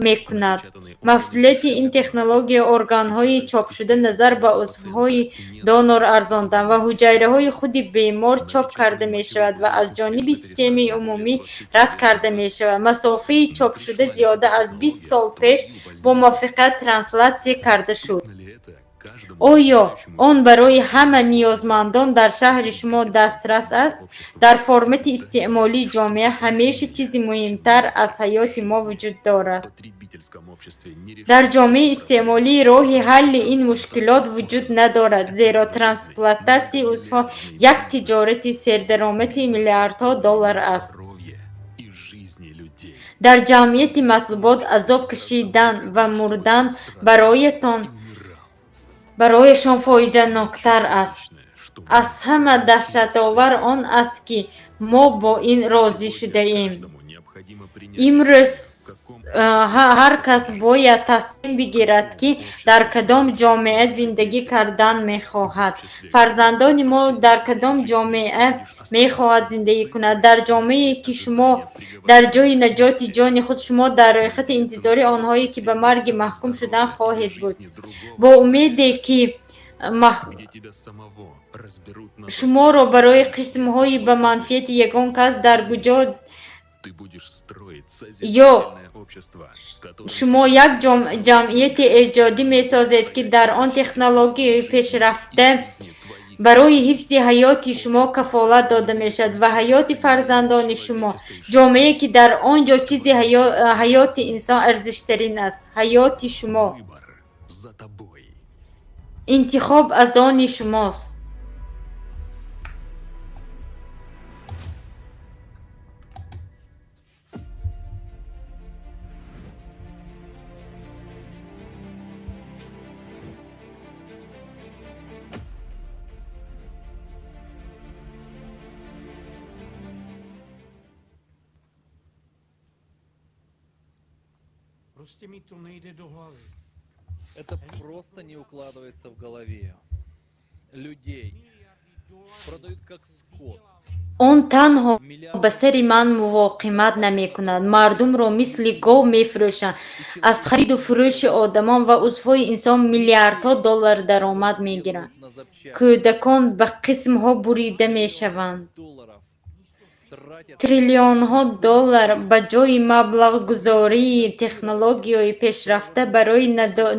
мекунад. Мафзулияти ин технология: органҳои чопшуда назар ба узвҳои донор арзонтар ва ҳуҷайраҳои худи бемор чоп карда мешавад ва аз ҷониби системаи умумӣ рад карда мешавад. Масофаи чопшуда зиёда аз 20 сол пеш бо муваффақият трансплантатсия карда шуд. Оё он барои ҳама ниёзмандон дар шаҳри шумо дастрас аст? Дар формати истеъмолии ҷомеа ҳамеша чизи муҳимтар аз ҳаёти мо вуҷуд дорад. Дар ҷомеаи истеъмолӣ роҳи ҳалли ин мушкилот вуҷуд надорад, зеро трансплантатсияи узвҳо як тиҷорати сердаромади миллиардҳо доллар аст. Дар ҷамъияти матлубот азоб кашидан ва мурдан барояшон фоиданоктар аст. Аз ҳама даҳшатовар он аст, ки мо бо ин розӣ шудаем. Имрӯз ҳар кас бояд тасмим бигирад, ки дар кадом ҷомеа зиндагӣ кардан мехоҳад. Фарзандони мо дар кадом ҷомеа мехоҳад зиндагӣ кунад? Дар ҷомеае, ки шумо дар ҷои наҷоти ҷони худ шумо дар рӯйхати интизори онҳое, ки ба марги маҳкум шудан хоҳед буд, бо умеде, ки шуморо барои қисмҳои ба манфиати ягон кас дар куҷо ё шумо як ҷамъияти эҷодӣ месозед, ки дар он технологияи пешрафта барои ҳифзи ҳаёти шумо кафолат дода мешавад ва ҳаёти фарзандони шумо. Ҷомеае, ки дар он ҷо чизи ҳаёти инсон арзиштарин аст. Ҳаёти шумо. Интихоб аз они шумост. Prostě mi to nejde do hlavy. Это просто не укладывается в голове. Людей продают как скот. Он танҳо ба сари ман мувоқимат намекунад. Мардумро мисли гов мефурӯшанд. Аз хариду фурӯши одамон ва узвҳои инсон миллиардҳо доллар даромад мегиранд. Кӯдакон ба қисмҳо бурида мешаванд. Триллионҳо доллар ба ҷои маблағгузории технологияи пешрафта барои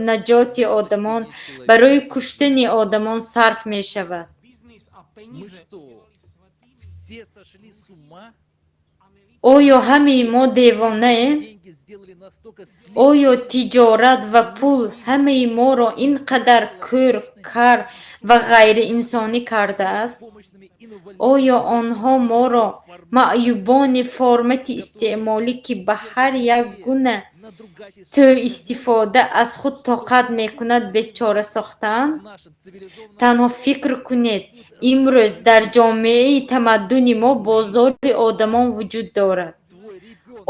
наҷоти одамон, барои куштани одамон сарф мешавад. Оё ҳамаи мо девонаем? Оё тиҷорат ва пул ҳамаи моро ин қадар кӯр, кар ва ғайриинсонӣ кардааст? Оё онҳо моро маъюбони формати истеъмолӣ, ки ба ҳар як гуна сӯистифода аз худ тоқат мекунад, бечора сохтаанд? Танҳо фикр кунед, имрӯз дар ҷомеаи тамаддуни мо бозори одамон вуҷуд дорад.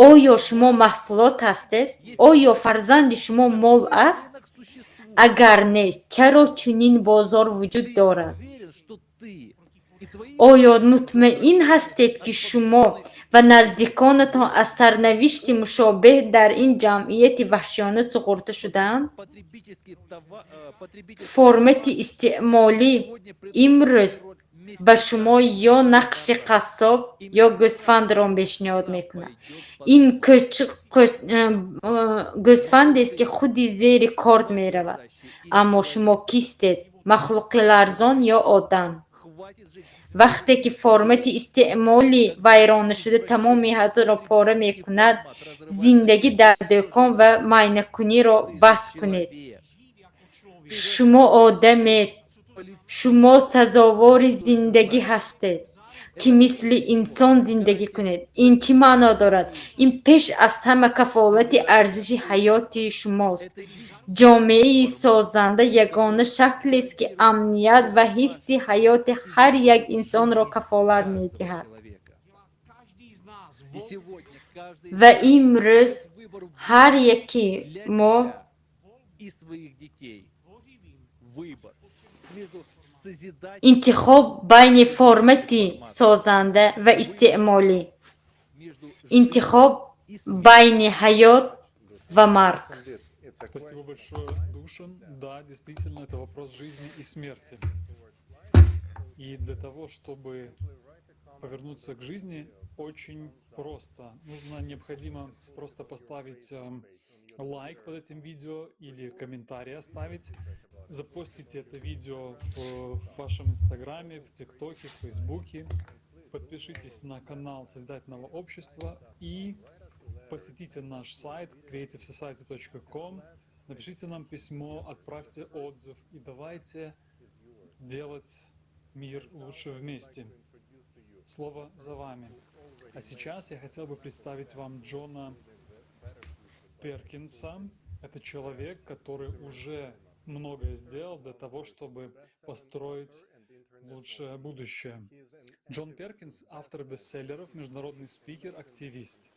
Оё шумо маҳсулот ҳастед? Оё фарзанди шумо мол аст? Агар не, чаро чунин бозор вуҷуд дорад? Оё мутмаин ҳастед, ки шумо ва наздиконатон аз сарнавишти мушобеҳ дар ин ҷамъияти ваҳшиёна суғурта шудаанд? Формати истеъмолӣ имрӯз ба шумо ё нақши қассоб, ё гӯсфандро пешниҳод мекунад. Ин гӯсфандест, ки худи зери корд меравад. Аммо шумо кистед? Махлуқи ларзон ё одам? Вақте ки формати истеъмоли вайронашуда тамоми ҳаётро пора мекунад, зиндагӣ дар дӯкон ва майнакуниро бас кунед. Шумо одамед, шумо сазовори зиндагӣ ҳастед, ки мисли инсон зиндагӣ кунед. Ин чӣ маъно дорад? Ин пеш аз ҳама кафолати арзиши ҳаёти шумост. Ҷомеаи созанда ягона шаклест, ки амният ва ҳифзи ҳаёти ҳар як инсонро кафолат медиҳад. Ва имрӯз ҳар яки мо интихоб байни формати созанда ва истеъмолӣ, интихоб байни ҳаёт ва марг. Спасибо большое, Душан. Да, действительно, это вопрос жизни и смерти. И для того, чтобы повернуться к жизни, очень просто. Необходимо просто поставить лайк под этим видео или комментарий оставить. Запостите это видео в вашем инстаграме, в тиктоке, в фейсбуке. Подпишитесь на канал Созидательного общества и посетите наш сайт creativesociety.com. Напишите нам письмо, отправьте отзыв и давайте делать мир лучше вместе. Слово за вами. А сейчас я хотел бы представить вам Джона Перкинса. Это человек, который уже многое сделал для того, чтобы построить лучшее будущее. Джон Перкинс — автор бестселлеров, международный спикер, активист.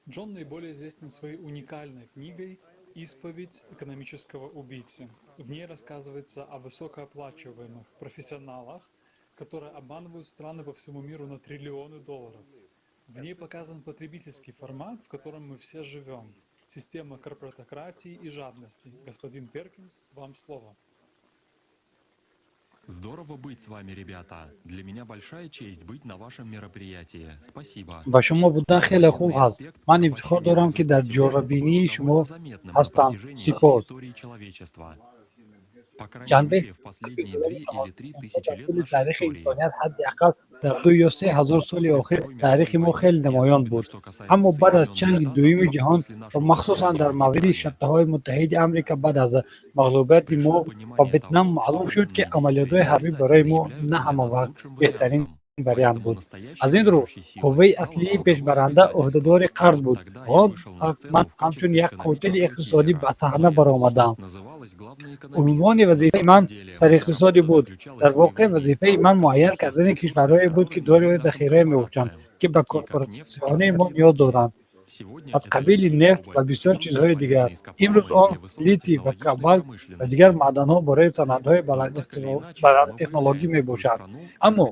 Джон наиболее известен своей уникальной книгой «Исповедь экономического убийцы». В ней рассказывается о высокооплачиваемых профессионалах, которые обманывают страны по всему миру на триллионы долларов. В ней показан потребительский формат, в котором мы все живем. Система корпоратократии и жадности. Господин Перкинс, вам слово. Здорово быть с вами, ребята. Для меня большая честь быть на вашем мероприятии. Спасибо. Ба шумо будан хеле хуб ҳаст. Ман ифтихор дорам, ки дар ҷорабинии шумо ҳастам. Сипос. Ҷанбаи таърихи инсоният, ҳадди ақал дар 2 ё 3 ҳазор соли охир таърихи мо хеле намоён буд. Аммо баъд аз Ҷанги Дуюми ҷаҳон ва махсусан дар мавриди Штатҳои Муттаҳиди Амрико баъд аз мағлубияти мо ба Ветнам маълум шуд, ки амалиётҳои ҳарбӣ барои мо на ҳама вақт беҳтарин вариант буд. Аз ин рӯ қувваи аслии пешбаранда ӯҳдадори қарз буд. Он ман ҳамчун як қотили иқтисодӣ ба саҳна баромадам. Унвони вазифаи ман сариқтисодӣ буд. Дар воқеъ вазифаи ман муайян кардани кишварҳое буд, ки дорои захирае мебошанд, ки ба корпоратсияҳои мо ниёз доранд, аз қабили нефт ва бисёр чизҳои дигар. Имрӯз он литий ва кобалт ва дигар маъданҳо барои саноатҳои баландтехнологӣ мебошад. Аммо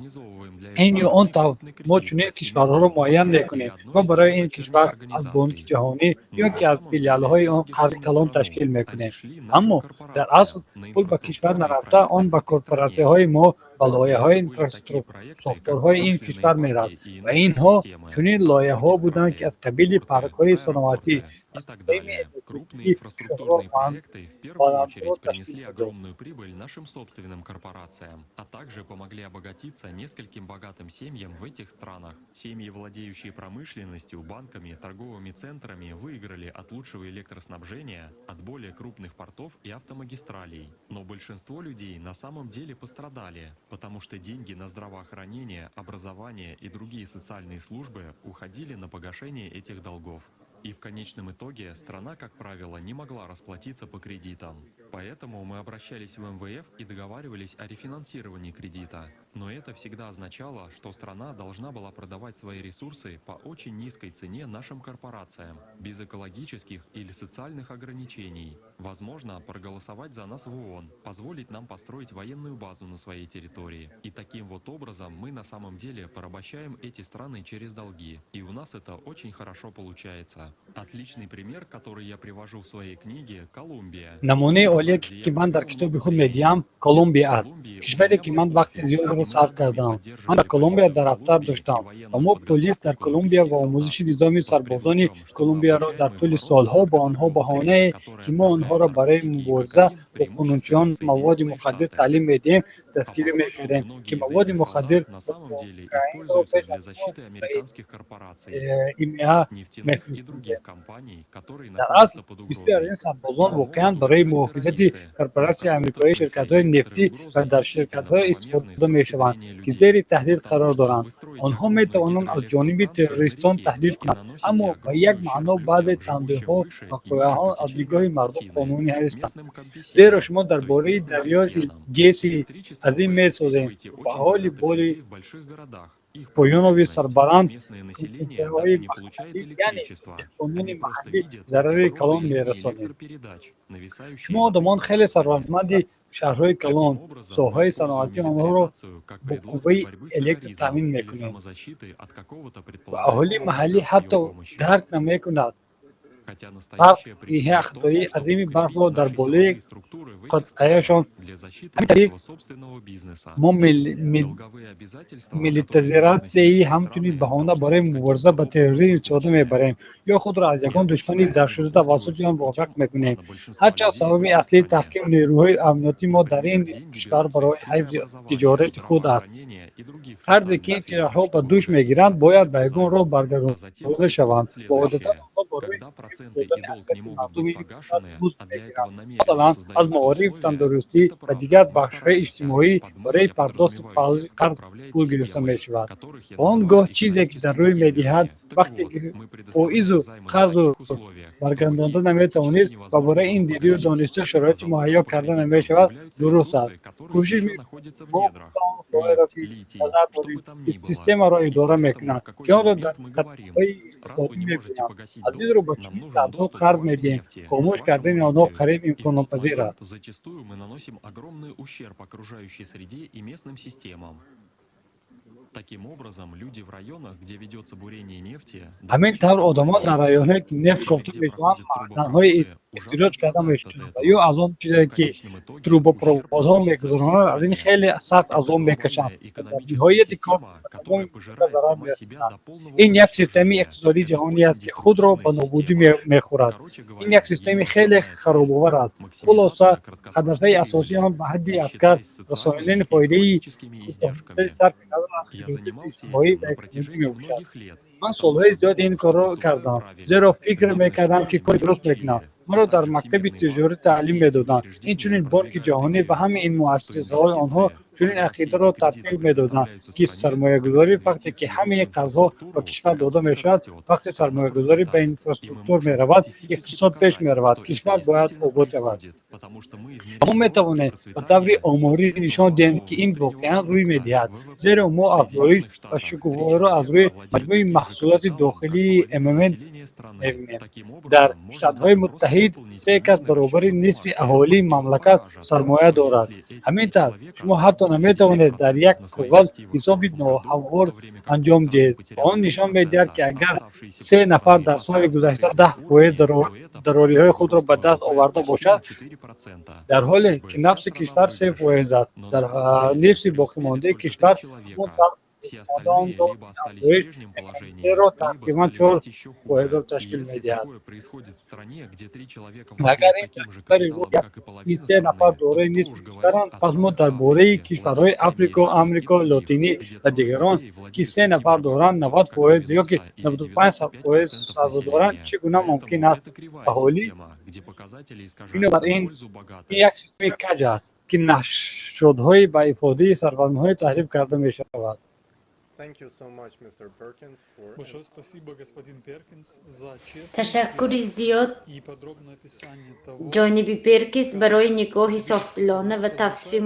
ин ё он тавр мо чунин кишварҳоро муайян мекунем ва барои ин кишвар аз Бонки Ҷаҳонӣ ё ки аз филиалҳои он қарзи калон ташкил мекунем. Аммо дар асл пул ба кишвар нарафта, он ба корпоратсияҳои мо ва лоиҳаҳои инфрасохторҳои ин кишвар мерафт. Ва инҳо чунин лоиҳаҳо буданд, ки аз қабили паркҳои саноатӣ И так далее. Крупные инфраструктурные проекты в первую очередь принесли огромную прибыль нашим собственным корпорациям, а также помогли обогатиться нескольким богатым семьям в этих странах. Семьи, владеющие промышленностью, банками, торговыми центрами, выиграли от лучшего электроснабжения, от более крупных портов и автомагистралей. Но большинство людей на самом деле пострадали, потому что деньги на здравоохранение, образование и другие социальные службы уходили на погашение этих долгов. И в конечном итоге страна, как правило, не могла расплатиться по кредитам. Поэтому мы обращались в МВФ и договаривались о рефинансировании кредита. Но это всегда означало, что страна должна была продавать свои ресурсы по очень низкой цене нашим корпорациям, без экологических или социальных ограничений. Возможно, проголосовать за нас в ООН, позволить нам построить военную базу на своей территории. И таким вот образом мы на самом деле порабощаем эти страны через долги. И у нас это очень хорошо получается. Отличный пример, который я привожу в своей книге, Колумбия. Намунаи олие, ки ман дар китоби худ медиҳам, Колумбия аст, кишваре, ки ман вақти зиёдро сарф кардам. Ман дар Колумбия дафтар доштам ва мо полис дар Колумбия ва омӯзиши низоми сарбозони Колумбияро дар тӯли солҳо бо онҳо баҳонае, ки мо онҳоро барои мубориза бо қонунчиён маводи мухаддир таълим медиҳем, дастгирӣ мекардем, ки маводи мухаддир на самом деле используются для защиты американских корпораций, ИМА нефтяных и других компаний, которые Дар асл находятся под бисёр аз угрозой. ин сарбозон воқеан барои муҳофизати корпоратсияи амрикоӣ, ширкатҳои нефтӣ ва дар ширкатҳое истифода мешаванд, ки зери таҳдид қарор доранд. Онҳо метавонанд аз ҷониби террористон таҳдид кунанд, аммо ба як маъно баъзе танбеҳҳо ва қоидаҳо аз нигоҳи мардум қонунӣ ҳастанд, зеро шумо дар бораи дарёи ГЭСи азим месозем ва ҳоли боли поёнови сарбаланд кумитаҳои маҳаллӣ, яъне деҳқонони маҳаллӣ, зарари калон мерасонед. Шумо одамон хеле сарватманди шаҳрҳои калон, соҳаи саноатии онҳоро бо қувваи электр таъмин мекунед ва аҳолии маҳаллӣ ҳатто дарк намекунад. Барф яхдои азими барфро дар болои қитъаашон. Ҳамин тариқ, мо милитаризатсияи ҳамчунин баҳона барои мубориза ба терроризм истифода мебарем ё худро аз ягон душмани даркшуда тавассути он мувофиқ мекунем. Ҳарчанд сабаби аслии таҳкими нерӯҳои амниятии мо дар ин кишвар барои ҳифзи тиҷорати худ аст, қарзе ки ин кишварҳо ба дӯш мегиранд, бояд ба ягон роҳ баргардонида шаванд ва одатан онҳо барои ҳифз додани аксарияти мардуми ин кишвар музд мегиранд. Масалан, аз маориф, тандурустӣ ва дигар бахшҳои иҷтимоӣ барои пардохти қарз пул гирифта мешавад. Ва он гоҳ чизе ки дар рӯй медиҳад, вақте ки фоизу қарзу баргардонда наметавонед ва барои ин дидию дониста шароити муҳайё карда намешавад, дуруст аст. Кӯшиш мекунем мо он соҳаеро, ки назар дорем, ки системаро идора мекунад, ки онро дар қатъҳои иқтисодӣ мебинам. Аз ин рӯ ба чунин сардҳо қарз медиҳем. Хомӯш кардани онҳо қариб имконнопазир аст. Зачастую мы наносим огромный ущерб окружающей среде и местным системам. Таким образом, люди в районах, где ведется бурение нефти, Ҳамин тавр, одамон дар районҳое, ки нефт кофта мешаванд, маъданҳои ихтироҷ карда мешаванд ва ё аз он чизе, ки трубопроводҳо мегузаронанд, аз ин хеле сахт азоб мекашанд ва дар ниҳояти кор ба тамоми минтақа зарар мерасонанд. Ин як системаи иқтисодии ҷаҳонӣ аст, ки худро ба нобудӣ мехӯрад. Ин як системаи хеле харобовар аст. Хулоса, ҳадафаи асосии он ба ҳадди аксар расонидани фоидаи кӯтоҳмуддати сарфи назар аз хусусияти иҷтимоӣ ва экономикӣ мебошад. Ман солҳои зиёд ин корро кардам, зеро фикр мекардам, ки кори дуруст мекунам. Маро дар мактаби тиҷорат таълим медоданд, инчунин Бонки Ҷаҳонӣ ва ҳамаи ин муассисаҳои онҳо чунин ақидаро татбиқ медоданд, ки сармоягузорӣ вақте ки ҳамаи қарзҳо ба кишвар дода мешавад, вақте сармоягузорӣ ба инфраструктур меравад, иқтисод пеш меравад, кишвар бояд обод шавад. Мо метавонем ба таври оморӣ нишон диҳем, ки ин воқеан рӯй медиҳад, зеро мо афзоиш ва шукуфоиро аз рӯи маҷмӯи маҳсулоти дохилии ММН мебинем. Дар Штатҳои Муттаҳид се кас баробари нисфи аҳолии мамлакат сармоя дорад. Ҳамин тавр, шумо ҳатто наметавонед дар як коғаз ҳисоби ноҳамвор анҷом диҳед ва он нишон медиҳад, ки агар се нафар дар соли гузашта 10% даролиҳои худро ба даст оварда бошад, дар ҳоле ки нафси кишвар 3% аст, дар нисфи боқимондаи кишвар ҳамон тавр боқимондаонро афзоиш ММН-ро тақрибан 4%-ро ташкил медиҳад. Агар ин дар кишвари ин се нафар дорои нисфи кишваранд, пас мо дар бораи кишварҳои Африко, Амрикои Лотинӣ ва дигарон, ки се нафар доранд 90% ё ки 95% сарва доранд, чӣ гуна мумкин аст аҳолӣ? Бинобар ин, ин як системаи каҷ аст, ки нашодҳои ба ифодаи сарватмандҳо таҳриф карда мешавад. Большое спасибо, господин Перкинс, за честное Ташаккури зиёд, и подробное описание того, ҷониби Перкинс, барои нигоҳи софдилона ва тавсифи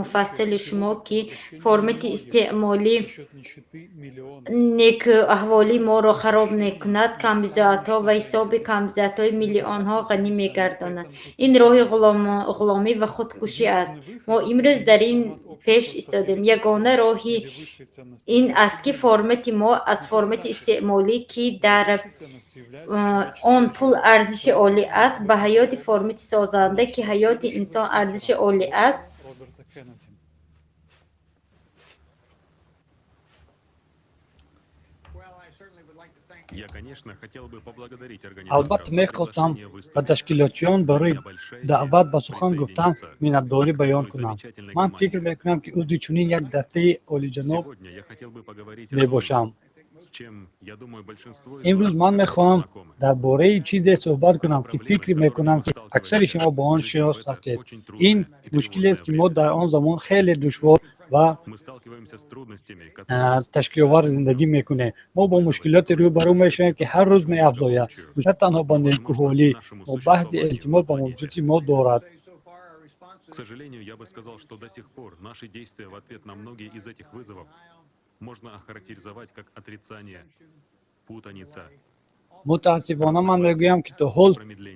муфассали шумо, ки формати истеъмолӣ некӯаҳволии моро хароб мекунад, камбизоатҳо ва ҳисоби камбизоатҳои миллионҳо ғанӣ мегардонад. Ин роҳи ғуломӣ ва худкушӣ аст. Мо имрӯз дар ин пеш истодем. Ягона роҳи ин аст, ки формати мо аз формати истеъмолӣ, ки дар он пул арзиши олӣ аст, ба ҳаёти формати созанда, ки ҳаёти инсон арзиши олӣ аст. Роберта Кеннеди. Я, конечно, хотел бы поблагодарить Албатта, организаторов за мехостам приглашение ба выступить. ташкилотчиён барои даъват ба сухан гуфтан миннатдорӣ баён кунам. Ман фикр мекунам, ки узви чунин як дастаи олиҷаноб Сегодня я хотел бы поговорить о том, мебошам. с чем, я думаю, большинство из Имрӯз вас ман мехоҳам знакомы. Дар бораи чизе суҳбат кунам, ки фикр мекунам, ки аксари шумо бо он шинос ҳастед. Ин мушкилест, ки мо дар он замон хеле душвор ва Мы сталкиваемся с трудностями, которые ташкиловар зиндагӣ мекунем. Мо бо мушкилоте рӯбарӯ мешавем, ки ҳар рӯз меафзояд, на танҳо ба некӯҳолӣ, но баҳди эҳтимол ба мавҷудияти мо дорад. К сожалению, я бы сказал, что до сих пор наши действия в ответ на многие из этих вызовов можно охарактеризовать как отрицание, путаница, Мутаассифона, ман мегӯям, ки то ҳол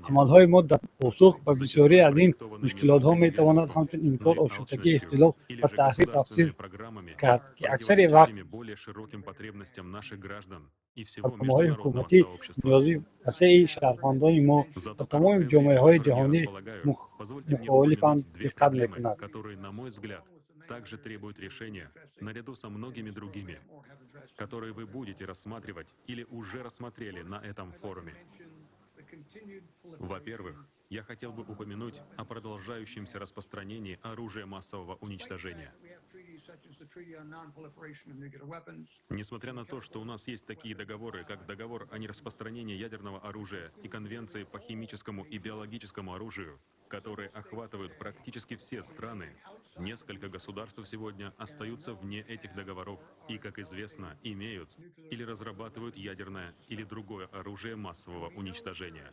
амалҳои мо дар посух ба бисёре аз ин мушкилотҳо метавонад ҳамчун инкор, ошуфтагӣ, ихтилоф или ва же таъхир тавсиф государственными программами, кард, ки аксари вақт противоречащими более широким потребностям наших граждан и всего барномаҳои международного ҳукуматӣ сообщества. ниёзи Васеи шаҳрвандони мо ва тамоми ҷомеаҳои ҷаҳонӣ мухолифанд диққат мекунад. Которые, на мой взгляд, также требуют решения наряду со многими другими, которые вы будете рассматривать или уже рассмотрели на этом форуме. Во-первых, я хотел бы упомянуть о продолжающемся распространении оружия массового уничтожения. Несмотря на то, что у нас есть такие договоры, как Договор о нераспространении ядерного оружия и Конвенции по химическому и биологическому оружию, которые охватывают практически все страны, несколько государств сегодня остаются вне этих договоров и, как известно, имеют или разрабатывают ядерное или другое оружие массового уничтожения.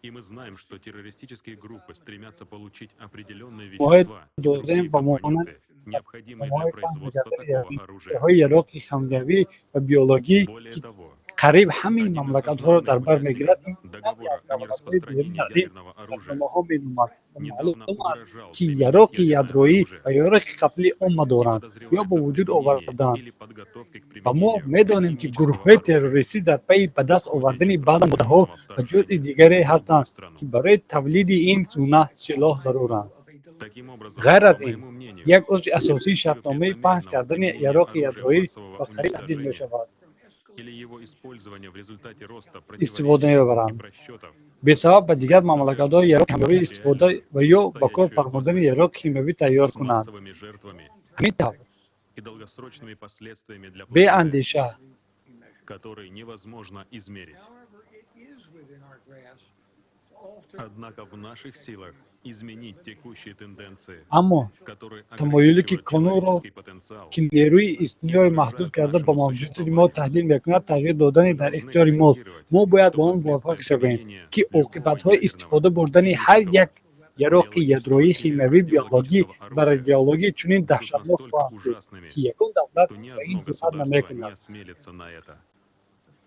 И мы знаем, что террористические группы стремятся получить определенные вещества и другие компоненты, необходимые для производства такого оружия. Более того, қариб ҳамин мамлакатҳоро дар бар мегирад. Маълум аст, ки яроқи ядроӣ ва яроқи қатли омма доранд ё ба вуҷуд овардаанд, ва мо медонем, ки гурӯҳҳои террористӣ дар пайи ба даст овардани баъзе моддаҳо ва ҷузъи дигаре ҳастанд, ки барои тавлиди ин гуна силоҳ заруранд. Ғайр аз ин, як узви асосии шартномаи паҳн кардани яроқи ядроӣ ба қариб таҳдид мешавад. Истифода мебаранд. Бесабаб ба дигар мамлакатҳо яроқи химиявӣ истифода ва ё ба кор фармудани яроқи химиявӣ тайёр кунанд. Ҳамин тавр, беандеша которые невозможно измерить. Однако в наших силах изменить текущие тенденции, Аммо которые тамоюле, ки ограничивают конурро, человеческий потенциал, ки нерӯи истинои маҳдуд карда ба мавҷудияти мо таҳдид мекунад, тағйир додани дар ихтиёри мост. Мо бояд ба он муваффақ шавем, ки оқибатҳои истифода бурдани ҳар як яроқи ядроӣ, химиявӣ, биологӣ ва радиологӣ чунин даҳшатнок хоҳанд шуд, ки ягон давлат что ни ба ин одно ҷуръат государство не намекунад. Осмелится на это.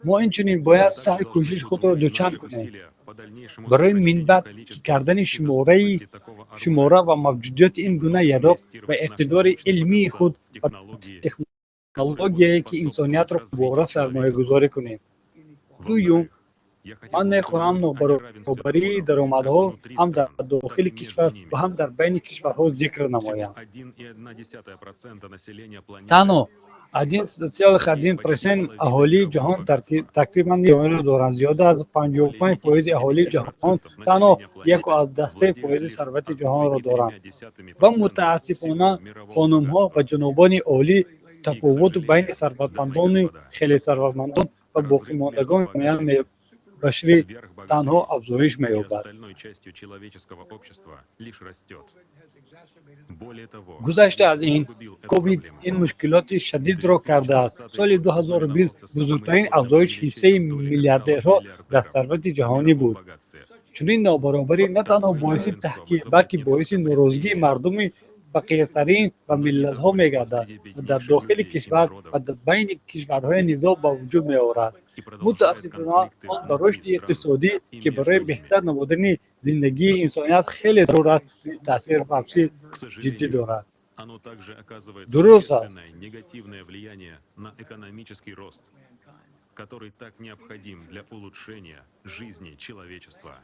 Мо инчунин бояд саъю кӯшиши худро дучанд кунем барои минбаъд кардани шумора ва мавҷудияти ин гуна яроқ ва иқтидори илмии худ ва технологияе, ки инсониятро дубора сармоягузорӣ кунем. Дуюм, ман мехоҳам нобаробарии даромадҳо ҳам дар дохили кишвар ва ҳам дар байни кишварҳо зикр намоям. 1,1% населения планеты Танҳо 1,1% аҳолии ҷаҳон тақрибан ро доранд. Зиёда аз 55 фоизи аҳолии ҷаҳон танҳо 1,3 фоизи сарвати ҷаҳонро доранд ва мутаассифона, хонумҳо ва ҷанобони олӣ, тафовут байни сарватмандону хеле сарватмандон ва боқимондагони ҷомеаи башарӣ танҳо афзоиш меёбад. Остальной частью человеческого общества лишь растет. Более того, Гузашта аз ин, усугубил эту ковид проблему. ин мушкилоти шадидро кардааст. Соли 2020 бузургтарин афзоиши ҳиссаи миллиардерҳо дар сарвати ҷаҳонӣ буд. Чунин нобаробарӣ на танҳо боиси таҳқир, балки боиси норозигии мардуми фақиртарин ва миллатҳо мегардад ва дар дохили кишвар ва дар байни кишварҳои низоъ ба вуҷуд меорад. Мутаассифона, он ба рушди иқтисодӣ, ки барои беҳтар намудани зиндагии инсоният хеле зарур аст, низ таъсири манфӣ К ҷиддӣ сожалению, дорад. Оно также оказывает Дуруст аст. существенное негативное влияние на экономический рост, который так необходим для улучшения жизни человечества.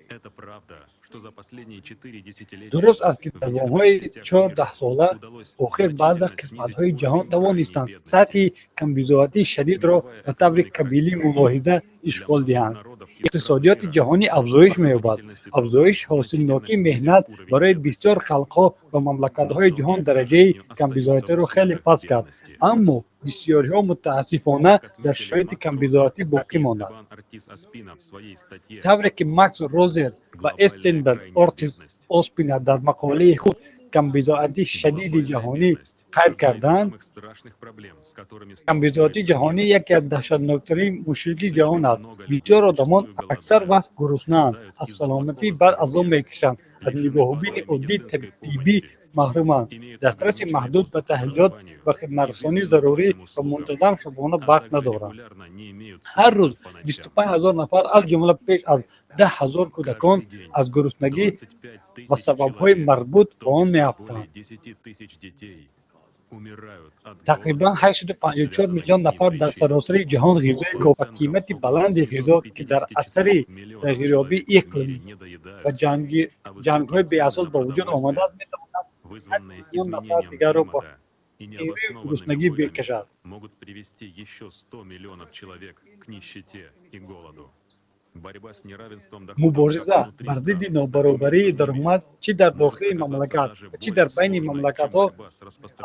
Это правда, что за последние 4 десятилетия Дуруст аст, ки в дар некоторых давомҳои частях чор мира даҳсола удалось охир баъзе значительно снизить қисматҳои уровень ҷаҳон крайней тавонистанд бедности. Сатҳи камбизоатии шадидро ба таври қабили мулоҳиза ишғол диҳанд. Иқтисодиёти ҷаҳонӣ афзоиш меёбад. Афзоиши ҳосилнокии меҳнат барои бисёр халқҳо ва мамлакатҳои ҷаҳон дараҷаи камбизоатиро хеле паст кард, аммо бисёриҳо мутаассифона дар шароити камбизоатӣ боқӣ монданд. Эстебан Ортис Оспина в своей статье Тавре ки Макс Розер ва Эстебан Ортис Оспина дар мақолаи худ «Камбизоатии шадиди ҷаҳонӣ» қайд карданд, самых страшных проблем, с которыми камбизоатии ҷаҳонӣ яке аз даҳшатноктарин мушкили ҷаҳон аст. Бисёр одамон аксар вақт гуруснаанд, аз саломатии бад азоб мекашанд, аз нигоҳубини оддии тиббӣ маҳруманд, дастраси маҳдуд ба таҳсилот ва хидматрасонии зарурӣ ва мунтазам шабона барқ надоранд. Регулярно не имеют Ҳар рӯз 25 ҳазор нафар, аз ҷумла беш аз 10 ҳазор кӯдакон, аз гуруснагӣ ва сабабҳои марбут ба он меафтанд. 10 тысяч детей. Тақрибан 854 миллион нафар дар саросари ҷаҳон ғизои кофӣ ва қимати баланди ғизо, ки дар асари тағйирёбии иқлим ва ҷангҳои беасос ба вуҷуд омадааст, метавонад 8 миллион нафар дигарро ба фақирию гуруснагӣ бикашад. Могут привести еще 100 миллионов человек к нищете и голоду. Мубориза бар зидди нобаробарии даромад чӣ дар дохили мамлакат ва чӣ дар байни мамлакатҳо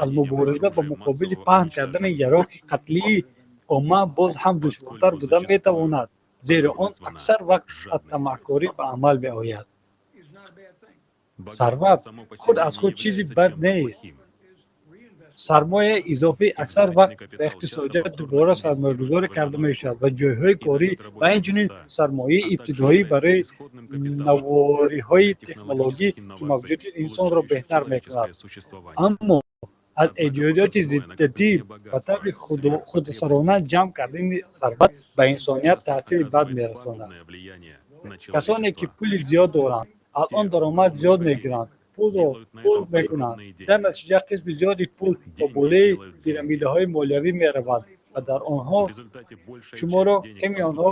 аз мубориза ба муқобили паҳн кардани яроқи қатлии омма боз ҳам душвортар буда метавонад, зеро он аксар вақт аз тамаъкорӣ ба амал меояд. Сарват худ аз худ чизи бад нест. Сармояи изофӣ аксар вақт ба иқтисодиёт дубора сармоягузорӣ карда мешавад ва ҷойҳои корӣ ва инчунин сармояи ибтидоӣ барои навовариҳои технологӣ, ки мавҷудияти инсонро беҳтар мекунад. Аммо аз эҷодиёти зиддатӣ ба таври худсарона ҷамъ кардани сарват ба инсоният таъсири бад мерасонад. Касоне, ки пули зиёд доранд, аз он даромад зиёд мегиранд, пулро пул мекунанд. Дар натиҷа қисми зиёди пул ба болои пирамидаҳои молиявӣ меравад ва дар онҳо шумори ками онҳо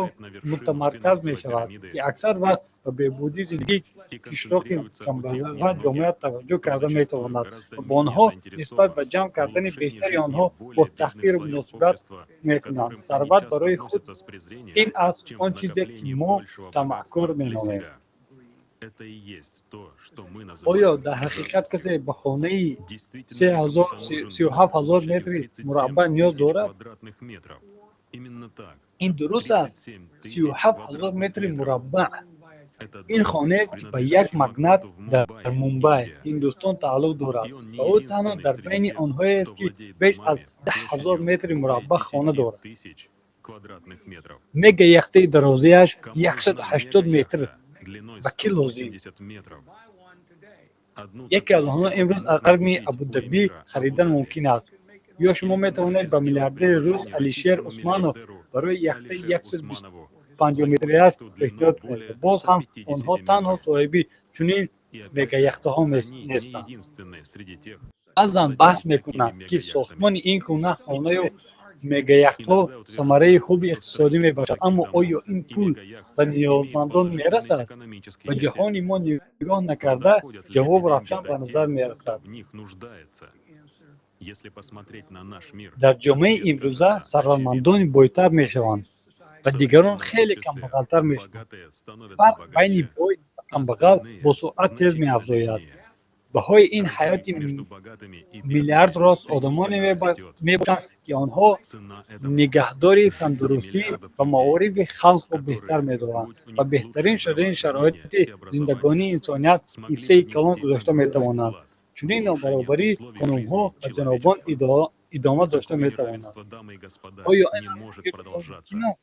мутамарказ мешавад, ки аксар вақт ба беҳбуди зиндагии қишри камбағали ҷомеа таваҷҷӯҳ карда метавонад ва ба онҳо нисбат ба ҷамъ кардани бештари онҳо бо таҳқир муносибат мекунанд. Сарват барои худ ин аст он чизе, ки мо тамаъкор меномем. Оё дар ҳақиқат касе ба хонаи 37 ҳазор метри мураббаъ ниёз дорад? Ин дуруст аст, 37 ҳазор метри мураббаъ. Ин хонаест, ки ба як магнат дар Мумбай, Ҳиндустон тааллуқ дорад ва ӯ танҳо дар байни онҳоест, ки беш аз 10 000 метри мураббаъ хона дорад. Мега яхтаи дарозиаш 180 метр ба кӣ лозим? Яке аз онҳо имрӯз аз қарни Абудабӣ харидан мумкин аст. Ё шумо метавонед ба миллиардери рус Алишер Усманов барои яхтаи 125 метрияш пешниҳод кунед ва боз ҳам онҳо танҳо соҳиби чунин мегаяхтаҳо нестанд. Баъзан баҳс мекунанд, ки сохтмони ин гуна хонаю мегаяхтҳо самараи хуби иқтисодӣ мебахшад, аммо оё ин пул ба ниёзмандон мерасад? Ба ҷаҳони мо нигоҳ накарда, ҷавоб равшан ба назар мерасад. Дар ҷомеаи имрӯза сарватмандон бойтар мешаванд ва дигарон хеле камбағалтар мешаванд. Фарқ байни бой ва камбағал бо суръат тез меафзояд. Баҳои ин ҳаёти миллиард рост одамоне мебошанд, ки онҳо нигаҳдори тандурустӣ ва маорифи халқро беҳтар медоранд ва беҳтарин шудани шароити зиндагонии инсоният ҳиссаи калон гузошта метавонанд. Чунин нобаробарӣ, хонумҳо ва ҷанобон, идома дошта метавонад. Оё ин мумкин аст?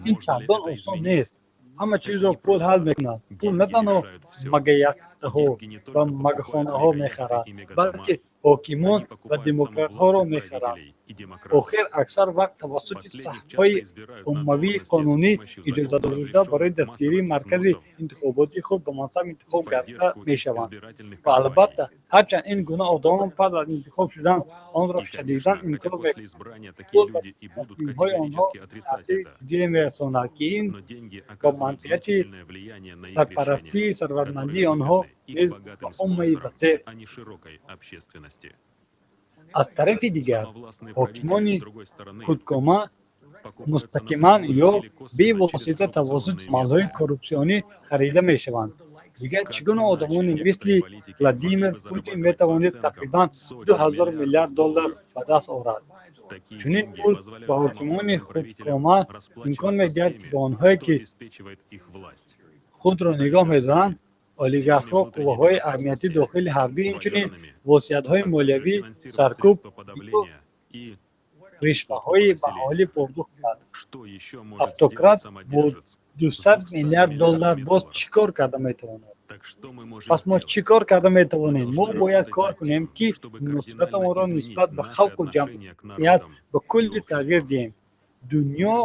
Ин чандон осон нест. Ҳама чизро пул ҳал мекунад. Пул на танҳо мегаяхтаҳо ва мегахонаҳо мехарад, балки ҳокимон ва демократҳоро мехарад. Охир аксар вақт тавассути саҳмҳои оммавии қонунӣ иҷозатдодашуда барои дастгирии маркази интихоботии худ ба мансаб интихоб карда мешаванд. Ва албатта, ҳарчанд ин гуна одамон пас аз интихоб шудан онро шадидан инкор мекунанд, пул ба тасмимҳои онҳо таъсири ҷиддие мерасонад, ки ин ба манфиати сарпарастии сарватмандии онҳо низ ба оммаи васеъ. Аз тарафи дигар, ҳокимони худкома мустақиман ё бевосита тавассути амалҳои коррупсионӣ харида мешаванд. Дигар чӣ гуна одамони мисли Владимир Путин метавонед тақрибан 2000 миллиард доллар ба даст орад? Чунин пул ба ҳокимони худкома имкон медиҳад, ки ба онҳое, ки худро нигоҳ медоранд, олигархҳо, қувваҳои амнияти дохили ҳарбӣ, инчунин восиятҳои молиявӣ, саркӯб ришваҳои ба аҳолӣ пардохт кунад. Автократ бо 200 миллиард доллар боз чӣ кор карда метавонад? Пас мо чӣ кор карда метавонем? Мо бояд кор кунем, ки муносибатамонро нисбат ба халқу ҷамъият ба куллӣ тағйир диҳем. Дунё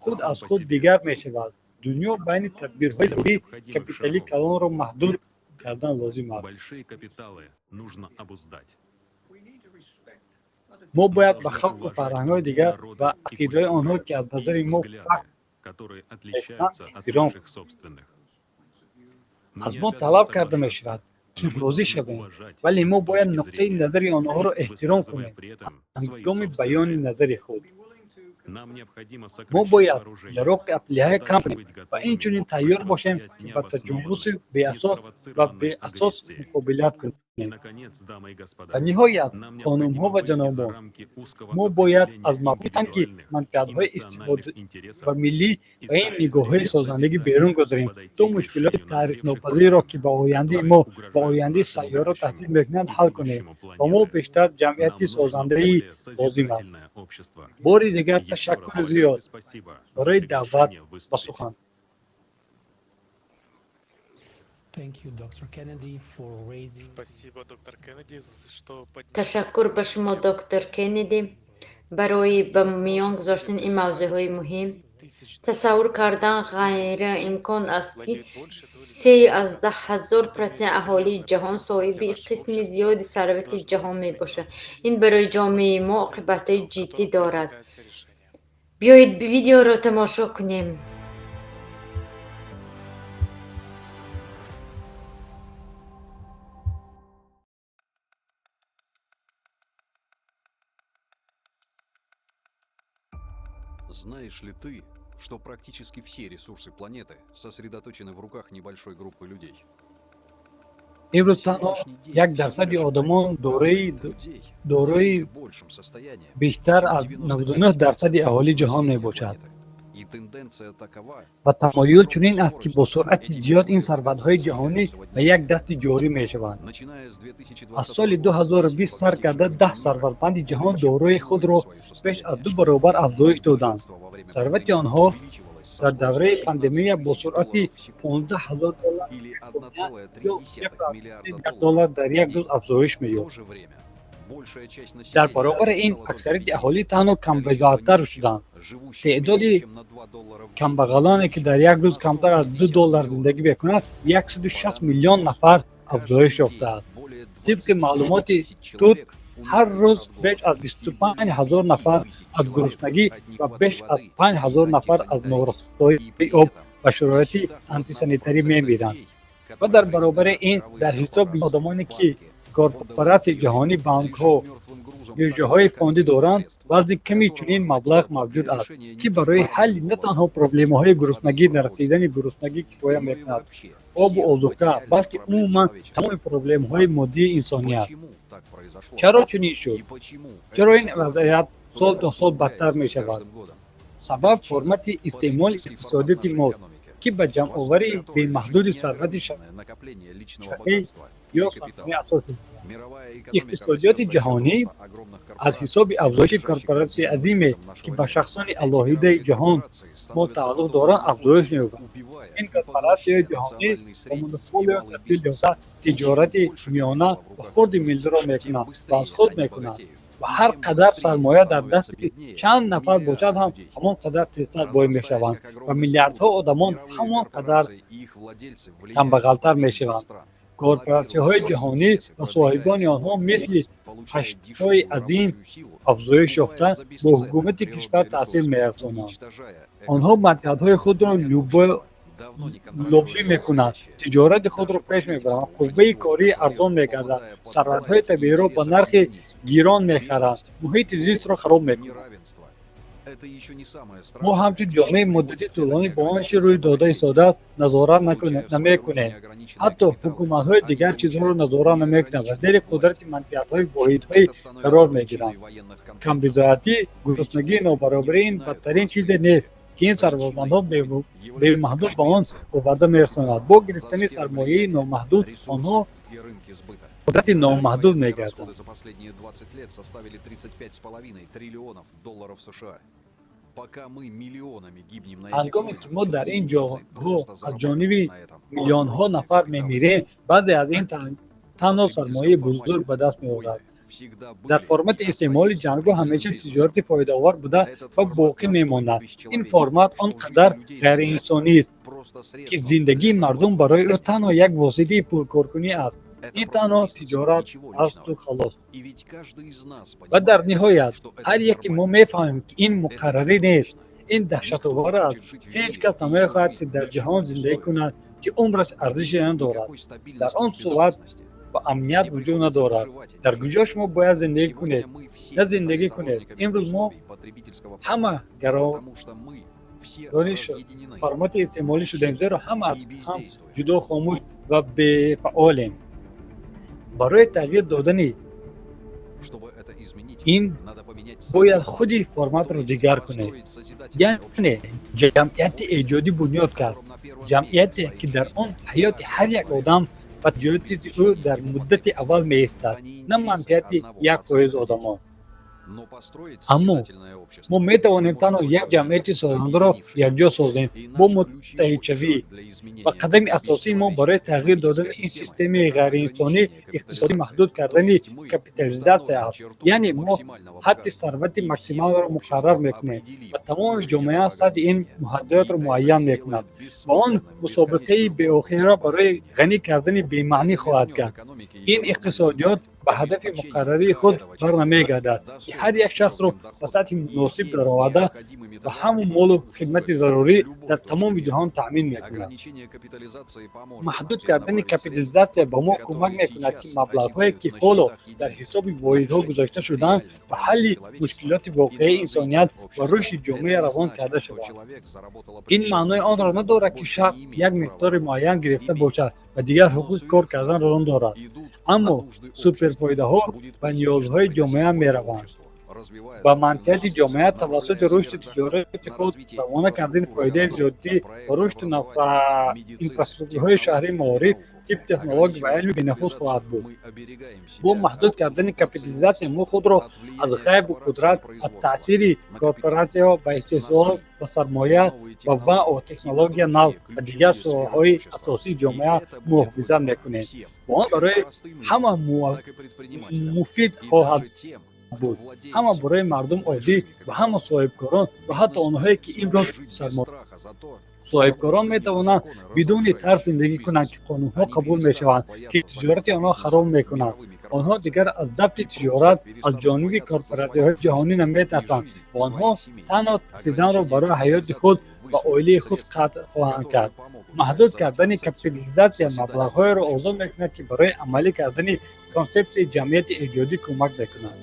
худ аз худ дигар мешавад. Дунё байни тадбирҳои зарурӣ капитали калонро маҳдуд кардан лозим аст. Большие капиталы нужно обуздать. Мо бояд ба халқу фарҳангҳои дигар ва ақидаҳои онҳо, ки аз назари мо фарқ мекунанд, эҳтиром кунем. Аз мо талаб карда мешавад, ки розӣ шавем, вале мо бояд нуқтаи назари онҳоро эҳтиром кунем ҳангоми баёни назари худ. Мо бояд яроқи аслиҳа кам кунем ва инчунин тайёр бошем, ки ба таҷовузи беасос ва беасос муқобилат кунем. Ва ниҳоят, хонумҳо ва ҷанобон, мо бояд аз мафҳуми танги манфиатҳои истифода ва миллӣ ва ин нигоҳҳои созандагӣ берун гузарем, то мушкилоти таърифнопазирро, ки ба ояндаи мо ва ояндаи сайёра таҳдид мекунанд, ҳал кунем. Ба мо бештар ҷамъияти созандаӣ лозим аст. Бори дигар ташаккури зиёд барои даъват ба сухан. Ташаккур ба шумо, доктор Кеннеди, барои ба миён гузоштани ин мавзӯъҳои муҳим. Тасаввур кардан ғайриимкон аст, ки 3,1 процент аҳолии ҷаҳон соҳиби қисми зиёди сарвати ҷаҳон мебошад. Ин барои ҷомеаи мо оқибатҳои ҷиддӣ дорад. Биёед, видеоро тамошо кунем. Знаешь ли ты, что практически все ресурсы планеты сосредоточены в руках небольшой группы людей? Имрӯз танҳо 1 дарсади одамон дорои бештар аз 99 дарсади аҳолии ҷаҳон мебошад ва тамоюл чунин аст, ки бо суръати зиёд ин сарватҳои ҷаҳонӣ ба як дасти ҷорӣ мешаванд. Аз соли 2020 сар карда, 10 сарватманди ҷаҳон дорои худро беш аз ду баробар афзоиш доданд. Сарвати онҳо дар давраи пандемия бо суръати 15 ҳазор доллар ё доллар дар як рӯз афзоиш меёфт. Дар баробари ин, аксарияти аҳолӣ танҳо камбизоаттар шуданд. Теъдоди камбағалоне, ки дар як рӯз камтар аз 2 доллар зиндагӣ мекунанд, 160 миллион нафар афзоиш ёфтааст. Тибқи маълумоти ТУД, ҳар рӯз беш аз 25 ҳазор нафар аз гуруснагӣ ва беш аз 5 ҳазор нафар аз норасоии об ва шароити антисанитарӣ мемиранд. Ва дар баробари ин, дар ҳисоби одамоне, ки корпоратсияи ҷаҳонӣ, банкҳо, биржаҳои фондӣ доранд, вазни ками чунин маблағ мавҷуд аст, ки барои ҳалли на танҳо проблемаҳои гуруснагӣ, нарасидани гуруснагӣ кифоя мекунад, обу озуқа, балки умуман тамоми проблемаҳои моддии инсоният. Чаро чунин шуд? Чаро ин вазъият сол то сол бадтар мешавад? Сабаб формати истеъмоли иқтисодиёти мо, ки ба ҷамъоварии бемаҳдуди сарвати шахсӣ ё сармоя асос. Иқтисодиёти ҷаҳонӣ аз ҳисоби афзоиши корпоратсияи азиме, ки ба шахсони алоҳидаи ҷаҳон мо тааллуқ доранд, афзоиш меёбад. Ин корпоратсияҳои ҷаҳонӣ ба монополия табдил ёфта, тиҷорати миёна ва хурди миллиро мекунанд ва аз худ мекунанд ва ҳар қадар сармоя дар дасти чанд нафар бошад ҳам, ҳамон қадар тезтар бой мешаванд ва миллиардҳо одамон ҳамон қадар камбағалтар мешаванд. Корпоратсияҳои ҷаҳонӣ ва соҳибони онҳо мисли ҳаштҳои азим афзоиш ёфта, бо ҳукумати кишвар таъсир мерасонанд. Онҳо манфиатҳои худро лоббӣ мекунанд, тиҷорати худро пеш мебаранд, қувваи кории арзон мегардад, сарватҳои табииро ба нархи гирон мехаранд, муҳити зистро хароб мекунанд. Мо ҳамчун ҷомеаи муддати тӯлонӣ ба он чи рӯй дода истодааст, назорат намекунем. Ҳатто ҳукуматҳои дигар чизҳоро назорат намекунанд ва зери қудрати манфиатҳои воҳидҳое қарор мегиранд. Камбизоатӣ, гуруснагӣ, нобаробарӣ — ин бадтарин чизе нест, ки ин сарватмандҳо бемаҳдуд ба он оварда мерасонанд. Бо гирифтани сармояи номаҳдуд онҳо қудрати номаҳдуд мегарданд. За последние 20 лет составили 35,5 триллионов долларов США. Пока мы миллионами гибнем на этих Ҳангоме ки мо дар ин ҷоҳо аз ҷониби миллионҳо нафар мемирем, баъзе аз ин танҳо сармояи бузург ба даст меорад. Дар формати истеъмоли ҷангҳо ҳамеша тиҷорати фоидаовар буда ва боқӣ мемонад. Ин формат он қадар ғайриинсонист, ки зиндагии мардум барои ӯ танҳо як воситаи пулкоркунӣ аст. Ин танҳо тиҷорат асту халос. Ва дар ниҳоят ҳар яке мо мефаҳмем, ки ин муқаррарӣ нест, ин даҳшатовар аст. Ҳеҷ кас намехоҳад, ки дар ҷаҳон зиндагӣ кунад, ки умраш арзише надорад. Дар он сурат ва амният вуҷуд надорад. Дар куҷо шумо бояд зиндагӣ кунед? На зиндагӣ кунед. Имрӯз мо ҳама гарони формати истеъмолӣ шудаем, зеро ҳама аз ҳам ҷудо, хомӯш ва бефаъолем. Барои тағйир додани ин бояд худи форматро дигар кунед, яъне ҷамъияти эҷодӣ бунёд кард, ҷамъияте, ки дар он ҳаёти ҳар як одам ва тиҷорати ӯ дар муддати аввал меистад, на манфиати 1% одамон. Аммо мо метавонем танҳо як ҷамъияти созандаро якҷо созем бо муттаҳидшавӣ. Ва қадами асосии мо барои тағйир додани ин системаи ғайриинсонии иқтисодӣ маҳдуд кардани капитализатсия аст. Яъне мо ҳадди сарвати максималро муқаррар мекунем ва тамоми ҷомеа сатҳи ин муҳаддиётро муайян мекунад, ва он мусобиқаи беохирро барои ғанӣ кардани бемаънӣ хоҳад кард. Ин иқтисодиёт ба ҳадафи муқаррарии худ барнамегардад, ки ҳар як шахсро ба сатҳи муносиб дароварда ва ҳамон молу хидмати зарурӣ дар тамоми ҷаҳон таъмин мекунад. Маҳдуд кардани капитализатсия ба мо кӯмак мекунад, ки маблағҳое, ки ҳоло дар ҳисоби воҳидҳо гузошта шудаанд, ба ҳалли мушкилоти воқеии инсоният ва рушди ҷомеа равон карда шаванд. Ин маънои онро надорад, ки шахс як миқдори муайян гирифта бошад ва дигар ҳуқуқи кор карданро надорад, аммо суперфоидаҳо ба ниёзҳои ҷомеа мераванд. Ба манфиати ҷомеа тавассути рушди тиҷорати худ равона кардани фоидаи зиёдӣ ба рушду инфраструктураҳои шаҳрӣ, маориф, тиб, технология ва илми бенафус хоҳад буд. Бо маҳдуд кардани капитализатсия мо худро аз ғайбу қудрат, аз таъсири корпоратсияҳо ба истеҳсолот, ба сармоя ва вао технология нав ва дигар соҳаҳои асосии ҷомеа муҳофизат мекунем, ва он барои ҳама муфид хоҳад буд, ҳама барои мардум оддӣ ва ҳама соҳибкорон ва ҳатто онҳое, ки имрӯз сармоя. Соҳибкорон метавонанд бидуни тарс зиндагӣ кунанд, ки қонунҳо қабул мешаванд, ки тиҷорати онҳо хароб мекунанд. Онҳо дигар аз забти тиҷорат аз ҷониби корпоратсияҳои ҷаҳонӣ наметарсанд ва онҳо танҳо тарсиданро барои ҳаёти худ ва оилаи худ қатъ хоҳанд кард. Маҳдуд кардани капитализатсия маблағҳоеро озод мекунад, ки барои амалӣ кардани консепсияи ҷамъияти эҷодӣ кӯмак мекунад.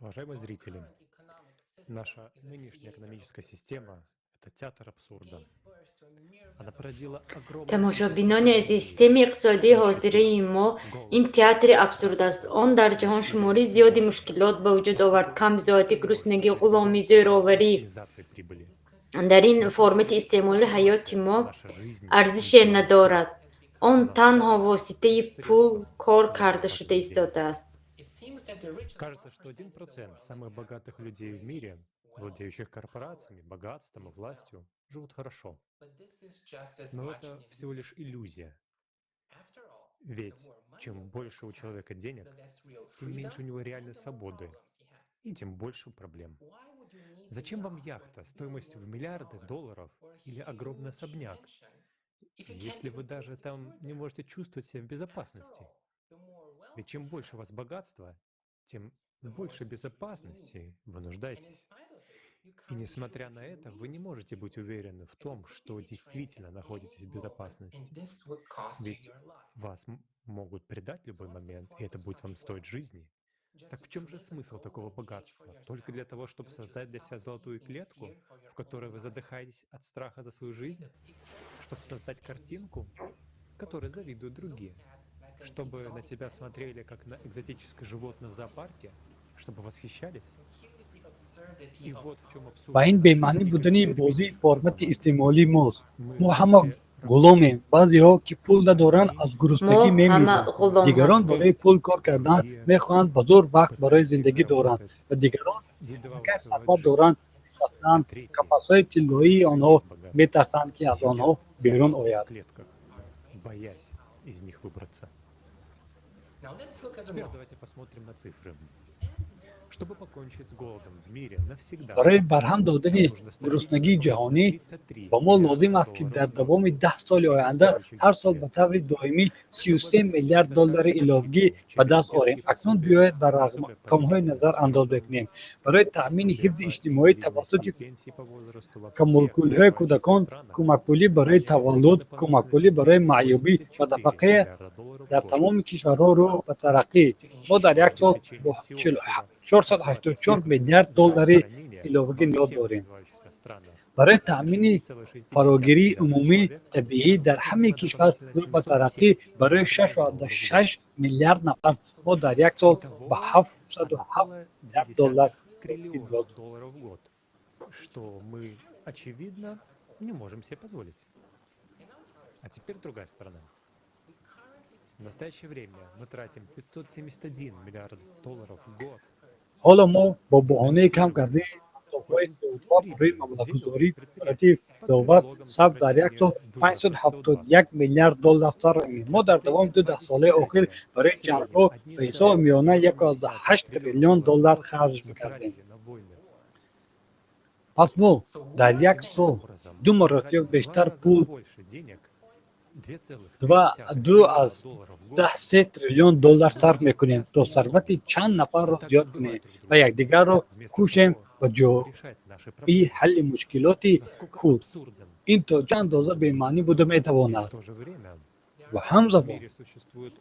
Уважаемые зрители, наша нынешняя экономическая система — это театр абсурда. Она породила огромное Тамошобинони азиз, системаи иқтисодии ҳозираи мо ин театри абсурд аст. Он дар ҷаҳон шумори зиёди мушкилот ба вуҷуд овард: камбизоатӣ, гуруснагӣ, ғуломӣ, зӯроварӣ. Дар ин формати истеъмолӣ ҳаёти мо арзише надорад. Он танҳо воситаи пул кор карда шуда истодааст. Кажется, что 1% самых богатых людей в мире, владеющих корпорациями, богатством и властью, живут хорошо. Но это всего лишь иллюзия. Ведь чем больше у человека денег, тем меньше у него реальной свободы и тем больше проблем. Зачем вам яхта стоимостью в миллиарды долларов или огромный особняк, если вы даже там не можете чувствовать себя в безопасности? Ведь чем больше у вас богатства, тем больше безопасности вы нуждаетесь. И несмотря на это, вы не можете быть уверены в том, что действительно находитесь в безопасности. Ведь вас могут предать в любой момент, и это будет вам стоить жизни. Так в чем же смысл такого богатства? Только для того, чтобы создать для себя золотую клетку, в которой вы задыхаетесь от страха за свою жизнь? Чтобы создать картинку, которой завидуют другие? Чтобы на тебя смотрели, как на экзотическое животное в зоопарке? Чтобы восхищались? И вот в чем абсурд. Ва ин бемаънӣ будани бозии формати истеъмолии мост. Мо ҳама ғуломем. Баъзеҳо, ки пул надоранд, аз гуруснагӣ Мо ҳама мемиранд. ғулом Дигарон ҳастем. барои пул кор кардан мехоҳанд, ба зӯр вақт барои зиндагӣ доранд, ва дигарон, ки сарват доранд, бастаанд, қафасҳои тиллоии онҳо метарсанд, ки аз онҳо берун ояд. Боясь из них выбраться. Теперь давайте посмотрим на цифры. Чтобы покончить с голодом в мире навсегда, Барои барҳам додани гуруснагии ҷаҳонӣ ба мо лозим аст, ки дар давоми 10 соли оянда ҳар сол ба таври доимӣ 33 миллиард доллари иловагӣ ба даст орем. Акнун биёед ба рақамҳои назар андоз бикунем. Барои таъмини ҳифзи иҷтимоӣ тавассути камолкулиҳои кӯдакон, кӯмакпулӣ барои таваллуд, кӯмакпулӣ барои маъюбӣ ва нафақаи дар тамоми кишварҳо рӯ ба тараққӣ мо дар як сол бо 484 миллиард доллари иловагӣ ниёз дорем. Барои таъмини фарогирии умумии табиӣ дар ҳамаи кишвар рӯ ба тараққӣ барои 6,6 миллиард нафар мо дар як сол ба 707 миллиард доллар ниёз дорем. Долларов в год, что мы, очевидно, не можем себе позволить. А теперь другая сторона. В настоящее время мы тратим 571 миллиард долларов в год. Ҳоло мо бо баҳонаи кам кардани партовҳои СО2 барои маблағгузории тиҷоратии давлат сабз дар як сол 571 миллиард доллар сарф мекунем. Мо дар давоми ду даҳсолаи охир барои ҷангҳо ба ҳисоби миёна 1,8 триллион доллар харҷ мекардем. Пас мо дар як сол ду маротиба бештар пул, 2,3 триллион доллар сарф мекунем, то сарвати чанд нафарро зиёд кунем ва якдигарро кушем ба ҷои ҳалли мушкилоти худ. Ин то чӣ андоза бемаънӣ буда метавонад? Ва ҳамзамон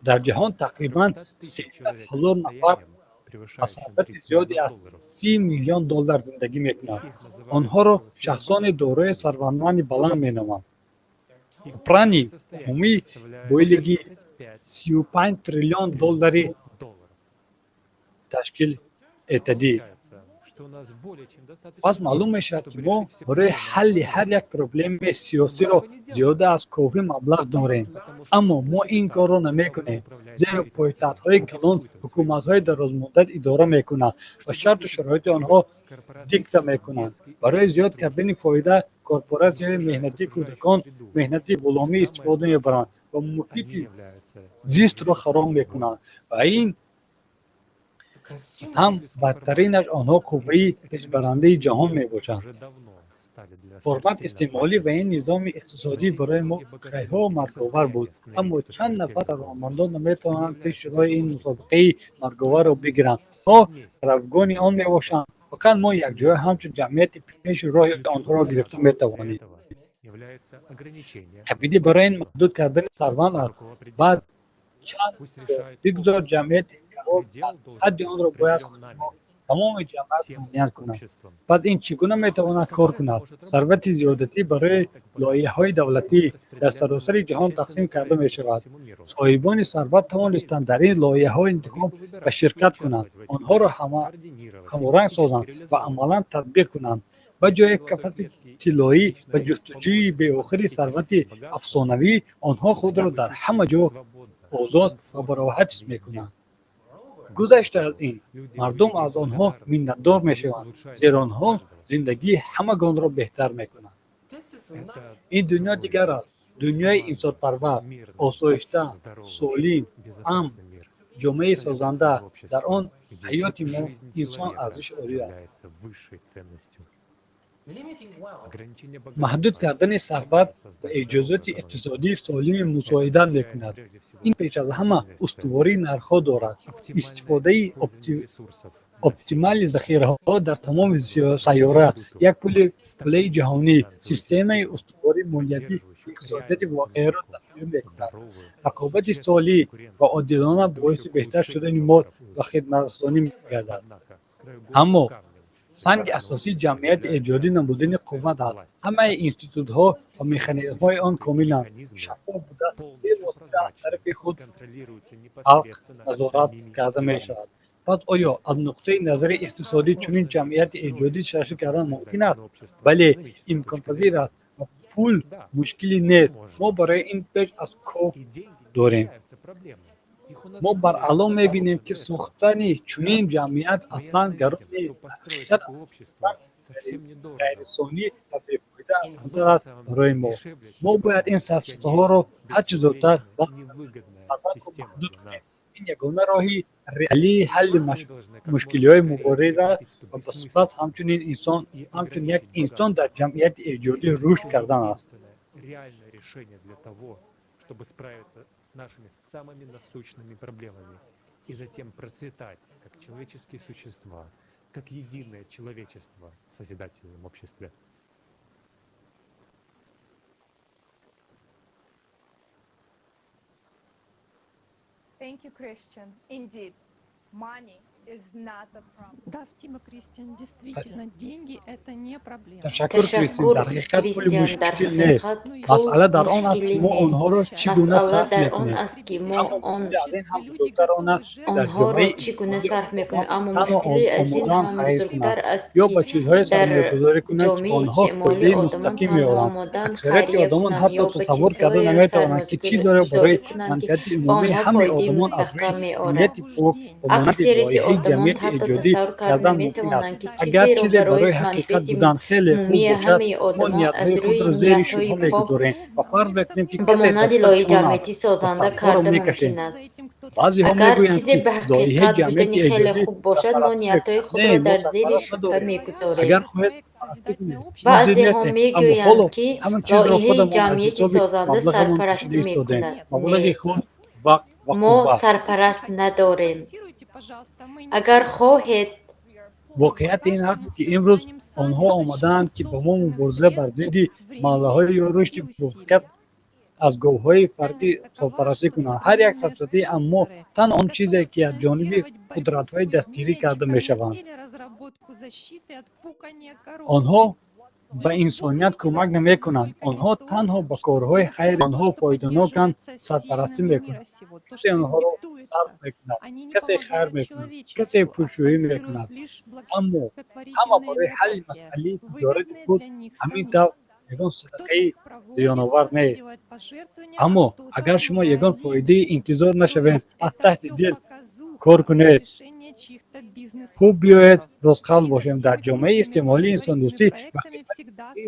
дар ҷаҳон тақрибан 300 000 нафар ба сарвати зиёде аз 30 миллион доллар зиндагӣ мекунанд. Онҳоро шахсони дорои сарватманди баланд меноманд. Прани умумии бойлиги 35 триллион доллари ташкил этадӣ. Пас маълум мешавад, ки мо барои ҳалли ҳар як проблемаи сиёсиро зиёда аз кофӣ маблағ дорем, аммо мо ин корро намекунем, зеро пойтахтҳои калон ҳукуматҳои дарозмуддат идора мекунанд ва шарту шароити онҳо дикта мекунанд. Барои зиёд кардани фоида корпоратсияҳои меҳнати кӯдакон, меҳнати ғуломӣ истифода мебаранд ва муҳити зистро хароб мекунанд ва ин ҳам бадтаринаш, онҳо қувваи пешбарандаи ҷаҳон мебошанд. Формат истеъмолӣ ва ин низоми иқтисодӣ барои мо кайҳо марговар буд, аммо чанд нафар сарватмандон наметавонанд пеши роҳи ин мусобиқаи марговарро бигиранд. Онҳо гаравгони он мебошанд. Фақат мо якҷоя ҳамчун ҷамъияти пеши роҳи онҳоро гирифта метавонем. Кабиди барои ин маҳдуд кардани сарват аст. Баъд чанд бигзор ҷамъияти ҳадди онро бояд тамоми ҷамъият муайян кунад. Пас ин чӣ гуна метавонад кор кунад? Сарвати зиёдатӣ барои лоиҳаҳои давлатӣ дар саросари ҷаҳон тақсим карда мешавад. Соҳибони сарват тавонистанд дар ин лоиҳаҳо интихоб ва ширкат кунанд, онҳоро ҳаморанг созанд ва амалан татбиқ кунанд. Ба ҷои қафаси тиллоӣ ва ҷустуҷӯи беохири сарвати афсонавӣ, онҳо худро дар ҳама ҷо озод ва бароҳат ҳис мекунанд. Гузашта аз ин, мардум аз онҳо миннатдор мешаванд, зеро онҳо зиндагии ҳамагонро беҳтар мекунанд. Ин дунё дигар аст, дунёи инсонпарвар, осоишта, солим, амн, ҷомеаи созанда. Дар он ҳаёти мо инсон арзиши олӣ аст. Маҳдуд кардани сарват ба эҷозоти иқтисодии солими мусоидат мекунад. Ин пеш аз ҳама устувории нархҳо дорад. Истифодаи оптимали захираҳо дар тамоми сайёра, як пули пулаи ҷаҳонӣ, системаи устувори молиявӣ иқтисодияти воқеаро тасвир мекунад. Рақобати солим ва одилона боиси беҳтар шудани мол ва хидматрасонӣ мегардад. Аммо санги асосии ҷамъияти эҷодӣ намудани қувват аст. Ҳамаи институтҳо ва механизмҳои он комилан шаффоф буда, бевосита аз тарафи худ халқ назорат карда мешавад. Пас оё аз нуқтаи назари иқтисодӣ чунин ҷамъияти эҷодӣ ташкил кардан мумкин аст? Бале, имконпазир аст ва пул мушкиле нест. Мо барои ин беш аз коф дорем. Мо баръало мебинем, ки сохтани чунин ҷамъият аслан гарон нест. Ҳақиқат Ғайрисонӣ ва бефоида аст барои мо. Мо бояд ин сафсатаҳоро ҳарчи зудтар ва сарватро маҳдуд кунем. Ин ягона роҳи реалии ҳалли мушкилиҳои мубориза аст ва ба сипас ҳамчунин инсон, ҳамчун як инсон дар ҷамъияти эҷодӣ рушд кардан аст. Реальное решение для того, чтобы справиться с нашими самыми насущными проблемами и затем процветать как человеческие существа, как единое человечество в созидательном обществе. Thank you, Christian. Indeed, money is not a problem. Да, спасибо, Кристиан. Действительно, деньги – это не проблема. Ташаккур, Кристин. Дар ҳақиқат пули мушкил нест. Масъала дар он аст, ки мо онҳоро чӣ гуна Масъала сарф дар он мекунем. аст, ки мо Аммо мушкили аз ин ҳам бузургтар он аст, ки дар онҳоро ҷомеаи чӣ гуна иқтисодӣ сарф мекунем. одамон Аммо танҳо мушкили аз ин омодаанд ҳам хайр кунанд бузургтар аст, ё ки ба чизҳое дар сармоягузорӣ кунанд, ки ҷомеаи онҳо истеъмолӣ фоидаи одамон мустақим танҳо меоранд. омодаанд Аксарияти хайрия одамон кунанд ҳатто ё ба тасаввур карда чизҳоеро наметавонанд, ки чизеро сармоягузорӣ барои кунанд, ки манфиати ба умумии онҳо ҳамаи фоидаи одамон аз рӯи мустаҳкам меорад. нияти пок ба монанди Аксарияти лоиҳаи одамон ҷамъияти ҳатто эҷодӣ тасаввур карда кардан мумкин аст. наметавонанд, ки Агар чизеро чизе барои барои ҳақиқат манфиати будан хеле хуб умумии бошад, ҳамаи мо одамон аз ниятҳои рӯи худро зери ниятҳои шубҳа пок мегузорем ва фарз мекунем, ки ба касе монанди сарпарасти лоиҳаи он аст ҷамъиятӣ ва созанда садҳоро карда мекашем. мумкин аст. Баъзеҳо Агар мегӯянд, чизе ки ба лоиҳаи ҳақиқат ҷамъияти будани хеле эҷодӣ хуб бошад, мо сарпарастӣ ниятҳои мекунад. худро Не, мо дар зери сарпараст шубҳа надорем. мегузорем. Агар хоҳед сарпарастӣ кунед, мо зид Баъзеҳо нестем, аммо мегӯянд, ҳоло ки ҳамин чизро лоиҳаи худамон аз ҷамъияти ҳисоби созанда маблағамон сарпарастӣ кашида истодем. мекунад. Маблағи Не, худ, вақт ва мо қувва. сарпараст надорем. Агар хоҳед Воқеият ин аст, ки имрӯз онҳо омадаанд, ки ба мо мубориза бар зидди маҳаллаҳои ё рушди муваффақият аз говҳои фардӣ сарпарастӣ кунанд. Ҳар як сафсатаи аммо танҳо он чизе, ки аз ҷониби қудратҳои дастгирӣ карда мешаванд. Онҳо ба инсоният кӯмак намекунанд. Онҳо танҳо ба корҳои хайри онҳо фоиданоканд сарпарастӣ мекунанд. Касе онҳоро сарф мекунад, касе хайр мекунад, касе пулшӯӣ мекунад. Аммо ҳама барои ҳалли масъалаи тиҷорати худ. Ҳамин тавр ягон садақаи зиёновар нест. Аммо агар шумо ягон фоидаи интизор нашавед, аз таҳти дил кор кунед. Хуб, биёед ростқавл бошем. Дар ҷомеаи истеъмолии инсондӯстӣ ва хидмати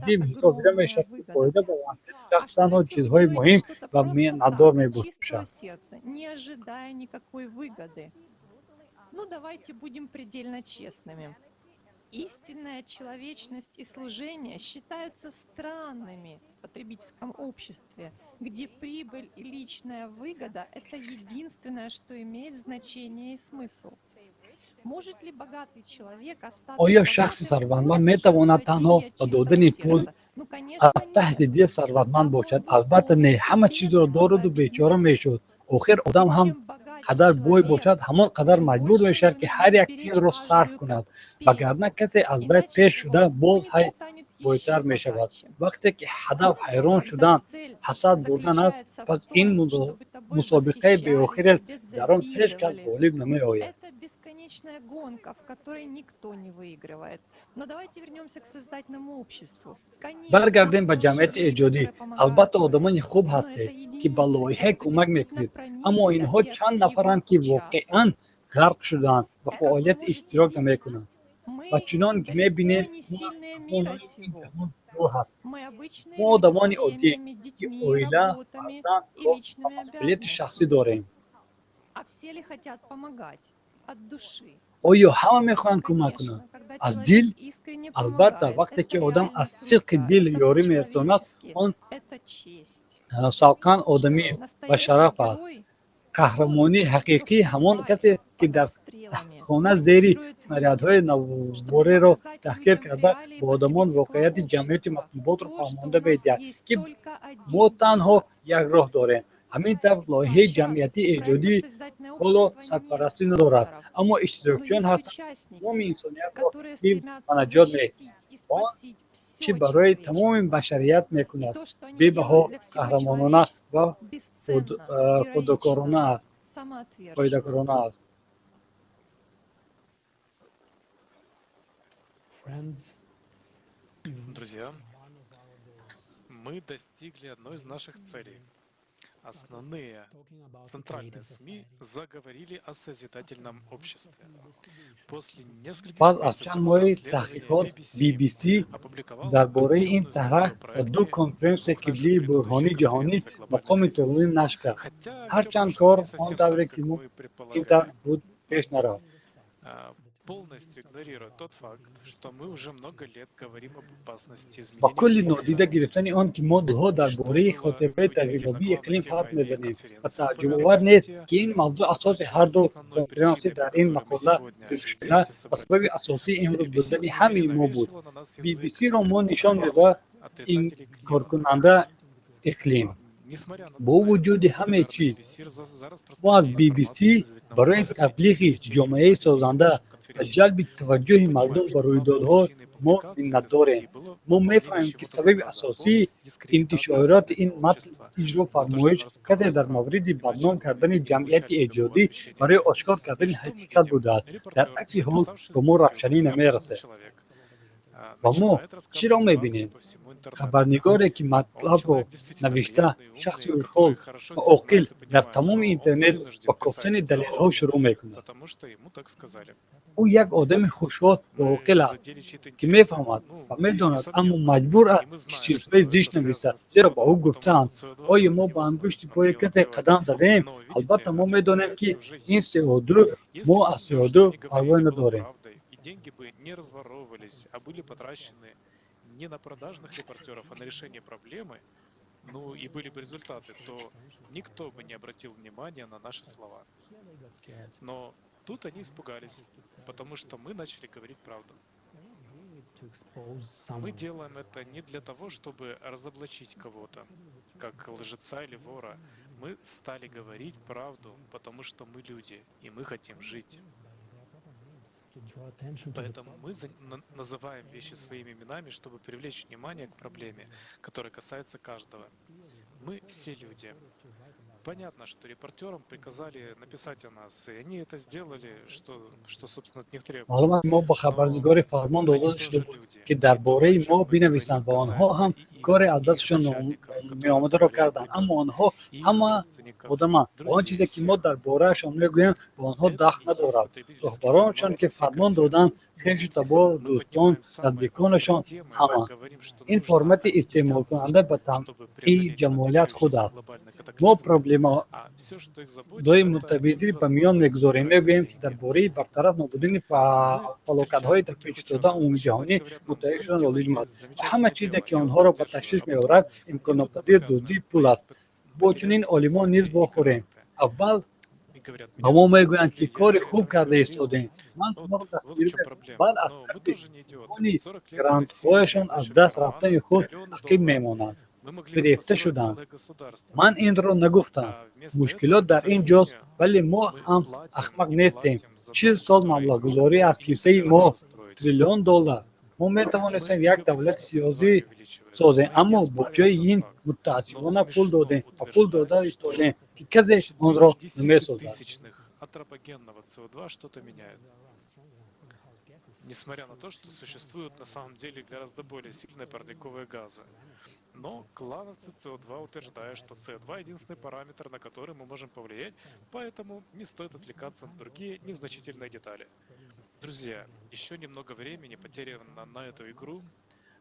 дил ҳисобида мешавад, ки фоида ба манфиати шахс танҳо чизҳои муҳим ва миннатдор мебошад. Не ожидая никакой выгоды. Ну, давайте будем предельно честными. Истинная человечность и служение считаются странными в потребительском обществе, где прибыль и личная выгода – это единственное, что имеет значение и смысл. Может ли богатый человек остаться Оё шахси сарватманд метавонад танҳо ба додани пул аз таҳти дил сарватманд бошад? Албатта, не. Ҳама чизро дораду бечора мешуд. Охир одам ҳам қадар бой бошад, ҳамон қадар маҷбур мешавад, ки ҳар як чизро сарф кунад, вагарна касе аз вай пеш шуда боз ҳай бойтар мешавад. Вақте ки ҳадаф ҳайрон шудан, ҳасад бурдан аст, пас ин мусобиқаи беохир аст, дар он ҳеҷ кас ғолиб намеояд. Это бесконечная гонка, в которой никто не выигрывает. Но давайте вернемся к создательному обществу. Конечно, Баргардем ба ҷамъияти эҷодӣ. Албатта, одамони хуб ҳастед, ки ба лоиҳа кӯмак мекунед, аммо инҳо чанд нафаранд, ки воқеан ғарқ шудаанд ва фаъолияти иштирок намекунанд. Ва чунон ки мебинем, мо ин ҷаҳон дур ҳастем. Мо одамони оддием, ки оила, фарзанд, кор ва масъулияти шахсӣ дорем. А все ли хотят помогать? От души. Оё ҳама мехоҳанд кӯмак кунанд аз дил? Албатта, вақте ки одам аз сидқи дил ёрӣ мерасонад, он салқан одамист ва шараф аст. Қаҳрамонии ҳақиқӣ ҳамон касе, ки дар хона зери снарядҳои наввореро таҳқир карда, ба одамон воқеияти ҷамъияти матлуботро фаҳмонда медиҳад, ки мо танҳо як роҳ дорем. Ҳамин тавр, лоиҳаи ҷамъиятии эҷодӣ ҳоло сарпарастӣ надорад, аммо иштирокчиён ҳастанд, тамоми инсониятро ҳифз ва наҷот медиҳанд. Он чӣ барои тамоми башарият мекунад, бебаҳо, қаҳрамонона ва фудокорона аст, фоидакорона аст. Друзья, мы достигли одной из наших целей. Основные центральные СМИ заговорили о созидательном обществе. После нескольких Пас аз чанд моҳи таҳқиқот, BBC дар бораи ин тарҳ ва ду конференсияи қиблии буҳрони ҷаҳонӣ мақоми тӯлонӣ нашр кард, ҳарчанд кор он тавре ки ин тавр буд пеш нарафт. Полностью игнорируя тот факт, что мы уже много лет говорим об опасности Ба изменения кулли нодида гирифтани он, ки мо солҳо дар бораи хотираи тағйирёбии иқлим ҳарф мезанем ва тааҷҷубовар нест, ки ин мавзӯъ асоси ҳарду конференсия дар ин мақола зикр шуда ва сабаби асосии имрӯз будани ҳамаи мо буд. BBC-ро мо нишон медод инкоркунанда иқлим. Бо вуҷуди ҳамаи чиз, мо аз BBC барои таблиғи ҷомеаи созанда ва ҷалби таваҷҷӯҳи мардум ба рӯйдодҳо мо миннатдорем. Мо мефаҳмем, ки сабаби асосии интишороти ин матн иҷро фармоиш касе дар мавриди бадном кардани ҷамъияти эҷодӣ барои ошкор кардани ҳақиқат будааст. Дар акси ҳол ба мо равшанӣ намерасад. Ва мо чиро мебинем? Хабарнигоре, ки матлабро навишта, шахси хурдсол ва оқил, дар тамоми интернет ба кофтани далелҳо шурӯъ мекунад. Ӯ як одами хушҳол ва оқил аст, ки мефаҳмад ва медонад, аммо маҷбур аст, ки чизҳои зишт нависад, зеро ба ӯ гуфтаанд. Оё мо ба ангушти пои касе қадам задаем? Албатта, мо медонем, ки ин СО2, мо аз СО2 парво надорем. Деньги бы не разворовывались, а были потрачены не на продажных репортеров, а на решение проблемы, ну и были бы результаты, то никто бы не обратил внимания на наши слова. Но тут они испугались, потому что мы начали говорить правду. Мы делаем это не для того, чтобы разоблачить кого-то, как лжеца или вора. Мы стали говорить правду, потому что мы люди, и мы хотим жить. Поэтому мы называем вещи своими именами, чтобы привлечь внимание к проблеме, которая касается каждого. Мы все люди. Понятно, что репортерам приказали написать о нас, и они это сделали, что собственно, от них требовалось. Маълум аст, мо ба хабарнигоре фармон дода шуда буд, ки дар бораи мо бинависанд ва онҳо ҳам коре аз дастшон меомадаро карданд, аммо онҳо ҳама одаманд ва он чизе, ки мо дар бораашон мегӯем, ба онҳо дахл надорад. Роҳбаронашон, ки фармон доданд, хешу табор, дӯстон, наздиконашон, ҳама. Ин формати истеъмолкунанда ба тамъи ҷамолият худ аст. Мо проблемаҳои мутабиддил ба миён мегузорем, мегӯем, ки дар бораи бартараф намудани фалокатҳои дарпешистода умумиҷаҳонӣ муттаҳид шудан лозим аст ва ҳама чизе, ки онҳоро ба ташвиш меорад, имконнопазир дуздии пул аст. Бо чунин олимон низ вохӯрем. Аввал ба мо мегӯянд, ки кори хуб карда истодем, ман шуморо дастгирӣ мекунам, баъд аз тарси имкони грантҳояшон аз даст рафтани худ ақиб мемонанд. Фирефта шуданд. Ман инро нагуфтам. Мушкилот дар ин ҷост, вале мо ҳам ахмақ нестем. 40 сол маблағгузорӣ аз кисаи мо, триллион доллар. Мо метавонистем як давлати сиёсӣ созем, аммо бо ҷои ин мутаассифона пул додем ва пул дода истодем, ки касе онро намесозад. Антропогенного СО2 что-то меняет. Несмотря на то, что существуют на самом деле гораздо более сильные парниковые газы. Но клановцы СО2 утверждают, что СО2 единственный параметр, на который мы можем повлиять, поэтому не стоит отвлекаться на другие незначительные детали. Друзья, еще немного времени потеряно на эту игру,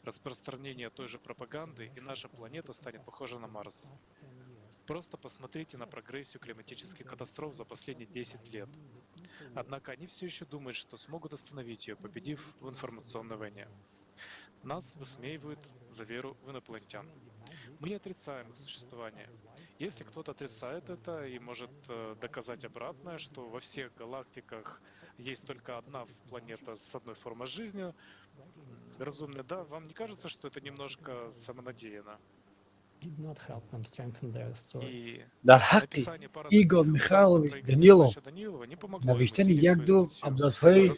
распространение той же пропаганды, и наша планета станет похожа на Марс. Просто посмотрите на прогрессию климатических катастроф за последние 10 лет. Однако они все еще думают, что смогут остановить ее, победив в информационной войне. Нас высмеивают за веру в инопланетян. Мы не отрицаем их существование. Если кто-то отрицает это и может доказать обратное, что во всех галактиках есть только одна планета с одной формой жизни, разумная, да, вам не кажется, что это немножко самонадеянно? Дар ҳаққи Игор Михайлович Данилов навиштани як-ду абзатсҳои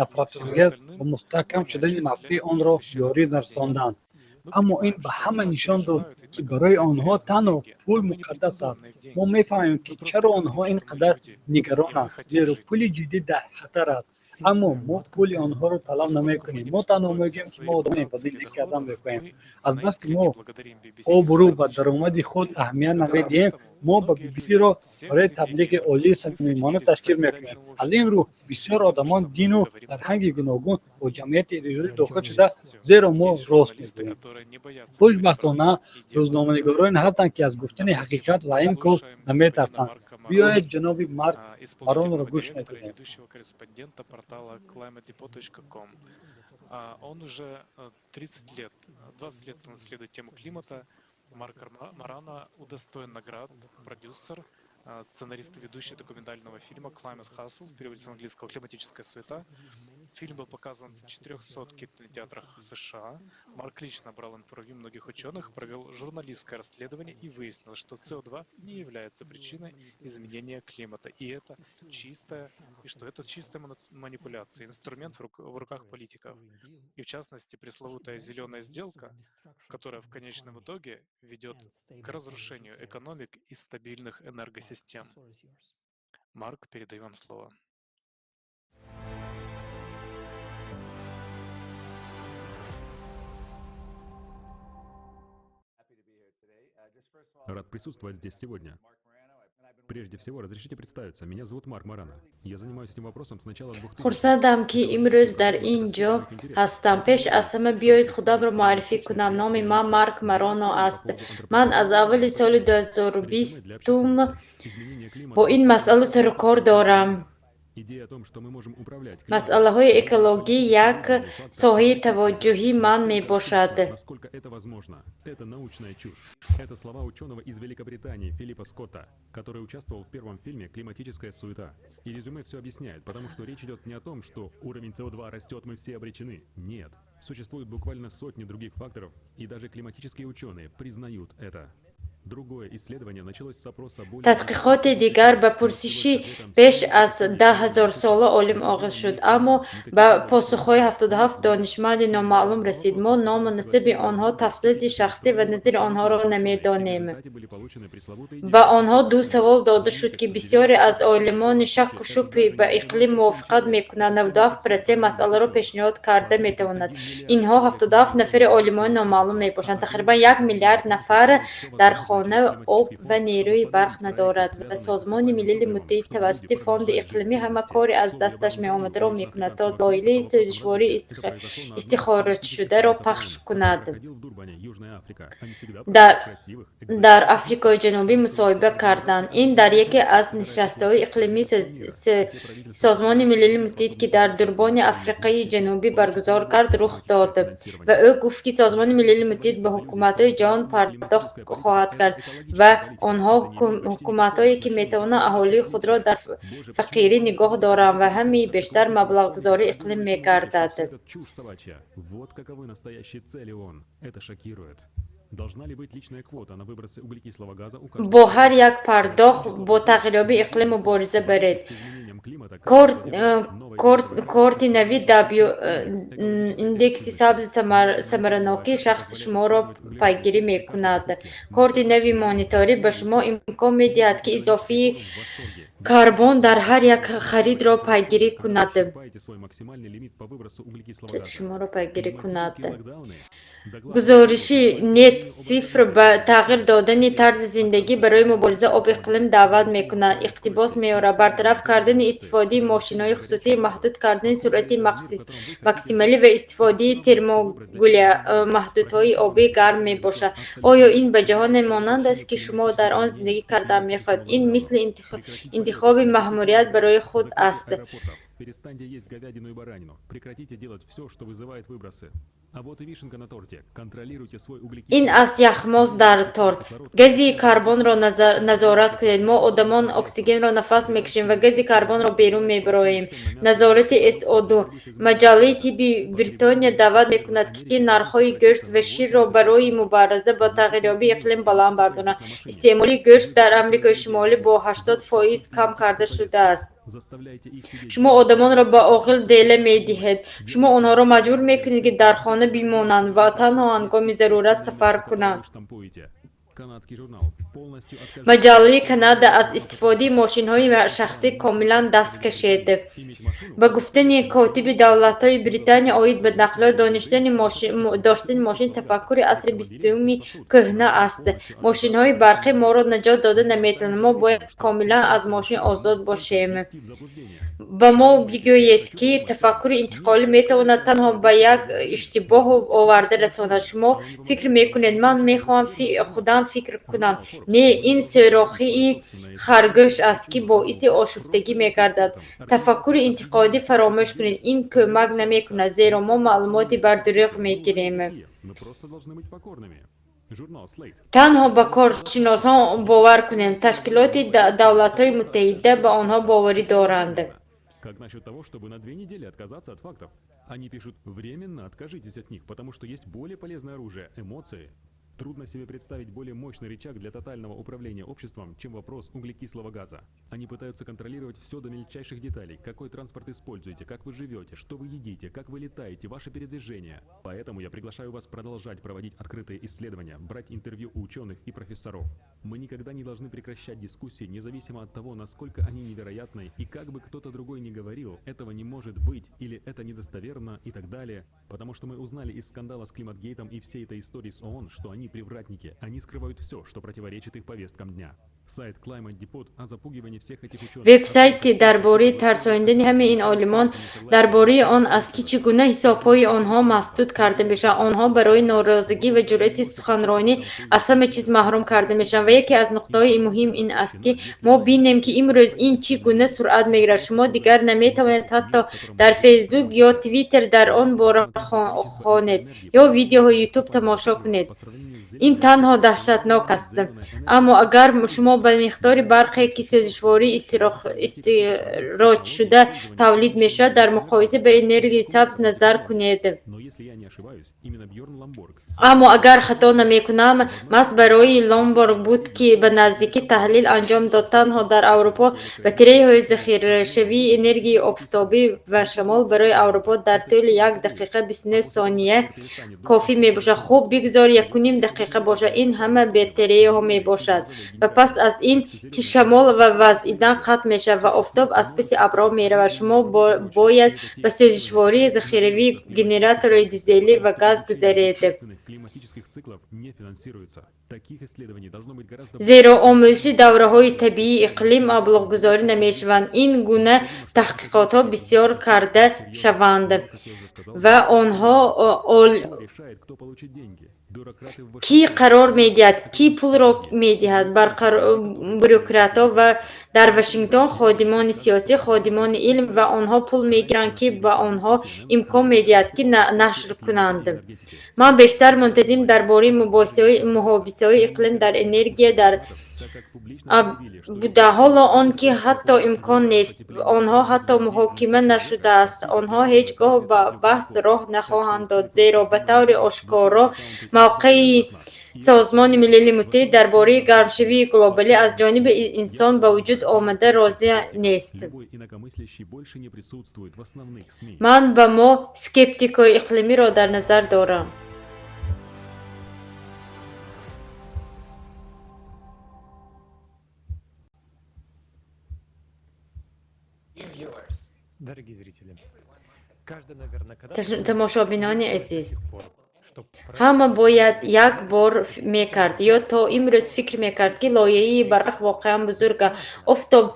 нафратангез ва мустаҳкам шудани мавқеи онро ёрӣ нарасонданд, аммо ин ба ҳама нишон дод, ки барои онҳо танҳо пул муқаддас аст. Мо мефаҳмем, ки чаро онҳо ин қадар нигаронанд, зеро пули ҷиддӣ дар хатар аст. Аммо мо пули онҳоро талаб намекунем. Мо танҳо мегӯем, ки мо одамонем ва зиндагӣ кардан мехоҳем. Азбаски мо обрӯ ва даромади худ аҳамият намедиҳем, мо ба BBC-ро барои таблиғи олии самимона ташкил мекунем. Аз ин рӯ, бисёр одамон дину фарҳанги гуногун бо ҷамъияти рижорӣ дохил шуда, зеро мо рост мегӯем. Хушбахтона, рӯзноманигороне ҳастанд, ки аз гуфтани ҳақиқат ва ин кор наметарсанд. Биёед ҷаноби Марк Мароноро гӯш мекунем. Он уже 30 лет, 20 лет он исследует тему климата. Марк Морано удостоен наград, продюсер, сценарист и ведущий документального фильма «Climate Hustle», в переводе с английского «Климатическая суета». Фильм был показан в 400 кинотеатрах США. Марк лично брал интервью многих ученых, провел журналистское расследование и выяснил, что СО2 не является причиной изменения климата. И это чистая, и что это чистая манипуляция, инструмент в руках политиков. И в частности, пресловутая зеленая сделка, которая в конечном итоге ведет к разрушению экономик и стабильных энергосистем. Марк, передаю вам слово. Рад присутствовать здесь сегодня. Прежде всего, разрешите представиться. Меня зовут Марк Морано. Я занимаюсь этим вопросом с начала 2000-х. Хурсандам, ки имрӯз дар ин ҷо ҳастам. Пеш аз ҳама биёед худамро муаррифӣ кунам. Номи ман Марк Мароно аст. Ман аз аввали соли 2020 бо ин масъала сарукор дорам. Идея о том, что мы можем управлять Масъалаҳои экологӣ як соҳаи таваҷҷӯҳи ман мебошад. Насколько это возможно? Это научная чушь. Это слова ученого из Великобритании Филиппа Скотта, который участвовал в первом фильме «Климатическая суета». И резюме все объясняет, потому что речь идет не о том, что уровень СО2 растет, мы все обречены. Нет. Существует буквально сотни других факторов, и даже климатические ученые признают это. Другое исследование началось с опроса более... Тадқиқоти дигар ба пурсиши беш аз 10 000 сола олим оғоз шуд, аммо ба посухҳои 77 донишманди номаълум расид. Мо ному насаби онҳо, тафсилоти шахсӣ ва назари онҳоро намедонем. Были получены пресловутые Ба онҳо ду савол дода шуд, ки бисёре аз олимони шакку шубҳи ба иқлим мувофиқат мекунанд, 97% масъаларо пешниҳод карда метавонад. Инҳо 77 нафари олимони номаълум мебошанд. Тақрибан 1 миллиард нафар дар хона об ва нерӯи барқ надорад ва Созмони Милали Муттаҳид тавассути Фонди иқлимӣ ҳама коре аз дасташ меомадаро мекунад, то лоиҳаи сӯзишвории истихроҷшударо пахш кунад. Проходил в Дурбане, Южная Африка. Они всегда красивых, Дар Африкои Ҷанубӣ мусоҳиба карданд. Ин дар яке аз нишастҳои иқлимии Созмони Милали Муттаҳид, ки дар Дурбони Африқаи Ҷанубӣ баргузор кард, рух дод ва ӯ гуфт, ки Созмони Милали Муттаҳид ба ҳукуматҳои ҷаҳон пардохт хоҳад кард ва онҳо ҳукуматҳое, ки метавонанд аҳолии худро дар фақирӣ нигоҳ доранд ва ҳамаи бештар маблағгузории иқлим мегардад. Это чушь собачья. Вот каковы настоящие цели ООН. Это шокирует. Должна ли быть личная квота на выбросы углекислого газа у каждого? Бо ҳар як пардохт бо тағйирёбии иқлим мубориза баред. С изменением климата Корти нави W индекси сабзи самаранокии шахси шуморо пайгирӣ мекунад. Корти нави мониторӣ ба шумо имкон медиҳад, ки изофии карбон дар ҳар як харидро пайгирӣ кунад. Исчерпаете свой максимальный лимит по выбросу углекислого газа. Шуморо пайгирӣ кунад. Локдауны. Гузориши Нет-цифр ба тағйир додани тарзи зиндагӣ барои мубориза об иқлим даъват мекунад. Иқтибос меорад: бартараф кардани истифодаи мошинҳои хусусӣ, маҳдуд кардани суръати максималӣ ва истифодаи термогулямаҳдудҳои оби гарм мебошад. Оё ин ба ҷаҳоне монанд аст, ки шумо дар он зиндагӣ кардан мехоҳед? Ин мисли интихоби маҳмурият барои худ аст. Перестаньте есть говядину и баранину. Прекратите делать все, что вызывает выбросы. А вот и вишенка на торте. Контролируйте свой углекислый Ин аст яхмоз дар торт. Гази карбонро назорат кунед. Мо одамон оксигенро нафас мекашем ва гази карбонро берун мебароем. Назорати СО2. Маҷаллаи тибби Бритониё даъват мекунад, ки нархҳои гӯшт ва ширро барои мубориза бо тағйирёбии иқлим баланд бардоранд. Истеъмоли гӯшт дар Амрикои Шимолӣ бо 80% кам карда шудааст. Заставляйте их сидеть. Шумо одамонро ба оғил дела медиҳед. Шумо онҳоро маҷбур мекунед, ки дар хона бимонанд ва танҳо ҳангоми зарурат сафар кунанд. Штампуете. Канадский журнал полностью откажется Маҷаллаи Канада аз истифодаи мошинҳои шахсӣ комилан даст кашид. Ба гуфтани котиби давлатҳои Британия оид ба нақлиёт, доштани мошин тафаккури асри 20-уми кӯҳна аст. Мошинҳои барқӣ моро наҷот дода наметавонанд. Мо бояд комилан аз мошин озод бошем. Ба мо бигӯед, ки тафаккури интиқолӣ метавонад танҳо ба як иштибоҳ оварда расонад. Шумо фикр мекунед, ман мехоҳам худам фикр кунам. Не, ин сӯрохии харгӯш аст, ки боиси ошуфтагӣ мегардад. Тафаккури интиқодӣ фаромӯш кунед, ин кӯмак намекунад, зеро мо маълумоти бардурӯғ мегирем. Мы просто должны быть покорными. Журнал Slate. Танҳо ба коршиносон бовар кунем. Ташкилоти Давлатҳои Муттаҳида ба онҳо боварӣ доранд. Как насчет того, чтобы на 2 недели отказаться от фактов? Они пишут: временно откажитесь от них, потому что есть более полезное оружие – эмоции. Трудно себе представить более мощный рычаг для тотального управления обществом, чем вопрос углекислого газа. Они пытаются контролировать все до мельчайших деталей. Какой транспорт используете, как вы живете, что вы едите, как вы летаете, ваше передвижение. Поэтому я приглашаю вас продолжать проводить открытые исследования, брать интервью у ученых и профессоров. Мы никогда не должны прекращать дискуссии, независимо от того, насколько они невероятны, и как бы кто-то другой ни говорил, этого не может быть, или это недостоверно, и так далее. Потому что мы узнали из скандала с Климатгейтом и всей этой истории с ООН, что они привратники, они скрывают все, что противоречит их повесткам дня. Сайт Climate Depot о запугивании всех этих ученых. Вебсайти дар бораи тарсондани ҳамаи ин олимон дар бораи он аст, ки чӣ гуна ҳисобҳои онҳо масдуд карда мешаванд. Онҳо барои норозигӣ ва ҷуръати суханронӣ аз ҳама чиз маҳрум карда мешаванд. Ва яке аз нуқтаҳои муҳим ин аст, ки мо бинем, ки имрӯз ин чӣ гуна суръат мегирад. Шумо дигар наметавонед ҳатто дар Фейсбук ё Твиттер дар он бора хонед ё видеоҳои Ютуб тамошо кунед. Ин танҳо даҳшатнок аст. Аммо агар шумо ба миқдори барқе, ки сӯзишвории истихроҷшуда тавлид мешавад, дар муқоиса ба энергияи сабз назар кунед. Но если я не ошибаюсь, именно Бьорн Ламборг Аммо агар хато намекунам, маҳз барои Ломборг буд, ки ба наздикӣ таҳлил анҷом дод: танҳо дар Аврупо батареяҳои захирашавии энергияи офтобӣ ва шамол барои Аврупо дар тӯли як дақиқа 29 сония кофӣ мебошад. Хуб, бигзор 1,5 дақиқа бошад. Ин ҳама батареяҳо мебошад. Ва пас аз ин ки шамол ва вазидан қатъ мешавад ва офтоб аз паси абрҳо меравад, шумо бояд ба сӯзишвории захиравии генераторҳои дизелӣ ва газ гузаред. Климатических циклов не финансируется. Таких исследований должно быть гораздо Зеро омӯзиши давраҳои табиии иқлим маблағгузорӣ намешаванд. Ин гуна таҳқиқотҳо бисёр карда шаванд ва онҳо решает, кто получит деньги. Бюрократы в Кӣ қарор медиҳад, кӣ пулро медиҳад? Бюрократҳо ва дар Вашингтон, ходимони сиёсӣ, ходимони илм. Ва онҳо пул мегиранд, ки ба онҳо имкон медиҳад, ки нашр кунанд. Ман бештар мунтазим дар бораи муҳобисаҳои иқлим дар энергия дар буда, ҳоло он ки ҳатто имкон нест. Онҳо ҳатто муҳокима нашудааст. Онҳо ҳеҷ гоҳ ба баҳс роҳ нахоҳанд дод, зеро ба таври ошкоро мавқеи Созмони Милали Муттаҳид дар бораи гармшавии глобалӣ аз ҷониби инсон ба вуҷуд омада розӣ нест. Любой инакомыслящий больше не присутствует в основных СМИ. Ман ба мо скептикҳои иқлимиро дар назар дорам. Дорогие зрители, каждый, наверное, когда Тамошобинони азиз, ҳама бояд як бор мекард ё то имрӯз фикр мекард, ки лоиҳаи барқ воқеан бузург, офтоб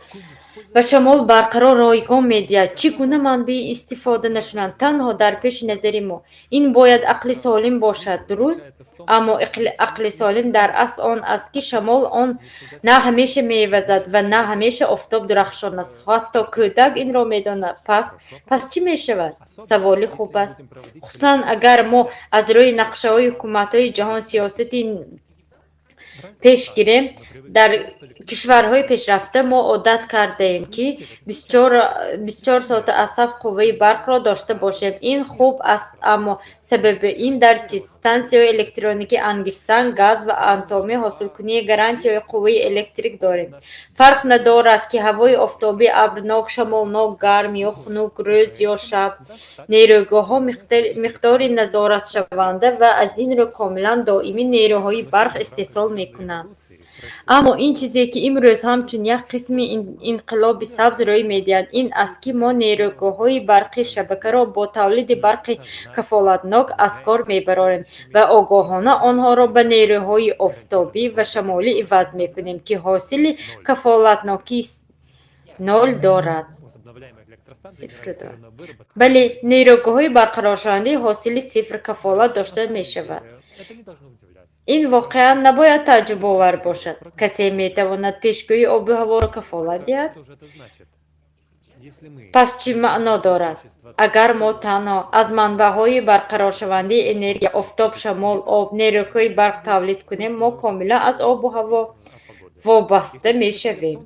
ва шамол барқро ройгон медиҳад. Чӣ гуна манбаи истифода нашуданд танҳо дар пеши назари мо? Ин бояд ақли солим бошад, дуруст? Аммо ақли солим дар асл он аст, ки шамол он на ҳамеша мевазад ва на ҳамеша офтоб дурахшон аст. Ҳатто кӯдак инро медонад. Пас чӣ мешавад? Саволи хуб аст, хусусан агар мо аз рӯи нақшаҳои ҳукуматҳои ҷаҳон сиёсати пеш гирем. Дар кишварҳои пешрафта мо одат кардаем, ки 24 соата аз 7 қувваи барқро дошта бошем. Ин хуб аст, аммо сабаби ин дар чист? Стансияҳои электроникӣ, ангиштсанг, газ ва атомӣ ҳосилкунии гарантияи қувваи электрик дорем. Фарқ надорад, ки ҳавои офтобӣ, абрнок, шамолнок, гарм ё хунук, рӯз ё шаб, нерӯгоҳҳо миқдори назоратшаванда ва аз ин рӯ комилан доимӣ нерӯҳои барқ истеҳсол мекунанд. мекунанд. Аммо ин чизе, ки имрӯз ҳамчун як қисми инқилоби сабз рӯй медиҳад, ин аст, ки мо нерӯгоҳҳои барқи шабакаро бо тавлиди барқи кафолатнок аз кор мебарорем ва огоҳона онҳоро ба нерӯҳои офтобӣ ва шамолӣ иваз мекунем, ки ҳосили кафолатнокии нол дорад. Сифр дорад. Бале, нерӯгоҳҳои барқароршавандаи ҳосили сифр кафолат дошта мешавад. Ин воқеан набояд тааҷҷубовар бошад. Касе метавонад пешгӯии обу ҳаворо кафолат диҳад? Пас чӣ маъно дорад, агар мо танҳо аз манбаъҳои барқароршавандаи энергия офтоб, шамол, об нерӯҳои барқ тавлид кунем, мо комилан аз обу ҳаво вобаста мешавем.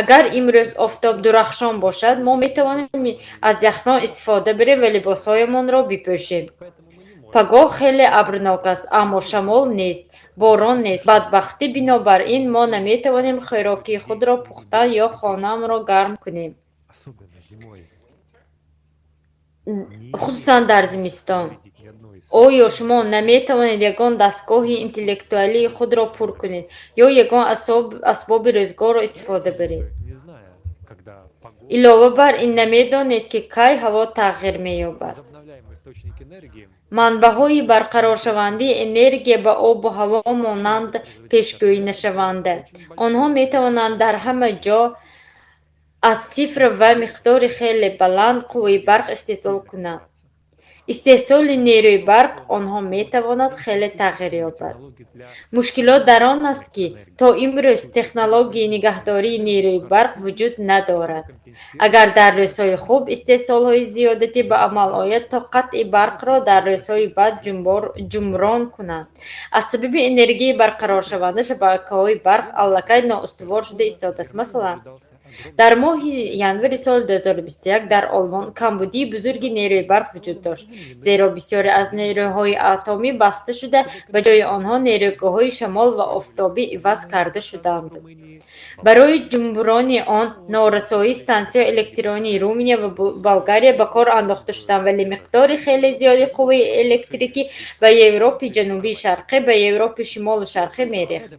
Агар имрӯз офтоб дурахшон бошад, мо метавонем аз яхдон истифода барем ва либосҳоямонро бипӯшем. Пагоҳ хеле абрнок аст, аммо шамол нест, борон нест. Бадбахтӣ, бинобар ин мо наметавонем хӯроки худро пухтан ё хонаамонро гарм кунем, хусусан дар зимистон. Оё шумо наметавонед ягон дастгоҳи интеллектуалии худро пур кунед ё ягон асбоби рӯзгорро истифода баред? Илова бар ин, намедонед, ки кай ҳаво тағйир меёбад. Манбаъҳои барқароршавандаи энергия ба обу ҳаво монанд пешгӯинашаванда. Онҳо метавонанд дар ҳама ҷо аз сифр ва миқдори хеле баланд қувваи барқ истеҳсол кунанд. Истеҳсоли нерӯи барқ онҳо метавонад хеле тағйир ёбад. Мушкилот дар он аст, ки то имрӯз технологияи нигаҳдории нерӯи барқ вуҷуд надорад. Агар дар рӯзҳои хуб истеҳсолҳои зиёдатӣ ба амал ояд, то қатъи барқро дар рӯзҳои бад ҷуброн кунанд. Аз сабаби энергияи барқароршаванда шабакаҳои барқ аллакай ноустувор шуда истодааст. Масалан, дар моҳи январи соли 2021 дар Олмон камбудии бузурги нерӯи барқ вуҷуд дошт, зеро бисёре аз нерӯҳои атомӣ баста шуда, ба ҷои онҳо нерӯгоҳҳои шамол ва офтобӣ иваз карда шуданд. Барои ҷуброни он норасоӣ стансияҳои электронии Руминия ва Болгария ба кор андохта шуданд, вале миқдори хеле зиёди қувваи электрикӣ ба Европи Ҷанубии Шарқӣ ба Европи Шимолу Шарқӣ мерехт.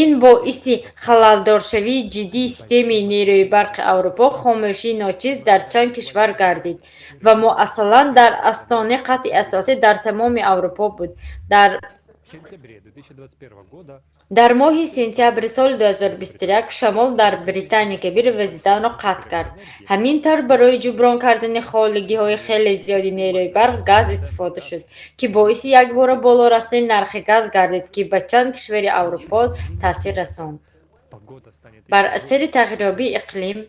Ин боиси халалдоршавии ҷиддии системаи нерӯи барқи Аврупо, хомӯшии ночиз дар чанд кишвар гардид ва муассалан дар остонаи қатъи асосӣ дар тамоми Аврупо буд. Дар моҳи сентябри соли 2021 шамол дар Британияи Кабир вазиданро қатъ кард. Ҳамин тавр, барои ҷуброн кардани холигиҳои хеле зиёди нерӯи барқ газ истифода шуд, ки боиси якбора боло рафтани нархи газ гардид, ки ба чанд кишвари Аврупо таъсир расонд. Бар асари тағйирёбии иқлим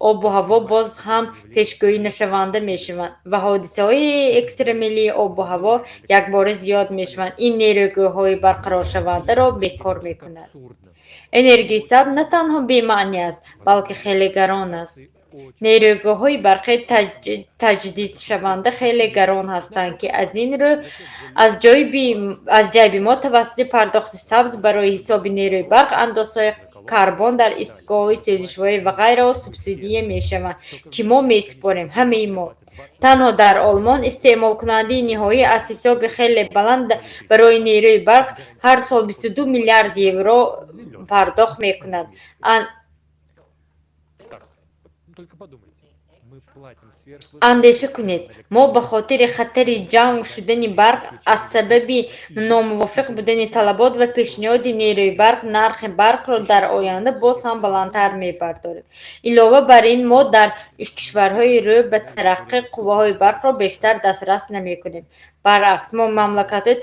обу ҳаво боз ҳам пешгӯинашаванда мешаванд ва ҳодисаҳои экстремалии обу ҳаво якбора зиёд мешаванд. Ин нерӯгоҳҳои барқароршавандаро бекор мекунад. Энергияи сабз на танҳо бемаънӣ аст, балки хеле гарон аст. Нерӯгоҳҳои барқи таҷдидшаванда хеле гарон ҳастанд, ки аз ин рӯ аз ҷайби мо тавассути пардохти сабз барои ҳисоби нерӯи барқ, андозҳои карбон дар истгоҳҳои сӯзишворӣ ва ғайраҳо субсидия мешаванд, ки мо месупорем, ҳамаи мо. Танҳо дар Олмон истеъмолкунандаи ниҳоӣ аз ҳисоби хеле баланд барои нерӯи барқ ҳар сол 22 миллиард евро пардохт мекунад. Андеша кунед, мо ба хотири хатари ҷанг шудани барқ аз сабаби номувофиқ будани талабот ва пешниҳоди нерӯи барқ нархи барқро дар оянда боз ҳам баландтар мебардорем. Илова бар ин, мо дар кишварҳои рӯ ба тараққӣ қувваҳои барқро бештар дастрас намекунем. Баръакс, мо мамлакатҳои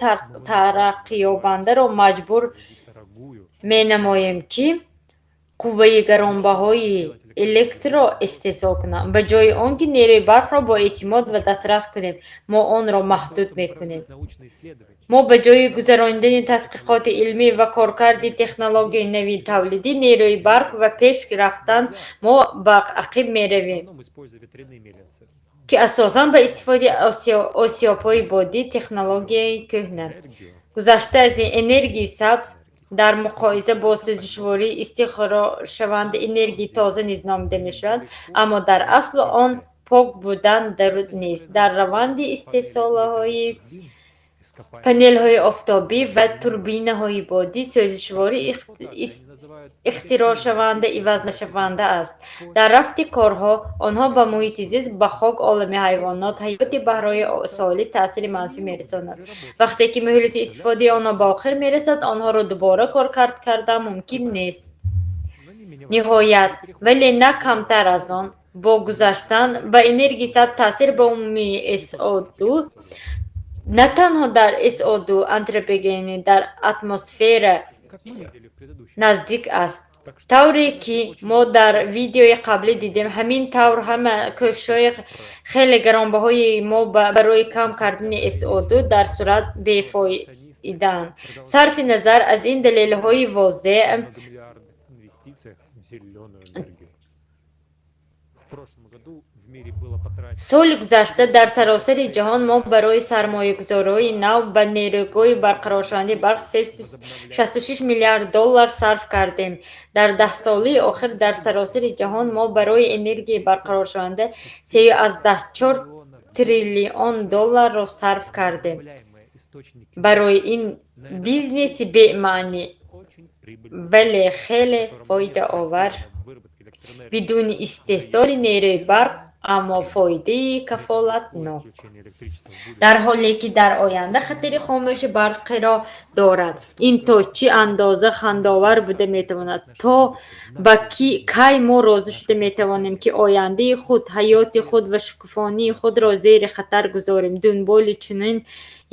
тараққиёбандаро маҷбур менамоем, ки қувваи гаронбаҳои электрро истеҳсол кунанд. Ба ҷои он ки нерӯи барқро бо эътимод ва дастрас кунем, мо онро маҳдуд мекунем. Мо ба ҷои гузаронидани тадқиқоти илмӣ ва коркарди технологияи нави тавлиди нерӯи барқ ва пеш рафтан, мо ба ақиб меравем, ки асосан ба истифодаи осиёбҳои бодӣ технологияи кӯҳна. Гузашта аз ин, энергияи сабз дар муқоиса бо сӯзишвории истихроҷшаванда энергияи тоза низ номида мешавад, аммо дар асл он пок будан дарур нест. Дар раванди истеҳсолҳои Панелҳои офтобӣ ва турбинаҳои бодӣ сӯзишвори ихтироъшаванда ивазнашаванда аст. Дар рафти корҳо онҳо ба муҳити зист, ба хок, олами ҳайвонот, ҳаёти баҳрҳои соҳилӣ таъсири манфӣ мерасонанд. Вақте ки муҳлати истифодаи онҳо ба охир мерасад, онҳоро дубора коркард кардан мумкин нест. Ниҳоят, вале на камтар аз он, бо гузаштан ба энергияи сабз таъсир ба умумии СО2 на танҳо дар СО2 антропогенӣ дар атмосфера наздик аст. Тавре ки мо дар видеои қаблӣ дидем, ҳамин тавр ҳама кӯшишҳои хеле гаронбаҳои мо барои кам кардани СО2 дар сурат бефоидаанд. Сарфи назар аз ин далелҳои возеҳ, соли гузашта дар саросари ҷаҳон мо барои сармоягузориҳои нав ба нерӯгоҳи барқароршавандаи барқ 66 миллиард доллар сарф кардем. Дар даҳсолаи охир дар саросари ҷаҳон мо барои энергияи барқароршаванда 3,4 триллион долларро сарф кардем. Барои ин бизнеси бемаънӣ, вале хеле фоидаовар, бидуни истеҳсоли нерӯи барқ, аммо фоидаи кафолатнок, дар ҳоле ки дар оянда хатари хомӯши барқиро дорад. Ин то чӣ андоза хандаовар буда метавонад? То ба кай мо розӣ шуда метавонем, ки ояндаи худ, ҳаёти худ ва шукуфонии худро зери хатар гузорем дунболи чунин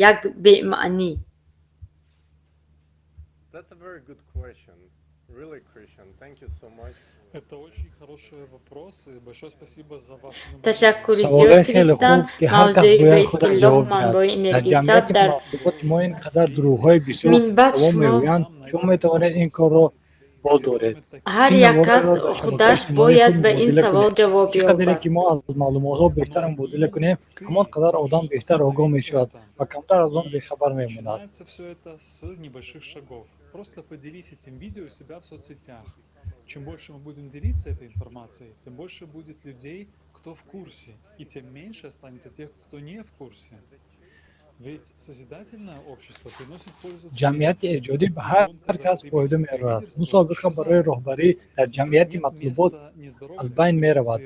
як бемаънӣ? Ташаккури зиёд, Саволҳои хеле Кристан. хуб, ки ҳар кас Мавзӯи ба бояд худаш истилоҳ ҷавоб диҳад. манбаъҳои Дар энергияи сабз ҷамъияти дар маълумоти мо ин қадар дурӯғҳои бисёр минбаъд савол шумо меоянд, шумо метавонед ин корро бодоред. Ҳар Ин як кас наворро дар шабакаи худаш иҷтимоии бояд худ ба ин мубодила савол кунед. ҷавоб Чӣ қадаре ёбад. ки мо аз маълумотҳо бештар мубодила кунем, ҳамон қадар одам бештар огоҳ мешавад ва камтар аз он бехабар мемонад. Чем больше мы будем делиться этой информацией, тем больше будет людей, кто в курсе, и тем меньше останется тех, кто не в курсе. Ведь созидательное общество приносит пользу всем. Ҷамъияти эҷодӣ ба ҳар кас фоида меорад. Мусобиқа барои роҳбарӣ дар ҷамъияти матлубот аз байн меравад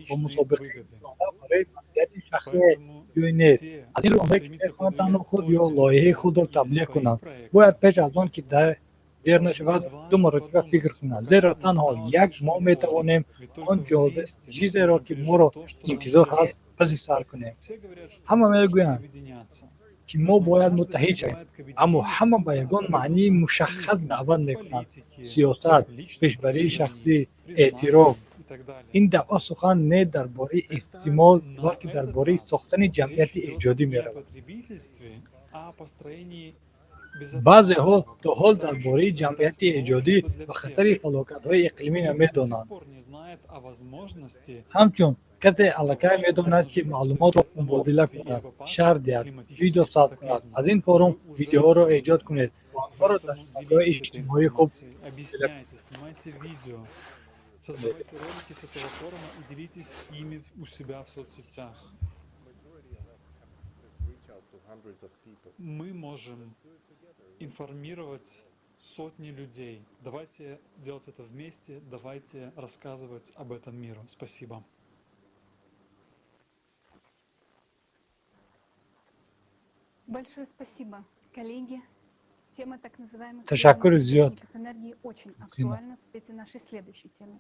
ва мусобиқаи рӯзона барои манфиати шахсие ҷой нест. Аз ин рӯ, онҳое ки мехоҳанд танҳо худ ё лоиҳаи худро таблиғ кунанд, бояд пеш аз он ки дер нашавад, ду маротиба фикр кунанд, зеро танҳо як мо метавонем он чизеро, ки моро интизор ҳаст, паси сар кунем. Ҳама мегӯянд, ки мо бояд муттаҳид шавем, аммо ҳама ба ягон маънии мушаххас даъват мекунанд: сиёсат, пешбарии шахсӣ, эътироф. Ин дафъа сухан не дар бораи истеъмол, балки дар бораи сохтани ҷамъияти эҷодӣ меравад. Баъзеҳо то ҳол дар бораи ҷамъияти эҷодӣ ва хатари фалокатҳои иқлимӣ намедонанд. Ҳамчун касе аллакай медонад, ки маълумотро мубодила кунад, шарҳ диҳад, видео сабт кунад, аз ин форум видеоҳоро эҷод кунед ва онҳоро дар шабакаҳои иҷтимоии худ мубодила Создавайте ролики с этого форума и делитесь ими у себя в соцсетях. Мы можем информировать сотни людей. Давайте делать это вместе, давайте рассказывать об этом миру. Спасибо. Большое спасибо, коллеги. Тема так называемых Ташаккури зиёд. источников энергии очень Зина. актуальна в свете нашей следующей темы.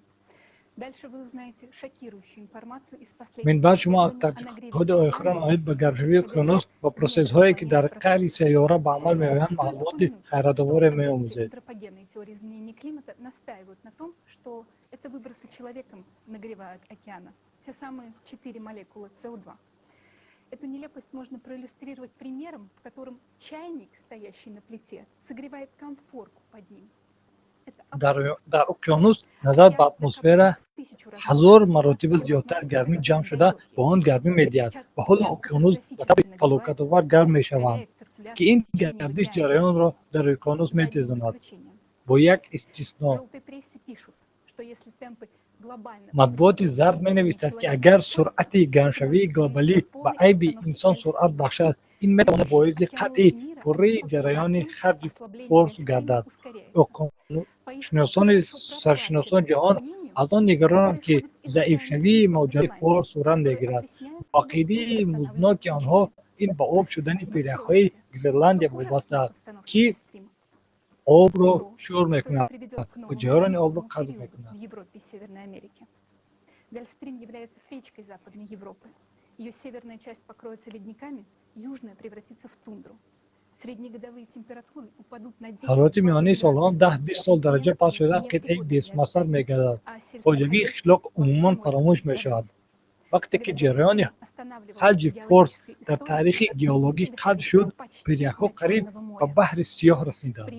Дальше вы узнаете шокирующую информацию из последних Минбаъд шумо аз исследований о нагреве таҳқиқоти охирон оид ба гармшавии уқёнус ва процессҳое, ки дар қаъри сайёра ба амал меоянд, маълумоти хайратоворе меомӯзед. Антропогенные теории изменения климата настаивают на том, что это выбросы человеком нагревают океаны, те самые 4 молекулы СО2. Эту нелепость можно проиллюстрировать примером, в котором чайник, стоящий на плите, согревает конфорку под ним. Дар уқёнус назар ба атмосфера 1000 маротиба зиёдтар гармӣ ҷамъ шуда, ба он гармӣ медиҳад ва ҳоло уқёнус ба таври фалокатовар гарм мешаванд, ки ин гардиш ҷараёнро дар уқёнус метезонад, бо як истисно. В желтой прессе пишут, что если темпы Матбуоти зард менависад, ки агар суръати гармшавии глобалӣ ба айби инсон суръат бахшад, ин метавонад боиси қатъи пурраи ҷараёни Халиҷи Форс гардад. Уқёнусшиносони саршиносони ҷаҳон аз он нигаронанд, ки заифшавии мавҷҳои Форс сурат мегирад. Ба ақидаи муздноки онҳо, ин ба об шудани пиряхҳои Гренландия вобаста аст, ки обро шӯр мекунад ва ҷараёни обро қатъ мекунад. Гольфстрим является речкой Западной Европы. Ее северная часть покроется ледниками, южная превратится в тундру. Среднегодовые температуры упадут на 10. Ҳарорати миёнаи солона 10-20 сол дараҷа паст шуда, қитъаи бемасар мегардад. Хоҷагии қишлоқ умуман фаромӯш мешавад. Вақте ки ҷараёни Халиҷи Форс дар таърихи геологӣ қатъ шуд, пиряхҳо қариб ба Баҳри Сиёҳ расиданд.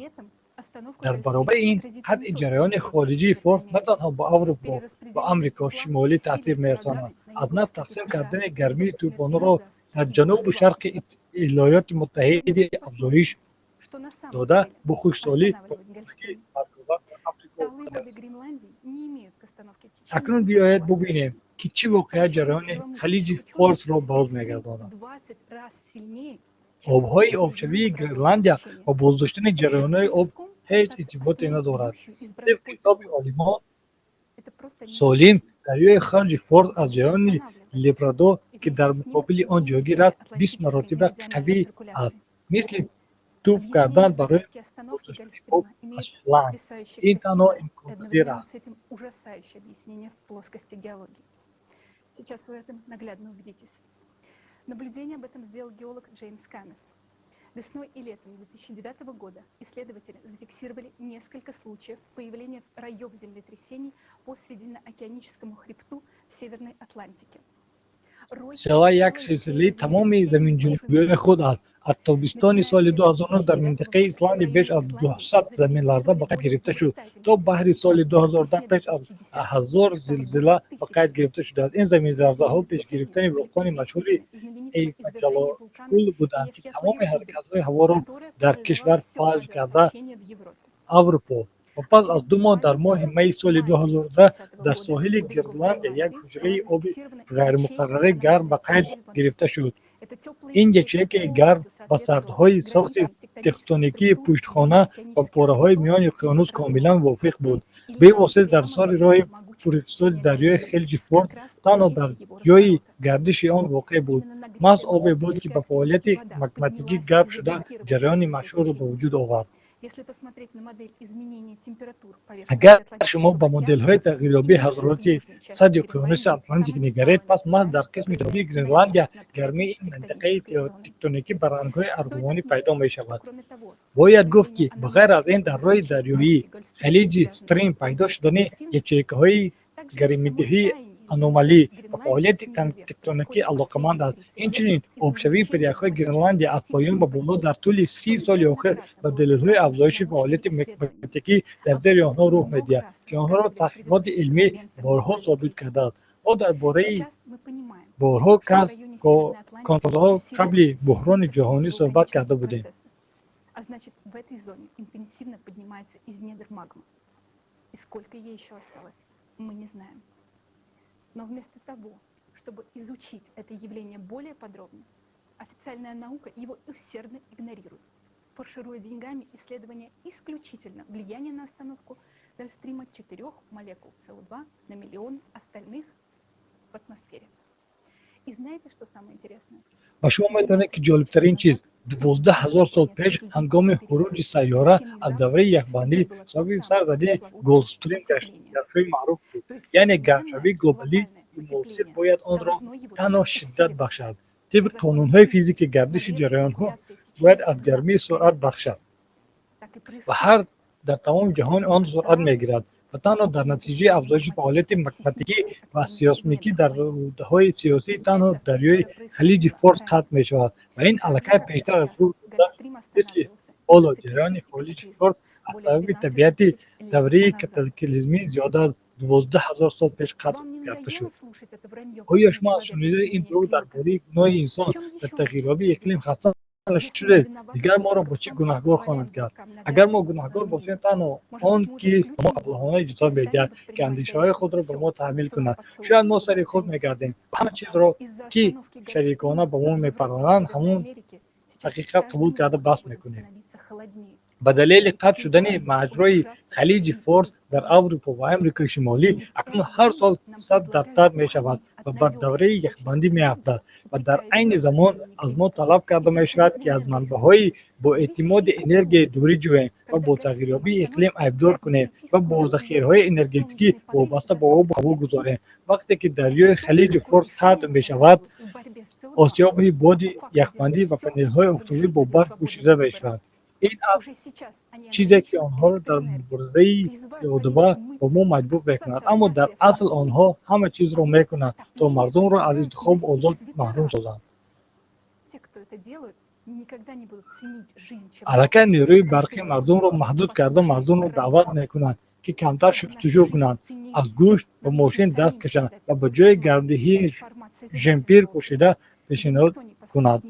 Дар баробари ин, қатъи ҷараёни Халиҷи Форс на танҳо ба Аврупо ва Амрикои Шимолӣ таъсир мерасонад. Аз нав тақсим кардани гармии тӯфонҳоро дар ҷанубу шарқи Иёлоти Муттаҳида афзоиш дода, бо хушксолӣ ва хушкии марговар дар Африқо овардааст. Акнун биёед бубинем, ки чӣ воқеа ҷараёни Халиҷи Форсро боз мегардонад. Обҳои обшавии Гренландия ва боздоштани ҷараёнҳои об ҳеҷ иртиботе надорад. Тибқи ҳисоби олимон солим, дарёи Халиҷи Форс аз ҷараёни Лабрадор, ки дар муқобили он ҷойгир аст, 20 маротиба қавӣ аст. Мисли туф кардан барои боздоштани об аз шланг. Ин танҳо имконпазир аст. Сейчас вы в этом наглядно убедитесь. Наблюдение об этом сделал геолог Джеймс Камес. Весной и летом 2009 года исследователи зафиксировали несколько случаев появления роев землетрясений по Срединно-океаническому хребту в Северной Атлантике. Села як силсилаи тамоми заминҷунбиҳои худ аст. Аз тобистони соли 2009 дар минтақаи Исландия беш аз 200 заминларза ба қайд гирифта шуд. То баҳри соли 2010 беш аз 1000 зилзила ба қайд гирифта шудааст. Ин заминларзаҳо пешгирифтани вулқони машҳури Эйяфҷаллайокул буданд, ки тамоми ҳаракатҳои ҳаворо дар кишвар фалҷ карда Аврупо. Ва пас аз 2 моҳ, дар моҳи майи соли 2010, дар соҳили Гренландия як ҳуҷраи оби ғайримуқаррарӣ гарм ба қайд гирифта шуд. Ин ячейкаи гарм ба сардҳои сохти тектоникии пуштхона ва пораҳои миёни уқёнус комилан мувофиқ буд. Бевосита дар сари роҳи пурифтисоди дарёи Халиҷи Форс танҳо дар ҷойи гардиши он воқеъ буд. Маҳз обе буд, ки ба фаъолияти магматикӣ гарм шуда, ҷараёни машҳурро ба вуҷуд овард. Агар шумо ба моделҳои тағйирёбии ҳарорати сатҳи уқёнуси Атлантик нигаред, пас маҳз дар қисми ҷанубии Гренландия гармии ин минтақаи тектоникӣ ба рангҳои арғувонӣ пайдо мешавад. Бояд гуфт, ки ба ғайр аз ин, дар роҳи дарёии Халиҷи Стрим пайдо шудани ячейкаҳои гармидиҳии аномалӣ ба фаъолияти тектоникӣ алоқаманд аст. Инчунин, обшавии пиряхҳои Гренландия аз поён ба боло дар тӯли 30 соли охир ба далелҳои афзоиши фаъолияти магматикӣ дар зери онҳо рух медиҳад, ки онҳоро таҳқиқоти илмӣ борҳо собит кардааст. Мо дар бораи борҳо конфронсҳо қабли буҳрони ҷаҳонӣ суҳбат карда будем. А значит, в этой зоне интенсивно поднимается из недр магма. И сколько ей еще осталось, мы не знаем. Но вместо того, чтобы изучить это явление более подробно, официальная наука его усердно игнорирует, фаршируя деньгами исследования исключительно влияния на остановку Гольфстрима четырех молекул СО2 на миллион остальных в атмосфере. И знаете, что самое интересное? Ба шумо медонед, ки ҷолибтарин чиз: 12 000 сол пеш, ҳангоми хуруҷи сайёра аз давраи яхбандӣ, сабаби сар задани Голфстрим гармшавии маъруф буд. Яъне гармшавии глобалии муосир бояд онро танҳо шиддат бахшад. Тибқи қонунҳои физики, гардиши ҷараёнҳо бояд аз гармӣ суръат бахшад ва ҳар дар тамоми ҷаҳон он суръат мегирад ва танҳо дар натиҷаи афзоиши фаъолияти магматикӣ ва сейсмикӣ дар рӯдаҳои сиёсӣ танҳо дарёи Халиҷи Форс қатъ мешавад ва ин аллакай пештар аз рух дода. Мисли ҳоло ҷараёни Халиҷи Форс аз сабаби табиати давраи катаклизмӣ зиёда аз 12 000 сол пеш қатъ карда шуд. Оё шумо аз шунидани ин дурӯғ дар бораи гуноҳи инсон дар тағйирёбии иқлим хаста Нашудед, дигар моро бо чӣ гунаҳгор хоҳанд кард? Агар мо гунаҳгор бошем, танҳо он ки ба мо аблаҳона иҷозат медиҳад, ки андешаҳои худро ба мо таҳмил кунад. Шояд мо сари худ мегардем ва ҳама чизро, ки шарикона ба мо мепарваранд, ҳамон ҳақиқат қабул карда бас мекунем. Ба далели қатъ шудани маҷрои Халиҷи Форс дар Аврупо ва Амрикои Шимолӣ акнун ҳар сол сад дартар мешавад ва бар давраи яхбандӣ меафтад ва дар айни замон аз мо талаб карда мешавад, ки аз манбаъҳои боэътимоди энергия дурӣ ҷӯем ва бо тағйирёбии иқлим айбдор кунем ва бо захираҳои энергетикӣ вобаста ба обу ҳаво гузорем. Вақте ки дарёи Халиҷи Форс қатъ мешавад, осиёби боди яхбандӣ ва панелҳои офтобӣ бо барф пӯшида мешаванд. Ин аст чизе, ки онҳоро дар муборизаи ёдова ба мо маҷбур мекунад, аммо дар асл онҳо ҳама чизро мекунанд, то мардумро аз интихоби озод маҳрум созанд. Аллакай нерӯи барқи мардумро маҳдуд карда, мардумро даъват мекунанд, ки камтар шустуҷӯ кунанд, аз гӯшт ва мошин даст кашанд ва ба ҷои гармдиҳии жемпир пӯшида пешниҳод кунад.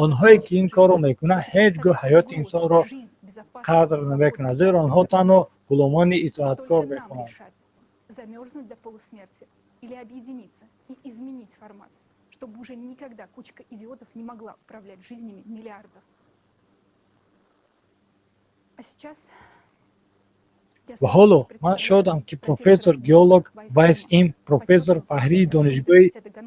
Онҳое, ки ин корро мекунанд, ҳеҷ гоҳ ҳаёти инсонро қадр намекунанд, зеро онҳо танҳо ғуломони итоаткор мехоҳанд. Чтобы уже никогда кучка идиотов не могла управлять жизнями миллиардов. А сейчас Ва ҳоло ман шодам, ки профессор геолог Вайс Им, профессор фахрии Донишгоҳи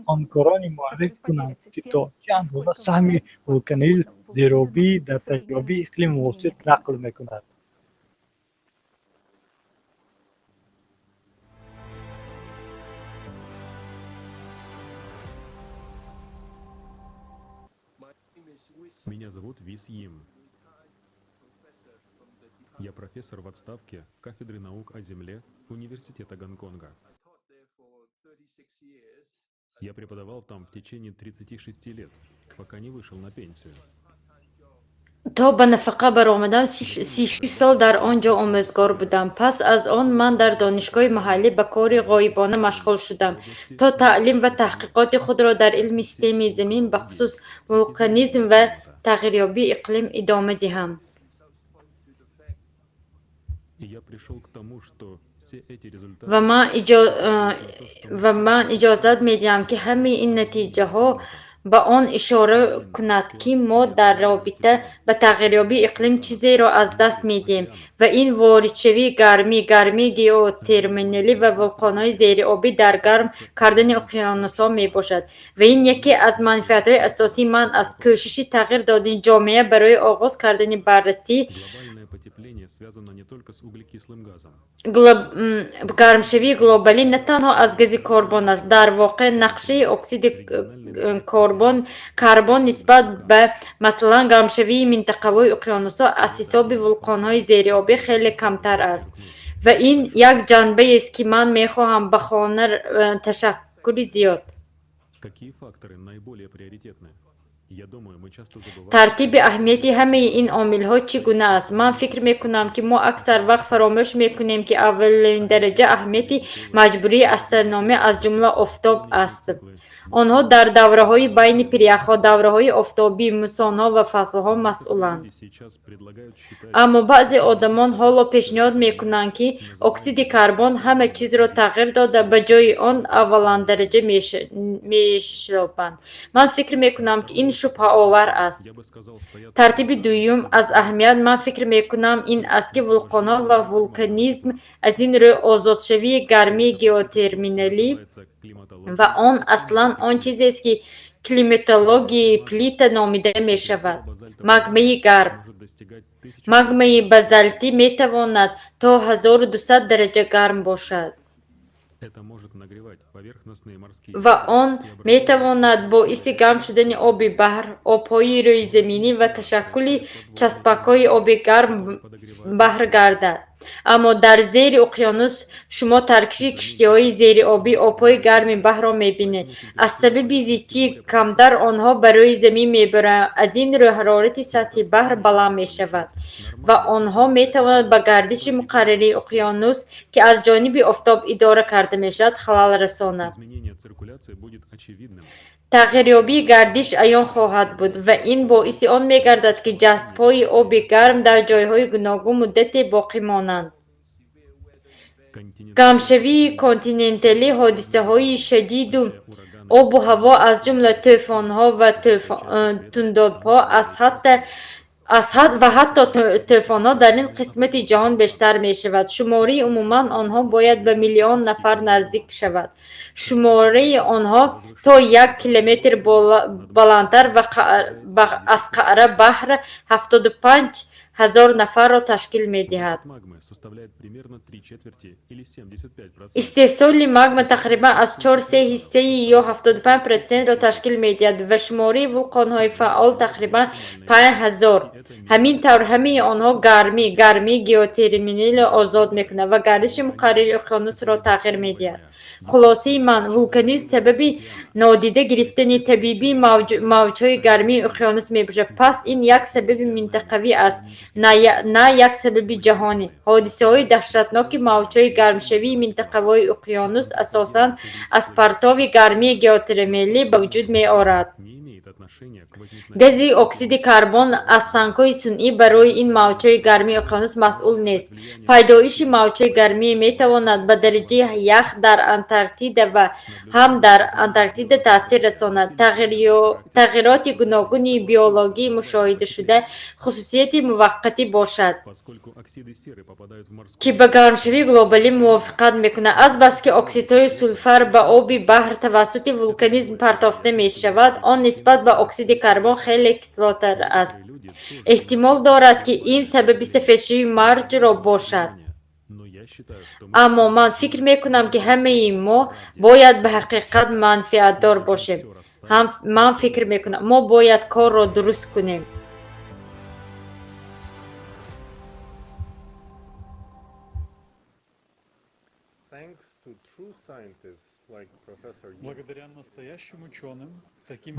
Ҳонконгро муаррифӣ кунам, ки то чӣ андоза саҳми вулканизм зеробӣ дар тағйирёбии иқлими муосир нақл мекунад. Меня зовут Вис Йим. Я профессор в отставке кафедры наук о Земле Университета Гонконга. Я преподавал там в течение 36 лет, пока не вышел на пенсию. То ба нафақа баромадам, 36 сол дар он ҷо омӯзгор будам. Пас аз он ман дар донишгоҳи маҳаллӣ ба кори ғоибона машғул шудам, то таълим ва таҳқиқоти худро дар илми системаи Замин, бахусус вулканизм ва тағйирёбии иқлим, идома диҳам. И я пришел к тому, что все эти результаты Ва ман иҷозат медиҳам, ки ҳамаи ин натиҷаҳо ба он ишора кунад, ки мо дар робита ба тағйирёбии иқлим чизеро аз даст медиҳем, ва ин воридшавии гармӣ, гармии геотерминалӣ ва вулқонҳои зериобӣ дар гарм кардани уқёнусҳо мебошад. Ва ин яке аз манфиатҳои асосии ман аст: кӯшиши тағйир додани ҷомеа барои оғоз кардани баррасӣ. Глобальное потепление связано не только с углекислым газом. Гармшавии глобалӣ на танҳо аз гази карбон аст. Дар воқеъ, нақши оксиди карбон нисбат ба, масалан, гармшавии минтақавии уқёнусҳо аз ҳисоби вулқонҳои зериобӣ хеле камтар аст. Ва ин як ҷанбаест, ки ман мехоҳам ба хона. Ташаккури зиёд. Какие факторы наиболее приоритетны? Я думаю, мы часто забываем, Тартиби аҳамияти ҳамаи ин омилҳо чӣ гуна аст? Ман фикр мекунам, ки мо аксар вақт фаромӯш мекунем, ки аввалиндараҷа аҳамияти маҷбурии астрономӣ, аз ҷумла офтоб аст. Онҳо дар давраҳои байни пиряхҳо, давраҳои офтобӣ, муссонҳо ва фаслҳо масъуланд. Люди сейчас предлагают считать Аммо баъзе одамон ҳоло пешниҳод мекунанд, ки оксиди карбон ҳама чизро тағйир дода, ба ҷои он авваландараҷа мешобанд. Ман фикр мекунам, ки ин шубҳаовар аст. Я бы сказал, стоят Тартиби дуюм аз аҳамият, ман фикр мекунам, ин аст, ки вулқонҳо ва вулканизм, аз ин рӯ озодшавии гармии геотерминалӣ называется климатология. ва он аслан он чизест, ки климатологияи плита номида мешавад, магмаи гарм. Может достигать 1000 Магмаи базалтӣ метавонад то 1200 дараҷа гарм бошад. Это может нагревать поверхностные морские Ва воды он и образовывать метавонад боиси гарм шудани оби баҳр, обҳои рӯизаминӣ ва ташаккули часпакҳои оби гарм баҳр гардад. Аммо дар зери уқёнус шумо таркиши киштиҳои зериобӣ, обҳои гарми баҳрро мебинед. Аз сабаби зичии камтар онҳо ба рӯи замин мебароянд. Аз ин рӯ ҳарорати сатҳи баҳр баланд мешавад ва онҳо метавонанд ба гардиши муқаррарии уқёнус, ки аз ҷониби офтоб идора карда мешавад, халал расонанд. Тағйирёбии гардиш аён хоҳад буд ва ин боиси он мегардад, ки ҷасбҳои оби гарм дар ҷойҳои гуногун муддате боқӣ монанд. Гармшавии континенталӣ ҳодисаҳои шадиду обу ҳаво, аз ҷумла тӯфонҳо ва тундобҳо ва ҳатто тӯфонҳо дар ин қисмати ҷаҳон бештар мешавад. Шумораи умуман онҳо бояд ба миллион нафар наздик шавад. Шумораи онҳо то як километр баландтар аз қаъра баҳр 75 000 нафарро ташкил медиҳад. Истеҳсоли магма тақрибан аз 4-3 ҳиссаи ё 75%-ро ташкил медиҳад ва шумораи вулқонҳои фаъол тақрибан 5000. Ҳамин тавр, ҳамаи онҳо гармии геотермалиро озод мекунанд ва гардиши муқаррари уқёнусро тағйир медиҳад. Хулосаи ман, вулканизм сабаби нодида гирифтани табиии мавҷҳои гармии уқёнус мебошад. Пас ин як сабаби минтақавӣ аст, на як сабаби ҷаҳонӣ. Ҳодисаҳои даҳшатноки мавҷҳои гармшавии минтақаҳои уқёнус асосан аз партови гармии геотермалӣ ба вуҷуд меорад. Гази оксиди карбон аз сангҳои сунъӣ барои ин мавҷҳои гармии уқёнус масъул нест. Пайдоиши мавҷҳои гармӣ метавонад ба дараҷаи ях дар Антарктида ва ҳам дар Антарктида таъсир расонад. Тағйироти гуногуни биологии мушоҳидашуда хусусияти муваққатӣ бошад, ки ба гармшавии глобалӣ мувофиқат мекунад. Азбаски оксидҳои сулфар ба оби баҳр тавассути вулканизм партофта мешавад, он нисбат ба оксиди карбон хеле кислотар аст. Эҳтимол дорад, ки ин сабаби сафедшавии марҷро бошад. Аммо ман фикр мекунам, ки ҳамаи мо бояд ба ҳақиқат манфиатдор бошем. Ман фикр мекунам, мо бояд корро дуруст кунем.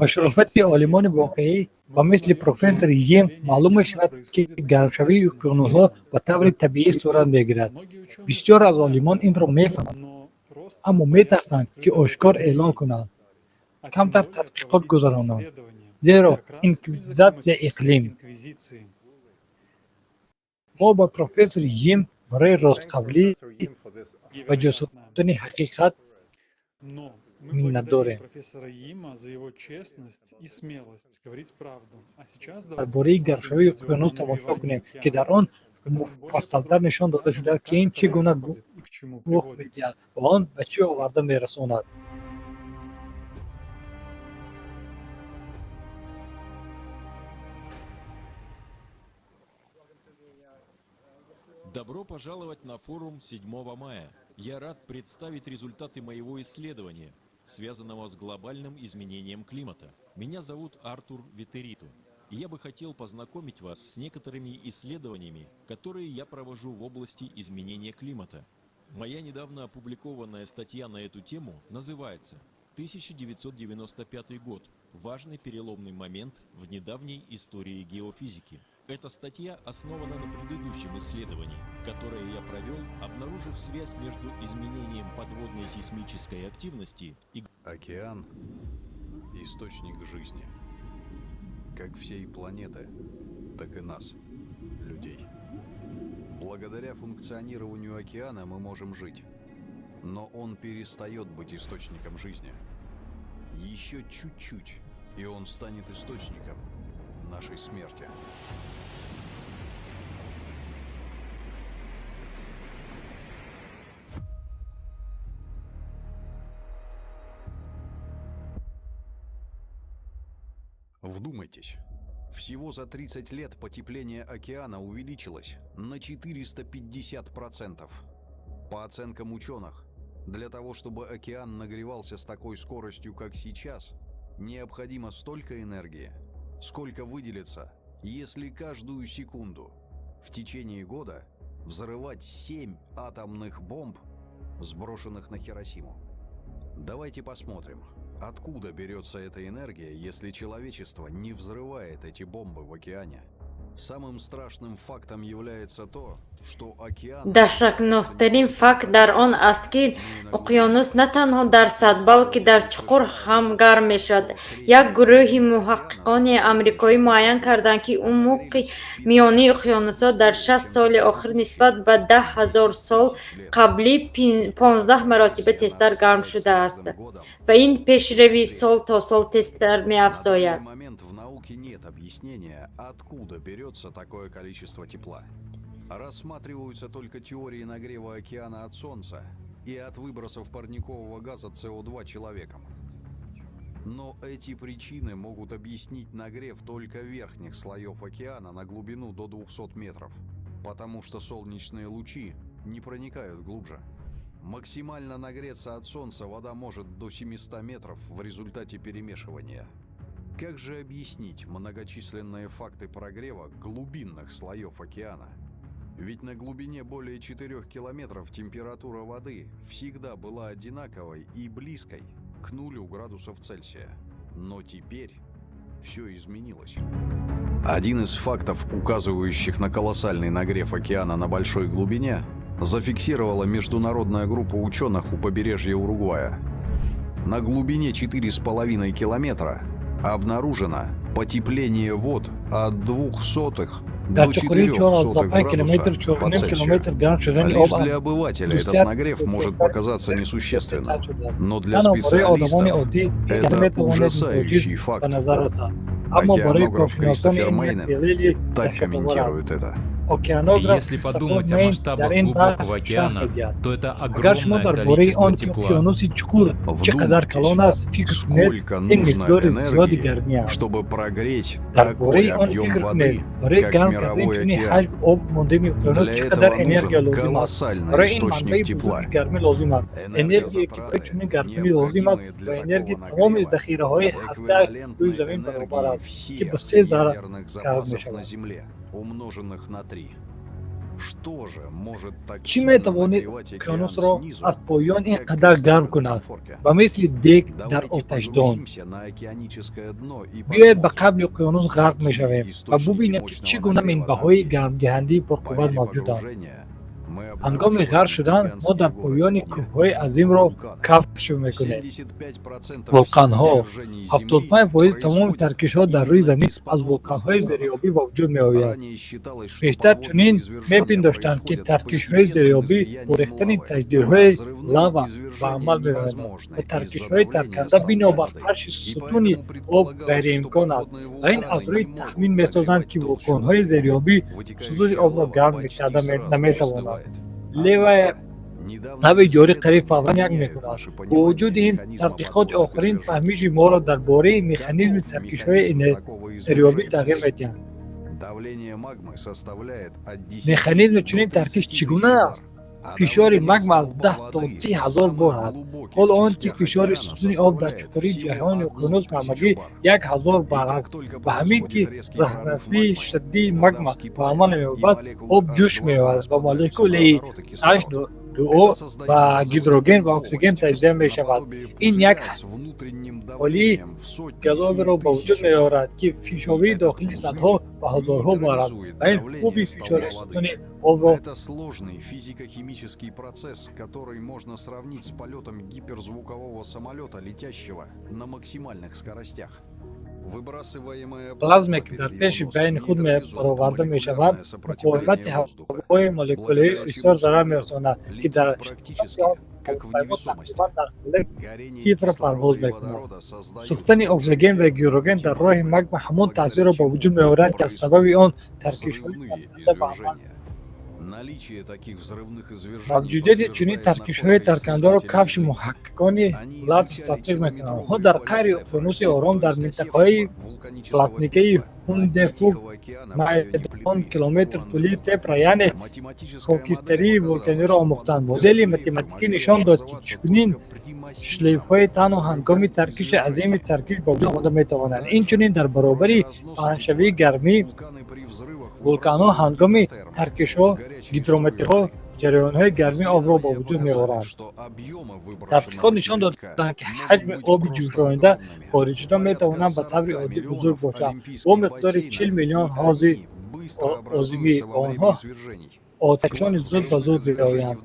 Ба шарофати олимони воқеӣ ба мисли профессор Йим маълум мешавад, ки гармшавии уқёнусҳо ба таври табиӣ сурат мегирад. Бисёр аз олимон инро мефаҳманд, аммо метарсанд, ки ошкор эълон кунанд, камтар тадқиқот гузаронанд, зеро инквизитсияи иқлим. Мо ба профессор Йим барои ростқавлӣ ва ҷасуртани ҳақиқат миннатдорем. Дар бораи гармшавии уқёнус тамошо кунем, ки дар он муфассалтар нишон дода шудааст, ки ин чӣ гуна рух медиҳад ва он ба чӣ оварда мерасонад. Добро пожаловать на форум 7 мая. Я рад представить результаты моего исследования, связанного с глобальным изменением климата. Меня зовут Артур Витерито. И я бы хотел познакомить вас с некоторыми исследованиями, которые я провожу в области изменения климата. Моя недавно опубликованная статья на эту тему называется «1995 год. Важный переломный момент в недавней истории геофизики». Эта статья основана на предыдущем исследовании, которое я провел, обнаружив связь между изменением подводной сейсмической активности и... Океан – источник жизни. Как всей планеты, так и нас, людей. Благодаря функционированию океана мы можем жить. Но он перестает быть источником жизни. Еще чуть-чуть, и он станет источником нашей смерти. Вдумайтесь. Всего за 30 лет потепление океана увеличилось на 450%. По оценкам ученых, для того, чтобы океан нагревался с такой скоростью, как сейчас, необходимо столько энергии, сколько выделится, если каждую секунду в течение года взрывать 7 атомных бомб, сброшенных на Хиросиму? Давайте посмотрим, откуда берется эта энергия, если человечество не взрывает эти бомбы в океане. Самым страшным фактом является то, что океан... Даҳшатноктарин факт дар он аст, ки уқёнус на танҳо дар сатҳ, балки дар чуқур ҳам гарм мешавад. Як гурӯҳи муҳаққиқони амрикоӣ муайян карданд, ки умқи миёнаи уқёнусҳо дар 60 соли охир нисбат ба 10 000 сол қаблӣ 15 маротиба тезтар гарм шудааст ва ин пешравӣ сол то сол тезтар меафзояд. Момент в науке нет объяснения, откуда берется такое количество тепла. Рассматриваются только теории нагрева океана от Солнца и от выбросов парникового газа СО2 человеком. Но эти причины могут объяснить нагрев только верхних слоев океана на глубину до 200 метров, потому что солнечные лучи не проникают глубже. Максимально нагреться от Солнца вода может до 700 метров в результате перемешивания. Как же объяснить многочисленные факты прогрева глубинных слоев океана? Ведь на глубине более 4 километров температура воды всегда была одинаковой и близкой к нулю градусов Цельсия. Но теперь все изменилось. Один из фактов, указывающих на колоссальный нагрев океана на большой глубине, зафиксировала международная группа ученых у побережья Уругвая. На глубине 4,5 километра обнаружено потепление вод от 0,02 Дар до чуқурии 4 4,5 километр градуса по 4,5 Цельсию. километр гарм шудани Лишь об для обывателя этот 200 нагрев может показаться несущественным, но для танҳо барои одамони специалистов оддӣ это метавонад ужасающий ночиз ба факт. назар расад, аммо барои Океанограф коршиносони Кристофер ин як Мейнен далели так даҳшатовар аст. комментирует это. Океанограф Если Кристофер подумать о Мейн масштабах дар ин глубокого бахш шарҳ океана, медиҳад. то это Агар шумо огромное дар бораи количество он ки тепла. уқёнуси чуқур чӣ қадар калон аст фикр кунед, Сколько ин нужно миқдори зиёди энергии, гармӣ аст. чтобы прогреть Дар такой бораи он объем фикр воды, кунед, барои как гарм кардани мировой чунин океан. ҳаҷм об мондани уқёнус Для чӣ қадар этого энергия нужен лозим аст. колоссальный Барои ин источник манбаи тепла. бузурги гармӣ лозим аст. Энергие ки барои чунин гармкунӣ лозим аст, Необходимые для ба энергияи такого тамоми нагрева захираҳои ҳастааш рӯи эквивалентны замин баробар энергии аст, ки всех ба се зарра ядерных гарм запасов на мешавад. Земле, умноженных на три. Что же может так Чӣ сильно метавонед нагревать океан уқёнусро снизу, аз поён ин как қадар гарм кастрюлю в кунад, конфорке? ба мисли дег дар Давайте оташдон? погрузимся на океаническое дно и Биёед ба посмотрим, қабли уқёнус ғарқ мешавем ва источники бубинем, ки чӣ мощного гуна нагрева там минбаъҳои есть. гармдиҳандаи По пурқувват мере мавҷуданд. погружения мы Ҳангоми ғарқ обнаруживаем шудан мо дар гигантские горы поёни на дне. кӯҳҳои азимро Вулканы. кашф мекунем. 75% всех Вулқонҳо. извержений Земли 75 фоизи тамоми происходят таркишҳо дар рӯи именно замин из аз подводных вулқонҳои вулканов. зериобӣ ба вуҷуд меояд. Ранее считалось, что Бештар подводные чунин извержения мепиндоштанд, ки происходят с таркишҳои постепенным зериобӣ бо излиянием рехтани лавы. таҷдирҳои Взрывные лава ба извержения амал меоянд невозможны ва из-за таркишҳои давления тарканда столба бинобар воды. фарши И сутуни поэтому об предполагалось, что ғайриимкон аст подводные ва ин аз вулканы рӯи не тахмин могут месозанд, прогревать ки толщу вулқонҳои воды. зериобӣ сутуни Вытекающая обро лава гарм почти мекарда сразу наметавонад. застывает. Левая Однако, недавние лави ҷорӣ қариб исследования фавран як меняют мекунад. наше Бо понимание вуҷуди ин, механизма тадқиқоти подводных охирин извержений. фаҳмиши моро дар бораи механизми Каков таркишҳои механизм такого зериобӣ извержения? тағйир медиҳанд. Давление магмы составляет от 10 Механизми до чунин таркиш 30 чӣ тысяч гуна бар. аст? А Фишори давление магма аз столба 10 то воды 30 в ҳазор бор самых аст, глубоких ҳол он ки частях фишори океана сутуни об дар составляет чуқурии всего ҷаҳони уқёнус 1000 ҳамагӣ бар. 1000 И бар как аст. только Ба ҳамин ки происходит резкий прорыв раҳрафтии магмы, шадиди вода магма ба вскипает, амал и меёбад, молекулы об ҷӯш H2O меояд ва распадаются на молекулаи водород и кислород. H2O Это создает ба газовую гидроген ва оксиген полость, таҷзия мешавад. наподобие Ин як пузыря с внутренним ҳоли давлением в сотни газовиро и ба вуҷуд тысячи бар. меорад, ки И фишовии этот дохили пузырь садҳо ва ҳазорҳо бар аст нейтрализует ва ин хуби давление фишори столба воды. сутуни обро Это сложный физико-химический процесс, который можно сравнить с полетом гиперзвукового самолета, летящего на максимальных скоростях. Выбрасываемая Плазме, плазма ки дар перед его пеши носом байни худ нейтрализует бароварда мешавад, молекулярное муқовимати сопротивление воздуха, ҳавои молекулавӣ благодаря бисёр чему зарар самолет мерасонад, ки летит дар практически он как в ҳавопаймо невесомости. тақрибан дар ҳолати Горение сифр парвоз кислорода и мекунад. водорода создают Сӯхтани тот же оксиген ва эффект гидроген дар роҳи температуры, магма ҳамон благодаря таъсирро ба чему вуҷуд меорад, ки аз сабаби происходят он таркишҳои взрывные тарканда ба амал извержения. Наличие таких взрывных извержений Мавҷудияти чунин подтверждает таркишҳои находка таркандаро исследователей кафши из Лица. муҳаққиқони Они Лабс изучали тасдиқ мекунанд. Онҳо километровые дар поля қаъри тефры, уқёнуси Ором то дар есть минтақаҳои осевшего вулканического пластникаи пепла на дне Хундефук Тихого океана в районе майдон плиты километр тӯлии Хуан-де-Фука. тепра, яъне Математическая модель хокистарии показала, вулканиро что омӯхтанд. подобные Модели шлейфы математикӣ могли нишон дод, ки образоваться чунин только при массивном шлейфҳои танҳо ҳангоми взрывном таркиши азими извержении. таркиш ба вуҷуд омада метавонанд. Также, Инчунин дар кроме баробари разноса паҳншавии тепла, гармӣ вулканы при взрывах Вулканҳо ҳангоми таркишҳо, гидрометеорҳо ҷараёнҳои гармии обро ба вуҷуд меоранд. Таҳқиқот нишон доданд, ки ҳаҷми оби ҷӯшонида хориҷшуда метавонанд ба таври оддӣ бузург бошанд, бо миқдори 40 миллион ҳавзи озимӣ, ва онҳо оташфишони зуд ба зуд меоянд.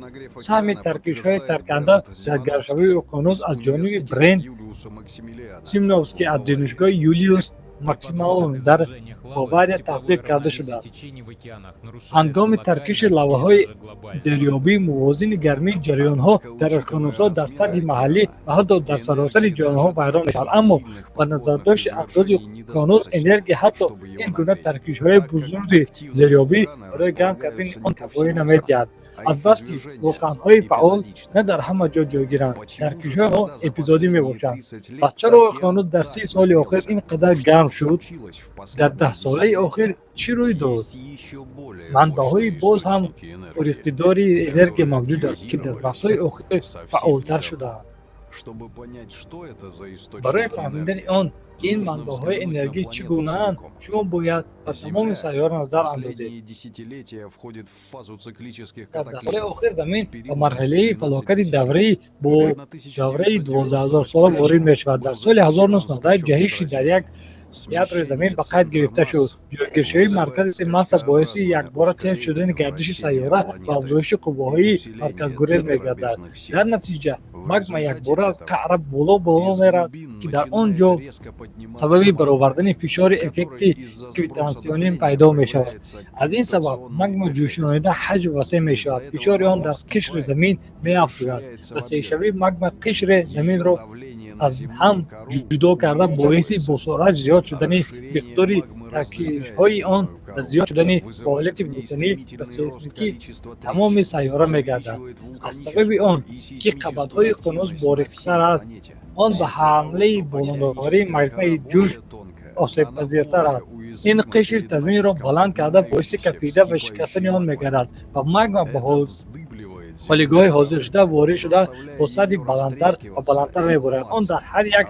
Саҳми таркишҳои тарканда дар гармшавии уқёнус аз ҷониби Брент Симновский аз Донишгоҳи Юлиус Максимилиан дар Бавария тасдиқ карда шудааст. Ҳангоми таркиши лаваҳои зериобӣ мувозини гармии ҷараёнҳо дар уқёнусҳо дар сатҳи маҳаллӣ ва ҳатто дар саросари ҷаҳон вайрон мешавад, аммо ба назардошти андози уқёнус энергия ҳатто ин гуна таркишҳои бузурги зериобӣ барои гарм кардани он кафоя намедиҳад. Азбаски вулқонҳои фаъол на дар ҳама ҷо ҷойгиранд, таркишҳои онҳо эпизодӣ мебошанд. Пас чаро уқёнус дар 30 соли охир ин қадар гарм шуд? Дар даҳсолаи охир чӣ рӯй дод? Манбаъҳои боз ҳам пуриқтидори энергия мавҷуд аст, ки дар вақтҳои охир фаъолтар шудаанд. Барои фаҳмидани он, ки ин манбаъҳои энергӣ чӣ гунаанд, шумо бояд ба тамоми сайёра назар андозед. Дар даҳсолаи охир Замин ба марҳилаи фалокати давраӣ бо давраи 12 000-сола ворид мешавад. Дар соли 1990 ҷаҳиши дар як ядрои Замин ба қайд гирифта шуд. Ҷойгиршавии маркази масса боиси якбора тез шудани гардиши сайёра ва афзоиши қувваҳои марказгурез мегардад. Дар натиҷа магма якбора аз қаъра боло боло меравад, ки дар он ҷо сабаби баровардани фишори эффекти гравитатсионӣ пайдо мешавад. Аз ин сабаб магма ҷӯшонида ҳаҷм васеъ мешавад, фишори он дар қишри Замин меафзояд. Васеъшавии магма қишри Заминро аз ҳам ҷудо карда, боиси босуръат зиёд шудани миқдори таркишҳои он ва зиёд шудани фаъолияти вулқонӣ ва сейсмикии тамоми сайёра мегардад. Аз сабаби он ки қабатҳои уқёнус бориктар аст, он ба ҳамлаи болонаварии магмаи ҷӯш осебпазиртар аст. Ин қишри заминро баланд карда, боиси кафида ва шикастани он мегардад ва магма ба холигоҳи ҳозиршуда ворид шуда, бо сатҳи баландтар ва баландтар мебурад. Он дар ҳар як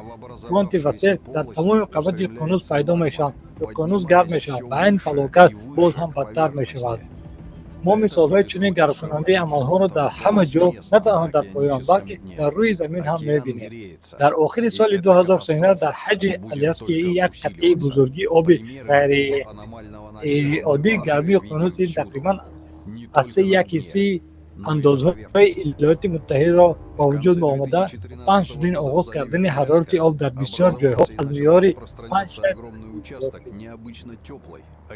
фронти васеъ дар тамоми қабати уқёнус пайдо мешавад. Уқёнус гарм мешавад ва ин фалокат боз ҳам бадтар мешавад. Мо мисолҳои чунин гармкунандаи амалҳоро дар ҳама ҷо, на танҳо дар поён, балки дар рӯи Замин ҳам мебинем. Дар охири соли 2013 дар ҳаҷми Аляски як қатъаи бузурги оби ғайриоддии гармии уқёнус, ин тақрибан аз се як ҳиссаи андозҳои Иёлоти Муттаҳидаро ба вуҷуд омада, паҳн шудани оғоз кардани ҳарорати об дар бисёр ҷойҳо аз меъёри 5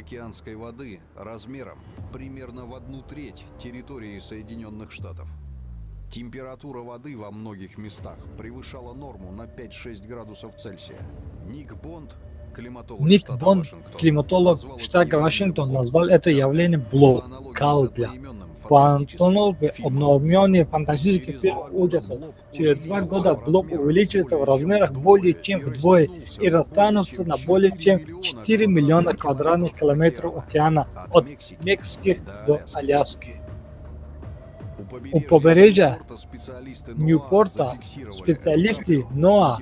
океанской воды размером примерно в одну треть территории Соединенных Штатов. Температура воды во многих местах превышала норму на 5-6 градусов Цельсия. Ник Бонд, климатолог Ник штата Бонд, Вашингтон, климатолог назвал это штата явление Вашингтон, назвал это явление «блоб капля», по аналогии одноименный фантастический фильм ужасов. Через 2 года блоб увеличится в размерах более чем вдвое и растянутся на более чем 4 миллиона квадратных километров океана от Мексики до Аляски. У побережья Ньюпорта специалисты НОА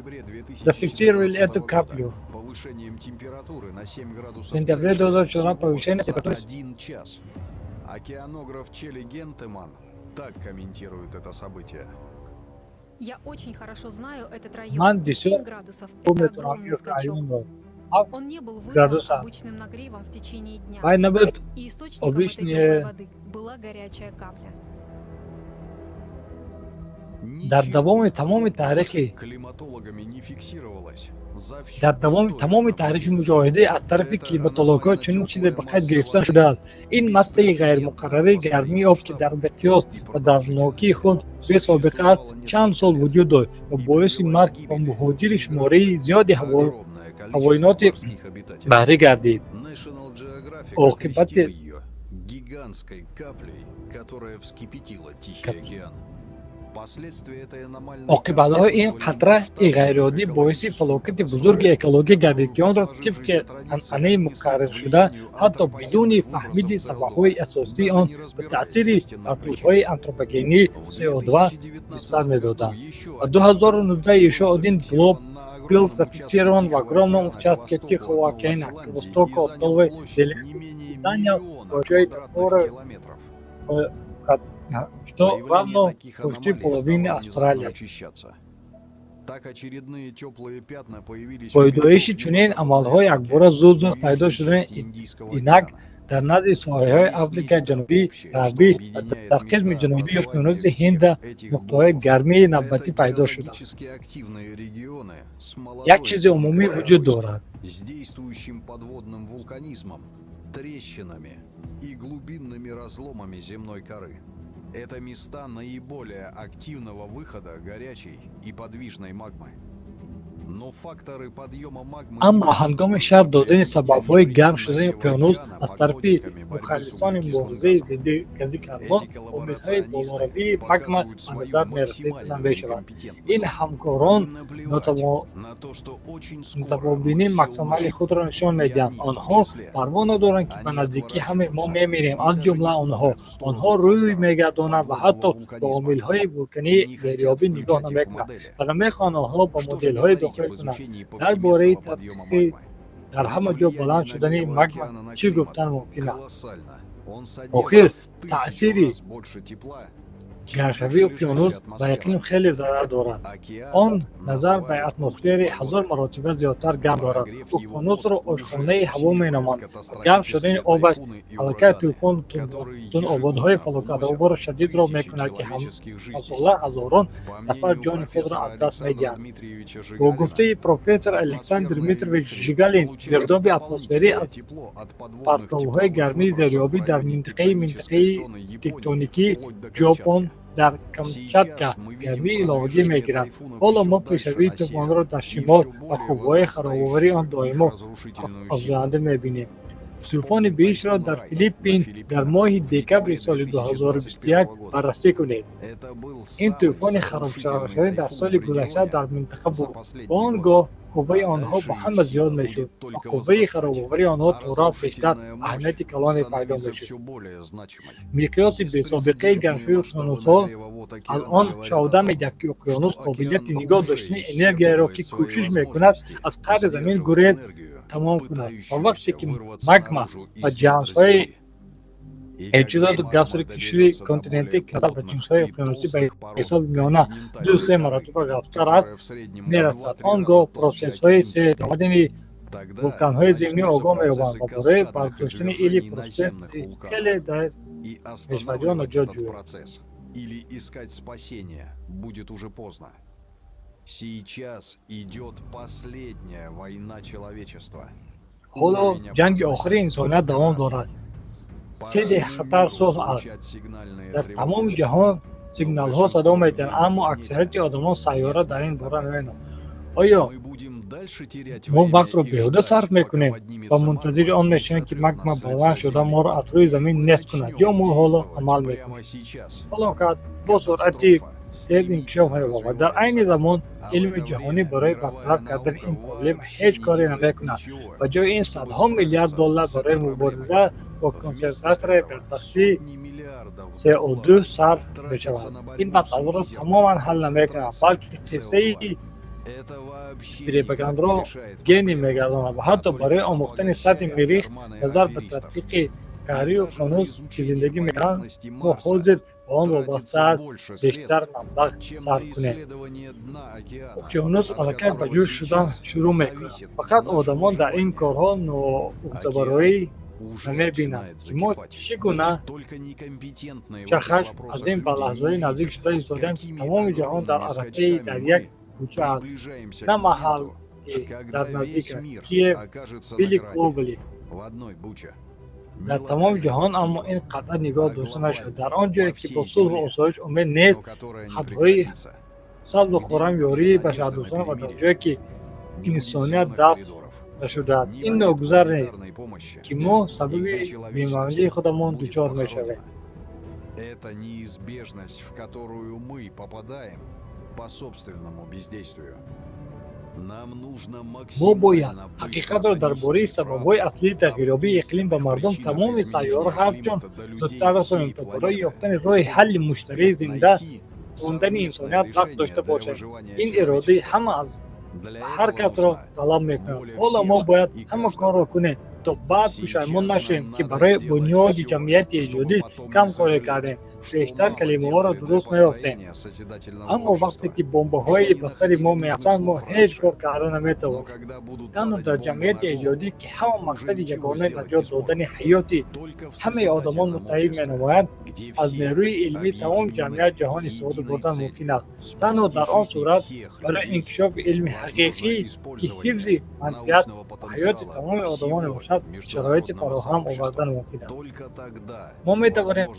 зафиксировали эту каплю. Повышением температуры на 7 В градусов сентябре Цельсия 2014 всего повышение за температуры один час. Океанограф Челли Гентеман так комментирует это событие. Я очень хорошо знаю этот район. Ман 7 бисёр градусов – хуб это метавонам огромный ин скачок. районро. 7 Он не был вызван градуса. обычным нагревом в течение дня. Вай набуд И источником этой обычные теплой воды была горячая капля. Дар давоми тамоми таърихи Климатологами не фиксировалось. За всю дар давоми тамоми таърихи мушоҳида аз тарафи климатологҳо чунин чизе ба қайд гирифта шудааст. Ин массаи ғайримуқаррарии гармии об, ки дар миқёс ва дарднокии худ бесобиқа аст, чанд сол вуҷуд дошт ва боиси марг ва муҳоҷири шумораи зиёди ҳавоиноти баҳрӣ гардид. National Geographic Оқибати окрестила ее гигантской каплей, которая вскипятила Тихий океан. Последствия этой аномальной Оқибатҳои ин қатраи ғайриоддӣ боиси фалокати бузурги экологӣ гардид, ки онро тибқи анъанаи муқарраршуда, ҳатто бидуни фаҳмиди сабабҳои асосии он, ба таъсири партовҳои антропогении СО2 нисбат медоданд. Ва 2019 ещё один блоб был зафиксирован в огромном участке Тихого океана к востоку от Новой Зеландии и занял большой просторы, что равно почти половине Австралии. Пайдоиши чунин амалҳо якбора зуд-зуд пайдо шудани инак дар назди соҳилҳои Африкаи Ҷанубӣ, Ғарбӣ ва дар қисми ҷанубии уқёнуси Ҳинда нуқтаҳои гармии навбатӣ пайдо шуданд. Як чизи умумӣ вуҷуд дорад. Трещинами и глубинными разломами земной коры. Это места наиболее активного выхода горячей и подвижной магмы. Но факторы подъема магмы... Аммо ҳангоми шарҳ додани сабабҳои гарм шудани уқёнус аз тарафи мухолифони муборизаи зидди гази карбон, омилҳои болоравии магма ба назар мерасида намешаванд. Ин ҳамкорон нотавонбинии максималии худро нишон медиҳанд. Онҳо парво надоранд, ки ба наздикӣ ҳамаи мо мемирем, аз ҷумла онҳо. Онҳо рӯй мегардонанд ва ҳатто ба омилҳои вулкании зериобӣ нигоҳ намекунанд ва намехоҳанд онҳоро ба моделҳои дохил кунанд. Дар бораи тадқиқи дар ҳама ҷо баланд шудани магма чӣ гуфтан мумкин аст? Охир, таъсири гармшавии уқёнус ба иқлим хеле зарар дорад. Он назар ба атмосфери 1000 маротиба зиёдтар гарм дорад. Уқёнусро ошхонаи ҳаво меноманд. Гарм шудани обаш аллакай тӯфону тунободҳои фалокатовори шадидро мекунад, ки ҳамасола ҳазорон нафар ҷони худро аз даст медиҳанд. Бо гуфтаи профессор Александр Дмитриевич Жигалин, гирдоби атмосферӣ аз партовҳои гармии зериобӣ дар минтақаи тектоникии Ҷопон дар Камчатка гармии иловагӣ мегирад. Ҳоло мо пешравии тӯфонро дар шимол ва қувваҳои харобовари он доимо афзоянда мебинем. Тӯфони беҳиштро дар Филиппин дар моҳи декабри соли 2021 баррасӣ кунед. Ин тӯфони харобшавандатарин дар соли гузашта дар минтақа буд. Ба он гоҳ қувваи онҳо ба ҳама зиёд мешуд ва қувваи харобоварии онҳо торафт бештар аҳамияти калоне пайдо мешуд. Миқёси бесобиқаи гармшавии уқёнусҳо аз он шаҳода медиҳад, ки уқёнус қобилияти нигоҳ доштани энергияеро, ки кӯшиш мекунад аз қаъри замин гурез тамом кунад. Ва вақте ки магма ва ҷамъҳои эҷодоту ғафсрикашии континентӣ, ки назар ба ҷинсҳои уқёнусӣ ба ҳисоби миёна 2-3 маротиба ғафстар аст, мерасад, он гоҳ протсессҳои серомадани вулканҳои зимнӣ огоҳ меёбанд ва барои бардоштани или протсесси хеле дар пешбаҷо наҷот ҷӯянд. Или искать спасения будет уже поздно. Сейчас идет последняя война человечества. Ҳоло ҷанги охири инсоният давом дорад. Седи хатар сурх аст. Дар тамоми ҷаҳон сигналҳо садо медиҳанд, аммо аксарияти одамон сайёра дар ин бора намедонанд. Оё мо вақтро беҳуда сарф мекунем ва мунтазири он мешавем, ки магма баланд шуда моро аз рӯи замин нест кунад, ё мо ҳоло амал мекунем? Фалокат бо суръати зиёд инкишоф меёбад ва дар айни замон илми ҷаҳонӣ барои бартараф кардани ин проблема ҳеҷ коре намекунад. Ба ҷои ин садҳо миллиард доллар барои мубориза бо консентратсияи бадбахтии СО2 сарф мешавад. Ин масъаларо тамоман ҳал намекунад, балки қиссаи фиребаганро генӣ мегардонад ва ҳатто барои омӯхтани сатҳи Миррих назар ба тадқиқи қаъри уқёнус, ки зиндагӣ мекунанд, мо ҳозир ба он вобаста аст бештар маблағ сарф кунем. Уқёнус аллакай ба ҷӯш шудан шурӯъ мекунад. Фақат одамон дар ин корҳо ноуҳдабароӣ намебинанд, ки мо чӣ гуна чахаш аз ин ба лаҳзаҳои наздик шуда истодаем, ки тамоми ҷаҳон дар арафаи дар як кӯча аст, на маҳал, ки дар наздик аст. Киев, Билли Кловели. Дар тамоми ҷаҳон аммо ин қатъан нигоҳ дошта нашуд. Дар он ҷое, ки бо сулҳу осоиш умед нест, хатҳои сабзу хуррам ёрии башардӯстона ва дар ҷое, ки инсоният дафн нашудааст, ин ногузар нест, ки мо сабаби бемавлии худамон дучор мешавем. Это неизбежность, в которую мы попадаем по собственному бездействию. Мо бояд ҳақиқатро дар бораи сабабҳои аслии тағйирёбии иқлим ба мардум тамоми сайёра ҳарчон зудтар расонем, то барои ёфтани роҳи ҳалли муштараки зинда мондани инсоният вақт дошта бошем. Ин иродаи ҳама аз Ҳар касро талаб мекунад. Ҳоло мо бояд ҳама корро кунем, то баъд пушаймон нашавем, ки барои бунёди ҷамъияти эҷодӣ кам коре кардем. Бештар калимаҳоро дуруст меёфтем. Аммо вақте ки бомбаҳое ба сари мо меафтанд, мо ҳеҷ кор карда наметавонем. Танҳо дар ҷамъияти эҷодӣ, ки ҳама мақсади ягонаи наҷот додани ҳаёти ҳамаи одамон муттаҳид менамояд, аз нерӯи илмии тамоми ҷамъият ҷаҳон истифода бурдан мумкин аст. Танҳо дар он сурат барои инкишофи илми ҳақиқӣ, ки ҳифзи манфиат ва ҳаёти тамоми одамон мебошад, шароити фароҳам овардан мумкин аст. Мо метавонем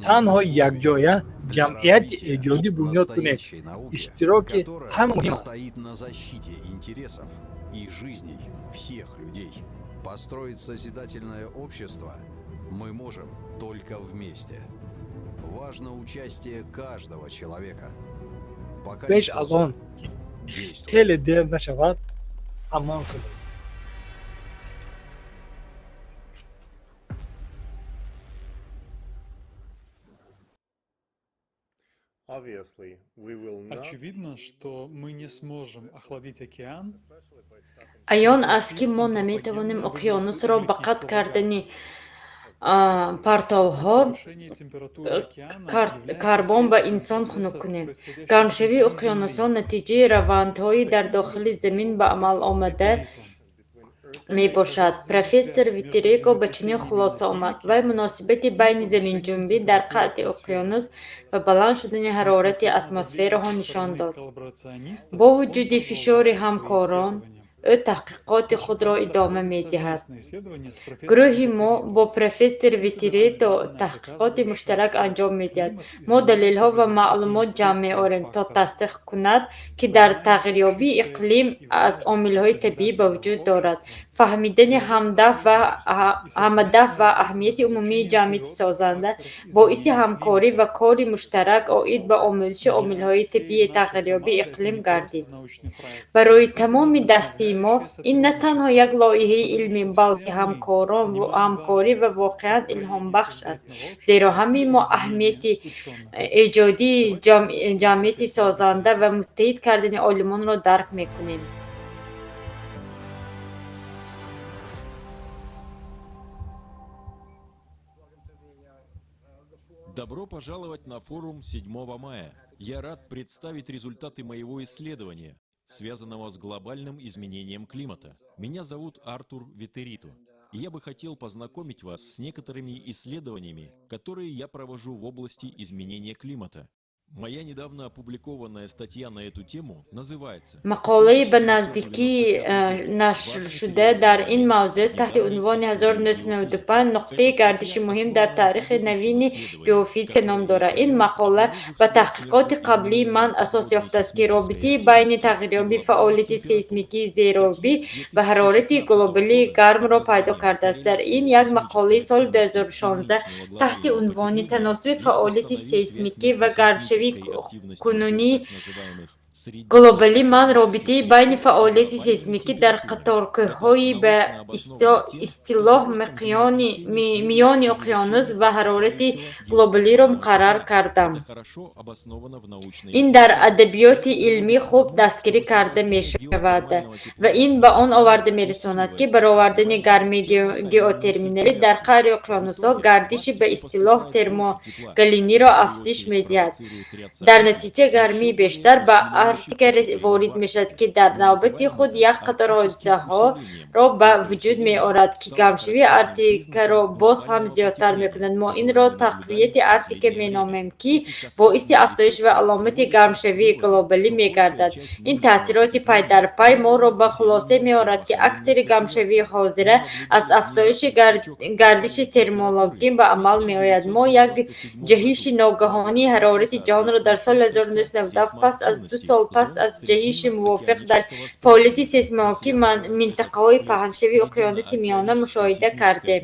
танҳо якҷоя ҷамъияти эҷодӣ бунёд кунем. Иштироки ҳама муҳим аст. Стоит на защите интересов и жизней всех людей. Построить созидательное общество мы можем только вместе. Важно участие каждого человека. Пока не Пеш аз поздно. он ки хеле дер нашавад, амал кунед. Очевидно, что мы не сможем охладить океан. Аён аст, ки мо наметавонем уқёнусро ба қатъ кардани партовҳо карбон ба инсон хунук кунем. Гармшавии уқёнусҳо натиҷаи равандҳои дар дохили замин ба амал омада мебошад. Профессор Витерико ба чунин хулоса омад. Вай муносибати байни заминҷунбӣ дар қаъри уқёнус ва баланд шудани ҳарорати атмосфераҳо нишон дод. Бо вуҷуди фишори ҳамкорон, ӯ таҳқиқоти худро идома медиҳад. Гурӯҳи мо бо профессор Витерито таҳқиқоти муштарак анҷом медиҳад. Мо далелҳо ва маълумот ҷамъ меорем, то тасдиқ кунад, ки дар тағйирёбии иқлим аз омилҳои табиӣ ба вуҷуд дорад. Фаҳмидани ҳамадаф ва аҳамияти умумии ҷамъияти созанда боиси ҳамкорӣ ва кори муштарак оид ба омӯзиши омилҳои табиии тағйирёбии иқлим гардид. Барои тамоми дастаи мо ин на танҳо як лоиҳаи илмӣ, балки ҳамкорӣ ва воқеан илҳомбахш аст, зеро ҳамаи мо аҳамияти эҷодии ҷамъияти созанда ва муттаҳид кардани олимонро дарк мекунем. Добро пожаловать на форум 7 мая. Я рад представить результаты моего исследования, связанного с глобальным изменением климата. Меня зовут Артур Витерито. И я бы хотел познакомить вас с некоторыми исследованиями, которые я провожу в области изменения климата. Моя недавно опубликованная статья на эту тему называется Мақолаи ба наздикӣ нашршуда дар ин мавзӯъ таҳти унвони 1995 нуқтаи гардиши муҳим дар таърихи навини геофизика ном дорад. Ин мақола ба таҳқиқоти қаблии ман асос ёфтааст, ки робитаи байни тағйирёбии фаъолияти сейсмикии зеробӣ ва ҳарорати глобалии гармро пайдо кардааст. Дар ин як мақолаи соли 2016 таҳти унвони таносуби фаъолияти сейсмикӣ ва гармшавии кунунии глобалӣ ман робитаи байни фаъолияти сейсмикӣ дар қаторкӯҳҳои ба истилоҳ миёни уқёнус ва ҳарорати глобалиро муқаррар кардам. Ин дар адабиёти илмӣ хуб дастгирӣ карда мешавад ва ин ба он оварда мерасонад, ки баровардани гармии геотерминалӣ дар қаъри уқёнусҳо гардиши ба истилоҳ термогалиниро афзоиш медиҳад. Дар натиҷа гармии бештар ба Арктика ворид мешавад, ки дар навбати худ як қатор ҳодисаҳоро ба вуҷуд меорад, ки гармшавии Арктикаро боз ҳам зиёдтар мекунад. Мо инро тақвияти Арктика меномем, ки боиси афзоиш ва аломати гармшавии глобалӣ мегардад. Ин таъсироти пайдарпай моро ба хулоса меорад, ки аксари гармшавии ҳозира аз афзоиши гардиши термологӣ ба амал меояд. Мо як ҷаҳиши ногаҳонии ҳарорати ҷаҳонро дар соли 1997 пас аз 2 сол пас аз ҷаҳиши мувофиқ дар фаъолияти сейсмикии минтақаҳои паҳншавии уқёнуси Миёна мушоҳида кардем.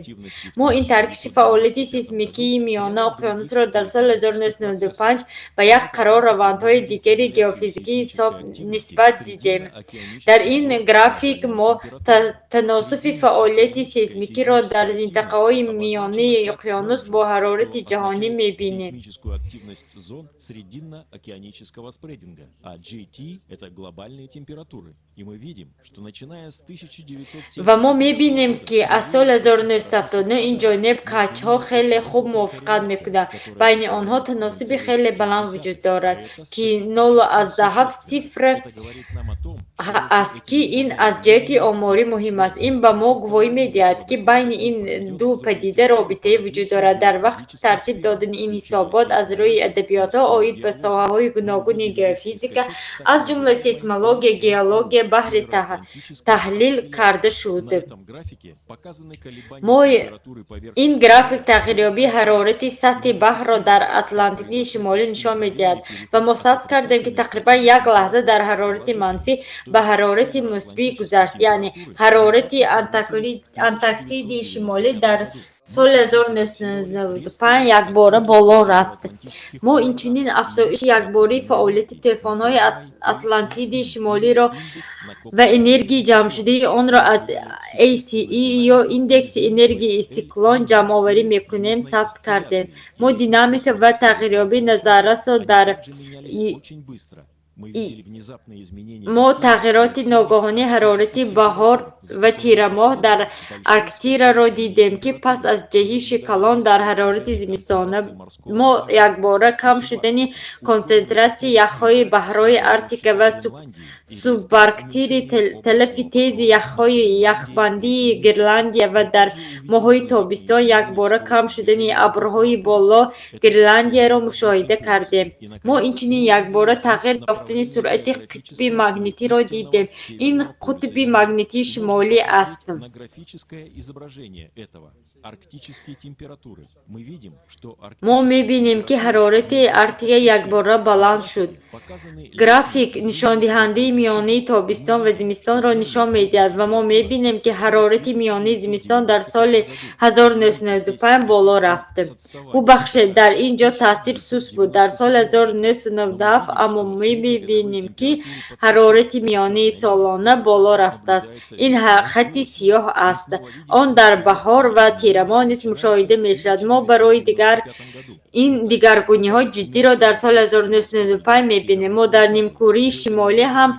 Мо ин таркиши фаъолияти сейсмикии Миёна уқёнусро дар соли 1995 ба як қарор равандҳои дигари геофизикӣ нисбат дидем. Дар ин график мо таносуби фаъолияти сейсмикиро дар минтақаҳои миёнаи уқёнус бо ҳарорати ҷаҳонӣ мебинем. Срединно-океанического спрединга, а GT – это глобальные температуры. И мы видим, что начиная с 1970 Ва мо мебинем, ки аз соли 1979 ин ҷониб каҷҳо хеле хуб мувофиқат мекунанд. Байни онҳо таносуби хеле баланд вуҷуд дорад, ки 0,7 сифр аст, ки ин аз ҷиҳати оморӣ муҳим аст. Ин ба мо гувоҳӣ медиҳад, ки байни ин ду падида робитае вуҷуд дорад. Дар вақти тартиб додани ин ҳисобот аз рӯи адабиётҳо оид ба соҳаҳои гуногуни геофизика, аз ҷумла сейсмология, геология баҳри таҳлил карда шуд. Мо ин график тағйирёбии ҳарорати сатҳи баҳрро дар Атлантики Шимолӣ нишон медиҳад ва мо сабт кардем, ки тақрибан як лаҳза дар ҳарорати манфӣ ба ҳарорати мусбӣ гузашт, яъне ҳарорати Антарктидаи Шимолӣ дар соли 1995 якбора боло рафт. Мо инчунин афзоиши якбораи фаъолияти тӯфонҳои Атлантидаи Шимолиро ва энергияи ҷамъшудаи онро аз ACE ё индекси энергияи сиклон ҷамъоварӣ мекунем сабт кардем. Мо динамика ва тағйирёбии назаррасро дар мо тағйироти ногаҳонии ҳарорати баҳор ва тирамоҳ дар Арктираро дидем, ки пас аз ҷаҳиши калон дар ҳарорати зимистона мо якбора кам шудани консентратсияи яхҳои баҳрҳои Арктика ва субарктири, талафи тези яхҳои яхбандии Гренландия ва дар моҳҳои тобистон якбора кам шудани абрҳои боло Гренландияро мушоҳида кардем. Мо инчунин якбора тағйир ёфтани суръати қутби магнитиро дидем. Ин қутби магнитии шимолӣ аст. Мо мебинем, ки ҳарорати Арктика якбора баланд шуд. График нишондиҳандаи миёнаи тобистон ва зимистонро нишон медиҳад ва мо мебинем, ки ҳарорати миёнаи зимистон дар соли 1995 боло рафт. Бубахшед, дар ин ҷо таъсир суст буд дар соли 1997, аммо мебинем, ки ҳарорати миёнаи солона боло рафтааст. Ин хати сиёҳ аст. Он дар баҳор ва тирамоҳ низ мушоҳида мешавад. Мо барои дигар ин дигаргуниҳои ҷиддиро дар соли 1995 мебинем. Мо дар нимкураи шимолӣ ҳам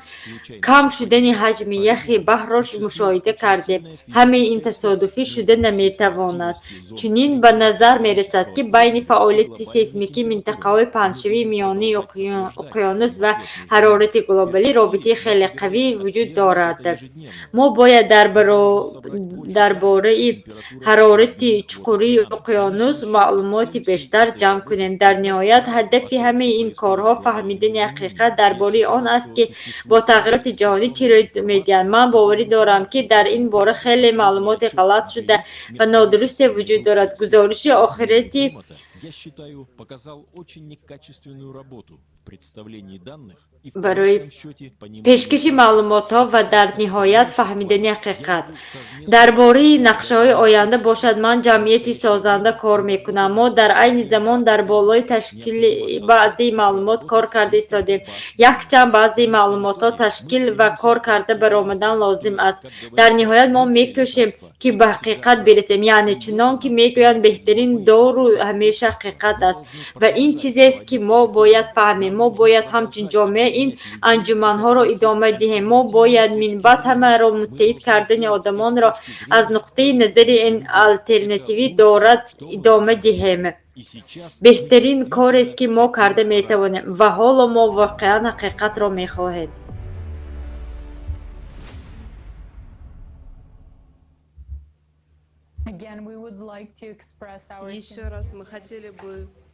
кам шудани ҳаҷми яхи баҳрро мушоҳида кардем. Ҳамаи ин тасодуфӣ шуда наметавонад. Чунин ба назар мерасад, ки байни фаъолияти сейсмикии минтақаҳои паҳншавии миёнаи уқёнус ва ҳарорати глобалӣ робитаи хеле қавӣ вуҷуд дорад. Мо бояд дар бораи ҳарорати чуқурии уқёнус маълумоти бештар ҷамъ кунем. Дар ниҳоят, ҳадафи ҳамаи ин корҳо фаҳмидани ҳақиқат дар бораи он аст, ки бо тағйироти ҷаҳонӣ чӣ рӯй медиҳад. Ман боварӣ дорам, ки дар ин бора хеле маълумоти ғалат шуда ва нодурусте вуҷуд дорад. Гузориши охирати я считаю, показал очень некачественную работу в представлении данных и в барои конечном счете понимании пешкаши маълумотҳо ва дар ниҳоят фаҳмидани ҳақиқат дар бораи нақшаҳои оянда бошад. Ман ҷамъияти созанда кор мекунам. Мо дар айни замон дар болои ташкили баъзеи маълумот кор карда истодем. Якчанд баъзеи маълумотҳо ташкил ва кор карда баромадан лозим аст. Дар ниҳоят мо мекӯшем, ки ба ҳақиқат бирасем, яъне чунон ки мегӯянд, беҳтарин дору ҳамеша ҳақиқат аст ва ин чизест, ки мо бояд фаҳмем. Мо бояд ҳамчун ҷомеа ин анҷуманҳоро идома диҳем. Мо бояд минбаъд ҳамаро муттаҳид кардани одамонро аз нуқтаи назари ин алтернативӣ дорад идома диҳем. Беҳтарин корест, ки мо карда метавонем ва ҳоло мо воқеан ҳақиқатро мехоҳем. Еще раз мы хотели бы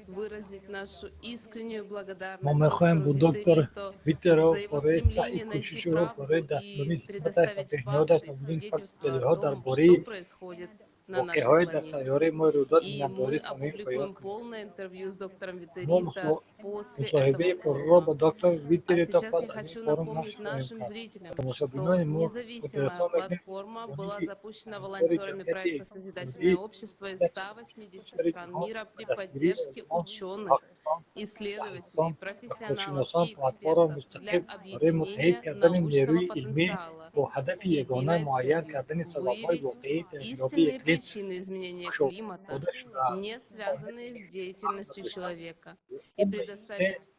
выразить нашу искреннюю благодарность Мо мехоҳем бо доктору доктор Витерито Витеро за его барои саъй стремление найти кӯшиши ӯ правду барои и дастёбии ҳикматаш ва предоставить пешниҳодаш факты и намудани факту свидетельства о далелҳо дар том, бораи что происходит на нашей воқеаҳои дар планете. сайёраи мо рӯйдод И мы миннатдорӣ самим баён опубликуем кунем. полное интервью с доктором Мо Витерито после мусоҳибаи этого пурраро бо форума. доктор А Витерито сейчас пас я аз ин хочу форум напомнить нашр хоҳем нашим кард. зрителям, что Тамошобинони мо независимая хотиррасон мекунем, платформа была ки запущена ҳамкори волонтерами ҷамъияти проекта эҷодӣ «Созидательное общество» из 180 кишвари стран ҷаҳон мира ба при дастгирии поддержке олимон, ученых, муҳаққиқон, исследователей, баҳссон ва профессионалов коршиносон и платформаро экспертов для мустақил барои муттаҳид объединения кардани научного нерӯи илмӣ потенциала бо с ҳадафи ягона единой муайян целью кардани сабабҳои выявить воқеии тағйирёбии истинные иқлим причины изменения климата, кушода шудааст. не связанные с деятельностью человека, и предоставить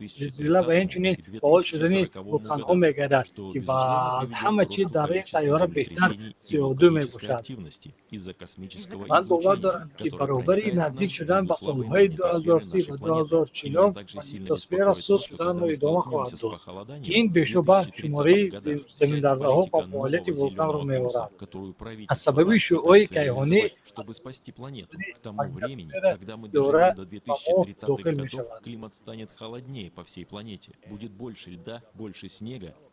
зилзила ва инчунин фаъол шудани вулқонҳо мегардад, ки аз ҳама чиз дар ин сайёра бештар CO2 мебошад. Ман бовар дорам, ки баробари наздик шудан ба солҳои 2030 ва 2040 магнитосфера суст шуданро идома хоҳад дод, ки ин бешубҳа шумораи заминларзаҳо ва фаъолияти вулқонро меорад. Аз сабаби шуъои кайҳонӣ Чтобы спасти планету. К тому времени, когда мы дора доживем до ба мо 2030-х дохил годов, мешавад. Климат станет холоднее по всей планете. Будет больше льда, больше снега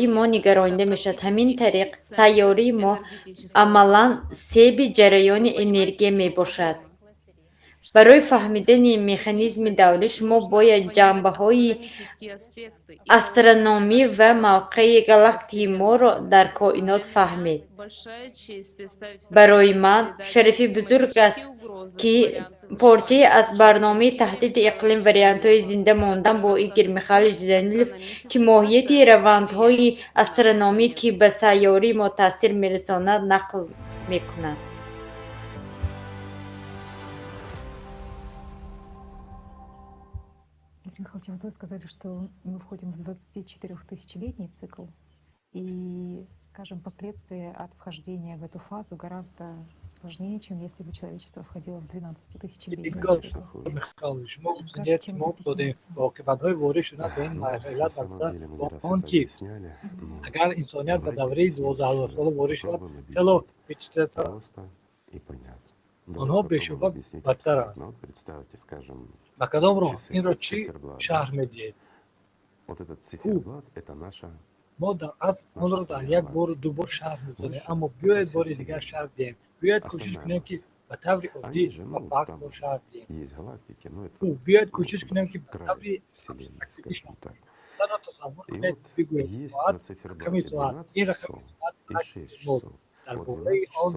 Сайёрии мо нигаронида мешавад. Ҳамин тариқ, сайёрии мо амалан себи ҷараёни энергия мебошад. Барои фаҳмидани механизми даврӣ шумо бояд ҷанбаҳои астрономӣ ва мавқеи галактикаи моро дар коинот фаҳмед. Барои ман шарафи бузург аст, ки порчае аз барномаи таҳдиди иқлим вариантҳои зинда мондан бо Игорь Михайлович Данилов, ки моҳияти равандҳои астрономӣ, ки ба сайёраи мо таъсир мерасонанд, нақл мекунад. Игорь Михайлович, вот вы сказали, что мы входим в 24-тысячелетний цикл. И, скажем, последствия от вхождения в эту фазу гораздо сложнее, чем если бы человечество входило в 12-тысячелетний Игорь цикл. Михайлович, мо Как ният чем мо это додем объясняется? ва оқибатҳои ворид шудан ба ин марҳила дар он ки агар инсоният ба давраи 12 000-сола ворид шавад, хело печидатар, онҳо бешубҳа бадтаранд. Ба кадом роҳ инро чӣ шарҳ медиҳед? Хуб, мо дар асл онро дар як бору ду бор шарҳ медодем, аммо биёед бори дигар шарҳ диҳем. Биёед кӯшиш кунем, ки ба таври оддӣ ва фактро шарҳ диҳем. Хуб, биёед кӯшиш кунем, ки ба таври абстрактивӣ шарҳ диҳем. Танҳо тасаввур кунед, бигӯед, соат рақами соат, ин рақами соат акси мо дар бораи он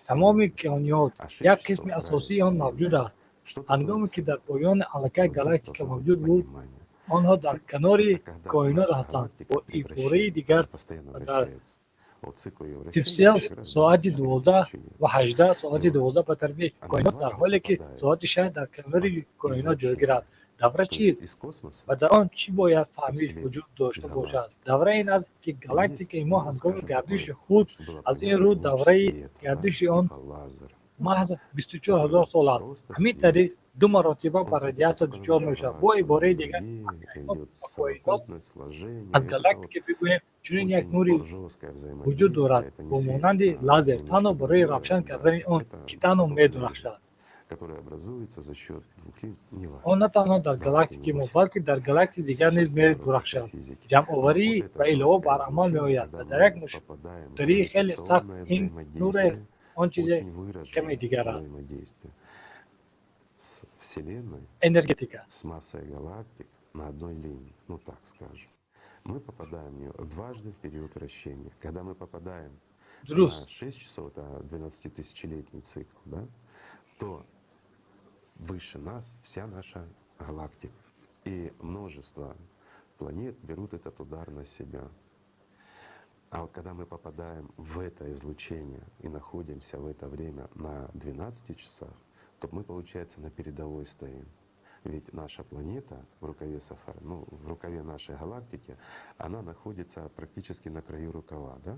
тамоми кайҳониёт як қисми асосии он мавҷуд аст. Ҳангоме ки дар поёни аллакай галактика мавҷуд буд, онҳо дар канори коинот ҳастанд. Бо ибораи дигар, дар тифсел соати 12:18, соати 12 ба тарафи коинот, дар ҳоле ки соати 6 дар канори коинот ҷойгир аст. Давра чист ва дар он чӣ бояд фаҳмиш вуҷуд дошта бошад? Давра ин аст, ки галактикаи мо ҳангоми гардиши худ, аз ин рӯ давраи гардиши он маҳз 24 000 сол аст, ҳамин тариқ ду маротиба ба радиатсия дучор мешавад. Бо ибораи дигар, аз кайҳон ба коинот, аз галактика бигӯем, чунин як нури вуҷуд дорад бо монанди лазер, танҳо барои равшан кардани он, ки танҳо медурахшад. Он на танҳо дар галактикаи мо, балки дар галактикаи дигар низ медурахшад. Ҷамъоварӣ ва илова бар амал меояд ва дар як муштарии хеле сахт ин нуре он чизе каме дигар аст. С Вселенной, Энергетика. С массой галактик на одной линии, ну так скажем. Мы попадаем в нее дважды в период вращения. Когда мы попадаем Дуруст. на 6 часов, это 12-тысячелетний цикл, да, то выше нас вся наша галактика. И множество планет берут этот удар на себя. А вот когда мы попадаем в это излучение и находимся в это время на 12 часах, то мы, получается, на передовой стоим. Ведь наша планета в рукаве Сафара, ну, в рукаве нашей галактики, она находится практически на краю рукава, да?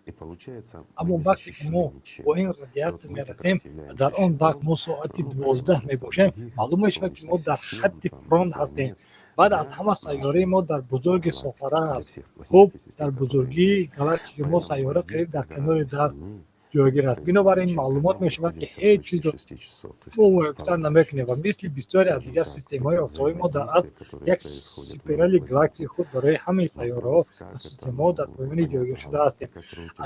И получается, Аммо вақте ки мо бо ин радиатсия мерасем ва дар он вақт мо соати 12 мебошем, маълум мешавад, ки мо дар хатти фронт ҳастем. Баъд аз ҳама сайёраи мо дар бузурги софара аст. Хуб, дар бузургии галактикаи мо сайёра қариб дар канори дар ҷойгир аст. Бинобар ин маълумот мешавад, ки ҳеҷ чизро мо муайянтар намекунем ва мисли бисёре аз дигар системаҳои офтобӣ мо дар асл як спирали галактикаи худ барои ҳамаи сайёраҳо ва системаҳо дар поёни ҷойгиршуда ҳастем.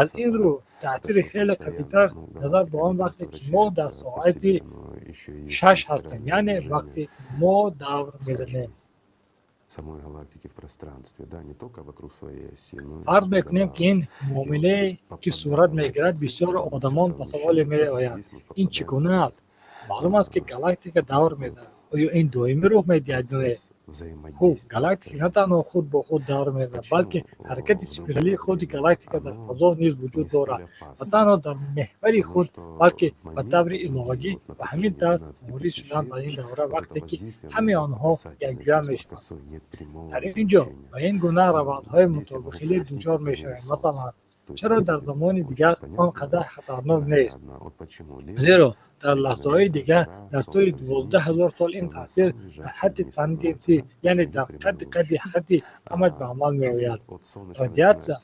Аз ин рӯ таъсири хеле қавитар назар ба он вақте ки мо дар соати 6 ҳастем, яъне вақте мо давр мезанем. Самой галактики в пространстве, да, не только вокруг своей оси, но Фарз мекунем, ки ин муомилае, ки сурат мегирад, бисёр одамон ба саволе меоянд: ин чӣ гуна аст? Маълум аст, ки галактика давр мезанад. Оё ин доимӣ рух медиҳад ё не? Хуб, галактика на танҳо худ бо худ давр мезанад, балки ҳаракати спиралии худи галактика дар фазо низ вуҷуд дорад ва танҳо дар меҳвари худ, балки ба таври иловагӣ. Ба ҳамин тавр ворид шудан ба ин давра, вақте ки ҳамаи онҳо якҷоя мешаванд. Дар ин ҷо ба ин гуна равандҳои мутобиқилӣ дучор мешавем. Масалан, чаро дар замони дигар он қадар хатарнок нест? Зеро дар лаҳзаҳои дигар дар тӯли 12 000 сол ин таъсир дар ҳадди тангенсӣ, яъне дар қадди қадди хатти амаҷ ба амал меояд. Радиатсия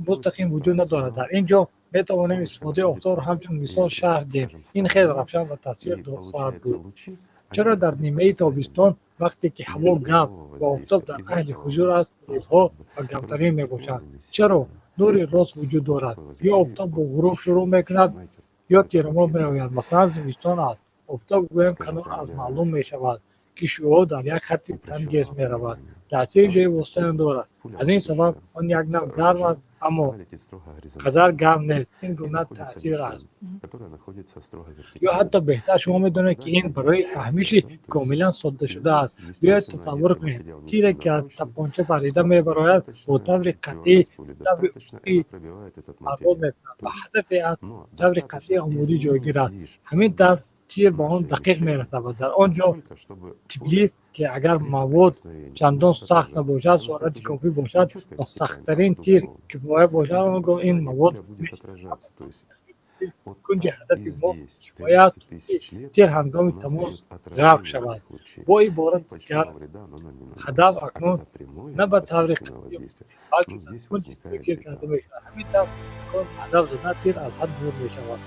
мустақим вуҷуд надорад. Дар ин ҷо метавонем истифодаи офтобро ҳамчун мисол шарҳ диҳем. Ин хеле равшан ва тасвир хоҳад буд. Чаро дар нимаи тобистон, вақте ки ҳаво гарм ва офтоб дар аҳли ҳузур аст, рӯзҳо ва гармтарин мебошанд? Чаро нури рост вуҷуд дорад? Ё офтоб бо ғуруб шурӯъ мекунад, ё тирамоҳ меояд. Масалан, зимистон аст, офтоб гӯем канор аз маълум мешавад, ки шуъо дар як хатти тангенс меравад. Таъсири бевоситаам дорад. Аз ин сабаб он як навъ гарм аст, аммо қадар гарм нест. Ин гуна таъсир аст. Ё ҳатто беҳтар, шумо медонед, ки ин барои фаҳмиши комилан соддашуда аст. Биёед тасаввур кунем, тире, ки аз тапонча парида мебарояд, бо таври қатъӣ таври уфуқӣ парвоз мекунад ва ҳадафе аз таври қатъӣ омодӣ ҷойгир аст. Ҳамин тавр Тир ба он дақиқ мерасад ва дар он ҷо тиблист, ки агар мавод чандон сахт набошад, суръати кофӣ бошад ва сахттарин тир кифоя бошад, он гоҳ ин мавод кунҷи ҳадафи мо кифоя аст, то ки тир ҳангоми тамос ғарқ шавад. Бо иборати дигар, ҳадаф акнун на ба таври қатъӣ, балки дар кунҷи фикр карда мешавад. Ҳамин тавр, ҳангоми ба ҳадаф задан тир аз ҳад дур мешавад.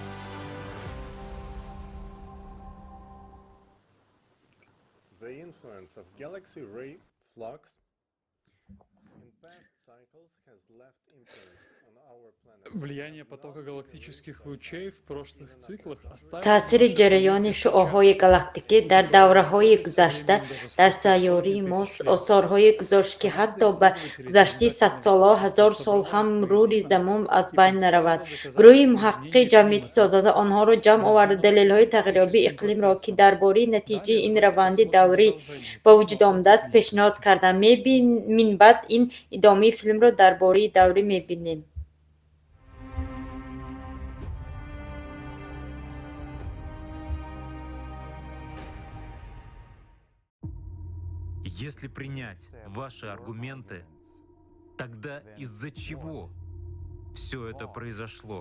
Влияние потока галактических лучей в прошлых циклах оставило Таъсири ҷараёни шуоъҳои галактикӣ дар давраҳои гузашта дар сайёраи мо осорҳое гузошт, ки ҳатто ба гузашти садсолаҳо, ҳазор сол ҳам мурури замон аз байн наравад. Гурӯҳи муҳаққиқи ҷамъияти созанда онҳоро ҷамъ оварда, далелҳои тағйирёбии иқлимро, ки дар бораи натиҷаи ин раванди даврӣ ба вуҷуд омадааст, пешниҳод карданд. Минбаъд ин идомаи филмро дар бораи даврӣ мебинем. Если принять ваши аргументы, тогда из-за чего все это произошло?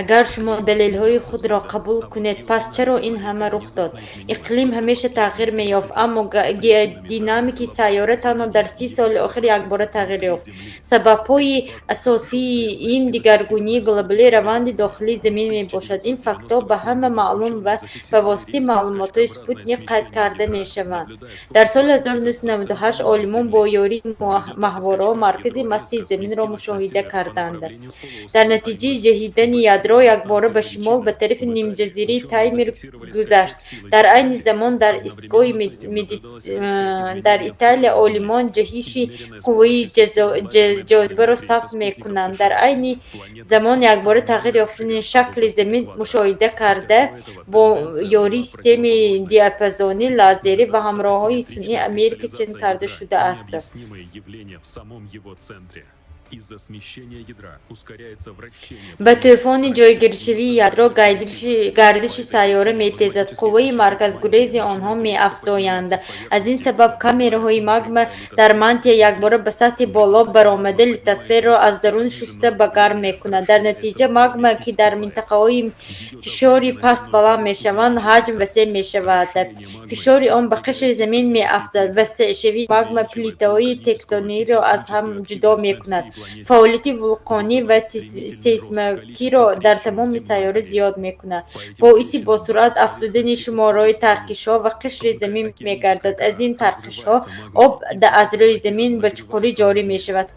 Агар шумо далелҳои худро қабул кунед, пас чаро ин ҳама рух дод? Иқлим ҳамеша тағйир меёфт, аммо геодинамики сайёра танҳо дар 30 соли охир якбора тағйир ёфт. Сабабҳои асосии ин дигаргунии глобалӣ раванди дохилии Замин мебошад. Ин фактҳо ба ҳама маълум ва ба воситаи маълумотҳои спутник қайд карда мешаванд. Дар соли 1998 олимон бо ёрии маҳвораҳо маркази массаи Заминро мушоҳида карданд. Дар натиҷаи ҷаҳидани ядро якбора ба шимол, ба тарафи нимҷазираи Таймир гузашт. Дар айни замон дар истгоҳи дар Италия олимон ҷаҳиши қувваи ҷозибаро сабт мекунанд. Дар айни замон якбора тағйир ёфтани шакли Замин мушоҳида карда, бо ёрии системаи диапазони лазерӣ ва ҳамроҳҳои сунъии Америка чен карда шудааст. Из-за смещения ядра ускоряется вращение. Ба тӯфони ҷойгиршавии ядро гардиши сайёра метезад, қувваи марказгурези онҳо меафзоянд. Аз ин сабаб камераҳои магма дар мантия якбора ба сатҳи боло баромада, литосфераро аз дарун шуста ба гарм мекунад. Дар натиҷа магма, ки дар минтақаҳои фишори паст баланд мешаванд, ҳаҷм васеъ мешавад, фишори он ба қишри замин меафзояд. Васеъшавии магма плитаҳои тектониро аз ҳам ҷудо мекунад, фаъолияти вулқонӣ ва сейсмикиро дар тамоми сайёра зиёд мекунад, боиси босуръат афзудани шумораи таркишҳо ва қишри замин мегардад. Аз ин таркишҳо об аз рӯи замин ба чуқурӣ ҷорӣ мешавад.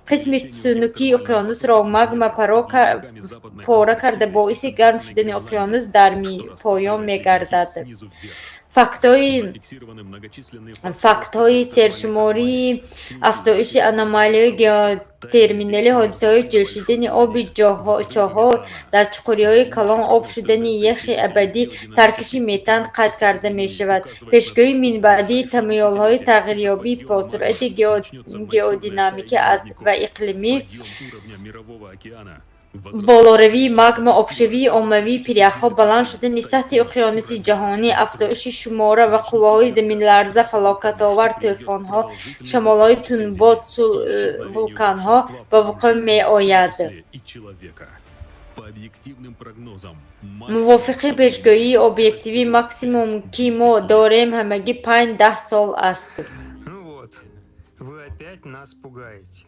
Қисми тунукии уқёнусро магма пора карда, боиси гарм шудани уқёнус дар поён мегардад. Фактҳои сершумории афзоиши аномалияҳои геотермалӣ, ҳодисаҳои ҷӯшидани оби чоҳҳо дар чуқуриҳои калон, об шудани яхи абадӣ, таркиши метан қайд карда мешавад. Пешгӯии минбаъдии тамоюлҳои тағйирёбии босуръати геодинамикӣ ва иқлимӣ, болоравии магма, обшавии оммавии пиряхҳо, баланд шудани сатҳи уқёнуси ҷаҳонӣ, афзоиши шумора ва қувваҳои заминларза, фалокатовар тӯфонҳо, шамолҳои тундбод, вулқонҳо ба вуқӯъ меояд. Мувофиқи пешгӯии объективӣ, максимум, ки мо дорем, ҳамагӣ 5-10 сол аст. Ну вот, вы опять нас пугаете.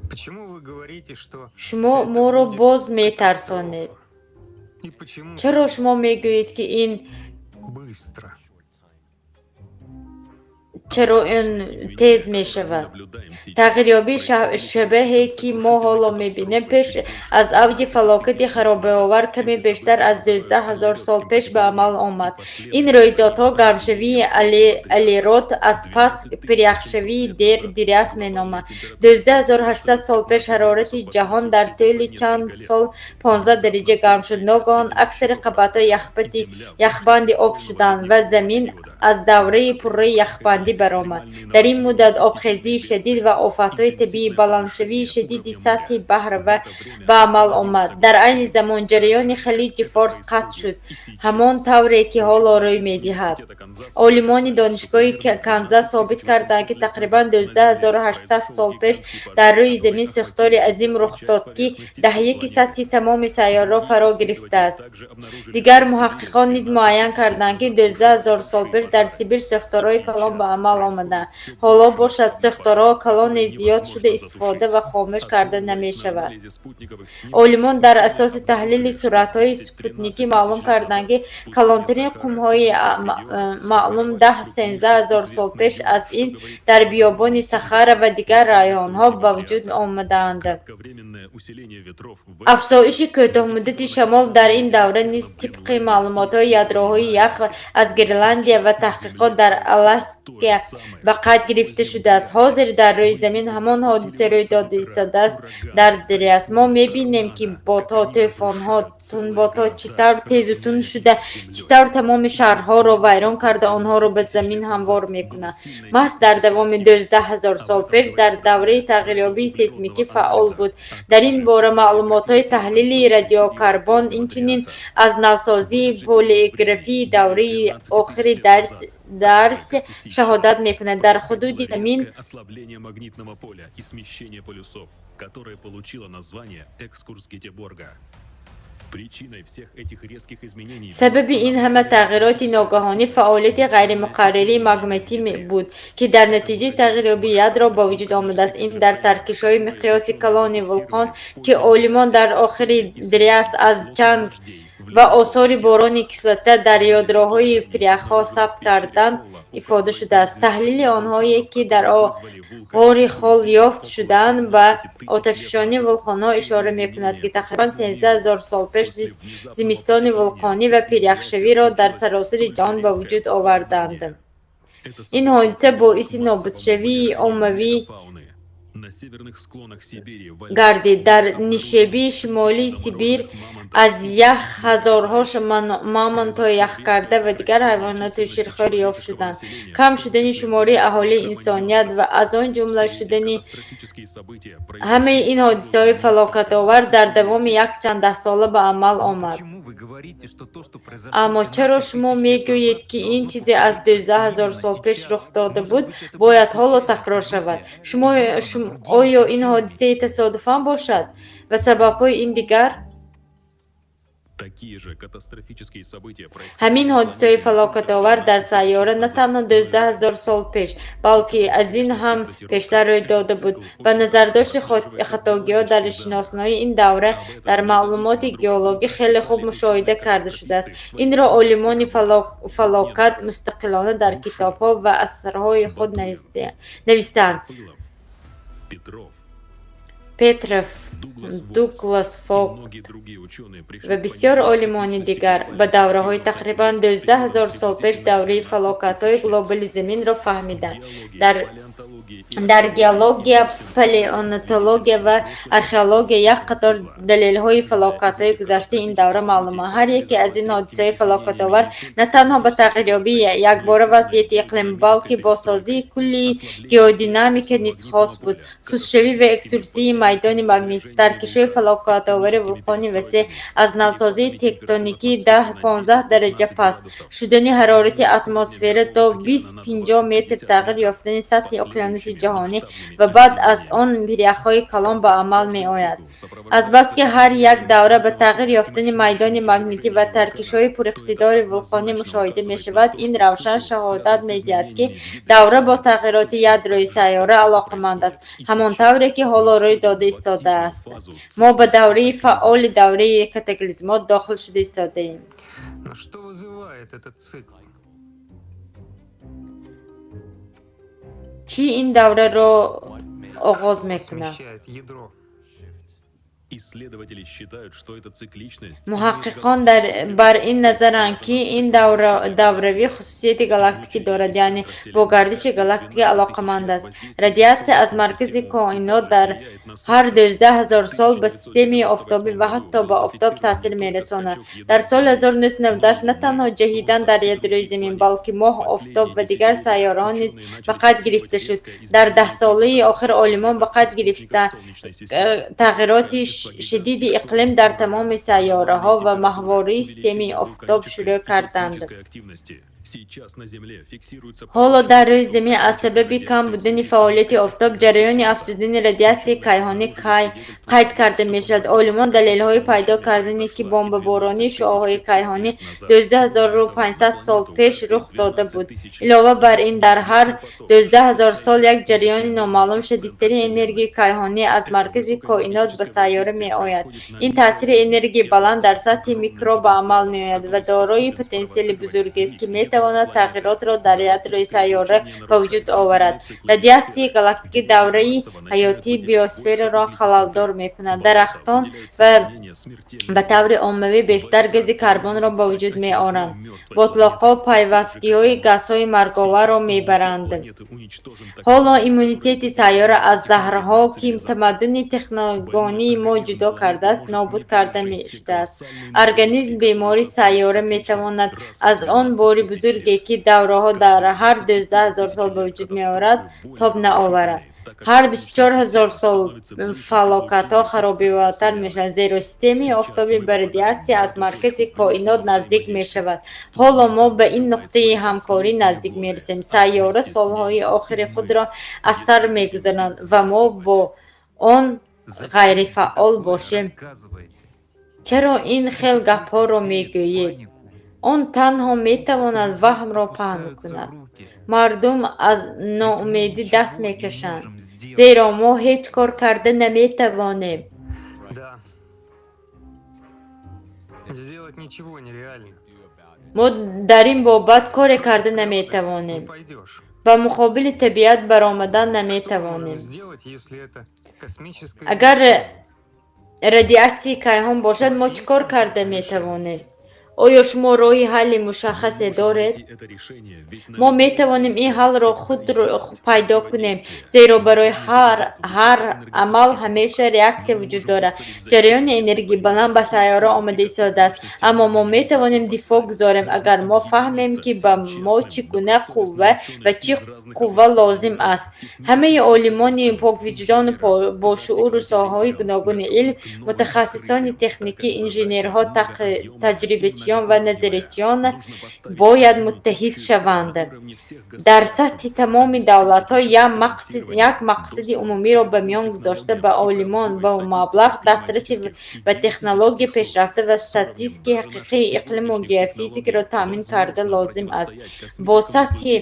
Почему вы говорите, что Шумо моро боз метарсонед. И почему Чаро шумо мегӯед, ки ин быстро? Чаро ин тез мешавад? Тағйирёбии шабеҳе, ки мо ҳоло мебинем, пеш аз авҷи фалокати харобиовар каме бештар аз 12 000 сол пеш ба амал омад. Ин рӯйдодҳо гармшавии алерот, аз пас пиряхшавии дер дриас меноманд. 12 800 сол пеш ҳарорати ҷаҳон дар тӯли чанд сол 15 дараҷа гарм шуд. Ногаҳон аксари қабатҳои яхбанди об шуданд ва замин Аз давраи пурраи яхбандӣ баромад. Дар ин муддат обхезии шадид ва офатҳои табиӣ, баландшавии шадиди сатҳи баҳр ва ба амал омад. Дар айни замон ҷараёни Халиҷи Форс қатъ шуд, ҳамон тавре ки ҳоло рӯй медиҳад. Олимони Донишгоҳи Канзас собит карданд, ки тақрибан 12 800 сол пеш дар рӯи Замин сӯхтори азим рух дод, ки даҳяки сатҳи тамоми сайёраро фаро гирифтааст. Дигар муҳаққиқон низ муайян карданд, ки 12 000 сол пеш дар Сибир сӯхторҳои калон ба амал омаданд. Ҳоло бошад, сӯхторҳо калоне зиёд шуда, истифода ва хомӯш карда намешавад. Олимон дар асоси таҳлили суратҳои спутникӣ маълум карданд, ки калонтарин қумҳои маълум 10-13 ҳазор сол пеш аз ин дар биёбони Сахара ва дигар районҳо ба вуҷуд омадаанд. Афзоиши кӯтоҳмуддати шамол дар ин давра низ тибқи маълумотҳои ядроҳои ях аз Гренландия ва таҳқиқот дар Аляска ба қайд гирифта шудааст. Ҳозир дар рӯи Замин ҳамон ҳодиса рӯй дода истодааст. Дар Дриас мо мебинем, ки бодҳо, тӯфонҳо, тунбодҳо чӣ тавр тезу тунд шуда, чӣ тавр тамоми шаҳрҳоро вайрон карда, онҳоро ба замин ҳамвор мекунанд. Маҳз дар давоми 12 000 сол пеш дар давраи тағйирёбии сейсмикӣ фаъол буд. Дар ин бора маълумотҳои таҳлили радиокарбон, инчунин аз навсозии палеографии давраи охири Дриас шаҳодат мекунад. Дар ҳудуди Замин ослабление магнитного поля и смещение полюсов, которое получило название экскурс Гетеборга. Причиной всех этих резких изменений Сабаби ин ҳама тағйироти ногаҳонӣ фаъолияти ғайримуқаррарии магматӣ буд, ки дар натиҷаи тағйирёбии ядро ба вуҷуд омадааст. Ин дар таркишҳои миқёси калони вулқон, ки олимон дар охири Дриас аз чанг ва осори борони кислота дар ядроҳои пиряхҳо сабт карданд, ифода шудааст. Таҳлили онҳое, ки дар ғори Хол ёфт шудаанд, ба оташфишонии вулқонҳо ишора мекунад, ки тақрибан 13 000 сол пеш зимистони вулқонӣ ва пиряхшавиро дар саросари ҷаҳон ба вуҷуд оварданд. Ин ҳодиса боиси нобудшавии оммавӣ на северных склонах Сибири гардид. Дар нишебии шимолии Сибир аз ях ҳазорҳо мамонтҳои яхкарда ва дигар ҳайвоноти ширхӯр ёфт шуданд. Кам шудани шумораи аҳолии инсоният ва аз он ҷумла шудани ҳамаи ин ҳодисаҳои фалокатовар дар давоми якчанд даҳсола ба амал омад. Аммо чаро шумо мегӯед, ки ин чизе аз 12 000 сол пеш рух дода буд, бояд ҳоло такрор шавад? Шумо оё ин ҳодисаи тасодуфан бошад ва сабабҳои ин дигар? Такие же катастрофические события Ҳамин ҳодисаҳои фалокатовар дар сайёра на танҳо 12 000 сол пеш, балки аз ин ҳам пештар рӯй дода буд. Ба назардошти хатогиҳо дар шиносноии ин давра дар маълумоти геологӣ хеле хуб мушоҳида карда шудааст. Инро олимони фалокат мустақилона дар китобҳо ва асарҳои худ навистаанд. Петров, Петров, Дуглас Фогт ва бисёр олимони дигар ба давраҳои тақрибан 12 000 сол пеш давраи фалокатҳои глобали Заминро фаҳмиданд. Дар геология, палеонтология ва археология як қатор далелҳои фалокатҳои гузаштаи ин давра маълуманд. Ҳар яке аз ин ҳодисаҳои фалокатовар на танҳо ба тағйирёбии якбора вазъияти иқлим, балки бозсозии куллии геодинамика низ хос буд. Сустшавӣ ва экскурсияи майдони магнит, таркишҳои фалокатовари вулқони васеъ, аз навсозии тектоникии 10-15 дараҷа паст шудани ҳарорати атмосфера то 20-50 метр тағйир ёфтани сатҳи уқёнуси ҷаҳонӣ ва баъд аз он пиряхҳои калон ба амал меояд. Азбаски ҳар як давра ба тағйир ёфтани майдони магнитӣ ва таркишҳои пуриқтидори вулқонӣ мушоҳида мешавад, ин равшан шаҳодат медиҳад, ки давра бо тағйироти ядрои сайёра алоқаманд аст, ҳамон тавре ки ҳоло рӯй дода истодааст. Мо ба давраи фаъоли давраи катаклизмот дохил шуда истодаем. Но что вызывает этот цикл? Чӣ ин давраро оғоз мекунад? Смещает ядро. Исследователи считают, что эта цикличность Муҳаққиқон бар ин назаранд, ки ин давравӣ хусусияти галактикӣ дорад, яъне бо гардиши галактика алоқаманд аст. Радиатсия аз маркази коинот дар ҳар 12 000 сол ба системаи офтобӣ ва ҳатто ба офтоб таъсир мерасонад. Дар соли 1998 на танҳо ҷаҳидан дар ядрои Замин, балки Моҳ, Офтоб ва дигар сайёраҳо низ ба қайд гирифта шуд. Дар даҳсолаи охир олимон ба қайд гирифта тағйироти шадиди иқлим дар тамоми сайёраҳо ва маҳвораи системаи офтоб шурӯъ карданд. Ҳоло дар рӯи Замин аз сабаби кам будани фаъолияти офтоб ҷараёни афзудани радиатсияи кайҳонӣ қайд карда мешавад. Олимон далелҳое пайдо карданд, ки бомбаборонии шуоъҳои кайҳонӣ 12 500 сол пеш рух дода буд. Илова бар ин, дар ҳар 12 000 сол як ҷараёни номаълум шадидтарин энергияи кайҳонӣ аз маркази коинот ба сайёра меояд. Ин таъсири энергияи баланд дар сатҳи микро ба амал меояд ва дорои потенсиали бузургест, ки метавонад тағйиротро дар ядрои сайёра ба вуҷуд оварад. Радиатсияи галактикӣ давраи ҳаётии биосфераро халалдор мекунад. Дарахтон ба таври оммавӣ бештар гази карбонро ба вуҷуд меоранд. Ботлоқҳо пайвастгиҳои газҳои марговарро мебаранд. Ҳоло иммунитети сайёра аз заҳрҳо, ки тамаддуни техногонии мо ҷудо кардааст, нобуд карда шудааст. Организми бемори сайёра метавонад аз он бори бузурге, ки давраҳо дар ҳар 12 000 сол ба вуҷуд меорад, тоб наоварад. Ҳар 24 000 сол фалокатҳо харобиовартар мешаванд, зеро системаи офтобӣ ба радиатсия аз маркази коинот наздик мешавад. Ҳоло мо ба ин нуқтаи ҳамкорӣ наздик мерасем. Сайёра солҳои охири худро аз сар мегузаронад ва мо бо он ғайрифаъол бошем. Чаро ин хел гапҳоро мегӯед? Он танҳо метавонад ваҳмро паҳн кунад. Мардум аз ноумедӣ даст мекашанд, зеро мо ҳеҷ кор карда наметавонем. Да. Сделать ничего нереально. Мо дар ин бобат коре карда наметавонем. Не пойдешь. Ба муқобили табиат баромадан наметавонем. Сделать, если это космическое Агар радиатсияи кайҳон бошад, мо чӣ кор карда метавонем? Оё шумо роҳи ҳалли мушаххасе доред? Мо метавонем ин ҳаллро худ пайдо кунем, зеро барои ҳар амал ҳамеша реаксия вуҷуд дорад. Ҷараёни энергияи баланд ба сайёра омада истодааст, аммо мо метавонем дифоъ гузорем, агар мо фаҳмем, ки ба мо чӣ гуна қувва ва чӣ қувва лозим аст. Ҳамаи олимони поквиҷдону бошууру соҳаҳои гуногуни илм, мутахассисони техникӣ, инженерҳо, таҷрибачиён ва назаричиён бояд муттаҳид шаванд. Дар сатҳи тамоми давлатҳо як мақсади умумиро ба миён гузошта, ба олимон бо маблағ, дастрасӣ ба технологияи пешрафта ва статистикаи ҳақиқии иқлиму геофизикаро таъмин карда лозим аст. Бо сатҳи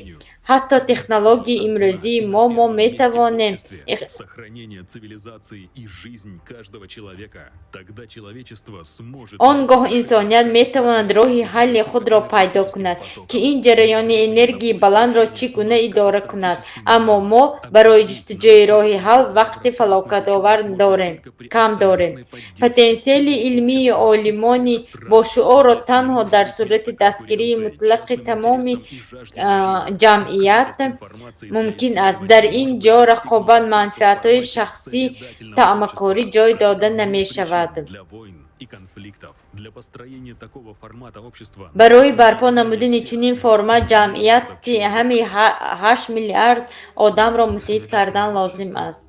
ҳатто технологияи имрӯзии мо метавонем Сохранение цивилизации и жизнь каждого человека. Тогда человечество сможет Он гоҳ инсоният метавонад роҳи ҳалли худро пайдо кунад, ки ин ҷараёни энергияи баландро чӣ гуна идора кунад. Аммо мо барои ҷустуҷӯи роҳи ҳал вақти фалокатовар дорем кам дорем. Потенсиали илмии олимони бошуурро танҳо дар сурати дастгирии мутлақи тамоми ҷамъият мумкин аст. Дар ин ҷо рақобат, манфиатҳои шахсӣ, таъмакорӣ ҷой дода намешавад. Для войн и конфликтов, для построения такого формата общества. Барои барпо намудани чунин формат ҷамъияти ҳамаи 8 миллиард одамро муттаҳид кардан лозим аст.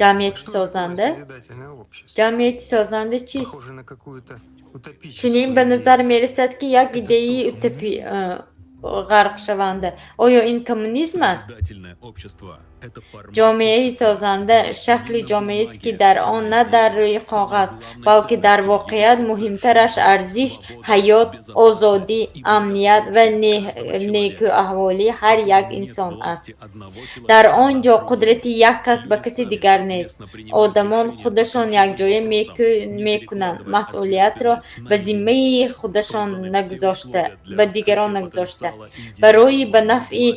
Ҷамъияти созанда? Созидательное общество. Ҷамъияти созанда чист? Похоже на какую-то утопическую Чунин ба назар мерасад, ки як идеяи утопи ғарқшаванда. Оё ин коммунизм аст? Созидательное общество – это формат Ҷомеаи созанда шакли ҷомеаест, ки дар он на дар рӯи коғаз, балки дар воқеият муҳимтараш арзиш, ҳаёт, озодӣ, амният ва некӯаҳволии ҳар як инсон аст. Дар он ҷо қудрати як кас ба каси дигар нест. Одамон худашон якҷоя мекунанд, масъулиятро ба зиммаи худашон нагузошта, ба дигарон нагузошта. Барои ба нафъи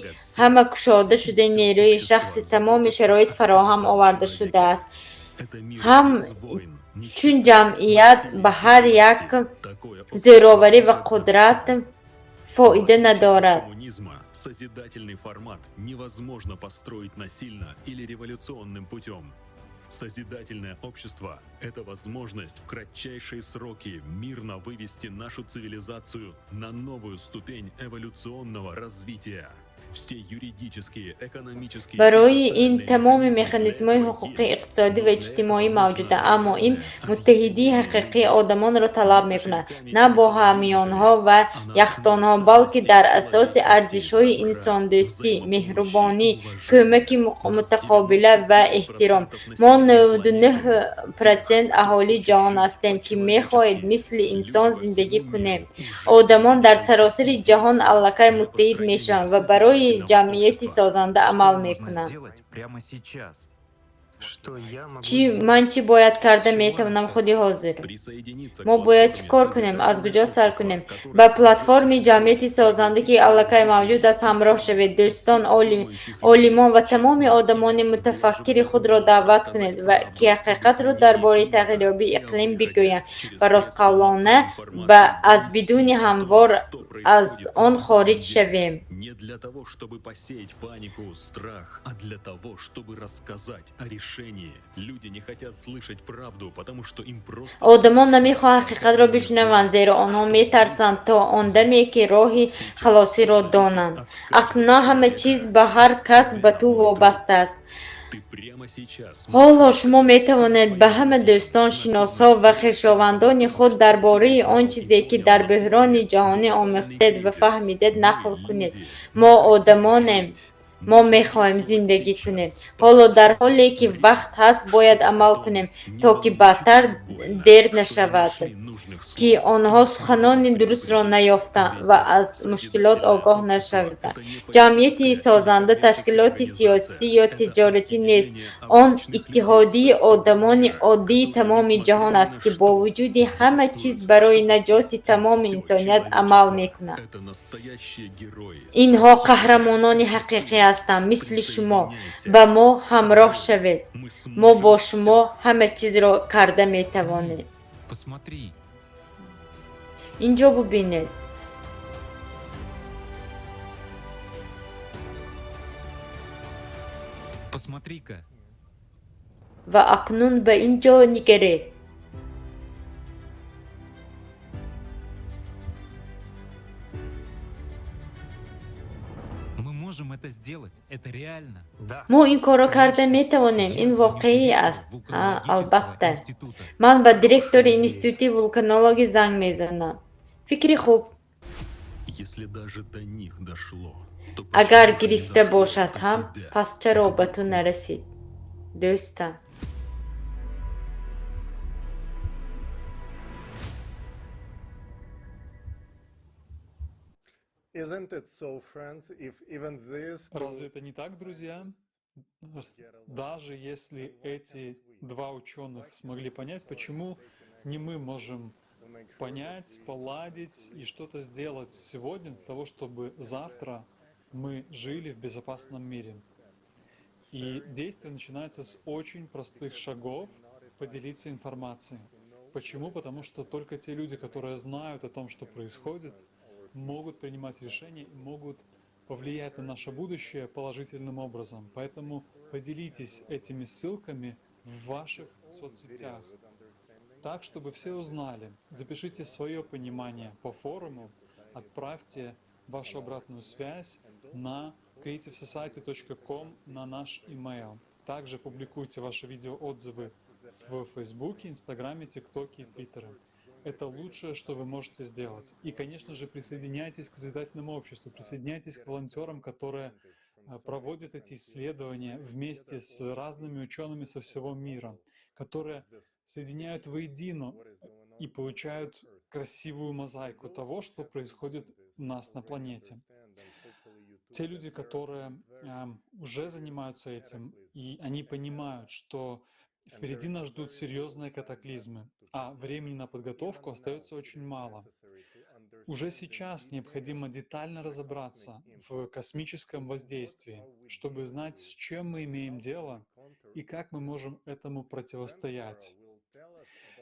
ҳама кушода шудани нерӯи шахсӣ тамоми шароит фароҳам оварда шудааст. Это мир Ҳам без войн. Чун ҷамъият ба ҳар як зӯроварӣ ва қудрат фоида надорад. Коммунизма созидательный формат невозможно построить насильно или революционным путем. Созидательное общество – это возможность в кратчайшие сроки мирно вывести нашу цивилизацию на новую ступень эволюционного развития. Все юридические, экономические и Барои ин социальные тамоми механизмы для механизмҳои этого ҳуқуқӣ, есть. иқтисодӣ Но ва для иҷтимоӣ этого мавҷуданд, нужно аммо ин правильное муттаҳидии объединение ҳақиқии людей. одамонро талаб Не мекунад, кошельками на или бо холодильниками, ҳамёнҳо ва а на основе яхдонҳо, балки ценностей дар асоси человечности, арзишҳои добра, инсондӯстӣ, взаимопомощи, меҳрубонӣ, уважения. кӯмаки Нас мутақобила ва эҳтиром. 99% Мо населения планеты. 99% аҳолии ҷаҳон ҳастем, ки мехоҳед мисли инсон Люди во зиндагӣ всему кунем. мире уже Одамон дар объединились саросари в ҷаҳон единство аллакай для муттаҳид построения мешаванд ва барои созидательного ҷамъияти общества. созанда Что амал можно мекунанд. сделать прямо сейчас? Что я могу Чӣ сделать? ман чӣ бояд карда С чего метавонам начать? худи ҳозир? Присоединиться к Мо бояд чӣ платформе кор кунем? Аз «Созидательное куҷо сар общество», кунем? которая Ба уже платформи существует, ҷамъияти созанда, ки согласиться аллакай мавҷуд аст, ҳамроҳ решений шавед. и Дӯстон, всех думающих людей, олимон ва тамоми честно и одамони без мутафаккири сдерживания худро умом даъват рассказать кунед ва правду ки об ҳақиқатро дар изменении бораи климата тағйирёбии и о иқлим выходе бигӯянд через ва средства ростқавлона массовой ба информации аз бидуни донести о том, ҳамвор что аз происходит он на самом хориҷ деле. шавем. Не для того, чтобы посеять панику, страх, а для того, чтобы рассказать о решении. Люди не хотят слышать правду, потому что им просто Одамон страшно. намехоҳанд ҳақиқатро Они не бишнаванд, знают, зеро онҳо что метарсанд выход то он даме, есть. ки роҳи Сейчас халосиро всё зависит донанд. от Акнун каждого ҳама чиз человека. ба ҳар От кас ба тебя, ту мой друг. вобаста аст. Ты прямо сейчас Ҳоло можешь шумо рассказать всем метавонед ба своим ҳама друзьям, дӯстон, шиносҳо знакомым ва и хешовандони коллегам, худ дар что бораи он произошло и чизе, ки понял дар на бӯҳрони форуме ҷаҳонӣ «Глобальный омӯхтед ва кризис». фаҳмидед, Мы нақл кунед. люди, Мо мы хотим одамонем, жить. мо Нужно мехоҳем действовать зиндагӣ кунем. сейчас, Ҳоло потому дар что ҳоле есть ки время, вақт ҳаст, бояд чтобы амал потом кунем, не то ки было баъдтар мучительно больно, дер что не нашавад, нашли нужных ки слов и онҳо не суханони сумели дурустро предупредить. наёфтанд ва Ведь аз мушкилот созидательное огоҳ общество – нашаванд. это не Ҷамъияти политическая или созанда коммерческая ташкилоти сиёсӣ организация, ё это тиҷоратӣ нест. объединение Он обычных людей со иттиҳодии всего одамони мира, оддии которые, тамоми несмотря ҷаҳон ни аст, на ки бо что, вуҷуди ҳама чиз действуют, барои чтобы наҷоти спасти тамоми всё инсоният амал человечество. мекунад. Это настоящие герои, Инҳо такие же, қаҳрамонони как и ҳақиқӣ ты. ҳастанд, мисли шумо. Присоединяйся Ба мо с ҳамроҳ тобой. шавед. Мы Мо бо сможем всё. шумо ҳама чизро карда метавонем. Посмотри, Инҷо бубинед. посмотри-ка. Ва акнун ба ин ҷо нигаред. Мы можем это сделать. Это реально. Да. Мо ин корро карда Конечно. метавонем. Я Ин звоню воқеӣ директору аст. Ҳа, вулканологического албатта. института. Ман ба директори Хорошая идея. институти вулканологӣ занг мезанам. Фикри хуб. Если даже до них дошло, то Агар почему же не гирифта дошло бошад до ҳам, тебя, пас чаро ба друг ту мой? нарасид, дӯстам? Isn't it so, friends, if even these two Разве это не так, друзья? Даже если эти два ученых смогли понять, почему не мы можем понять, поладить и что-то сделать сегодня для того, чтобы завтра мы жили в безопасном мире. И действие начинается с очень простых шагов поделиться информацией. Почему? Потому что только те люди, которые знают о том, что происходит, могут принимать решения и могут повлиять на наше будущее положительным образом. Поэтому поделитесь этими ссылками в ваших соцсетях, так, чтобы все узнали. Запишите свое понимание по форуму, отправьте вашу обратную связь на creativesociety.com на наш email. Также публикуйте ваши видеоотзывы в Фейсбуке, Инстаграме, ТикТоке и Твиттере. Это лучшее, что вы можете сделать. И, конечно же, присоединяйтесь к созидательному обществу, присоединяйтесь к волонтерам, которые проводят эти исследования вместе с разными учеными со всего мира, которые соединяют воедино и получают красивую мозаику того, что происходит у нас на планете. Те люди, которые уже занимаются этим, и они понимают, что впереди нас ждут серьезные катаклизмы, а времени на подготовку остается очень мало. Уже сейчас необходимо детально разобраться в космическом воздействии, чтобы знать, с чем мы имеем дело и как мы можем этому противостоять.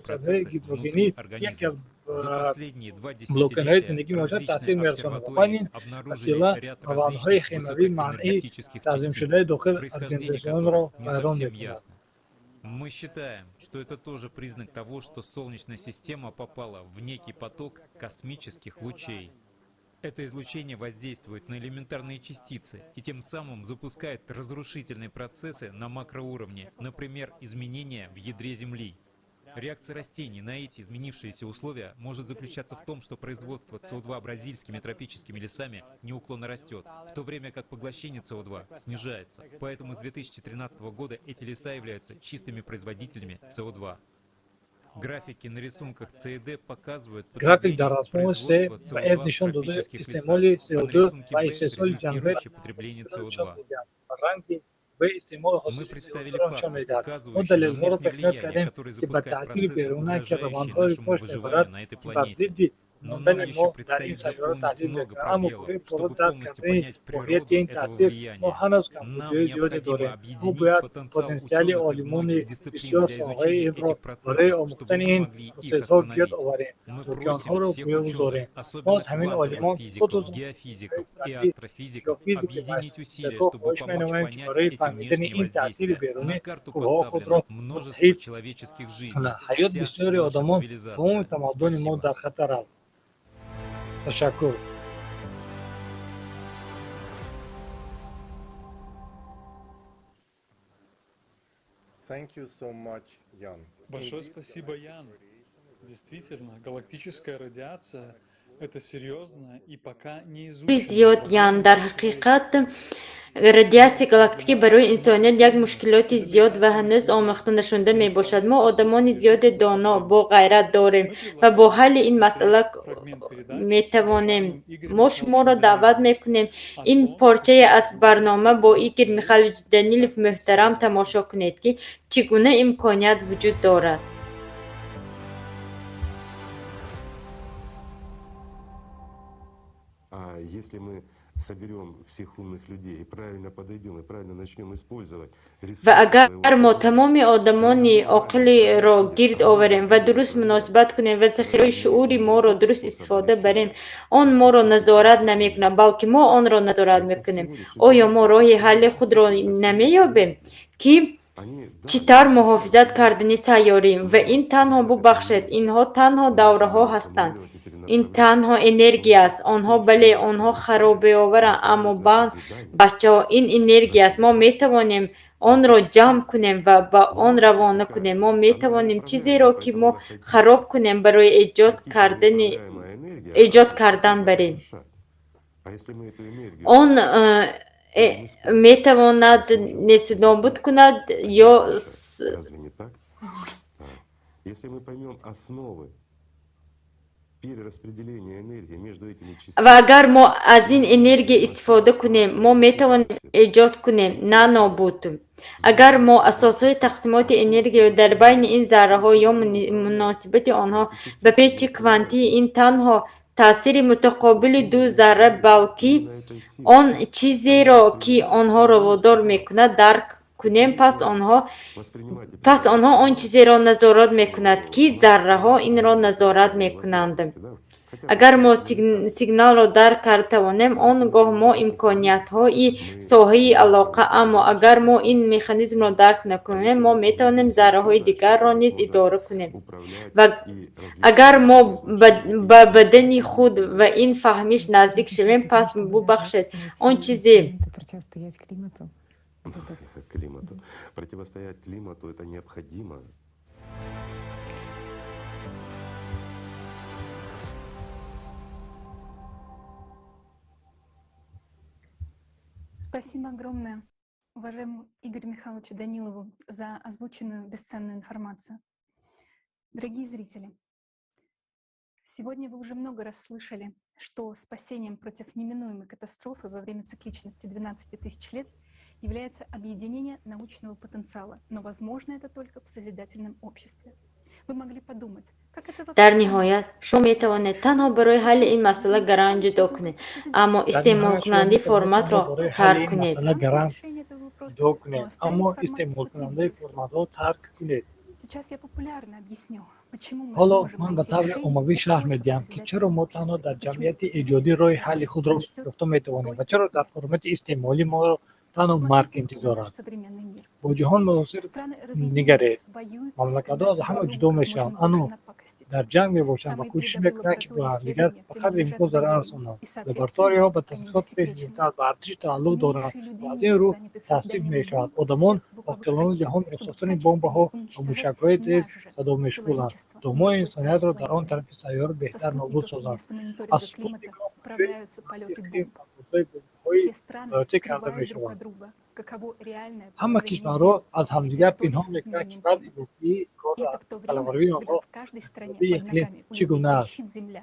процессы гидрогенӣ внутри яке аз организмов. За последние два блокинаҳои десятилетия зиндагӣ мебошад, таъсир различные мерасонад ва обсерватории ин обнаружили васила ряд равандҳои различных химиявии манъи высокоэнергетических частиц, танзимшудаи дохили происхождение организмро которых не вайрон совсем мекунад. ясно. Мы считаем, что это тоже признак того, что Солнечная система попала в некий поток космических лучей. Это излучение воздействует на элементарные частицы и тем самым запускает разрушительные процессы на макроуровне, например, изменения в ядре Земли. Реакция растений на эти изменившиеся условия может заключаться в том, что производство СО2 бразильскими тропическими лесами неуклонно растет, в то время как поглощение СО2 снижается. Поэтому с 2013 года эти леса являются чистыми производителями СО2. Графики на рисунках С и Д показывают График потребление дар расмҳои С производства ва С СО2 в нишон дода тропических лесах, истеъмоли а на СО2 рисунке ва Б истеҳсоли ҷангали результирующее потребление нишон СО2. медиҳанд ва ранги таҷрибаи истеъмолу Мы ҳосили представили сиёҳро нишон факты, медиҳад. Мо указывающие на далелҳоро внешние пешниҳод влияния, кардем, которые ки ба запускают таъсири процессы, беруна, ки угрожающие равандҳои нашему пош выживанию мебарад, на этой ки бар планете. зидди Но нам мондани еще мо дар ин предстоит сайёра заполнить таҳдид много мекунад. Аммо пробелов, барои пурра чтобы дарк полностью кардани понять моҳияти природу ин этого таъсир, мо влияния. ҳанӯз Нам камбудиҳои зиёде необходимо дорем. Мо объединить бояд потенциал потенсиали ученых из олимони многих дисциплин бисёр для соҳаҳои изучения илмро этих барои процессов, чтобы омӯхтани мы ин могли их процессҳо гирд остановить. оварем Мы то ки просим онҳоро всех буёг ученых, дорем. Мо особенно аз ҳамин квантовых олимон, физиков, хусусан геофизиков и соҳаҳои астрофизиков, геофизики ва объединить усилия, астрофизикҳо чтобы хоҳиш помочь менамоем, ки понять барои эти фаҳмидани внешние ин таъсири воздействия. берунӣ На карту қувваҳо худро поставлено множество муттаҳид человеческих жизней, кунанд. Ҳаёт вся бисёри наша одамон, тамоми цивилизация. тамаддуни мо Спасибо. дар хатар аст. Ташаккур. Thank you so much, Jan. Большое спасибо, Ян. Действительно, галактическая радиация — это серьезная и пока не изученная Зиёд, Ян. Дар ҳақиқат, радиатсияи галактикӣ барои инсоният як мушкилоти зиёд ва ҳанӯз омӯхта нашуда мебошад. Мо одамони зиёде доно, бо ғайрат дорем ва бо ҳалли ин масъала метавонем. Мо шуморо даъват мекунем ин порчае аз барнома бо Игорь Михайлович Данилов муҳтарам тамошо кунед, ки чӣ гуна имконият вуҷуд дорад. А если мы соберем всех умных людей и правильно подойдем, и правильно начнем использовать Ва ресурсы агар своего мо сознания, тамоми одамони оқилиро гирд оварем ва дуруст муносибат кунем ва захираи шуури моро дуруст истифода барем, он моро назорат намекунад, балки мо онро назорат мекунем. Оё мо роҳи ҳалли худро намеёбем, ки чӣ тавр муҳофизат кардани сайёрӣ? Ва ин танҳо, бубахшед, инҳо танҳо давраҳо ҳастанд, ин танҳо энергия аст. Онҳо, бале, онҳо харобиоваранд, аммо бачаҳо, ин энергия аст. Мо метавонем онро ҷамъ кунем ва ба он равона кунем. Мо метавонем чизеро, ки мо хароб кунем, барои эҷод кардан барем. А если мы эту энергию Он метавонад нестнобуд кунад ё Разве не так? Да. Если мы поймем основы перераспределения энергии между этими Ва частицами, агар мо аз ин энергия истифода кунем, мо метавонем эҷод кунем, на нобуд. Агар мо асосҳои тақсимоти энергияро дар байни ин зарраҳо ё муносибати онҳо ба печи квантии, ин танҳо таъсири мутақобили ду зарра, балки он чизеро, ки онҳоро водор мекунад, дарк кунем, пас онҳо он чизеро назорат мекунад, ки зарраҳо инро назорат мекунанд. Агар мо сигналро дарк карда тавонем, он гоҳ мо имкониятҳои соҳаи алоқа. Аммо агар мо ин механизмро дарк накунем, мо метавонем зарраҳои дигарро низ идора кунем. Ва агар мо ба бадани худ ва ин фаҳмиш наздик шавем, пас, бубахшед, он чизе Противостоять климату. Климату. Противостоять климату это необходимо. Спасибо огромное уважаемому Игорю Михайловичу Данилову за озвученную бесценную информацию. Дорогие зрители, сегодня вы уже много раз слышали, что спасением против неминуемой катастрофы во время цикличности 12 тысяч лет является объединение научного потенциала, но возможно это только в созидательном обществе. Вы могли подумать, как это Дар ниҳоят, шумо метавонед танҳо барои ҳалли ин масъала гаранг ҷудо кунед, аммо Дар ниҳоят, шумо истеъмолкунандаи метавонед форматро танҳо барои ҳалли тарк ин кунед. масъала гаранг ҷудо кунед, аммо истеъмолкунандаи форматҳо тарк кунед. Сейчас я популярно объясню, почему мы Ҳоло сможем ман ба найти таври решение оммавӣ шарҳ только в медиҳам, ки созидательном чаро мо танҳо обществе. дар Почему ҷамъияти эҷодӣ роҳи ҳалли худро ёфта метавонем ва чаро дар формати истеъмолӣ моро танҳо марг Посмотрите интизор на наш аст. современный мир. Бо ҷаҳон муосир Страны разъединены, нигаред. воюют, Мамлакатҳо аз стремятся ҳама друг ҷудо другу как мешаванд, можно ано больше напакостить. дар ҷанг мебошанд ва Самые кӯшиш передовые мекунанд, ки бо лаборатории ҳамдигар исследования ба қадри принадлежат имкон зарар военным, расонанд. и, соответственно, Лабораторияҳо ба они тадқиқот пеш засекречены. гирифтаанд, ба артиш тааллуқ доранд Умнейшие ва аз люди ин мира рӯ заняты тасдиқ созданием мешавад. бомб и Одамон сверхзвуковых оқилони ракет, ҷаҳон бо чтобы сохтани качественно бомбаҳо ва уничтожать мушакҳои тез наш же садо мешғуланд, человечество то на мо другой стороне инсониятро дар он планеты. тарафи сайёра Со беҳтар нобуд спутников созанд. вместо мониторинга Аз климата спутникҳо управляются полеты мантиқӣ бомб. парвозҳои бомбаҳои Все страны назоратӣ карда скрывают друг от мешаванд. друга, каково реальное Ҳама положение кишварҳо дел аз на ҳамдигар территориях пинҳон с мекунанд, ки изменением вазъи климата. воқеии И кор это в то время, қаламравии когда онҳо в каждой стране и под иқлим ногами у чӣ людей гуна аст. трещит земля.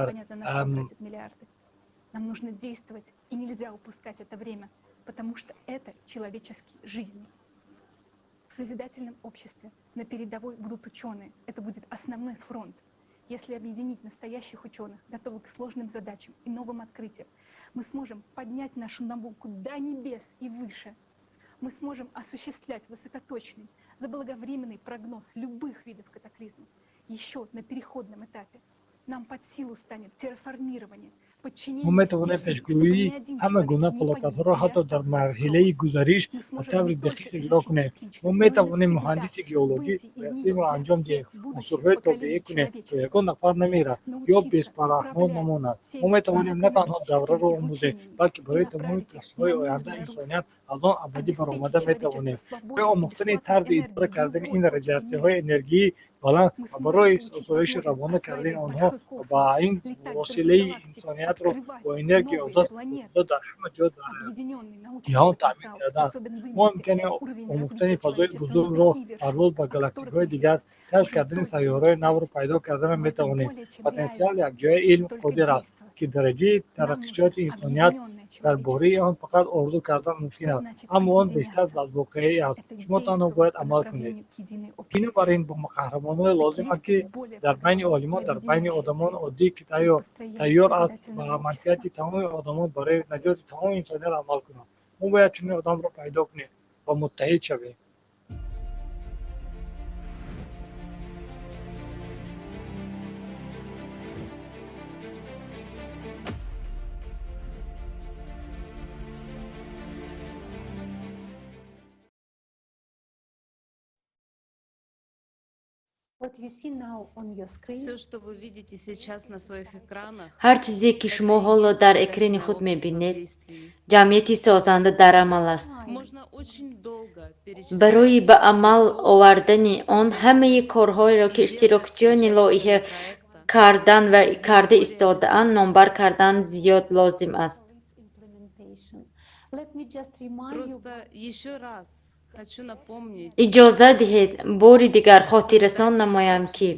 Дар Непонятно, на что тратят миллиарды. Нам нужно действовать, и нельзя упускать это время, потому что это человеческие жизни. В созидательном обществе на передовой будут ученые. Это будет основной фронт. Если объединить настоящих ученых, готовых к сложным задачам и новым открытиям, мы сможем поднять нашу науку до небес и выше. Мы сможем осуществлять высокоточный, заблаговременный прогноз любых видов катаклизмов еще на переходном этапе. Нам под силу станет терраформирование, Мо метавонем пешгӯии ҳама гуна фалокатҳоро ҳатто дар марҳилаи гузариш ба таври дақиқ иҷро кунем. Мо метавонем муҳандиси геологӣ ва иқлимро анҷом диҳем, унсурҳои тобеӣ кунем, то ягон нафар намирад ё беспараҳмон намонад. Мо метавонем на танҳо давраро омӯзем, балки барои тамоми наслҳои оянда инсоният аз он абадӣ баромада метавонем. Барои омӯхтани тарзи идора кардани ин радиатсияҳои энергияи баланд ва барои осоиши равона кардани онҳо ва ба ин восилаи инсониятро бо энергияи озод ва дар ҳама ҷо дар ҷаҳон таъмин кардан. Мо имкони омӯхтани фазои бузургро, парвоз ба галактикаҳои дигар, кашф кардани сайёраҳои навро пайдо кардан метавонем. Потенсиали якҷояи илм қодир аст, ки дараҷаи тараққиёти инсоният дар бораи он фақат орзу кардан мумкин аст, аммо он бештар аз воқеӣ аст. Шумо танҳо бояд амал кунед. Бинобар ин, бо қаҳрамоное лозим аст, ки дар байни олимон, дар байни одамони оддӣ, ки тайёр аст ба манфиати тамоми одамон барои наҷоти тамоми инсоният амал кунад. Мо бояд чунин одамро пайдо кунем ва муттаҳид шавем. Все, что вы видите сейчас на своих экранах, Ҳар чизе, ки шумо ҳоло дар экрани худ мебинед, ҷамъияти созанда дар амал аст. Можно очень долго перечислять Барои ба амал овардани он ҳамаи корҳоеро, ки иштирокчиёни лоиҳа кардан ва карда истодаанд, номбар кардан зиёд лозим аст. Просто еще раз хочу напомнить, Иҷоза диҳед, бори дигар хотиррасон намоям, ки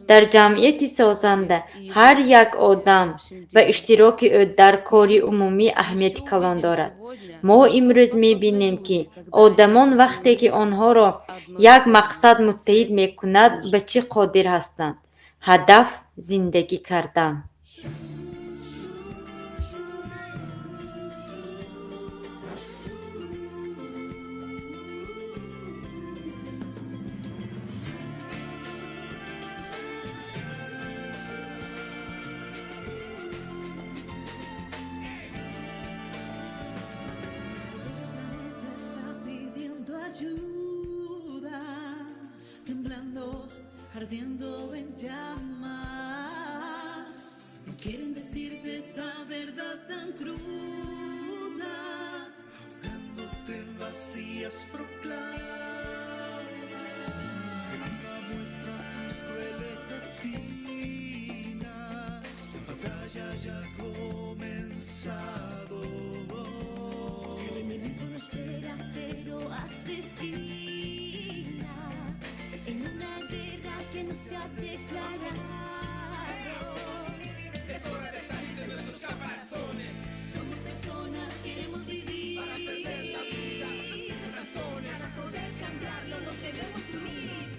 дар ҷамъияти созанда ҳар як одам ва иштироки ӯ дар кори умумӣ аҳамияти калон дорад. Мо имрӯз мебинем, ки одамон вақте ки онҳоро як мақсад муттаҳид мекунад, ба чӣ қодир ҳастанд. Ҳадаф зиндагӣ кардан. Está pidiendo ayuda, temblando, ardiendo en llamas. No quieren decirte esta verdad tan cruda. Ahogándote en vacías proclama. Que viva muestra sus crueles espinas. La batalla ya ha comenzado. El enemigo no espera, pero asesina. En una guerra que no se ha declarado. Es hora de salir de nuestros caparazones. Somos personas, queremos vivir. Para perder la vida no existen razones. Para poder cambiarlo nos debemos unir.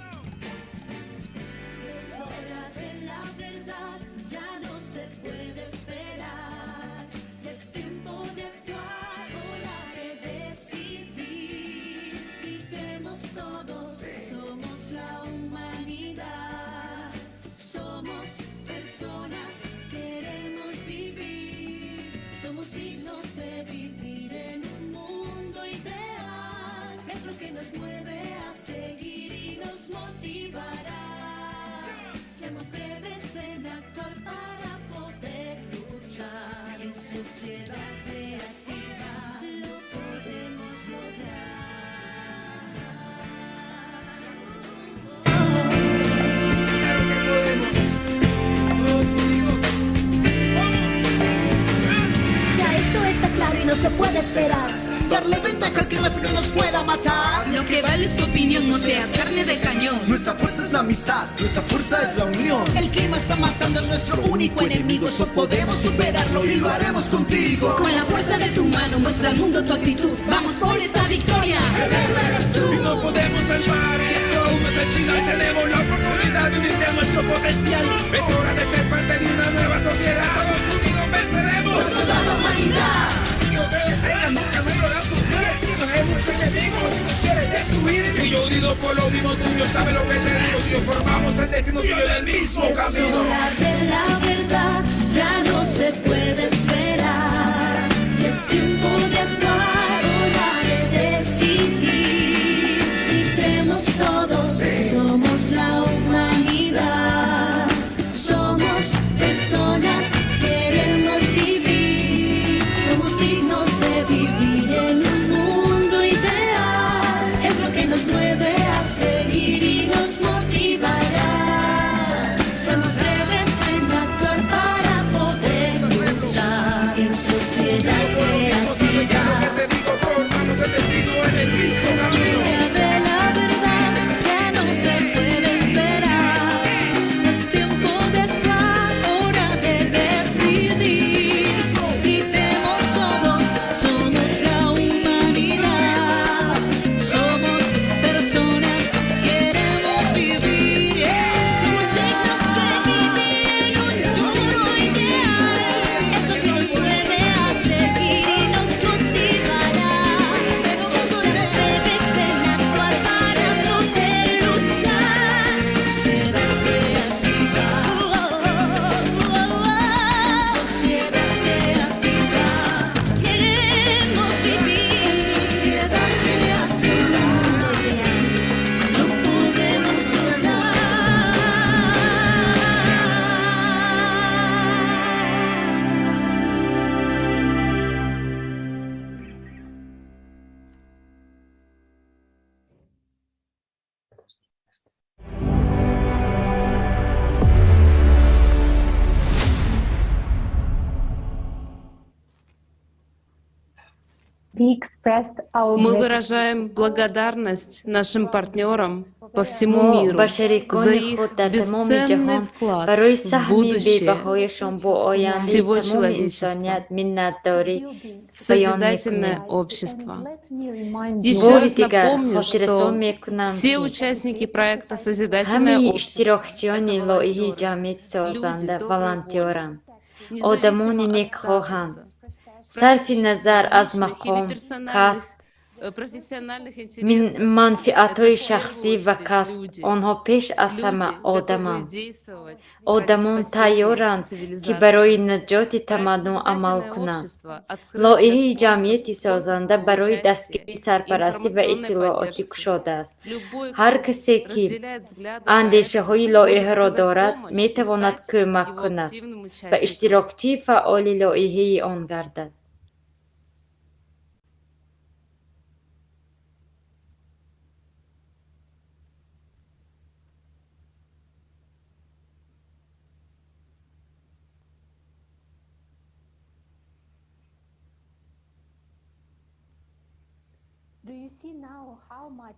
Es hora de la verdad, ya no se puede esperar. Ya es tiempo de actuar, hora de decidir. Gritemos todos, somos la humanidad. Somos personas, queremos vivir. Somos dignos de vivir en un mundo ideal. Es lo que nos mueve a seguir y nos motivará. Seamos breves en actuar para poder luchar. En sociedad creativa lo podemos lograr. Claro que podemos. Todos unidos. ¡Vamos! Ya esto está claro y no se puede esperar. Darle ventaja al que más que nos pueda matar. Lo que vale es tu opinión, no seas carne de cañón. Nuestra fuerza es la amistad, nuestra fuerza Esta es la unión. El clima está matando a nuestro único enemigo. Eso podemos superarlo y lo haremos contigo. Con la fuerza de tu mano muestra al mundo tu actitud. Vamos por esa victoria. El héroe eres tú. Y no podemos salvar esto. No es el final, tenemos la oportunidad de unirte a nuestro potencial. Es hora de ser parte de una nueva sociedad. Todos unidos venceremos por toda la humanidad. Si no te detengas, nunca me lo harán sufrir. Tenemos enemigos y nos quieren destruir. Y yo unido por lo mismo tuyo, sabe lo que te digo. Tú y yo formamos el destino tuyo del mismo camino. Es hora de la verdad, ya no se puede esperar. Es tiempo de actuar, hora de decidir. Gritemos todos, somos la humanidad. Somos personas, queremos vivir. Somos dignos de vivir en un mundo ideal. Es lo que nos mueve a seguir y nos motivará. Somos breves en actuar para poder luchar en sociedad creativa. Formamos el destino en el mismo camino. De la verdad ya no se puede esperar. Es tiempo de actuar, hora de decidir. Gritemos todos, somos la humanidad. Somos personas, queremos vivir. Somos dignos de vivir un mundo ideal. Es lo que nos mueve a seguir y nos motivará. Ser breves en actuar para poder luchar. Sociedad creativa. Sociedad creativa. Queremos vivir en sociedad creativa. No podemos Мы выражаем благодарность нашим партнерам по всему Мо миру ба за шарикони их худ дар тамоми бесценный ҷаҳон вклад барои в саҳми будущее бебаҳояшон бо ояндаи всего тамоми человечества, инсоният миннатдорӣ в баён созидательное мекунем. общество. Еще Бори раз дигар напомню, хотиррасон что мекунам, все ки участники проекта «Созидательное ҳамаи общество» иштирокчиёни лоиҳаи ҷамъияти созанда волонтёранд, одамони независимо от некхоҳанд, статуса, сарфи назар аз личных или мақом, персональных, касб, профессиональных интересов, манфиатҳои это в шахсӣ первую ва очередь касб, люди, онҳо пеш аз ҳама люди, готовые одаманд. действовать ради Одамон спасения тайёранд, ки цивилизации. барои наҷоти тамаддун амал Созидательное кунанд. общество открыто для Лоиҳаи ҷамъияти созанда спонсорского барои участия, дастгирии сарпарастӣ ва информационной иттилоотӣ поддержки. кушодааст. Любой, Ҳар кто касе, ки разделяет взгляды проекта, андешаҳои может лоиҳаро оказать дорад, помощь и метавонад стать кӯмак его кунад активным ва участником. иштирокчии фаъоли лоиҳаи он гардад.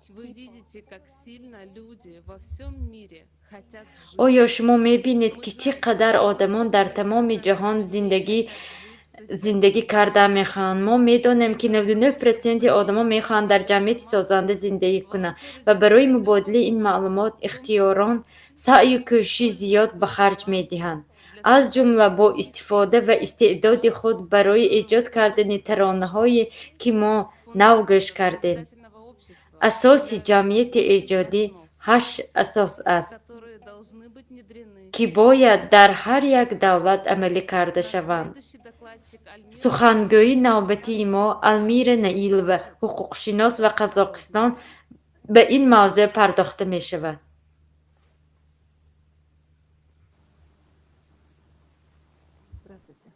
Вы видите, как сильно люди во всем мире хотят жить. Оё шумо мебинед, ки чӣ қадар одамон дар тамоми ҷаҳон зиндагӣ карда мехоҳанд? Мо медонем, ки 99% одамон мехоҳанд дар ҷамъияти созанда зиндагӣ кунанд ва барои мубодилаи ин маълумот ихтиёрон саъю кӯшиши зиёд ба харҷ медиҳанд, аз ҷумла бо истифода ва истеъдоди худ барои эҷод кардани таронаҳое, ки мо нав гӯш кардем. Асоси ҷамъияти эҷодӣ ҳашт асос аст, которые должны быть внедрены. Ки бояд дар ҳар як давлат амалӣ карда шаванд. Следующий докладчик Альмира Сухангӯи навбатии мо Алмира Наилова, ҳуқуқшинос ва Қазоқистон, ба ин мавзӯъ пардохта мешавад. Здравствуйте.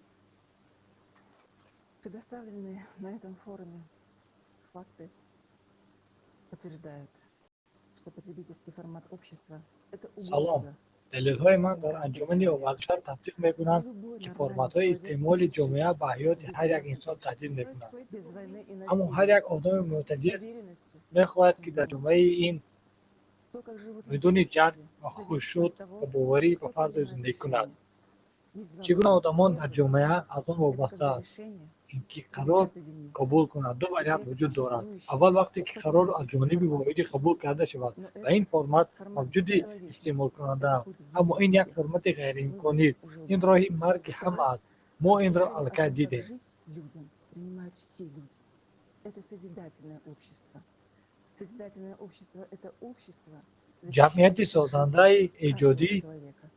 Предоставленные на этом форуме факты подтверждают, что потребительский формат общества – это Салом. Угроза. Далелҳои ман дар анҷумани овардашуда тасдиқ мекунанд, ки форматҳои истеъмоли ҷомеа ба ҳаёти ҳар як инсон таҳдид мекунад. Без войны и Аммо насилия. ҳар як одами мӯътадил Уверенностью мехоҳад, ки дар ҷомеаи ин в Бидуни ҷанг ва хушуд ва боварӣ ба фардо зиндагӣ кунад. Чӣ гуна одамон дар ҷомеа аз он вобаста аст, ин ки қарор қабул кунад. Ду вариант вуҷуд дорад. Аввал, вақте ки қарор аз ҷониби воҳидӣ қабул карда шавад ва ин формат мавҷуди истеъмолкунанда аст. Аммо ин як формати ғайриимконист. Ин роҳи марги ҳама аст. Мо инро аллакай дидем. Ҷамъияти созандаи эҷодӣ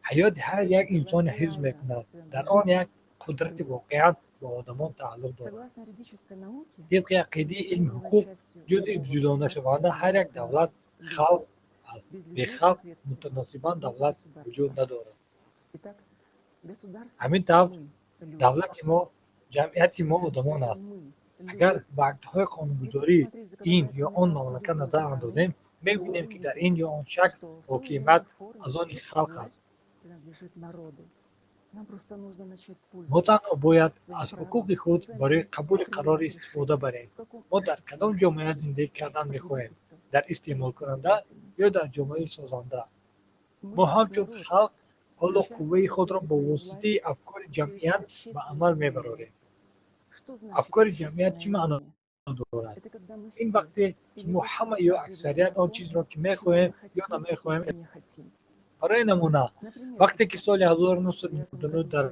ҳаёти ҳар як инсонро ҳифз мекунад. Дар он як қудрати воқеан ба одамон тааллуқ дорад. Тибқи ақидаи илми ҳуқуқ, ҷузъи ҷудонашавандаи ҳар як давлат халқ аст. Бе халқ мутаносибан давлат вуҷуд надорад. Ҳамин тавр, давлати мо, ҷамъияти мо одамон аст. Агар ба актҳои қонунгузории ин ё он мамлакат назар андозем, мебинем, ки дар ин ё он шакл ҳокимият аз они халқ аст. Мо танҳо бояд аз ҳуқуқи худ барои қабули қарор истифода барем. Мо дар кадом ҷомеа зиндагӣ кардан мехоҳем? Дар истеъмолкунанда ё дар ҷомеаи созанда? Мо ҳамчун халқ ҳоло қувваи худро бо воситаи афкори ҷамъият ба амал мебарорем. Афкори ҷамъият чӣ маъно дорад? Ин вақте ки мо ҳама ё аксарият он чизро, ки мехоҳем ё намехоҳем. Барои намуна, вақте ки соли 1999 дар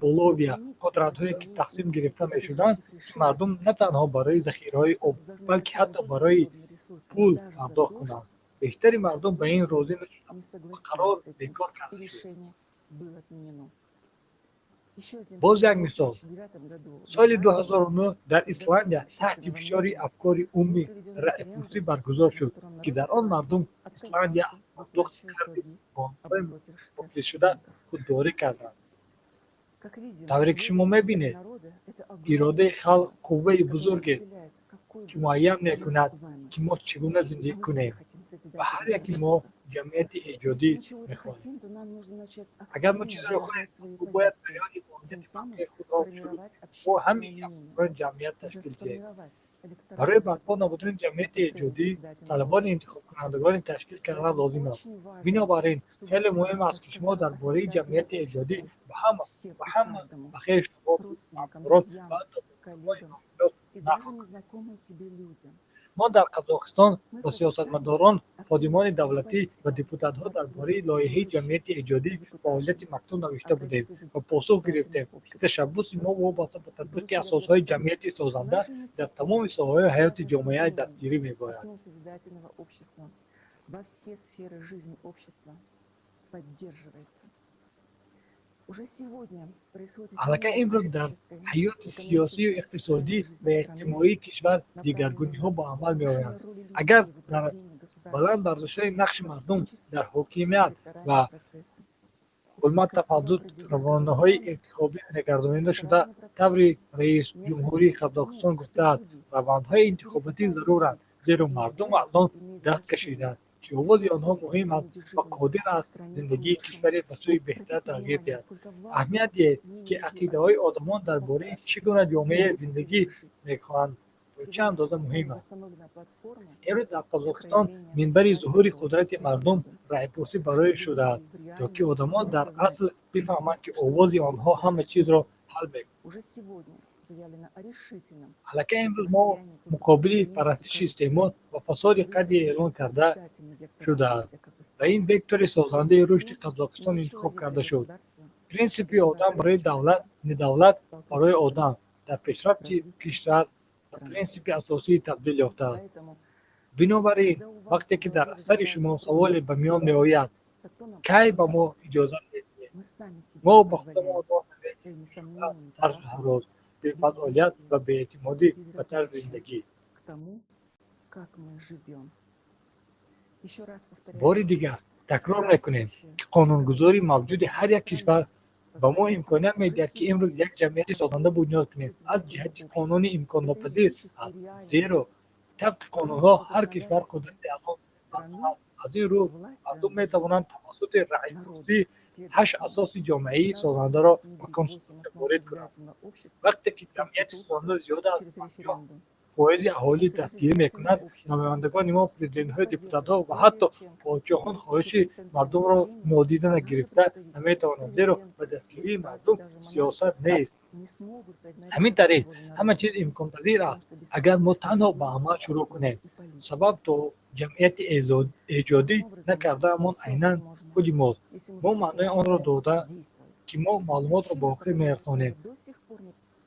Боливия қудратҳое ки тақсим гирифта мешуданд, ки мардум на танҳо барои захираҳои об, балки ҳатто барои пул пардохт кунанд, бештари мардум ба ин розӣ нашуданд ва қарор бекор карда шуд. Боз як мисол. Соли 2009 дар Исландия таҳти фишори афкори умумӣ раъйпурсӣ баргузор шуд, ки дар он мардум Исландия аз пардохти қарзи бонкҳои муфлисшуда худдорӣ карданд. Тавре ки шумо мебинед, иродаи халқ қувваи бузургест, ки муайян мекунад, ки мо чӣ гуна зиндагӣ кунем ва ҳар яки мо ҷамъияти эҷодӣ мехоҳем. Агар мо чизеро хоҳем, мо бояд баёни моҳияти мавқеи худро шурӯъ бо ҳамин афкорони ҷамъият ташкил диҳем. Барои барпо намудани ҷамъияти эҷодӣ талабони интихобкунандагони ташкил кардан лозим аст. Бинобар ин, хеле муҳим аст, ки шумо дар бораи ҷамъияти эҷодӣ ба ҳама, ба ҳама, ба хешу табор, ҳамкорон ва ҳатто ба одамони ношинос нақл кунед. Мо дар Қазоқистон ба сиёсатмадорон, ходимони давлатӣ ва депутатҳо дар бораи лоиҳаи ҷамъияти эҷодӣ фаъолияти мактуб навишта будем ва посух гирифтем, ки ташаббуси мо вобаста ба татбиқи асосҳои ҷамъияти созанда дар тамоми соҳаҳои ҳаёти ҷомеа дастгирӣ мебояд. Аллакай имрӯз дар ҳаёти сиёсию иқтисодӣ ва иҷтимоии кишвар дигаргуниҳо ба амал меоянд. Агар дар баланд бардоштани нақши мардум дар ҳокимият ва ҳурмат тафаддуд равонаҳои интихобӣ нагардонида шуда, таври раисҷумҳурии Қазоқистон гуфтааст, равандҳои интихоботӣ заруранд, зеро мардум аз он даст кашидаанд, ки овози онҳо муҳим аст ва қодир аст зиндагии кишваре ба сӯи беҳтар тағйир диҳад. Аҳамият диҳед, ки ақидаҳои одамон дар бораи чӣ гуна ҷомеа зиндагӣ мехоҳанд то чӣ андоза муҳим аст. Имрӯз дар Қазоқистон минбари зуҳури қудрати мардум раъйпурсӣ барои шудааст, то ки одамон дар асл бифаҳманд, ки овози онҳо ҳама чизро ҳал мекунад. Аллакай имрӯз мо муқобили парастиши истеъмол ва фасоди қади эълон карда шудааст ва ин вектори созандаи рушди Қазоқистон интихоб карда шуд. Принсипи одам барои давлат, не давлат барои одам дар пешрафти кишвар ба принсипи асосӣ табдил ёфтааст. Бинобар ин, вақте ки дар сари шумо саволе ба миён меояд, кай ба мо иҷозат медиҳед? Мо ба худамон роҳ намедиҳем тарсу ҳарос, бефаъолият ва беэътимодӣ ба тарзи зиндагӣ. Бори дигар такрор мекунем, ки қонунгузории мавҷуди ҳар як кишвар ба мо имконият медиҳад, ки имрӯз як ҷамъияти созанда бунёд кунем. Аз ҷиҳати қонунӣ имконнопазир аст, зеро тибқи қонунҳо ҳар кишвар қудрати аз он мардум аст. Аз ин рӯ мардум метавонанд тавассути раъйпурсӣ ҳашт асоси ҷомеаи созандаро ба конститутсия ворид кунанд. Вақте ки ҷамъияти созанда зиёда аз 50 фоизи аҳолӣ дастгирӣ мекунад, намояндагони мо, президентҳо, депутатҳо ва ҳатто подшоҳон хоҳиши мардумро нодида гирифта наметавонанд, зеро ба дастгирии мардум сиёсат нест. Ҳамин тариқ, ҳама чиз имконпазир аст, агар мо танҳо ба амал шурӯъ кунем. Сабаб то ҷамъияти эҷодӣ накардаамон айнан худи мост. Мо маънои онро дода, ки мо маълумотро ба охир мерасонем.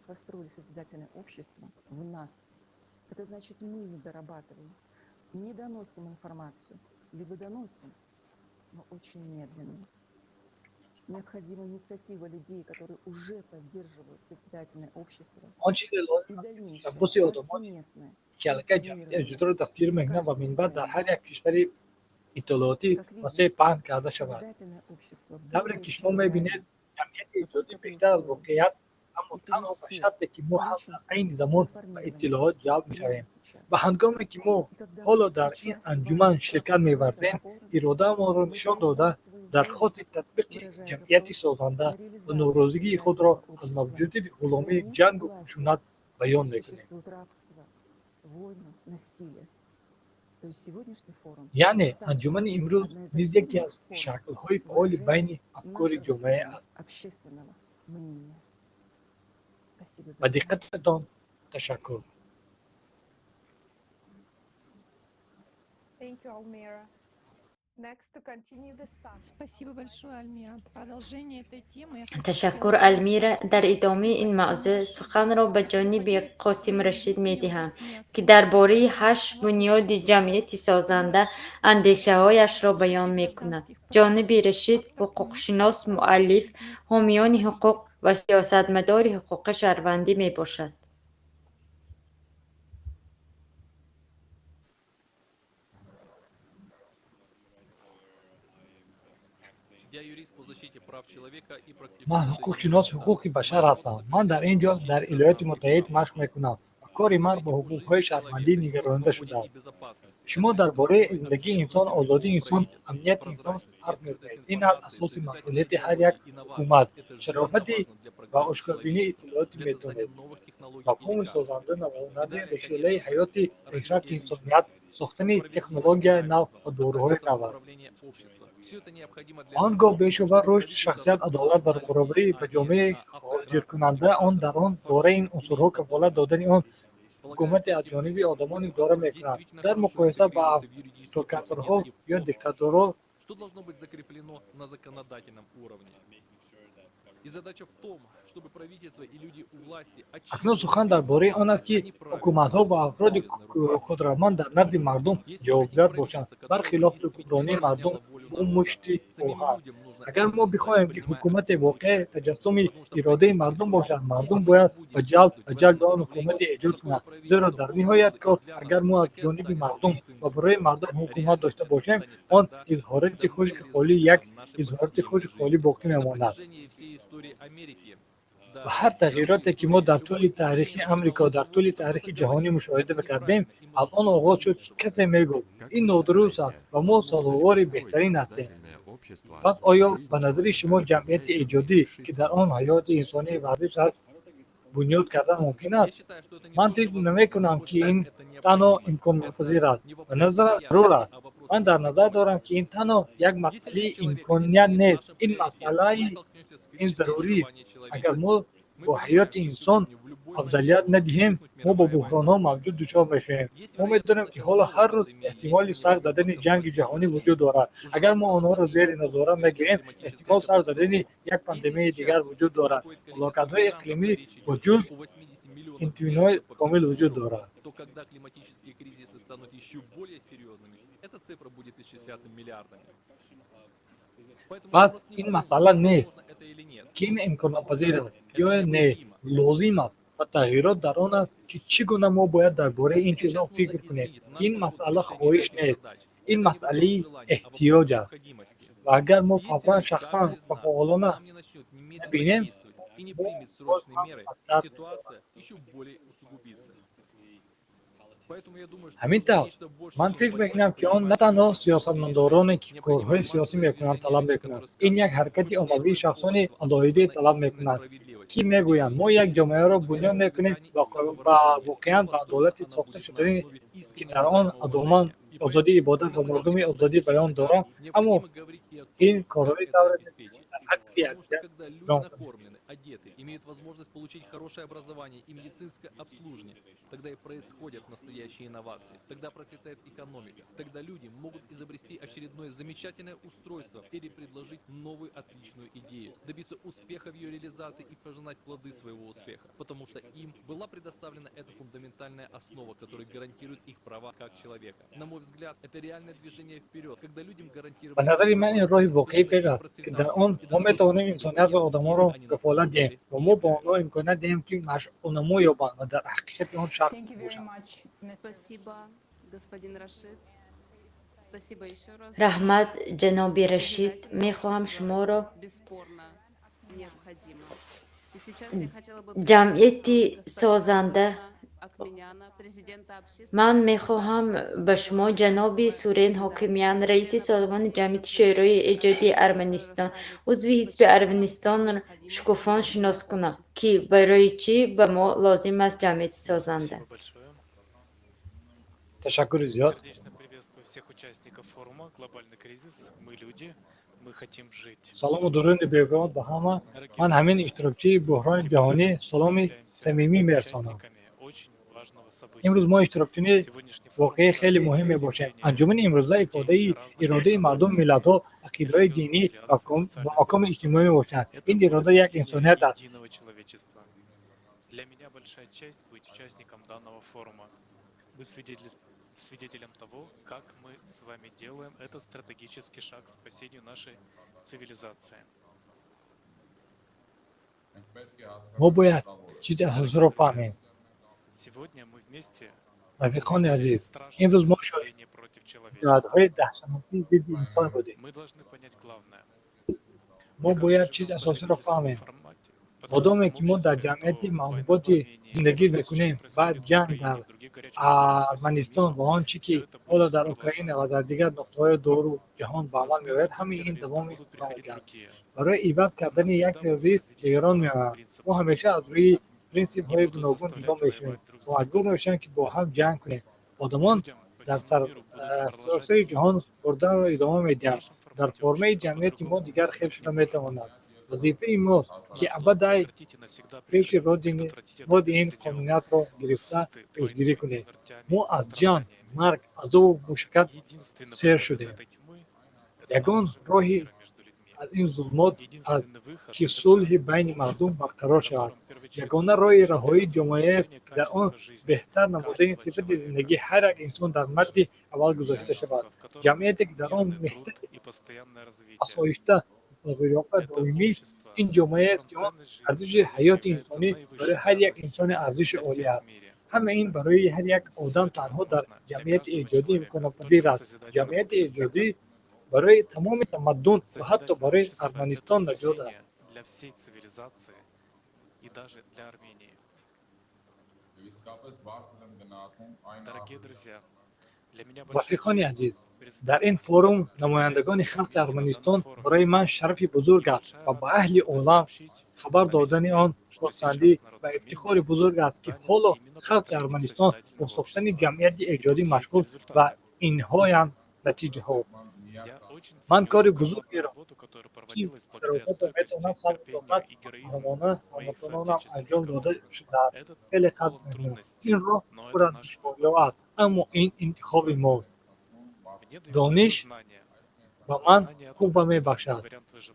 Построили созидательное общество в нас. Это значит, мы не дорабатываем, не доносим информацию, либо доносим, но очень медленно. Необходима инициатива людей, которые уже поддерживают созидательное общество. Он чизе лозим ташаббуси одамоне, ки аллакай ҷамъияти эҷодиро дастгирӣ мекунанд ва минбаъд дар ҳар як кишвари иттилоотӣ васеъ паҳн карда шавад. Тавре ки шумо мебинед, ҷамъияти эҷодӣ беҳтар аз воқеият, аммо танҳо ба шарте ки мо ҳам дар айни замон ба иттилоот ҷалб мешавем. Ва ҳангоме ки мо ҳоло дар ин анҷуман ширкат меварзем, иродаамонро нишон дода, дархости татбиқи ҷамъияти созанда ва норозигии худро аз мавҷудияти ғуломӣ, ҷангу хушунат баён мекунем. Яъне анҷумани имрӯз низ яке аз шаклҳои фаъоли байни афкори ҷомеа аст. Ба диққататон ташаккур. Ташаккур, Алмира. Дар идомаи ин мавзӯъ суханро ба ҷониби Қосим Рашид медиҳам, ки дар бораи ҳашт бунёди ҷамъияти созанда андешаҳояшро баён мекунад. Ҷониби Рашид ҳуқуқшинос, муаллиф, ҳомиёни ҳуқуқ ва сиёсатмадори ҳуқуқи шаҳрвандӣ мебошад. Ман ҳуқуқшиноси ҳуқуқи башар ҳастам. Ман дар ин ҷо дар Иёлоти Муттаҳид машқ мекунам ва кори ман бо ҳуқуқҳои шаҳрвандӣ нигаронида шудааст. Шумо дар бораи зиндагии инсон, озодии инсон, амнияти инсон ҳарф мезанед. Ин аст асоси масъулияти ҳар як ҳукумат. Шарофати ва ошкорбинии иттилоотӣ метавонед. Мафҳуми созанда навонандаи ришолаи ҳаёти пешрафти инсоният, сохтани технологияи нав ва доруҳои нав аст. Он гоҳ бешубҳа рушди шахсият, адолат ва баробарӣ ба ҷомеаи ҳозиркунанда он дар он бораи ин унсурҳо кафолат додани он ҳукумате аз ҷониби одамон идора мекунад. Дар муқоиса ба автократҳо ё диктаторҳо. Акнун сухан дар бораи он аст, ки ҳукуматҳо ва афроди қудратманд дар назди мардум ҷавобгар бошанд, бархилофи ҳукмронии мардум бо мушти оҳан. Агар мо бихоҳем, ки ҳукумате воқеъ таҷассуми иродаи мардум бошад, мардум бояд ба ҷалб ва ҷалби он ҳукумате эҷод кунад, зеро дар ниҳоят кор, агар мо аз ҷониби мардум ва барои мардум ҳукумат дошта бошем, он изҳороти хушки холӣ як изҳороти хушки холӣ боқӣ мемонад. Ва ҳар тағйироте, ки мо дар тӯли таърихи Амрико, дар тӯли таърихи ҷаҳонӣ мушоҳида мекардем, аз он оғоз шуд, ки касе мегуфт: ин нодуруст аст ва мо сазовори беҳтарин ҳастем. Пас оё ба назари шумо ҷамъияти эҷодӣ, ки дар он ҳаёти инсонӣ варзиш аст, бунёд кардан мумкин аст? Ман фикр намекунам, ки ин танҳо имконнопазир аст, ба назарам зарур аст. Ман дар назар дорам, ки ин танҳо як масъалаи имконият нест, ин масъалаи ин зарурист. Агар мо бо ҳаёти инсон афзалият надиҳем, мо бо буҳронҳо мавҷуд дучор мешавем. Мо медонем, ки ҳоло ҳар рӯз эҳтимоли сар задани ҷанги ҷаҳонӣ вуҷуд дорад. Агар мо онҳоро зери назорат нагирем, эҳтимол сар задани як пандемияи дигар вуҷуд дорад. Ҳалокатҳои иқлимӣ ва ҷуз интинои комил вуҷуд дорад. Пас ин масъала нест, ки ин имконнопазир аст ё не, лозим аст ва тағйирот дар он аст, ки чӣ гуна мо бояд дар бораи ин чизҳо фикр кунем, ки ин масъала хоҳиш нест, ин масъалаи эҳтиёҷ аст. Ва агар мо фавран, шахсан ва фаъолона набинем, мо боз ҳам бадтар мешавад. Ҳамин тавр, ман фикр мекунам, ки он на танҳо сиёсатмадороне, ки корҳои сиёсӣ мекунанд, талаб мекунад. Ин як ҳаракати оммавии шахсони алоҳида талаб мекунад, ки мегӯянд: мо як ҷомеаро бунёд мекунем ва воқеан ба адолате сохта шуданӣ, ки дар он одамон озодии ибодат ва мардуми озодии баён доранд. Аммо ин корҳои тавре нест, ки дар ҳадди якдигар иқдом кунем. Одеты, имеют возможность получить хорошее образование и медицинское обслуживание. Тогда и происходят настоящие инновации. Тогда процветает экономика. Тогда люди могут изобрести очередное замечательное устройство или предложить новую отличную идею, добиться успеха в ее реализации и пожинать плоды своего успеха. Потому что им была предоставлена эта фундаментальная основа, которая гарантирует их права как человека. На мой взгляд, это реальное движение вперед, когда людям гарантировали... Ба назари ман ин роҳи воқеӣ пеш аст, ки дар он мо метавонем инсониятро, одамонро кафолат диҳем ва мо ба онҳо имконият диҳем, ки нашъунамо ёбанд ва дар ҳақиқати он шахс бошанд. Спасибо, господин Рашид. Спасибо еще раз. Раҳмат, ҷаноби Рашид. Мехоҳам шуморо Бесспорно необходимо. И сейчас я хотела бы ҷамъияти созанда Акменяна, президента общественной Ман мехоҳам ба шумо, ҷаноби Сурен Ҳокимян, раиси Созмони ҷамъияти Шӯрои эҷодии Арманистон, узви ҳизби Арманистон шукуфон шинос кунам, ки барои чӣ ба мо лозим аст ҷамъияти созанда. Ташаккури зиёд. Сердечно приветствую всех участников форума «Глобальный кризис. Мы люди, мы хотим жить». Салому дуруди бепоён ба ҳама. Ман ҳамин иштирокчии буҳрони ҷаҳонӣ саломи самимӣ мерасонам. Очень важного события. Имрӯз мо иштирокчиёни воқеаи хеле муҳим мебошем. Анҷумани имрӯза ифодаи иродаи мардум, миллатҳо, ақидаҳои динӣ ва макоми иҷтимоӣ мебошад. Ин ирода як инсоният аст. Единого человечества. Для меня большая честь быть участником данного форума, быть свидетелем того, как мы с вами делаем этот стратегический шаг к спасению нашей цивилизации. Мо бояд чизи асосиро фаҳмем. Сегодня мы вместе Рафиқони азиз, имрӯз мо шоҳиди ҷиноятҳои даҳшатноки зидди инсон будем. Мы должны понять главное. Мо бояд чизи асосиро фаҳмем. Модоме ки мо дар ҷамъияти маъмуботӣ зиндагӣ мекунем, баъд ҷанг дар Арманистон ва он чӣ ки ҳоло дар Украина ва дар дигар нуқтаҳои дуру ҷаҳон ба амал меояд, ҳамаи ин давом меёбад. Барои иваз кардани як террорист дигарон меоянд. Мо ҳамеша аз рӯи принсипҳои гуногун ҷудо мешавем ва маҷбур мешавем, ки бо ҳам ҷанг кунем. Одамон дар саросари ҷаҳон бурданро идома медиҳанд. Дар формаи ҷамъияти мо дигар хел шуда метавонад. Вазифаи мост, ки абадай пеши роди ин қонуниятро гирифта пешгирӣ кунем. Мо аз ҷанг, марг, азобу мушаккат сер шудем. Ягон роҳи аз ин зулмот аст, ки сулҳи байни мардум барқарор шавад. Ягона роҳи раҳоии ҷомеаест, ки дар он беҳтар намудани сифати зиндагии ҳар як инсон дар мадди аввал гузошта шавад. Ҷамъияте, ки дар он меҳнати асоишта тағйирёфта доимӣ, ин ҷомеаест, ки он арзиши ҳаёти инсонӣ барои ҳар як инсони арзиши олӣ аст. Ҳама ин барои ҳар як одам танҳо дар ҷамъияти эҷодӣ имконпазир аст. Ҷамъияти эҷодӣ барои тамоми тамаддун ва ҳатто барои Арманистон наҷот аст. Для всей цивилизации и даже для Армении. Дорогие друзья, для меня большая Рафиқони азиз, дар ин форум намояндагони халқи Арманистон барои ман шарафи бузург аст ва ба аҳли олам хабар додани он хурсандӣ ва ифтихори бузург аст, ки ҳоло халқи Арманистон бо сохтани ҷамъияти эҷодӣ машғул ва инҳоянд натиҷаҳо. Ман кори бузургеро, ки шарофатро метавонам сабру тоқат, қаҳрамона ҳамватанонам анҷом дода шудааст, хеле қадр мекунам. Ин роҳ пур аз душвориҳо аст, аммо ин интихоби мост. Дониш ба ман қувва мебахшад.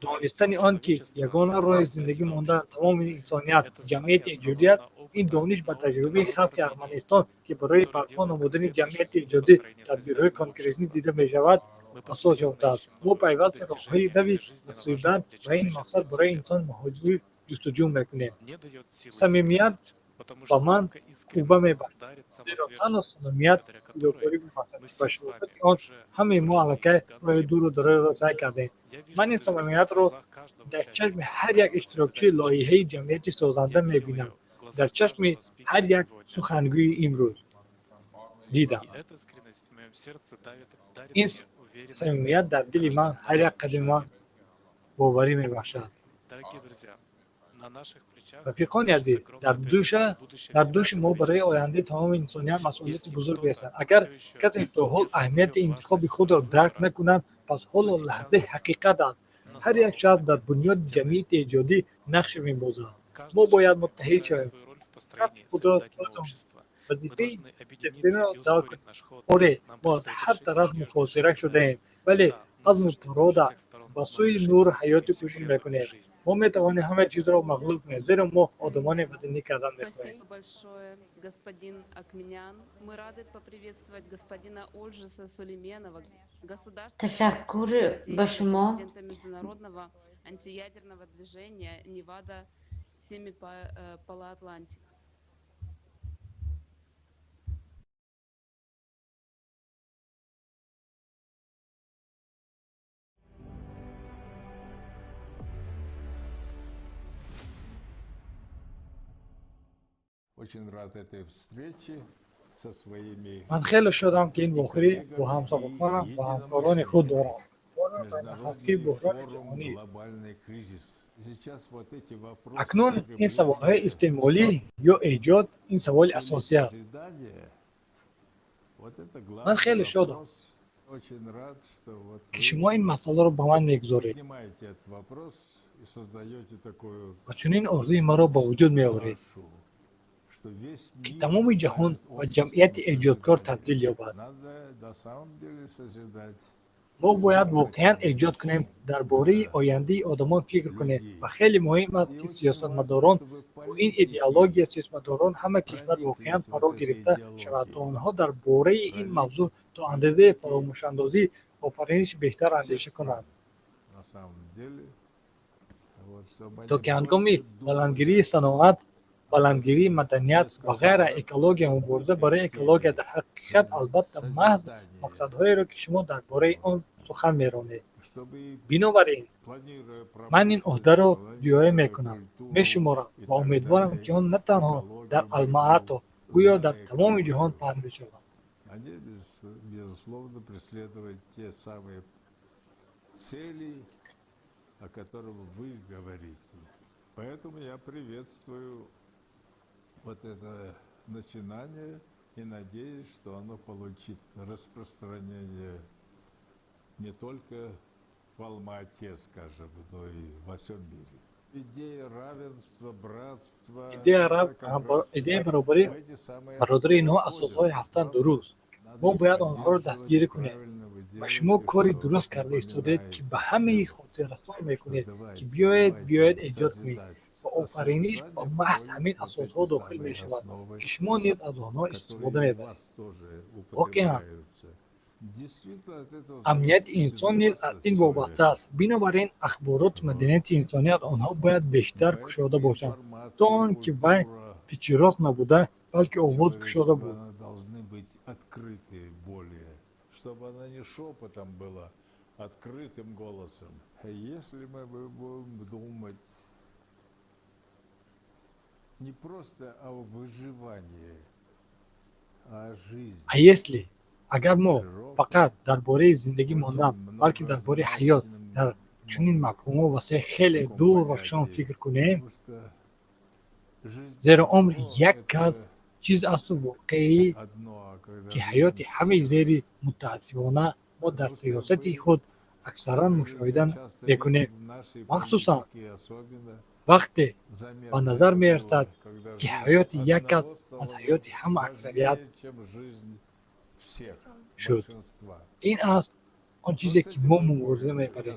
Донистани он, ки ягона роҳи зиндагӣ мондан тамоми инсоният ҷамъияти эҷодӣ аст, ин дониш ба таҷрибаи халқи Арманистон, ки барои барпо намудани ҷамъияти эҷодӣ тадбирҳои конкретӣ дида мешавад, асос ёфтааст. Мо пайваста роҳҳои нави расидан ба ин мақсад барои инсон муҳоҷирӣ ҷустуҷӯ мекунем. Самимият ба ман қувва мебахшад, зеро танҳо самимият фидокорӣ мебахшад, ки ба шарофати он ҳамаи мо аллакай роҳи дуру дарозро тай кардем. Ман ин самимиятро дар чашми ҳар як иштирокчии лоиҳаи ҷамъияти созанда мебинам, дар чашми ҳар як сухангӯи имрӯз. Дидам. Ин самимият дар дили ман ҳар як қадами ман боварӣ мебахшад. Рафиқони азиз, дар дӯши мо барои ояндаи тамоми инсоният масъулияти бузург аст. Агар касе то ҳол аҳамияти интихоби худро дарк накунад, пас ҳоло лаҳзаи ҳақиқат аст. Ҳар як шахс дар бунёди ҷамъияти эҷодӣ нақш мебозад. Мо бояд муттаҳид шавем, худро вазифаи дисциплинаро дарк кунем. Оре, мо аз ҳар тараф муҳосира шудаем, вале азму ирода ба сӯи нури ҳаётӣ кӯшиш мекунем. Мо метавонем ҳама чизро мағлуб кунем, зеро мо одамони ватанӣ кардан мехоҳем. Спасибо большое, господин Акменян. Мы рады поприветствовать господина Ольжеса Сулейменова, государственного Ташаккур ба шумо. президента международного антиядерного движения Невада Семипалатлантикс. Очень рад этой встрече со своими Ман хеле шодам, ки ин вохӯрӣ бо ҳамсабақонам ва ҳамкорони худ дорам. Международный форум «Глобальный кризис». Сейчас вот эти вопросы Акнун ин саволҳои истеъмолӣ ё эҷод, ин саволи асосӣ аст. созидания, вот это Ман главный хеле шодам, вопрос. Очень рад, что вот ки шумо ин масъаларо ба ман мегузоред поднимаете этот вопрос и создаете такую ва чунин орзуи маро ба вуҷуд меоред, что весь ки мир тамоми ҷаҳон ба ҷамъияти эҷодкор табдил ёбад. надо на самом деле созидать. Мо бояд воқеан эҷод кунем, дар бораи ояндаи одамон фикр кунем, ва хеле муҳим аст, ки сиёсатмадорон бо ин идеология сиёсатмадорон ҳама кишвар воқеан фаро гирифта шавад, то онҳо дар бораи ин мавзӯъ то андозаи фаромӯшандозӣ офариниши беҳтар андеша кунанд, На самом деле, вот, чтобы то они ки ҳангоми баландгирии саноат, баландгирии маданият ва ғайра, экология, мубориза барои экология дар ҳақиқат албатта маҳз мақсадҳоеро, ки шумо дар бораи он сухан меронед. Бинобар ин ман ин ӯҳдаро риоя мекунам, мешуморам ва умедворам, ки он на танҳо дар Алмаато, гӯё дар тамоми ҷаҳон паҳн бишавад. Они, безусловно, преследовать те самые цели, о которых вы говорите. Поэтому я приветствую вот это начинание и надеюсь, что оно получит распространение не только в Алма-Ате, скажем, но и во всем мире. Идея равенства, братства... Идеяи баробарӣ, бародари, инҳо асосҳое ҳастанд дуруст. Мо бояд онҳоро дастгирӣ кунем ва шумо кори дуруст карда истодаед, ки ба ҳамаи хотиррасон мекунед, ки биёед, биёед эҷод кунед, ва офариниш ба маҳз ҳамин асосҳо дохил мешавад, ки шумо низ аз онҳо истифода мебаред. Воқеан, амнияти инсон низ аз ин вобаста аст. Бинобар ин ахбороту маданияти инсоният, онҳо бояд бештар кушода бошанд, то он ки вай пичирост набуда, балки овоз кушода буд. Чтобы она не шепотом была, открытым голосом. Если мы будем думать не просто о выживании, а о жизни. А если, агар мо фақат дар бораи зиндагӣ мондан, балки дар бораи ҳаёт дар чунин мафҳумҳо васеъ, хеле дур ва хушон фикр кунем, зеро умри як кас чиз асту воқеӣ, ки ҳаёти ҳамаи зери, мутаассифона, мо дар сиёсати худ аксаран мушоҳида мекунем, махсусан вақте ба назар мерасад, ки ҳаёти як кас аз ҳаёти ҳама аксарият шуд. Ин аст он чизе, ки мо мубориза мебарем.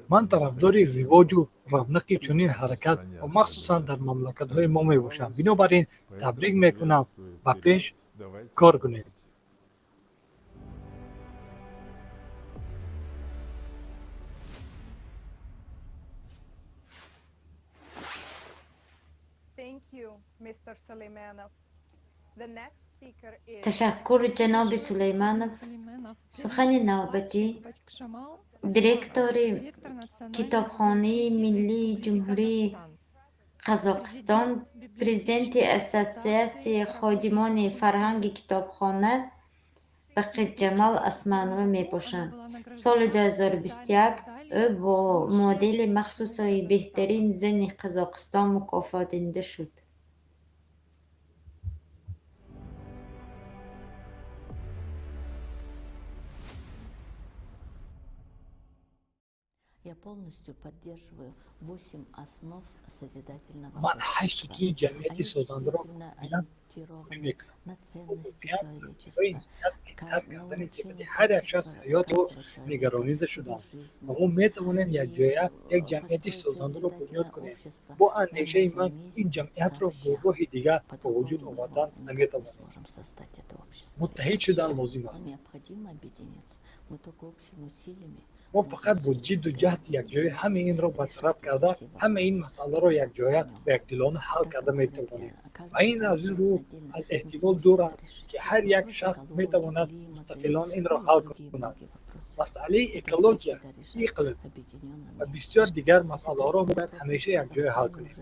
Ман тарафдори ривоҷу равнақи чунин ҳаракат ва махсусан дар мамлакатҳои мо мебошам. Бинобар ин табрик мекунам, ба пеш кор кунед. Thank you, Mr. Suleimanov. The next speaker is Ташаккур, ҷаноби Сулейманов. Сухани навбатӣ директори Китобхонаи миллии Ҷумҳурии Қазоқистон, президенти Ассотсиатсияи ходимони фарҳанги китобхона Бақиҷамол Асманова мебошанд. Соли 2021 ӯ бо модели махсусои беҳтарин зани Қазоқистон мукофотонида шуд. Я полностью поддерживаю 8 основ созидательного Ман ҳашт общества. сутуни ҷамъияти Они созандаро действительно комилан ориентированы ҳимоя мекунам. на Мо ценности воқеан человечества, барои инсоният беҳтар на кардани сифати улучшение ҳар як шахс качества ҳаётро каждого человека, нигаронида его шуданд жизни. ва мо метавонем И якҷоя як ҷамъияти построить созандаро бунёд созидательное кунем. общество Бо мы андешаи можем ман ин вместе, ҷамъиятро бо сообща. роҳи дигар ба вуҷуд По-другому мы овардан его никак не наметавонем. сможем создать это общество. Муттаҳид шудан лозим аст. Необходимо объединиться. Мы только общими усилиями Мо фақат бо ҷидду ҷаҳди якҷоя ҳамаи инро бартараф карда, ҳамаи ин масъаларо якҷоя ва якдилона ҳал карда метавонем. Ва ин аз ин рӯ аз эҳтимол дур аст, ки ҳар як шахс метавонад мустақилона инро ҳал кунад. Масъалаи экология, иқлим ва бисёр дигар масъалаҳоро мо бояд ҳамеша якҷоя ҳал кунем.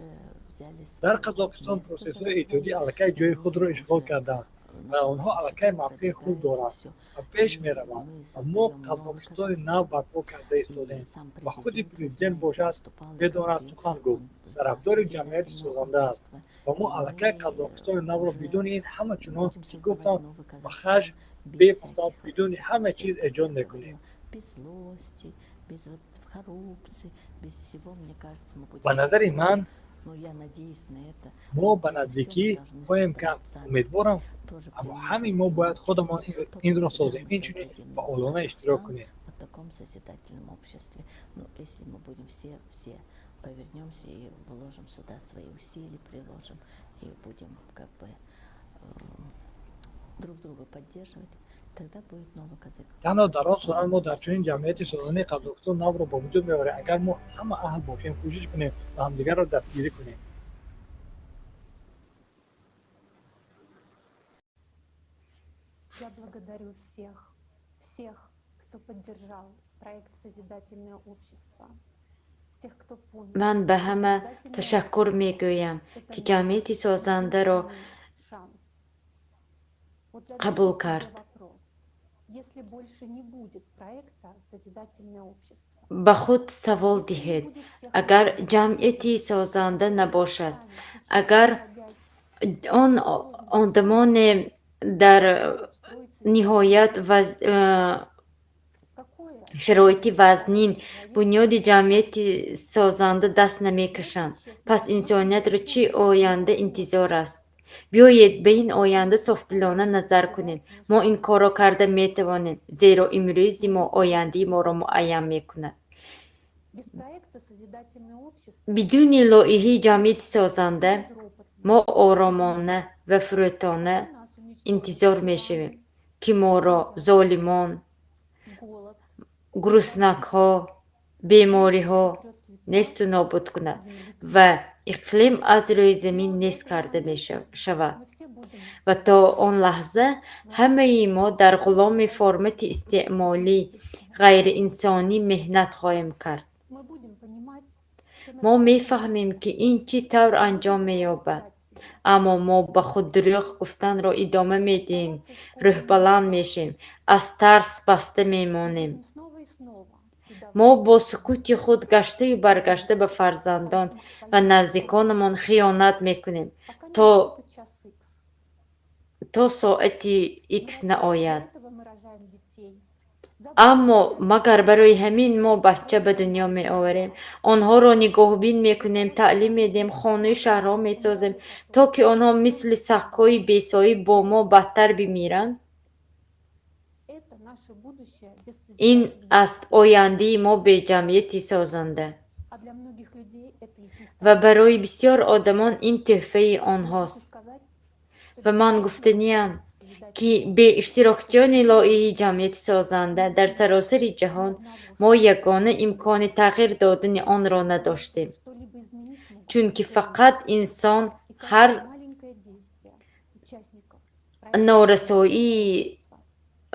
Дар Қазоқистон процессҳои эҷодӣ аллакай ҷои худро ишғол кардаанд ва онҳо аллакай мавқеи хуб доранд ва пеш мераванд ва мо Қазоқистони нав барпо карда истодем ва худи президент бошад медонад сухан гуфт, тарафдори ҷамъияти созанда аст ва мо аллакай Қазоқистони навро бидуни ин ҳама чунон ки гуфтам ба хашм, бефасод, бидуни ҳама чиз эҷод мекунем. Без злости, без вот коррупции, без всего, мне кажется, мы будем Ба назари ман Но я надеюсь на это. мо ба наздикӣ хоҳем кард, умедворам, аммо ҳамаи мо бояд худамон инро созем, инчунин фаъолона иштирок кунем. В таком созидательном обществе. Но если мы будем все, все повернемся и вложим сюда свои усилия, приложим и будем как бы друг друга поддерживать, тогда будет новый Казахстан. Танҳо дар он сурат мо дар чунин ҷамъияти созандаи Қазоқистон навро ба вуҷуд меорем, агар мо ҳама аҳл бошем, кӯшиш кунем ва ҳамдигарро дастгирӣ кунем. Я благодарю всех, всех, кто поддержал проект «Созидательное общество», всех, кто понял, Ман ба что ҳама созидательное ташаккур мегӯям, ки ҷамъияти созандаро шанс. Вот қабул задайте себе кард. вопрос. Если больше не будет проекта «Созидательное общество», Ба худ савол диҳед: агар ҷамъияти созанда набошад, агар он одамоне дар ниҳоят шароити вазнин бунёди ҷамъияти созанда даст намекашанд, пас инсониятро чӣ оянда интизор аст? Биёед ба ин оянда софдилона назар кунем. Мо ин корро карда метавонем, зеро имрӯзи мо ояндаи моро муайян мекунад. без проекта «Созидательное общество» Бидуни лоиҳаи ҷамъияти созанда мо оромона ва фурӯтона интизор мешавем, ки моро золимон, голод, гуруснакҳо, бемориҳо несту нобуд кунад ва иқлим аз рӯи замин нест карда мешавад. Ва то он лаҳза ҳамаи мо дар ғуломи формати истеъмолӣ ғайриинсонӣ меҳнат хоҳем кард. мы будем понимать, чем Мо мефаҳмем, ки ин чӣ тавр анҷом меёбад, аммо мо ба худ дурӯғ гуфтанро идома медиҳем, рӯҳбаланд мешавем, аз тарс баста мемонем. снова и снова Мо бо сукути худ гаштаю баргашта ба фарзандон ва наздиконамон хиёнат мекунем, час Х. то соати икс наояд. Этого мы рожаем детей. Аммо магар барои ҳамин мо бача ба дунё меоварем, онҳоро нигоҳубин мекунем, таълим медиҳем, хонаю шаҳрҳо месозем, то ки онҳо мисли сагҳои бесоҳиб бо мо бадтар бимиранд? Это наше будущее без Ин аст ояндаи мо бе ҷамъияти созанда. А для многих людей это их Ва барои бисёр одамон ин тӯҳфаи онҳост. Ва ман гуфтаниям, ки бе иштирокчиёни лоиҳаи ҷамъияти созанда дар саросари ҷаҳон мо ягона имкони тағйир додани онро надоштем, чунки фақат инсон ҳар норасоӣ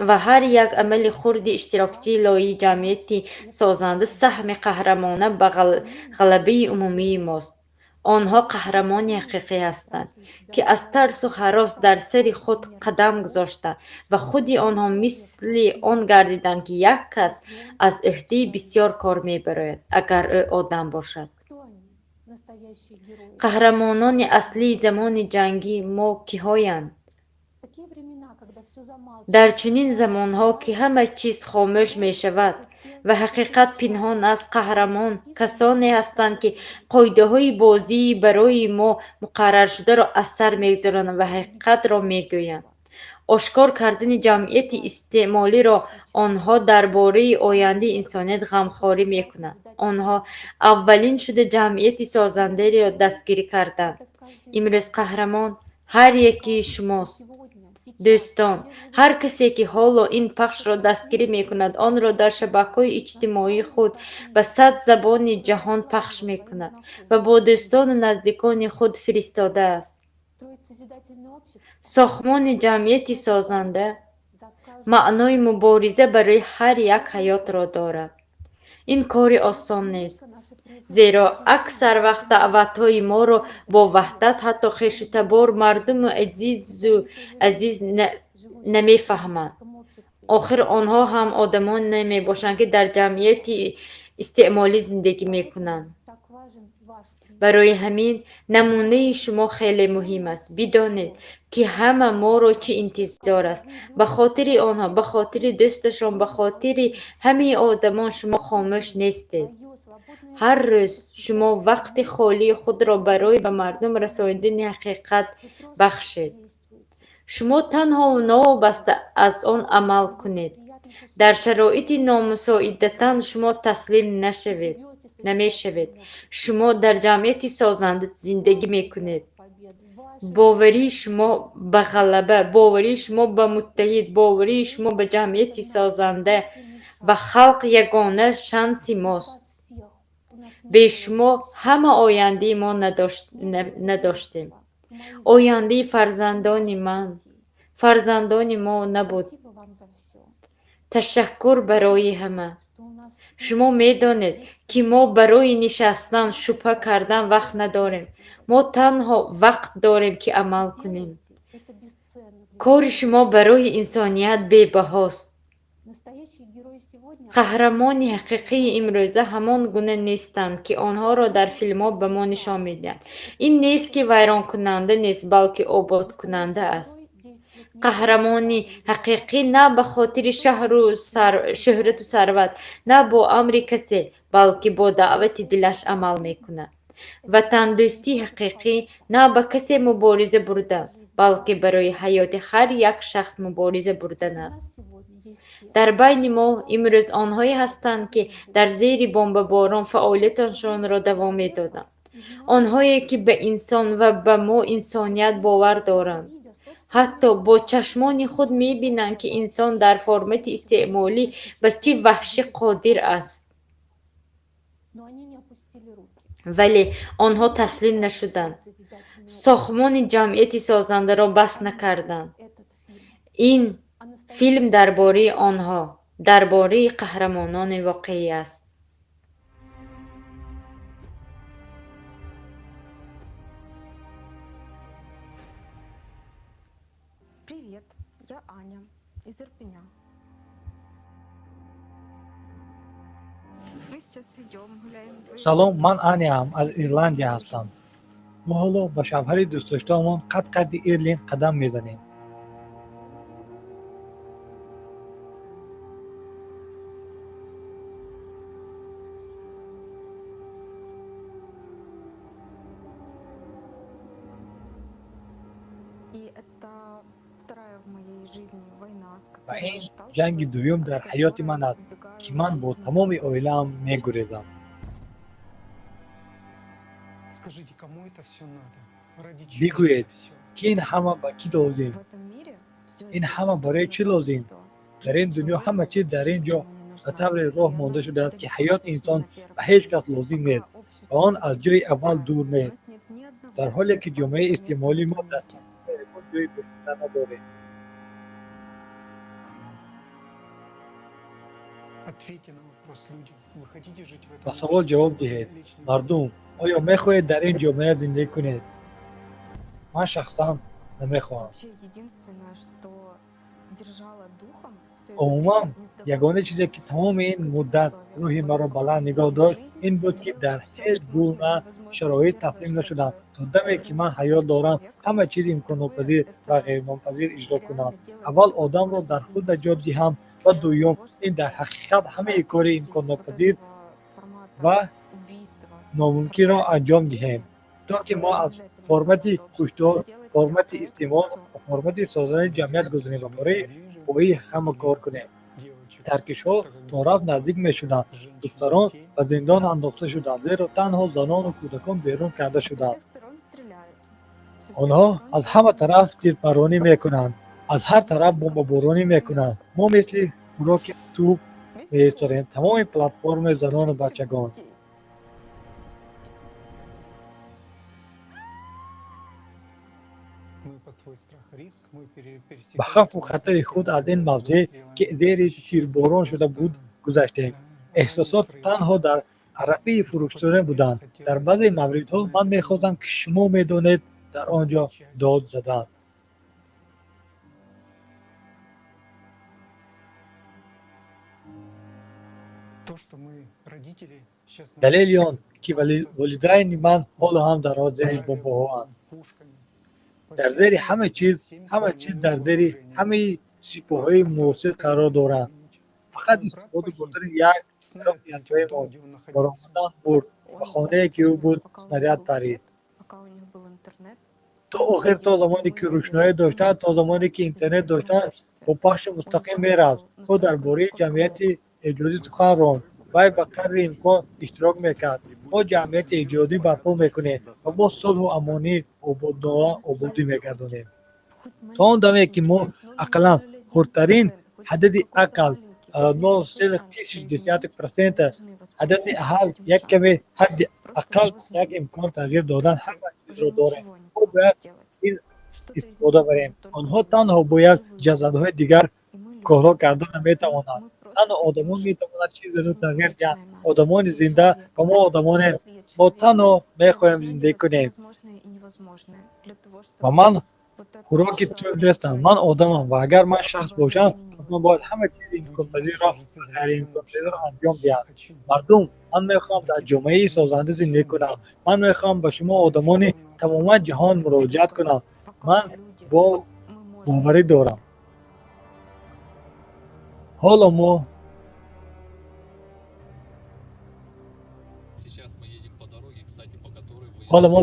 ва ҳар як амали хурди иштирокчии лоиҳаи ҷамъияти созанда саҳми қаҳрамона ба ғалабаи умумии мост. Онҳо қаҳрамони ҳақиқӣ ҳастанд, ки аз тарсу ҳарос дар сари худ қадам гузоштанд ва худи онҳо мисли он гардиданд, ки як кас аз ӯҳдаи бисёр кор мебарояд, агар ӯ одам бошад. Қаҳрамонони аслии замони ҷангии мо киҳоянд? Дар чунин замонҳо, ки ҳама чиз хомӯш мешавад ва ҳақиқат пинҳон аст, қаҳрамон касоне ҳастанд, ки қоидаҳои бозии барои мо муқарраршударо аз сар мегузаронанд ва ҳақиқатро мегӯянд. Ошкор кардани ҷамъияти истеъмолиро онҳо дар бораи ояндаи инсоният ғамхорӣ мекунанд. Онҳо аввалин шуда ҷамъияти созандаро дастгирӣ карданд. Имрӯз қаҳрамон ҳар якии шумост. Дӯстон, ҳар касе, ки ҳоло ин пахшро дастгирӣ мекунад, онро дар шабакаҳои иҷтимоии худ ба 100 забони ҷаҳон пахш мекунад ва бо дӯстону наздикони худ фиристодааст. Сохтмони ҷамъияти созанда маънои мубориза барои ҳар як ҳаётро дорад. Ин кори осон нест, зеро аксар вақт даъватҳои моро бо ваҳдат ҳатто хешу табор, мардуму азизу азиз намефаҳманд. Охир онҳо ҳам одамоне мебошанд, ки дар ҷамъияти истеъмолӣ зиндагӣ мекунанд. Барои ҳамин намунаи шумо хеле муҳим аст. Бидонед, ки ҳама моро чӣ интизор аст. Ба хотири онҳо, ба хотири дӯсташон, ба хотири ҳамаи одамон шумо хомӯш нестед. Ҳар рӯз шумо вақти холии худро барои ба мардум расонидани ҳақиқат бахшед. Шумо танҳо новобаста аз он амал кунед. Дар шароити номусоидатан шумо таслим намешавед. Шумо дар ҷамъияти созанда зиндагӣ мекунед. Боварии шумо ба ғалаба, боварии шумо ба муттаҳид, боварии шумо ба ҷамъияти созанда ва халқ ягона шанси мост. Бе шумо ҳама ояндаи мо надоштем. Ояндаи фарзандони ман, фарзандони мо набуд. Ташаккур барои ҳама. Шумо медонед, ки мо барои нишастан, шубҳа кардан вақт надорем. Мо танҳо вақт дорем, ки амал кунем. Кори шумо барои инсоният бебаҳост. Қаҳрамони ҳақиқии имрӯза ҳамон гуна нестанд, ки онҳоро дар филмҳо ба мо нишон медиҳанд. Ин нест, ки вайронкунанда нест, балки ободкунанда аст. Қаҳрамони ҳақиқӣ на ба хотири шӯҳрату сарват, на бо амри касе, балки бо даъвати дилаш амал мекунад. Ватандӯстии ҳақиқӣ на ба касе мубориза бурдан, балки барои ҳаёти ҳар як шахс мубориза бурдан аст. Дар байни мо имрӯз онҳое ҳастанд, ки дар зери бомбаборон фаъолияташонро давом медоданд. Онҳое, ки ба инсон ва ба мо инсоният бовар доранд. Ҳатто бо чашмони худ мебинанд, ки инсон дар формати истеъмолӣ ба чӣ ваҳшӣ қодир аст. Вале онҳо таслим нашуданд. Сохтмони ҷамъияти созандаро бас накарданд. Ин филм дар бораи онҳо, дар бораи қаҳрамонони воқеӣ аст. Привет, я Аня из Ирпеня. Мы сейчас идем, гуляем. Салом, ман Аняам, аз Ирландия ҳастам. Мо ҳоло ба шавҳари дӯстдоштаамон қад-қадди Ирлин қадам мезанем. Ва ин ҷанги дуюм дар ҳаёти ман аст, ки ман бо тамоми оилаам мегурезам. Бигӯед, ки ин ҳама ба кӣ лозим? Ин ҳама барои чӣ лозим? Дар ин дунё ҳама чиз дар ин ҷо ба тавре роҳ монда шудааст, ки ҳаёти инсон ба ҳеҷ кас лозим нест ва он аз ҷои аввал дур нест. Дар ҳоле ки ҷомеаи истеъмолии мо дар ягон ҷои бошида надорем. Ба савол ҷавоб диҳед: мардум, оё мехоҳед дар ин ҷомеа зиндагӣ кунед? Ман шахсан намехоҳам. Умуман, ягона чизе, ки тамоми ин муддат рӯҳи маро баланд нигоҳ дошт, ин буд, ки дар ҳеҷ гуна шароит таслим нашудам. То даме, ки ман ҳаёт дорам, ҳама чизи имконнопазир ва ғайриимконпазир иҷро кунам. Аввал одамро дар худ наҷот диҳам ва дуюм, ин дар ҳақиқат ҳамаи кори имконнопазир ва номумкинро анҷом диҳем, то ки мо аз формати куштор, формати истеъмор ва формати созандани ҷамъият гузарем ва барои бои ҳама кор кунем. Таркишҳо торафт наздик мешуданд, духтарон ба зиндон андохта шуданд, зеро танҳо занону кӯдакон берун карда шуданд. Онҳо аз ҳама тараф тирпаронӣ мекунанд, аз ҳар тараф бомбаборонӣ мекунанд. Мо мисли хӯроки тӯб меисторем, тамоми платформаи занону бачагон. Ба хавфу хатари худ аз ин мавзеъ, ки зери тирборон шуда буд, гузаштем. Эҳсосот танҳо дар арафаи фурӯкушидан буданд. Дар баъзе мавридҳо ман мехостам, ки шумо медонед, дар он ҷо дод задан. Далели он, ки волидайни ман ҳоло ҳам дар зери бомбаҳоанд. Дар зери ҳама чиз, ҳама чиз дар зери ҳамаи сипоҳҳои муосир қарор доранд. Фақат истифода бурдани як чироқи ятои мо баромадан бурд ба хонае, ки ӯ буд, снаряд парид. То охир, то замоне, ки рӯшноӣ доштанд, то замоне, ки интернет доштанд, бо пахши мустақим мерафт. Ӯ дар бораи ҷамъияти эҷодӣ сухан ронд. Вай ба қадри имкон иштирок мекард. Мо ҷамъияти эҷодӣ барпо мекунем ва мо сулҳу амонӣ ободӣ мегардонем. То он даме, ки мо ақаллан хурдтарин ҳадади ақал 0,3% ҳадади аҳал як каме ҳадди ақал як имкон тағйир додан ҳама чизро дорем. Мо бояд ин истифода барем. Онҳо танҳо бо як ҷасадҳои дигар корҳо карда наметавонанд. Танҳо одамон метавонанд чизеро тағйир диҳанд. Одамони зинда ва мо одамонем. Мо танҳо мехоҳем зиндагӣ кунем. Ва ман хӯроки тӯб нестам, ман одамам ва агар ман шахс бошам, пас ман бояд ҳама чизи имконпазирро ва ғайриимконпазирро анҷом диҳам. Мардум, ман мехоҳам дар ҷомеаи созанда зиндагӣ кунам. Ман мехоҳам ба шумо одамони тамоман ҷаҳон муроҷиат кунам. Ман бо боварӣ дорам. Ҳоло мо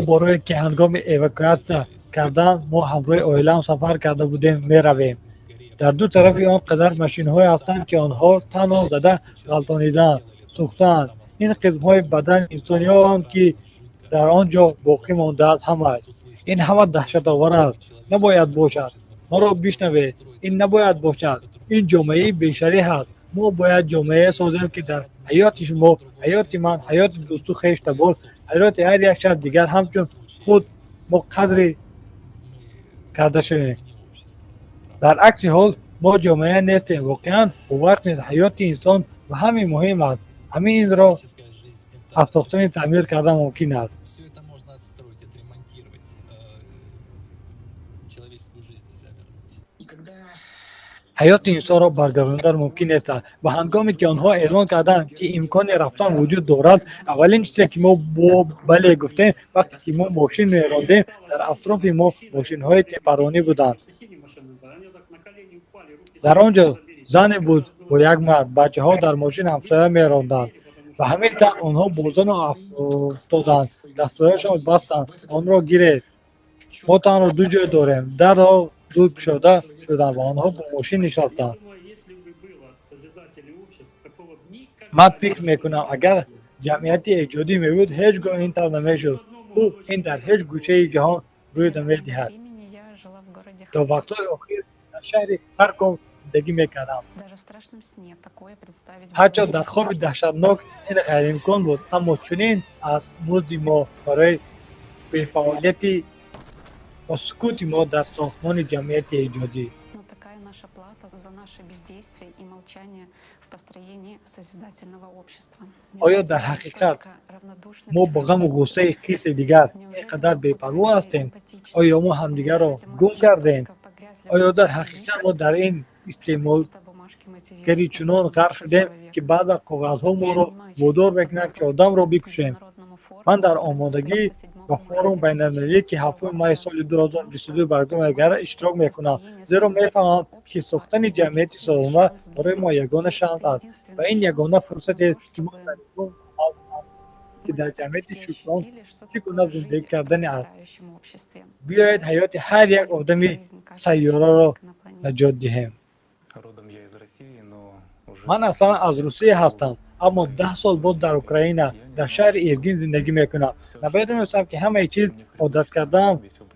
бо роҳе, ки ҳангоми эвакуатсия кардан мо ҳамроҳи оилаам сафар карда будем, меравем. Дар ду тарафи он қадар мошинҳое ҳастанд, ки онҳо танҳо зада ғалтонидаанд, сӯхтаанд. Ин қисмҳои бадани инсониён, ки дар он ҷо боқӣ мондааст, ҳамааш. Ин ҳама даҳшатовар аст. Набояд бошад. Маро бишнавед. Ин набояд бошад. Ин ҷомеаи бешарӣ аст. Мо бояд ҷомеае созем, ки дар ҳаёти шумо, ҳаёти ман, ҳаёти дӯсту хештабор, ҳаёти ҳар як шахс дигар ҳамчун худ мо қадри карда шавем. Дар акси ҳол мо ҷомеа нестем. Воқеан бовар кунед, ҳаёти инсон ба ҳамин муҳим аст. Ҳамин инро аз сохтани таъмир кардан мумкин аст. Ҳаёти инсонро баргардондан мумкин нест. Ва ҳангоме, ки онҳо эълон карданд, ки имкони рафтан вуҷуд дорад, аввалин чизе, ки мо бо бале гуфтем, вақте ки мо мошин мерондем, дар атрофи мо мошинҳои тепаронӣ буданд. Дар он ҷо зане буд бо як мард, бачаҳо дар мошин ҳамсоя меронданд. Ва ҳамин тавр онҳо бо зану афтоданд, дастҳояшон бастанд, онро гиред. Мо танҳо ду ҷой дорем. Дарҳол ду кушода шуданд ва онҳо бо мошин нишастанд. Ман фикр мекунам, агар ҷамъияти эҷодӣ мебуд, ҳеҷ гоҳ ин тавр намешуд. Хуб, ин дар ҳеҷ гӯшаи ҷаҳон рӯй намедиҳад. То вақтҳои охир дар шаҳри Харков зиндагӣ мекардам. Ҳатто дар хоби даҳшатнок ин ғайриимкон буд, аммо чунин аз музди мо барои бефаъолияти ва сукути мо дар сохтмони ҷамъияти эҷодӣ. Оё дар ҳақиқат мо ба ғаму ғуссаи кисе дигар ин қадар бепарво ҳастем? Оё мо ҳамдигарро гум кардем? Оё дар ҳақиқат мо дар ин истеъмолгарӣ чунон ғарқ шудем, ки баъзан коғазҳо моро водор мекунанд, ки одамро бикушем? Ман дар омодагӣ ба форуми байналмилалӣ, ки 7 майи соли 2022 баргузор мегардад, иштирок мекунам, зеро мефаҳмам, ки сохтани ҷамъияти созанда барои мо ягона шанс аст ва ин ягона фурсатест, ки мо дар нигоҳ амал кунем, ки дар ҷамъияти шукрон чӣ гуна зиндагӣ кардани аст. Биёед ҳаёти ҳар як одами сайёраро наҷот диҳем. Ман аслан аз Русия ҳастам, аммо 10 сол боз дар Украина, дар шаҳри Иргин зиндагӣ мекунам. Намедонистам, ки ҳамаи чиз одат кардаам,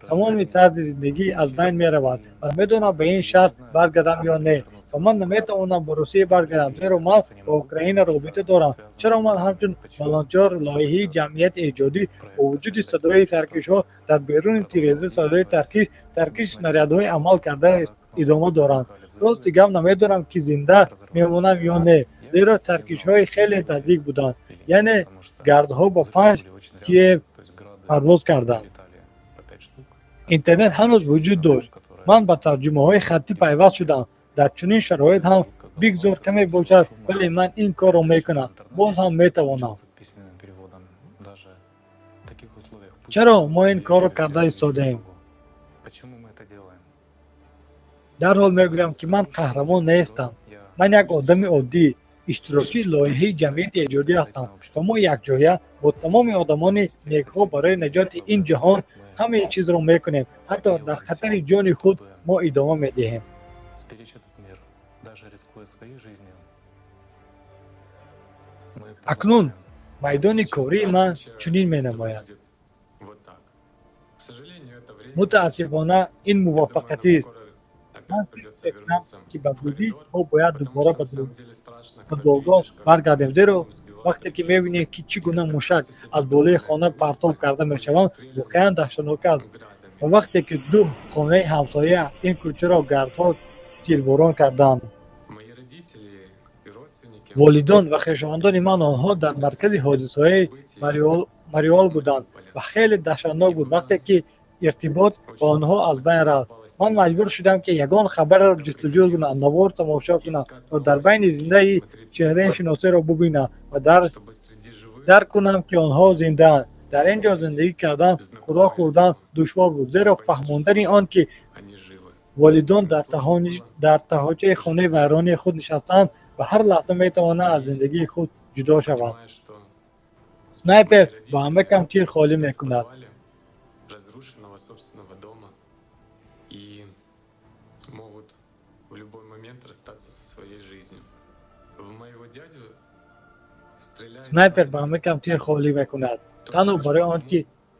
тамоми тарзи зиндагӣ аз байн меравад ва намедонам ба ин шаҳр баргардам ё не. Ва ман наметавонам ба Русия баргардам, зеро ман ба Украина робита дорам. Чаро ман ҳамчун волонтёр лоиҳаи ҷамъияти эҷодӣ бо вуҷуди садои таркишҳо дар беруни тиреза садои таркиши снарядҳои амал карда идома доранд. Рости гап, намедонам, ки зинда мемонам ё не, зеро таркишҳои хеле наздик буданд, яъне гардҳо ба 5 Киев парвоз карданд. Интернет ҳанӯз вуҷуд дошт. Ман ба тарҷумаҳои хаттӣ пайваст шудам. Дар чунин шароит ҳам, бигзор каме бошад, вале ман ин корро мекунам, боз ҳам метавонам. Чаро мо ин корро карда истодаем? Дарҳол мегӯям, ки ман қаҳрамон нестам. Ман як одами оддӣ, иштирокчии лоиҳаи ҷамъияти эҷодӣ ҳастам ва мо якҷоя бо тамоми одамони некхоҳ барои наҷоти ин ҷаҳон ҳамаи чизро мекунем. Ҳатто дар хатари ҷони худ мо идома медиҳем. Акнун майдони кории ман чунин менамояд. Мутаассифона, ин муваффақиятист. Ман фикр мекунам, ки ба зудӣ мо бояд дубора ба долгоҳ баргардем, зеро вақте ки мебинем, ки чӣ гуна мушак аз болои хона партоб карда мешаванд, воқеан даҳшатнок аст. Ва вақте ки ду хонаи ҳамсоя ин кӯчаро гардҳо тирборон карданд. Волидон ва хешовандони ман, онҳо дар маркази ҳодисаҳои Мариуол буданд ва хеле даҳшатнок буд, вақте ки иртибот ба онҳо аз байн рафт. Ман маҷбур шудам, ки ягон хабарро ҷустуҷӯ кунам, навор тамошо кунам то дар байни зиндаи чеҳраи шиносиро бубинам ва дарк кунам, ки онҳо зиндаанд. Дар ин ҷо зиндагӣ кардан, хӯрок хӯрдан душвор буд, зеро фаҳмондани он, ки волидон дар таҳочаи хонаи вайронии худ нишастаанд ва ҳар лаҳза метавонанд аз зиндагии худ ҷудо шаванд. Снайпер ба ҳамакам тир холӣ мекунад. Снайпер ба ҳамакам тир холӣ мекунад танҳо барои он ки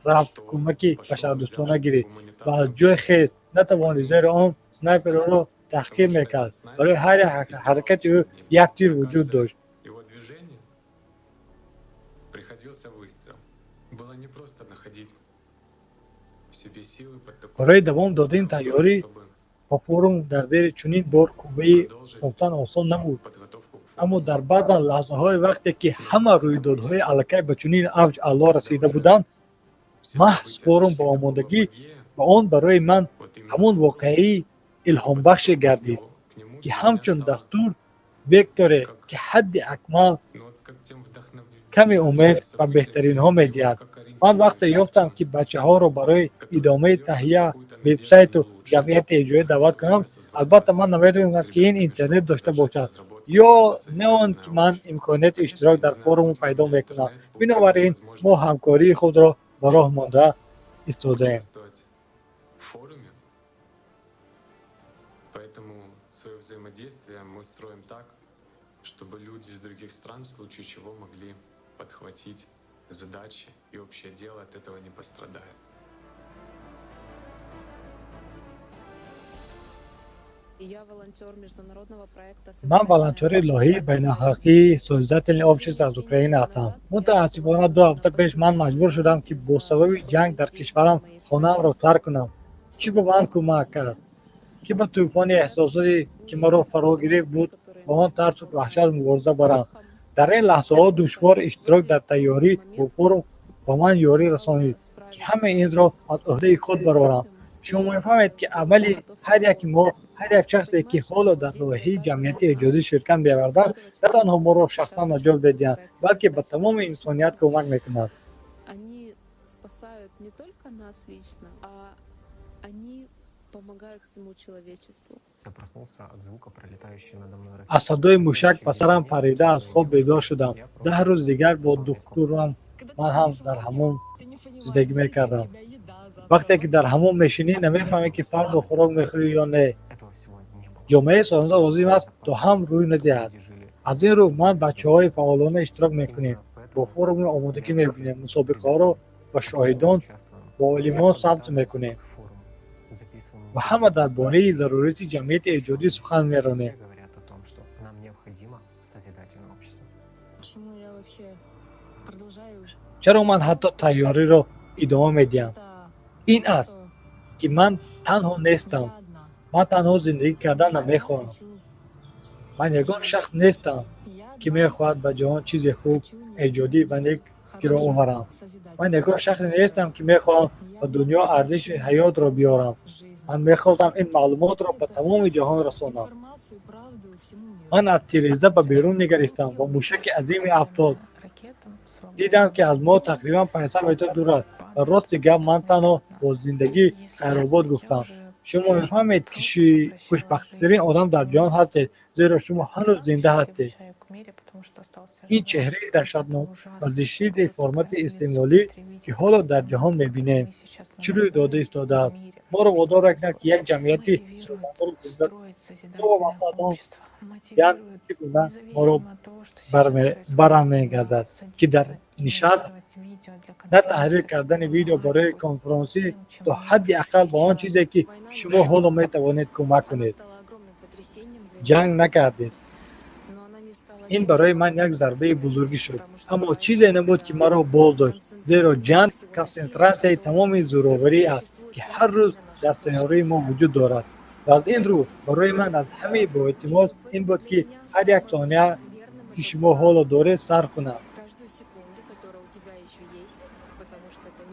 рафт кӯмаки башардӯстона гирифт ва аз ҷой хест натавонист, зеро он снайпер ӯро таҳқир мекард. Барои ҳар як ҳаракати ӯ як тир вуҷуд дошт. Барои давом додани тайёрӣ ба форум дар зери чунин бор қувваи ёфтан осон набуд, аммо дар баъзан лаҳзаҳои, вақте ки ҳама рӯйдодҳои аллакай ба чунин авҷ аъло расида буданд, маҳз форум ба омодагӣ ба он барои ман ҳамон воқеаи илҳомбахше гардид, ки ҳамчун дастур векторе, ки ҳадди акмал каме умед ба беҳтаринҳо медиҳад. Ман вақте ёфтам, ки бачаҳоро барои идомаи таҳия вебсайту ҷамъияти эҷодӣ даъват кунам, албатта ман намедонистам, ки ин интернет дошта бошад ё не, он ки ман имконияти иштирок дар форумро пайдо мекунам. Бинобар ин мо ҳамкории худро ба роҳ монда истодаем. Чтобы люди из других стран в случае чего могли подхватить задачи, и общее дело от этого не пострадает. Ман волонтёри лоиҳаи байналхалқии «Созидательное общество» аз Украина ҳастам. Мутаассифона, 2 ҳафта пеш ман маҷбур шудам, ки бо сабаби ҷанг дар кишварам хонаамро тарк кунам. Чӣ ба ман кӯмак кард? Ки ба тӯфони эҳсосоте, ки маро фаро гирифт буд, ба он тарсу ваҳшат мубориза барам. Дар ин лаҳзаҳои душвор иштирок дар тайёрӣ бо форум ба ман ёрӣ расонид, ки ҳамаи инро аз ӯҳдаи худ барорам. Шумо мефаҳмед, ки амали ҳар яки мо, ҳар як шахсе, ки ҳоло дар лоиҳаи ҷамъияти эҷодӣ ширкат меварзад, на танҳо моро шахсан наҷот медиҳад, балки ба тамоми инсоният кӯмак мекунад. Они спасают не только нас лично, а они помогают всему человечеству. Я проснулся от звука пролетающей надо мной ракеты. Аз садои мушак ба сарам парида аз хоб бедор шудам. 10 рӯз дигар бо духтурам ман ҳам дар ҳамон зиндагӣ мекардам. Вақте ки дар ҳамон мешинӣ, намефаҳмӣ, ки фардо хӯрок мехӯрӣ ё не. Ҷомеаи созанда лозим аст, то ҳам рӯй надиҳад. Аз ин рӯ ман бачаҳои фаъолона иштирок мекунем, бо форуми омодагӣ мебинем, мусобиқаҳоро ба шоҳидон, бо олимон сабт мекунем ва ҳама дар бораи зарурияти ҷамъияти эҷодӣ сухан меронем. Говорят о том, что нам необходимо созидательное общество. Почему я вообще продолжаю? Чаро ман ҳатто тайёриро идома медиҳам? Ин аст, ки ман танҳо нестам. Ман танҳо зиндагӣ кардан намехоҳам. Ман ягон шахс нестам, ки мехоҳад ба ҷаҳон чизи хуб, эҷодӣ ва нек гиро оварам. Ман ягон шахсе нестам, ки мехоҳам ба дунё арзиши ҳаётро биёрам. Ман мехостам ин маълумотро ба тамоми ҷаҳон расонам. Ман аз тиреза ба берун нигаристам ва мушаки азиме афтод. Дидам, ки аз мо тақрибан 500 метр дур аст ва рости гап, ман танҳо бо зиндагӣ хайробод гуфтам. Шумо мефаҳмед, ки хушбахттарин одам дар ҷаҳон ҳастед, зеро шумо ҳанӯз зинда ҳастед. Ин чеҳраи даҳшатнок ва зишти формати истеъмолӣ, ки ҳоло дар ҷаҳон мебинем, чӣ рӯй дода истодааст, моро водор мекунад, ки як ҷамъияти созандаро зинда новобаста аз он ҷанг чӣ гуна моро барамегардад, ки дар нишаст на таҳрир кардани видео барои конфронсӣ, то ҳадди ақал ба он чизе, ки шумо ҳоло метавонед кӯмак кунед. Ҷанг накардед. Ин барои ман як зарбаи бузургӣ шуд, аммо чизе набуд, ки маро боз дошт, зеро ҷанг консентратсияи тамоми зӯроварӣ аст, ки ҳар рӯз дар сайёраи мо вуҷуд дорад. Ва аз ин рӯ барои ман аз ҳамаи боэътимод ин буд, ки ҳар як сония, ки шумо ҳоло доред, сарф кунам,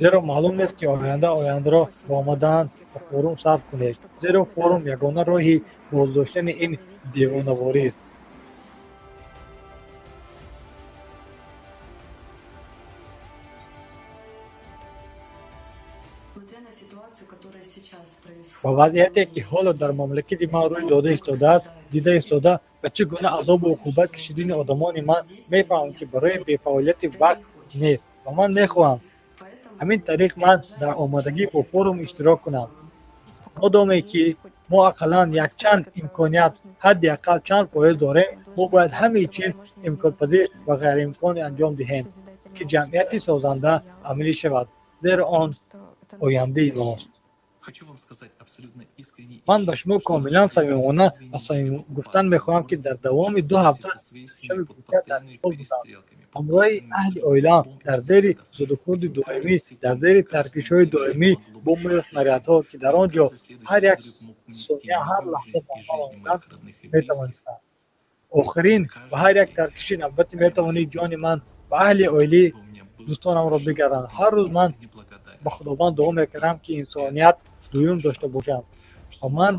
зеро маълум нест, ки оянда ояндаро бо омадан ба форум сарф кунед, зеро форум ягона роҳи боздоштани ин девонаворист. Ба вазъияте, ки ҳоло дар мамлакати ман рӯй дода истодааст, дида истода, ба чӣ гуна азобу уқубат кашидани одамони ман мефаҳмам, ки барои бефаъолияти вақт нест ва ман мехоҳам ҳамин тариқ ман дар омодагӣ бо форум иштирок кунам. Модоме ки мо ақаллан якчанд имконият, ҳадди ақал чанд фоиз дорем, мо бояд ҳамаи чиз имконпазир ва ғайриимкон анҷом диҳем, ки ҷамъияти созанда амалӣ шавад, зеро он ояндаи мост. Хочу вам сказать абсолютно искренне и Ман ба шумо комилан самимона ва самим гуфтан мехоҳам, ки дар давоми 2 ҳафта шаби гузашта дар ҳол будам ҳамроҳи аҳли оилаам, дар зери зудухӯрди доимӣ, дар зери таркишҳои доимӣ, бомбаю снарядҳо, ки дар он ҷо ҳар як сония, ҳар лаҳза ба амал омадан метавонистанд. Охирин ва ҳар як таркиши навбатӣ метавонид ҷони ман ва аҳли оилӣ, дӯстонамро бигарданд. Ҳар рӯз ман ба Худованд дуо мекардам, ки инсоният дуюм дошта бошам, ва ман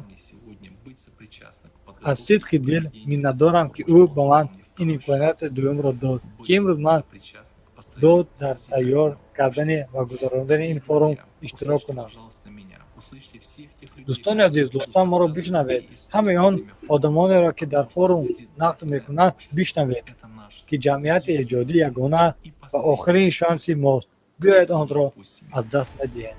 аз сидқи дил миннатдорам, ки ӯ ба ман ин имконияти дуюмро дод, ки имрӯз ман дод дар тайёр кардани ва гузарондани ин форум иштирок кунам. Дӯстони азиз, лутфан моро бишнавед. Ҳамаи он одамонеро, ки дар форум нақд мекунанд, бишнавед, ки ҷамъияти эҷодӣ ягона ва охирин шанси мост. Биёед онро аз даст надиҳем.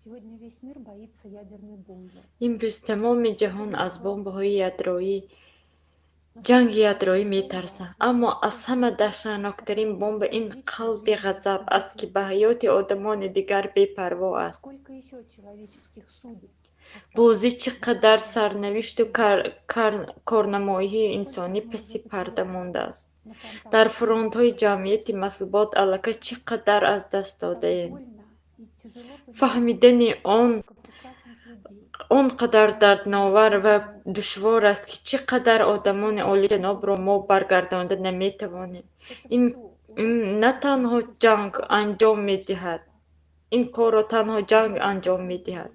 Сегодня весь мир боится ядерной бомбы. Имрӯз тамоми ҷаҳон аз бомбаҳои ядроӣ, ҷанги ядроӣ метарсад, аммо аз ҳама даҳшатноктарин бомба ин қалби ғазаб аст, ки ба ҳаёти одамони дигар бепарво аст. Сколько еще человеческих судеб? Бозӣ чӣ қадар сарнавишту корнамоиҳои инсонӣ паси парда мондааст. Дар фронтҳои ҷамъияти матлубот аллакай чӣ қадар аз даст додаем. Фаҳмидани он қадар дардновар ва душвор аст, ки чӣ қадар одамони олиҷанобро мо баргардонда наметавонем. Ин на танҳо ҷанг анҷом медиҳад. Ин корро танҳо ҷанг анҷом медиҳад.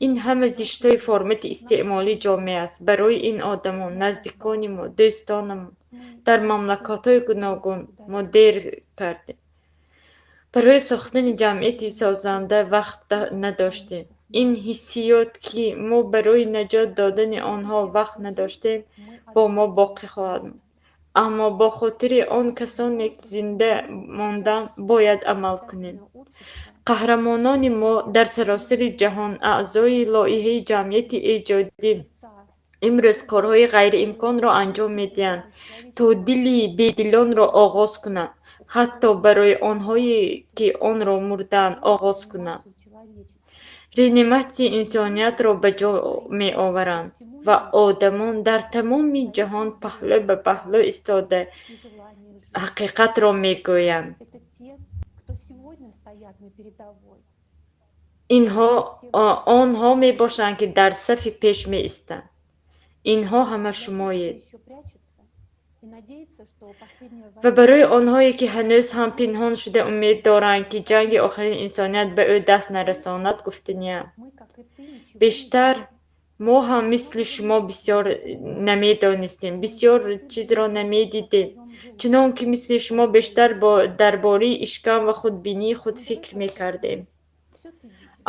Ин ҳама зиштҳои формати истеъмолии ҷомеа аст. Барои ин одамон, наздикони мо, дӯстонамон дар мамлакатҳои гуногун мо дер кардем. Барои сохтани ҷамъияти созанда вақт надоштем. Ин ҳиссиёт, ки мо барои наҷот додани онҳо вақт надоштем, бо мо боқӣ хоҳад монд. Аммо бо хотири он касоне, ки зинда монданд, бояд амал кунем. Қаҳрамонони мо дар саросари ҷаҳон, аъзои лоиҳаи ҷамъияти эҷодӣ имрӯз корҳои ғайриимконро анҷом медиҳанд, то дили бедилонро оғоз кунанд, ҳатто барои онҳое, ки онро мурдаанд, оғоз кунанд. Реаниматсияи инсониятро ба ҷо меоваранд ва одамон дар тамоми ҷаҳон паҳлӯ ба паҳлӯ истода ҳақиқатро мегӯянд. Инҳо онҳо мебошанд, ки дар сафи пеш меистанд. Инҳо ҳама шумоед. Ва барои онҳое, ки ҳанӯз ҳам пинҳон шуда умед доранд, ки ҷанги охирини инсоният ба ӯ даст нарасонад, гуфтаниям. Бештар мо ҳам мисли шумо бисёр намедонистем, бисёр чизро намедидем. Чунон ки мисли шумо бештар дар бораи ишкам ва худбинии худ фикр мекардем.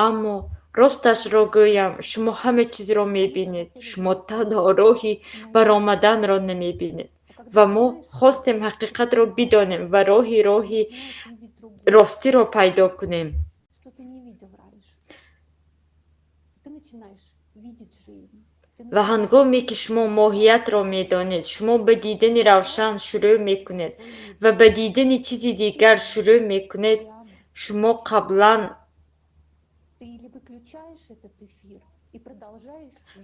Аммо росташро гӯям, шумо ҳама чизро мебинед, шумо танҳо роҳи баромаданро намебинед. Ва мо хостем ҳақиқатро бидонем ва роҳи ростиро пайдо кунем. Ва ҳангоме ки шумо моҳиятро медонед, шумо ба дидани равшан шурӯъ мекунед ва ба дидани чизи дигар шурӯъ мекунед, шумо қаблан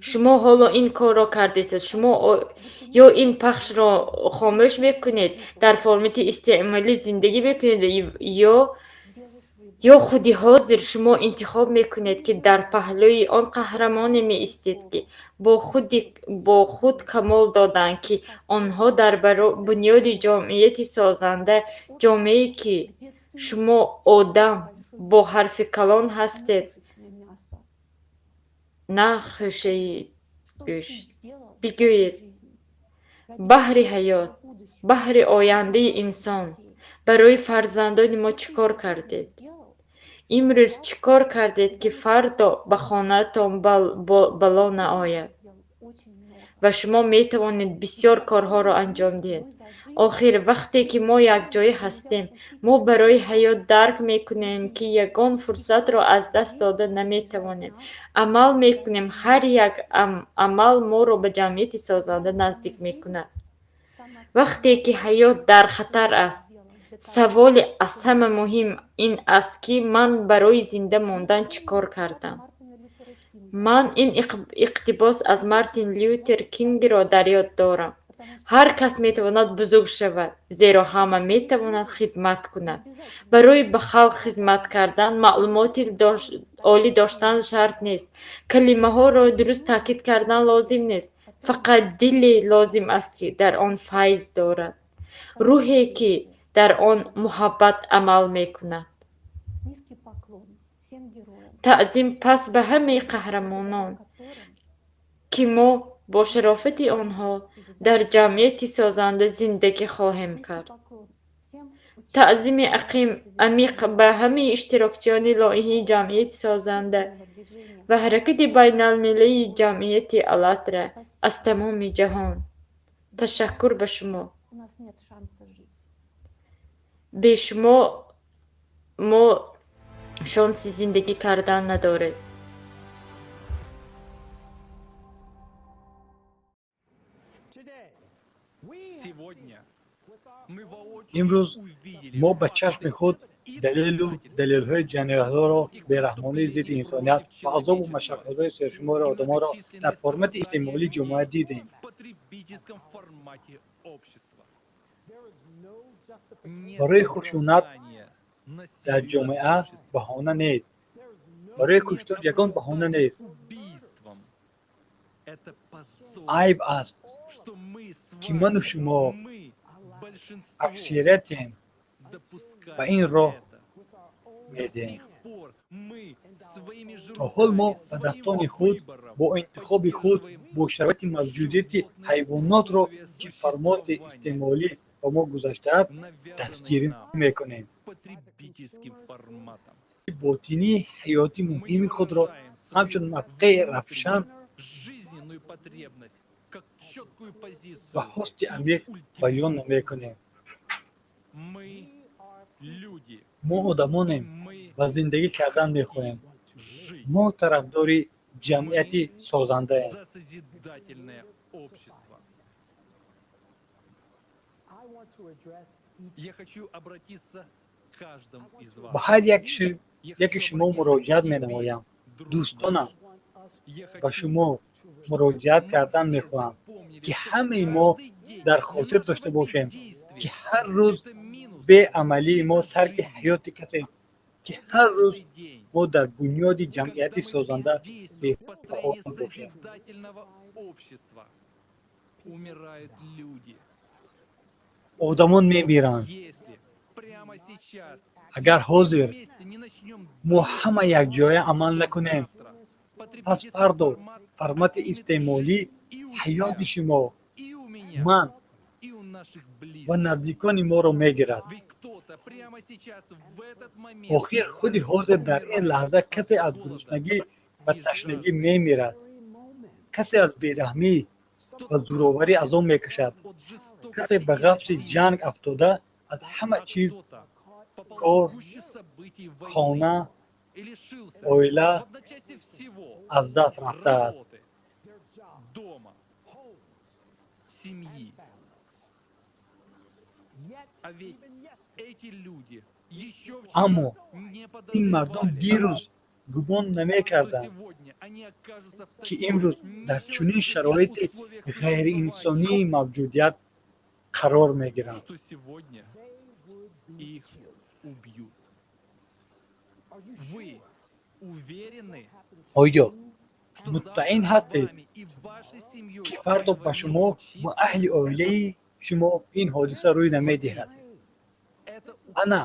шумо ҳоло ин корро кардесед. Шумо ё ин пахшро хомӯш мекунед, дар формати истеъмолӣ зиндагӣ мекунед, ё худи ҳозир шумо интихоб мекунед, ки дар паҳлӯи он қаҳрамоне меистед, ки бо худ камол доданд, ки онҳо дар бунёди ҷомеати созанда, ҷомеае ки шумо одам бо ҳарфи калон ҳастед, на хӯшаи гӯшт. Бигӯед, баҳри ҳаёт, баҳри ояндаи инсон, барои фарзандони мо чӣ кор кардед? Имрӯз чӣ кор кардед, ки фардо ба хонаатон бало наояд? Ва шумо метавонед бисёр корҳоро анҷом диҳед. Охир, вақте ки мо якҷоя ҳастем, мо барои ҳаёт дарк мекунем, ки ягон фурсатро аз даст дода наметавонем. Амал мекунем, ҳар як амал моро ба ҷамъияти созанда наздик мекунад. Вақте ки ҳаёт дар хатар аст, саволи аз ҳама муҳим ин аст, ки ман барои зинда мондан чӣ кор кардам? Ман ин иқтибос аз Мартин Лютер Кингро дар ёд дорам. Ҳар кас метавонад бузург шавад, зеро ҳама метавонад хидмат кунад. Барои ба халқ хизмат кардан маълумоти олӣ доштан шарт нест. Калимаҳоро дуруст таъкид кардан лозим нест. Фақат диле лозим аст, ки дар он файз дорад. Рӯҳе, ки дар он муҳаббат амал мекунад. Таъзим пас ба ҳамаи қаҳрамонон, ки мо бо шарофати онҳо дар ҷамъияти созанда зиндагӣ хоҳем кард. Таъзими амиқ ба ҳамаи иштирокчиёни лоиҳаи ҷамъияти созанда ва ҳаракати байналмилалии ҷамъияти «Аллатра» аз тамоми ҷаҳон. Ташаккур ба шумо. Бе шумо мо шонси зиндагӣ кардан надорем. Имрӯз мо ба чашми худ далелу далелҳои ҷиноятҳоро, бераҳмонии зидди инсоният ва азобу машаққатҳои сершумори одамонро дар формати истеъмолии ҷомеа дидем. Барои хушунат дар ҷомеа баҳона нест. Барои куштор ягон баҳона нест. Айб аст, ки ману шумо аксариятем ба ин роҳ медиҳем. То ҳол мо ба дастони худ, бо интихоби худ, бо шароити мавҷудияти ҳайвонотро, ки формати истеъмолӣ ба мо гузаштааст, дастгирӣ мекунем. Ботинии ҳаёти муҳими худро ҳамчун мавқеи равшан ва хости амиқ баён намекунем. Мо одамонем ва зиндагӣ кардан мехоҳем. Мо тарафдори ҷамъияти созандаем. Ба ҳар яке шумо муроҷиат менамоям. Дӯстонам, ба шумо муроҷиат кардан мехоҳам, ки ҳамаи мо дар хотир дошта бошем, ки ҳар рӯз беамалии мо тарки ҳаёти касе, ки ҳар рӯз мо дар бунёди ҷамъияти созанда бефаъол бошем. Одамон мемиранд. Агар ҳозир мо ҳама якҷоя амал накунем, пас фардо формати истеъмолӣ ҳаёти шумо, ман ва наздикони моро мегирад. Охир худи ҳозир дар ин лаҳза касе аз гуруснагӣ ва ташнагӣ мемирад, касе аз бераҳмӣ ва зӯроварӣ азоб мекашад, касе ба ғафси ҷанг афтода аз ҳама чиз кор, хона, оила аз даст рафтааст. Аммо ин мардум дирӯз гумон намекарданд, ки имрӯз дар чунин шароити ғайриинсонии мавҷудият қарор мегиранд. Оё мутмаин ҳастед, ки фардо ба шумо ва аҳли оилаи шумо ин ҳодиса рӯй намедиҳад? Ана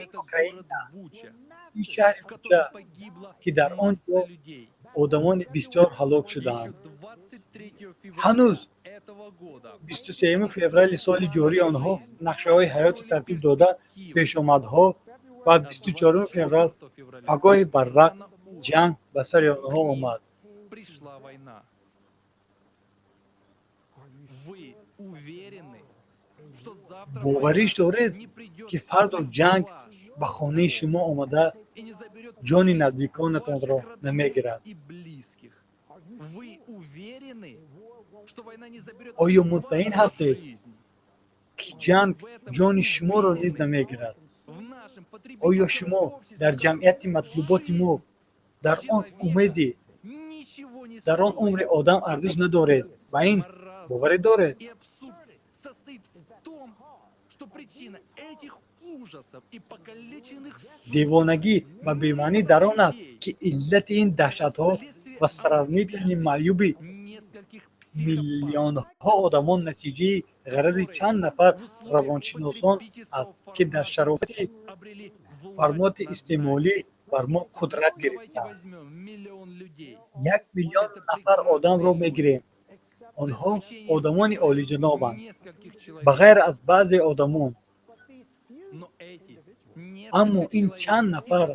ин Украина, ин шаҳри Буча, ки дар он ҷо одамони бисёр ҳалок шудаанд. Ҳанӯз 23 феврали соли ҷорӣ онҳо нақшаҳои ҳаёти тартиб дода пешомадҳо ва 24 феврал пагоҳи барвақт ҷанг ба сари онҳо омад. Бовариш доред, ки фардо ҷанг ба хонаи шумо омада ҷони наздиконатонро намегирад? Оё мутмаин ҳастед, ки ҷанг ҷони шуморо низ намегирад? Оё шумо дар ҷамъияти матлуботи мо дар он умеди дар он умри одам арзиш надоред, ба ин боварӣ доред? Девонагӣ ва бемаънӣ дар он аст, ки иллати ин даҳшатҳо ва сравнителни маъюби миллионҳо одамон натиҷаи ғарази чанд нафар равоншиносон аст, ки дар шарофати формати истеъмолӣ бар мо қудрат гирифтаанд. 1 миллион нафар одамро мегирем. Онҳо одамони олиҷанобанд, ба ғайр аз баъзе одамон. Аммо ин чанд нафар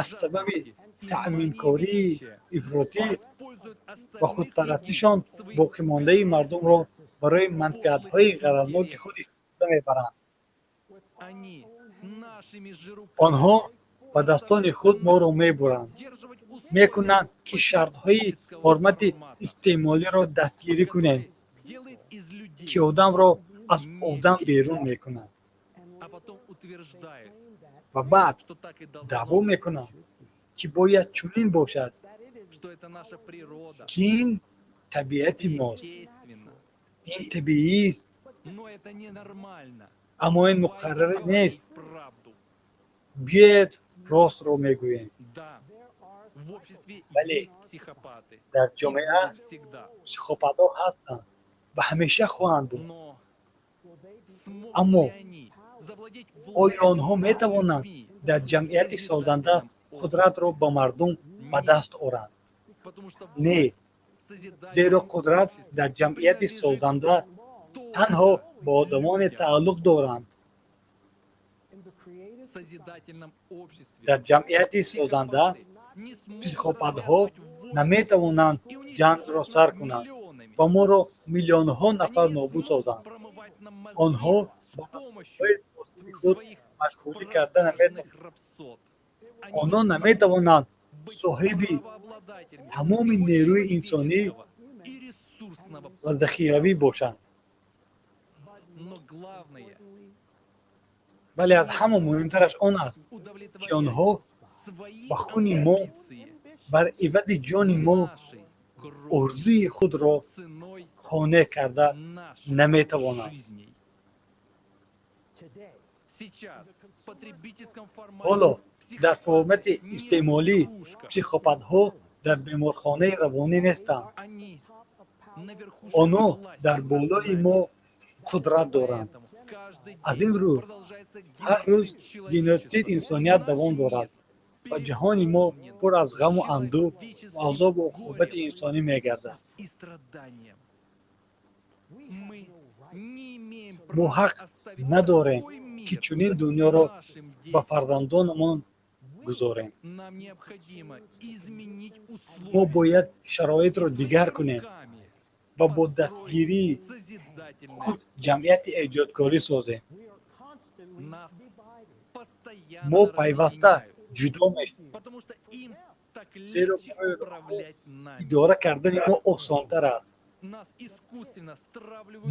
аз сабаби таъминкории ифротӣ ва худпарастишон боқимондаи мардумро барои манфиатҳои ғаразноки худ истифода мебаранд. Онҳо ба дастони худ моро мебуранд, мекунанд, ки шартҳои ҳурмати истеъмолиро дастгирӣ кунем, ки одамро Аз одам берун мекунад ва баъд даъво мекунад, ки бояд чунин бошад, ки ин табиати мост, ин табиист. Аммо ин муқаррарӣ нест. Биёед, ростро мегӯем. Бале, дар ҷомеа психопатҳо ҳастанд ва ҳамеша хоҳанд буд. Аммо оё онҳо метавонанд дар ҷамъияти созанда қудратро ба мардум ба даст оранд? Не, зеро қудрат дар ҷамъияти созанда танҳо ба одамоне тааллуқ доранд. Дар ҷамъияти созанда психопатҳо наметавонанд ҷангро сар кунанд ва моро миллионҳо нафар нобуд созанд. Онҳо ба масъалаҳои фосили худ машғулӣ карда наметавонанд. Онҳо наметавонанд соҳиби тамоми нерӯи инсонӣ ва захиравӣ бошанд. Вале аз ҳама муҳимтараш он аст, ки онҳо ба хуни мо, бар ивази ҷони мо орзуи худро қонеъ карда наметавонанд. Ҳоло дар формати истеъмолӣ психопатҳо дар беморхонаи равонӣ нестанд. Онҳо дар болои мо қудрат доранд. Аз ин рӯ ҳар рӯз геноцид инсоният давом дорад ва ҷаҳони мо пур аз ғаму андӯҳ ва азобу уқубати инсонӣ мегардад. Мо ҳақ надорем, ки чунин дунёро ба фарзандонамон гузорем. Мо бояд шароитро дигар кунем ва бо дастгирии худ ҷамъияти эҷодкорӣ созем. Мо пайваста ҷудо мешавем, зеро барои онҳо идора кардани мо осонтар аст.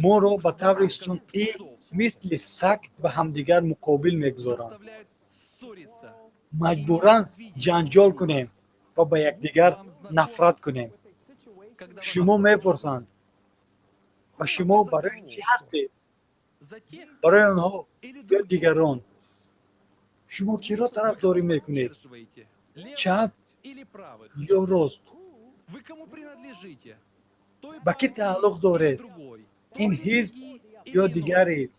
Моро ба таври сунъӣ мисли саг ба ҳамдигар муқобил мегузоранд. Маҷбуран ҷанҷол кунем ва ба якдигар нафрат кунем. Шумо мепурсанд: ва шумо барои чӣ ҳастед? Барои онҳо ё дигарон? Шумо киро тарафдорӣ мекунед? Чап ё рост? Ба кӣ тааллуқ доред? Ин ҳизб ё дигар ҳизб?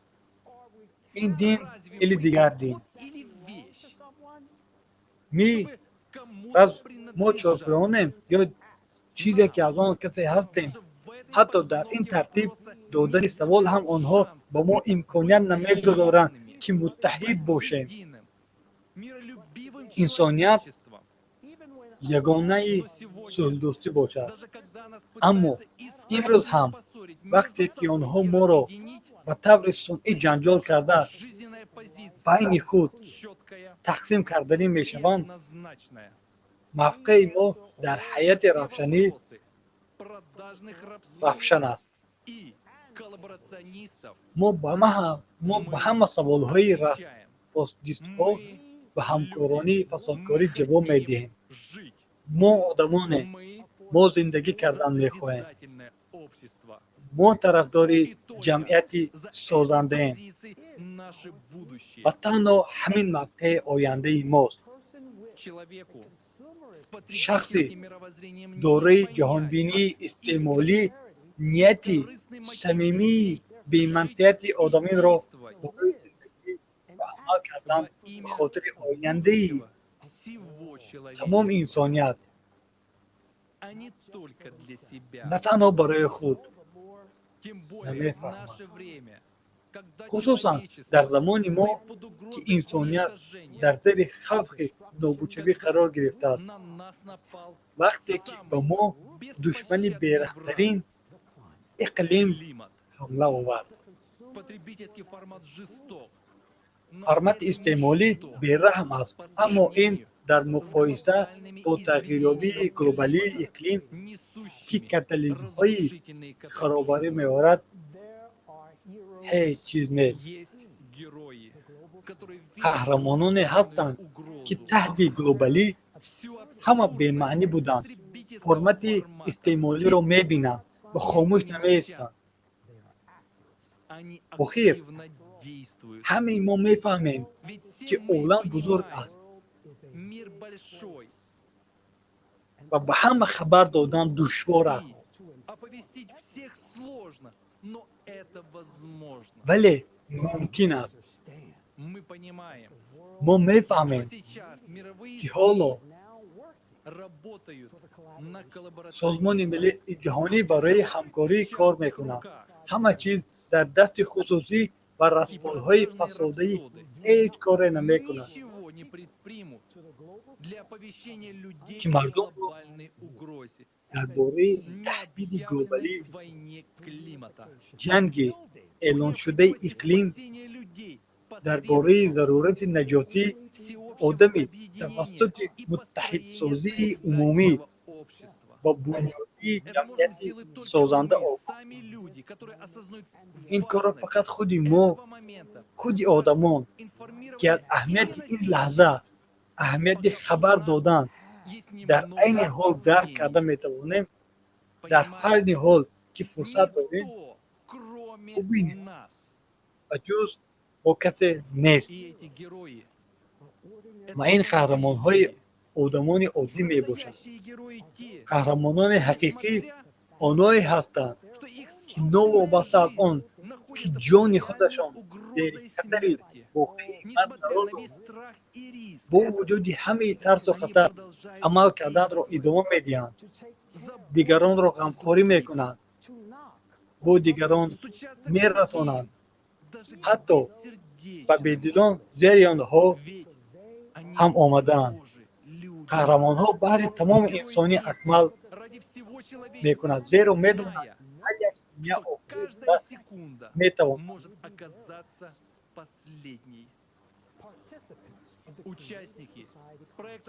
Ин дин или дигар дин? Ми раз мо чорпоёнем ё чизе ки аз он касе ҳастем? Ҳатто дар ин тартиб додани савол ҳам онҳо ба мо имконият намегузоранд, ки муттаҳид бошем. Инсоният ягонаи сулҳдӯстӣ бошад. Аммо имрӯз ҳам вақте ки онҳо моро ба таври сунъӣ ҷанҷол карда, байни худ тақсим карданӣ мешаванд, мавқеи мо дар ҳайати равшанӣ равшан аст. Мо ба ҳама саволҳои ростистҳо ва ҳамкорони фасодкорӣ ҷавоб медиҳем. Мо одамонем, мо зиндагӣ кардан мехоҳем. Мо тарафдори ҷамъияти созандаем ва танҳо ҳамин мавқеи ояндаи мост. Шахси дорои ҷаҳонбинии истеъмолӣ нияти самимии беманфиати одаминро барои зиндагӣ ва амал кардан ба хотири ояндаи тамоми инсоният, на танҳо барои худ, намефаҳмад. Хусусан дар замони мо, ки инсоният дар зери хавфи нобудшавӣ қарор гирифтааст, вақте ки ба мо душмани бераҳмтарин иқлим ҳамла овард. Формати истеъмолӣ бераҳм аст, аммо ин дар муқоиса бо тағйирёбии глобалии иқлим, ки катаклизмҳои харобарӣ меорад, Ҳеҷ чиз нест. Қаҳрамононе ҳастанд, ки таҳдиди глобалӣ ҳама бемаънӣ буданд, формати истеъмолиро мебинанд ва хомӯш намеистанд. Охир, ҳамаи мо мефаҳмем, ки олам бузург аст ва ба ҳама хабар додан душвор аст. Вале мумкин аст. Мо мефаҳмем, ки ҳоло Созмони Милали Ҷаҳонӣ барои ҳамкорӣ кор мекунад. Ҳама чиз дар дасти хусусӣ ва расмолҳои фасодаи ҳеҷ коре намекунад, ки мардумро дар бораи таҳдиди глобалӣ, ҷанги эълоншудаи иқлим, дар бораи зарурати наҷоти одамӣ тавассути муттаҳидсозии умумӣ ва бунёди ҷамъияти созанда огоҳ. Ин корро фақат худи мо, худи одамон, ки аз аҳамияти ин лаҳза, аҳамияти хабар додан дар айни ҳол дарк карда метавонем, дар айни ҳол ки фурсат дорем, бубинем ва ҷуз бо касе нест. Ва ин қаҳрамонҳои одамони оддӣ мебошанд. Қаҳрамонони ҳақиқӣ оное ҳастанд, ки новобаста аз он ки ҷони худашон зери хатари воқеии марг қарор дорад, бо вуҷуди ҳамаи тарсу хатар амал карданро идома медиҳанд, дигаронро ғамхорӣ мекунанд, бо дигарон мерасонанд, ҳатто ба бедилон зери онҳо ҳам омадаанд. Қаҳрамонҳо баҳри тамоми инсонӣ акмал мекунанд, зеро медонанд ҳар як сония охир шуда метавонад.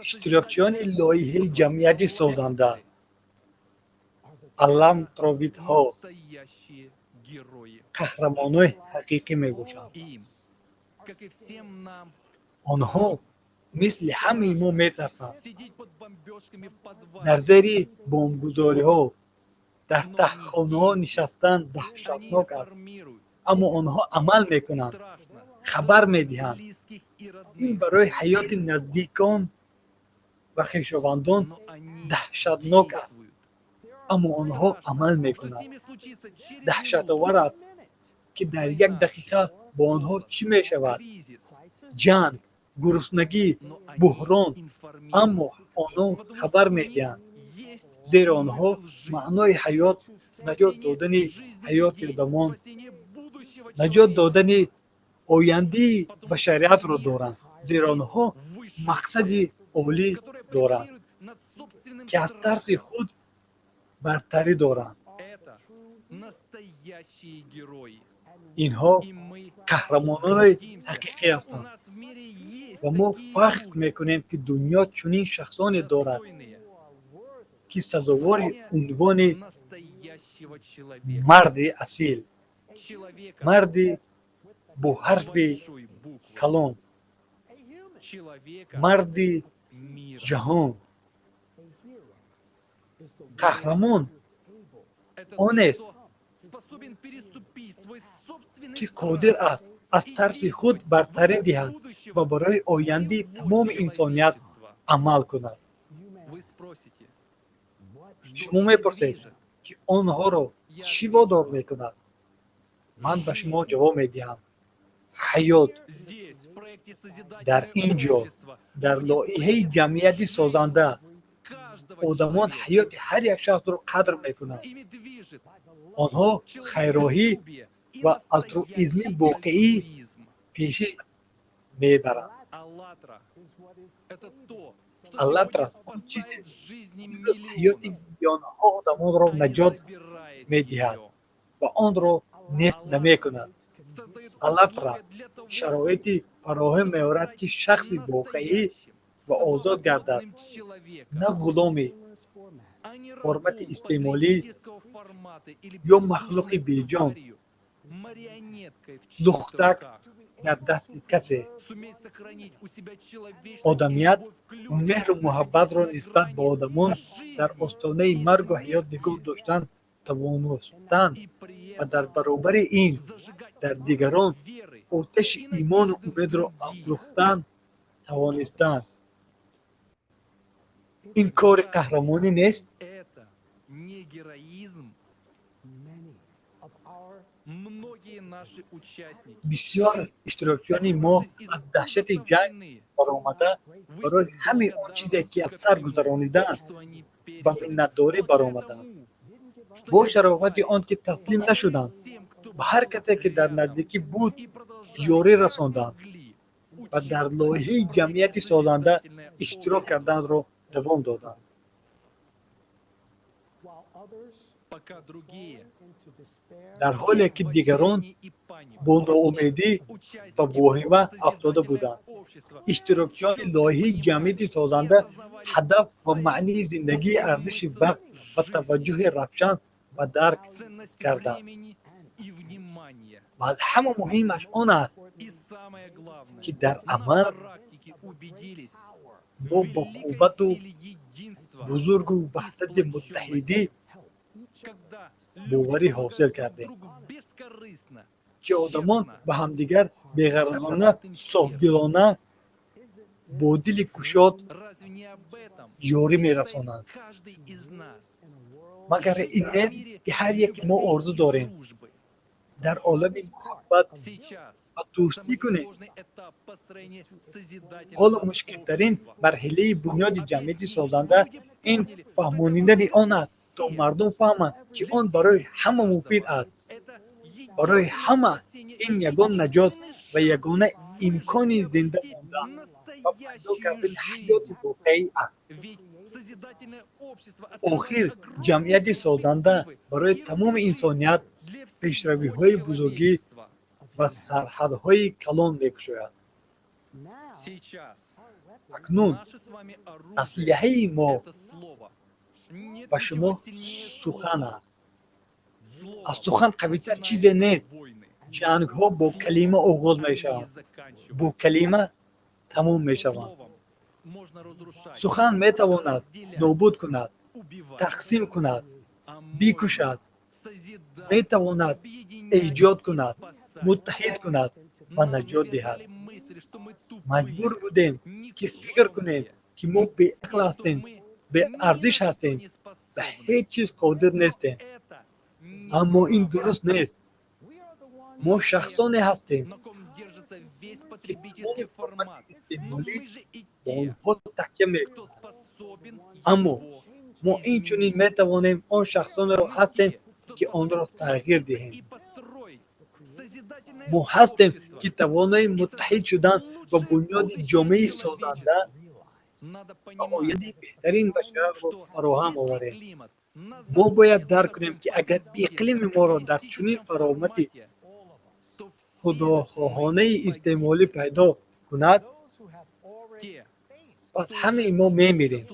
Иштирокчиёни лоиҳаи ҷамъияти созанда, аллатровидҳо қаҳрамонони ҳақиқӣ мебошанд. Онҳо мисли ҳамаи мо метарсанд. Дар зери бомбгузориҳо, дар таҳхонаҳо нишастан даҳшатнок аст, аммо онҳо амал мекунанд, хабар медиҳанд. Ин барои ҳаёти наздикон ва хешовандон даҳшатнок аст, аммо онҳо амал мекунанд. Даҳшатовар аст, ки дар як дақиқа бо онҳо чӣ мешавад? Ҷанг, гуруснагӣ, буҳрон, аммо онҳо хабар медиҳанд, зеро онҳо маънои ҳаёт, наҷот додани ҳаёти одамон, наҷот додани ояндаи башариятро доранд, зеро онҳо мақсади олӣ доранд, ки аз тарси худ бартарӣ доранд. Инҳо қаҳрамонони ҳақиқӣ ҳастанд ва мо фахр мекунем, ки дунё чунин шахсоне дорад, ки сазовори унвони марди асил, марди бо ҳарфи калон, марди ҷаҳон. Қаҳрамон онест, ки қодир аст аз тарси худ бартарӣ диҳад ва барои ояндаи тамоми инсоният амал кунад. Шумо мепурсед, ки онҳоро чӣ водор мекунад? Ман ба шумо ҷавоб медиҳам: ҳаёт. Дар ин ҷо, дар лоиҳаи ҷамъияти созанда, одамон ҳаёти ҳар як шахсро қадр мекунанд. Онҳо хайрхоҳӣ ва алтруизми воқеӣ пешӣ мебаранд. Аллатра он чизест, ки ҳаёти миллионҳо одамонро наҷот медиҳад ва онро нест намекунад. Аллатра шароити фароҳам меорад, ки шахси воқеӣ ва озод гардад, на ғуломи формати истеъмолӣ ё махлуқи беҷон. Лухтак дар дасти касе. Одамият меҳру муҳаббатро нисбат ба одамон дар остонаи маргу ҳаёт нигоҳ доштан тавоностан ва дар баробари ин дар дигарон оташи имону умедро афрӯхтан тавонистан, ин кори қаҳрамонӣ нест? Бисёр иштирокчиёни мо аз даҳшати ҷанг баромада, барои ҳамаи он чизе, ки аз сар гузаронидаанд, ба миннатдорӣ баромаданд. Бо шарофати он ки таслим нашуданд, ба ҳар касе, ки дар наздикӣ буд, ёрӣ расонданд ва дар лоиҳаи ҷамъияти созанда иштирок карданро давом доданд. Дар ҳоле ки дигарон бо ноумедӣ ва воҳима афтода буданд, иштирокчиёни лоиҳаи ҷамъияти созанда ҳадаф ва маънии зиндагӣ, арзиши вақт ва таваҷҷӯҳи равшан ба дарк карданд. Ва аз ҳама муҳимаш он аст, ки дар амал мо бо қуввату бузургу ваҳдати муттаҳидӣ боварӣ ҳосил кардем, ки одамон ба ҳамдигар беғаразона, софдилона, бо дили кушод ёрӣ мерасонанд. Магар ин нест, ки ҳар яке мо орзу дорем дар олами муҳаббат ва дӯстӣ кунем? Ҳоло мушкилтарин марҳилаи бунёди ҷамъияти созанда ин фаҳмонидани он аст, то мардум фаҳманд, ки он барои ҳама муфид аст. Барои ҳама ин ягон наҷот ва ягона имкони зинда мондан ва пайдо кардани ҳаёти воқеӣ аст. Охир ҷамъияти созанда барои тамоми инсоният пешравиҳои бузургӣ ва сарҳадҳои калон мекушояд. Акнун аслиҳаи мо ба шумо сухан аст. Аз сухан қавитар чизе нест. Ҷангҳо бо калима оғоз мешаванд, бо калима тамом мешаванд. Сухан метавонад нобуд кунад, тақсим кунад, бикушад, метавонад эҷод кунад, муттаҳид кунад ва наҷот диҳад. Маҷбур будем, ки фикр кунем, ки мо беақл ҳастем, беарзиш ҳастем, ба ҳеҷ чиз қодир нестем. Аммо ин дуруст нест. Мо шахсоне ҳастем, ки тамоми формати истеъмолӣ ба онҳо такя мекунад. Аммо мо инчунин метавонем он шахсонеро ҳастем, ки онро тағйир диҳем. Мо ҳастем, ки тавонои муттаҳид шудан ва бунёди ҷомеаи созанда ва ояндаи беҳтарин башариятро фароҳам оварем. Мо бояд дарк кунем, ки агар иқлими моро дар чунин формати худохоҳонаи истеъмолӣ пайдо кунад, пас ҳамаи мо мемирем.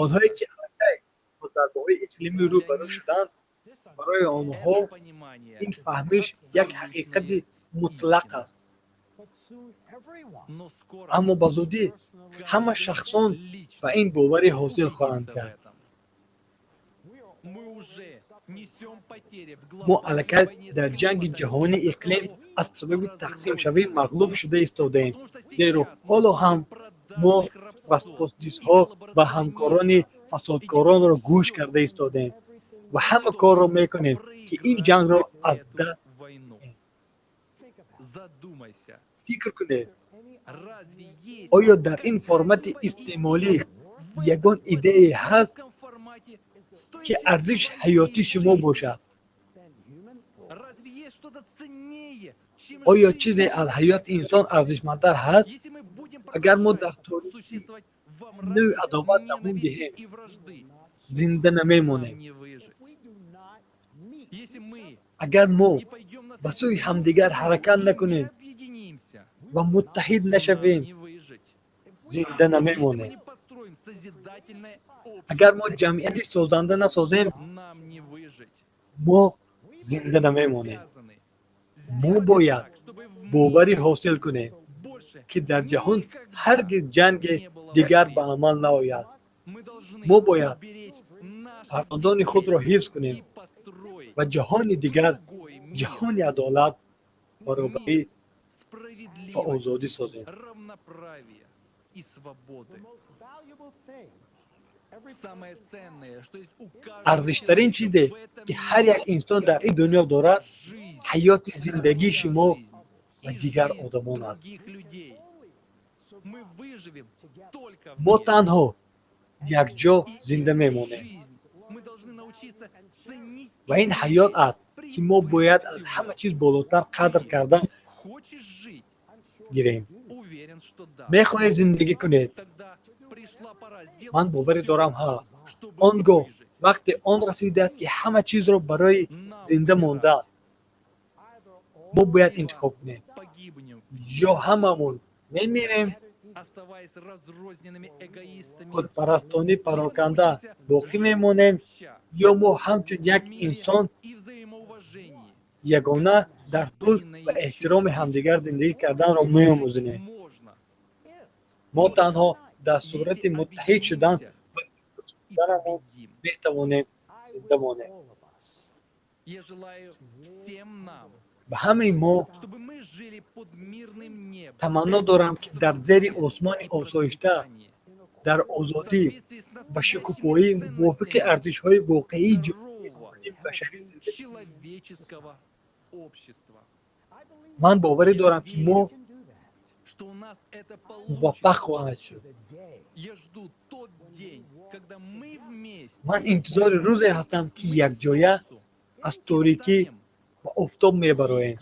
Онҳое, ки аллакай бо зарбаҳои иқлимӣ рӯ ба рӯ шуданд, барои онҳо ин фаҳмиш як ҳақиқати мутлақ аст. Аммо ба зудӣ ҳама шахсон ба ин боварӣ ҳосил хоҳанд кард. Мо аллакай дар ҷанги ҷаҳонии иқлим аз сабаби тақсимшавӣ мағлуб шуда истодаем, зеро ҳоло ҳам мо распутистҳо ва ҳамкорони фасодкоронро гӯш карда истодаем ва ҳама корро мекунем, ки ин ҷангро аз даст диҳем. Фикр кунед, оё дар ин формати истеъмолӣ ягон идеяе ҳаст, ки арзиши ҳаётии шумо бошад? Оё чизе аз ҳаёти инсон арзишмандтар ҳаст? Агар мо дар торикӣ навъи адоват давом диҳем, зинда намемонем. Агар мо ба сӯи ҳамдигар ҳаракат накунем ва муттаҳид нашавем, зинда намемонем. Агар мо ҷамъияти созанда насозем, мо зинда намемонем. Мо бояд боварӣ ҳосил кунем, ки дар ҷаҳон ҳаргиз ҷанги дигар ба амал наояд. Мо бояд фарзандони худро ҳифз кунем ва ҷаҳони дигар, ҷаҳони адолат, баробарӣ ва озодӣ созем. Арзиштарин чизе, ки ҳар як инсон дар ин дунё дорад, ҳаёти зиндагии шумо ва дигар одамон аст. Мо танҳо якҷо зинда мемонем ва ин ҳаёт аст, ки мо бояд аз ҳама чиз болотар қадр карда гирем. Мехоҳед зиндагӣ кунед? Ман боварӣ дорам, ҳа. Он гоҳ вақте он расидааст, ки ҳама чизро барои зинда мондан мо бояд интихоб кунем. Ё ҳамамон мемирем, худпарастонӣ пароканда боқӣ мемонем, ё мо ҳамчун як инсон ягона дар сулҳ ва эҳтироми ҳамдигар зиндагӣ карданро меомӯзем. Мо танҳо дар сурати муттаҳид шудан ва дӯст шуданамон метавонем зинда монем. Ба ҳамаи мо таманно дорам, ки дар зери осмони осоишта, дар озодӣ ва шукуфоӣ мувофиқи арзишҳои воқеии ҷомеаи башарӣ зиндагӣ. Ман боварӣ дорам, ки мо муваффақ хоҳад шуд. Ман интизори рӯзе ҳастам, ки якҷоя аз торикӣ ба офтоб мебароем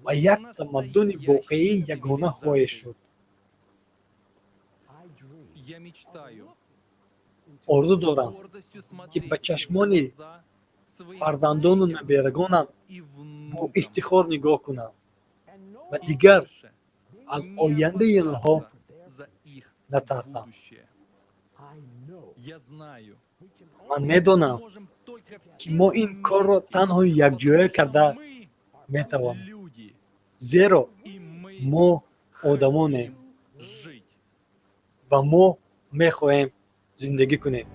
ва як тамаддуни воқеии ягона хоҳед шуд. Орзу дорам, ки ба чашмони фарзандону наберагонам бо ифтихор нигоҳ кунам ва дигар аз ояндаи онҳо натарсам. Ман медонам, ки мо ин корро танҳо якҷоя карда метавонем, зеро мо одамонем ва мо мехоҳем зиндагӣ кунем.